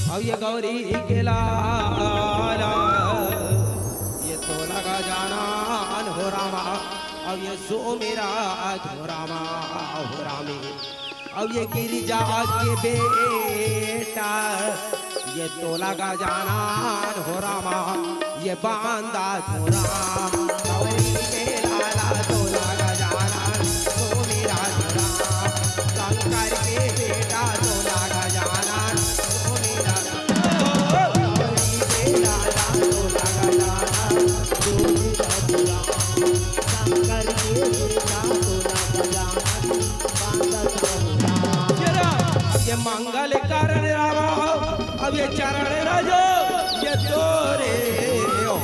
अब ये गौरी के लाला, ये तोला गजानन हो रामा, अब ये सोमिराज हो रामा, हो रामी, अब ये गिरिजा के बेटा, ये तोला गजानन हो रामा, ये बांदा हो राम। गौरी के लाला तोला गजानन, सोमिराज हो राम, शंकर के बेटा तोला गजानन, सोमिराज। गौरी के लाला तोला गजानन, सोमिराज हो राम, शंकर के बेटा तोला गजानन, बांदा हो राम। ये मंगल कारण रामा, अब ये चरण राजो, ये तोरे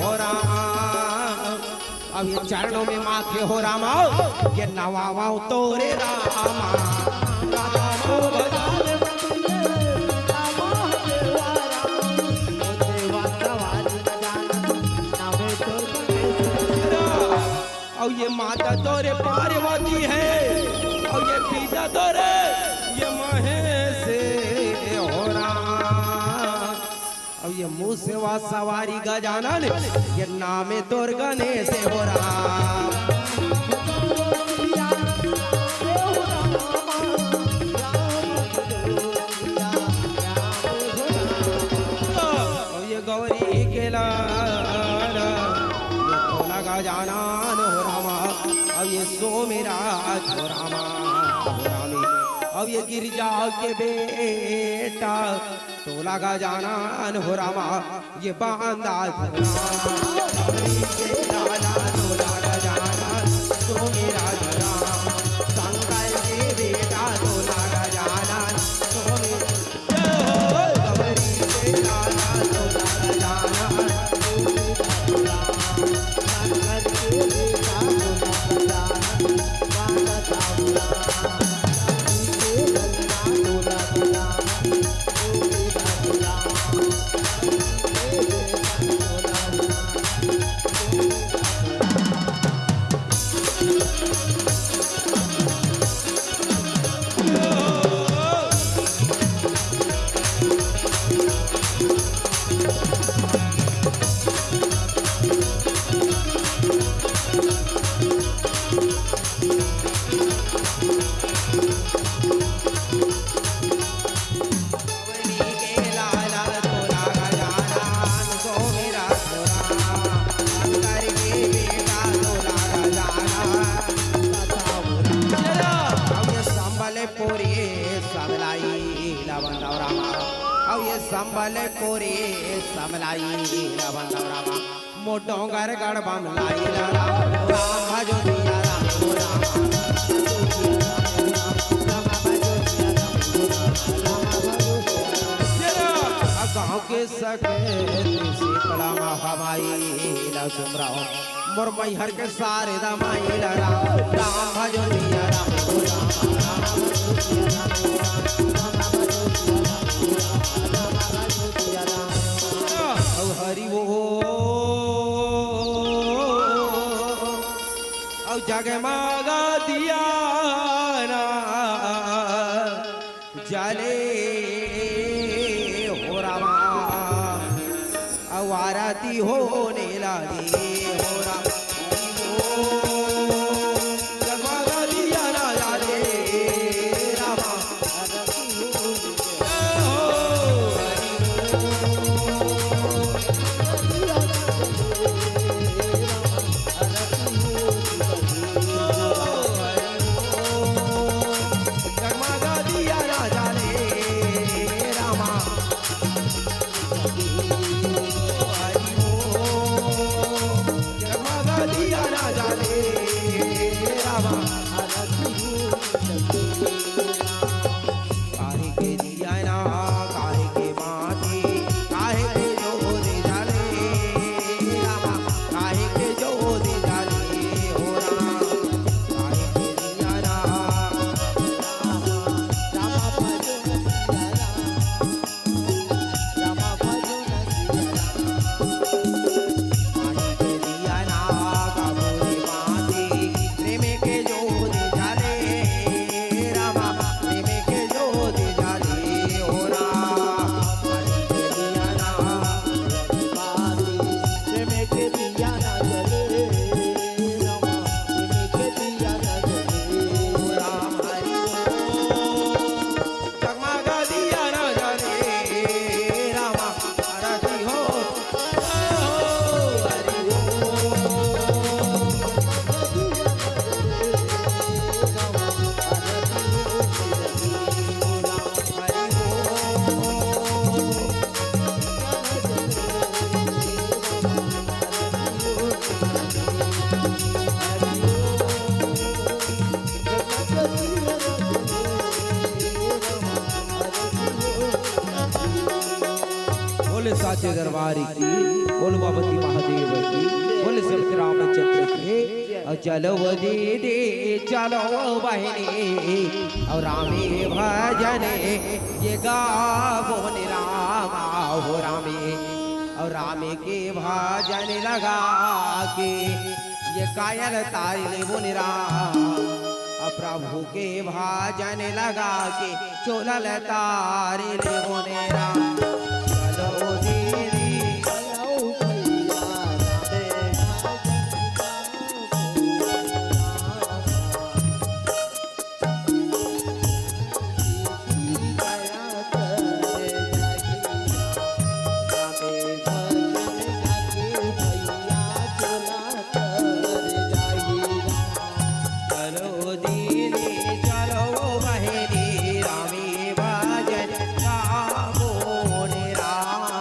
हो रामा। अब ये चरणों में माथे हो रामा, ये नवावा तोरे रामा। अब ये माता तोरे पार्वती है, अब ये पिता तोरे ये महेश हो राम। अब ये मुसेवा सवारी गजानन, ये नामे तोर गणेश हो राम। अब ये गौरी के लाला, ये तोला गजानन हो रामा, अब ये सोमिराज हो रामा, हो रामी, अब ये गिरिजा के बेटा, तोला गजानन हो रामा, ये बांदा हो रामा। गौरी के लाला तोला गजानन, सोमिराज हो राम, शंकर के बेटा तोला गजानन, सोमिराज। ला बंदव रामा, अउ ये संबलपुरी समलाई ला बंदव रामा, मो डोंगरगढ़ बमलाई ला राम, राम भजो सिया राम, राम भजो सिया राम, राम भजो सिया राम, राम भजो सिया राम। ये रा, आ गाँव के सके शीतला मा हवाई ला सुमराव। मोर मैहर के शारदा माई ला राम, राम भजो सिया राम, ओ राम, राम भजो सिया राम, ओ राम, राम भजो सिया राम, ओ राम, राम भजो सिया राम। अउ हरि बोल। अउ जगमगा दिया ना जले हो रामा, अउ आरती होने लगी हो रामा। जगमगा दिया ना जले रामा, आरती होने लगी हो। जगमगा दिया ना जले रामा। जगमगा दिया ना जले रामा। काहे के दिया ना, काहे के माटी, काहे के जोत जले रामा, काहे के जोत जले हो राम, काहे के दिया ना, रामा, रामा भजो न सिया राम, रामा भजो न सिया राम। काहे के दिया ना, काहे के माटी, प्रेम के जोत जले रामा, प्रेम के जोत जले हो राम। प्रेम के दिया ना जले रामा, प्रेम के दिया ना जले हो राम। हरि बोल। जगमगा दिया ना जले रामा, आरती हो। बोले साचे दरबार की, बोले उमापति महादेव की, बोले सतराम चंद्र के। अउ चलो दीदी चलो बहिनी, अउ रामे भजन ये गावोन रामा हो रामे, अउ रामे के भजन लगा के ये कायल तारी लेबोन राम। अउ प्रभु के भजन लगा के चोला ल तारी लेबोन राम। चलो दीदी, चलो भैया, राधे राधे। चलो दीदी, चलो बहिनी, रामे भजन गावोन रामा।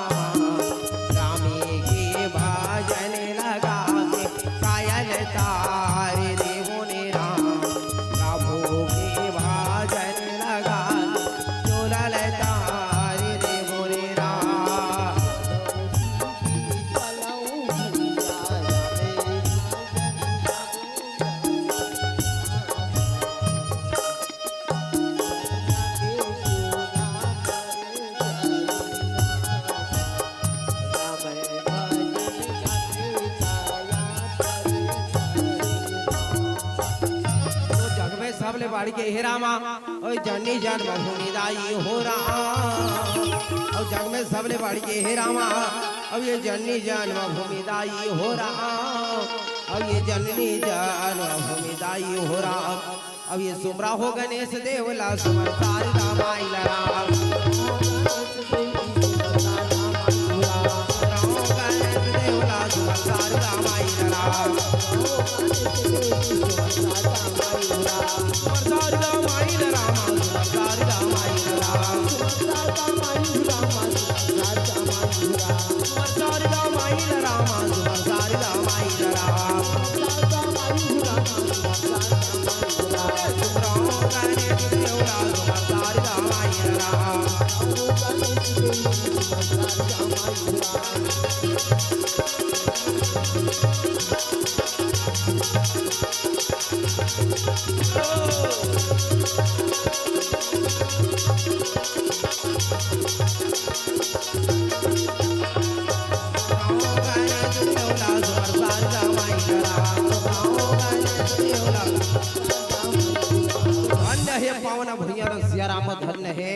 रामे के भजन लगा के, कायल तार देबोन राम। प्रभु के भजन लगा के, चोला ल तार देबोन राम। तो जग में सबले बाढ़ के हे रामा, ओए जननी जन्मभूमि दाई हो राम। अउ जग में सबले बाढ़ के हे रामा, अउ ये जननी जन्मभूमि दाई हो राम। अउ ये जननी जन्मभूमि दाई हो राम। अउ ये सुमरा हो गणेश देव ला सुमन शारदा माई ला राम। सुमरा हो गणेश देव ला सुमन शारदा माई ला राम। सुमन शारदा माई ला राम। सुमन शारदा माई ला राम। धन्य हे पावन भुइयां सिया राम, धन्य हे।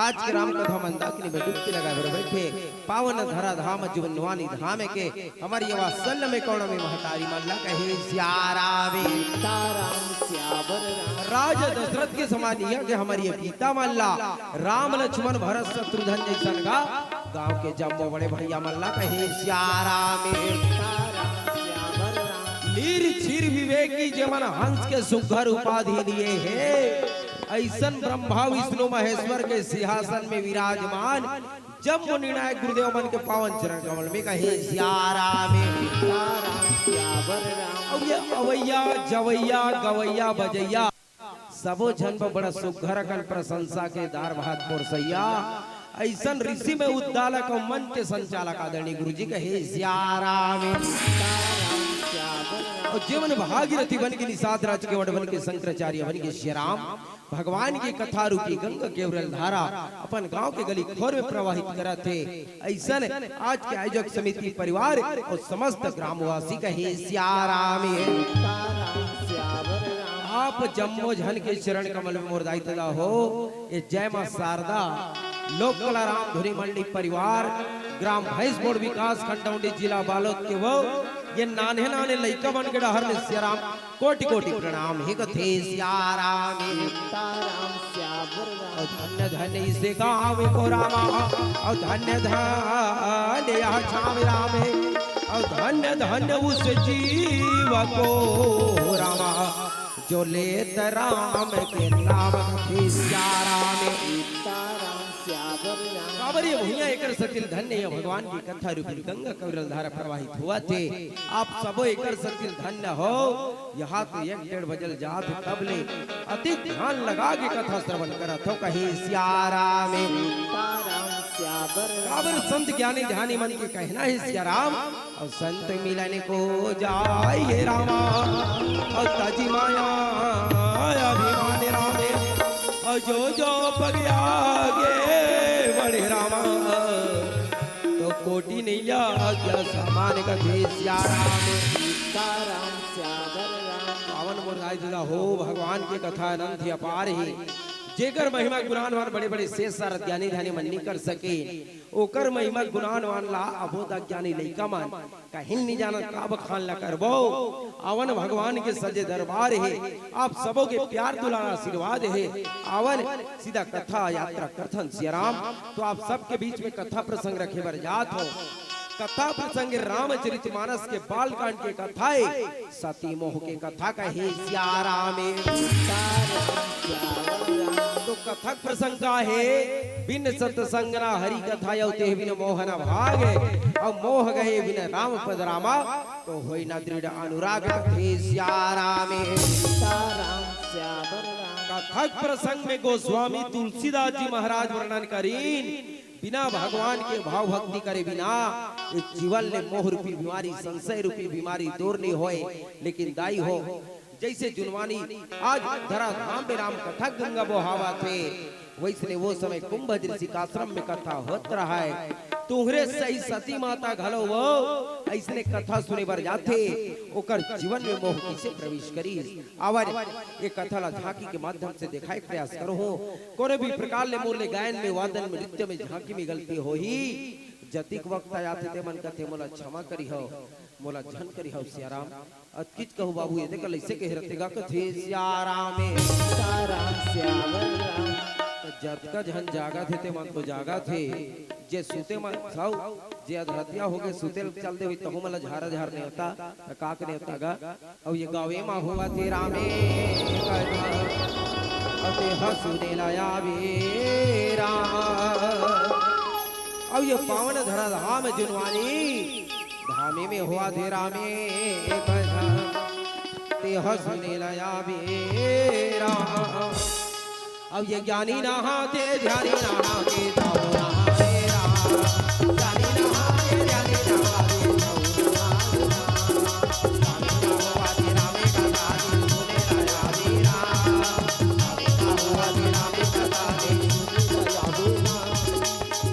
आज के राम कथा मंदाकिनी में डुबकी लगाए बर बैठे पावन धरा धाम जीवन नवानी धाम के हमर ये वात्सल्य में कौन में महतारी मन ला कहे सिया राम। सीताराम सियावर राम। राजा दशरथ के समान इहाँ के हमर ये पिता मन ला राम लक्ष्मण भरत शत्रुघ्न जैसन का गांव के जम्मो बड़े भैया मन ला कहे सिया राम। सीताराम सियावर राम। नीर क्षीर विवेकी जेमन हंस के सुघर उपाधि लिए हे, ऐसन ब्रह्मा विष्णु महेश्वर के सिंहासन में विराजमान जम्मो निर्णायक गुरुदेव मन के पावन चरण कमल में कहे सिया राम। सीताराम सियावर राम। अब ये अवैया जवैया गवैया बजैया सबो झन बर बड़ा सुघर अकन प्रशंसा के दार भात पोरसैया ऐसन ऋषि में उद्दालक अउ मन के संचालक आदरणीय गुरु जी कहे सिया राम। सीताराम सियावर राम। अउ जेमन भागीरथी बन के निषाद राज के वड बन के शंकराचार्य बन के सिया राम भगवान के कथा रूपी गंगा के उरल धारा अपन गांव के गली खोर में प्रवाहित करत हे। ऐसन आज के आयोजक समिति परिवार अउ समस्त ग्रामवासी कहे सिया राम। सीताराम सियावर राम। आप जम्मो झन के चरण कमल में मोर दाई तदा हो। ये जय मां शारदा लोक कला राम धुनी मंडी परिवार ग्राम भैंसबोड़ विकास खंड डौंडी जिला बालोद के वो ये नान्हे नान्हे लइका मन के डहर में सिया राम कोटि कोटि प्रणाम हे कथे सिया राम। सीताराम सियावर राम। अउ धन्य धन्य इसे गाँव को रामा, अउ धन्य धन्य यह छाव राम, अउ धन्य धन्य उस जीव को रामा, जो लेत राम के नाम कथे सिया राम। सीताराम सियावर राम। काबर ये भुइयां एकर सतिल धन्य हे भगवान के कथा रूपी गंगा कविरल धारा प्रवाहित होवत हे। आप सबो एकर सतिल धन्य हो। यहाँ तो एक डेढ़ बजल जात हे, तब ले अति ध्यान लगा के कथा श्रवण करत हो, कहे सिया राम। सीताराम सियावर राम। काबर संत ज्ञानी ध्यानी मन के कहना हे सिया राम। अउ संत मिलन को जाय हे रामा, अउ तजी माया अभिमान राम, अउ जो जो पग आगे बढ़े रामा, तो कोटि नइ लागे समान कथे सिया राम। सीताराम सियावर राम। पावन मोर दाई ददा हो, भगवान के कथा अनंत ही अपार हे। जेकर महिमा गुणानवान बड़े बड़े शेष सारथ ज्ञानी ध्यानी मन नइ कर सके, ओकर महिमा गुणानवान ला अबोध अज्ञानी लइका मन कहिन नइ जानन, का बखान ला करबो। आवन भगवान के सजे दरबार हे, आप सबो के प्यार दुलार आशीर्वाद हे। आवन सीधा कथा यात्रा करथन सिया राम। तो आप सबके बीच में कथा प्रसंग रखे बर जात हो। कथा प्रसंग रामचरित मानस के बालकांड के कथा हे। सती मोह के कथा कहे सिया राम। तो कथक प्रसंग का हे, बिन सतसंग न हरि कथा, अउ तेह बिन मोह न भागे, अउ मोह गए बिन राम पद रामा, तो होई न दृढ़ अनुराग कथे सिया राम। सीताराम सियावर राम। कथक प्रसंग में गोस्वामी तुलसीदास जी महाराज वर्णन करीन, बिना भगवान के भाव भक्ति करे बिना ये जीवन ले मोह रूपी बीमारी, संशय रूपी बीमारी दूर नइ होय। लेकिन दाई हो, जैसे जुनवानी आज धरा धाम में राम कथा गंगा बोहावत हे, वैसने वो समय कुंभ ऋषि का आश्रम में कथा होत रहय। तुहरे सही सती माता घलो वो ऐसने कथा सुने बर जाथे, ओकर जीवन में मोह किसे प्रवेश करिस। आवा ये कथा ला झांकी के माध्यम से देखाए के प्रयास करहूं। कोनो भी प्रकार ले मोर ले गायन में, वादन में, नृत्य में, झांकी में गलती होही, जतिक वक्त आया थे ते मन कथे मोला क्षमा करिहव, मोला झन करिहव सियाराम। अतकिच कहू बाबू, ये देख लइसे कहे रथे गा कथे सियाराम। सीताराम सियावर राम। त जतका झन जागत हे ते मन तो जागत हे, जे सुते मन साउ, जे अधरतिया होगे सुते ल चल दे होई, तहू मन ल झारा झार नेवता, त काक नेवता गा। अउ ये गावे मा हुआ ते रामे कथा, अउ ते ह सुने ला आवे राम। ये पावन धरा धाम जुनवानी धामी में हुआ धे रामे भजन, तेह सुने लया बेरा। अब ये ज्ञानी नहाते ध्यानी नहाते तब नहाए राम। ज्ञानी नहाते ध्यानी नहाते तब नहाए राम।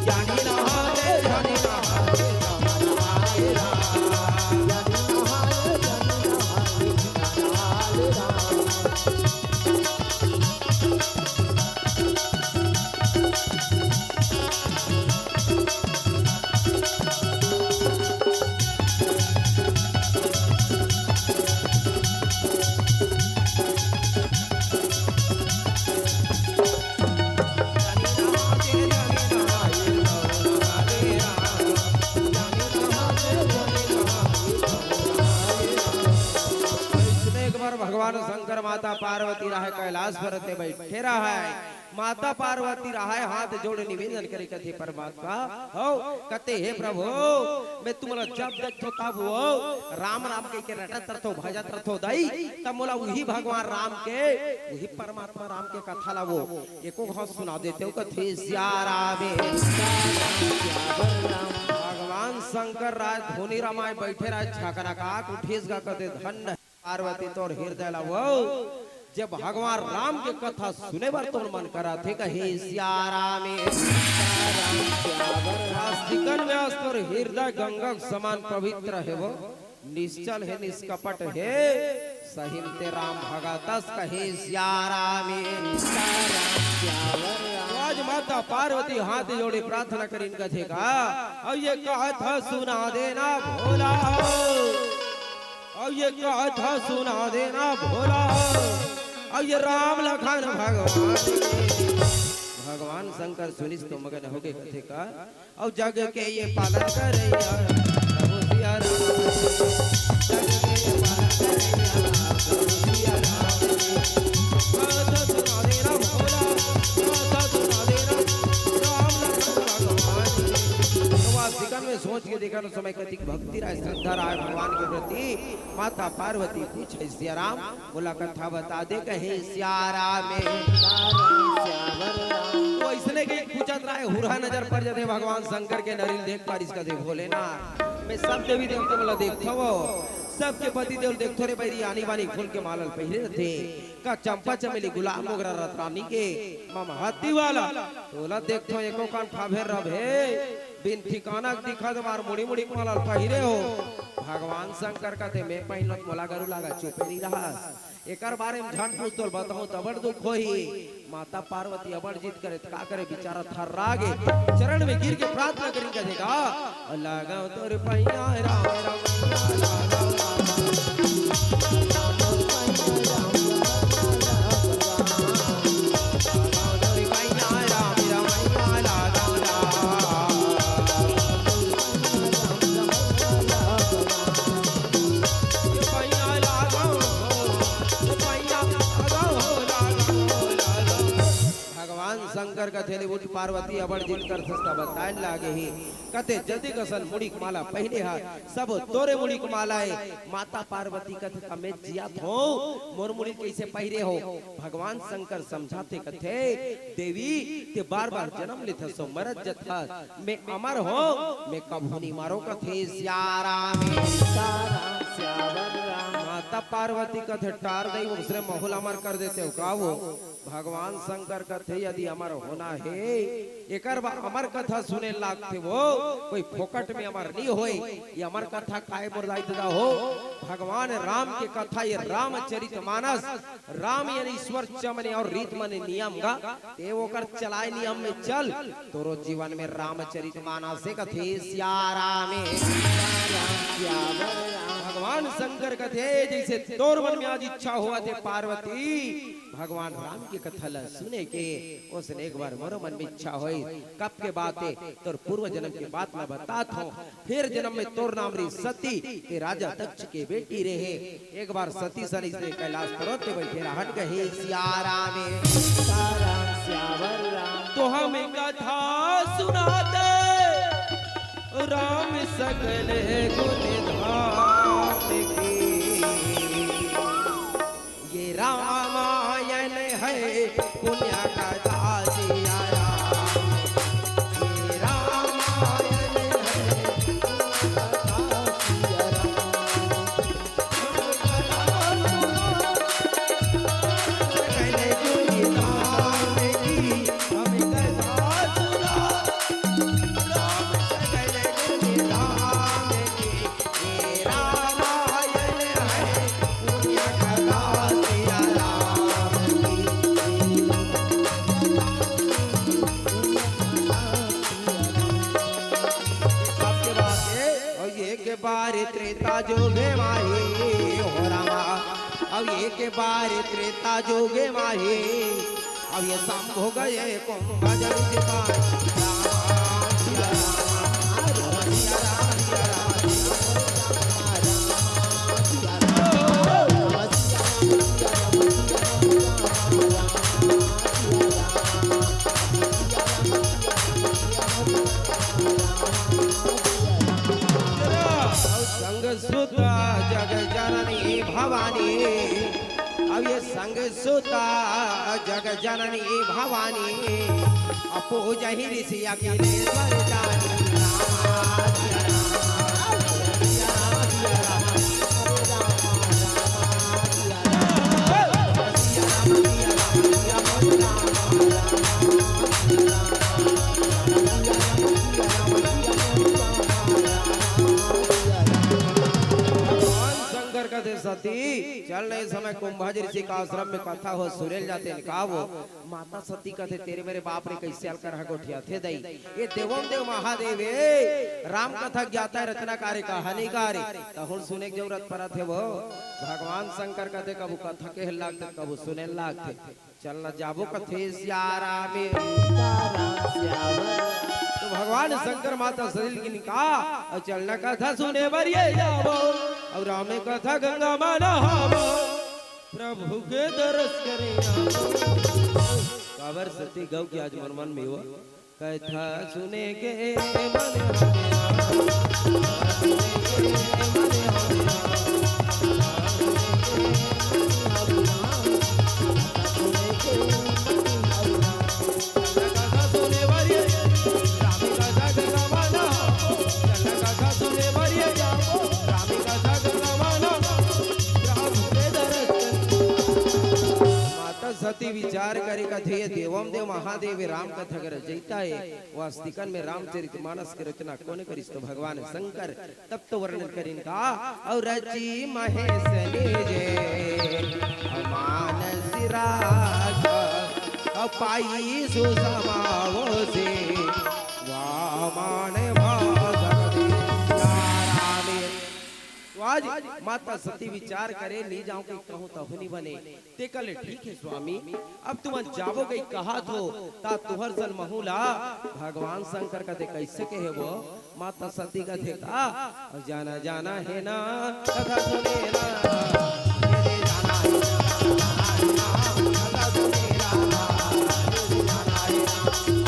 ज्ञानी नहाते ध्यानी नहाते तब नहाए राम। अइसने एक बार भगवान शंकर माता पार्वती राहे कैलाश पर्वत में बैठे राहे। माता पार्वती राहे हाथ जोड़ निवेदन करे कथे परमात्मा, हो, कथे, "हे प्रभु, मैं तुमला जब देखथो तब वो राम राम कहिके रटत रथो, भजत रथो दई, तब मोला उही भगवान राम के, उही परमात्मा राम के कथा ला वो एको घांव सुना देते हो।" कथे, "सिया राम हे।" भगवान शंकर राय धुनी रमाय बैठे राहे, छकना काक उठिस गा, कथे, "धन्य पार्वती तोर हृदय ला वो, जे भगवान राम के कथा सुने बर तोर मन करत हे।" कहे, "सिया राम हे।" सिकन में अस तोर हृदय गंगा के समान पवित्र हे वो, निश्चल हे, निष्कपट हे, सही म ते राम भगत अस। कहे, "सिया राम हे।" तो आज माता पार्वती हाथ जोड़े प्रार्थना करिन कथे का, "अब ये कथा सुना देना भोला हो।" अउ ये कथा सुना देना भोला, अउ ये राम लखन भगवान। भगवान शंकर सुनिस तो मगन होगे कथे का, अउ जग के ये पालन करइया प्रभु सिया राम। जग के ये पालन करइया प्रभु सिया राम। कथा सुना देना भोला, कथा सुना देना राम लखन भगवान। तो वासिकन में सोच के देखा, उस समय कतिक भक्ति राय, श्रद्धा राय भगवान के प्रति। माता पार्वती पूछे, "सिया राम, मोला कथा बता दे।" कहे, "सिया राम हे।" वो अइसने के पूछत राहे, हुरहा नजर पड़ जाथे भगवान शंकर के, नरिन देख पारिस कथे, "भोलेनाथ, मैं सब देवी देवता मन ला देखथव, सबके पति देव ल देखथव रे बइरी, आनी बानी फूल के माला ल पहिरे रथे, का चंपा चमेली गुलाब मोगरा रतरानी के ममहती वाला, तोला देखथव एको कन फाफेर रभे, बिन ठिकाना के दिखत मार मुड़ी मुड़ी के माला ल पहिरे हो।" भगवान शंकर कथे, "मैं पहिनों त मोला गरू लागा, चुपे नइ रहस। एकर बारे म झन पूछ, तोला बताहूं त बड़ दुख होही।" माता पार्वती अबड़ जिद करे त का करे, बिचारा थर्रा गे, चरण में गिर के प्रार्थना करिन कथे का, "लगाओ तोर पैया राम, राम, राम, राम।" भगवान शंकर कथे ले, "उठ पार्वती, अबड़ जिद करथस त बताए लागे ही।" कथे, "जल्दी कसन मुड़ी के माला पहिने हा, सब तोरे मुड़ी के माला हे।" माता पार्वती कथे, "त मैं जियत हों, मोर मुड़ी कइसे पहिरे हो?" भगवान शंकर समझाथे, कथे, "देवी, ते बार बार जनम लेथस अउ मरत जथस, मैं अमर हों, मैं कभू नइ मरों।" कथे, "सिया राम हे।" सीताराम, सियावर राम। माता पार्वती कथे, "टार दई, ओसने महू ल अमर कर देते हो का वो?" भगवान शंकर कथे, "यदि अमर होना हे, एकर बर अमर कथा सुने लागथे वो, कोई फोकट में अमर नइ होय। ये अमर कथा काय मोर दाई ददा हो, भगवान राम के कथा, ये रामचरित मानस, राम यानी ईश्वर चमने अउ रीत मने नियम गा, ते ओकर चलाए नियम में चल, तोरो जीवन में रामचरित मानस हे।" कथे, "सिया राम हे।" भगवान शंकर कथे, "जइसे तोर मन में आज इच्छा होवत हे पार्वती, भगवान राम के कथा ला सुने के, ओसने एक बार मोरो मन में इच्छा होय।" "कब के बात हे?" "तोर पूर्व जन्म के बात ला बतात हों। फेर जन्म में तोर नाम रही सती, ते राजा दक्ष के बेटी रहे। एक बार सती सन अइसने कैलाश पर्वत पे बइठे रहन, कहे, 'सिया राम हे, सीताराम, सियावर राम, तो हम कथा सुना दे।' सकल गुण धाम की। ये रामायण है पुण्य कथा सिया राम। ये रामायण है पुण्य कथा सिया राम। सकल गुण धाम की हम कथा सुना। राम सकल गुण धाम की। सबके बात है, और एक बार त्रेता जुग माही हो रामा, अब एक बार त्रेता जुग माही, अब ये शंभु गए कुंभ जल के पार। संग सुत जग जननी भवानी, अब ये संग सुता जग जननी भवानी, अपूजहि ऋषि अखिलेश्वर जानी। भगवान शंकर कथे, सती, चल न ए समय कुंभज ऋषि के आश्रम में कथा हो सुनेल जाते न का वो। माता सती कथे, तेरे मेरे बाप रे, कइसे अलकर ह गोठियाथे दई। ये देवम देव महादेव ए, राम कथा ज्ञाता ए, रचनाकार ए, कहानीकार ए, तहुन सुने के जरूरत परत हे वो। भगवान शंकर कथे, कभू कथा कहे लागथे, कभू सुने लागथे। चल न जाबो कथे सिया राम ए। तो भगवान शंकर माता सती ल किहिन का, अउ चल न कथा सुने बर ये जाबो, अउ राम ए कथा गंगा मा नहाबो। प्रभु के दरस करे आबो। काबर सती गौ के आज मन मन में हो कथा सुने के मन माता सती विचार करे कथे, ये देवम देव महादेव राम कथा के रचयिता हे, वास्तिकन में रामचरित मानस के रचना कोन करिस? तो भगवान शंकर। तब तो वर्णन करिन का, अउ रचि महेश निजे मानस राग, अउ पाई सुसमावो से वामन भाग। तो आज माता सती विचार करे, नी जाऊं कहीं कहूं तहु नी बने। तेकर ले ठीक हे स्वामी, अब तुमन जाबो कहि कहत हो, ता तुहर सन महूं ला भगवान शंकर कथे कइसे कहे वो? माता सती कथे का, जाना जाना हे ना, कथा सुने ना, जाना हे ना, कथा सुने ना, जाना हे ना,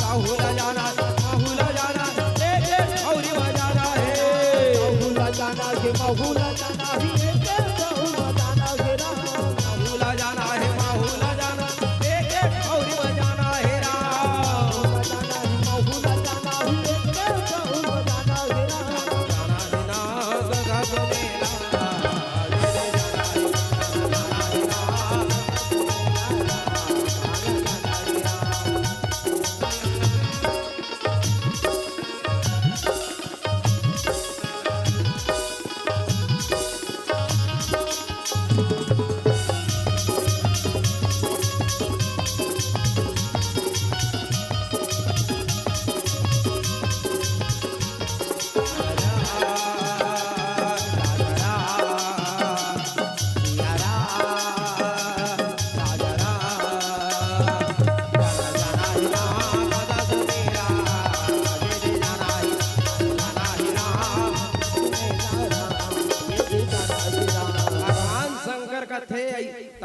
महूं ला जाना, महूं ला जाना, ए, ए, अउरी मा जाना हे। महूं ला जाना हे, महूं ला जाना हे, ए, ए, महूं ला जाना हे राम। महूं ला जाना हे, महूं ला जाना, ए, ए, अउरी मा जाना हे राम।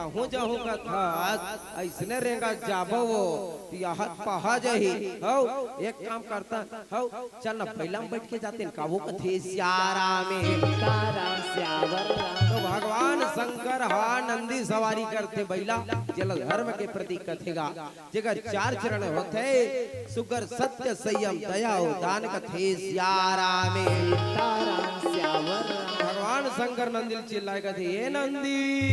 कहूँ जाहूँ कथस, अइसने रेंगत जाबो वो, तियाहत पहा जाही। हौ, एक काम करथन, हौ, चल ना, बइला म बइठ के जातेन, का वो कथे, सियाराम ए। सीताराम, सियावर राम। तो भगवान शंकर हा नंदी सवारी करथे बइला, जेला धर्म के प्रतीक कथे गा। जेकर चार चरण होथे, सुग्घर सत्य संयम दया अउ दान कथे सियाराम ए। सीताराम सियावर राम। भगवान शंकर नंदी ल चिल्लाए कथे, "ए नंदी।"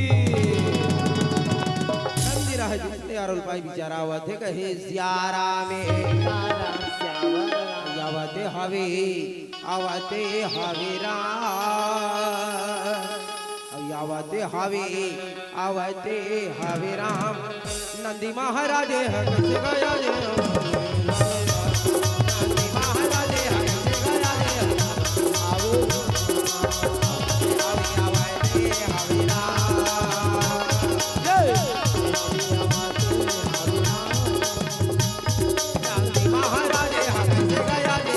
नंदी राह जितने आरोल पाई बिचारा आवत हे कहे सियाराम ए। सीताराम सियावर राम। आवते हवे, आवते हवे राम। अउ आवते हवे, आवते हवे राम, नंदी महाराज ह कइसे गया रे। नंदी महाराज ह कइसे गया रे। आवते हवे राम। जय। नंदी महाराज ह कइसे गया रे।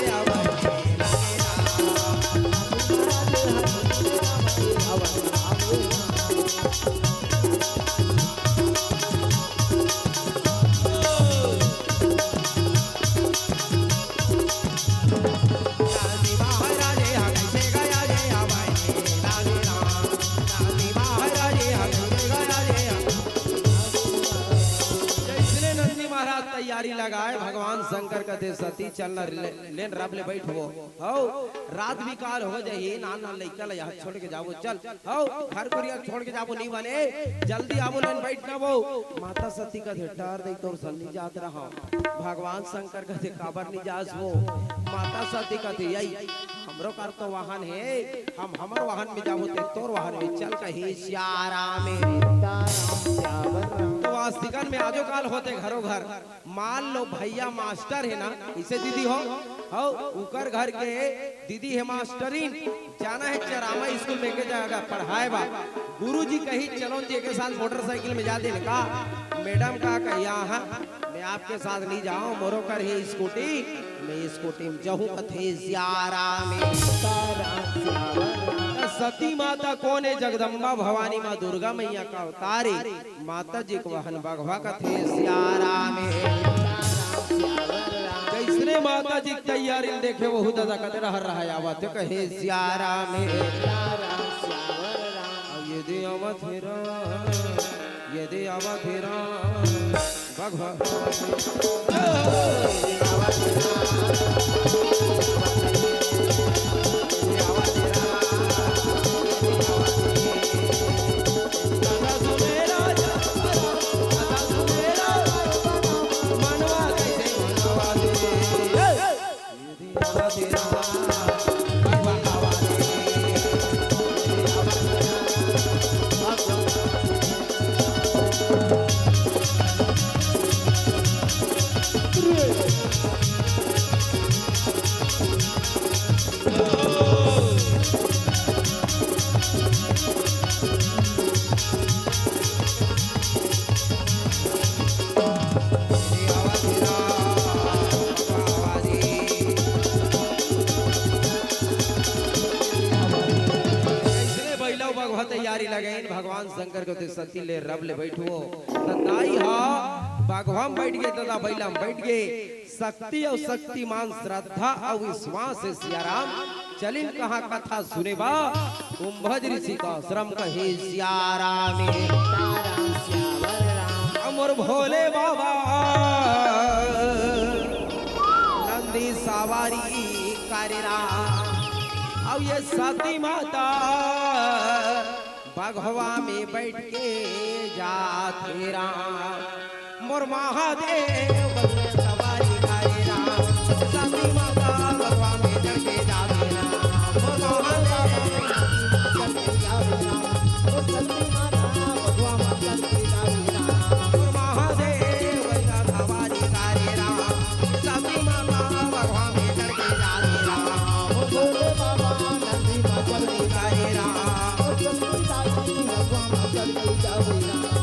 जइसने नंदी महाराज तैयारी लगाए, भगवान शंकर कथे, "सती चल न ले, लेन रब ले बइठबो।" हौ, रात बिकाल हो जाही, नान नान लइका ल इहाँ छोड़ के जाबो, चल। हौ, घर कुरिया छोड़ के जाबो, नी बने, जल्दी आबो, लेन बइठ ना वो। माता सती कथे, "डर दे तोर संग नी जात रहंव।" भगवान शंकर कथे, "काबर नी जास वो?" माता सती कथे, "यही, हमरो कर तो वाहन हे, हम हमर वाहन में जाबो, ते तोर वाहन में चल," कहे सियाराम ए। सीताराम सियावर राम। तो आस्तिकन में आजो काल होथे घरो घर। मान लो भइया मास्टर हे ना, कइसे दीदी हो? हौ, उकर घर के दीदी हे मास्टरीन, जाना हे चरामा स्कूल में एके जगह पढ़ाए बर। गुरुजी कही, "चलो जी, एके साथ मोटरसाइकिल में जातेन का?" मैडम का कही, "हाँ, मैं आपके साथ नहीं जाऊँ, मोरो कर हे स्कूटी, मैं स्कूटी में जाहूँ," कथे सियाराम ए। सीताराम सियावर राम। सती माता कोन ए? जगदम्बा भवानी माँ दुर्गा मैया का अवतार ए। माता जी के वाहन बघवा कथे सियाराम ए। जइसने माता जी के तैयारी ल देखे, वहू ददा कथे, "रहर रहय आवत हे," कहे सियाराम ए। अउ ये दे आवत हे राम, ये दे आवत हे राम, बघवा। अइसने बइला बघवा तैयारी लगाइन, भगवान शंकर के ओती सती ले रब ले बइठो। त दाई ह बघवा म बइठ गे, ददा बइला म बइठ गे। शक्ति अउ शक्तिमान, श्रद्धा अउ विश्वास हे सियाराम। चलिन कहाँ कथा सुने बर, कुंभज ऋषि का आश्रम कहे सियाराम हे। अउ मोर भोले बाबा नंदी सवारी करे राम। अउ ये सती माता बघवा में बइठ के जात हे राम। मोर महादेव बघवा सवारी करे राम। सती माता बघवा में चढ़ के जात हे राम। मोर महादेव चढ़ के जात हे राम। मोर सती माता बघवा में चढ़ के जात हे राम। मोर महादेव बघवा सवारी करे राम। सती माता बघवा में चढ़ के जात हे राम। मोर भोले बाबा नंदी मा चढ़ के जात हे राम। मोर सती माता बघवा में चढ़ के जात हे राम।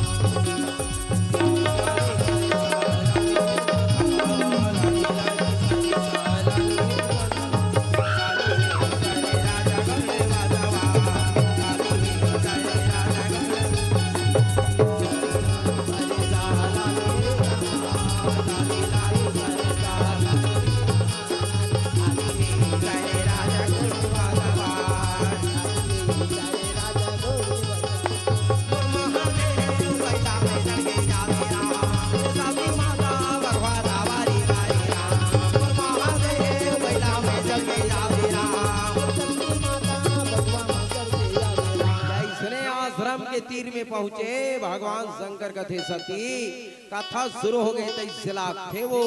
तीर में पहुंचे, भगवान शंकर कथे, "सती, कथा शुरू हो गई, तैसे लागथे वो।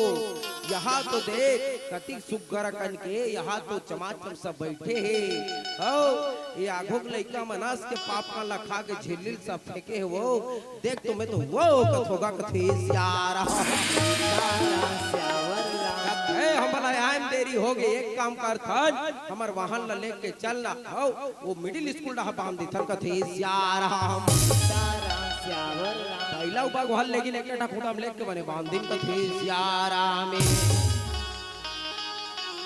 यहाँ तो देख, कतिक सुग्घर अकन के, यहाँ तो चमाचम सब बैठे हे। हौ, ये आघो के लइका मन अस के पाप कान ला खा के झिल्ली ल सब फेंके हे वो। देख तो मैं तो वो कथोगा कथे सियारा।" "हे, हमला आए म देरी हो गई, एक काम करथन, हमर वाहन ला लेके चलना, हौ, वो मिडिल स्कूल डहा बांध देथन कथे सियाराम।" बइला बघवा ल लेकिन एक ठा खूंटा म लेके बने बांध दिन कथे सियाराम।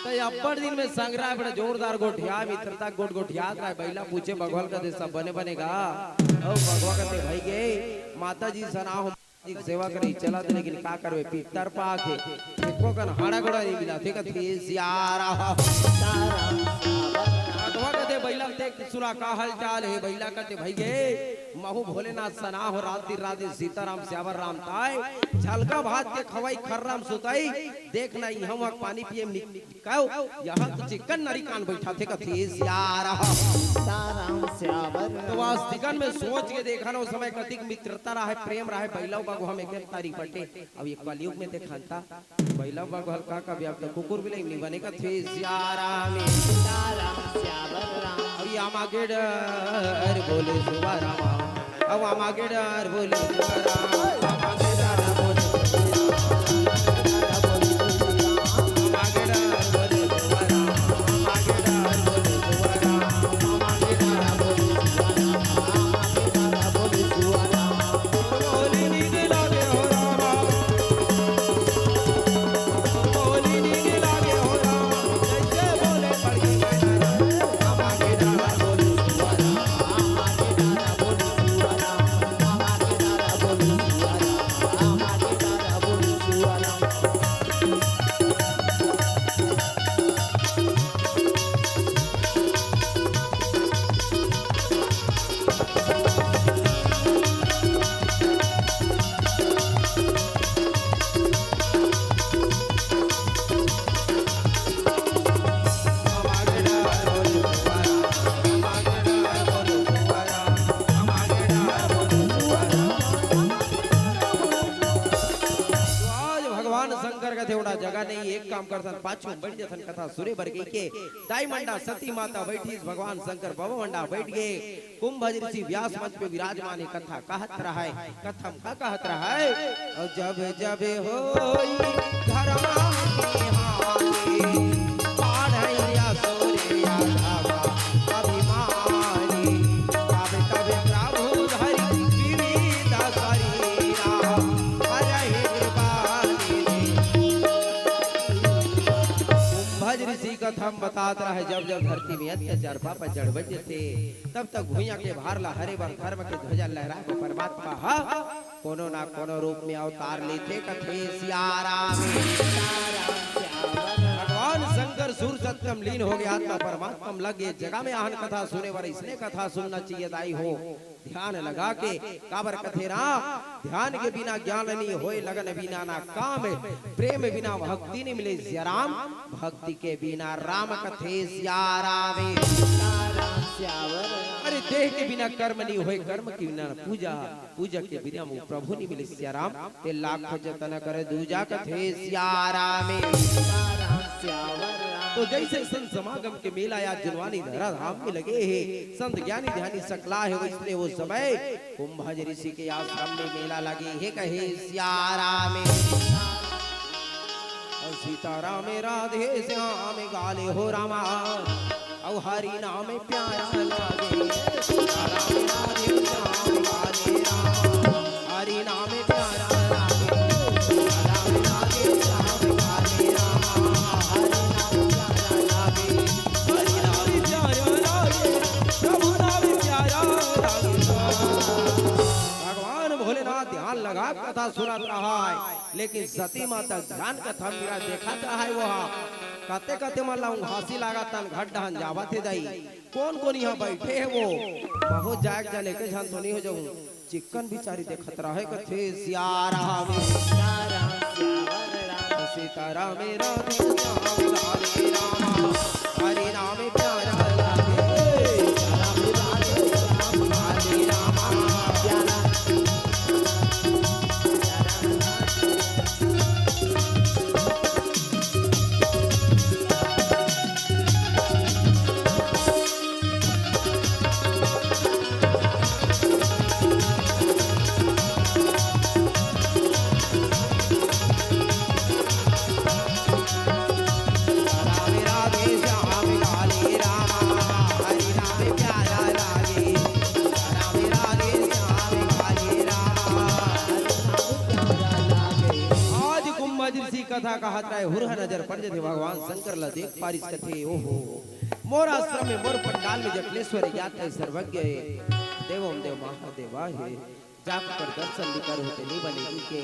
त अब्बड़ दिन में संगरा बड़ा जोरदार गोठिया, मित्रता गोठ गोठियात रहे। बइला पूछे बघवा ल कथे, "सब बने बने गा?" अउ बघवा कथे, "भई गे, माता जी सना हो, माता जी के सेवा करे चलत, लेकिन का करबे, पितर पाक हे, एको कन हाड़ा गोड़ा नइ मिलत हे," कथे सियाराम। बघवा कथे, "बइला ल देख सुना, का हाल चाल हे?" बइला कथे, "भई गे, महू भोलेनाथ सना हो, रात दिन रात दिन सीताराम स्यावर राम ताय, झलका भात के खवई, खर्रा म सुतई, देख ना इहाँ उहाँ पानी पिए म निक-, कहो, यहाँ तो चिक्कन नरी कान बइठाथे कथे सियाराम।" तो वास्तिकन में सोच के देखन, ओ समय कतिक मित्रता रहे, प्रेम रहे, बइला बघवा में एके तारी पटे। अब ये कलयुग में देखन त बइला बघवा ल का कबे, अब तो कुकुर बिलई नइ बने कथे सियाराम। अब ये आमा के डर बोले सुआ रामा, अब आमा के डर बोले सुआ रामा, आमा के डर बोले सुआ रामा, आमा के डर बोले सुआ रामा, आमा के डर बोले सुआ रामा, आमा के डर बोले सुआ रामा, आमा के डर बोले सुआ रामा। तो आज भगवान शंकर कथे, "ओड़ा जगह नहीं, एक काम करथन, पाछू में बैठ जथन, कथा सुने बर कहिके दाई मंडा सती माता बैठिस, भगवान शंकर बाबा मंडा बैठ गे।" कुंभज ऋषि व्यास मंच पे विराजमान हे, कथा कहत रहय। कथा म का कहत रहय? "अउ जब जब होई धरम की हानि, बाढ़ै असुर यादव अभिमानी। तब तब प्रभु धरि विविध शरीरा, करहि कृपा निधि।" कुंभज ऋषि कथा म बतात रहय, जब जब धरती में अत्याचार पाप जड़ बजथे, तब तक भुइयां के भार ला हरे बर धर्म के ध्वजा लहराए बर परमात्मा ह कोनो ना कोनो रूप में अवतार लेथे, कथे सियाराम। भगवान शंकर सूर सत्य म लीन हो गे, आत्मा परमात्मा म लग गे। जगह में आहन कथा सुने बर इसने कथा सुनना चाहिए दाई हो। ध्यान लगा के, काबर कथे ना, ध्यान के बिना ज्ञान नहीं होए, लगन बिना ना काम, प्रेम बिना भक्ति नहीं मिले सियाराम, भक्ति के बिना राम कथे सियाराम। अरे देह के बिना कर्म नहीं होए, कर्म के बिना पूजा, पूजा के बिना वो प्रभु नहीं मिले सियाराम। ते लाख जतन करे दूजा कथे सियाराम। तो जैसे संत समागम के मेला या जुनवानी धरा धाम में लगे हे, संत ज्ञानी ध्यानी सकला हे, वैसने वो समय कुंभज ऋषि के आश्रम में मेला लगे हे, कहे सियाराम। सीताराम राधे श्याम गाले हो रामा, अउ हरि नाम प्यारा लागे। सीताराम राधे श्याम गाले रामा, हरि नाम प्यारा लागे। सीताराम राधे श्याम गाले रामा, हरि नाम प्यारा लागे। हरि नाम प्यारा लागे, प्रभु नाम प्यारा लागे। भगवान भोलेनाथ ध्यान लगा कथा सुनत रहय, लेकिन सती माता ध्यान कथा मेरा देखत रहय, वो कते कते मन ला उंघासी लागत तन घट डहन जावत हे दाई। कोन कोन इहाँ बैठे हे वो? महू जाए के जाने के झन तो नहीं हो जाऊं। चिक्कन बिचारी देखत रहे कथे सियाराम। सीताराम राधे श्याम राधे रामा, हरि नाम प्यारा लागे। सीताराम राधे श्याम राधे रामा, राय हुरहा नजर पड़ जथे, भगवान शंकर ला देख पारिस, कथे, "ओहो, मोर आश्रम में, मोर पंडाल में जटलेश्वर ज्ञात हे, सर्वज्ञ हे, देवम देव महादेवा हे, जाकर दर्शन भी कर होते नहीं बने के।"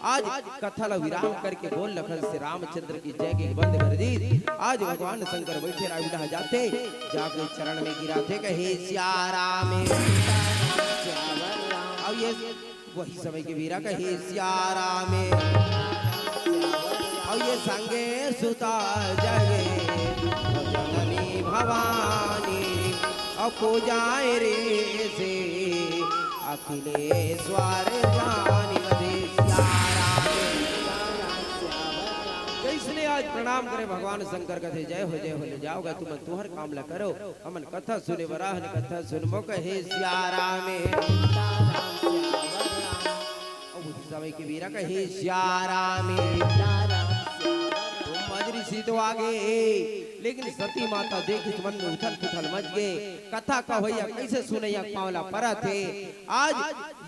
आज कथा ला विराम करके बोल लखन से रामचंद्र की जय के बंद कर दी। आज भगवान शंकर बैठे राय बिना जाते, जाके चरण में गिराथे, कहे, "सिया राम।" अब ये वही समय के वीरा कहे, "सिया राम।" और ये संगे सुता जगे जननी भवानी, और पूजाए रे से अखिलेश्वर जानी, कहे, "सिया राम।" जैसने आज प्रणाम करे भगवान शंकर, कथे, "जय हो, जय हो, ले जाओगा तुम, तुहर काम ला करो।" हमन कथा सुने बर आहन, कथा सुनबो, कहे, "सिया राम।" अब उस समय के वीरा कहे, "सिया राम।" तो मजरी सीत आगे, लेकिन सती माता देखिस मन में उथल पुथल मच गे। कथा कहवैया कैसे सुनैया पाँव ला परत हे। आज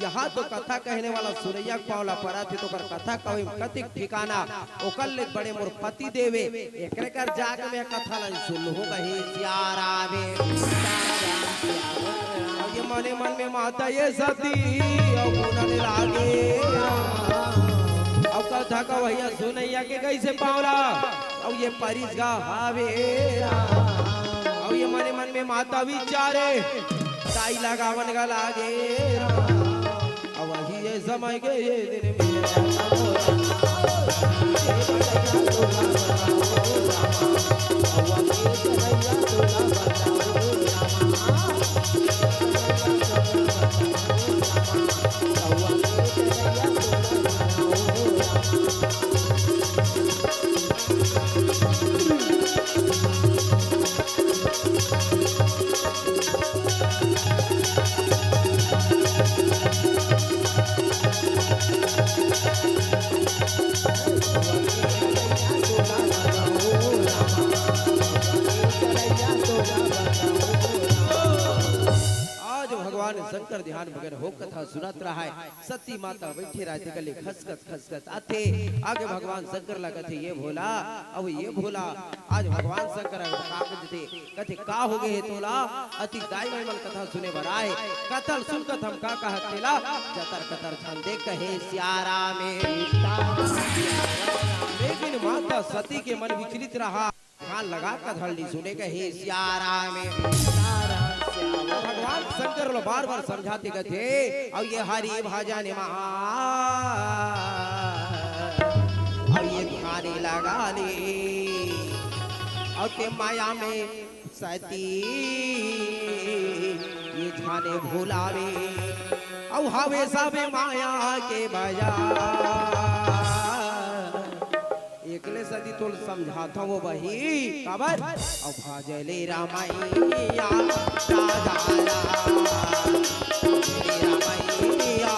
यहाँ तो कथा कहने वाला सुनैया के पाँव ला परत हे, तो ओकर कथा कहवई में कतिक ठिकाना, ओकर ले बड़े मोर पति देवे, एकरे कर जाके मैं कथा ला सुन लूँ, कहे, "सिया राम।" अब ये मने मन में माता ये सती, अब मुनन लागे, अब कथा कहवैया सुनैया के कैसे पाँव ला, अब ये परिस गा हावे, अब ये मने मन में माता विचारे, ताई लगावन गा लागे। अब वही ये समय के ये दिन में आज भगवान शंकर ध्यान मगन हो कथा सुनत रहा है। सती माता बैठे रहते गले खसकत खसकत आथे। आगे भगवान शंकर ला कथे, "ये भोला, अब ये भोला।" आज भगवान शंकर अगर का कथे, कथे, "का हो गए हे तोला? अति दाई माई मन कथा सुने बर आए, कथा ल सुनकत हम का कहत तेला, जतर कतर झन दे कहे सिया राम हे।" लेकिन माता सती के मन विचलित रहा। ध्यान लगा के धरली सुने कहे सिया राम हे। भगवान शंकर ला बार-बार समझाथे कथे, "अब ये हरि भजन मा, अब ये ध्यान लगा ले, अब ते माया में सती ये ध्यान भुलावे, अब हवे सबे माया के बजा।" एकले सती तोल समझाथंव बही, काबर? अउ भजले रामैया राजा राम, भजले रामैया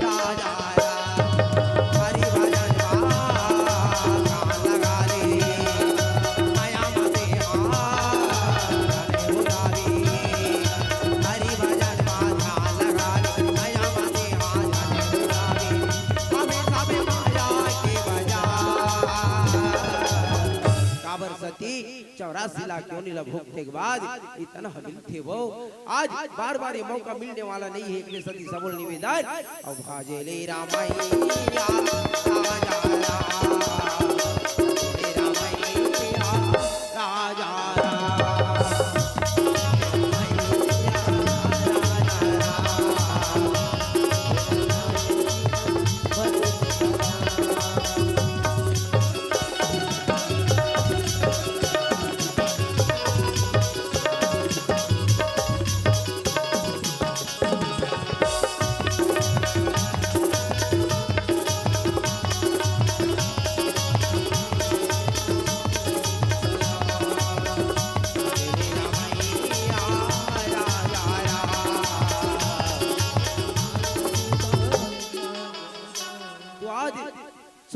राजा राम। हरि भजन मा ध्यान लगा ले, माया मते मा ध्यान भुलावे। हरि भजन मा ध्यान लगा ले, माया मते मा ध्यान भुलावे। हमें सबे माया के बजा। काबर सती चौरासी लाख योनि ला भोगथे के बाद इतना मिलथे वो। आज बार-बार ये मौका मिलने वाला नहीं है, एकले सती सबल निवेदन। अउ भजले रामैया राजा राम, भजले रामैया राजा राम।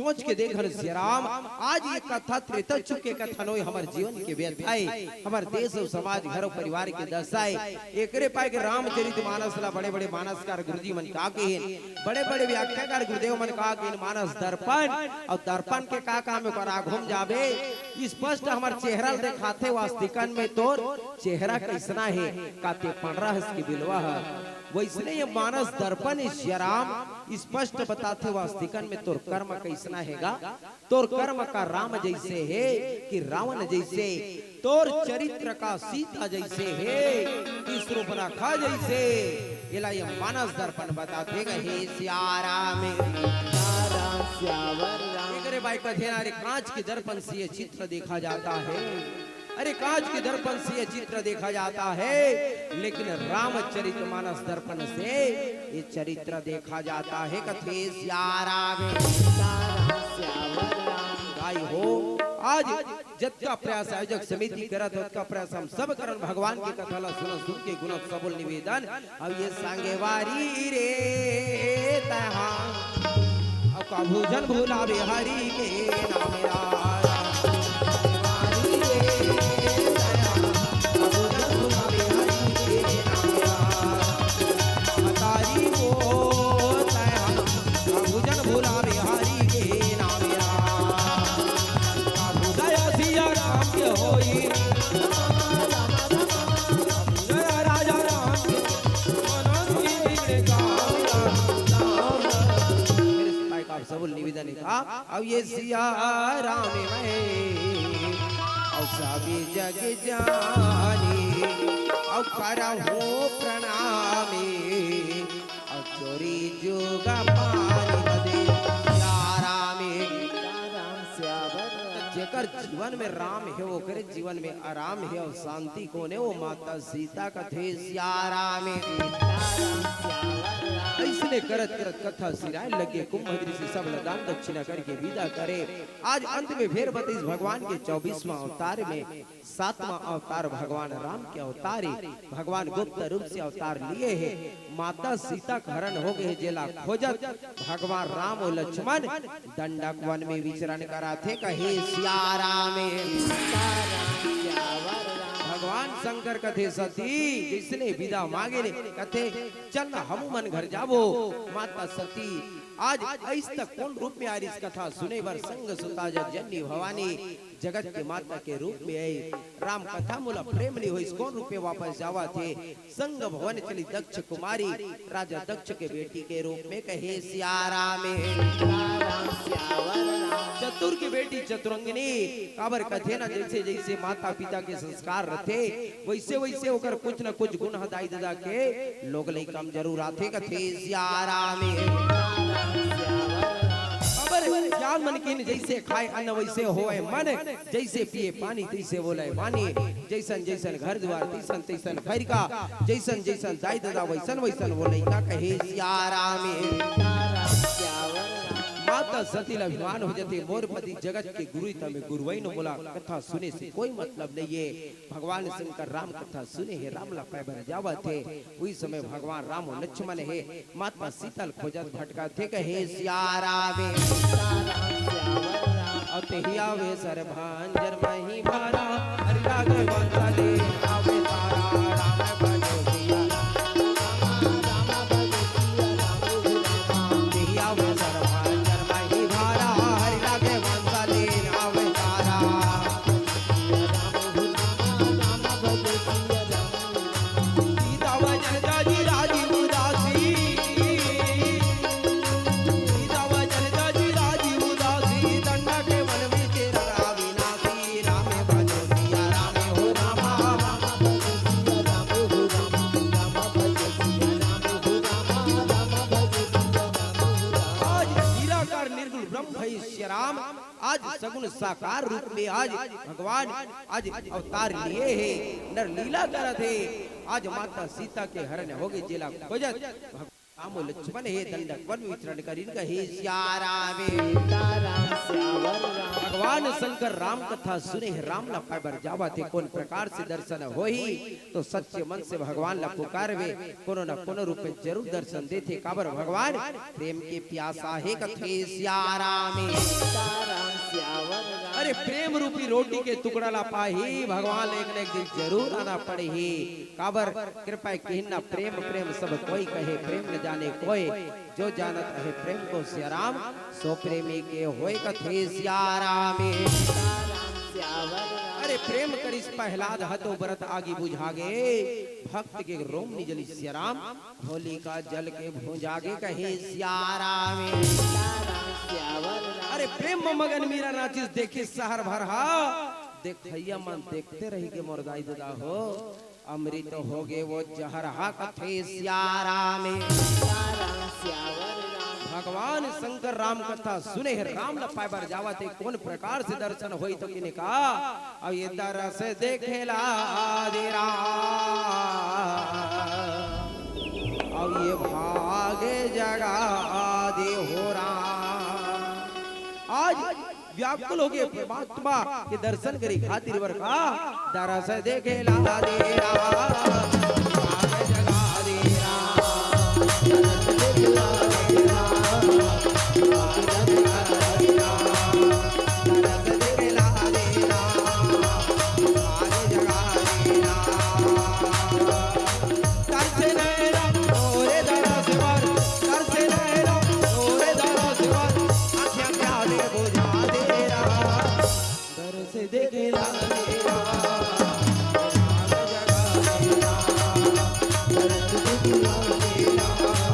सोच के देखन सिया राम, आज ये कथा त्रेता चुके कथा नोय, हमर जीवन के व्यथा हे, हमर देश अउ समाज, घर अउ परिवार के दशा हे। एकरे पाए के रामचरित मानस ला बड़े-बड़े मानसकार गुरुजी मन का केहेन, बड़े-बड़े व्याख्याकार गुरुदेव मन का केहेन, मानस दर्पण अउ दर्पण के का काम हे, ओकर आघू म जाबे, स्पष्ट हमर चेहरा ल देखाथे, वास्तिकन में तोर चेहरा कइसना हे, का ते पंडरा हस के बिलवा ह। वइसने ये मानस दर्पण सिया राम स्पष्ट बताथे, वास्तिकन में तोर कर्म कइसना हे गा। तोर कर्म का राम जइसे हे कि रावण जइसे, तोर चरित्र का सीता जइसे हे कि सुपनखा जइसे। एला ये मानस दर्पण बताथे गा हे सिया राम। तारा सियावर राम। एकरे बाई कथे ना रे, कांच के दर्पण से ये चित्र देखा जाता है। अरे, कांच के दर्पण से ये चित्र देखा जाता है, लेकिन रामचरित मानस दर्पण से ये चरित्र देखा जाता है। कथे सिया राम। तारा सियावर राम। गाई हो, आज जतका प्रयास आयोजक समिति करत हे, ओतका प्रयास हम सब करन भगवान के कथा ला सुनन, सुन के गुणन सबो ल निवेदन। अब ये संगवारी रे तैं हा, अब कभू झन भुलाबे हरि के नाम ला। संगवारी रे तैं हा, कभू झन भुलाबे हरि के नाम ला। महतारी वो तैं हा, कभू झन भुलाबे हरि के नाम ला। कभू दया सिया राम के होई, कभू दया राजा राम के, मनोज की बिगड़े काम राम। मेरे सिपाही का आप सबो निवेदन हे का, अब ये सिया राम में, अब सभी जग जानी, अब करहूँ प्रणामी, अब चोरी जुग पानी बदे सिया राम में। तारा सियावर राम। जेकर जीवन में राम हे, ओकरे जीवन में आराम हे अउ शांति कोन हे? वो माता सीता कथे सिया राम। अइसने करत करत कथा सिराय लगे। कुंभज ऋषि सब ल दान दक्षिणा करके विदा करे। आज अंत में फेर बतइस भगवान के चौबीसवाँ अवतार में सातवां अवतार भगवान राम के अवतार हे। भगवान गुप्त रूप से अवतार लिए हे। माता सीता के हरण हो गे हे, जेला खोजत भगवान राम अउ लक्ष्मण दंडक वन में विचरण कराथे। कहे सिया राम। भगवान शंकर कथे सती जइसने विदा मांगे ले, कथे चल ना हमू मन घर जाबो। माता सती आज अइस तक कोन रूप में आरिस कथा सुने बर संग सुता जग जननी भवानी जगत के माता के रूप में आए। राम कथा मोला प्रेम नइ होइस, कोन रूप में वापस जावत हे? संग भवन चली दक्ष कुमारी, राजा दक्ष के बेटी के रूप में कहे सिया राम। चतुर के बेटी चतुरंगिनी, काबर कथे ना जइसे जइसे माता पिता के संस्कार रथे, वइसे वइसे ओकर कुछ न कुछ गुण ह दाई ददा के लोग लइका म जरूर आथे कथे सिया राम। काबर ज्ञान मन कीन जइसे खाए अन्न वइसे होए मन, जइसे पिए पानी तइसे बोले वाणी, जइसन जइसन घर दुआर तइसन तइसन घर का, जइसन जइसन दाई ददा वइसन वइसन वो लइका कहे सिया राम। माता सती ल अभिमान हो जथे, मोर पति जगत के गुरु तमे गुरुवइन मोला कथा सुने से कोई मतलब नइ हे। भगवान शंकर राम कथा सुने हे, राम ला पाए बर जावत हे। उही समय भगवान राम अउ लक्ष्मण हे, माता सीता ल खोजत भटकत हे, कहे सिया राम। अउ तेही आवे सरभांजर मही भारा, हरि लागे बंसले आवे तारा, राम भजो सिया राम, राम भजो सिया राम, तेही आवे सरभांजर मही भारा, हरि लागे बंसले आवे तारा। सीता वचन तजि राजीव दासी। सीता वचन तजि राजीव दासी। दंडक वन में चेरा विनाशी। राम भजो सिया राम हो रामा। राम भजो सिया राम हो रामा। राम भजो सिया राम हो रामा। राम भजो सिया राम हो रामा। आज निराकार निर्गुण ब्रह्म भई सिया राम आज सगुण साकार रूप में आज भगवान आज अवतार लिए हे, नर लीला करत हे। आज माता सीता के हरण होगे, जेला खोजत भगवान राम अउ लक्ष्मण हे दंडक वन में विचरण करिन कहे सिया राम हे। सीताराम सियावर राम। भगवान शंकर राम कथा सुने हे, राम ला पाए बर जावत हे, कोन प्रकार से दर्शन होही? तो सच्चे मन से भगवान ला पुकारबे, कोनो न कोनो रूप में जरूर दर्शन देथे। काबर भगवान प्रेम के प्यासा हे कथे सिया राम हे। सीताराम सियावर राम। अरे प्रेम रूपी रोटी के टुकड़ा ला पाही भगवान ला एक न एक दिन जरूर आना पड़ही। काबर कृपा किहिन ना प्रेम, प्रेम सब कोई कहे, प्रेम न जाने कोई, जो जानत अहे प्रेम को सिया राम, सो प्रेमी के होय कथे सिया राम हे। सीताराम सियावर राम। अरे प्रेम करिस प्रहलाद हतो बरत आगी बुझागे, भक्त के रोम निजली सिया राम, होलिका जल के भुंजागे कहे सिया राम हे। सीताराम सियावर राम। अरे प्रेम म मगन मीरा नाचिस देखिस सहर भर हा, देखइया मन देखते रहि गे मोर दाई ददा हो, अमृत होगे वो जहर हा कथे सिया राम हे। सीताराम सियावर राम। भगवान शंकर राम कथा सुने हे, राम ला पाए बर जावत हे, कोन प्रकार से दर्शन होही तो किने का, अउ ये दरस देखे ला दे राम, अउ ये भाग जगा दे हो राम। आज व्याकुल होके परमात्मा के दर्शन करे खातिर बर का दरस देखे ला दे राम, भाग जगा दे राम, दरस देखे ला दे राम, भाग जगा दे राम, दरस देखे ला दे राम, भाग जगा दे राम। तरसे नैना तोरे दरस बर, तरसे नैना तोरे दरस बर, आँखियाँ प्याले बुझा दे राम। दरस देखे ला दे राम, दरस देखे ला दे राम।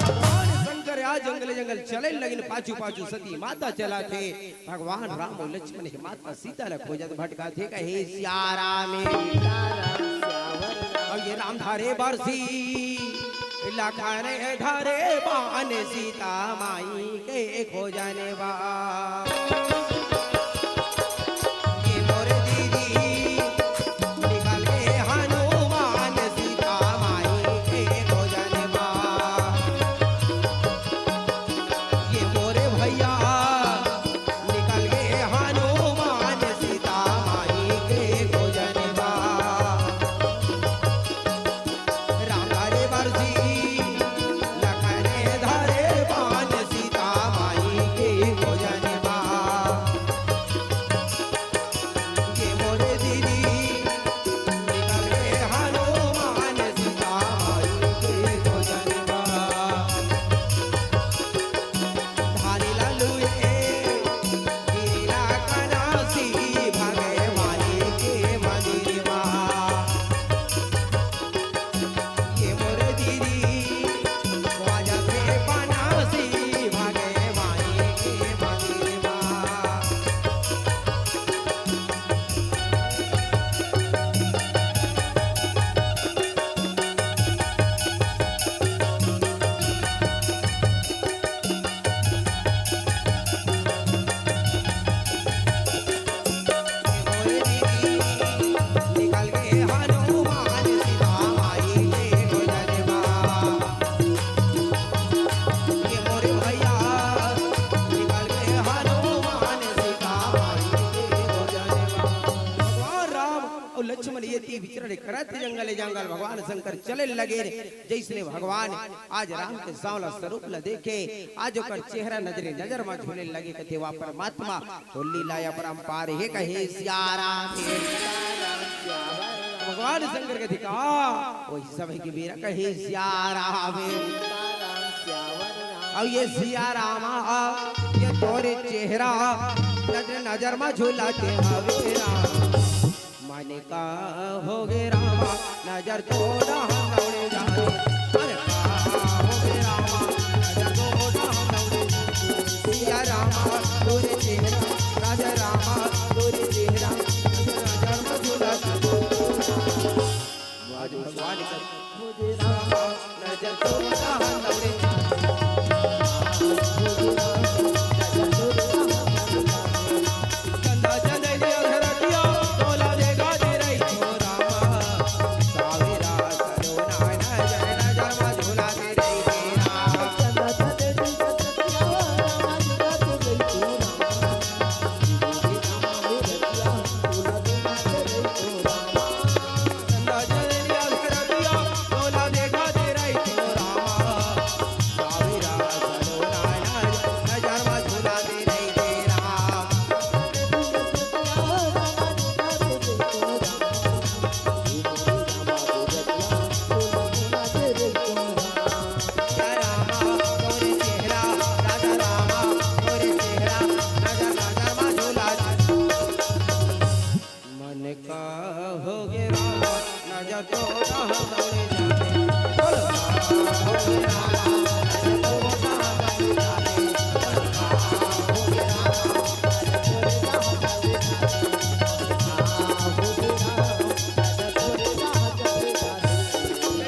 भगवान शंकर आज जंगले जंगल चले लगिन, पाछू पाछू सती माता चलाथे। भगवान राम अउ लक्ष्मण हे माता सीता ला खोजत भटकाथे कहे सिया राम हे। अउ ये राम धरे बरसी, लखन धरे बान, सीता माई के खोजन बा। ये मोर दीदी निकल गे हनुमान, सीता माई के खोजन बा। ये मोरे भैया निकल गे हनुमान, सीता माई के खोजन बा। राम धरे बरसी, लखन धरे बान, सीता माई के खोजन बा। ये मोरे दीदी निकल गे हनुमान, सीता माई के खोजन बा। धारी लालू ए गिरिला कनासी, भगवानी के मंदिर बा। ये मोर दीदी, वाजा के बनासी, भगवानी के मंदिर बा। भगवान राम अउ लक्ष्मण ये ती विचरण करत जंगल जंगल भगवान शंकर चले लगे। जैसने भगवान आज राम के सांवला स्वरूप ल देखे, आज ओकर चेहरा नजरे नजर म झूले लगे, कथे वा परमात्मा, तो लीला अपरंपार हे कहे सिया राम हे। भगवान शंकर कथे का, वही समय के बेरा कहे सिया राम हे। अउ ये सिया राम, ये तोरे चेहरा नजर नजर मा झूलत हवे राम। मन का होगे रामा, नजर तो डहन दौड़े जाथे। मन का होगे रामा, नजर तो डहन दौड़े जाथे। सिया रामा तोरे चेहरा, राजा रामा तोरे चेहरा, नजर नजर मा झूलत। आज भगवान का मन का होगे रामा, नजर तो डहन दौड़े जाथे। बोलो।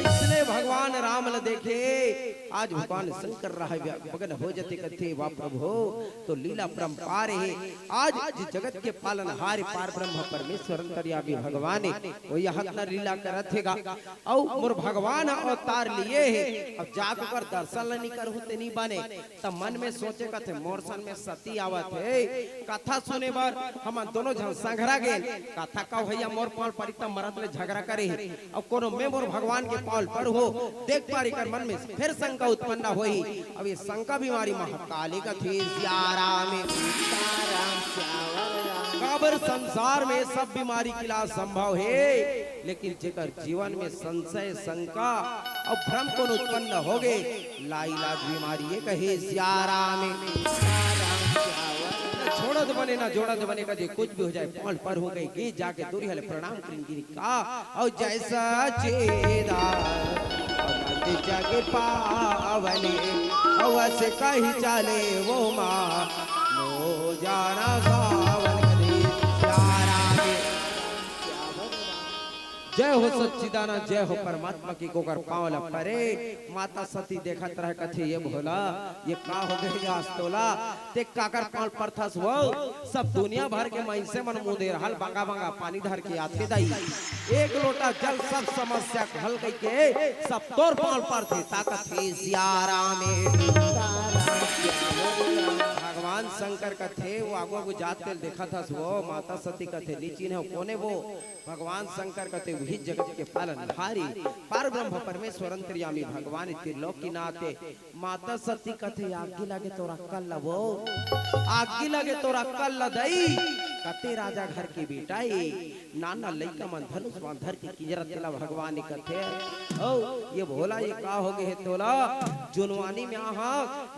इसने भगवान राम ल देखे, आज भगवान शंकर राह बगन हो जथे कथे, वाह प्रभु, तो लीला परंपार हे। आज जिस जगत के पालनहार पार ब्रह्म परमेश्वर अंतर्यामी भगवान हे, वो यह इतना लीला करत हे गा। अउ मोर भगवान ह अवतार लिए हे, अब जाके ओकर दर्शन ल नी करहूं ते नी बने। त मन में सोचे कथे, मोर सन में सती आवत हे, कथा सुने बर हमन दोनों झन संघरा गेन। कथा कहवइया मोर पांव परी त मरत ले झगरा करे हे। अउ कोनो में मोर भगवान के पांव पर हो, देख पार एकर मन में फेर शंका उत्पन्न होही। अब ये शंका बीमारी महाकाली कथे सिया राम। काबर संसार में सब बीमारी के इलाज संभव हे, लेकिन जेकर जीवन में संशय, शंका अउ भ्रम कोनो उत्पन्न होगे, लाइलाज बीमारी ये कहे सिया राम। छोड़त बने ना जोड़त बने, कदे कुछ भी हो जाए, पांव पर हो गए, गे जाके दूरी हले प्रणाम करेंगे का। अउ जैसा चेदा अनंत जग पावने, अवस कही चले वो माँ, नो जाना सावन कदे प्यारा के। जय हो सच्चिदानंद, जय हो परमात्मा की। कोकर पांव ल परे, माता सती देखत रह कथे, ये भोला, ये का हो गए आज तोला? ते काकर पांव परथस वो? सब दुनिया भर के मइनसे मन मुंदे रहल, बंगा बंगा पानी धर के आथे दाई। एक लोटा जल सब समस्या के हल कइके सब तोर पांव परथे। ता कथे सिया राम। भगवान शंकर कथे, वो आगू आगू जात तेल देखत हस वो, माता सती कथे, नी चिन्हे कोने वो? भगवान शंकर कथे, वही जगत के पालनहारी पार ब्रह्म परमेश्वर अंतर्यामी भगवान त्रिलोकीनाथ हे। माता सती कथे, आगी लगे तोर अक्कल ल वो, आगी लगे तोर अक्कल ल दई। कते राजा घर के बेटा हे, नाना लइका मन धनुष बाण धर के किंजरत तेला भगवान कथे, ओ ये भोला, ये का हो गए हे तोला? जुनवानी में आहा,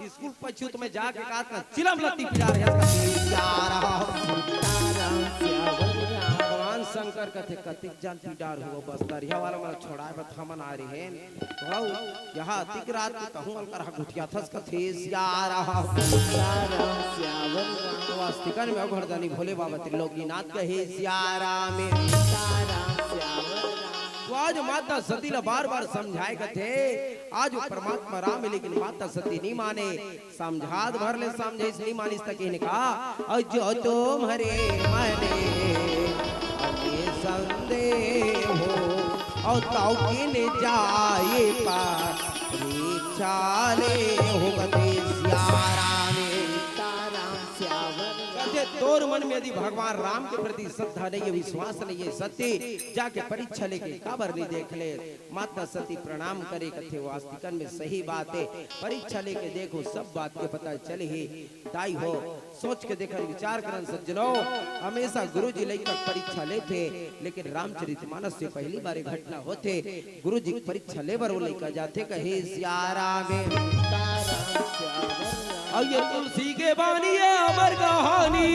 स्कूल पछूत में जाके का का चिलम लती पिला रहे हैं। भगवान शंकर कथे, कतिक जान पिटार हो, बस दरिया वाला मन छोड़ाए बर हमन आ रहे हैं। तो यहाँ अतिक रात के कहूँ अलकर हा गुठिया थस कथे सिया राम। वास्तिकन में अघरदानी भोले बाबा त्रिलोकीनाथ कहे सिया राम। तो आज माता सती ला बार बार समझाए कथे, आज वो परमात्मा राम हे, लेकिन माता सती नी माने। समझात भर ले समझे, इसने मानिस तक इनका। और जो तुम्हारे मने अति संदेह हो, और तौ किन जाए पर परीक्षा ले हो गते सिया राम। कथे, तोर मन में यदि भगवान राम के प्रति श्रद्धा नहीं है, विश्वास नहीं है, सती जाके परीक्षा लेके काबर नहीं देख ले? माता सती प्रणाम करे कथे, वास्तिकन में सही बात हे, परीक्षा लेके देखो, सब बात के पता चलही। दाई हो, सोच के देखन, विचार करन सज्जनो, हमेशा गुरुजी लइका के परीक्षा लेथे, लेकिन रामचरित मानस से पहली बार ये घटना होथे। गुरुजी के परीक्षा ले बर वो लइका जाथे, कहे सिया राम। अउ ये तुलसी के बानी हे अमर कहानी,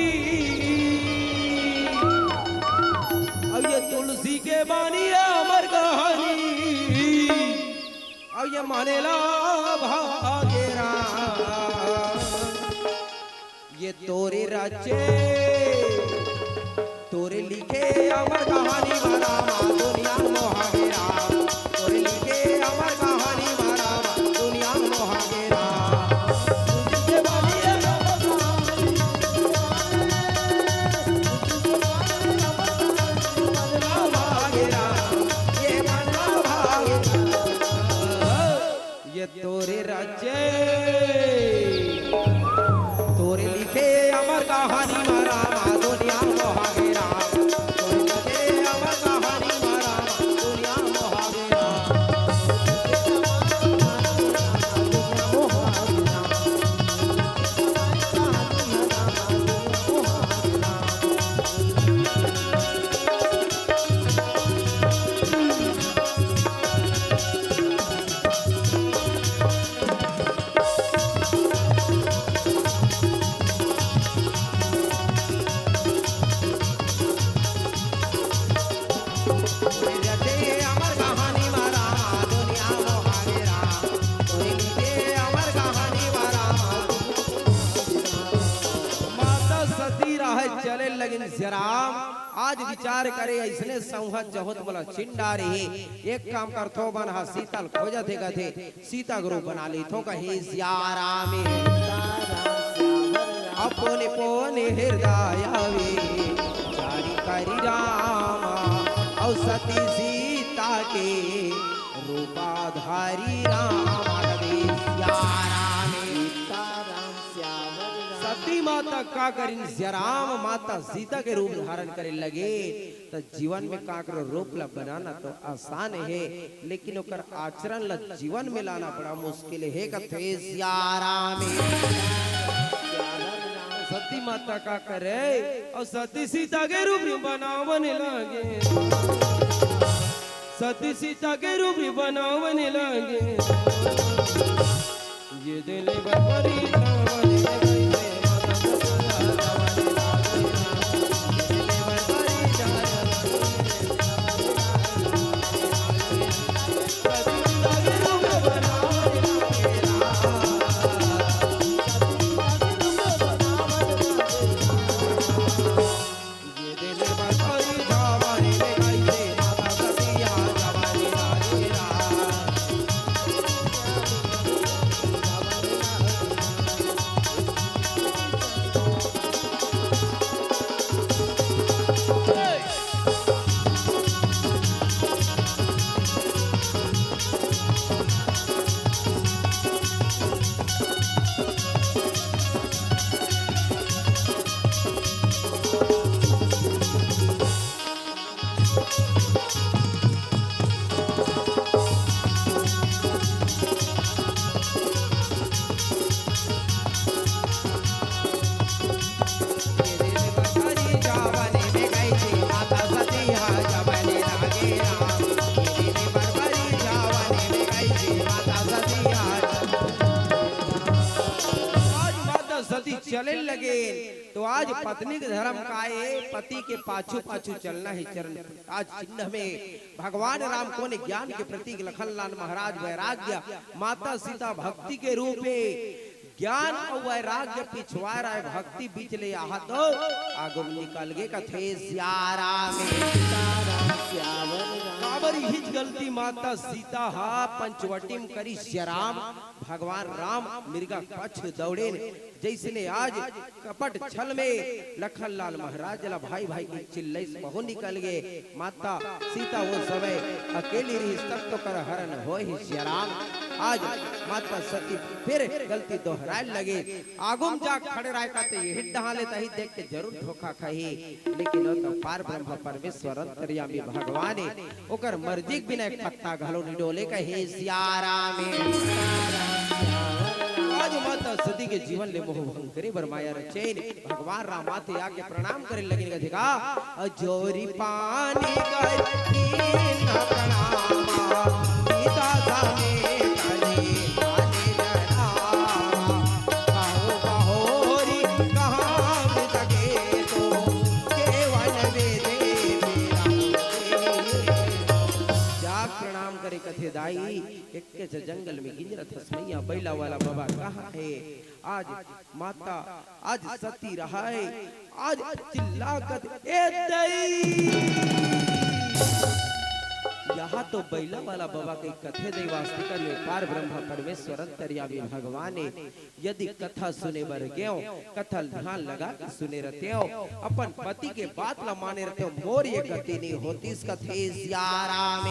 अउ ये तुलसी के बानी हे हमर कहानी, अउ ये मानेला भागे राम। ये तोरे रचे, तोरे लिखे अमर कहानी बा रामा, दुनिया मोहागे राम। तोरे लिखे अमर कहानी बा रामा, दुनिया मोहागे राम। ये तोरे रचे, तोरे लिखे अमर कहानी मा रामा, दुनिया मोहागे राम। तोरे लिखे अमर कहानी मा रामा, दुनिया मोहागे राम। माता सती राहे चले लगिन जराम। आज विचार करे, अइसने सौंहा जहोत मोला चिन डारे हे। एक काम करथो, बन हा सीता ल खोजत हे कथे, सीता के रूप बना लेथो कहे सियाराम हे। अपने पोने हृदय आवे, जारी करी राम, अउ सती सीता के रूपा धारी राम, कहे सियाराम हे। सती माता का करिन, सियाराम माता सीता के रूप धारण करे लगे। त जीवन में काकरो रूप ला बनाना तो आसान हे, लेकिन ओकर आचरण ला जीवन में लाना बड़ा मुश्किल हे, कथे सियाराम हे। सती माता का करे, अउ सती सीता के रूप बनावन लागे। सती सीता के रूप बनावन लागे। ये दिल बड़ी आज माता सती चले लगे, तो आज पत्नी के धर्म का ए, पति के पाछू पाछू चलना हे। चरण आज चिन्ह में भगवान राम कोन ज्ञान के प्रतीक लखन लाल महाराज वैराग्य, माता सीता भक्ति के रूप हे। ज्ञान अउ वैराग्य पिछवाय राय भक्ति बीच ले आहा तो आगू म निकल गे कथे सियाराम हे। काबर इहिच गलती माता सीता हा पंचवटी म करी सियाराम भगवान राम मिर्गा कछु दौड़ेन। जइसने आज कपट छल में लखन लाल महाराज ला भाई भाई के चिल्लइस, बहू निकल गे। माता सीता वो समय अकेली रहिस, तब तो कर हरन होय हे सियाराम। आज माता सती फिर गलती दोहराय लगे। आगू म जा खड़े राय का ते यही डहा ले तही देख के जरूर धोखा खाही। लेकिन वो तो पार ब्रह्म परमेश्वर अंतर्यामी भगवान हे। ओकर मर्जी के बिना एक पत्ता घलो नइ डोले, कहे सियाराम हे। आज माता सती के जीवन ले मोह भंग करे बर माया रचेन भगवान राम माथे आके प्रणाम करे लगिन, कथे का, जोरी पानी कर दीन प्रणाम, सीता समेत ले आने जनाम। कहो बहोरी कहाँ मृत गे रथस मइया, बइला वाला बाबा कहाँ हे? आज माता, आज सती रहय, आज चिल्ला कथे, ए दई। यहाँ तो बइला वाला बाबा के कथे दई, वास्तविक में पार ब्रह्मा परमेश्वर अंतर्यामी भगवान हे। यदि कथा सुने बर गेंव, कथा ल ध्यान लगा के सुने रतेंव, अपन पति के बात ला माने रतेंव, मोर ये गति नइ होतिस कथे सियाराम।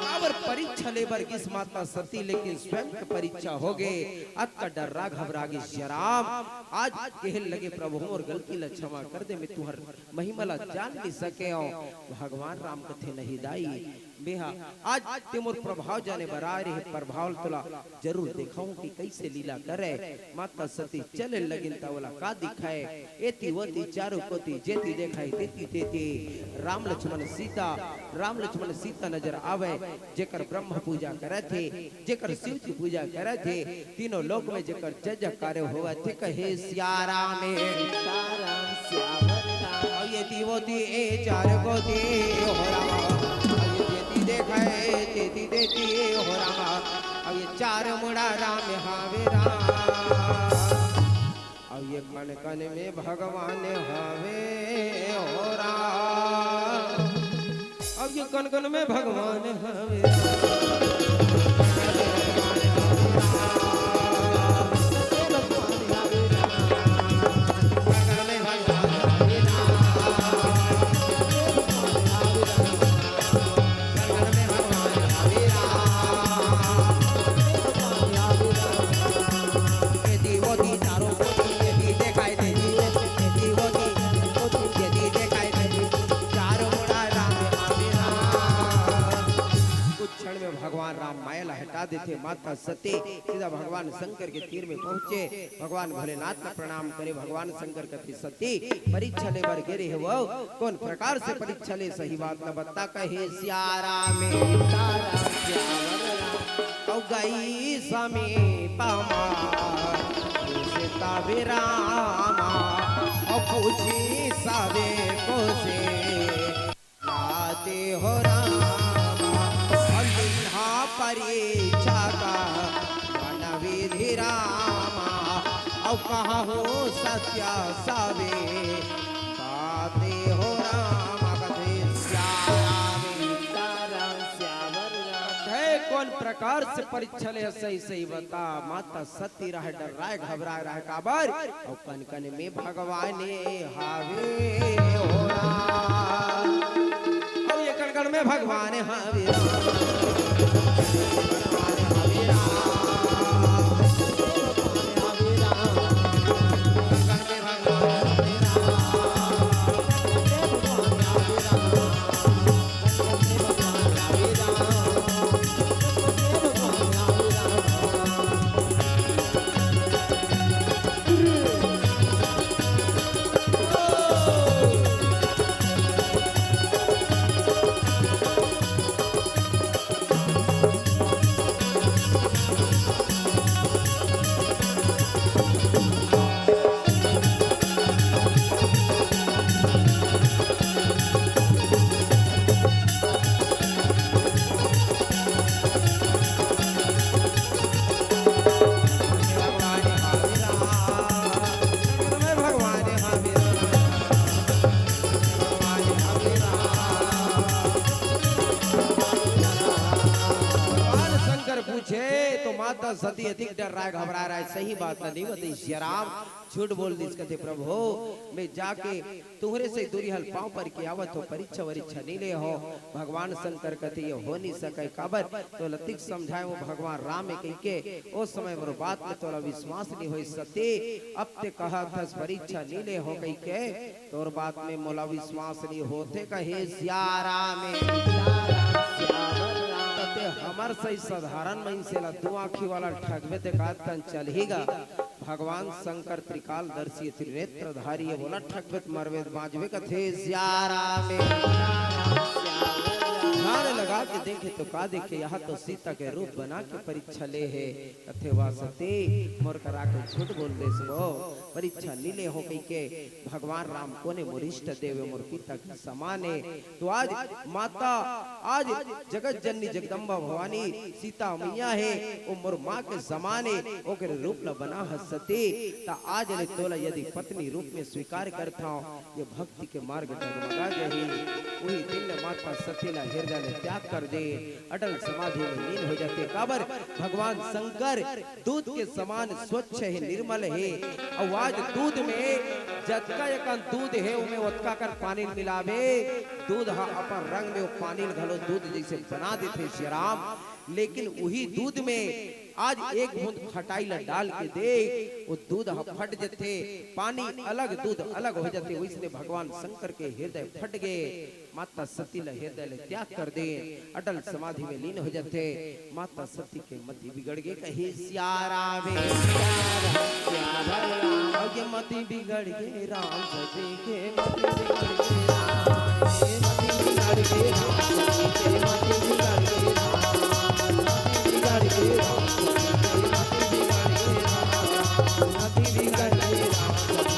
काबर परीक्षा ले बर गिस माता सती, लेकिन स्वयं के परीक्षा हो गे। अतका डर्रा घबरा गिस सियाराम। आज केहे लगे, प्रभु मोर गलती ला क्षमा कर दे, मैं तुंहर महिमा ला जान नइ सकेंव। भगवान राम कथे, नहीं दाई, मेहा आज ते मोर प्रभाव जाने बर आय रहे, प्रभाव तोला जरूर देखाहूं कि कइसे लीला करे। माता सती चले लगिन त ओला का दिखय, एती ओती चारों कोती जेती देखय तेती तेती राम लक्ष्मण सीता, राम लक्ष्मण सीता नजर आवय। जेकर ब्रह्म पूजा करत हे, जेकर शिव जी पूजा करत हे, तीनों लोक में जेकर जय जयकार होवत हे, कहे सियाराम। सीताराम सियावर राम। अउ एती ओती ए चार कोती हो राम, अउ ये जेती देखय तेती तेती हो राम, अउ ये चार मुड़ा राम हावे राम, अउ ये कन कन में भगवान हावे हो राम। अब ये कन कन में भगवान हवे। कुछ क्षण में भगवान राम माया ला हटा देथे। माता सती सीधा भगवान शंकर के तीर में पहुंचे, भगवान भोलेनाथ ला प्रणाम करे। भगवान शंकर कथे, सती, परीक्षा ले बर गे रहे हव, कोन प्रकार से परीक्षा ले, सही बात ला बता, कहे सियाराम। अउ गई समीप मा, सीता विरामा, अउ पूछी सबे को से, आते हो रामा, अउ लिन्हा परीक्षा का मन विधि रामा, अउ कहा हो सत्य सबे, आते हो रामा, कथे सियाराम। सीताराम सियावर राम। हे कोन प्रकार से परीक्षा ले, सही सही बता। माता सती रहय डर्राय घबराय रहय, काबर? अउ कन कन में भगवान हावे हो राम। अउ ये कन कन में भगवान हावे राम। भगवान हावे राम। कन कन में भगवान हावे राम। भगवान शंकर पूछे तो माता सती अधिक डर्राय घबराय रहय, सही बात नहीं बतइस सियाराम, झूठ बोल दिस। कथे, प्रभु, मैं जाके तुंहरे से दूरी हल पांव पर के आवत हों, परीक्षा वरीक्षा नइ ले हों। भगवान शंकर कथे, ये हो नइ सकय, काबर? तोला अतिक समझाएंव भगवान राम हे कहिके, ओ समय मोर बात में तोला विश्वास नइ होइस सती। अब ते कहत हस परीक्षा नइ ले हों कहिके, तोर बात में मोला विश्वास नइ होथे, कहे सियाराम। कथे, हमर सही साधारण मइनसे ला दू आँखी वाला ठगबे ते का तन चलही गा? भगवान शंकर त्रिकालदर्शी त्रिनेत्रधारी हे, ओला ठगबे त मरबे त बाँचबे, कथे सियाराम। ध्यान लगा के देखे तो का देखे, यहाँ तो सीता के रूप बना के परीक्षा ले हे। कथे, "वाह सती, मोर करा के झूठ बोल देस वो, परीक्षा नी ले हो," कहिके भगवान राम कोने मोर इष्ट देव हे, मोर पिता के समान हे। तो आज माता, आज जगत जननी जगदम्बा भवानी सीता मैया हे, वो मोर माँ के समान हे, ओकर रूप ला बना हस सती, त आज ले तोला यदि पत्नी रूप में स्वीकार करथव, ये भक्ति के मार्ग डगमगा जाही। उही दिन ले माता सती ला हृदय ले त्याग कर दे, अटल समाधि में लीन हो जाथे। काबर? भगवान शंकर दूध के समान स्वच्छ हे, निर्मल हे। अउ आज दूध में जतका एकन दूध हे, ओमे ओतका कन पानी मिलाबे, दूध ह अपन रंग में वो पानी घलो दूध जैसे बना देथे श्री राम। लेकिन उही दूध में आज एक बूंद खटाई ला डाल के देख, वो दूध ह फट जथे, पानी अलग, दूध अलग हो जथे। वैसने भगवान शंकर के हृदय फट गे, माता सती ला हृदय ले त्याग कर दे, अटल समाधि में लीन हो जथे। माता सती के मति बिगड़ गे, कहे, "सिया राम हे, सिया राम, सिया राम, अगे मति बिगड़ गे राम सती के, मति बिगड़ गे राम, मति बिगड़ गे राम सती के, मति बिगड़ गे राम, मति बिगड़ गे राम सती के, मति बिगड़ गे राम, मति बिगड़ गे राम सती के।"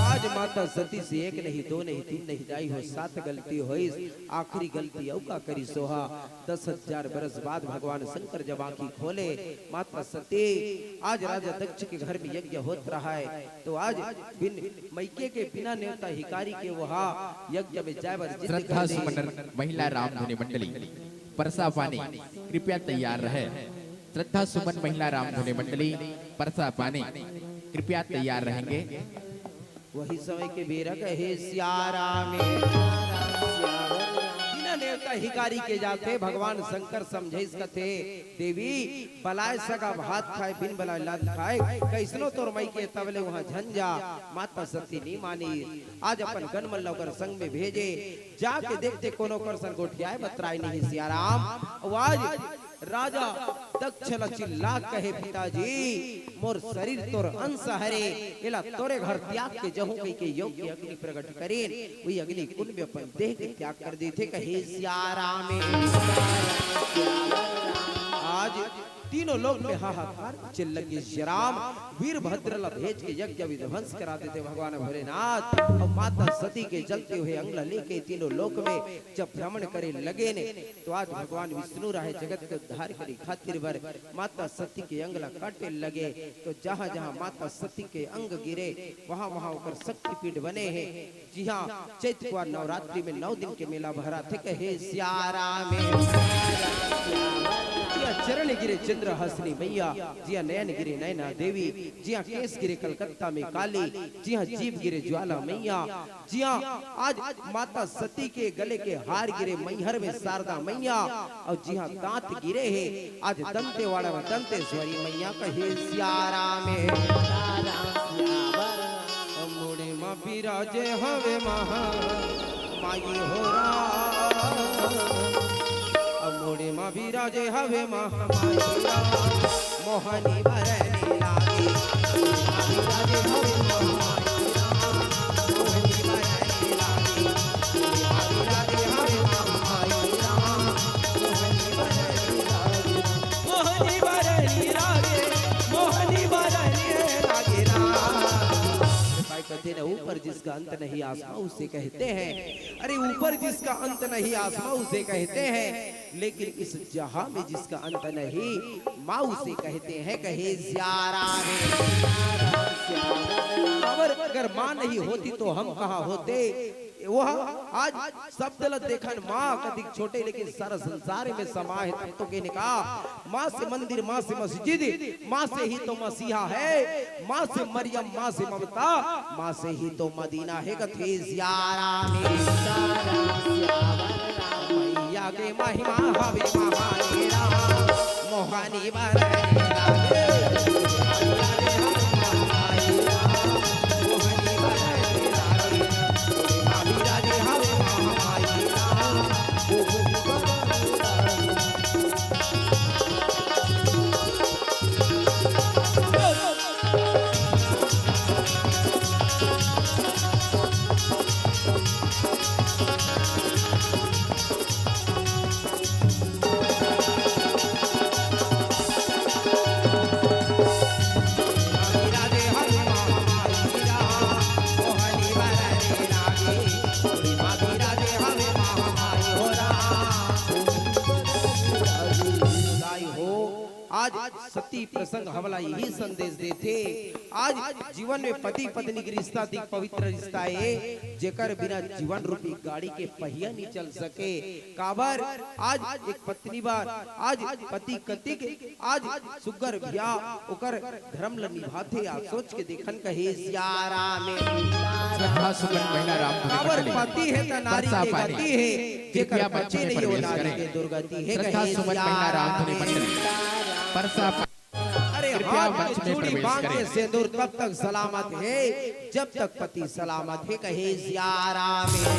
आज माता सती से एक नहीं, दो नहीं, तीन नहीं, दाई हो, सात गलती होइस। आखिरी गलती अउ का करिस ओहा। दस हजार बरस बाद भगवान शंकर जब आंखी खोले, माता सती, आज राजा दक्ष के घर में यज्ञ होत रहा है, तो आज बिन मइके के, बिना नेवता हिकारी के ओहा यज्ञ में जाए बर जिद श्रद्धा कर दे। सुमन महिला रामधुनी मंडली, परसा पानी, कृपया तैयार रहे। श्रद्धा सुमन महिला रामधुनी मंडली, परसा पानी, कृपया तैयार रहेंगे। वही समय के बेरा कहे, "सिया राम हे, सिया राम।" बिना नेवता हिकारी के जाथे, भगवान शंकर समझाइस कथे, "देवी, बलाय सगा भात खाय, बिन बलाय लात खाय, कइसनो तोर मइके तब ले उहाँ झन जा।" माता सती नी मानिस। आज अपन गन मन ला ओकर संग में भेजे, जाके देखथे कोनो ओकर संग गोठियाय बतराय नहीं सिया राम। अउ आज राजा दक्ष ल चिल्ला कहे, "पिताजी, मोर शरीर तोर अंश हरे, एला तोरे घर त्याग के जहूं," कहिके यज्ञ के अग्नि प्रकट करेन। वही अग्नि कुंड में अपन देह के त्याग कर देथे, कहे, "सिया राम हे।" आज तीनों लोक में हाहाकार मचे लगे। श्री राम वीरभद्र ला भेज के यज्ञ विध्वंस करा देथे भगवान भोलेनाथ। अउ माता सती के जलते हुए अंग ला लेके तीनों लोक में जब भ्रमण करे लगे ने, तो आज भगवान विष्णु राहे जगत के उद्धार करे खातिर बर माता सती के अंग ला काटे लगे। तो जहाँ जहाँ माता सती के अंग गिरे, वहाँ वहाँ ओकर शक्तिपीठ बने हे। जिहाँ चैत कुआर नवरात्रि में नौ दिन के मेला भराथे, कहे, "सिया राम हे।" जिहाँ चरण गिरे चंद्रहासिनी मैया, जिहाँ नयन गिरे नैना देवी, जिहाँ केस गिरे कलकत्ता में काली, जिहाँ जीभ गिरे ज्वाला मैया, जिहाँ आज माता सती के गले के हार गिरे मैहर में शारदा मैया, अउ जिहाँ दांत गिरे हे आज दंतेवाड़ा में दंतेश्वरी मैया, कहे, "सिया राम हे।" मुड़ी म बिराजे हवे महा माई हो राम। मुड़ी म बिराजे हवे महा माई राम। मोहनी बरनी लागे। मुड़ी म बिराजे हवे महा माई राम। मोहनी बरनी लागे। मुड़ी म बिराजे हवे महा माई राम। मोहनी बरनी लागे। मोहनी बरनी लागे। मोहनी बरनी लागे राम। भाई कहते ना, ऊपर जिसका अंत नहीं, आसमां उसे कहते हैं। अरे, ऊपर जिसका अंत नहीं, आसमां उसे कहते हैं। लेकिन इस जहां में जिसका अंत नहीं, माँ उसे कहते हैं, कहे सिया राम। अगर, अगर माँ नहीं होती तो हम कहाँ होते? वह आज शब्द ल देखन माँ कतिक छोटे, लेकिन सारा संसार में समा हे। तब तो कहने का, माँ से मंदिर, माँ से मस्जिद, माँ से ही तो मसीहा है, माँ से मरियम, माँ से ममता, माँ से ही तो मदीना हे। कथे सिया राम हे। मैया के महिमा हवे महान हे राम, मोहनी बरन लागे। आज सती प्रसंग हमला यही संदेश देथे। आज जीवन में पति पत्नी के रिश्ता दिक पवित्र रिश्ता हे, जेकर बिना जीवन रूपी गाड़ी के पहिया नहीं चल सके। काबर आज एक पत्नी बर, आज पति कतिक, आज सुग्घर भैया ओकर धर्म ल निभाथे। आज सोच के देखन कहे सिया राम हे। श्रद्धा सुमन महिला राम धुनी काबर मंडली। पति हे त नारी के गति हे, जेकर कृपया मंच पति में नहीं, वो प्रवेश नारी करें। के दुर्गति हे। श्रद्धा कहे सुमन सिया महिला राम धुनी राम हे। मंडली। परसा अरे कृपया हाथ मंच में चूड़ी प्रवेश बांध के करें। सेंदूर तब तक सलामत हे, जब तक पति सलामत हे। कहे सिया राम हे।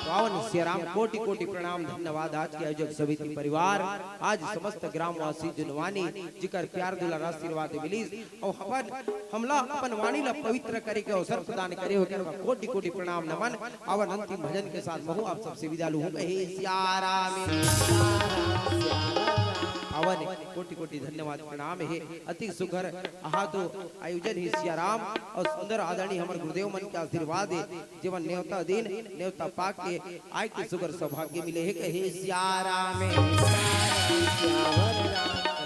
पावन सिया राम, कोटि कोटि प्रणाम, धन्यवाद। आज के आयोजक समिति परिवार, आज समस्त ग्रामवासी जुनवानी जिकर प्यार दुलार आशीर्वाद मिलिस, अउ हमन हमला अपन वाणी ला पवित्र करे के अवसर प्रदान करे हो, कोटि कोटि प्रणाम नमन। अवन अंतिम भजन के साथ महू आप सबसे विदा लूहूं। कहे सिया राम हे। अवन कोटि कोटि धन्यवाद प्रणाम हे। अति सुघर अहा तो आयोजन हे सिया राम अउ सुंदर आदरणीय हमर गुरुदेव मन के आशीर्वाद हे, जेमन नेवता दिन नेवता पाके आय के सुघर सौभाग्य मिले हे। कहे सिया राम हे।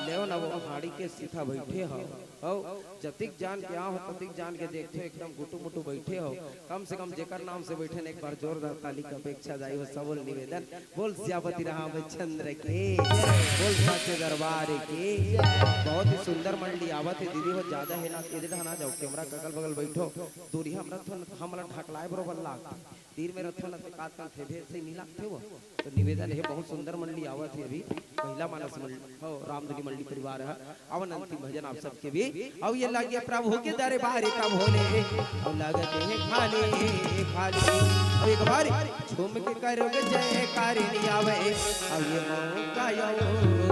लेव न वो हाड़ी के सीधा बैठे हो। अउ जतिक जान के आव, ततिक जान के देखथे, एकदम गुटू मुटू बैठे हो। कम से कम जेकर नाम से बैठे न, एक बार जोरदार ताली के अपेक्षा जाई हो। सबो ल निवेदन, बोल सियापति रामचंद्र के, बोल साचे दरबार के। बहुत ही सुंदर मंडली आवत हे दीदी हो, ज्यादा हे ना, एदे ढाना जाओ, कैमरा के अगल बगल बैठो, दूरी हम रथन, हमला ढकलाए बरोबर लागथे। तीर में रथो न, ते का करथे, भेद से मिला थे वो। तो निवेदन हे, बहुत सुंदर मंडली आवत हे अभी, महिला मानस मंडली, हो, रामधुनी मंडली परिवार हे। अवन अंतिम भजन आप सबके भी। अउ ये लागे प्रभु के दरबार का भोले, अउ लागत हे खाली, खाली। अउ एक बार झूम के करोगे जयकार नहीं आवे, अउ ये मौका यो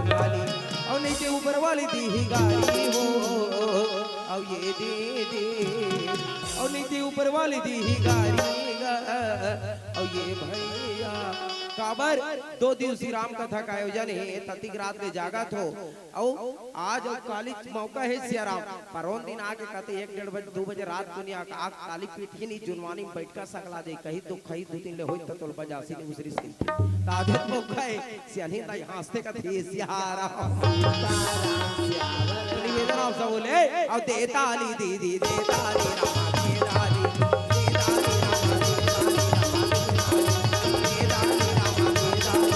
खाली। अउ नहीं ते ऊपर वाली दी ही गारी हो, अउ ये दे दे। अउ नहीं ते ऊपर वाली दी ही गारी गा, अउ ये भैया। काबर दो दिवसीय राम कथा का आयोजन हे, ततिक रात ले जागत हो। अउ आज अउ काली मौका हे सिया राम, परोन दिन आके कथे एक डेढ़ बजे, दो बजे रात दुनिया का आग ताली पीट के नहीं जुनवानी में बैठ का सकला दे, कही तो खई दो दिन ले होई त तोल बजासी नहीं उसरी सी। ताजे मौका हे, सियानी दाई हाँसथे कथे सिया राम। निवेदन आप सब बोले, अउ दे ताली दीदी, दे ताली रामा, दे ताली, दे ताली रामा, दे ताली रामा, दे ताली रामा, दे ताली रामा।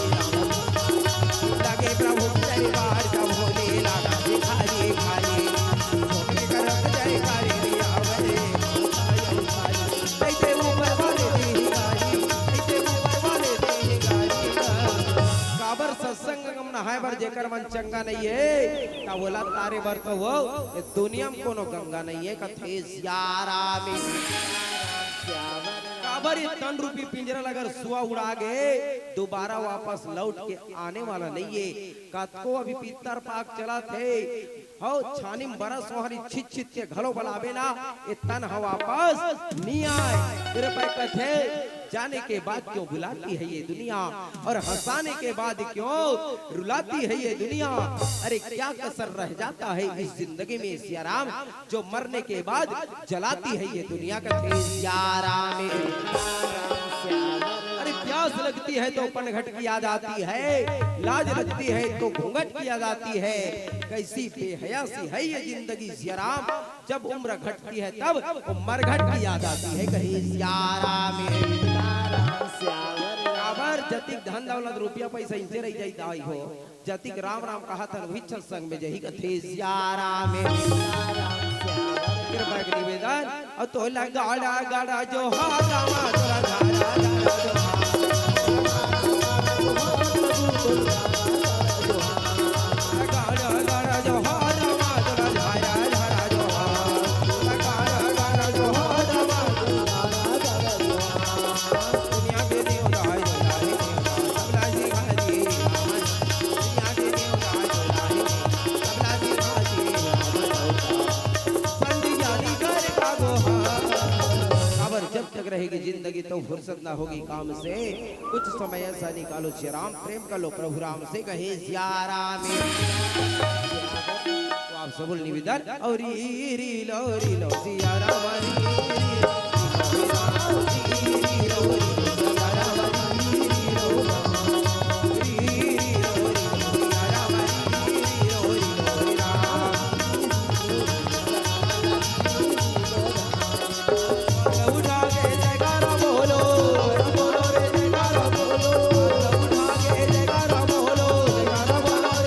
लगे प्रभु दरबार का भोले लागा भिखारी खाली। भोले करत जयकारी आवे, आयो खाली। ऐसे ऊपर वाले दी गारी, ऐसे ऊपर वाले दी गारी। काबर सत्संग गम नहाए बर जेकर मन चंगा नहीं हे, त ओला तारे बर तो वो, ये दुनिया में कोनो गंगा नहीं हे, कथे सिया राम। काबर ये तन रूपी पिंजरा ल अगर सुआ उड़ा गे, दोबारा वापस लौट के आने वाला नहीं हे। कतको अभी पितर पाक चलत हे, हव छानी में बरस ओहरी छित छित के घलो बलाबे ना, ये तन ह वापस नहीं आए। तेरे पे कथे, जाने के बाद क्यों बुलाती है ये दुनिया और हंसाने के बाद क्यों रुलाती है ये दुनिया। अरे क्या कसर रह जाता है इस जिंदगी में सिया राम, जो मरने के बाद जलाती है ये दुनिया, कथे सिया राम। अरे प्यास लगती है तो पनघट की याद आती है, लाज लगती है तो घूंघट की याद आती है। कैसी बेहया सी है ये जिंदगी सिया राम, जब उम्र घटती है तब वो मरघट की याद आती है। कहे सिया राम ए। काबर जतिक धन दौलत रुपया पैसा इंचे रह जाई दाई हो, जतिक राम राम कहा था वही सत्संग में जही कथे सिया राम ए। कृपा के निवेदन। और तो लगा गाड़ा गाड़ा जो हा रामा तोरा धारा धारा जो हा। गाड़ा गाड़ा जो हा रामा तोरा धारा धारा जो हा। गाड़ा गाड़ा जो हा रामा तोरा धारा धारा जो हा। दुनिया के देवता है, दुनिया के देवता, सबला जी हाजी। दुनिया के देवता है, दुनिया के देवता, सबला जी हाजी। संत ज्ञानी कर का दोहा। काबर जब तक रहेगी जिंदगी तो फुर्सत ना होगी काम से। कुछ समय ऐसा निकालो सिया राम, प्रेम कर लो प्रभु राम से, कहे सिया राम। तो आप सबल निवेदन। और री री लो री लो सिया राम री री लो।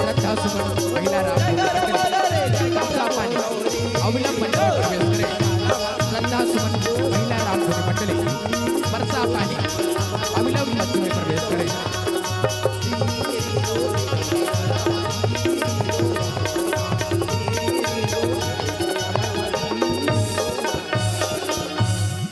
श्रद्धा सुमन महिला राम धुनी मंडली, बरसा पानी अविलंब मंच में प्रवेश करें। श्रद्धा सुमन महिला राम धुनी मंडली, बरसा पानी अविलंब मंच में प्रवेश करें।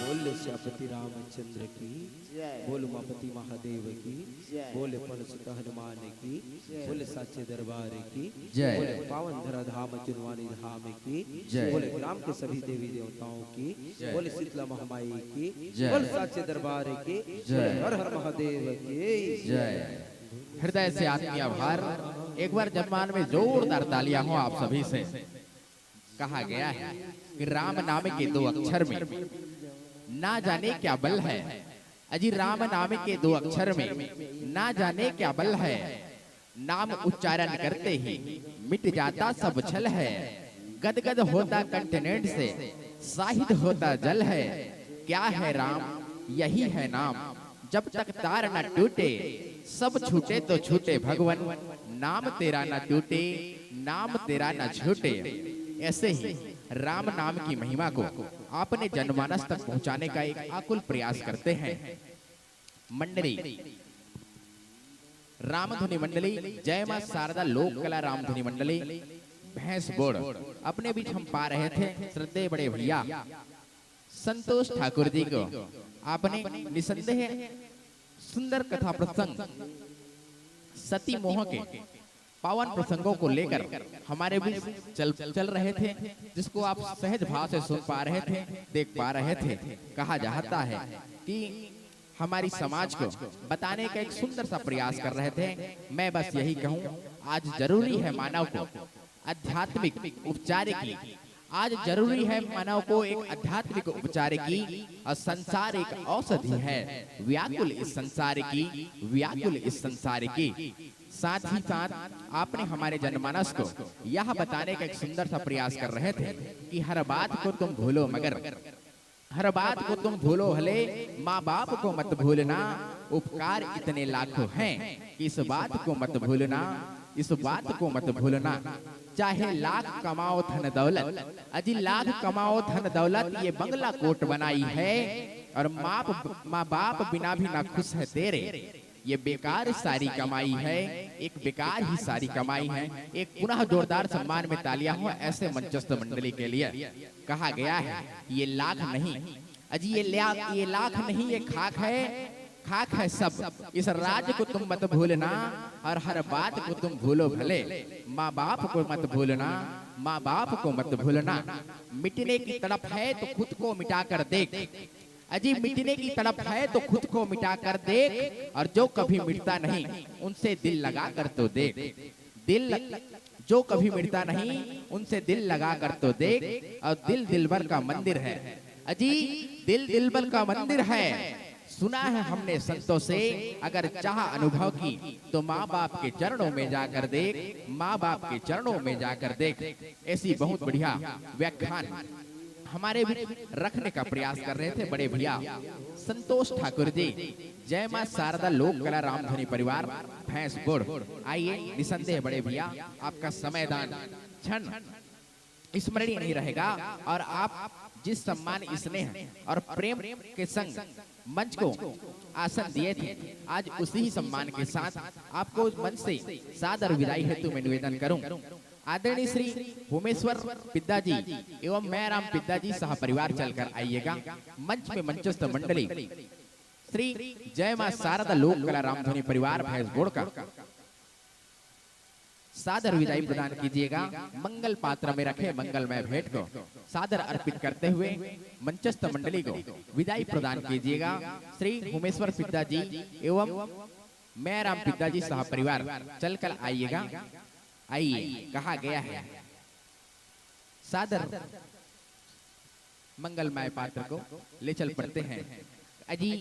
बोल सियापति रामचंद्र की। जय। बोल उमापति महादेव की। जय। बोल पवन सुत हनुमान की। जय। बोल साचे दरबार की। जय। बोल पावन धरा धाम चुनवानी धाम की। जय। बोल ग्राम के सभी देवी देवताओं की। जय। बोल शीतला महामाई की। जय। बोल साचे दरबार की। जय। बोल हर हर महादेव की। जय। हृदय से आत्मीय आभार। एक बार जनमान में जोरदार तालियां हो आप सभी से। कहा गया है कि राम नाम के दो अक्षर में ना जाने क्या बल है। अजी, राम नाम के दो अक्षर में ना जाने क्या बल है। नाम उच्चारण करते ही मिट जाता सब छल है। गदगद होता कंठ नेत्र से, साहित होता जल है। क्या है राम, यही है नाम। जब तक तार न टूटे, सब छूटे तो छूटे भगवन, नाम तेरा न टूटे, नाम तेरा न छूटे। ऐसे ही राम नाम की महिमा को अपने जनमानस तक पहुंचाने का एक आकुल प्रयास करते हैं। मंडली, रामधुनी मंडली, जय मां शारदा लोक कला रामधुनी मंडली, भैंस बोड़, अपने बीच हम पा रहे थे श्रद्धेय बड़े भैया संतोष ठाकुर जी को। आपने निसंदेह सुंदर कथा प्रसंग सती मोह के पावन प्रसंगों को लेकर हमारे बीच चल, चल रहे थे, जिसको आप सहज भाव से सुन पा रहे थे, देख पा रहे थे। कहा जाता है कि हमारी समाज को बताने का एक सुंदर सा प्रयास कर रहे थे। मैं बस यही कहूँ, आज जरूरी है मानव को आध्यात्मिक उपचार की। आज जरूरी है मानव को एक आध्यात्मिक उपचार की, और संसार एक औषधि है, व्याकुल इस संसार की, व्याकुल इस संसार की। साथ ही साथ आपने हमारे जनमानस को यह बताने का एक सुंदर सा प्रयास कर रहे थे कि हर बात को तुम भूलो मगर, हर बात को तुम भूलो भले, माँ बाप को मत भूलना, उपकार इतने लाखों हैं कि इस बात को मत भूलना, इस बात को मत भूलना। चाहे लाख कमाओ धन दौलत, अजी लाख कमाओ धन दौलत, ये बंगला कोट बनाई है, और माँ माँ बाप बिना भी ना खुश है तेरे। ये बेकार सारी कमाई है, एक बेकार ही सारी कमाई है। एक पुनः जोरदार सम्मान में तालियां हो ऐसे मंचस्थ मंडली के लिए। कहा गया है, ये लाख नहीं, अजी ये ल्या-, ये लाख नहीं, ये खाक है, खाक है सब। इस राज को तुम मत भूलना, और हर बात को तुम भूलो भले, माँ बाप को मत भूलना, माँ बाप को मत भूलना। मिटने की तड़प है तो खुद को मिटा कर देख, अजी मिटने की तड़प है तो खुद को मिटा कर देख, और जो कभी मिटता नहीं उनसे दिल लगा कर तो देख। दिल, जो कभी मिटता नहीं उनसे दिल लगा कर तो देख। और दिल दिलबर का मंदिर है, अजी दिल दिलबर का मंदिर है। सुना है हमने संतों से, अगर चाह अनुभव की तो माँ बाप के चरणों में जाकर देख, माँ बाप के चरणों में जाकर देख। ऐसी बहुत बढ़िया व्याख्यान हमारे बीच रखने का प्रयास कर रहे थे बड़े भैया संतोष ठाकुर जी। जय माँ शारदा लोक कला रामधुनी परिवार भैंसपुर। आइए, निसंदेह बड़े भैया, आपका समयदान क्षण स्मरणीय नहीं रहेगा और आप जिस सम्मान, स्नेह और प्रेम के संग मंच को आसन दिए थे, आज उसी ही सम्मान के साथ आपको मंच से सादर विदाई हेतु मैं निवेदन करूं। आदरणीय श्री भूमेश्वर पिद्दा जी एवं मैराम पिद्दा जी सह परिवार चलकर आइएगा। मंच में मंचस्थ मंडली श्री जय मां शारदा लोक कला रामधुनी परिवार भैंसगोड़ का सादर विदाई प्रदान कीजिएगा। मंगल पात्र में रखे मंगलमय भेंट को सादर अर्पित करते हुए मंचस्थ मंडली को विदाई प्रदान कीजिएगा। श्री भूमेश्वर पिद्दा जी एवं मैराम पिद्दा जी सह परिवार चलकर आइएगा। आइए, कहा गया है सादर मंगलमय पात्र को ले चल पड़ते हैं। अजी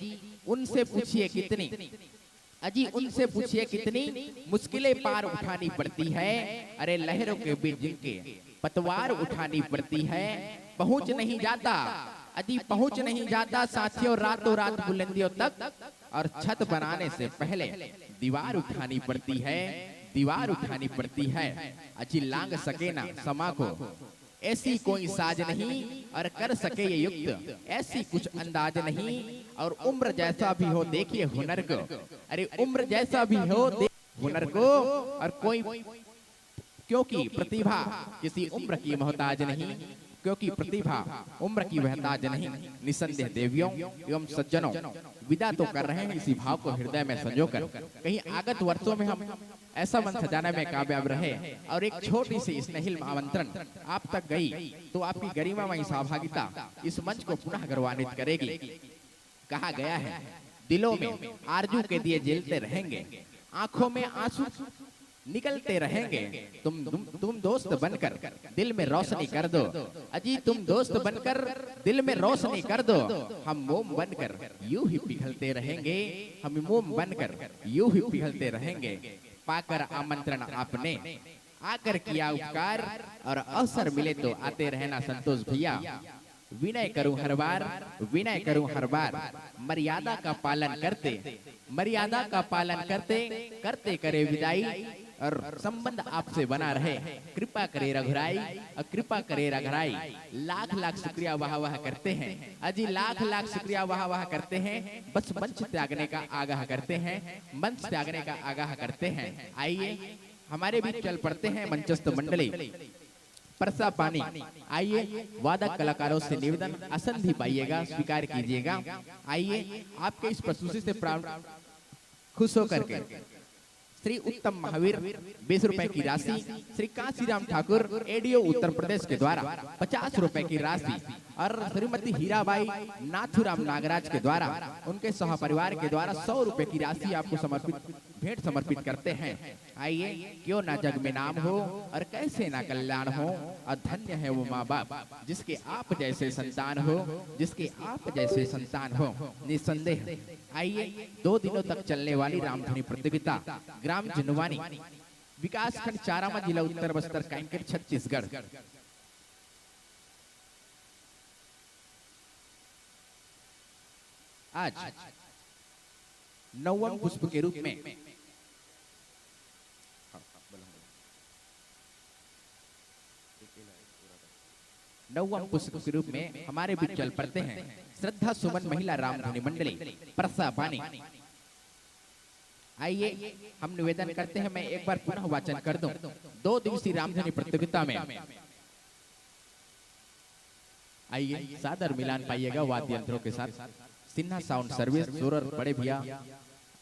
उनसे पूछिए कितनी, अजी उनसे पूछिए कितनी मुश्किलें पार उठानी पड़ती है। अरे लहरों के बीच जिनके पतवार उठानी पड़ती है, पहुंच नहीं जाता, अजी पहुंच नहीं जाता साथियों, रातों रात बुलंदियों तक। और छत बनाने से पहले दीवार उठानी पड़ती है, दीवार उठानी पड़ती है। अजी लांग सके ना समा को ऐसी कोई साज नहीं और कर सके ये युक्त ऐसी कुछ अंदाज नहीं। और उम्र जैसा भी हो देखिए हुनर को, अरे उम्र जैसा भी हो देखिए हुनर को। और कोई, क्योंकि प्रतिभा किसी उम्र की मोहताज नहीं, क्योंकि प्रतिभा उम्र की मोहताज नहीं। निसंदेह देवियों एवं सज्जनों, विदा तो कर रहे हैं इसी भाव को हृदय में संजोकर। कहीं आगत वर्षों में हम ऐसा मंच सजाने में कामयाब रहे और एक छोटी सी स्नेहिल आमंत्रण आप तक गई तो आपकी गरिमामयी सहभागिता इस मंच को पुनः गौरवान्वित करेगी। कहा गया है, दिलों में आरजू के दिए जलते रहेंगे, आंखों में आंसू निकलते रहेंगे। तुम, तुम तुम दोस्त बनकर दिल में रोशनी कर दो। अजी तुम दोस्त बनकर दिल में रोशनी कर दो। हम मोम बनकर यूं ही पिघलते रहेंगे, हम मोम बनकर यूं ही पिघलते रहेंगे। पाकर आमंत्रण आपने, आकर किया उपकार और अवसर मिले तो आते रहना संतोष भैया। विनय करूं हर बार, विनय करूं हर बार, मर्यादा का पालन करते, मर्यादा का पालन करते करते करे विदाई। और संबंध आपसे बना रहे, कृपा करे रघुराई, और कृपा करे रघुराई। लाख लाख शुक्रिया वाह वाह करते हैं अजी, लाख लाख शुक्रिया वाह वाह करते हैं। बस मंच त्यागने का आगाह करते हैं, मंच त्यागने का आगाह करते हैं। आइए हमारे बीच चल पड़ते हैं मंचस्थ मंडली। परसा पानी। आइए वादक कलाकारों से निवेदन, आसन भी पाइएगा, स्वीकार कीजिएगा। आइए आपके इस प्रस्तुति से प्राण खुश होकर के श्री उत्तम महावीर बीस रुपए की राशि, श्री काशीराम ठाकुर एडीओ उत्तर प्रदेश के द्वारा पचास रुपए की राशि और श्रीमती हीराबाई नाथुराम नागराज के द्वारा उनके सह परिवार के द्वारा सौ रुपए की राशि आपको समर्पित, भेंट समर्पित करते हैं। आइए क्यों ना जग में नाम हो और कैसे ना कल्याण हो, और धन्य है वो माँ बाप जिसके आप जैसे संतान हो, जिसके आप जैसे संतान हो। निसंदेह आइए दो दिनों तक चलने वाली रामधुनी प्रतियोगिता ग्राम जुनवानी विकासखंड चारामा जिला उत्तर बस्तर कांकेर छत्तीसगढ़ आज नवम पुष्प के रूप में नवम पुष्प के रूप में हमारे बीच चल पड़ते हैं श्रद्धा सुमन महिला रामधुनी मंडली परसा पानी। आइए हम निवेदन करते हैं, मैं एक बार पुनः वाचन कर दूं। दो दिवसीय रामधुनी प्रतियोगिता में आइए सादर मिलान पाइएगा वाद्य यंत्रों के साथ। सिन्हा साउंड सर्विस सूरर बड़े भैया,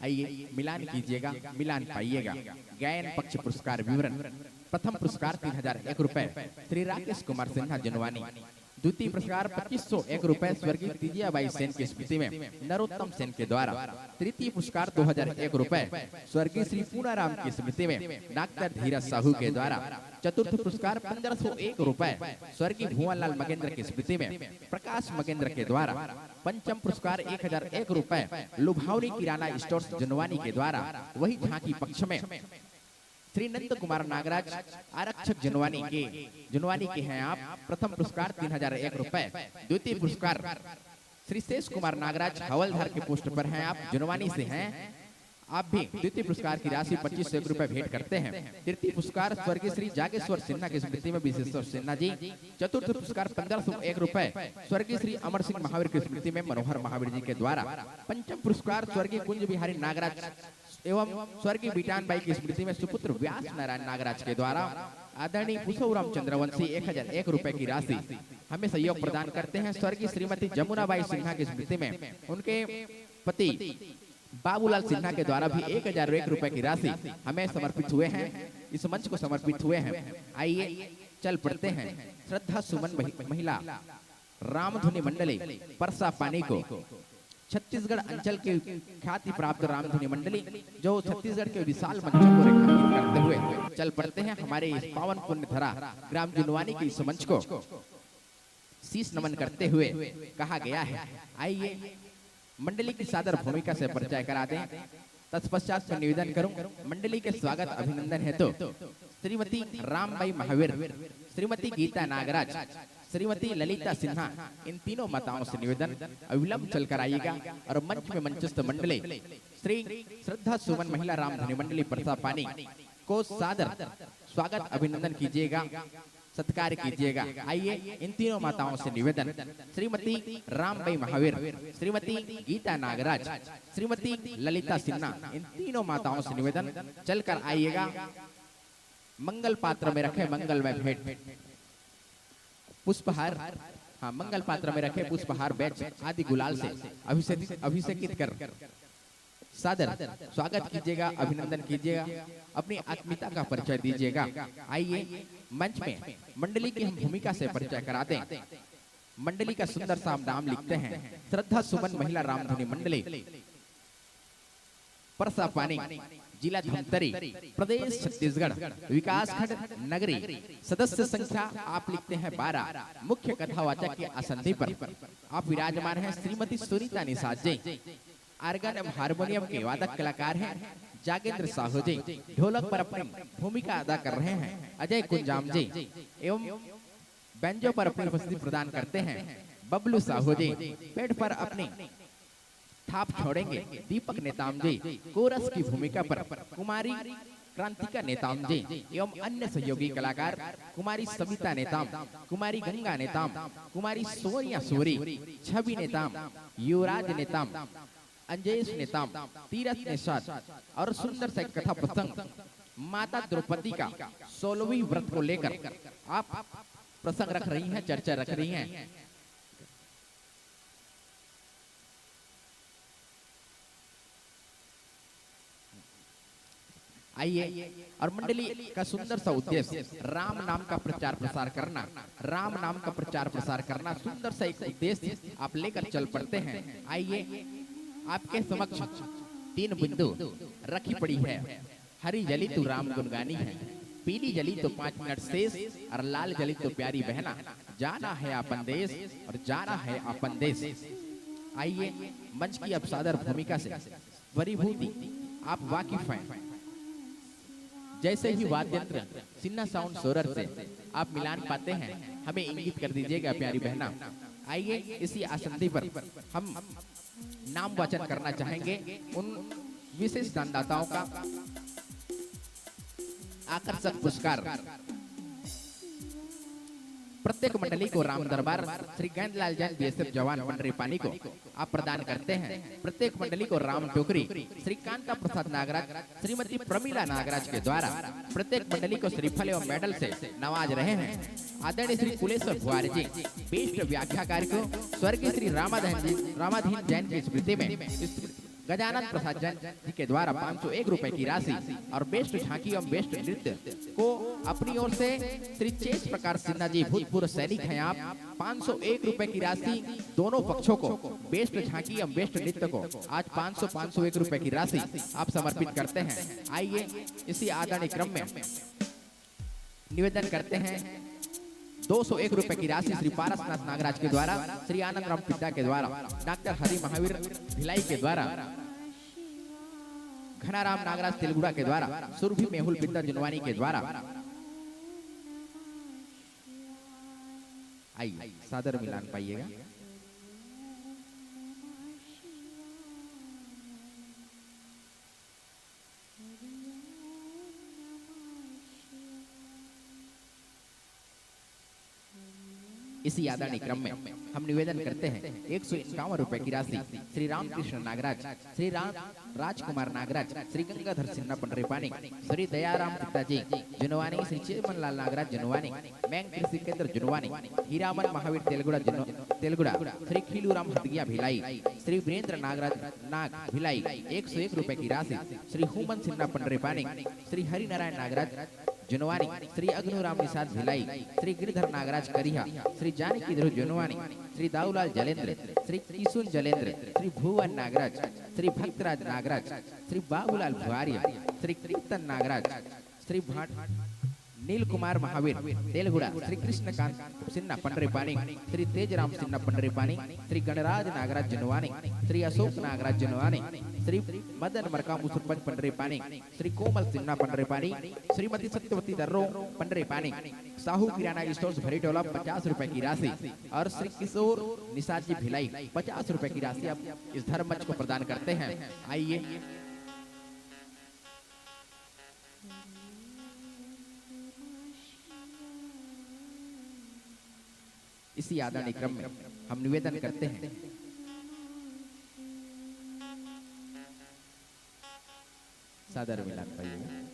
आइए मिलान कीजिएगा, मिलान पाइएगा। गायन पक्ष पुरस्कार विवरण, प्रथम पुरस्कार तीन हजार एक रुपए श्री राकेश कुमार सिन्हा जुनवानी, द्वितीय पुरस्कार पच्चीस सौ एक रुपए स्वर्गीय तीजियाबाई सेन की स्मृति में नरोत्तम सेन के द्वारा। तृतीय पुरस्कार दो हजार एक रुपए स्वर्गीय श्री पूनाराम की स्मृति में डॉक्टर धीरज साहू के द्वारा। चतुर्थ पुरस्कार पन्द्रह सौ एक रुपए स्वर्गीय भुवनलाल मगेंद्र की स्मृति में प्रकाश मगेंद्र के द्वारा। पंचम पुरस्कार एक हजार एक रुपए लुभावनी किराना स्टोर्स जुनवानी के द्वारा। वही झांकी पक्ष में श्री नंद कुमार नागराज, आरक्षक जुनवानी के, जुनवानी के हैं आप। प्रथम पुरस्कार तीन हजार एक रुपए, द्वितीय पुरस्कार श्री शेष कुमार नागराज, हवलदार के पोस्ट पर हैं आप, जुनवानी से हैं। आप भी द्वितीय पुरस्कार की राशि पच्चीस सौ एक रुपए भेंट करते हैं। तृतीय पुरस्कार स्वर्गीय श्री जागेश्वर सिन्हा की स्मृति में विशेश्वर सिन्हा जी। चतुर्थ पुरस्कार पन्द्रह सौ एक रुपए स्वर्गीय श्री अमर सिंह महावीर की स्मृति में मनोहर महावीर जी के द्वारा। पंचम पुरस्कार स्वर्गीय कुंज बिहारी नागराज एवं स्वर्गीय बिटान बाई की स्मृति में सुपुत्र व्यास नारायण नागराज के द्वारा। आदरणीय पुसौराम चंद्रवंशी एक हजार एक रुपए की राशि हमें सहयोग प्रदान करते हैं। स्वर्गीय श्रीमती जमुनाबाई सिन्हा की स्मृति में उनके पति बाबूलाल सिन्हा के द्वारा भी एक हजार एक रुपए की राशि हमें समर्पित हुए हैं। इस मंच को समर्पित हुए हैं। आइए चल पड़ते हैं श्रद्धा सुमन महि-, महिला रामधुनी मंडली परसा पानी को। छत्तीसगढ़ अंचल की ख्याति प्राप्त रामधुनी मंडली जो छत्तीसगढ़ के विशाल मंचों को रेखांकित करते हुए चल पड़ते हैं हमारे इस पावन पुण्य धरा ग्राम जुनवानी के इस मंच को शीश नमन करते हुए कहा गया है। आइए मंडली की सादर भूमिका से परिचय करा दें। तत्पश्चात मैं निवेदन करूं मंडली के स्वागत अभिनंदन हेतु श्रीमती रामबाई महावीर, श्रीमती गीता नागराज, श्रीमती ललिता सिन्हा, इन तीनों माताओं से निवेदन अविलंब चलकर आइएगा और मंच में मंचस्थ मंडली श्री श्रद्धा सुमन महिला रामधुनी मंडली परसा पानी को सादर स्वागत अभिनंदन कीजिएगा, सत्कार कीजिएगा। आइए इन तीनों माताओं से निवेदन, श्रीमती रामबाई महावीर, श्रीमती गीता नागराज, श्रीमती ललिता सिन्हा, इन तीनों माताओं से निवेदन चलकर आइएगा। मंगल पात्र में रखे मंगलमय भेंट पुष्पहार, हाँ, मंगल पात्र में रखे पुष्पहार, बैच आदि गुलाल से अभिषेक अभिषेकित कर सादर स्वागत कीजिएगा, अभिनंदन कीजिएगा, अपनी आत्मीयता का परिचय दीजिएगा। आइए मंच में मंडली की हम भूमिका से परिचय करा दें। मंडली का सुंदर सा नाम लिखते हैं श्रद्धा सुमन महिला रामधुनी मंडली परसा पानी, जिला धमतरी, प्रदेश छत्तीसगढ़, विकासखंड नगरी। सदस्य संख्या आप लिखते हैं बारह। मुख्य कथावाचक के आसंदी पर आप विराजमान हैं श्रीमती सुनीता निषाद जी। आर्गन एवं हारमोनियम के वादक कलाकार हैं जागेंद्र साहू जी। ढोलक पर अपनी भूमिका अदा कर रहे हैं अजय कुंजाम जी एवं बैंजो पर अपनी उपस्थिति प्रदान करते हैं बबलू साहू जी। पेट पर अपनी थाप छोड़ेंगे दीपक नेताम जी। कोरस की भूमिका पर कुमारी क्रांतिका नेताम जी एवं अन्य सहयोगी कलाकार कुमारी सविता नेताम, कुमारी गंगा नेताम, कुमारी सोनिया सूरी, छवि नेताम, युवराज नेताम, अंजेश नेताम, तीरथ निषाद और सुंदर सा एक कथा प्रसंग माता द्रौपदी का सोलहवीं व्रत को लेकर आप प्रसंग रख रही हैं, चर्चा रख रही हैं। आइए, और मंडली का सुंदर सा उद्देश्य राम नाम का प्रचार प्रसार करना, राम नाम का प्रचार प्रसार करना, सुंदर सा एक उद्देश्य आप लेकर चल पड़ते हैं। आइए, आपके समक्ष तीन बिंदु रखी पड़ी है। हरी जली तो राम गुणगानी है, पीली जली तो पाँच मिनट शेष, और लाल जली तो प्यारी बहना, जाना है अपन देश और जाना है अपन देश। आइए, मंच की अब सादर भूमिका से वरीभूति आप वाकिफ हैं। जैसे ही वाद्य यंत्र सिन्हा साउंड सोरर से आप मिलान पाते हैं, हमें इंगित कर दीजिएगा प्यारी बहना। आइए, इसी आसंदी पर हम नाम वाचन करना चाहेंगे उन विशेष दानदाताओं का। आकर्षक पुरस्कार प्रत्येक मंडली को राम दरबार श्री गैंदलाल जैन बीएसएफ जवान पंडरी पानी को आप प्रदान करते हैं। प्रत्येक मंडली को राम टोकरी श्री कांता प्रसाद नागराज, श्रीमती प्रमिला नागराज के द्वारा प्रत्येक मंडली को श्रीफल एवं मेडल से नवाज रहे हैं आदरणीय श्री कुलेश्वर भुआरी जी। विशिष्ट व्याख्याकार को स्वर्गीय श्री रामाधीन जी, रामाधीन जैन की स्मृति में इस गजानन प्रसाद जैन जी के द्वारा पाँच सौ एक रुपए की राशि और बेस्ट झांकी एवं बेस्ट नृत्य को अपनी ओर से श्री चेश प्रकाश सिन्हा जी, भूतपूर्व सैनिक हैं आप, पाँच सौ एक रुपए की राशि दोनों पक्षों को, बेस्ट झांकी एवं बेस्ट नृत्य को आज पाँच सौ, पाँच सौ एक रुपए की राशि आप समर्पित करते हैं। आइए, इसी आदरणीय क्रम में निवेदन करते हैं दो सौ एक रुपए की राशि श्री पारसनाथ नागराज के द्वारा, श्री आनंद राम पिड्डा के द्वारा, डॉक्टर हरि महावीर भिलाई के द्वारा, घनाराम नागराज तेलगुड़ा के द्वारा, सुरभि मेहुल पिड्डा जुनवानी के द्वारा। आइए, सादर मिलान पाइएगा। इसी आदरणीय क्रम में हम निवेदन करते हैं एक सौ इक्यावन रुपए की राशि श्री रामकृष्ण नागराज, श्री राम राजकुमार नागराज, श्री गंगाधर सिन्हा पंडरीपानी, श्री दयाराम पित्ताजी जुनवानी, श्री चिमनलाल नागराज जुनवानी, मैंग कृषि केंद्र जुनवानी, हीरामन महावीर तेलगुड़ा जुन-, तेलगुड़ा, श्री खीलूराम हदगिया भिलाई, श्री वीरेंद्र नागराज नाग भिलाई, एक सौ एक रुपए की राशि श्री हुमन सिन्हा पंडरीपानी, श्री हरिनारायण नागराज जुनवानी, श्री अग्नुराम निषाद भिलाई, श्री गिरधर नागराज करिहा, श्री जानकी ध्रुव जुनवानी, श्री दाऊलाल जलेंद्र, श्री किशुन जलेंद्र, श्री भुवन नागराज, श्री भक्तराज नागराज, श्री बाबूलाल भुआर्य, श्री कीर्तन नागराज, श्री भाट नील कुमार महावीर तेलगुड़ा, श्री कृष्णकांत सिन्हा पंडरीपानी, श्री तेजराम सिन्हा पंडरीपानी, श्री गणराज नागराज जुनवानी, श्री अशोक नागराज जुनवानी, श्री मदन मरकाम सरपंच पंडरीपानी, श्री कोमल सिन्हा पंडरीपानी, श्रीमती सत्यवती दर्रो पंडरीपानी, साहू किराना स्टोर्स भरीटोला पचास रुपए की राशि और श्री किशोर निषाद जी भिलाई पचास रुपए की राशि आप इस धर्म मंच को प्रदान करते हैं। आइए, इसी आदरणीय क्रम में हम निवेदन करते हैं, सादर मिलान पाइएगा।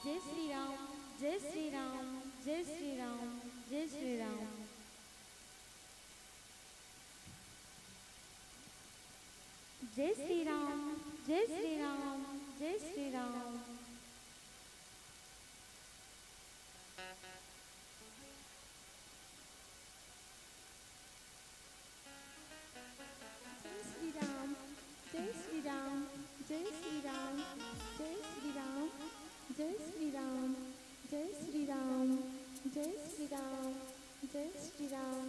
जय श्री राम, जय श्री राम, जय श्री राम, जय श्री राम। जय श्री राम, जय श्री राम, जय श्री राम। जय श्री राम, जय श्री राम, जय श्री राम, जय श्री राम, जय श्री राम, जय श्री राम, जय श्री राम, जय श्री राम,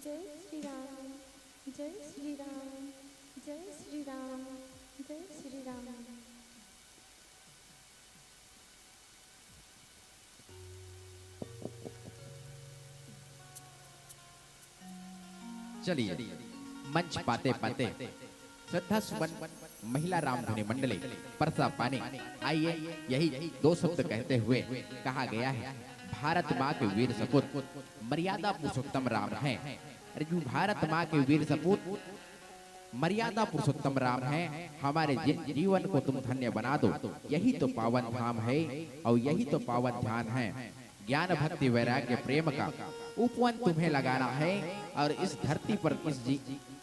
जय श्री राम, जय श्री राम, जय श्री राम, जय श्री राम। चलिए, मंच पाते पाते श्रद्धा सुमन महिला रामधुनी मंडली परसा पानी, आइए, यही दो शब्द कहते हुए कहा गया है, भारत माँ के वीर सपूत मर्यादा पुरुषोत्तम राम हैं। अरे, जो भारत माँ के वीर सपूत मर्यादा पुरुषोत्तम राम हैं, हमारे जि-, जीवन को तुम धन्य बना दो। यही तो पावन धाम है और यही तो पावन ध्यान है। ज्ञान, भक्ति, वैराग्य, प्रेम का उपवन तुम्हें लगाना है और इस धरती पर, इस जी-,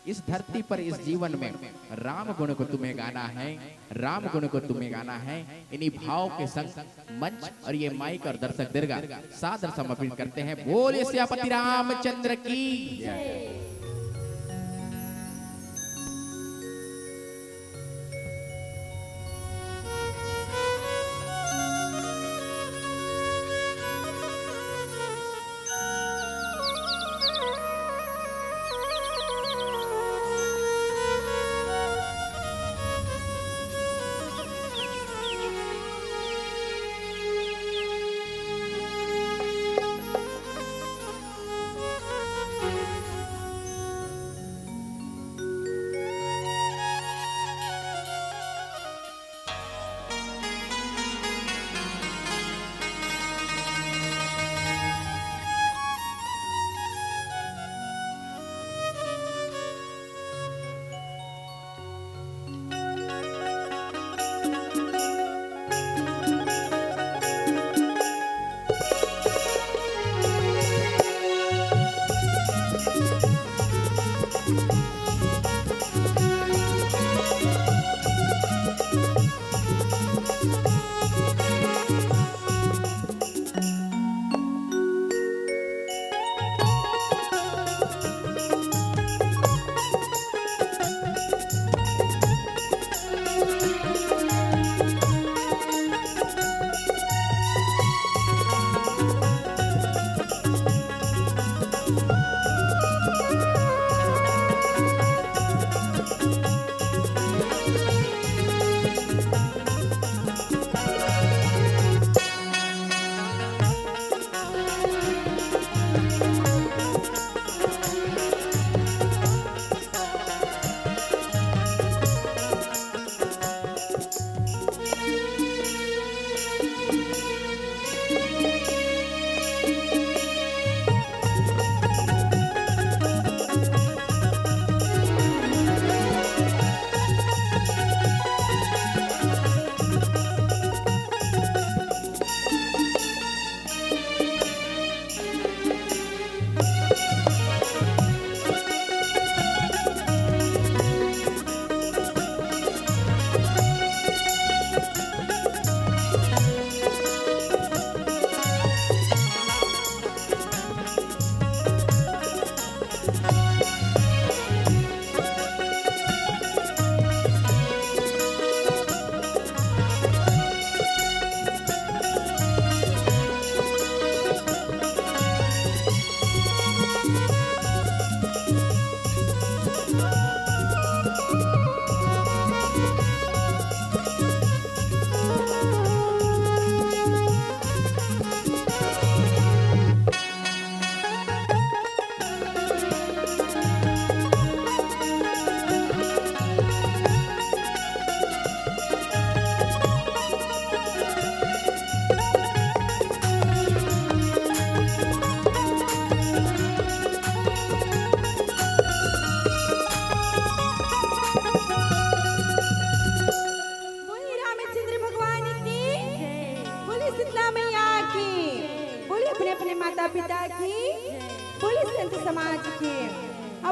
इस धरती पर, इस जीवन में राम गुण को तुम्हें गाना है, राम गुण को तुम्हें गाना है। इन्हीं भाव के संग मंच और ये माइक और दर्शक दीर्घा सादर समर्पित करते हैं। बोलिए सियापति रामचंद्र की।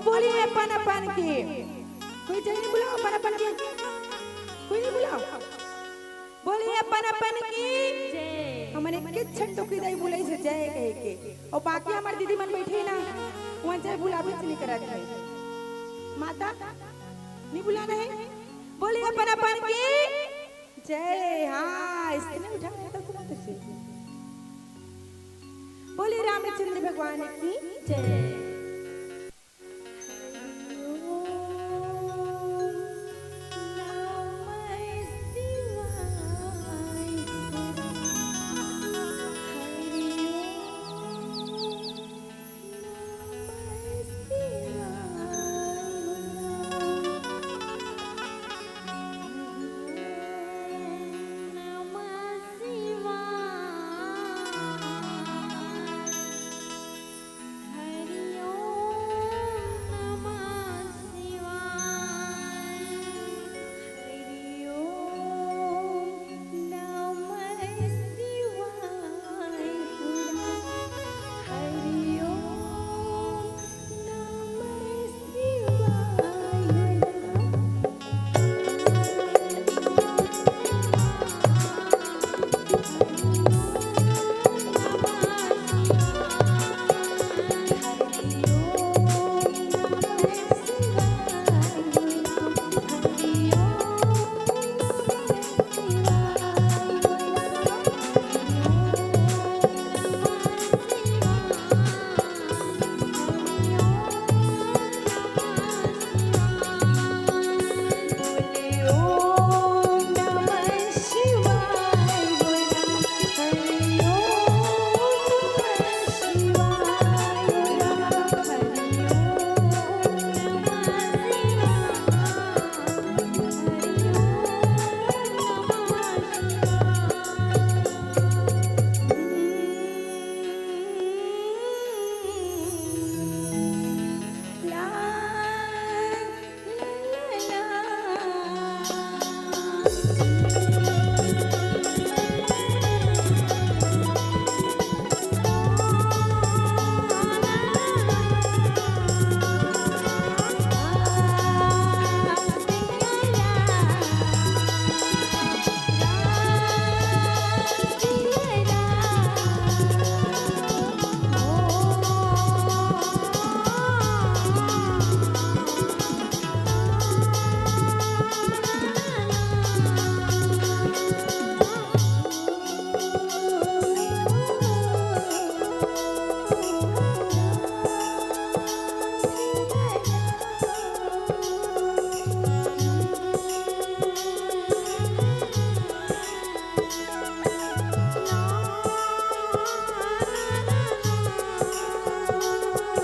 बोली अपन अपन के। कोई जय नहीं बुलाओ अपन अपन के। कोई नहीं बुलाओ। बोली अपन अपन की। जय। हमन एक छन टोकरी दाई बुलाई से जय कहे के। और बाकी हमार दीदी मन बैठे ना, वहाँ जय बुलावे से नहीं करत है। माता, नहीं बुलाना है। बोली अपन अपन की। जय। हाँ, इसने उठा उठा कर घुमा तो। बोली रामचंद्र भगवान की। जय।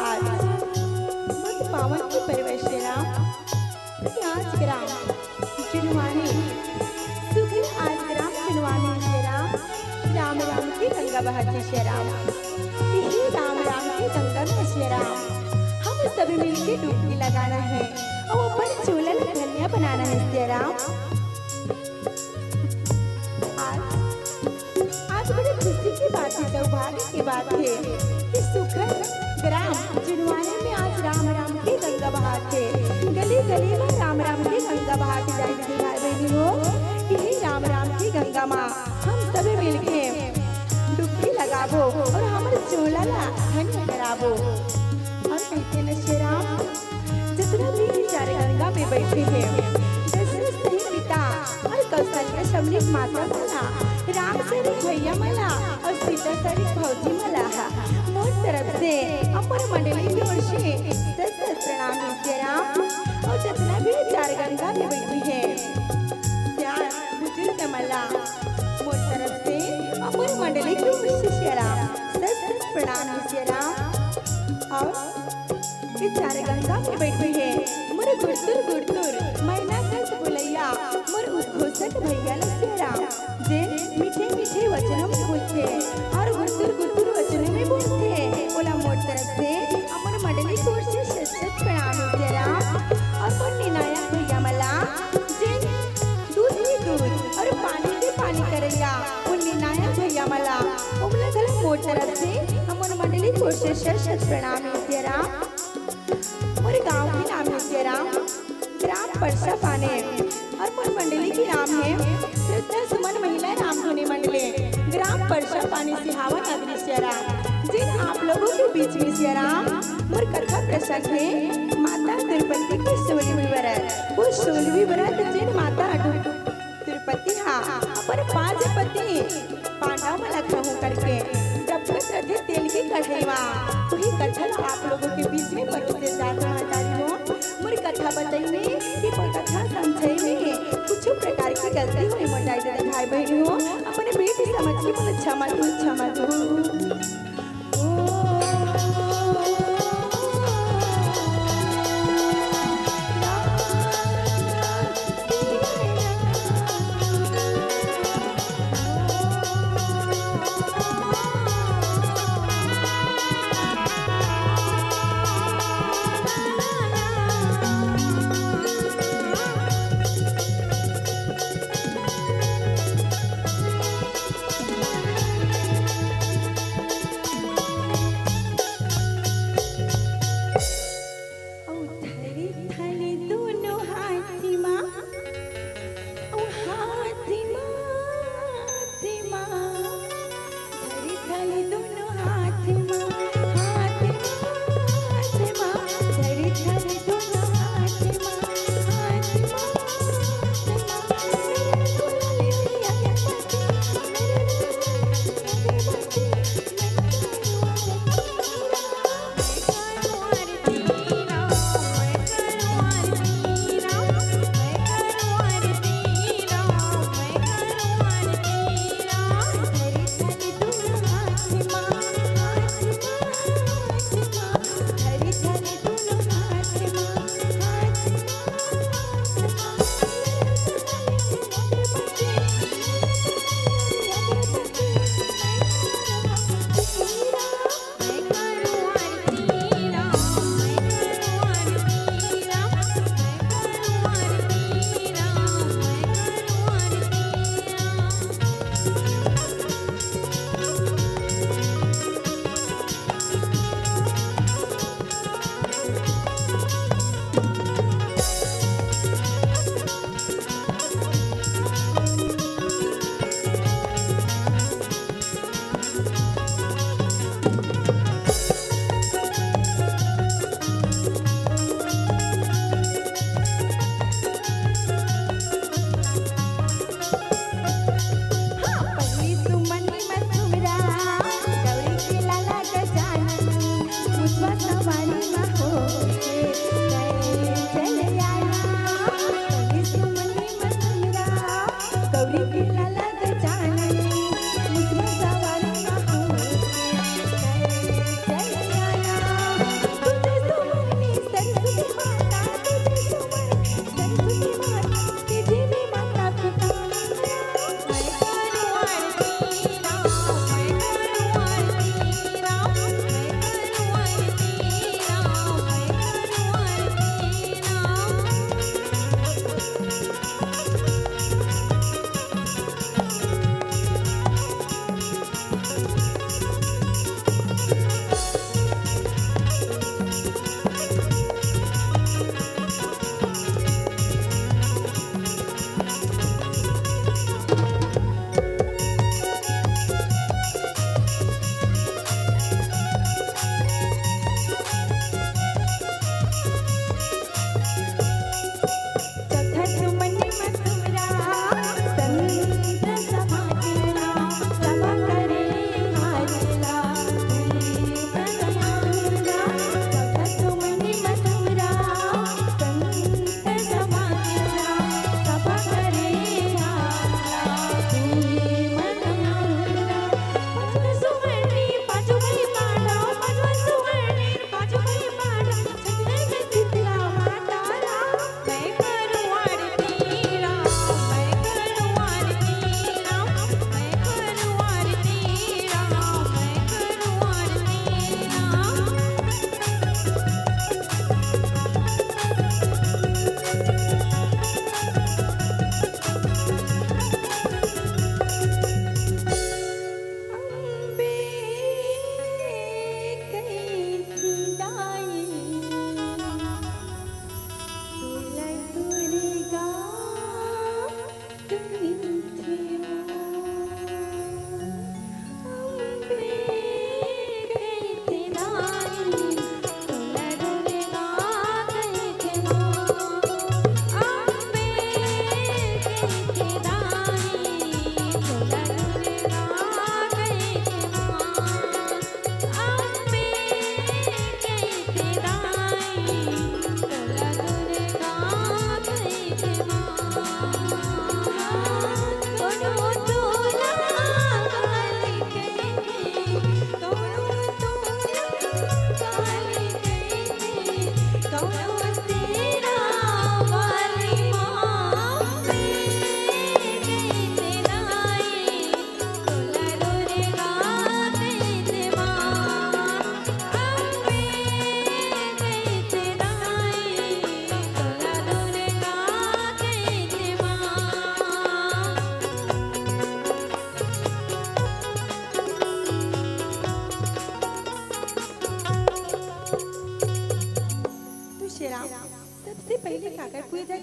आज बहुत पावन के पर्व श्री राम, आज ग्राम जुनवानी, सुखी आज ग्राम जुनवानी श्री राम, राम राम के गंगा बहत श्री राम, यही राम राम के गंगा में श्री राम, हम सभी मिलके डुबकी लगाना है और अपन चोला ला धन्य बनाना है श्री राम। आज, आज बड़ी खुशी की बात है, सौभाग्य की बात है कि सुखद ग्राम जुनवानी में आज राम राम के गंगा बहात है, गली गली में राम राम के गंगा बहात जाए। भाई बहनी हो, यही राम राम की गंगा माँ हम सभी मिलके डुबकी लगाबो और हमर चोला ला धन्य कराबो। और कहते न श्री राम, जितना भी चार गंगा में बैठे हैं, दशरथ सहित पिता और कौशल्या समेत माता मन ला, राम सरीख भैया मन ला और सीता सरीख भौजी मन ला मोर तरफ से, अपन मंडली की ओर से शत शत प्रणाम हे श्री राम। और जितना भी चार गंगा में बैठी है, चार बुजुर्ग मन ला मोर तरफ से, अपन मंडली की ओर से श्री राम शत शत प्रणाम हे श्री राम। और ये चार गंगा में बैठे हैं मोर गुरतुर गुरतुर मैना कंठ बोलैया, मोर उद्घोषक भैया ला श्री राम, जे मीठे मीठे वचनों में बोलथे और गुरतुर गुरतुर वचनों में बोलथे। ओला मोर तरफ से, अपन मंडली की ओर से शत शत प्रणाम हे श्री राम। और मोर निर्णायक भैया मन ला, जे दूध ही दूध और पानी ही पानी करैया, उन निर्णायक भैया मन ला, ओमन ला घलो मोर तरफ से, अपन मंडली की ओर से शत शत प्रणाम हे श्री राम। मोर परसा पाने और मोर मंडली के नाम हे श्रद्धा सुमन महिला रामधुनी मंडली, ग्राम परसा पाने, सिहावा नगरी सियाराम। जेन आप लोगों के बीच में सियाराम मोर कथा प्रसंग हे माता द्रौपदी के सोलहवीं व्रत। वो सोलहवीं व्रत जेन माता द्रौपदी हा अपन पांच पति पांडव मन ला खहूं करके डबकत रथे तेल के कढ़ाई मा। वही कथा ला आप लोगों के बीच में परोसे जात हंव महतारी हो। मोर कथा बताई में कि मोर कथा समझाई में कुछ प्रकार की गलती होई मोर दाई ददा भाई बहनी हो, अपने बेटी समझ के मोला क्षमा दो, क्षमा दो।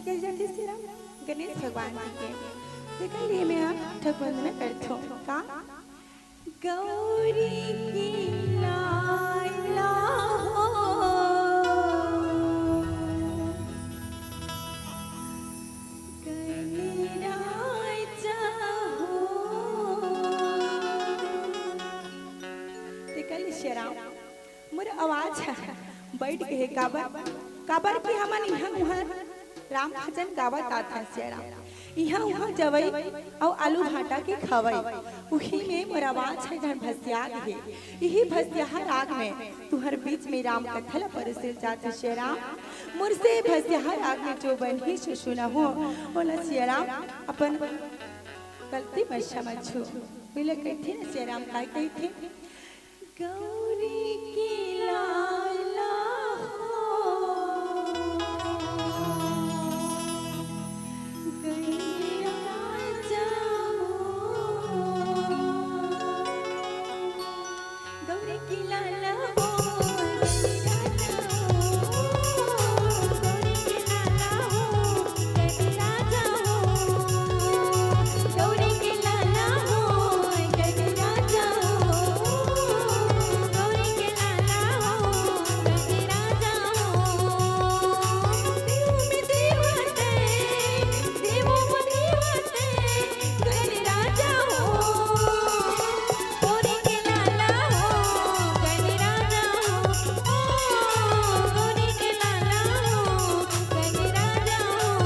कहे जाथे श्री राम गणेश भगवान जी के। तेकर लिए मैं ह ठक वंदना करथों। का? गौरी के लाला हो, गणराजा हो। तेकर ले श्री राम, मोर आवाज ह बैठ गे हे। काबर? काबर कि हमन इहाँ उहाँ राम भजन गावत आथन श्री राम। इहाँ उहाँ जवई अउ आलू भाटा के खवई, उही में मोर आवाज ह झन भसिया गे हे। इही भसियाहा राग में तुहर बीच में राम कथा ल परोसे जात हे श्री राम। मोर से भसियाहा राग में जो बनही सो सुनहू, ओला श्री राम अपन गलती म समझहू। ओला कहिथे न श्री राम, काय कहिथे? गौरी के लाला हो, गणराजा हो। गौरी के लाला हो, गणराजा हो। गौरी के लाला हो, गणराजा हो। गौरी के लाला हो, गणराजा हो। गौरी के लाला हो, गणराजा हो। देव में देवते, देवों में देवते, गणराजा हो। गौरी के लाला हो, गणराजा हो। ओ, गौरी के लाला हो, गणराजा हो।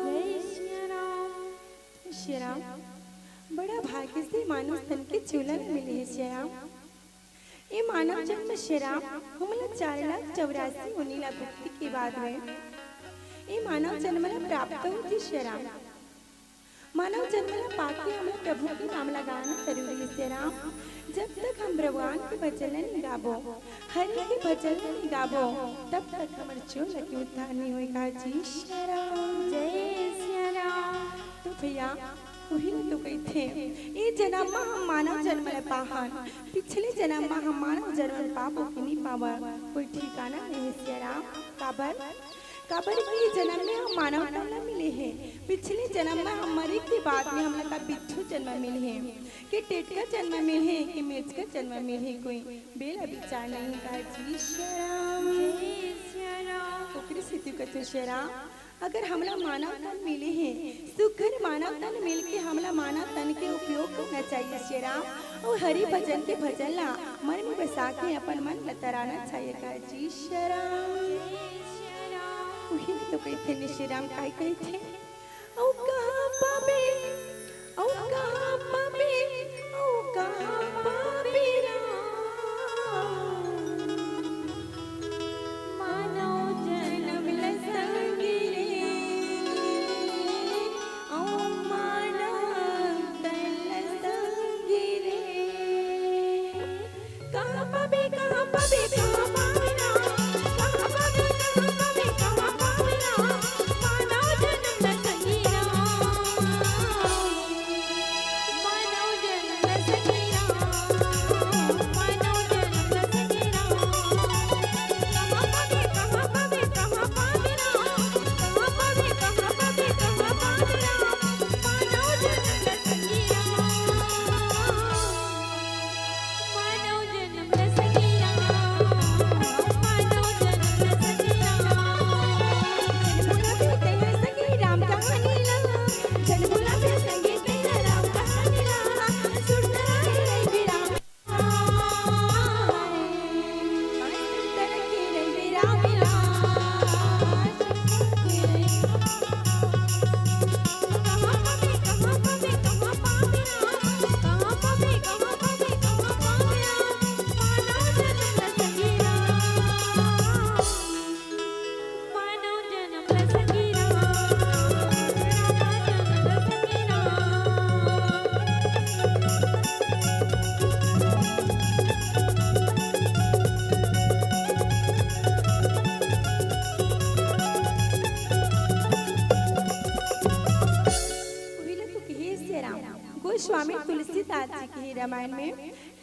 जय श्री राम। श्री राम, बड़ा भाग्य से मानव तन के चूला ल मिले हे श्री राम। ए मानव जन्म श्री राम, हमला चार लाख चौरासी योनि ला भुगते के बाद में ए मानव जन्म ला प्राप्त होथे श्री राम। मानव जन्म ला पाके हमला प्रभु के नाम ला गाना जरूरी हे श्री राम। जब तक हम भगवान के भजन ला नइ गाबो, हरि के भजन ला नइ गाबो, तब तक हमर चूला के उद्धार नइ होय का जी श्री राम। जय श्री राम। तो भैया, उही ल तो कहिथे, ए जनम म हम मानव जन्म ल पाहन, पिछले जनम म हम मानव जन्म ल पाबो कि नइ पाबो, कोई ठिकाना नइ हे श्री राम। काबर? काबर कि ए जनम म हम मानव तन ल मिले हे, पिछले जनम म हम मरे के बाद में हमला का बिच्छू जन्म मिले हे, कि टेटका जन्म मिले हे, कि मेचका जन्म मिले हे, कोई बेरा बिचार नइ हे का जी श्री राम। जय श्री राम। ओकरे सेती कहिथे श्री राम, अगर हमला मानव तन मिले हे, सुघर मानव तन मिल के हमला मानव तन के उपयोग करना चाहिए श्री राम, अउ हरि भजन के भजन ला मन में बसा के अपन मन ला तराना चाहिए का जी श्री राम। उही तो कहिथे श्री राम, काय कहिथे? अउ कहाँ पाबे, अउ कहाँ पाबे, अउ कहाँ पाबे राम? प्रसाद जी के ही रामायण में,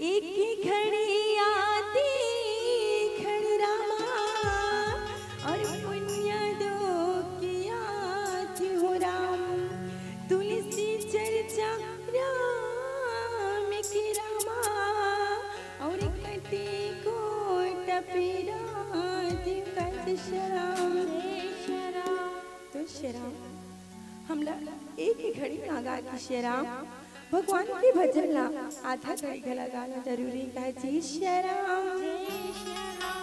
एक ही घड़ी आती घड़ी रामा, और पुण्य दो किया थी हो राम, तुलसी चर्चा राम की रामा, और कटी कोट पीरा दिवस श्याम। जय श्याम। तो श्याम, हमला एक ही घड़ी मांगा कि श्याम, भगवान के भजन ला आधा घड़ी घला गाना जरूरी का जी श्याम।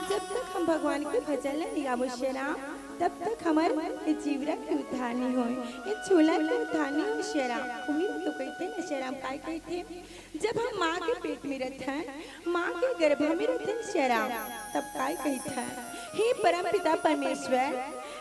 जब तक हम भगवान के भजन ला नहीं गाबो श्याम, तब तक हमर ये जीवरा के उद्धार नहीं होय, ये चूल्हा के उद्धार नहीं होय श्याम। वही तो कहते ना श्याम, काय कहते, जब हम माँ के पेट में रथन, माँ के गर्भ में रथन श्याम, तब काय कहथन, हे परम पिता परमेश्वर,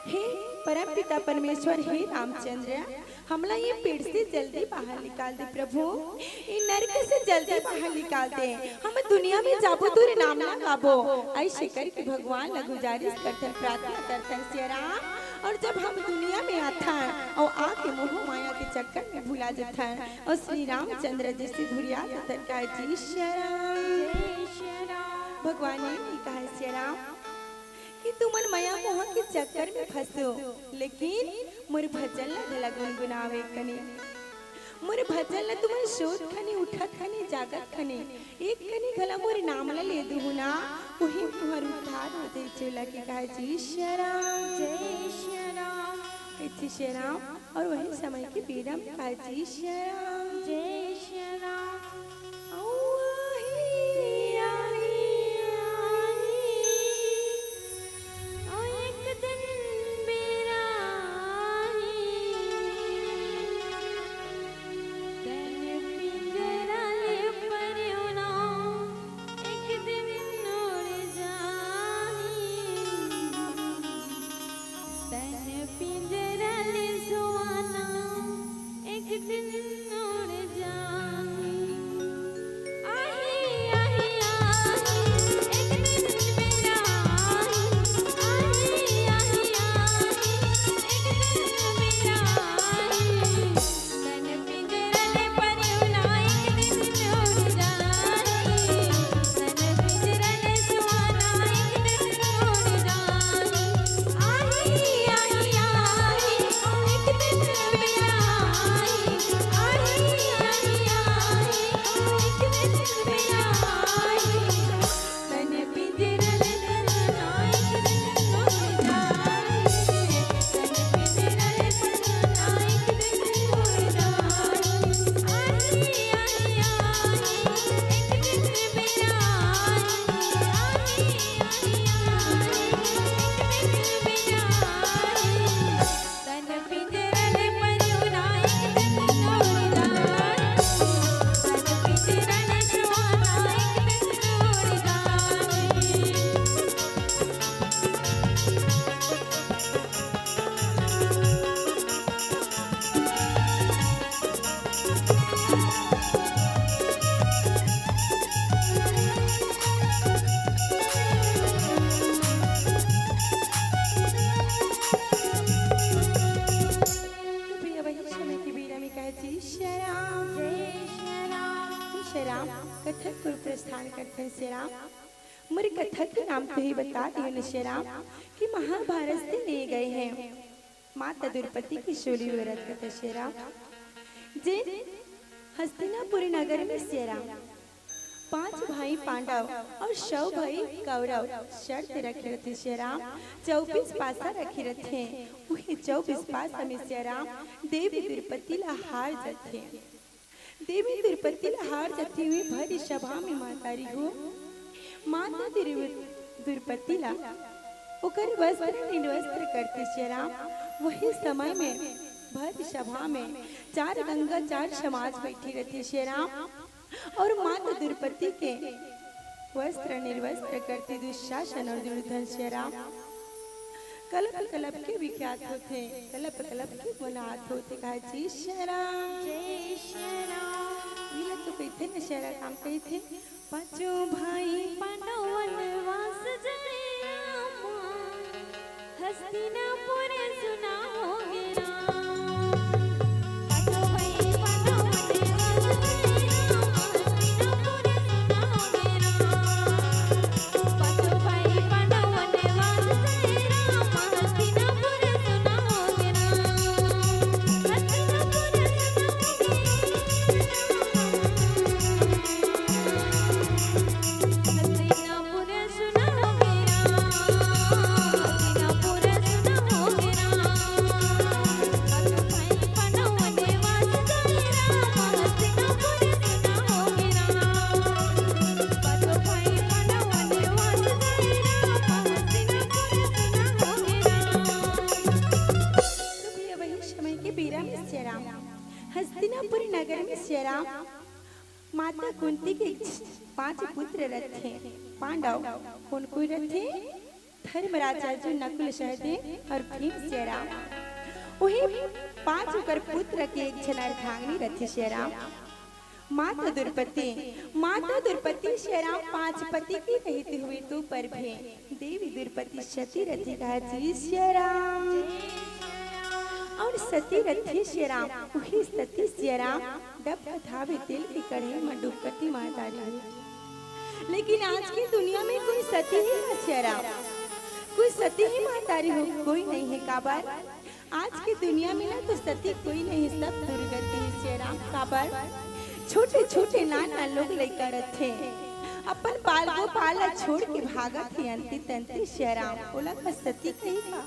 हे परम पिता परमेश्वर, हे रामचंद्र, हमला ये पेट से जल्दी बाहर निकाल दे प्रभु, ये नरक से जल्दी बाहर निकाल दे, हम दुनिया में जाबो तोरे नाम ला गाबो। ऐसे करके भगवान ला गुजारिश करथन, प्रार्थना करथन श्याम। और जब हम दुनिया में आथन और आके मोह माया के चक्कर में भुला जथन, और श्री रामचंद्र जी से धुरिया जथन का जी श्याम। जय श्याम। भगवान ये भी कहा श्याम कि तुमन मया मोह के चक्कर में फंसो, लेकिन मोर भजन ला घला गुनगुनावे कने, मोर भजन ला तुमन सोत खने, उठत खने, जागत खने, एक कनी घला मोर नाम ला ले दुहू ना, उही तुहर उद्धार हो जाई। चूल्हा के कहा जी श्याम। जय श्याम। कथे श्याम, और वही समय के बेरा में कहा जी श्याम। जय श्याम। ओ आही, आही, आही। ओ एक दिन बेरा आही, तन पिंजरा ले परेवना, एक दिन उड़ जाही। तन पिंजरा ले सुहाना, एक दिन उड़ जाही। आही, आही, आही, एक दिन मेरा आही। आही, आही, आही, एक दिन मेरा आही। तन पिंजरा ले परेवना, एक दिन उड़ जाही। तन पिंजरा ले सुहाना, एक दिन उड़ जाही। आही, आही, आही, एक दिन मेरा आही। आही, आही, आही, एक दिन मेरा आही। तन पिंजरा ले परेवना, एक दिन उड़ जाही। तन पिंजरा ले परेवना, एक दिन उड़ जाही। आही, आही, आही, एक दिन मेरा आही। आही, आही, आही, एक दिन मेरा आही। तन पिंजरा ले परेवना, एक दिन उड़ जाही। तन पिंजरा ले सुहाना, एक दिन उड़ जाही। तो भैया, वही समय के बेरा में कहे जी श्याम। जय श्याम। श्याम, कथा के प्रस्थान करथन श्याम। मोर कथा के नाम तो ही बता दियो न श्याम कि महाभारत से ले गए हैं। माता द्रौपदी के शौर्य व्रत कथा श्याम, जे हस्तिनापुर नगर में श्याम पांच भाई पांडव और सौ भाई कौरव शर्त रखे रथे श्याम, चौबीस पासा रखे रथे। वही चौबीस पासा में श्याम देवी द्रौपदी ला हार जाथे। देवी द्रौपदी ला हार जाथे हुए भरी सभा में महतारी हो, माता द्रौ-, द्रौपदी ला ओकर वस्त्र निर्वस्त्र करथे श्याम। वही समय में भरी सभा में चार गंगा चार समाज बैठी रथे श्याम, और माता द्रौपदी के वस्त्र निर्वस्त्र करथे दुशासन और दुर्योधन श्याम। कलप कलप के विख्यात होथे, कलप कलप के गुनात होथे। का जी श्याम। जय श्याम। ये तो कहिथे न श्याम, काम कहिथे। पांचों भाई पांडव वनवास जाए रामा, हस्तिनापुर सुना हो गे राम। पांचों भाई पांडव वनवास जाए रामा, हस्तिनापुर नगर में सियाराम, माता कुंती के पांच पुत्र रथे। पांडव कोन कोई रथे? धर्मराज अर्जुन, नकुल सहदेव और भीम सियाराम। वही पांच ओकर पुत्र के एक झन अर्धांगिनी रथे सियाराम। माता द्रौपदी, माता द्रौपदी सियाराम पांच पति के रहते हुए तो पर भी देवी द्रौपदी सती रथी कहा जी सियाराम। और सती रथी सियाराम, वही सती सियाराम डबका धावे तेल के कढ़ाई में डुबकती महतारी हो। लेकिन आज की दुनिया में कोई सती ही ना सियाराम, कोई सती ही महतारी हो, कोई नहीं है। काबर? आज की दुनिया में ना तो सती कोई नहीं, सब दुर्गति है सियाराम। काबर? छोटे छोटे नान नान लोग लइका रथे, अपन बाल गोपाल ला छोड़ के भागत हे अंती तंती सियाराम। ओला का सती कही का?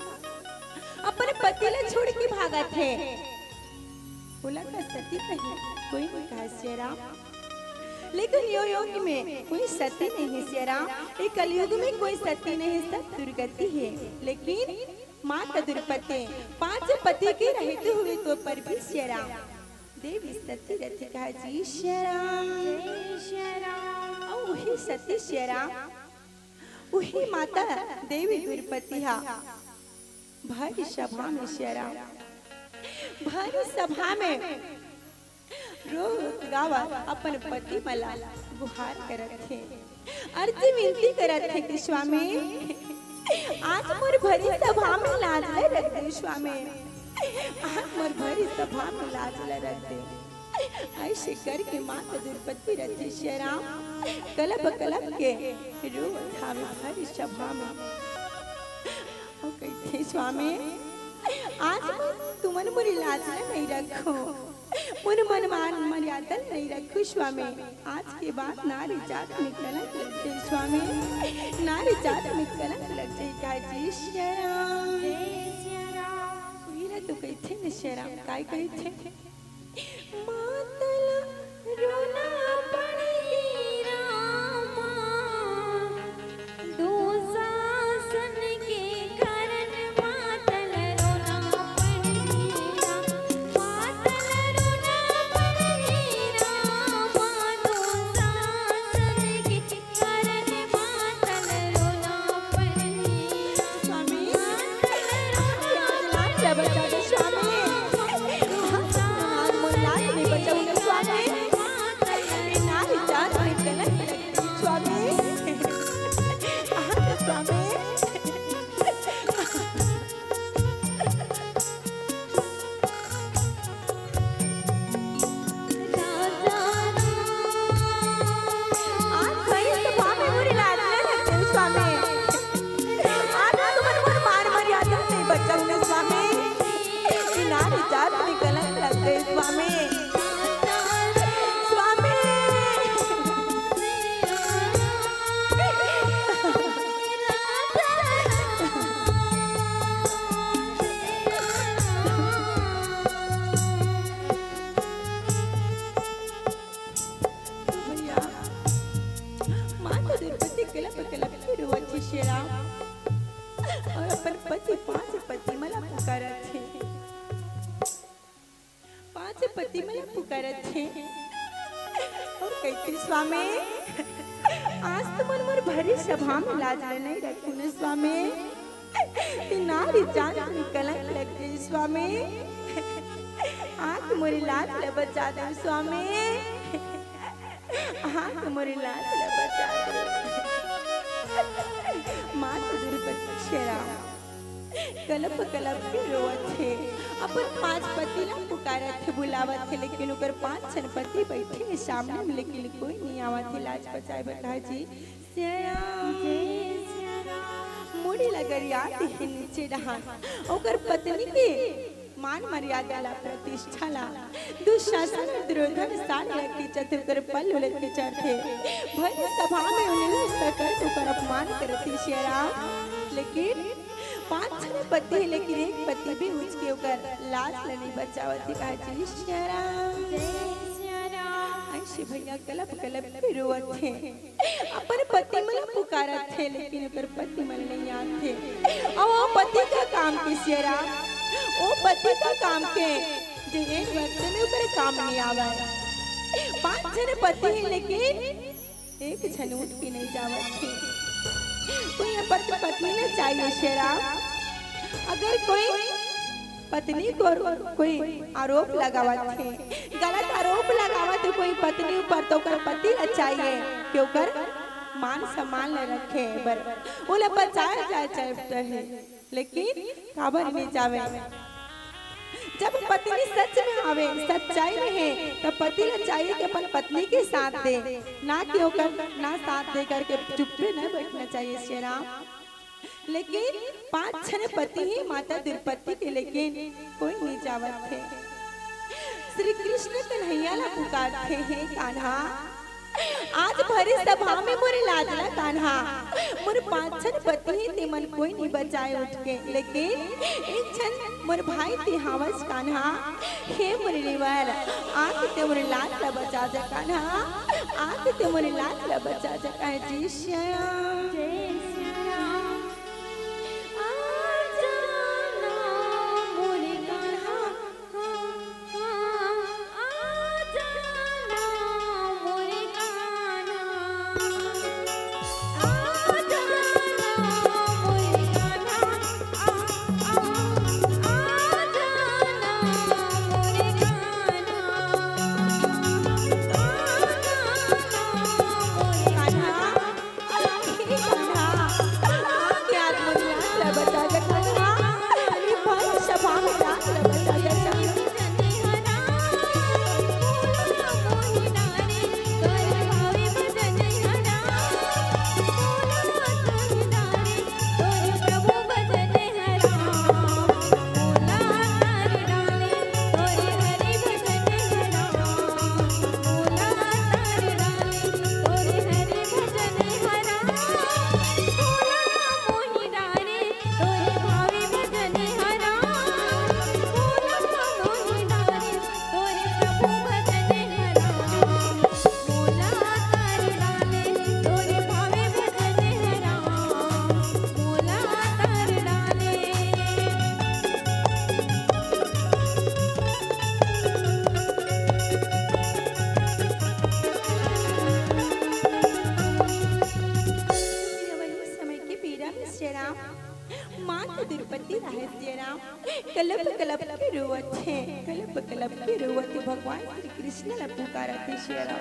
अपन पति ला छोड़ के भागत हे, ओला का सती कही? कोई नहीं कहा सियाराम। लेकिन यो युग में कोई सती नहीं है सियाराम, ये कलयुग में कोई सती नहीं, सब दुर्गति है। लेकिन माता द्रौपदी पांच पति के रहते हुए तो पर भी सियाराम देवी सती रथी कहा जी सियाराम। जय सियाराम। और वही सती सियाराम, वही माता देवी द्रौपदी हा भरी सभा में सियाराम, भरी सभा में रोत गावत अपन पति मन ला गुहार करत हे, अर्जी विनती करत हे कि स्वामी, आज मोर भरी सभा में लाज ल रख दे स्वामी, आज मोर भरी सभा में लाज ल रख दे। ऐसे करके माता द्रौपदी रथी सियाराम कलप कलप के रोत हावे भरी सभा में। अउ कहिथे, स्वामी, आज मैं तुमन मोर लाज ल नहीं रखो, मोर मन मान मर्यादा ल नहीं रखो स्वामी। आज के बाद नारी जात में कलंक लग जाए स्वामी, नारी जात में कलंक लग जाए। कहा जी सियाराम। उही ला तो कहिथे न सियाराम, काय कहिथे? मातल रोना पड़ही रामा, दुशासन के कारण मातल रोना पड़ही रामा, मातल रोना पड़ही रामा, दुशासन के स्वामी, आज लाज ला बचा दे स्वामी। आज मोर लाज नहीं बचाऊंगा स्वामी। नारी जात में कलंक लग गई स्वामी। आज स्वामी। आज भरी सभा में मोर लाज ल रख दे स्वामी। आज तुमन मोर मान मर्यादा नहीं बचाऊंगा स्वामी। नारी जात में कलंक लग गए स्वामी। स्वामी। भैया, माता द्रौपदी कलप कलप के रोवत हे शेरा, और अपन पति, पांच पति मन ला पुकारत हे, पांच पति मन ला पुकारत हे, और कहिथे, स्वामी, आज तुमन मोर भरी सभा में लाज ल नहीं रखू न स्वामी। ए नारी जात में कलंक लग गई स्वामी। आज मोर लाज ल बचा दे स्वामी। आज मोर लाज ल बचा दे। माता द्रौपदी शेरा कलप कलप के रोवत हे, अपन पांच पति ला पुकारत हे, बुलावत हे, लेकिन ओकर पांच झन पति बैठे हे सामने में, लेकिन कोई नहीं आवत हे लाज बचाए बर। कहा जी, सिया राम। जय सिया राम। मुड़ी ला गरियात हे नीचे डहान, ओकर पत्नी के मान मर्यादा ला, प्रतिष्ठा ला, दुशासन और दुर्योधन साथ रख के चतुर कर पल उलट के चढ़थे। भरी सभा में उन्हें सकल ओकर अपमान करत हे सिया राम। लेकिन पांच झन पति हे, लेकिन एक पति भी उच के ओकर लाज ल नहीं बचावत हे। कहा जी, सिया राम। जय सिया राम। ऐसे भैया कलप कलप के रोवत हे। अपन पति मन ला पुकारत हे, लेकिन ओकर पति मन नहीं आत हे। अउ ओ पति का काम के सिया राम, ओ पति का काम के जेन वक्त में ओकर काम नहीं आवय। पांच झन पति हे, लेकिन एक झन उठ के नहीं जावत हे। कोई अपन पत्नी ला चाहिए शेरा। अगर कोई पत्नी को कोई आरोप लगावत हे, गलत आरोप लगावत हे कोई पत्नी ऊपर, तो ओकर पति ला चाहिए कि ओकर मान सम्मान ला रखे बर ओला बचाए जाए चाहत हे, लेकिन काबर नहीं जावे? जब पत्नी सच में आवे, सच्चाई में हे, तब पति ला चाहिए कि अपन पत्नी के साथ दे, ना कि ओकर ना साथ दे करके चुप्पे न बैठना चाहिए शेरा। लेकिन पांच झन पति हे माता द्रौपदी के, लेकिन कोई नहीं जावत हे। श्री कृष्ण कन्हैया ला पुकारथे, हे कान्हा, आज भरे सभा में मोरे लाज ला कान्हा, मोर पांच झन पति हे, तेमन कोई नहीं बचाए उठ के, लेकिन एक झन मोर भाई ते हावस कान्हा। हे मोर रिवर, आके ते मोर लाज ला बचा जा कान्हा, आके ते मोर लाज ला बचा जा कान्हा। जय श्याम। जय श्याम। आ जाना मोरे कान्हा, हाँ, हाँ, आ जाना मोरे कान्हा, आ जाना मोरे कान्हा, आ, आ, आ जाना मोरे कान्हा, आ जाना मोरे कान्हा। वही समय के बेरा में शेरा माता द्रौपदी राहे शेरा कलप कलप के रोवत हे, कलप कलप के रोवत हे, भगवान श्री कृष्ण ला पुकारत हे शेरा।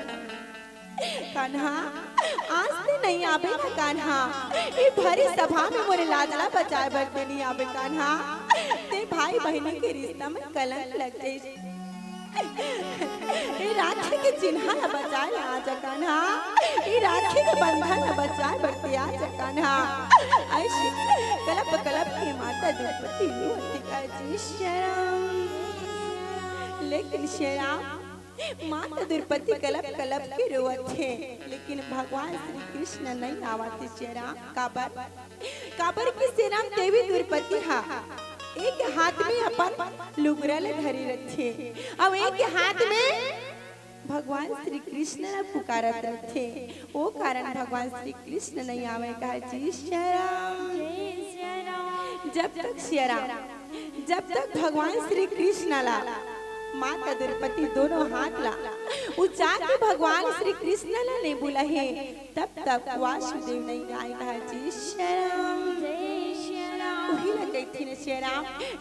कान्हा, आज ते नहीं आबे ना कान्हा, ए भरी सभा में मोरे लाज ला बचाए बर ते नहीं आबे कान्हा, ते भाई बहिनी के रिश्ता में कलंक लग जाइस। ए राखी के चिन्हा ला बचाए ला आजा कान्हा, ए राखी के बंधन ला बचाए बर ते आजा कान्हा। अइसे कलप कलप के माता द्रौपदी रोवत हे का जी शेरा। लेकिन शेरा, माता द्रौपदी कलप कलप के रोवत हे, लेकिन भगवान श्री कृष्ण नहीं आवत हे शेरा। काबर? काबर कि शेरा देवी द्रौपदी हा एक हाथ में अपन लुगरा ले धरे रथे, अउ एक हाथ में भगवान श्री कृष्ण ला पुकारत रथे। ओ कारण भगवान श्री कृष्ण नहीं आवे का जी शेरा। जब तक शेरा, जब तक भगवान श्री कृष्ण ला, माता द्रौपदी दोनों हाथ ला उचा के भगवान श्री कृष्ण ला नहीं बुलाहे, तब तक वासुदेव नहीं आए का जी शेरा। उही ला कहिथे न शेरा,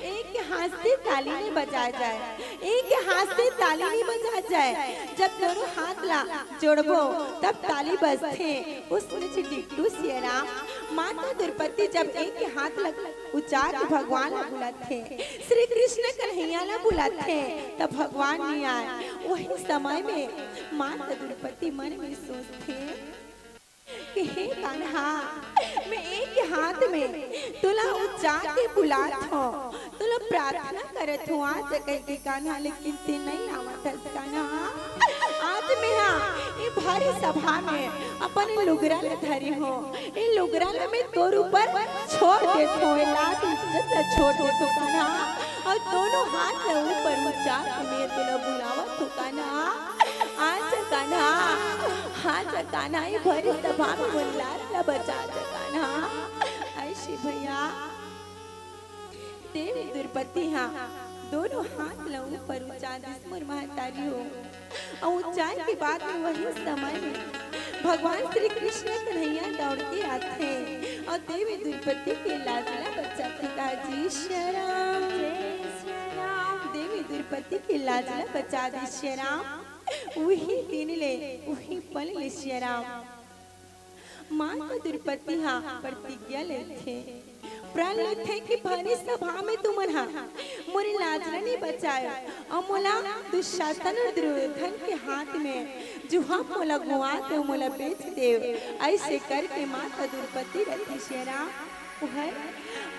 एक हाथ से ताली नहीं बजाए जाए, एक हाथ से ताली नहीं बजाए जाए। जब दोनों हाथ ला जोड़बो, तब ताली बजथे। उसने डिट्टू शेरा, माता द्रौपदी जब एक हाथ ला उचा के भगवान ला बुलाथे, श्री कृष्ण कन्हैया ला बुलाथे, तब भगवान नहीं आए। वही समय में माता द्रौपदी मन में सोचथे कि हे कान्हा, मैं एक हाथ में तोला उचा के बुलात हूँ, तोला प्रार्थना करत हूँ, आज कहिके कान्हा, लेकिन ते नहीं आवत हस कान्हा। आज मैं हा ए भारी सभा में अपन लुगरा ला धरे हूँ, ए लुगरा ला मैं तोर ऊपर छोड़ देत हूँ, ए लाज इज्जत ला छोड़ देत हूँ कान्हा, अउ दोनों हाथ ला ऊपर उचा के मैं तोला बुलावत हूँ कान्हा। आजा कान्हा, आजा कान्हा, ए भरी सभा में मोर लाज ला बचा जा कान्हा। अइसे भैया, देवी द्रौपदी हा दोनों हाथ ला ऊपर उंचा दिस मोर महतारी हो। अउ उंचाए के बाद में वही समय में भगवान श्री कृष्ण कन्हैया दौड़ के आथे अउ देवी द्रौपदी के लाज ला बचाथे। कहा जी सिया राम। जय सिया राम। देवी द्रौपदी के लाज ला बचा दे सिया राम। उही दिन ले, उही पल ले सिया राम, माता द्रौपदी हा प्रतिज्ञा लेथे, प्रण लेथे कि भरी सभा में तुमन हा मोरे लाज ला नइ बचाए अउ मोला दुशासन अउ दुर्योधन के हाथ में जुहा मोला गुआ देव, मोला बेच देव। अइसे करके माता द्रौपदी रथे सिया राम, ओहर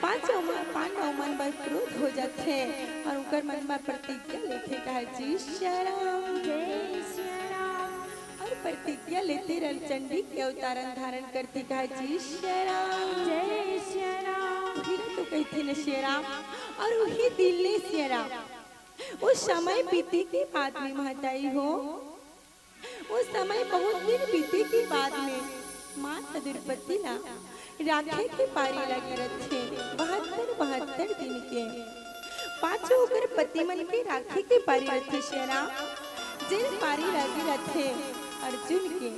पांचों मन, पांडव मन बर क्रोध हो जाथे अउ ओकर मन बर प्रतिज्ञा लेथे। कहा जी सिया राम। जय सिया राम। अउ प्रतिज्ञा लेथे रणचंडी के अवतारन धारण करथे। कहा जी सिया राम। जय सिया राम। फिर तो कहिथे न सिया राम, अउ उही दिन ले सिया राम, ओ समय बीते के बाद में महतारी हो, ओ समय बहुत दिन बीते के बाद में माता द्रौपदी ला राखे के पारी लगे रथे, बहत्तर, बहत्तर दिन के। पाछू ओकर पति मन के राखे के पारी रथे सिया राम, जेन पारी लगे रथे अर्जुन के,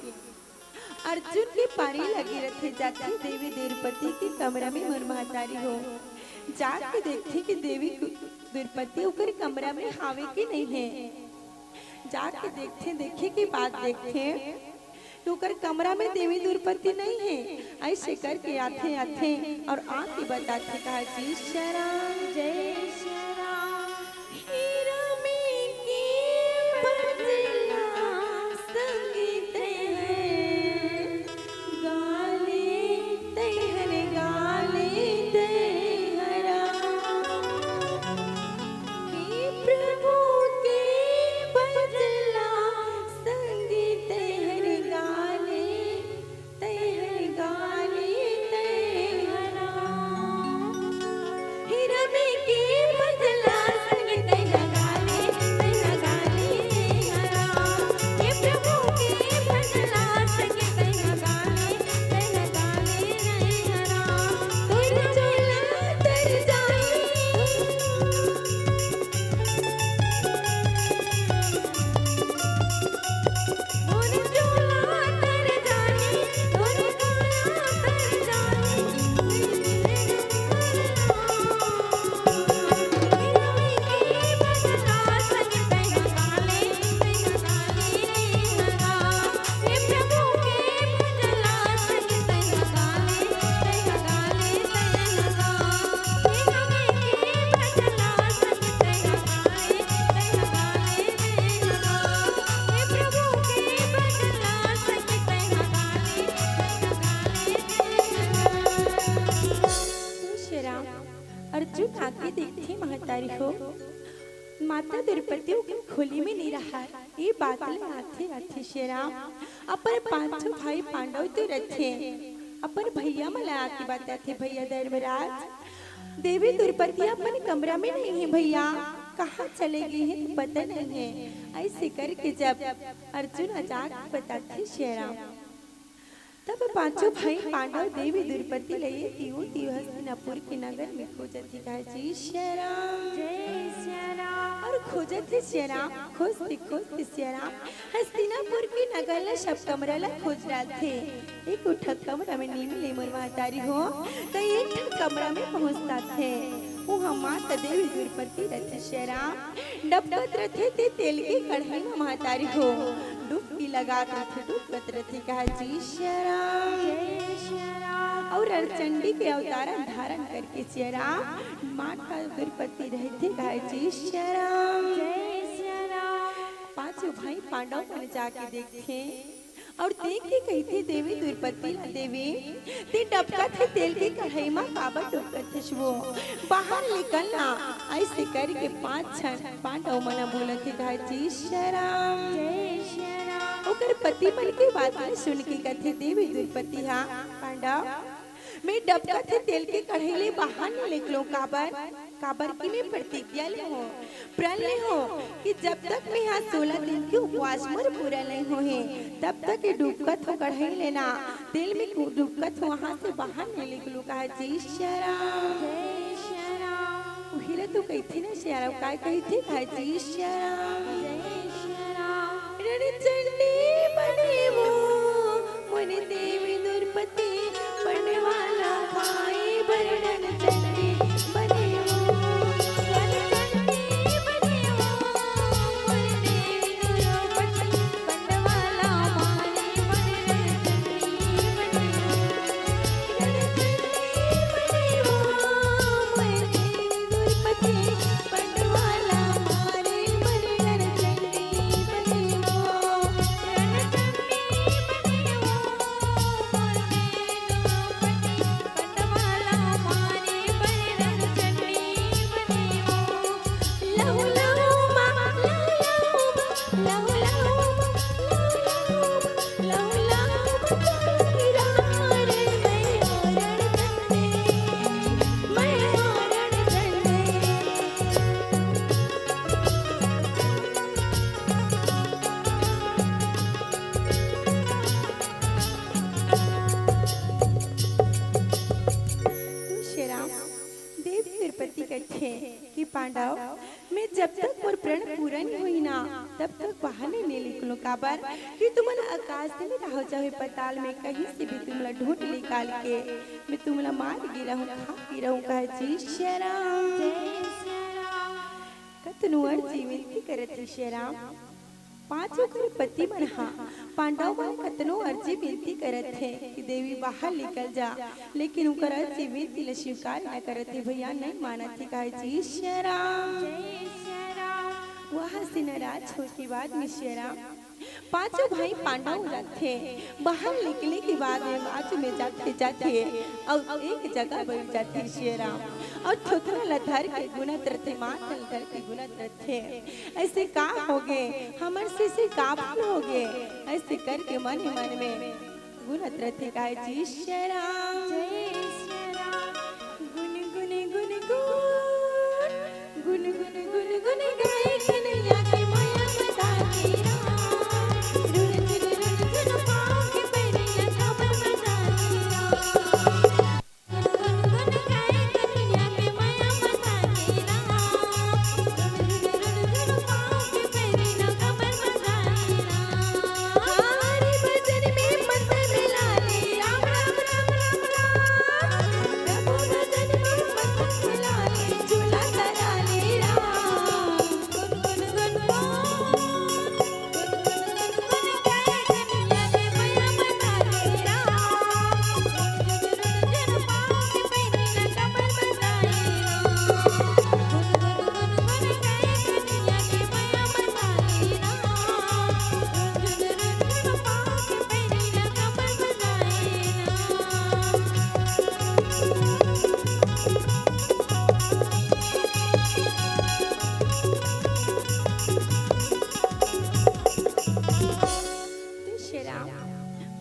अर्जुन के पारी लगे रथे, जाथे देवी द्रौपदी के कमरा में मोर महतारी हो, जाके देखथे कि देवी द्रौपदी ओकर कमरा में हावे कि नइ हे। जाके देखथे, देखे के बाद देखथे कि ओकर कमरा में देवी द्रौपदी नइ हे। अइसे करके आथे, आथे अउ आके बताथे। कहा जी सिया राम। जय सिया राम। हीरा में के बदला संग तैहर गाले, तैहर गाले, तैहरा। हे प्रभु के बदला संग तैहर गाले, तैहर गाले, तैहरा। हे रवि के बदला संग तैहर गाले, तैहर गाले, तैहरा। हे प्रभु के बदला संग तैहर गाले, तैहर गाले, तैहरा। तोर चोला तर जाई। अर्जुन आके देखथे महतारी हो, माता द्रौपदी ओकर खोली में नइ रहय। ए बात ले आथे, आथे सिया राम, अपन पांचों भाई पांडव तो रथे, अपन भैया मन ला आके बताथे, भैया धर्मराज, देवी द्रौपदी अपन कमरा में नइ हे भैया, कहाँ चले गे हे तो पता नइ हे। अइसे करके जब अर्जुन ह जाके बताथे सिया राम, तब पांचों भाई पांडव देवी द्रौपदी ल ये तीनों तीर हस्तिनापुर के नगर में खोजत हे। कहा जी सिया राम। जय सिया राम। अउ खोजत हे सिया राम, खोजते खोजते सिया राम हस्तिनापुर के नगर ल सब कमरा ल खोज डालथे। एको ठक कमरा में नइ मिले मोर महतारी हो, त एक ठक कमरा में पहुंच जाथे। उहां माता देवी द्रौपदी रथे सिया राम, डबकत रथे ते तेल के कढ़ाई म महतारी हो, डुबकी लगात रथे, डुबकत रथे। कहा जी सिया राम। जय सिया राम। अउ रणचंडी के अवतारन धारण करके सिया राम माता द्रौपदी रहिथे। कहा जी सिया राम। जय सिया राम। पांचों भाई पांडव मन जाके देखथे अउ देख के कहिथे देवी द्रौपदी ला, देवी, ते डबकत हे तेल के कढ़ाई म, काबर डुबकत हस वो? बाहर निकल ना। अइसे करके पांच झन पांडव मन बोलत हे। कहा जी सिया राम। जय सिया राम। ओकर पति मन के बात ल सुन के कथे देवी द्रौपदी हा, पांडव, मैं डबकत हे तेल के कढ़ाई ले बाहर नइ निकलों, काबर? काबर कि मैं प्रतिज्ञा ले हों, प्रण ले हों कि जब तक मैं हा सोलह दिन के उपवास मोर पूरा नइ होहे, तब तक ये डुबकत हों कढ़ाई ले ना, तेल में डुबकत हों, उहां से बाहर नइ निकलों। कहा जी सिया राम। जय सिया राम। उही ला तो कहि कहिथे ना सियाराम, काय कहिथे? भाई जी सियाराम। जय सियाराम। रणचंडी बने वो मोर देवी द्रौपदी, पड़वाला भाई बर रणचंडी बने वो। रणचंडी बने वो मोर देवी द्रौपदी, पड़वाला भाई बर रणचंडी बने वो। श्री राम। देव द्रौपदी कथे कि पांडव, मैं जब तक मोर प्रण पूरा नहीं होही ना, तब तक बाहर नहीं निकलूं। काबर कि तुमन आकाश में रहो चाहे पताल में, कहीं से भी तुमला ढूंढ निकाल के मैं तुमला मार गिरा हूं, खा गिरा हूं। कहे जी सियाराम। जय सियाराम। कतनो अर्जी विनती करत हे सियाराम, पांचों कर पति मन हा पांडव मन कतनो अर्जी विनती करत हे कि देवी बाहर निकल जा, लेकिन उनकर अर्जी विनती ल स्वीकार न करत हे भैया, नहीं मानत हे। कहे जी सियाराम। जय सियाराम। वहां से नाराज होए के बाद में सियाराम पांचों भाई पांडव रथे। बाहर निकले के बाद में बाजू में जाथे जाथे अउ एक जगह बैठ जाथे सियाराम। अउ थोथरा ला धर के गुनत रथे, माथा ला धर के गुनत रथे। ऐसे का होगे, हमर से से का भूल होगे, ऐसे करके मन ही मन में गुनत रथे। कहे जी सियाराम। जय सियाराम। गुन गुन गुन गुन, गुन गुन गुन गुन गाए कन्हैया के माया बता के राम। रुन झुन रुन झुन पाँव के पैरी न खबर बता के राम।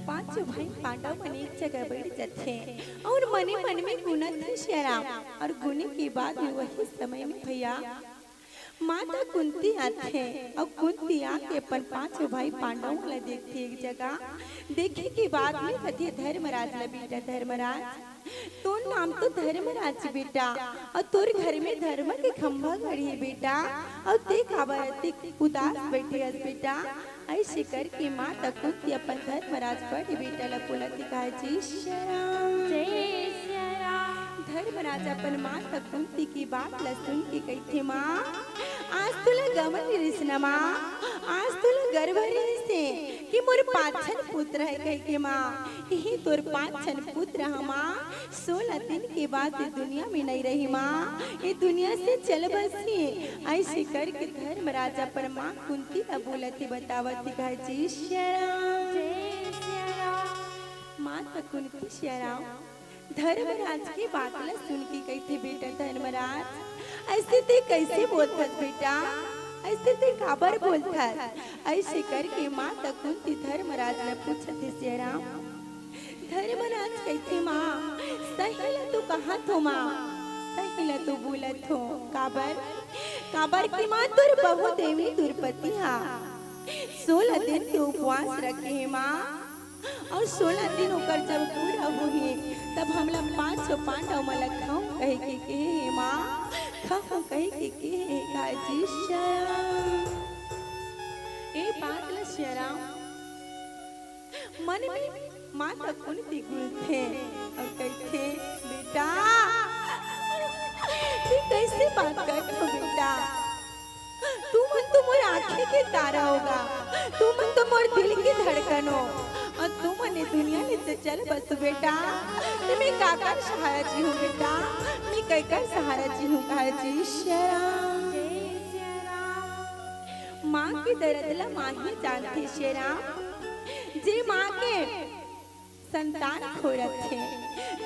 पांचों भाई पांडव मन एक जगह बैठ जाथे अउ मने मन में गुनत हे सियाराम। अउ गुने के बाद में वही समय में भैया माता कुंती आथे अउ कुंती आके अपन पांचों भाई पांडव ला देखथे एक जगह। देखे के बाद में कथे धर्मराज ला, बेटा धर्मराज, तोर नाम तो धर्मराज बेटा, अउ तोर घर में धर्म के खंभा गड़े हे बेटा, अउ ते काबर अतिक उदास बैठे हस बेटा? ऐसे करके माता कुंती अपन धर्मराज बड़े बेटा ला बोलत हे। कहे जी सियाराम। जय सियाराम। धर्मराज अपन माता कुंती की बात ला सुन के कहिथे, माँ, आज तोला गमन रिस न माँ, आज तोला गर्व रिस हे कि मोर पाँच झन पुत्र हे कहिके माँ। इही तोर पाँच झन पुत्र ह माँ, सोलह दिन के बाद ये दुनिया में नहीं रही माँ, ये दुनिया से चल बसी। ऐसे करके धर्मराज अपन माँ कुंती ला बोलत हे, बतावत हे, कहे जी सियाराम। जय सियाराम। माता कुंती सियाराम धर्मराज के बात ला सुन के कहिथे, बेटा धर्मराज, ऐसे ते कैसे बोलथस बेटा, ऐसे ते काबर बोलथस? ऐसे करके माता कुंती धर्मराज ला पूछत हे सियाराम। धर्मराज कहिथे, माँ, सही ला तो कहत हो माँ, सही ला तो बोलत हो। काबर? काबर कि माँ तोर बहू देवी द्रौपदी हा सोलह दिन के उपवास रखे हे माँ, अउ सोलह दिन ओकर जब पूरा होही, तब हमला पांचों पांडव मन ला खहूं कहे के कहे हे माँ, खहूं कहे के सियाराम, मन में माता कुंती गुलथे अउ कहिथे, "बेटा, तैं कइसे बात करथस बेटा? तुमन तो मोर आँखी के तारा हो गा, तुमन तो मोर दिल के धड़कन हो, अउ तुमन ए दुनिया ले चल बसहू बेटा, त मैं काकर सहारा जीहूँ बेटा, मैं काकर सहारा जीहूँ?" कहे जी सियाराम। माँ के दरद ला माँ ही जानथे सियाराम। जे माँ के संतान खो रथे,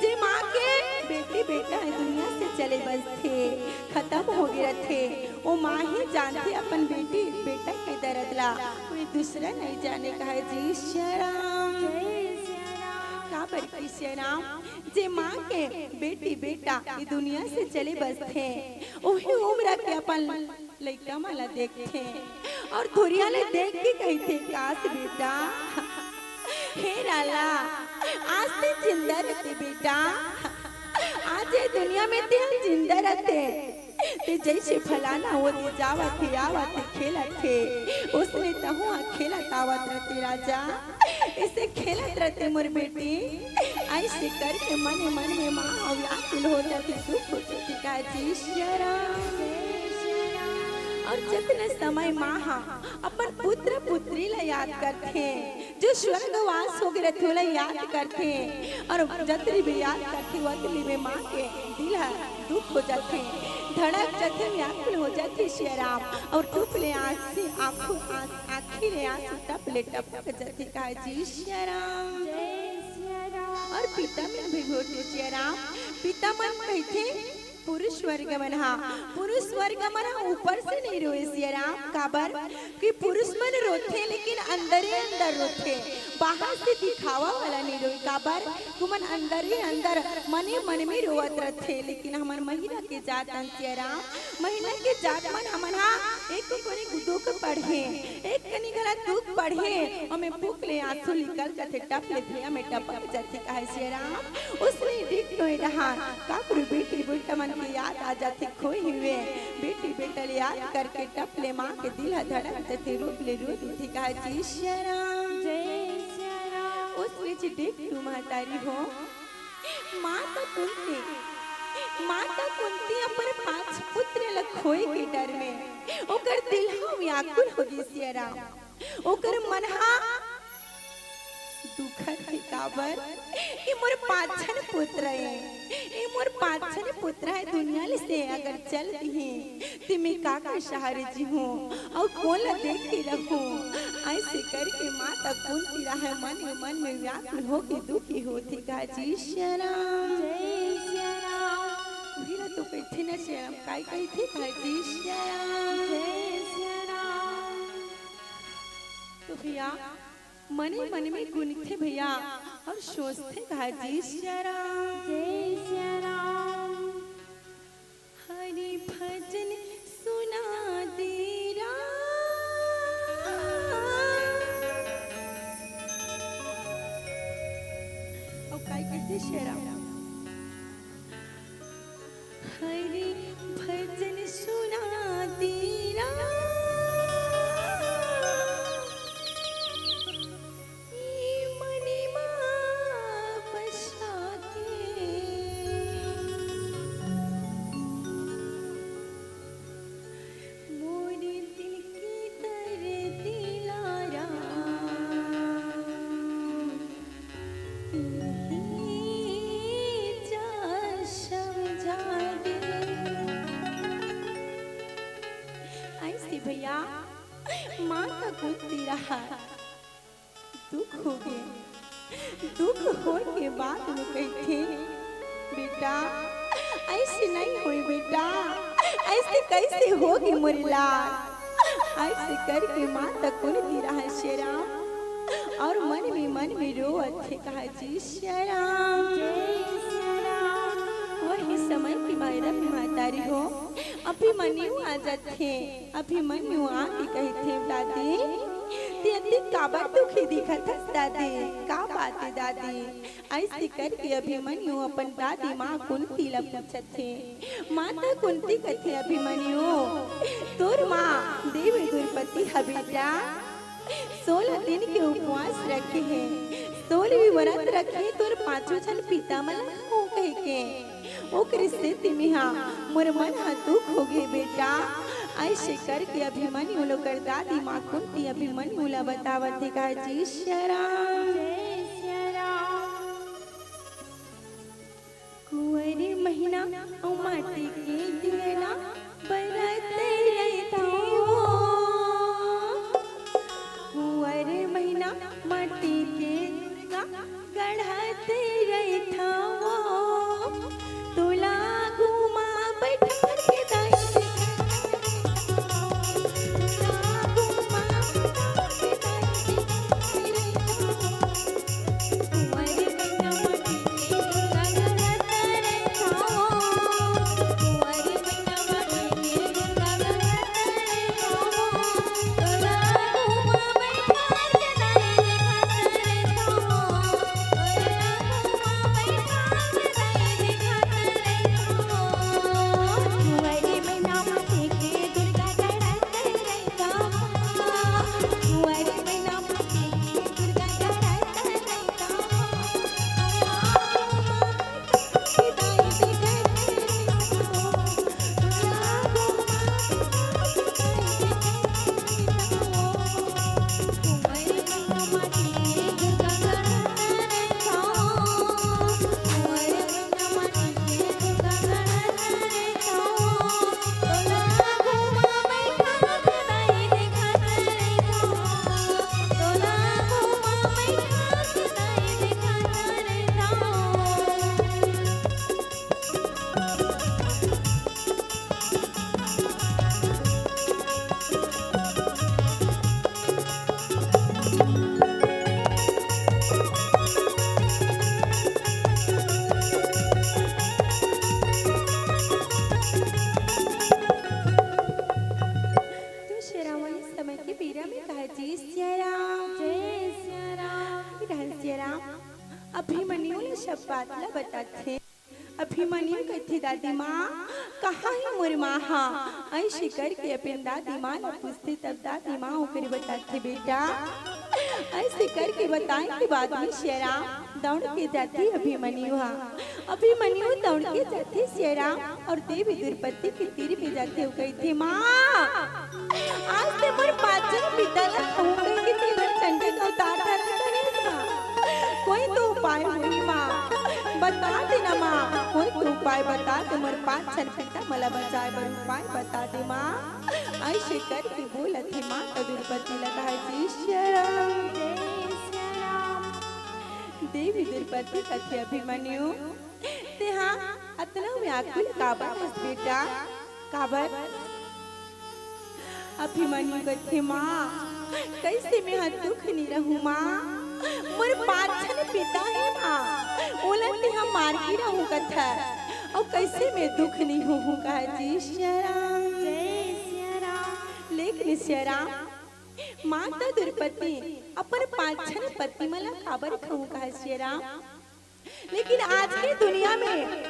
जे माँ के बेटी बेटा ए दुनिया से चले बसथे, खतम हो गे रथे, ओ माँ ही जानथे अपन बेटी बेटा के दरद ला, कोई दूसरा नइ जाने। कहे जी सियाराम। काबर कि सियाराम, जे माँ के बेटी बेटा ए दुनिया से चले बसथे, ओही उम्र के अपन लइका मन ला देखथे अउ धुरिहा ले देख के कहिथे, "काश बेटा, हे लाला, आज तैं जिंदा रहते बेटा, आज ए दुनिया में तैं जिंदा रहते, तैं जइसे फलाना ओदे जावत हे, आवत हे, खेलत हे, ओसने तहूँ ह खेलत आवत रहते राजा।" अइसे खेलत रहते मोर बेटी, अइसे करके मने मन में माँ ह व्याकुल हो जाथे, दुख हो जाथे। कहे जी सियाराम। अउ जतने समय माँ ह अपन पुत्र पुत्री ला याद करथे, जो स्वर्गवास हो गे रथे, ओला याद करथे, अउ जतनी भी याद करथे, ओतनी में माँ के दिल ह दुख हो जाथे, धड़क जाथे, व्याकुल हो जाथे सियाराम, अउ टप ले आँखी, आँखों, आँख आँखी ले आँसू टप ले टपक जाथे। कहे जी सियाराम। अउ पिता मन भी होथे सियाराम, पिता मन कहिथे, पुरुष वर्ग मन ह, पुरुष वर्ग मन ह ऊपर से नइ रोए सियाराम, काबर कि पुरुष मन रोथे लेकिन अंदरे अंदर रोथे, बाहर से दिखावा वाला नइ रोए, काबर कि ओमन अंदरे अंदर मने मन में रोवत रथे, लेकिन हमर महिला के जात अंशिया राम, महिला के जात मन हमन हा एक कोनी दुख पड़हे, एक कनी घला दुख पड़हे, ओमे पुक ले आंसू निकल जाथे, टप ले भुइयां में टपक जाथे, कहे सिया राम। उसने दिख नोहे रहा, काकरो बेटी बेटा मन के याद आ जाथे, खोए हुए बेटी बेटा ले याद करके टप ले माँ के दिल ह धड़क जाथे, रूप ले रो देथे, कहे जी सिया राम। जय सिया राम। उस बीच देख तू महतारी हो, माता कुंती, माता कुंती अपन पांच पुत्र ल खोए के डर में ओकर दिल ह व्याकुल हो गे सिया राम। ओकर मन ह दुखत हे, काबर? ये मोर पांच झन पुत्र हे, ये मोर पांच झन पुत्र हे, दुनिया ले से अगर चल दिही, ते मैं काकर सहारे जीहूं अउ कोन ला देख के रहूं? ऐसे करके माता कुंती राहे मन में, मन में व्याकुल होके दुखी होथे, कहे जी सिया राम। जय सिया राम। उही ला तो कहिथे ना सिया राम, काय कहिथे, कहे जी सिया राम। जय सिया राम। तो भैया, मने मन में गुनथे भैया अउ सोचथे, कहे जी सिया राम। जय सिया राम। हरि भजन सुना दे राम। अउ काय कहिथे सिया राम? हरि भजन सुना दे राम। ई मन मा बसा के मोर दिल के दरदिला राम, तुही जा समझा दे। ऐसे भैया, माता कुंती राहे दुख होगे। दुख होय के बाद वो कहिथे, "बेटा, ऐसे नइ होय बेटा, ऐसे कइसे होगे मोर लाल?" ऐसे करके माता कुंती राहे सिया राम अउ मन में मन में रोवत हे, कहे जी सिया राम। वही समय की भैरव महतारी हो, अभिमन्यु आ जाथे। अभिमन्यु आके कहिथे, "दादी, ते अतिक काबर दुखी दिखत हस दादी? का बात हे दादी?" ऐसे करके अभिमन्यु अपन दादी माँ कुंती ला पूछथे। माता कुंती कथे, "अभिमन्यु, तोर माँ देवी द्रौपदी ह बेटा, सोलह दिन के उपवास रखे हे, सोलह व्रत रखे हे, तोर पांचों झन पिता मन ला खो कहिके। ओकरे सेती मेहा मोर मन ह दुख हो गे बेटा। अइसे करके अभिमन्यु ल ओकर दादी माँ कुंती अभिमन्यु ला बतावत हे, कहा जी सिया राम। जय सिया राम। कुंवर महीना अउ माटी के दियना बरत रहिथव। कुंवर महीना माटी के दुर्गा गढ़त रहिथव। तोला घुमा बैठा के दाई, तोला घुमा बैठा के दाई। तो शेरावाली समय के बेरा में कहा जी सिया राम। जय सिया राम। राम सिया राम। अभिमन्यु ल सब बात ला बताथे। अभिमन्यु कहिथे, "दादी माँ, कहाँ हे मोर माँ हा?" अइसे करके अपन दादी माँ ला पूछथे, तब दादी माँ ओकरे बताथे, "बेटा," अइसे करके बताए के बाद में सिया राम दौड़ के जाथे अभिमन्यु हा। अभिमन्यु दौड़ के जाथे सिया राम अउ देवी द्रौपदी के तीर में जाथे, अउ कहिथे, "माँ, आज ते मोर पाँच झन पिता ला कहूँ कहिके तेला चंडी का अवतार धारण करेस माँ। कोई तो उपाय होही माँ, बता दे ना माँ, कोई तो उपाय बता दे, मोर पाँच झन पिता मन ला बचाए बर उपाय बता दे माँ।" अइसे करके बोलत हे माता द्रौपदी ला, कहा जी सिया राम। जय सिया राम। देवी द्रौपदी कथे, अभिमन्यु, तेहा अतना व्याकुल काबर हस बेटा? काबर? अभिमन्यु कथे, "माँ, कइसे मेहा दुख नइ रहूँ माँ? मोर पाँच झन पिता हे माँ, ओला तेहा मार गिराहूँ कथा, अउ कइसे में दुख नइ होहूँ?" कहा जी सिया राम। जय सिया राम। लेकिन सिया राम, माता द्रौपदी अपन पाँच झन पति मन ला काबर कहूँ कहा सिया राम? लेकिन आज के दुनिया में,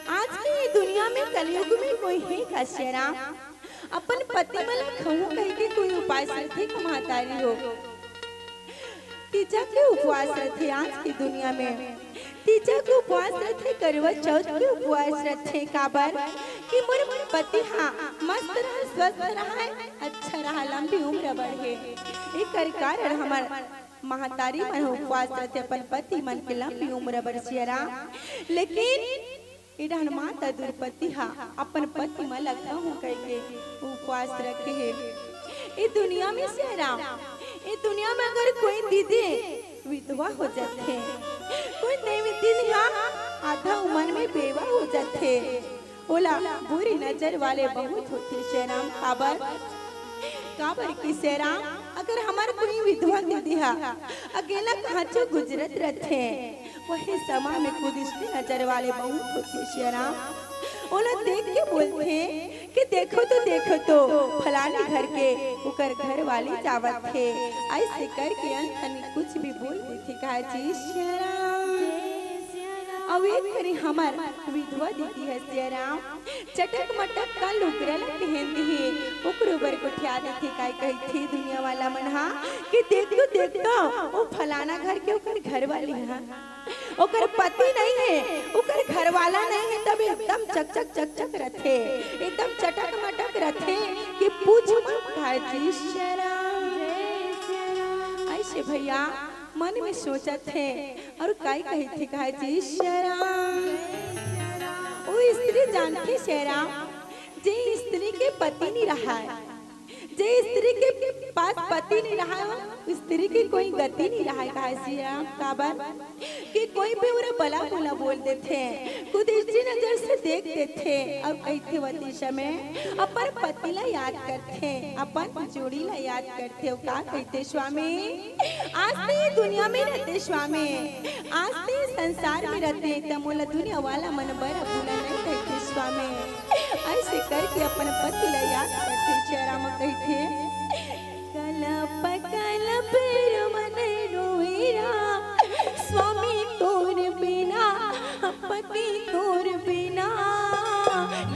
आज के ये दुनिया में कलयुग में कोई हे का सिया राम? अपन पति मन ला खहूं कहिके कोई उपास रथे का महतारी हो? तीजा के उपवास रथे आज के दुनिया में। तीजा के उपवास रथे, करवा चौथ के उपवास रथे। काबर कि मोर पति हा मस्त रहा, स्वस्थ रहा, अच्छा रहा, लंबी उम्र बढ़े। एकर कारण हमर महतारी मन ह उपवास रथे अपन पति मन के लंबी उम्र बर सिया राम। लेकिन ए डहन माता द्रौपदी ह अपन पति मन ल खहूं कहिके उपवास रखे हे। ए दुनिया में सिया राम, ए दुनिया में अगर कोई दीदी विधवा हो जाथे, कोई देवी दीदी ह आधा उम्र में बेवा हो जाथे, ओला बुरी नजर वाले बहुत होथे सिया राम। काबर? काबर कि सिया राम, अगर हमर कोई विधवा दीदी ह अकेला कहांचो गुजरत रथे, वही समा में कुदृष्टि नजर वाले बहुत होथे सिया राम। ओला देख के बोलथे कि देखो तो, देखो तो, फलानी घर के ओकर घर वाली जावत हे। अइसे करके अनसनी कुछ भी बोल देथे का जी सिया राम। अउ एक घरी हमर विधवा दीदी ह सियाराम चटक मटक का लुगरा ल पहन दिहे, ओकरो बर गोठिया देथे। काय कहिथे दुनिया वाला मन हा कि देख तो, देख तो, वो फलाना घर के ओकर घरवाली हा, ओकर पति नहीं है, ओकर घरवाला नहीं है, तब एकदम चकचक चकचक रथे, एकदम चटक मटक रथे कि पूछ मत। काय जी सियाराम। ऐसे भैया मन में सोचत हे अउ काय कहिथे, काय जी सियाराम। वो स्त्री जानथे सियाराम, जे स्त्री के पति नहीं रहा है, जे स्त्री के पास पति नहीं रहा है, वो स्त्री की कोई गति नहीं रहा है। काय सियाराम, काबर कि कोई भी उन्हें बला बुला बोल देथे, कुदृष्टि नजर से देख देथे अउ कहिथे वती समय अपन पति ला याद करथे, अपन जोड़ी ला याद करथे। अउ का कहिथे स्वामी, आज ते ये दुनिया में रहते स्वामी, आज ते ये संसार में रहते, त मोला दुनिया वाला मन बला बुला नहीं कहिथे स्वामी। ऐसे करके अपन पति ला याद करथे, सियाराम कहिथे, कलप कलप मन रोएरा, स्वामी तोर बिना, पति तोर बिना,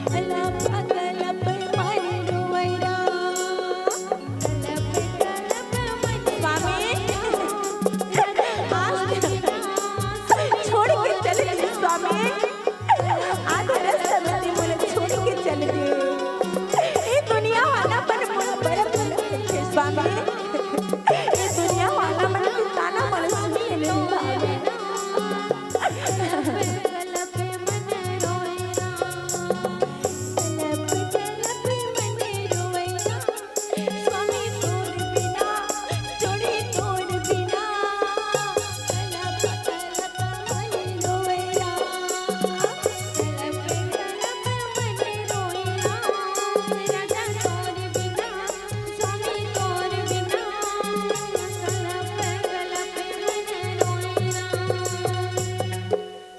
कलप कलप मन रोएरा। स्वामी, आज छोड़ के चले गए स्वामी, आधे रस्ते में ते मोला छोड़ के चले गए। ए दुनिया वाला मन मोला बड़ा भूल गए स्वामी, ए दुनिया वाला मन के ताना मोला सुनिए नहीं भावे।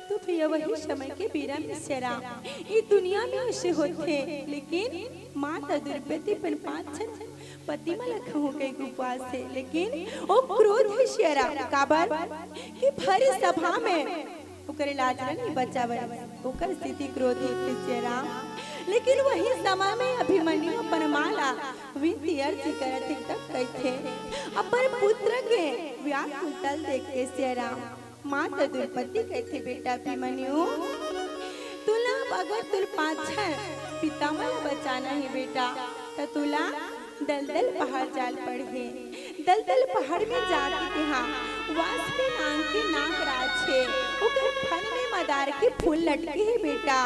तो भैया, वही समय के बेरा में सियाराम, ये दुनिया में ऐसे होथे, लेकिन माता दुर्पति अपन पाँच झन पति मन ला खहूँ कहिके उपवास हे, लेकिन वो क्रोध हे सियाराम, काबर कि भरी सभा में ओकर लाज ला नहीं बचावन, ओकर सेती क्रोधित हे सियाराम। लेकिन वही समय में अभिमन्यु अपन माँ ला विनती अर्जी करत हे, तब कहिथे, अपन पुत्र के व्याकुलता ल देख के सियाराम, माता दुर्पति कहिथे, बेटा अभिमन्यु, तुला अगर तुल पाछन पिता मन ला बचाना हे बेटा, त तुला दलदल पहाड़ जाल पड़ही। दलदल पहाड़ में जाके तेहा वासुकी नाम के नागराज हे, ओकर फन में मंदार के फूल लटके हे बेटा,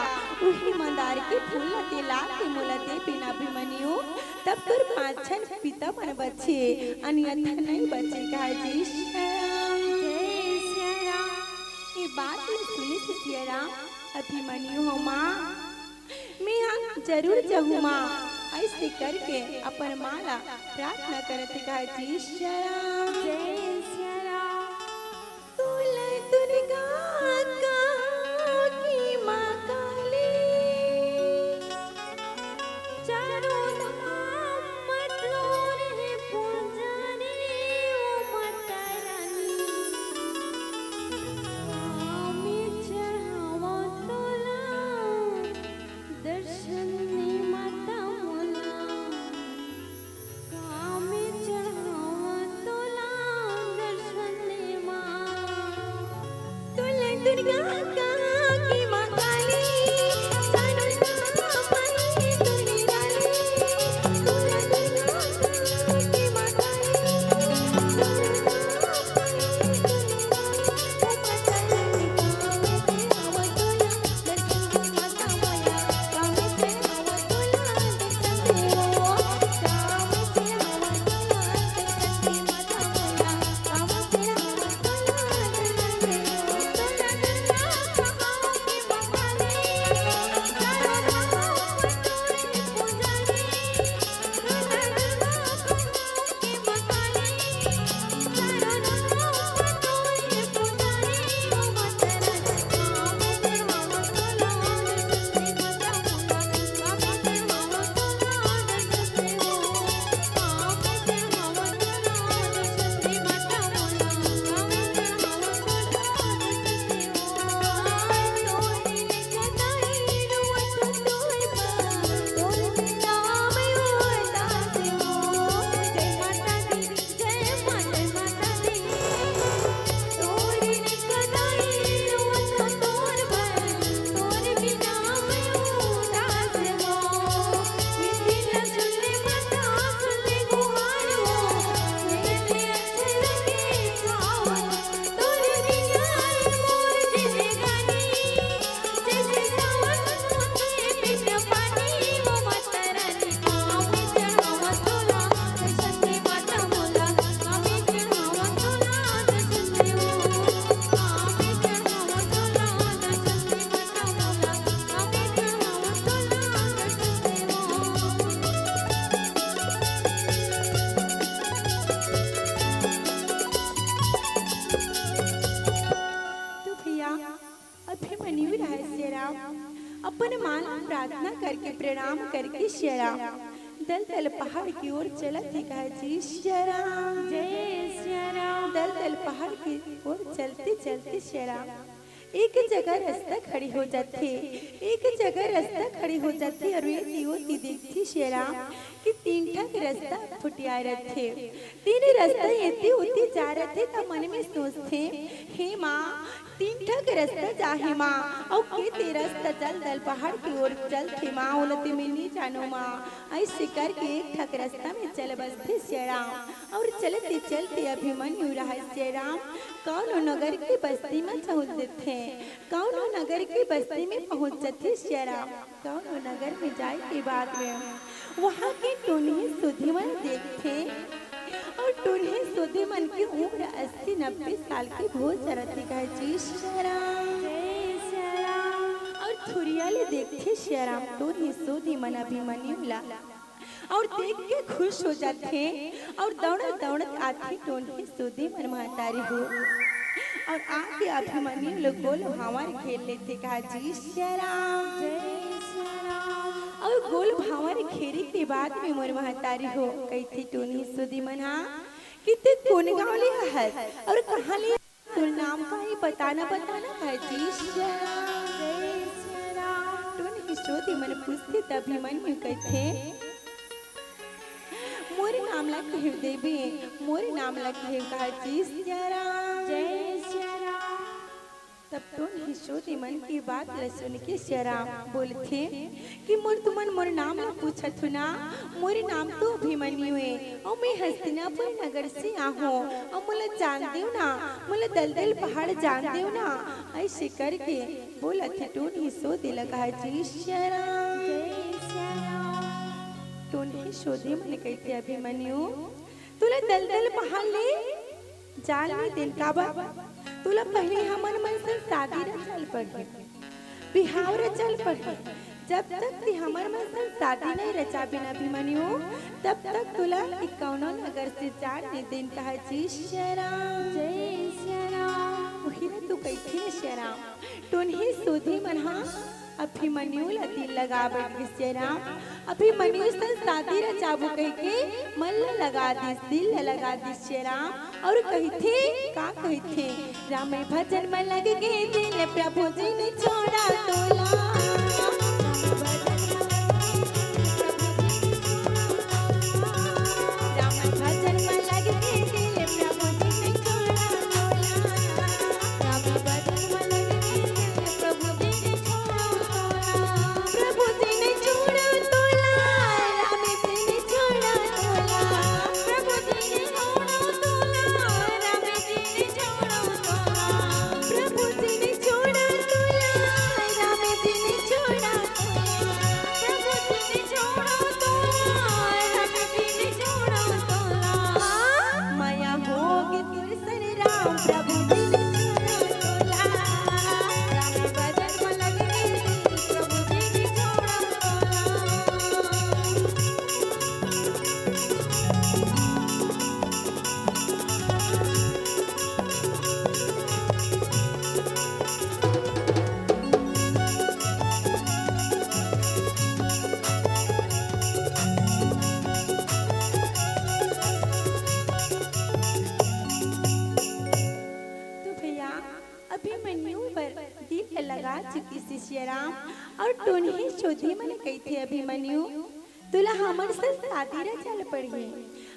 उही मंदार के फूल ला ते ला के मोला दे बिना अभिमन्यु, तब तोर पाँच झन पिता मन बचे, अन्यथा नहीं बचे। कहा जी सियाराम। जय सियाराम। ये बात ला सुने से सियाराम अभिमन्यु हो माँ, मैं जरूर जाहूँ माँ। ऐसे करके अपन माँ ला प्रार्थना करत हे। कहा जी सियाराम। जय सियाराम। तुला दुर्गा कहावँ कि माँ काली, चारों धाम म तोर हे पुजारी ओ माता रानी। कहाँ में चढ़ावँ तोला दर्शन दे माता मोला। कहाँ में चढ़ावँ तोला दर्शन प्रणाम करके सिया राम दलदल पहाड़ की ओर चलत हे, कहे जी सिया राम। जय सिया राम। दलदल पहाड़ की ओर चलते चलते सिया राम एक जगह रस्ता खड़ी हो जाथे, एक जगह रस्ता खड़ी हो जाथे अउ एती ओती देखथे सिया राम कि तीन ठक रस्ता फुटिया रथे। तीन रस्ता एती ओती जा रथे त मन में सोचथे, हे माँ, तीन ठक रस्ता जाहे माँ, अउ के ते रस्ता दलदल पहाड़ की ओर चलथे माँ, ओला ते मैं नी जानों माँ। अइसे करके एक ठक रस्ता में चल बसथे सिया राम। अउ चलते चलते अभिमन्यु रहय सिया राम कौनो नगर के बस्ती में पहुँच जथे, कौनो नगर के बस्ती में पहुँच जथे सिया राम। कौनो नगर में जाय के बाद में वहाँ के टोनही सोधी मन देखथे अउ टोनही सोधी मन के उम्र अस्सी नब्बे साल के हो जाथे, कहे जी सिया राम। जय सिया राम। अउ थुरिया ले देखथे सिया राम टोनही सोधी मन अभिमन्यु ला अउ देख के खुश हो जाथे अउ दौड़त दौड़त आथे टोनही सोधी मन महतारी हो अउ आके अभिमन्यु ल गोल भांवर घेर लेथे, कहे जी सिया राम। जय सिया राम। अउ गोल भांवर घेरे के बाद में मोर महतारी हो कहिथे टोनही सोधी मन हा कि ते कोन गाँव ले हस अउ कहाँ ले, तोर नाम का हे बताना, बताना, कहे जी सिया राम। जय सिया राम। टोनही सोधी मन पूछथे त अभिमन्यु कहिथे, मोर नाम ला कहेव देवी, मोर नाम ला कहेव, कहे जी सिया राम। जय सिया राम। तब टोनही सोधी मन के बात ला सुन के सिया राम बोलथे कि मोर तुमन मोर नाम ला पूछत हो ना, मोर नाम तो अभिमन्यु हे अउ मैं हस्तिनापुर नगर से आहूँ अउ मोला जान देव ना, मोला दलदल पहाड़ जान देव ना। अइसे करके बोलथे टोनही सोधी ला, कहे जी सिया राम। जय सिया राम। टोनही सोधी मन कहिथे अभिमन्यु तोला दलदल पहाड़ ले जाय ल नी देन, काबर? तोला पहिली हमर मन संग शादी रचाय ल पड़ही, बिहाव रचाय ल पड़ही। जब तक ते हमर मन संग शादी नइ रचाबे न अभिमन्यु, तब तक तोला ए कौनो नगर से जाय ल नी देन, कहे जी सिया राम। जय सिया राम। उही ला तो कहिथे न सिया राम, टोनही सोधी मन हा अभिमन्यु ला दिल लगा बइठ गे सिया राम। अभिमन्यु संग शादी रचाबो कहिके मन ला लगा दिस, दिल ला लगा दिस सिया राम। अउ कहिथे, का कहिथे? राम भजन में लग गे दिल, प्रभु जी ने छोड़ा तोला। राम भजन में लग गे दिल, प्रभु जी ने छोड़ा तोला। राम भजन में लग गे दिल, प्रभु जी ने छोड़ा तोला। प्रभु जी ने छोड़ा तोला, राम जी ने छोड़ा तोला। प्रभु जी ने छोड़ा तोला, राम जी ने छोड़ा तोला। प्रभु जी ने छोड़ा तोला, राम जी ने छोड़ा तोला। प्रभु जी ने छोड़ा तोला, राम जी ने छोड़ा तोला। मया होगे तोर सन राम, प्रभु जी ने छोड़ा तोला। राम भजन में लग गे दिल, प्रभु जी ने छोड़ा तोला। तो भैया, अभिमन्यु बर दिल लगा चुकिस सिया राम। अउ टोनही सोधी मन कहिथे अभिमन्यु, तोला हमर संग शादी रचाय ल पड़ही।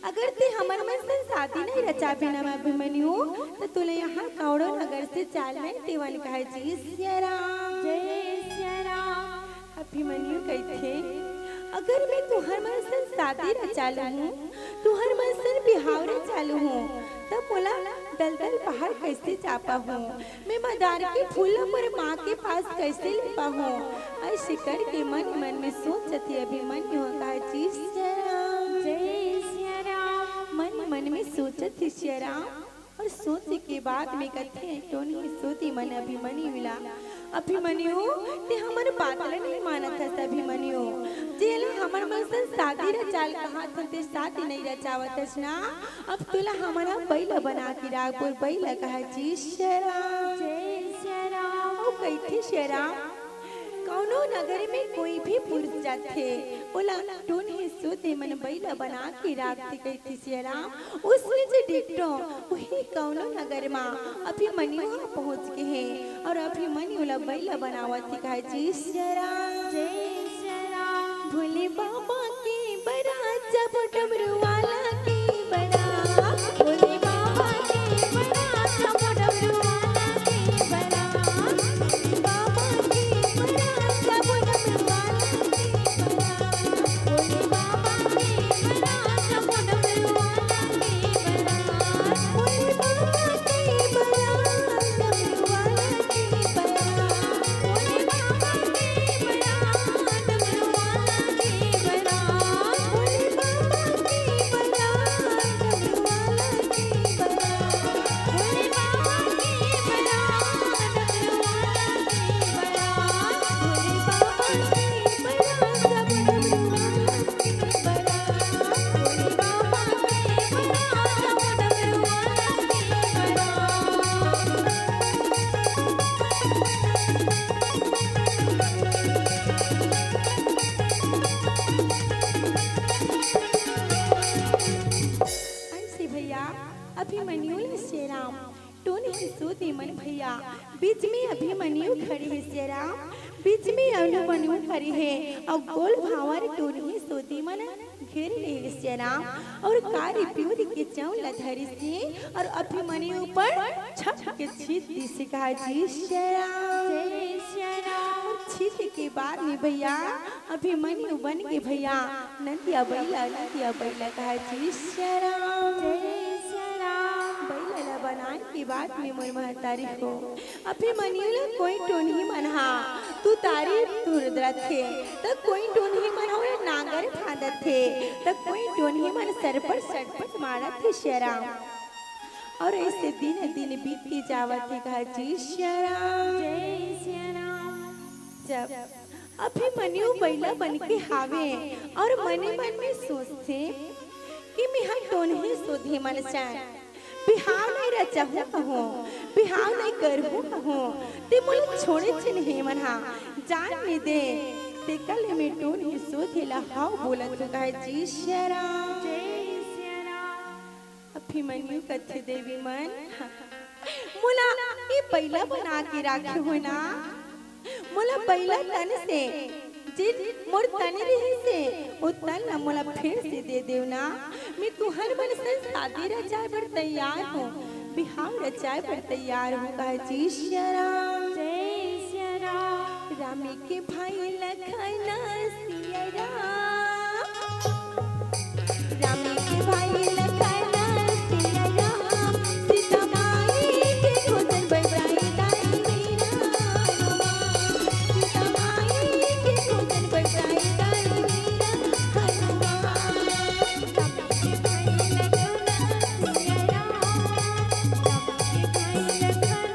अगर ते हमर मन संग शादी नइ रचाबे न अभिमन्यु, त तोला इहाँ कौड़ो नगर से जाय ल नइ देवन, कहे जी सिया राम। जय सिया राम। अभिमन्यु कहिथे, अगर मैं तुँहर मन संग शादी रचाय लुहूँ, तुँहर मन संग बिहाव रचाय लुहूँ, त मोला दलदल पहाड़ कइसे जा पाहूँ? मैं मदार के फूल ला मोर माँ के पास कइसे ले पाहूँ? अइसे करके मन मन में सोचत हे अभिमन्यु ह, कहे जी सिया राम। जय सिया राम। मन मन में सोचत हे सिया राम। अउ सोचे के बाद में कथे टोनही सोधी मन अभिमन्यु ला, अभिमन्यु, ते हमर बात ल नइ मानत हस अभिमन्यु। जेला हमर मन संग शादी रचाय ल कहत हन, ते शादी नइ रचावत हस ना। अब तोला हमर बइला बना के राखबो, बइला, कहे जी सिया राम। जय सिया राम। अउ कहिथे सिया राम, कौन कोनो नगर में कोई भी पुरुष जाथे, ओला टोनही सोते मन बइला बना के राखथे कहिथे सियाराम। उसने जे डिकटो उही कौनो नगर मा अभिमन्यु ह पहुँच गे हे अउ अभिमन्यु ला बइला बनावत हे कहिथे सियाराम। जय सियाराम। भोले बाबा के बरात जब डमरू वाला के बरात, भोले बाबा के बरात जब डमरू वाला के बरात, बाबा के बरात जब डमरू वाला के बरात, भोले बाबा के बरात जब डमरू वाला के बरात, भोले बाबा के बरात डमरू वाला के बरात, भोले बाबा के बरात डमरू वाला के बरात, भोले बाबा के बरात डमरू वाला के बरात, भोले बाबा के बरात डमरू वाला के बरात, भोले बाबा के बरात जब डमरू वाला अंशी भैया, अभिमन्यु ले सियाराम, टोनही सोते मन भैया, बीच में अभिमन्यु खड़े हे सियाराम, बीच में अभिमन्यु खड़े हे, अउ गोल भांवर टोनही सोते मन घेर ले हे सियाराम, अउ कारी पिउरी के चौंव ल धरिस हे, अउ अभिमन्यु ऊपर छप के छींच दिस हे कहिथे सियाराम। जय सियाराम। अउ छींचे के बाद में भैया, अभिमन्यु बन गे भैया नंदिया बइला, नंदिया बइला कहिथे सियाराम। जय सियाराम। बइला ला बनाए के बाद में मोर महतारी हो, अभिमन्यु ला कोई टोनही मन हा तुतारी तुरत रथे, त कोई टोनही मन हा ओला नांगर फांदत हे, त कोई टोनही मन सरपट सरपट मारत हे सियाराम। अउ अइसे दिन दिन बीतत जावत हे कहिथे सियाराम। जय सियाराम। जब अभिमन्यु बइला बन के हावे अउ मने मन में सोचथे कि मेंहा टोनही सोते मन संग बिहाव नइ रचहूं कहूं, बिहाव नइ करहूं कहूं, ते मोला छोड़े झन हे मन हा, जान नइ दे, तेकर ले में टोनही सोते ला हव बोलत हंव कहिथे सियाराम। जय सियाराम। अभिमन्यु कथे देवी मन, मोला ए बइला बना के राखे हो ना, मोला बइला तन से, जे मोर तन रिहिस हे, ओ तन ला मोला फिर से दे देव ना। मैं तुंहर मन संग शादी रचाए बर तैयार हंव, बिहाव रचाए बर तैयार हंव कहिथे सियाराम। जय सियाराम। रामे के भाई लखन सियाराम। रामे के भाई लखन सियाराम, सीता माई के खोजन बर जाए ताई वीरा हनुमान। सीता माई के खोजन बर जाए ताई वीरा हनुमान। रामे के भाई लखन सियाराम, रामे के भाई लखन सियाराम।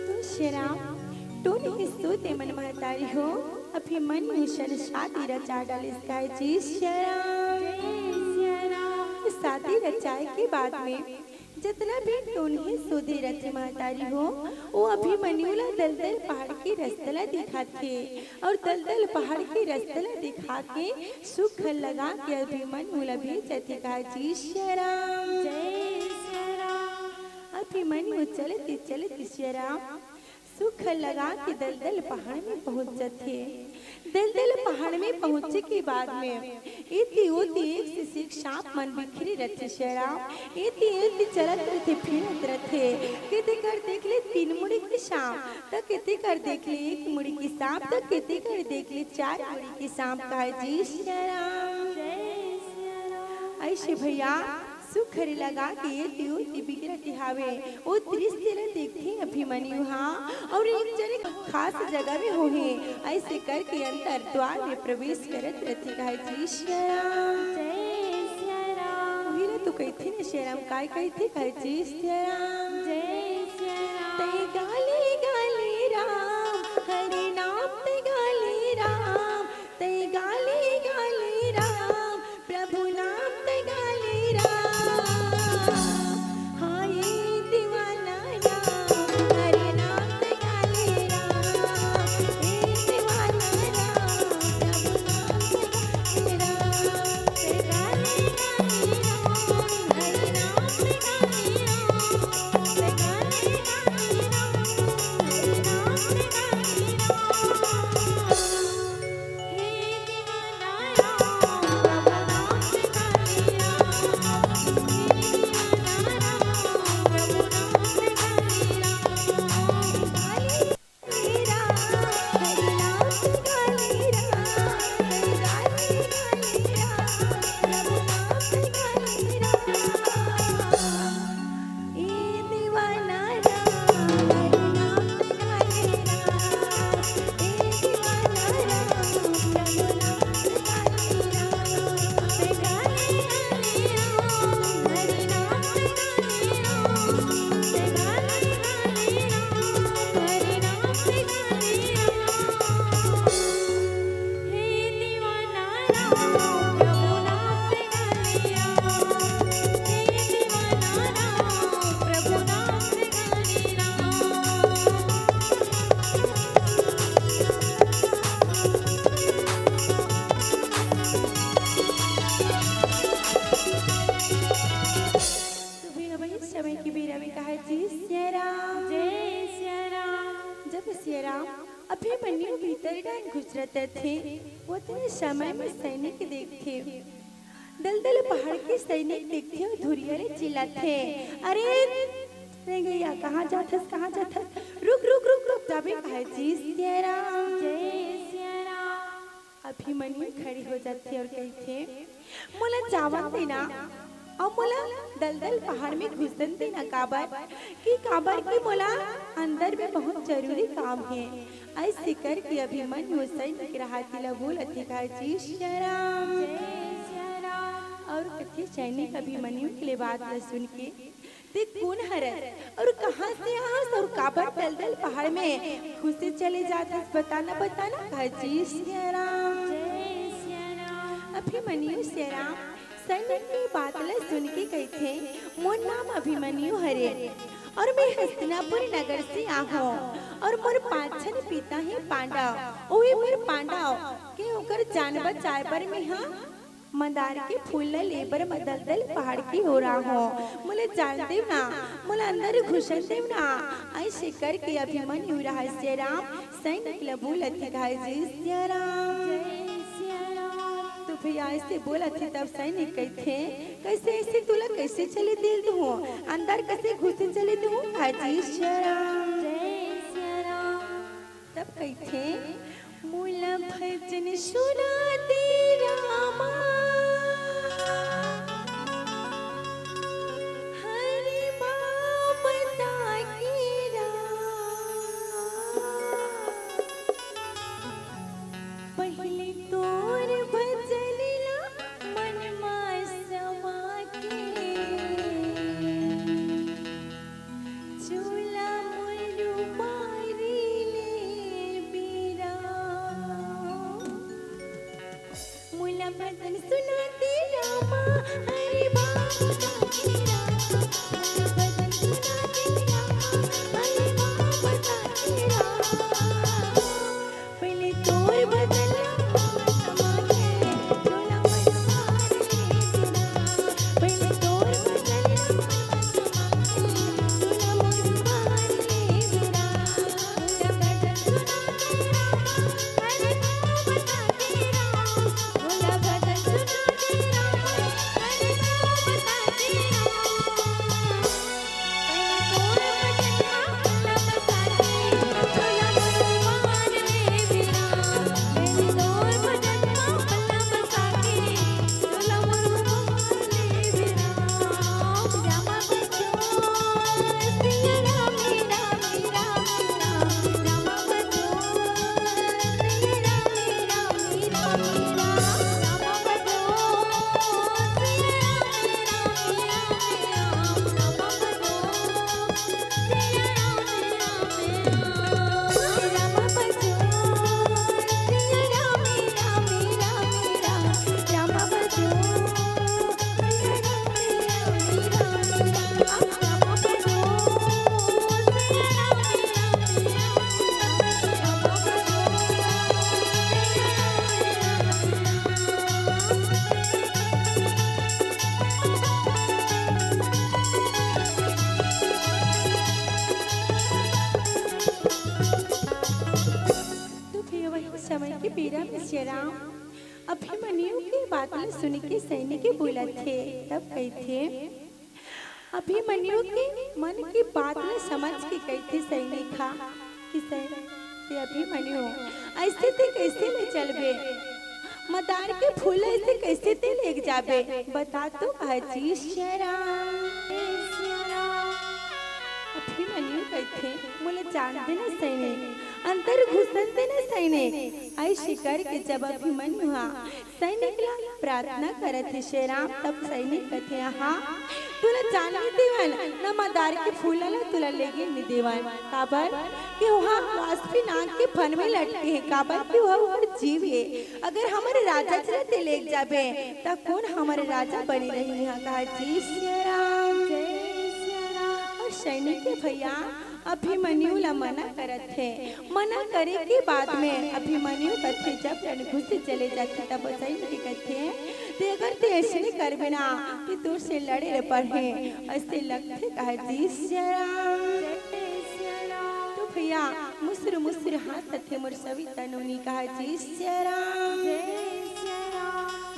तो शेरा, टोनही सोते मन महतारी हो, अभिमन्यु सन शादी रचा डालिस कहिथे शेरा। शादी रचाए के बाद में जतना भी टोनही सोते रथे महतारी हो, ओ अभिमन्यु ला दलदल पहाड़ के रस्ता ला दिखाथे अउ दलदल पहाड़ के रस्ता ला दिखा के सुख लगा के अभिमन्यु ला भेजथे कहिथे शेरा। जय शेरा। अभिमन्यु चलत चलत शेरा सुख लगा के दलदल पहाड़ में पहुंच जथे। दलदल पहाड़ में पहुंचे के बाद में एती ओती एक से एक सांप मन बिखरे रथे सियाराम। एती एती चलत रथे, फिरत रथे। केती कर देख ले तीन मुड़ी के सांप, त केती कर देख ले एक मुड़ी के सांप, त केती कर देख ले चार मुड़ी के सांप। कहे जी सियाराम। जय सियाराम। ऐसे भैया सुखरी लगा के एती ओती बिखरत हावे। ओ दृश्य ल देखथे अभिमन्यु हा, अउ एक जने खास जगह में होहे। ऐसे करके अंतर द्वार में प्रवेश करत रथे। कहे जी सियाराम। जय सियाराम। उही ला तो कहिथे न सियाराम, काय कहिथे? कहे जी सियाराम। जय सियाराम। तै गाले गाले राम, हरे नाम तै गाले राम, तै गाले गाले राम, प्रभु नाम तै गाले राम। हाँ, ये दीवाना राम, हरे नाम तै गाले राम। ये दीवाना राम, प्रभु नाम तै गाले राम। तै गाले गाले राम, हरे नाम तै गाले राम। तै गाले गाले राम, हरे नाम तै गाले राम। तो भैया भाई, समय के बेरा में कहा जी सियाराम। जय सियाराम। जब सियाराम अभिमन्यु भीतर डाहर घुसरत थे, ओतने समय में सैनिक देखथे, दलदल पहाड़ के सैनिक देखथे अउ धुरिया ले चिल्लाथे, "अरे रेंगइया, कहाँ जाथस, कहाँ जाथस? रुक, रुक, रुक, रुक।" तबे कहे जी सियाराम। जय सियाराम। अभिमन्यु खड़ी हो जाथे अउ कहिथे, "मोला जावन देना अउ मोला दलदल पहाड़ में घुसन देना।" काबर कि, काबर कि मोला अंदर में बहुत जरूरी काम हे। ऐसे करके अभिमन्यु सैनिक रहती ला बोलत हे, "कहे जी सियाराम।" जय सियाराम। अउ कथे सैनिक अभिमन्यु के ले बात ला सुन के, "ते कोन हरस अउ कहाँ से आहस अउ काबर दलदल पहाड़ में घुसे चले जाथस? बताना, बताना।" कहे जी सियाराम। जय सियाराम। अभिमन्यु सियाराम सैनिक के बात ल सुन के कहिथे, "मोर नाम अभिमन्यु हरे अउ मैं हस्तिनापुर नगर से आहूँ अउ मोर पाँच झन पिता हे पांडव। ओही मोर पांडव के ओकर जान बचाए बर मैं हा मंदार के फूल ल लेबर म दलदल पहाड़ के ओर आहूँ। मोला जान देव ना, मोला अंदर घुसन देव ना।" ऐसे करके अभिमन्यु रहस्य राम सैनिक ल बोलत हे, "कहे जी सियाराम।" जय सियाराम। तो भैया ऐसे बोलत हे, तब सैनिक कहिथे, "कैसे ऐसे तोला कैसे चले देव? अंदर कैसे घुसे चले देव?" कहे जी सियाराम। जय सियाराम। तब कहिथे, "मोला भजन सुना दे रामा, हरि बाबा के राम। पहिले तोर भजन ला मन मा समा के, चोला मोर उबारी ले बीरा।" मोला भजन सुना दे रामा, हरे बाबा के रामा। मोला भजन सुना दे रामा, हरे बाबा के रामा। पहिले तोर भजन ला मन मा समा के, चोला मोर उबारी ले बीरा। पहिले तोर भजन ला मन मा समा के, चोला मोर उबारी ले बीरा। मोला भजन सुना दे रामा, हरे बाबा के रामा। मोला भजन सुना अभिमन्यु के बात ल सुन के सैनिक बोलत हे, तब कहिथे, अभिमन्यु के मन के बात ल समझ के कहिथे सैनिक हा कि सै-, कि अभिमन्यु, अइसे ते कइसे ले चलबे? मदार के फूल अइसे कइसे ते लेग जाबे? बता तो अजीज राम। अभिमन्यु कहिथे, मोला जान दे ना सैनिक, अंदर घुसन दे ना सैनिक। अइसे करके जब अभिमन्यु हा सैनिक ला प्रार्थना करत हे शेराम, तब सैनिक कथे, हाँ, तुला जान नइ देवन, न मदार के फूल ला तुला लेगे नइ देवन। काबर कि ओहा वासुकी नाग के फन में लटके हे, काबर कि ओहा ओकर जीव हे। अगर हमर राजा ला ते लेग जाबे, त कोन हमर राजा बने रही? यहाँ कहा, जी शेराम। और सैनिक के भैया अभिमन्यु ला मना करत हे। मना करे के बाद में अभिमन्यु कथे, जब रणभूमि से चले जाथे तब सैनिक के कथे, ते अगर ते अइसने करबे ना, ते तोर से लड़े ल पड़ही, अइसे लगथे कहा जी सिया राम। तो भैया मुसुर मुसुर हाँसत हे मोर सविता नोनी, कहा जी सिया राम।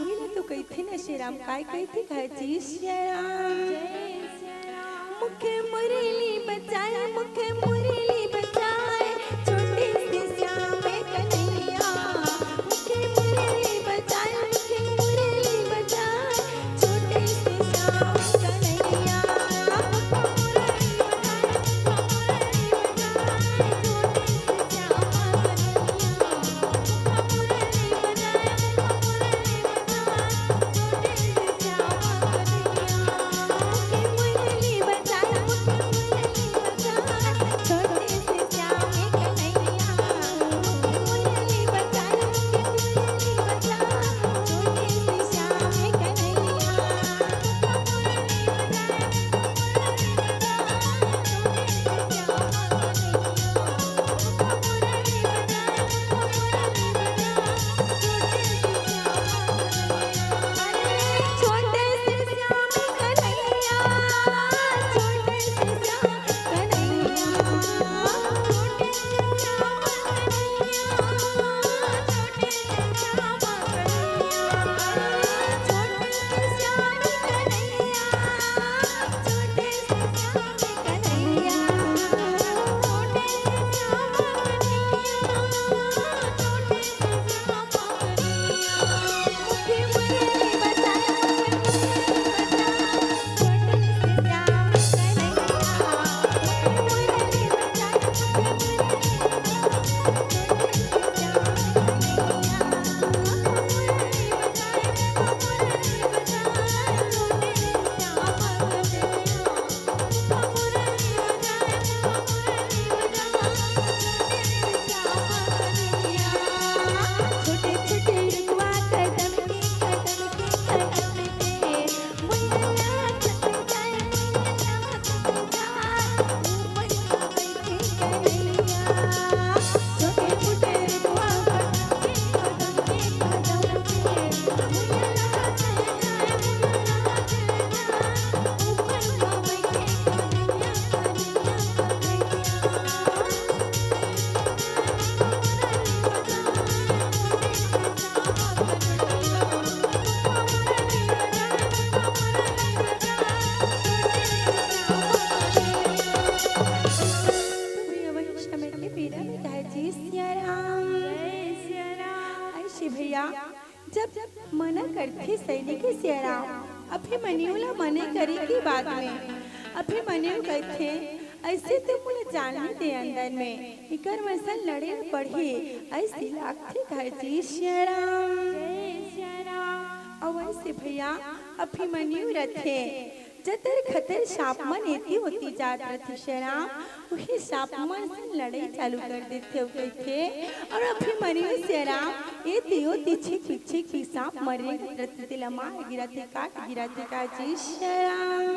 उही ला तो कहिथे ना शेराम, काय कहिथे, कहा जी सिया राम। मुखे मुरली बजाए, मुखे मुरली बजाए, छोटे से श्याम कन्हैया। मुखे मुरली बजाए, मुखे मुरली बजाए, छोटे से श्याम कन्हैया। मुखे मुरली बजाए, मुखे मुरली बजाए, छोटे से श्याम कन्हैया। मुखे मुरली बजाए, मुखे मुरली बजाए, छोटे से श्याम कन्हैया। तो भैया वही समय के बेरा में कहा जी सिया राम। अइसे भैया जब मना करथे सैनिक सिया राम, अभिमन्यु ला मना करे के बाद में अभिमन्यु कहिथे, अइसे तो मोला जान नइ दे अंदर में, एकर मन संग लड़े ल पड़ही, अइसे लागथे कहा जी सिया राम। अउ अइसे भैया अभिमन्यु रथे, जतर खतर सांप मन एती ओती जात रथे सिया राम, उही सांप मन से लड़ई चालू कर देथे अउ कहिथे, अउ अभिमन्यु सिया राम एती ओती छिक छिक सांप मन रेंगत रथे, तेला मार गिराथे, काट गिराथे, कहा जी सिया राम।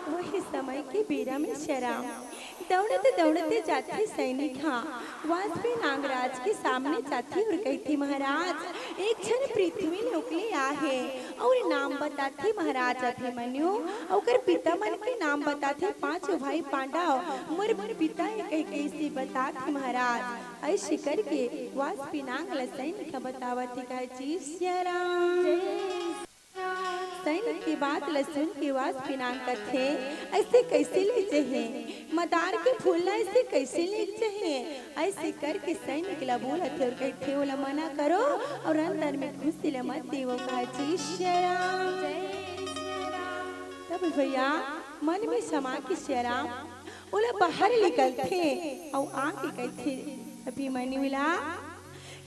वही समय के बेरा में सिया राम दौड़त दौड़त जाथे सैनिक ह वासपी नागराज के सामने जाथे अउ कहिथे, महाराज, एक झन पृथ्वी ले उकले आहे अउ नाम बताथे महाराज अभिमन्यु, अउ ओकर पिता मन के नाम बताथे, पांचों भाई पांडव मोर पिता हे कहिके अइसे बताथे महाराज। अइसे करके वासपी नाग ल सैनिक ह बतावत हे, कहे, जी सिया राम। सैनिक के बात ल सुन के वासपी नाग कथे, अइसे कइसे ले जही? मदार के फूल ल अइसे कइसे ले जही? अइसे करके सैनिक ल बोलत हे अउ कहिथे, ओला मना करो अउ अंदर में घुसे ल मत देवो, कहे, जी सिया राम। तब भैया मन में समा के सिया राम ओला बाहर निकलथे अउ आके कहिथे अभिमन्यु ला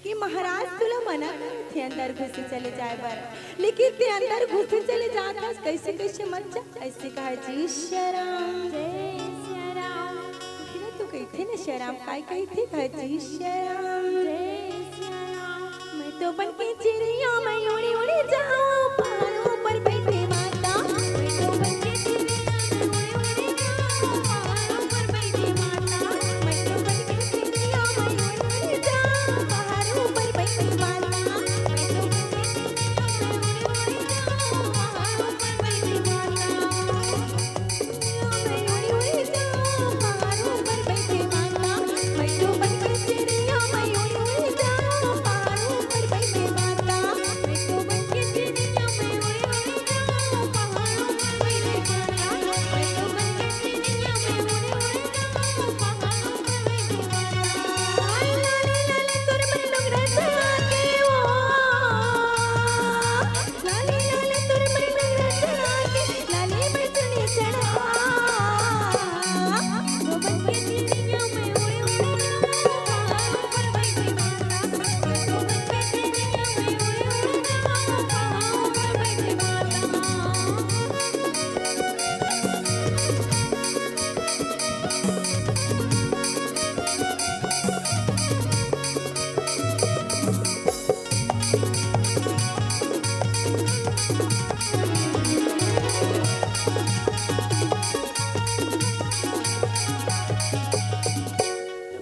कि महाराज तोला मना करथे अंदर घुसे चले जाए बर, लेकिन ते अंदर घुसे चले जात हस, कइसे कइसे मत जा, अइसे कहे, जी सिया राम। जय सिया राम। फिर तो कहिथे न सिया राम, काय कहिथे, कहे, जी सिया राम। जय सिया राम। मैं तो बन के चिड़िया मैं उड़ी उड़ी जाऊं, पहाड़ों पर बैठे माता। मैं तो बन के चिड़िया मैं उड़ी उड़ी जाऊं, पहाड़ों पर बैठे माता। मैं तो बन के चिड़िया मैं उड़ी उड़ी जाऊं, पहाड़ों पर बैठे माता। मैं तो बन के चिड़िया मैं उड़ी उड़ी जाऊं, पहाड़ों पर बैठे माता।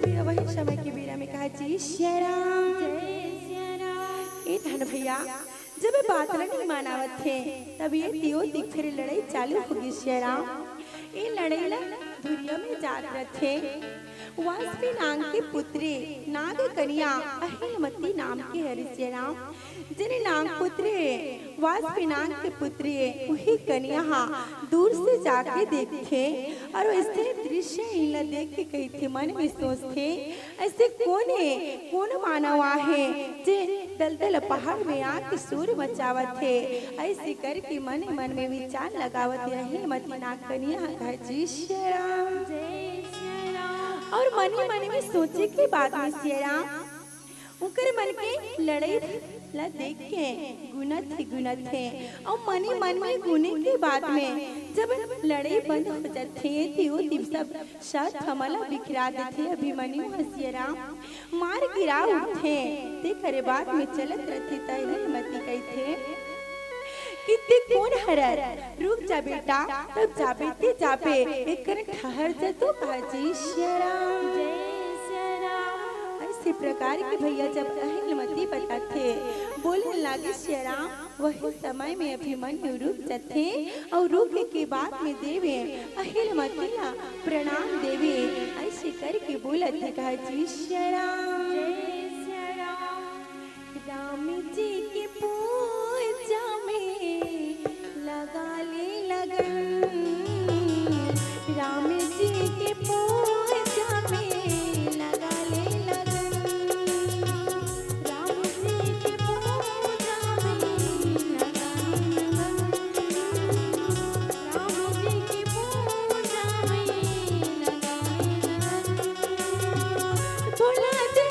भैया वही समय के बेरा में कहा, जी सिया राम। जय सिया राम। ए धन भैया, जब ये बात ल नहीं मानावत थे, तब ये तियो तिखर लड़ाई चालू हो गई सिया राम। ये लड़ाई ला दुरिया में जात रथे। वासपी नाग के पुत्री नाग कन्या अहिलमती नाम के हरि सिया राम। जेने नाग पुत्री, वासपी नाग के पुत्री, उही कन्या हा दूर से जाके देखथे अउ अइसे दृश्य इला देख के कहिथे, मन में सोचथे, अइसे कोन हे, कोन मानव आहे जे दलदल पहाड़ में आके शोर मचावत हे? अइसे करके मन ही मन में विचार लगावत हे अहिलमती नाग कन्या ह कहे, जी सिया राम। अउ मन ही मन में सोचे के बाद में सिया राम उंकर मन के लड़ाई ला देख के गुनत हे, गुनत हे। अउ मन ही मन में गुने के बाद में जब लड़ाई बंद हो जाथे, ते ओ दिन सब साथ हमला बिखरा देथे अभिमन्यु ह सिया राम। मार गिरा उठथे, तेकरे बाद में चलत रथे त अहिलमती कहिथे कि ते कोन हरस? रुक जा बेटा, तब जाबे ते जाबे, एकर ठहर जा तो कहे, जी सिया राम। जय सिया राम। अइसे प्रकार के भैया जब अहिलमती बताथे, बोले लागे सिया राम, वही समय में अभिमन्यु रुक जाथे अउ रुके के बाद में देवे अहिलमती ला प्रणाम देवे। अइसे करके बोलत हे कहे, जी सिया राम। जय सिया राम। राम जी के पूजा में लगा ले लगन, राम जी के पूजा में लगा ले लगन, राम जी के पूजा में लगा ले लगन, राम जी के पूजा में लगा ले लगन। भोला जी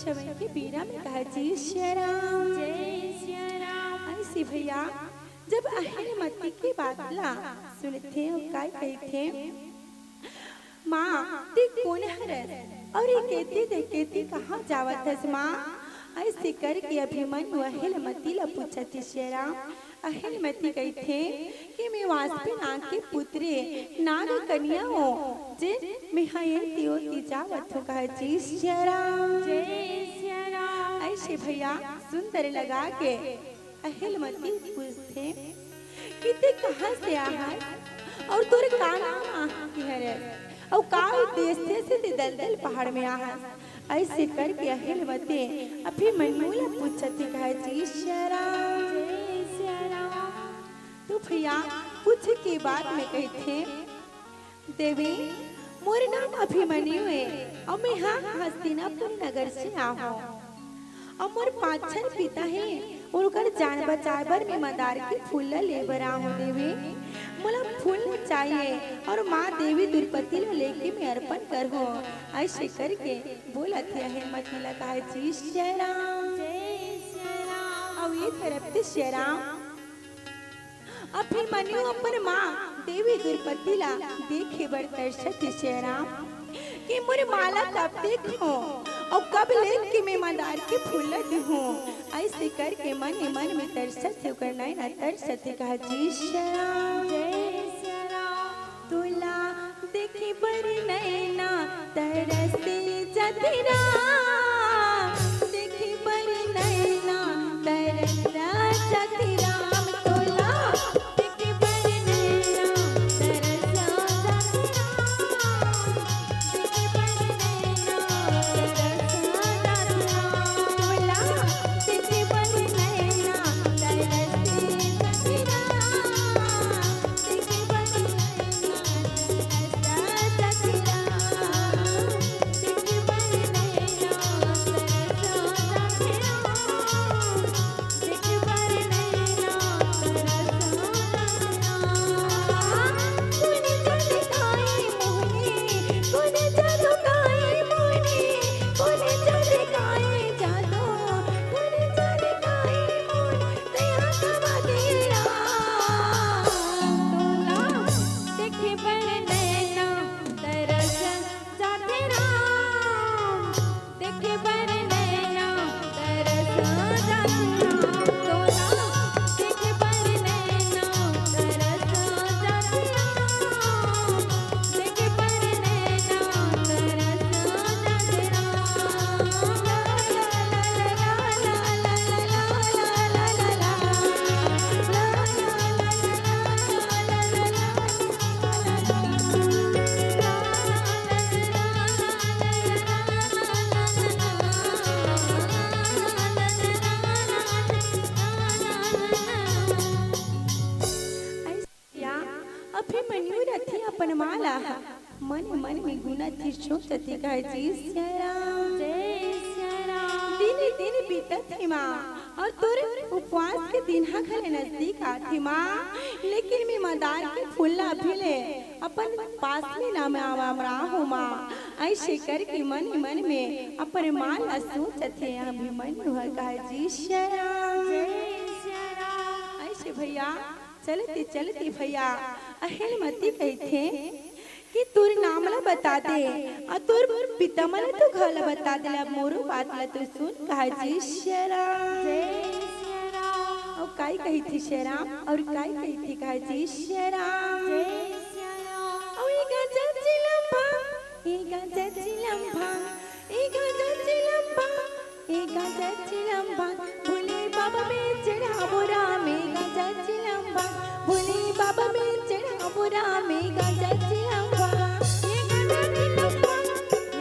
समय के बीरा में कहा जी सिया राम। जय सिया राम। ऐसे भैया, जब अहिलमती के बात ला सुनथे अउ काय कहिथे, "माँ, ते कोन हरस? अउ ये केती ते केती कहाँ जावत हस माँ?" ऐसे करके अभिमन्यु अहिलमती ला पूछत हे सिया राम। अहिलमती कहिथे कि मैं वासपी नाम के पुत्री नाग कन्या हों, जे मैं हा एती ओती जावत हों, कहा जी सिया राम। जय सिया राम। ऐसे भैया सुंदर लगा के अहिलमती पूछथे कि ते कहाँ से आहस अउ तोर का नाम आहा के हरे अउ का उद्देश्य से ते दलदल पहाड़ में आहस? ऐसे करके अहिलमती अभिमन्यु ला पूछत हे, कहा जी सिया राम। जय सिया राम। तो भैया पूछे के बाद में कहिथे, देवी, मोर नाम अभिमन्यु हे अउ मैं हा हस्तिनापुर नगर से आहों। अउ मोर पाँच झन पिता हे, उनकर जान बचाए बर मैं मंदार के फूल ल ले बर आहों देवी। मोला फूल चाहिए अउ माँ देवी द्रौपदी ल लेके मैं अर्पण करहूँ। ऐसे करके बोलत हे अहिलमती ला, कहा जी सिया राम। जय सिया राम। अउ ये तरफ से सिया राम अभिमन्यु अपन माँ देवी द्रौपदी ला देखे बर तरसत हे सिया राम कि मोर माँ ला कब देखों अउ कब लेके मैं मंदार के फूल ला देहूँ। ऐसे करके मन ही मन में तरसत हे, ओकर नैना तरसत हे, कहा जी सिया राम। जय सिया राम। तोला देखे बर नैना तरसे जाथे राम, देखे बर नैना तरसे जाथे राम, तोला देखे बर नैना तरसे जाथे राम, देखे बर नैना तरसे जाथे राम, तोला देखे बर नैना तरसे जाथे राम। देखे बर नैना तरस जाथे राम, देखे बर नैना तरस जाथे राम, तोला देखे बर नैना तरस जाथे राम, देखे बर नैना तरस जाथे राम। या अभिमन्यु रथे अपन माँ ला मन मन में गुनत हे, सोचत हे, कहा जी सिया राम। जय सिया राम। दिन दिन बीतत हे माँ, अउ तोर उपवास के दिन हा घले नजदीक आथे माँ, लेकिन मैं मंदार के फूल ला अभी ले अपन पास में ला में आवा रहा हूँ माँ। ऐसे करके मन ही मन में अपन माँ ला सोचत हे अभिमन्यु ह, कहा जी सिया राम। जय सिया राम। ऐसे भैया चलते चलते भैया अहिलमती कहिथे कि तोर नाम ला बता दे, अउ तोर पिता मन ला तो घला बता दे, अब मोरो बात ला तो सुन, कहा जी सिया राम। जय सिया राम। अउ काय कहिथे सिया राम, अउ काय कहिथे, कहा जी सिया राम। जय सिया राम। अउ ए गांजा चिलम भांग, ए गांजा चिलम भांग, ए गांजा चिलम भांग, ए गांजा चिलम भांग, भोले बाबा में चढ़ाबो राम, ए गांजा चिलम भांग, भोले बाबा में चढ़ाबो राम, ए गांजा चिलम भांग, ए गांजा चिलम भांग, ए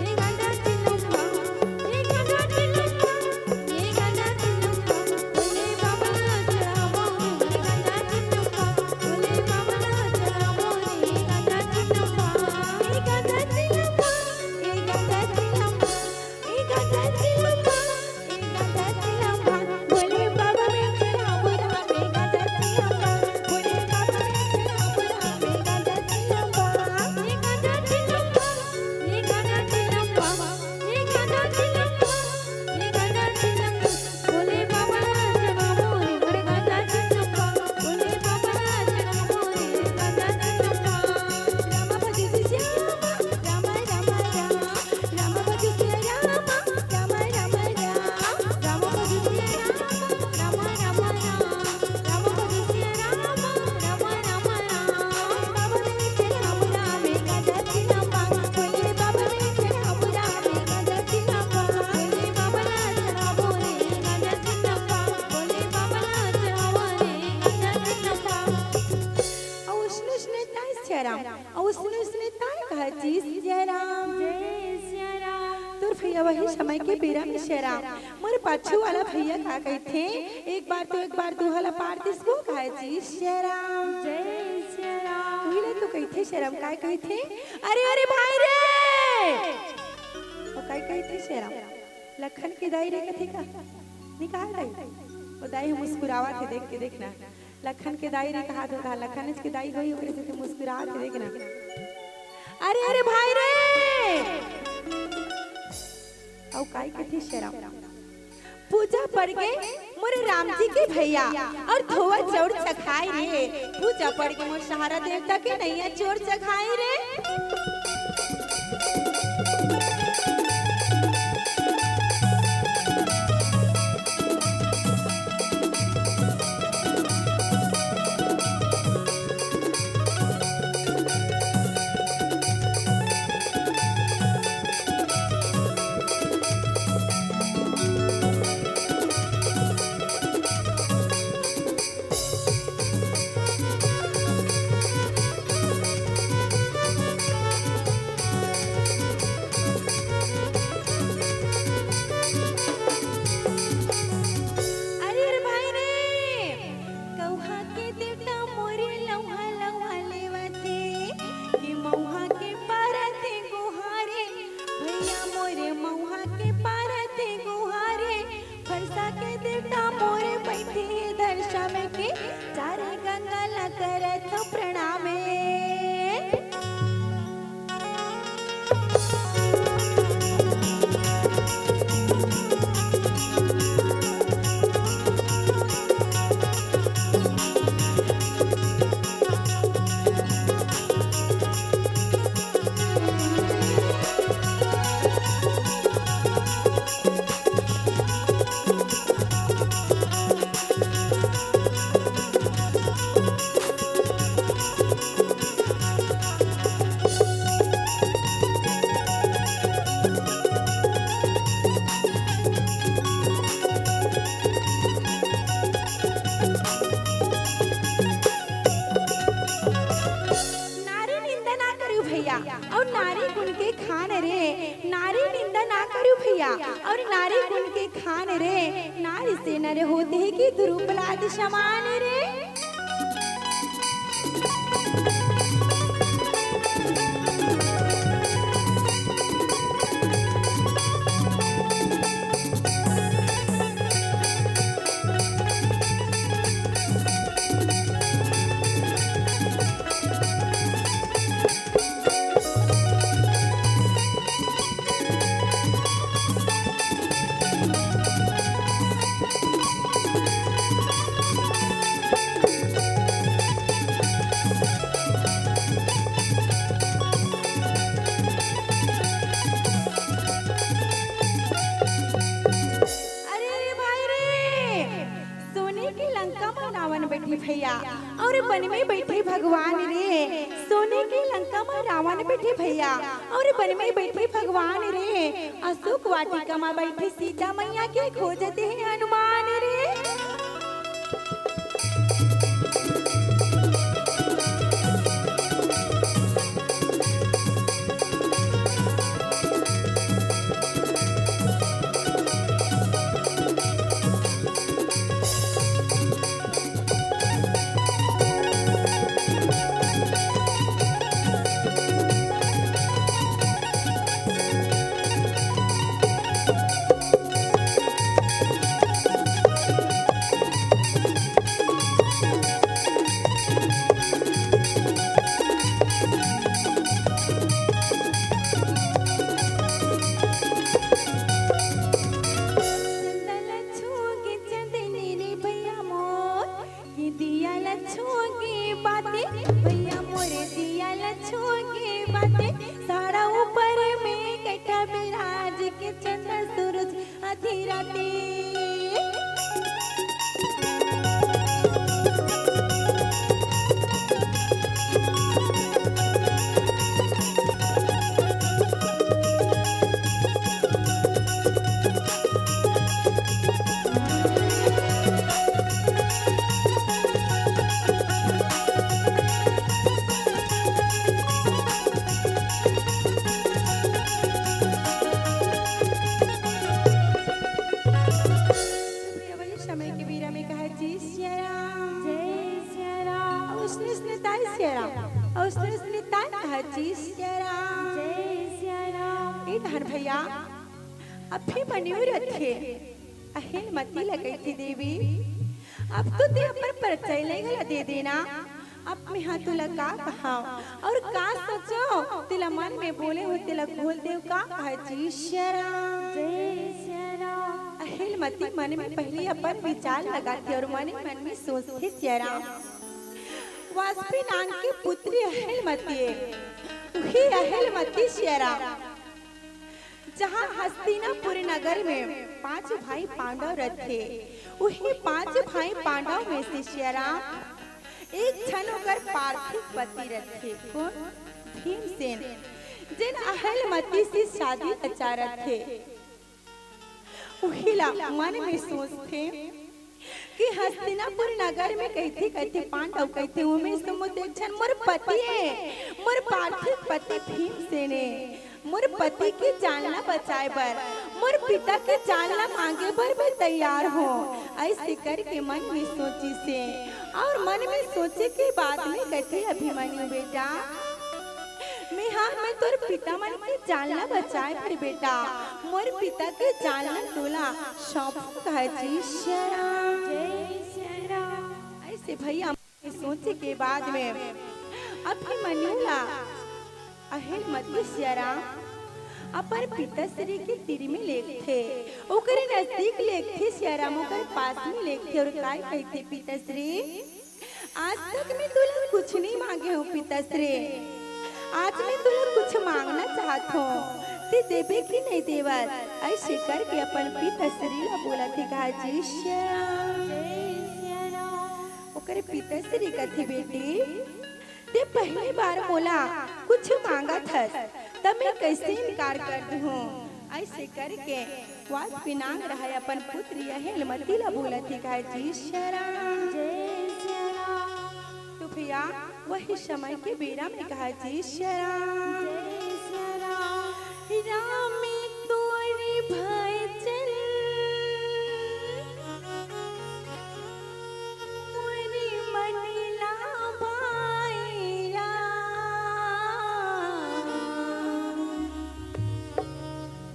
गांजा चिलम भांग, ए गांजा चिलम भांग, ए गांजा चिलम भांग, भोले बाबा में चढ़ाबो, ए गांजा चिलम भांग, भोले बाबा में चढ़ाबो, ए गांजा चिलम भांग, ए गांजा चिलम भांग, ए गांजा चिलम भांग। ए गांजा चिलम भांग, ए गांजा चिलम भांग, भोले बाबा में पेरा में शेरा, मोर पाछू वाला भैया का कहिथे, एक बार तो एक बार दूहा ला पार दिस वो, काय जी शेरा। जय शेरा। उही ला तो कहिथे शेरा, काय कहिथे? अरे, अरे भाई रे! वो काय कहिथे शेरा? लखन के दाई रे कथे का? निकाल दाई। वो दाई ह मुस्कुरावत हे, देख के देखना। लखन के दाई रे कहा तो कहा, लखन के दाई होही, ओकरे सेती मुस्कुरावत हे, देखना। अरे, अरे भाई रे! अउ काय कथे शेरा? पूजा पड़ गे मोर राम जी के भैया, अउ धोवा चौर चघाई रे। पूजा पड़ गे मोर सहारा देवता के नैया चोर चघाई रे। अरे, अरे भाई रे, कौहा के देवता मोरे लौहा लौहा लेवत हे, कि मौहा के पारत हे गुहारे, भैया मोरे मौहा के पारत हे गुहारे, फरसा के देवता मोरे बैठे दर्शन के, चार गंगा ला करत हँव प्रणाम। नारी निंदा ना करियो भैया, अउ नारी गुण के खान रे। नारी निंदा ना करियो भैया, अउ नारी गुण के खान रे। नारी से नर होत हे कि द्रुपलाद समान रे। अरे, अरे भाई रे, सोने के लंका म रावण बैठे भैया, अउ बन में बैठे भगवान रे। सोने के लंका म रावण बैठे भैया, अउ बन में बैठे भगवान रे। अशोक वाटिका म बैठे सीता मैया के खोजत हे हनुमान रे। बेटा, अभी मनी रथे। अहिलमती ला कहिथे, देवी, अब तो तें अपन परिचय नइ घला दे देना। अब मेंहा तोला का कहांव अउ का सोचों, तेला मन में बोले हों, तेला खोल देव, का कहा जी सियाराम। जय सियाराम। अहिलमती मन में पहिली अपन विचार लगाथे अउ मन ही मन में सोचथे सियाराम, वासपी नांग के पुत्री अहिलमती ए, उही अहिलमती सियाराम, जहां हस्तिनापुर नगर में पांच भाई पांडव रथे, उही पांच भाई पांडव में से सियाराम एक झन ओकर पार्थिव पति रथे। कोन? भीमसेन, जेन अहिलमती से शादी रचा रथे। उही ला मन में सोचथे कि हस्तिनापुर नगर में कहिथे, कहिथे पांडव कहिथे, ओमे से मोर एक झन मोर पति ए, मोर पार्थिव पति भीमसेन ए। मोर पति के जान ला बचाए बर, मोर पिता के जान ला मांगे बर मैं तैयार हों। अइसे करके मन में सोचिस हे अउ मन में सोचे के बाद में कहिथे, अभिमन्यु बेटा, मेंहा, मैं तोर पिता मन के जान ला बचाए बर बेटा, मोर पिता के जान ला तोला सौंप कहा जी सियाराम। जय सियाराम। अइसे भइया सोचे के बाद में अभिमन्यु ला अहिलमती सियाराम अपन पिताश्री के तीर में लेगथे, ओकरे नजदीक लेगथे सियाराम, ओकर पास में लेगथे अउ काय कहिथे, पिताश्री, आज तक मैं तोला कुछ नइ मांगे हों पिताश्री, आज मैं तोला कुछ मांगना चाहत हों, तें देबे कि नइ देवस? अइसे करके अपन पिताश्री ला बोलथे, कहा जी सियाराम। जय सियाराम। ओकर पिताश्री कहिथे, बेटी, तें पहिली बार मोला कुछ मांगत हस, त मैं कइसे इनकार कर दूहूं? अइसे करके वासपी नांग रहय अपन पुत्री अहिलमती ला बोलथे, कहा जी सियाराम। जय सियाराम। तो भइया, वही समय के बेरा में कहा जी सियाराम। जय सियाराम। राम तोर भजन मोर मन ला भाए राम,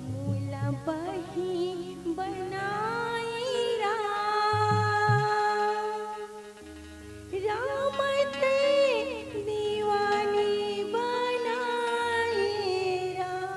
मोला बहिन बनाए राम। राम ते दीवानी बनाए राम।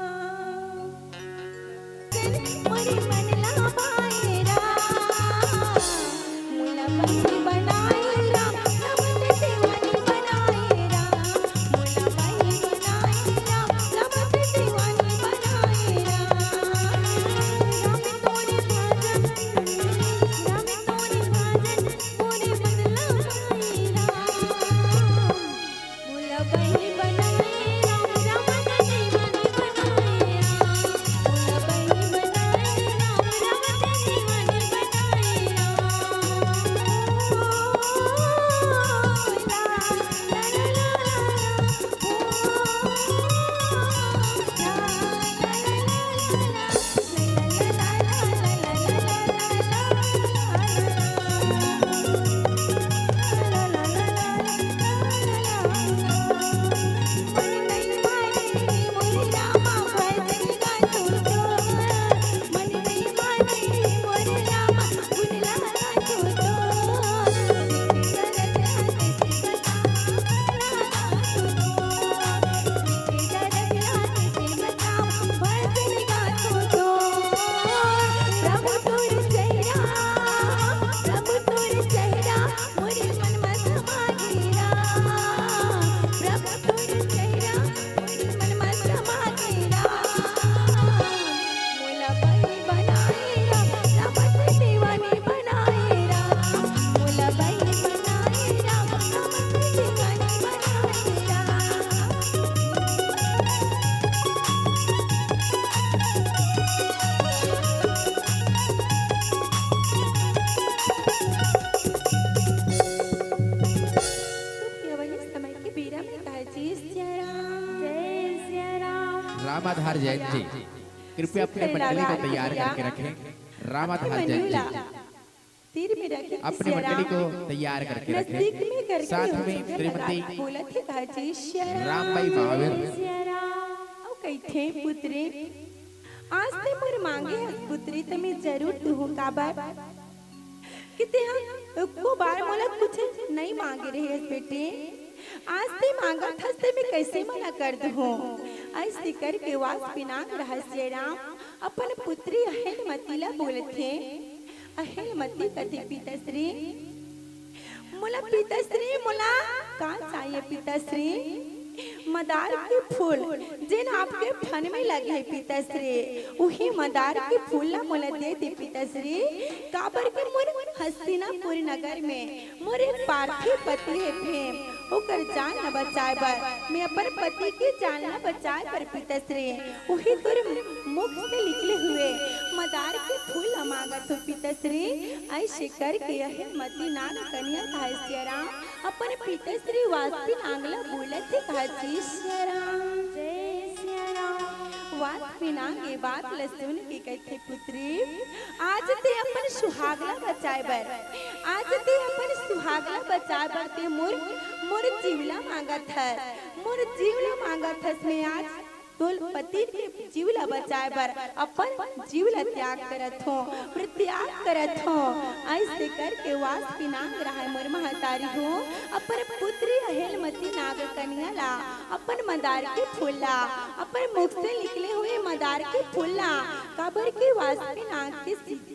रामाधार जैन जी, कृपया अपने मंडली को तैयार करके रखें। रामाधार जैन जी, तीर में रखे अपने मंडली को तैयार करके रखें। साथ में श्रीमती रामबाई महावीर। अउ कहिथे पुत्री, आज ते मोर मांगे हस पुत्री, त मैं जरूर दूहूं। काबर कि तेहा एको बार मोला कुछ नइ मांगे रहे हस बेटी। आज ते मांगत हस, ते मैं कइसे मना कर दूहूं? अइसे करके वास पिनाक रहय सियाराम अपन पुत्री अहिलमती ला बोलथे। अहिलमती कथे, पिताश्री, मोला पिताश्री, मोला का चाहिए पिताश्री? मदार के फूल, जेन आपके फन में लगे हे पिताश्री, उही मदार के फूल ला मोला दे दे पिताश्री। काबर के मोर हस्तिनापुर नगर में मोर एक पार्थी पति हे भीम, ओकर जान न बचाए बर, मैं अपन पति के जान न बचाए बर पिताश्री, उही तोर मुख से निकले हुए मदार के फूल ला मांगत हो पिताश्री। अइसे करके अहिलमती नाग कन्या कहे सियाराम अपन पिताश्री वास पिनाक ला बोलत हे, कहे जी सियाराम। जय सियाराम। वास पिनाक ये बात ला सुन के कथे, पुत्री, आज ते अपन सुहाग ला बचाए बर, आज ते अपन सुहाग ला बचाए बर ते मोर, मोर जीव ला मांगत हस, मोर जीव ला मांगत हस। मैं आज तोर पति के जीव ला बचाए बर अपन जीव ला त्याग करत हों, और त्याग करत हों। अइसे करके वास पिनाक रहय मोर महतारी हो अपन पुत्री अहिलमती नाग कन्या ला, अपन मदार के फूल ला, अपन मुख से निकले हुए मदार के फूल ला, काबर के वास पिनाक के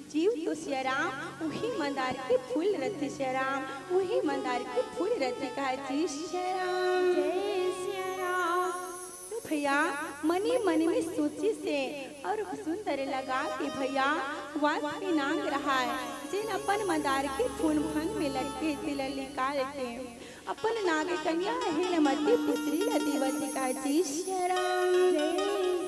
जीव तो सियाराम उही मदार के फूल रथे सियाराम, उही मदार के फूल रथे, कहे जी सियाराम। जय सियाराम। तो भैया मने मन में सोचिस हे और सुंदर लगा के भैया वास पिनाक रहय, जेन अपन मदार के फूल फन में लटके तेला निकाल के अपन नाग कन्या अहिलमती पुत्री ला देवत हे, कहे जी सियाराम। जय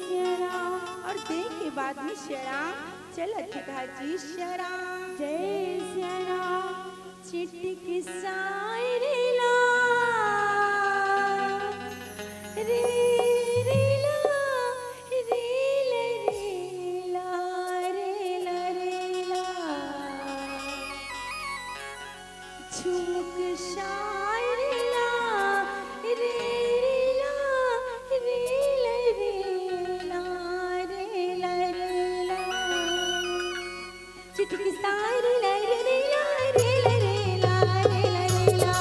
सियाराम। और दे के बाद में सियाराम चलत हे, कहे जी सियाराम। जय सियाराम। चिटकी सायरे ला, रे रे ला, रे ला रे ला, रे ला रे ला। झुमुक सायरे ला, रे रे ला, रे ला रे ला, रे ला रे ला। चिटकी सायरे ला, रे रे ला, रे ला रे ला, रे ला रे ला।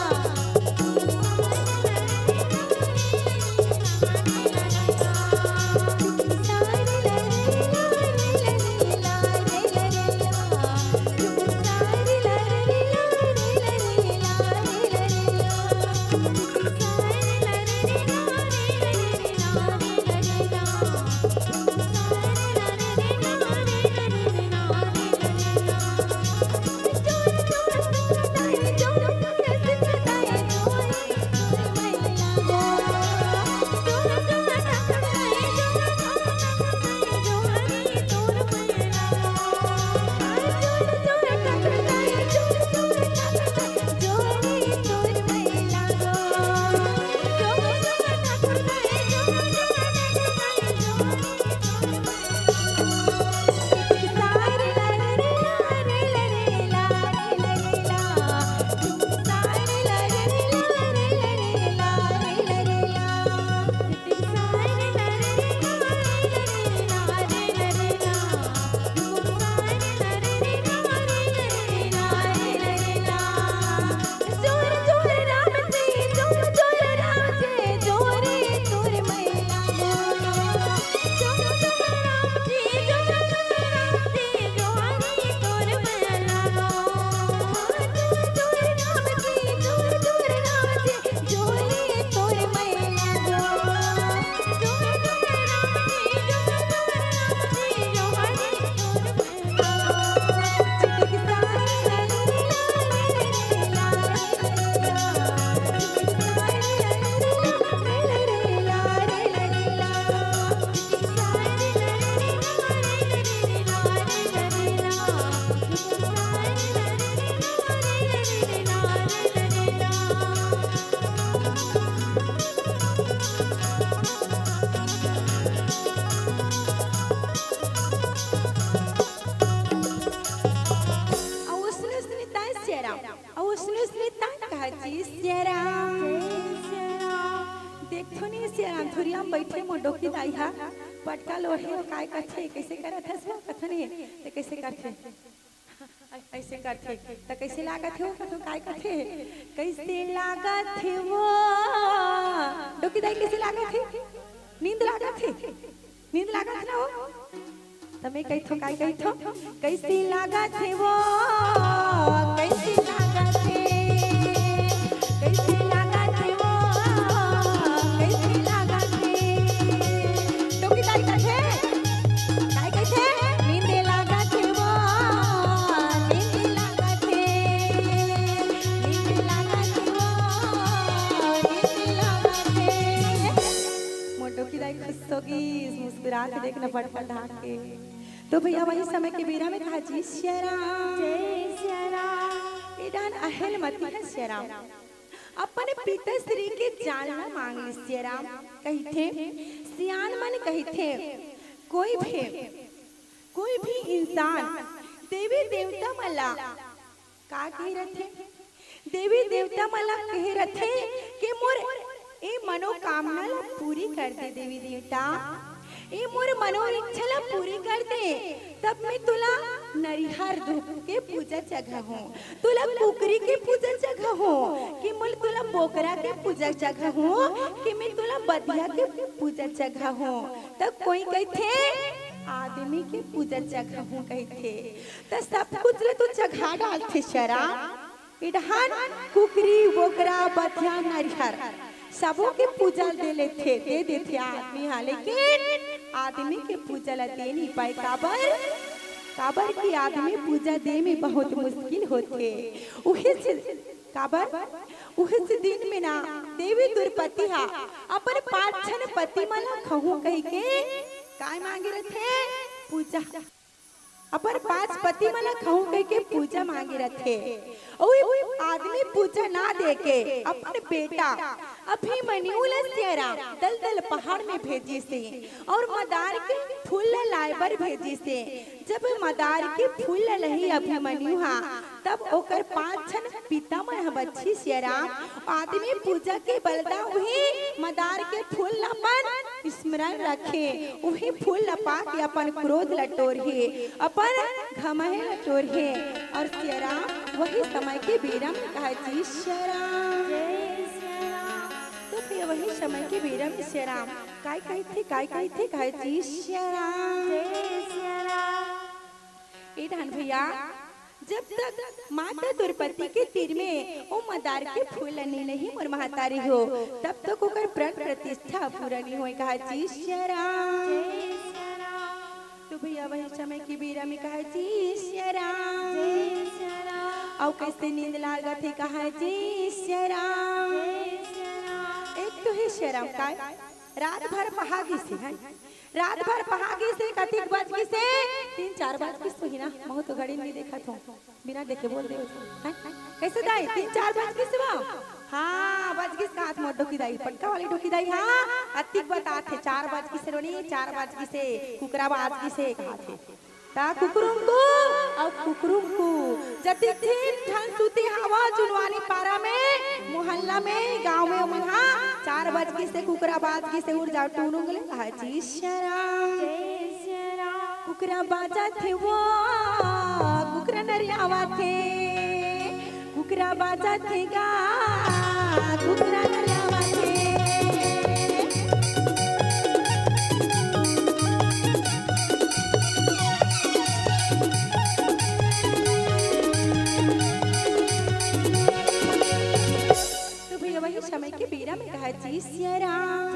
अउ उसने उसने ताय सियाराम, अउ उसने उसने ताय कहा जी सियाराम। देखथो नहीं सियाराम, धुरिया में बैठे मोर डोकी दाई हा, पटका लोढ़े हो, काय कथे, कइसे करत हस वो? कथन हे, ते कइसे करथे? अइसे करथे, त कइसे लागत हे वो? कथन काय कथे? कइसे लागत हे वो? डोकी दाई, कइसे लागत हे? नींद लागत हे? नींद लागत हे ना वो? त मैं कहिथों, काय कहिथों? कइसे लागत हे वो? कइसे लागत हे? कइसे लागत हे वो? कइसे लागत हे? डोकी दाई कथे, काय कथे? नींद लागत हे वो, नींद लागत हे, नींद लागत हे वो, नींद लागत हे। मोर डोकी दाई खुश हो गिस, मुस्कुरा के देखना पटपट ढाक के। तो भैया, वही समय के बेरा में कहा जी, सिया राम। जय सिया राम। ए डाहन अहेलमती ह सिया राम अपन पिताश्री के जान ल मांग लिस सिया राम। कहिथे, सियान मन कहिथे, कोई भी, कोई भी इंसान देवी देवता मन ला का कहे रथे? देवी देवता मन ला कहे रथे कि मोर ए मनोकामना ला पूरी कर दे देवी देवता, ए मोर मनोइच्छा ला पूरी कर दे, तब मैं तुला नरिहर धूप के पूजा चघाहूँ, तुला कुकरी के पूजा चघाहूँ, कि मोर तुला बोकरा के पूजा चघाहूँ, कि मैं तुला बधिया के पूजा चघाहूँ। तब कोई कहिथे, आदमी के पूजा चघाहूँ कहिथे, त सब कुछ ल तो चघा डालथे सिया राम। ए डाहन कुकरी, बोकरा, बधिया, नरिहर सबो के पूजा दे लेथे, दे देथे आदमी हा, लेकिन आदमी के पूजा ला दे नइ पाए। काबर? काबर कि आदमी पूजा दे में बहुत मुश्किल होथे। उहेच, काबर? उहेच दिन में ना देवी द्रौपदी हा अपन पांच झन पति मन ला खहूं कहिके काय मांगे रथे? पूजा। अपन पांच पति मन ला खहूं कहिके पूजा मांगे रथे। अउ आदमी पूजा ना देके अपन बेटा अभिमन्यु ला सिया राम दलदल पहाड़ में भेजिस हे अउ मदार के फूल ला लाए बर भेजिस हे। जब मदार के फूल ला लही अभिमन्यु हा, तब ओकर पांच झन पिता मन ह बछिस सिया राम। आदमी पूजा के बलदा उही मदार के फूल ला अपन स्मरण रखे, उही फूल ला पाके अपन क्रोध ला टोरहे, अपन घमंड ला टोरहे। अउ सिया राम वही समय के बेरा में कहा जी सिया राम। जय सिया राम। तो फिर वही समय के बेरा में सिया राम काय कहिथे, काय कहिथे, कहा जी सिया राम। जय सिया राम। ए डाहन भैया, जब तक माता द्रौपदी के तीर में ओ मदार के फूल नइ लही मोर महतारी हो, तब तक ओकर प्राण प्रतिष्ठा पूरा नइ होय। कहा जी सिया राम। जय सिया राम। तो भैया वही समय के बेरा में कहा जी सिया राम। जय सिया राम। अउ कइसे नींद लागत हे, कहा जी सिया राम। जय सिया राम। एक तो हे सिया राम काय रात भर पहा गिस हे, रात भर पहा गिस हे, कतिक बज गिस हे? तीन चार बज गिस होही ना, महूं तो घड़ी नइ देखत हों, बिना देखे बोल दे। हैं? कइसे दाई, तीन चार बज गिस हे वो? हाँ, बज गिस हे, कहाथे मोर डोकी दाई, पटका वाली डोकी दाई, हाँ, अतिक बतात हे, चार बज गिस हे रोनी, चार बज गिस हे, कुकरा बाज गिस हे, कहाथे। ता कुकरुम कु, अउ कुकरुम कु, जतिक झिन ठन सुते हवा जुनवानी पारा में, मोहल्ला में, गांव में, ओमन हा, चार बज गिस हे, कुकरा बाज गिस हे, उठ जाव टुनुंग ले, कहा जी सिया राम। जय सिया राम। कुकरा बाजत हे वो, कुकरा नरियावत हे। कुकरा बाजत हे गा, कुकरा नरियावत हे। तो भैया वही समय के बेरा में कहा जी सिया राम।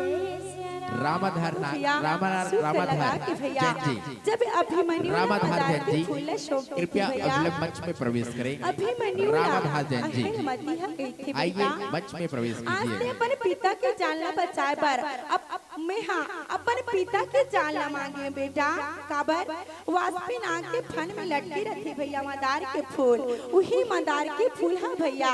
रामाधार ना-, भैया, रामा-, सुख रामाधार लगा कि भैया, जैन जी। जब अभिमन्यु रामाधार मदार जैन के जी, फूल ला सौंप देथे कृपया भैया, अगले मंच में प्रवेश करें। अभिमन्यु ला रामाधार जैन जी। अहलमती ह कहिथे आइए, भैया, मंच में प्रवेश आज कीजिए। ते अपन पिता के जान ला बचाए बर अब, अब मैं हा अपन पिता के जान ला मांगे बेटा, काबर? वासपी नाग के फन में लटके रथे भैया मदार के फूल, उही मदार के फूल ह भैया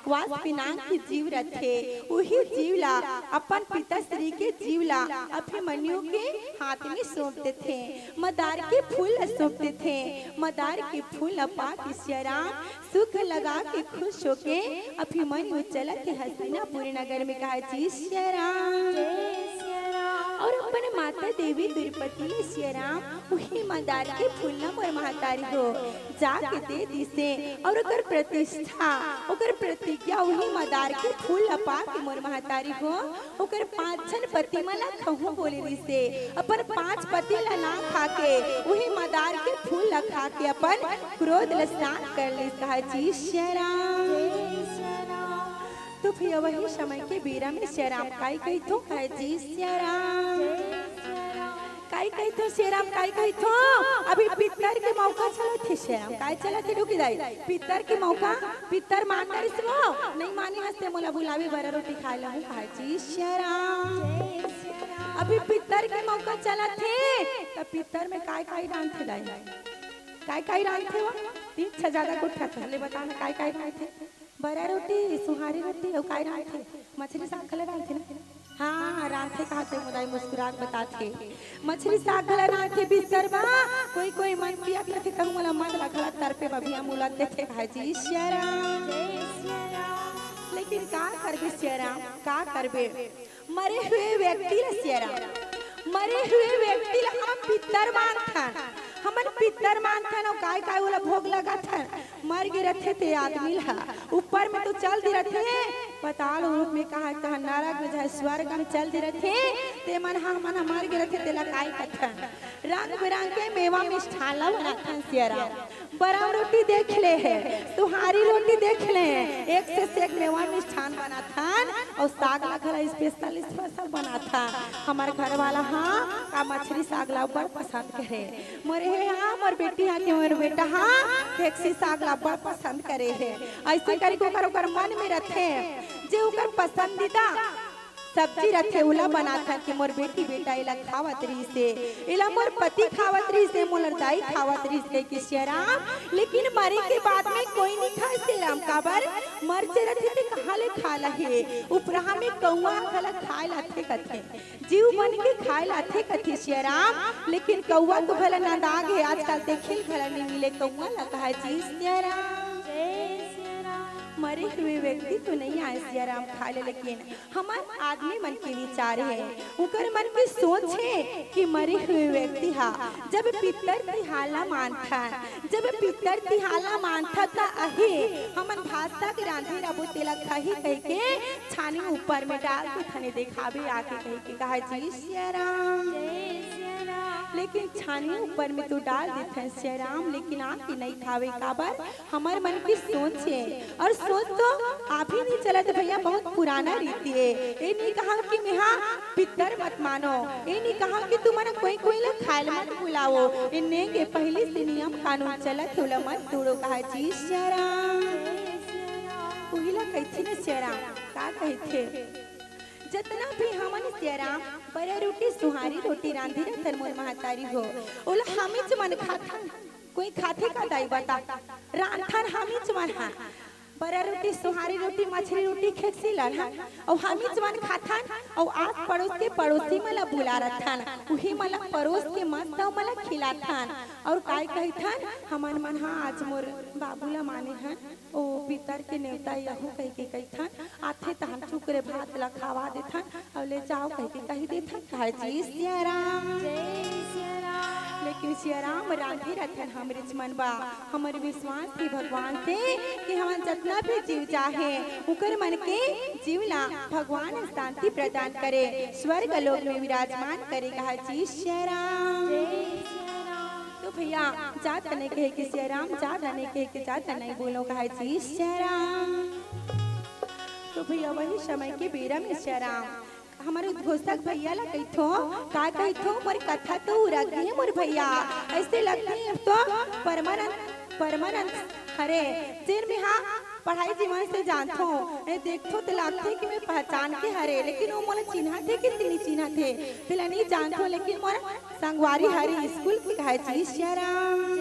वासपी नाग के जीव रथे, उही जीव ला, अपन पिताश्री के जीव ला अभिमन्यु के हाथ में सौंप देथे। मदार के फूल ला सौंप देथे। मदार के फूल ला पाके सिया राम सुख लगा के खुश होके अभिमन्यु चलत हे हस्तिनापुर नगर में, कहा जी सिया राम। जय सिया राम। अउ अपन माता देवी द्रौपदी ल सियाराम उही मदार के फूल ल मोर महतारी हो जाके दे दिसे, अउ ओकर प्रतिष्ठा, ओकर प्रतिज्ञा उही मदार के फूल ल पाके मोर महतारी हो ओकर पांच झन पति मन ल खहूं बोले रिसे, अपन पांच पति ल ना खाके उही मदार के फूल ल खाके अपन क्रोध ल शांत कर लिस। कहा जी सियाराम। तो भैया वही समय के बेरा में सियाराम काय कहिथो, कहा जी सियाराम। काय कहिथो सियाराम, काय कहिथो? अभी पितर के मौका चलत हे सियाराम, काय चलत हे डुकी दाई? पितर के मौका, पितर मान डरिस वो, नहीं माने हस ते मोला बुलावे बर रोटी खाए ला हूँ, कहा जी सियाराम। अभी पितर के मौका चलत हे, त पितर में काय काय रांधथे दाई? काय काय रांधथे वो? तीन छह ज्यादा गोठा चले बताना काय काय रांधथे? बरा रोटी, सुहारी रोटी, अउ काय रांधथे? मछरी साग घला रांधथे ना? हाँ, रांधथे कहा ते मोदाई मुस्कुरा के बताथे। मछरी साग घला रांधथे बिस्तर बा, कोई कोई मन पिया करथे कहूँ मोला मन ला घला तरपे बा, बिया मुला देथे कहा जी सियाराम। लेकिन का करबे सियाराम, का करबे? मरे हुए व्यक्ति ल सियाराम, मरे हुए व्यक्ति ल हम पितर मानथन, हमन पितर मानथन अउ काय काय ओला भोग लगाथन। मर गे रथे ते आदमी ल ऊपर में तो चल दे रथे, पताल रूप में कहा, कहा नरक में चाहे स्वर्ग में चल दे रथे, ते मन ह, मन ह मर गे रथे तेला काय कथन? रंग बिरंग के मेवा मिष्ठान ला बनाथन सियाराम। बरा रोटी देख ले हे, सुहारी रोटी देख ले हे, एक से एक मेवा मिष्ठान बनाथन अउ साग ला घला special special बनाथन। हमर घर वाला हा का मछरी साग ला बड़ पसंद करे। मोरे हे हा, मोर बेटी हा के मोर बेटा हा ढेकसी साग ला बड़ पसंद करे हे। ऐसे करके ओकर, ओकर मन में रथे जे ओकर पसंदीदा सब्जी रथे, ओला बनाथन कि मोर बेटी बेटा एला खावत रहिस हे, एला मोर पति खावत रहिस हे, मोर दाई खावत रहिस हे कि सियाराम, लेकिन मरे के बाद में कोई नहीं खाए सियाराम। काबर? मर जे रथे ते कहाँ ले खा लही? उपराहा में कौआ घला खाए लाथे कथे, जीव मन के खाए लाथे कथे सियाराम, लेकिन कौआ तो भला नंदा गे, आजकल देखे ल घला नहीं मिले कौआ ला कहा जी सियाराम। मरे हुए व्यक्ति तो नहीं आए सियाराम खाए ले, लेकिन हमर आदमी मन के विचार हे, उकर मन के सोच हे कि मरे हुए व्यक्ति हा जब पितर तिहार ला मानथन, जब पितर तिहार ला मानथन त अहे हमन भात साग रांधे रबो तेला खही कहिके छानी ऊपर में डाल के थने देखाबे आके कहिके कहा जी सियाराम। लेकिन छानी ऊपर में तो डाल देथन सियाराम, लेकिन आके नहीं खावे काबर? हमर मन की सोच हे, अउ सोच तो अभी नहीं चलत भैया, बहुत पुराना रीति हे। ए नहीं कहा कि मेहा पितर मत मानो, ए नहीं कहा कि तुमन कोई कोई ला खाए ल मत बुलाओ। ए नेंगे पहली से नियम कानून चलत हे, ओला मत तोड़ो, कहा जी सियाराम। उही ला कहिथे न सियाराम, का कहिथे? जतना भी हमन सियाराम बरा रोटी सुहारी रोटी रांधी रथन मोर महतारी हो, ओला हमीच मन खाथन। कोई खाथे का दाई बता? रांधथन हमीच मन हा। बरा रोटी, सुहारी रोटी, मछरी रोटी, खेकसी ला हा। अउ हमीच मन खाथन, अउ आस पड़ोस के पड़ोसी मन ला बुला रथन। उही मन ला परोस के मस्त अउ मन ला खिलाथन। अउ काय कहिथन, हमन मन हा आज मोर बाबू ला माने हन, ओ पितर के नेवता यहू कहिके कहिथन, आथे तहन चुकरे भात ला खावा देथन। अउ ले जाओ कहिके कहि देथन, कहा जी सियाराम। लेकिन सियाराम रांधे रथन हमरेच मन बा। हमर विश्वास हे भगवान से कि हमन जतना भी जीव जाहे, उकर मन के जीव ला भगवान शांति प्रदान करे, स्वर्ग लोक में विराजमान करे, कहा जी सियाराम। तो भैया, जात नहीं कहे कि सियाराम, जात नहीं कहे कि जात नहीं बोलो, कहा जी सियाराम। तो भैया, वही समय के बेरा में सियाराम हमर उद्घोषक भैया ला कहिथो, का कहिथो, मोर कथा तो उरक गे मोर भैया। ऐसे लगथे अब तो परमानंद, परमानंद हरे, जेन में हा पढ़ाई जीवन से जानथो, ए देखथो त लागथे कि मैं पहचान के हरे, लेकिन वो मोला चिन्हथे कि नहीं चिन्हथे, तेला नहीं जानथो, लेकिन मोर संगवारी हरे स्कूल के, कहा जी सियाराम।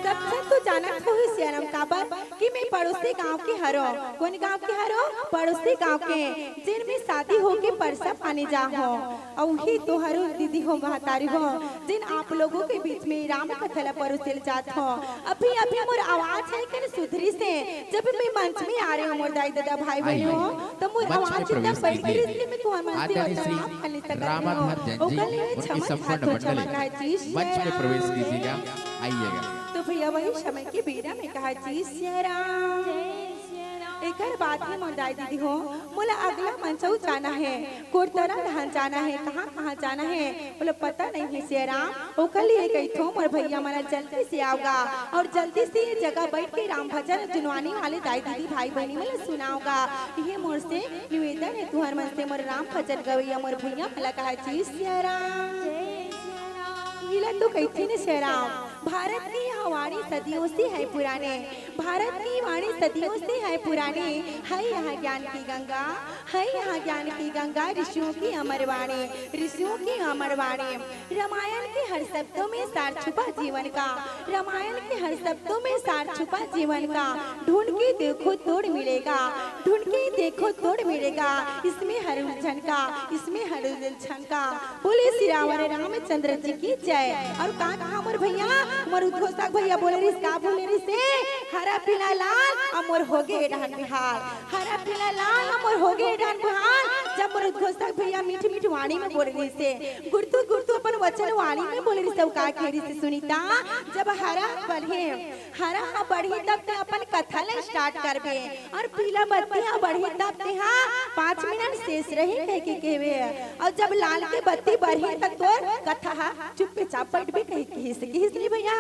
सबसे तो जानत होही सियाराम काबर कि मैं पड़ोसी गांव के हरों। कोन गांव के हरों? पड़ोसी गांव के, जेन में शादी होके परसा पानी जा हों। अउ उही तो हरों दीदी हो, महतारी हो, जेन आप लोगों के बीच में राम कथा ला परोसे ल जात हों। अभी अभी मोर आवाज हे कन सुधरिसे, जब मैं मंच में आ रहे हों मोर दाई ददा भाई बहन हो, तो मोर आवाज इतना बढ़ गे रिहिसे कि मैं तुहर मन से उतना आप कर नहीं सकत हों। ओकर लिए क्षमा चाहत हों, क्षमा काहे चीज मंच में प्रवेश कीजिएगा। आइएगा। तो भैया वही समय के बेरा में कहा जी सियाराम। एकर बाद ही मोर दाई दीदी हो, मोला अगला मंचऊ जाना हे, कोरतरा डहन जाना हे, कहाँ कहाँ जाना हे मोला पता नहीं हे सियाराम। ओकर लिए कहिथों मोर भैया मन जल्दी से आवगा अउ जल्दी से ये जगह बैठ के राम भजन जुनवानी वाले दाई दीदी भाई बहिनी मन सुनावगा। ये मोर से निवेदन हे तुहर मन से मोर राम भजन गवैया मोर भैया मन कहा जी सियाराम। इला तो कहिथे ने सियाराम, भारत की यह वाणी सदियों से है पुरानी, भारत की वाणी सदियों से है पुरानी, है यहाँ ज्ञान की गंगा, है यहाँ ज्ञान की गंगा, ऋषियों की अमर वाणी, ऋषियों की अमर वाणी। रामायण के हर शब्दों में सार छुपा जीवन का, रामायण के हर शब्दों में सार छुपा जीवन का। ढूंढ के देखो तोड़ मिलेगा, ढूंढ के देखो तोड़ मिलेगा, इसमें हर उलझन का, इसमें हर उलझन का। बोले सियावर रामचंद्र जी की जय। अउ का कहा मोर भैया, मोर उद्घोषक भैया बोले रिहिस, का बोले रिहिसे, हरा पीला लाल अउ मोर होगे डहन बिहार, हरा पीला लाल अउ मोर होगे डहन बिहार। जब मोर उद्घोषक भैया मीठ मीठ वाणी में बोले रिहिसे, गुरतू गुरतू अपन वचन वाणी में बोले रिहिसे, अउ का कहे रिहिसे सुनीता, जब हरा बढ़े, हरा ह बढ़ही तब ते अपन कथा ल start करबे, अउ पीला बत्ती ह बढ़ही तब ते ह पाँच मिनट शेष रही कहिके कहबे, अउ जब लाल के बत्ती बढ़ही त तोर कथा ह चुपचाप बैठबे कहिके कहिस, कहिस नहीं भैया।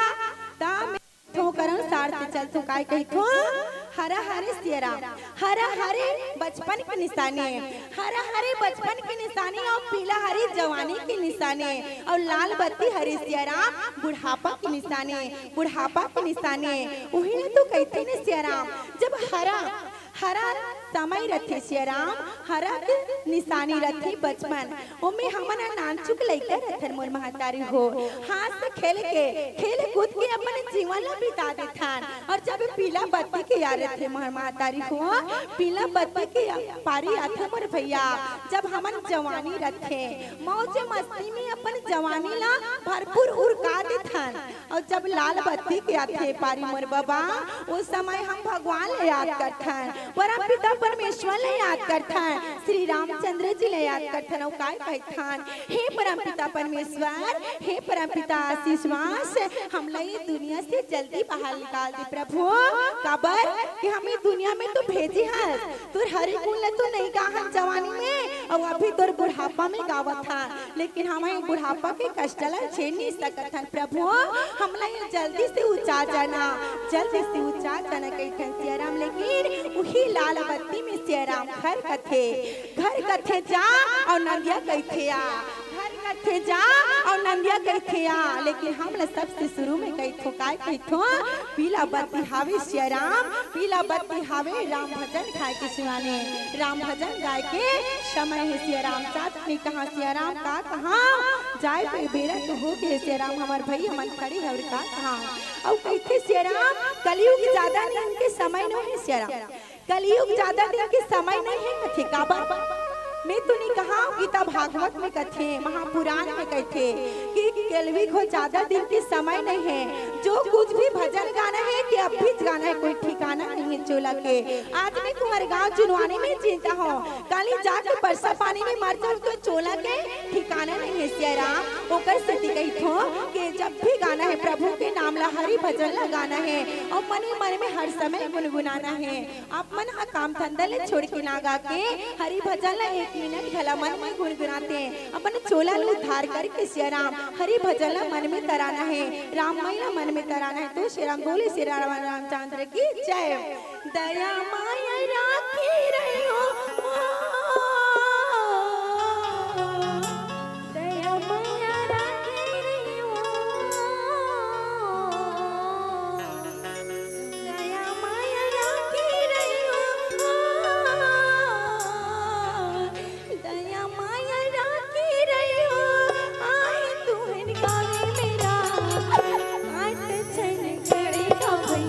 त मैं थोकरन सार से चलथों, काय कहिथों, हरा हरे सियाराम, हरा हरे बचपन के निशानी, हरा हरे बचपन के निशानी अउ पीला हरे जवानी के निशानी अउ लाल बत्ती हरे सियाराम बुढ़ापा के निशानी, बुढ़ापा के निशानी। उही ल तो कहिथे ने सियाराम, जब हरा, हरा समय रथे सियाराम, हरा के निशानी रथे बचपन, ओमे हमन ह नानचुक लइका रथन मोर महतारी हो, हंस खेल के, खेल कूद के अपन जीवन ला बिता देथन। अउ जब पीला बत्ती के याद रथे मोर महतारी हो, पीला बत्ती के पारी आथे मोर भैया, जब हमन जवानी रथे, मौज मस्ती में अपन जवानी ला भरपूर उड़का देथन। अउ जब लाल बत्ती के आथे पारी मोर बबा, ओ समय हम भगवान ला याद करथन, परमपिता परमेश्वर ला याद करथन, श्री रामचंद्र जी ला याद करथन। अउ काय कहिथन, हे परमपिता परमेश्वर, हे परमपिता आशीष वास, हमला ये दुनिया से जल्दी बाहर निकाल दे प्रभु, काबर कि हम ये दुनिया में तो भेजे हस, तोर हरे गुण ला तो नहीं गाहन जवानी में, अउ अभी तोर बुढ़ापा में गावत हन, लेकिन हम ये बुढ़ापा के कष्ट ला झेल नहीं सकत हन प्रभु, हमला ये जल्दी से उचार जाना, जल्दी से उचार जाना कहिथन सियाराम। लेकिन उही लाल बत्ती में सियाराम घर कथे, घर कथे जा अउ नंदिया कहिथे आ, घर कथे जा अउ नंदिया कहिथे आ। लेकिन हमला सबसे शुरू में कहिथों, काय कहिथों, पीला बत्ती हावे सियाराम, पीला बत्ती हावे राम भजन गाय के सुनाने, राम भजन गाय के समय हे सियाराम। साथ में कहा सियाराम का कहा, जाए के बेरा तो हो गे सियाराम, हमर भैया मन खड़े हे अउ का कहा। अउ कहिथे सियाराम, कलयुग ज्यादा दिन के समय नोहे सियाराम, कलयुग ज्यादा दिन के समय नहीं हे कथे, काबर? मैं तो नहीं कहा, गीता भागवत में कथे, महापुराण में कथे कि कलयुग हो ज्यादा दिन के समय नहीं हे। जो कुछ भी भजन गाना हे कि अब भी गाना हे, कोई ठिकाना नहीं हे चोला के। आज मैं तुम्हर गांव जुनवानी में जीता हों, काली जाके परसा पानी में मर जाहूं तो चोला के ठिकाना नहीं हे सियाराम। ओकर सेती कहिथों कि जब भी गाना हे प्रभु के नाम ला, हरि भजन ला गाना हे अउ मने मन में हर समय गुनगुनाना हे। आप मन ह काम धंधा ले छोड़ के ना गा के हरि भजन ला एक मिनट घला मन में गुनगुनाते, अपन चोला ल उद्धार करके सियाराम हरि भजन ला मन में तराना हे, राम माई ला मन में तराना हे। तो सियाराम बोले सियाराम रामचंद्र की जय। दया माया राखी रहियो, दया माया राखी रहियो। दया माया राखी रहियो, दया माया राखी रहियो, आए तुहन गावे मेरा, आठ छन खड़े गावे।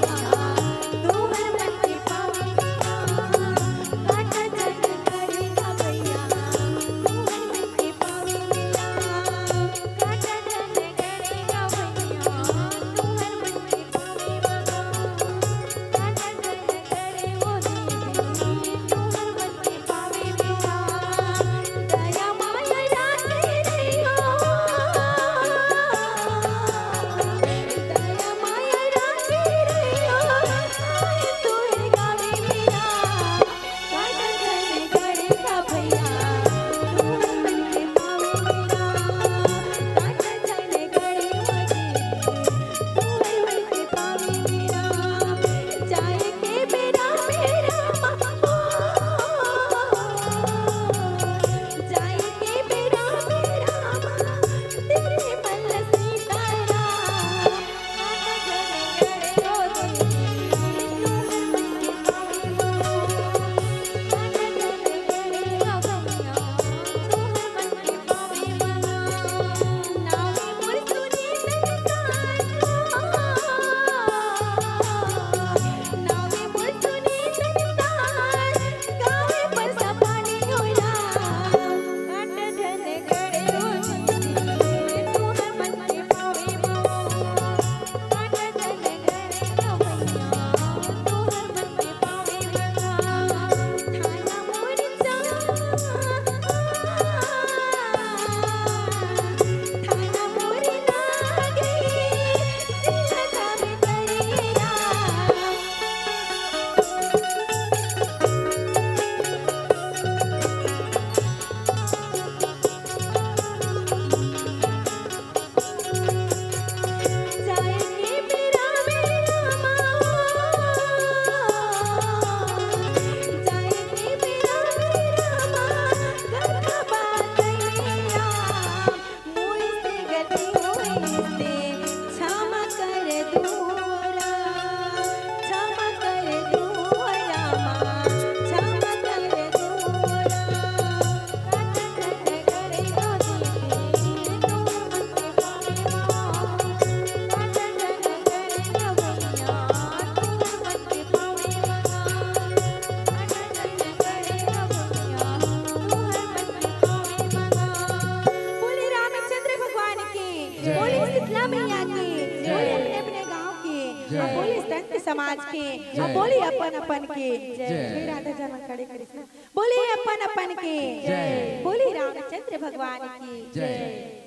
बोले संत समाज के, जय। बोले अपन अपन के। जय। हे राधा जन खड़े करिस ना। बोले अपन अपन के। जय। बोले रामचंद्र भगवान की। जय।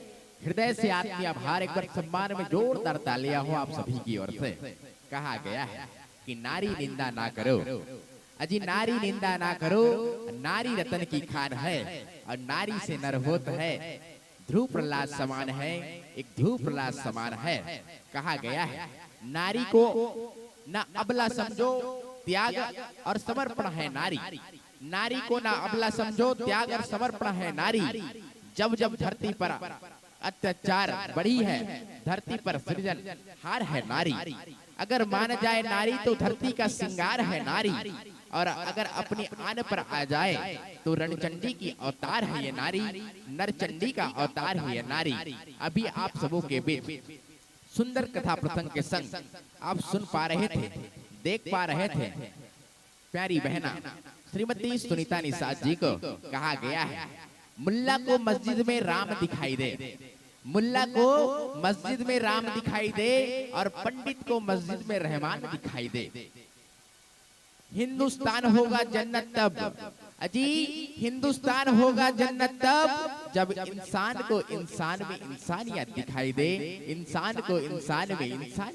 हृदय से आत्मीय आभार, एक बार सम्मान में जोरदार तालियां हो आप सभी की ओर से। कहा गया है कि नारी निंदा ना करो। अजी, नारी निंदा ना करो, नारी रतन की खान है और नारी से नर होत है। ध्रुव प्रहलाद समान है, एक ध्रुव प्रहलाद समान है। कहा गया है, नारी को ना अबला समझो, त्याग और समर्पण है नारी। नारी को ना अबला समझो, त्याग और समर्पण है नारी। जब जब धरती पर अत्याचार बढ़ी है, धरती पर सृजनहार है नारी। अगर मान जाए नारी तो धरती का सिंगार है नारी, और अगर अपनी आन पर आ जाए तो रणचंडी की अवतार है ये नारी, नरचंडी का अवतार है ये नारी। अभी आप सबों के बीच सुंदर कथा प्रसंग के संग आप सुन पा रहे थे, देख पा रहे थे, प्यारी बहना श्रीमती सुनीता निषाद जी को कहा गया है, मुल्ला को मस्जिद में राम दिखाई दे, मुल्ला को मस्जिद में राम दिखाई दे और पंडित को मस्जिद में रहमान दिखाई दे। हिंदुस्तान होगा जन्नत तब, अजी, हिंदुस्तान होगा जन्नत तब जब इंसान को इंसान में इंसानियत दिखाई दे, इंसान को इंसान में इंसान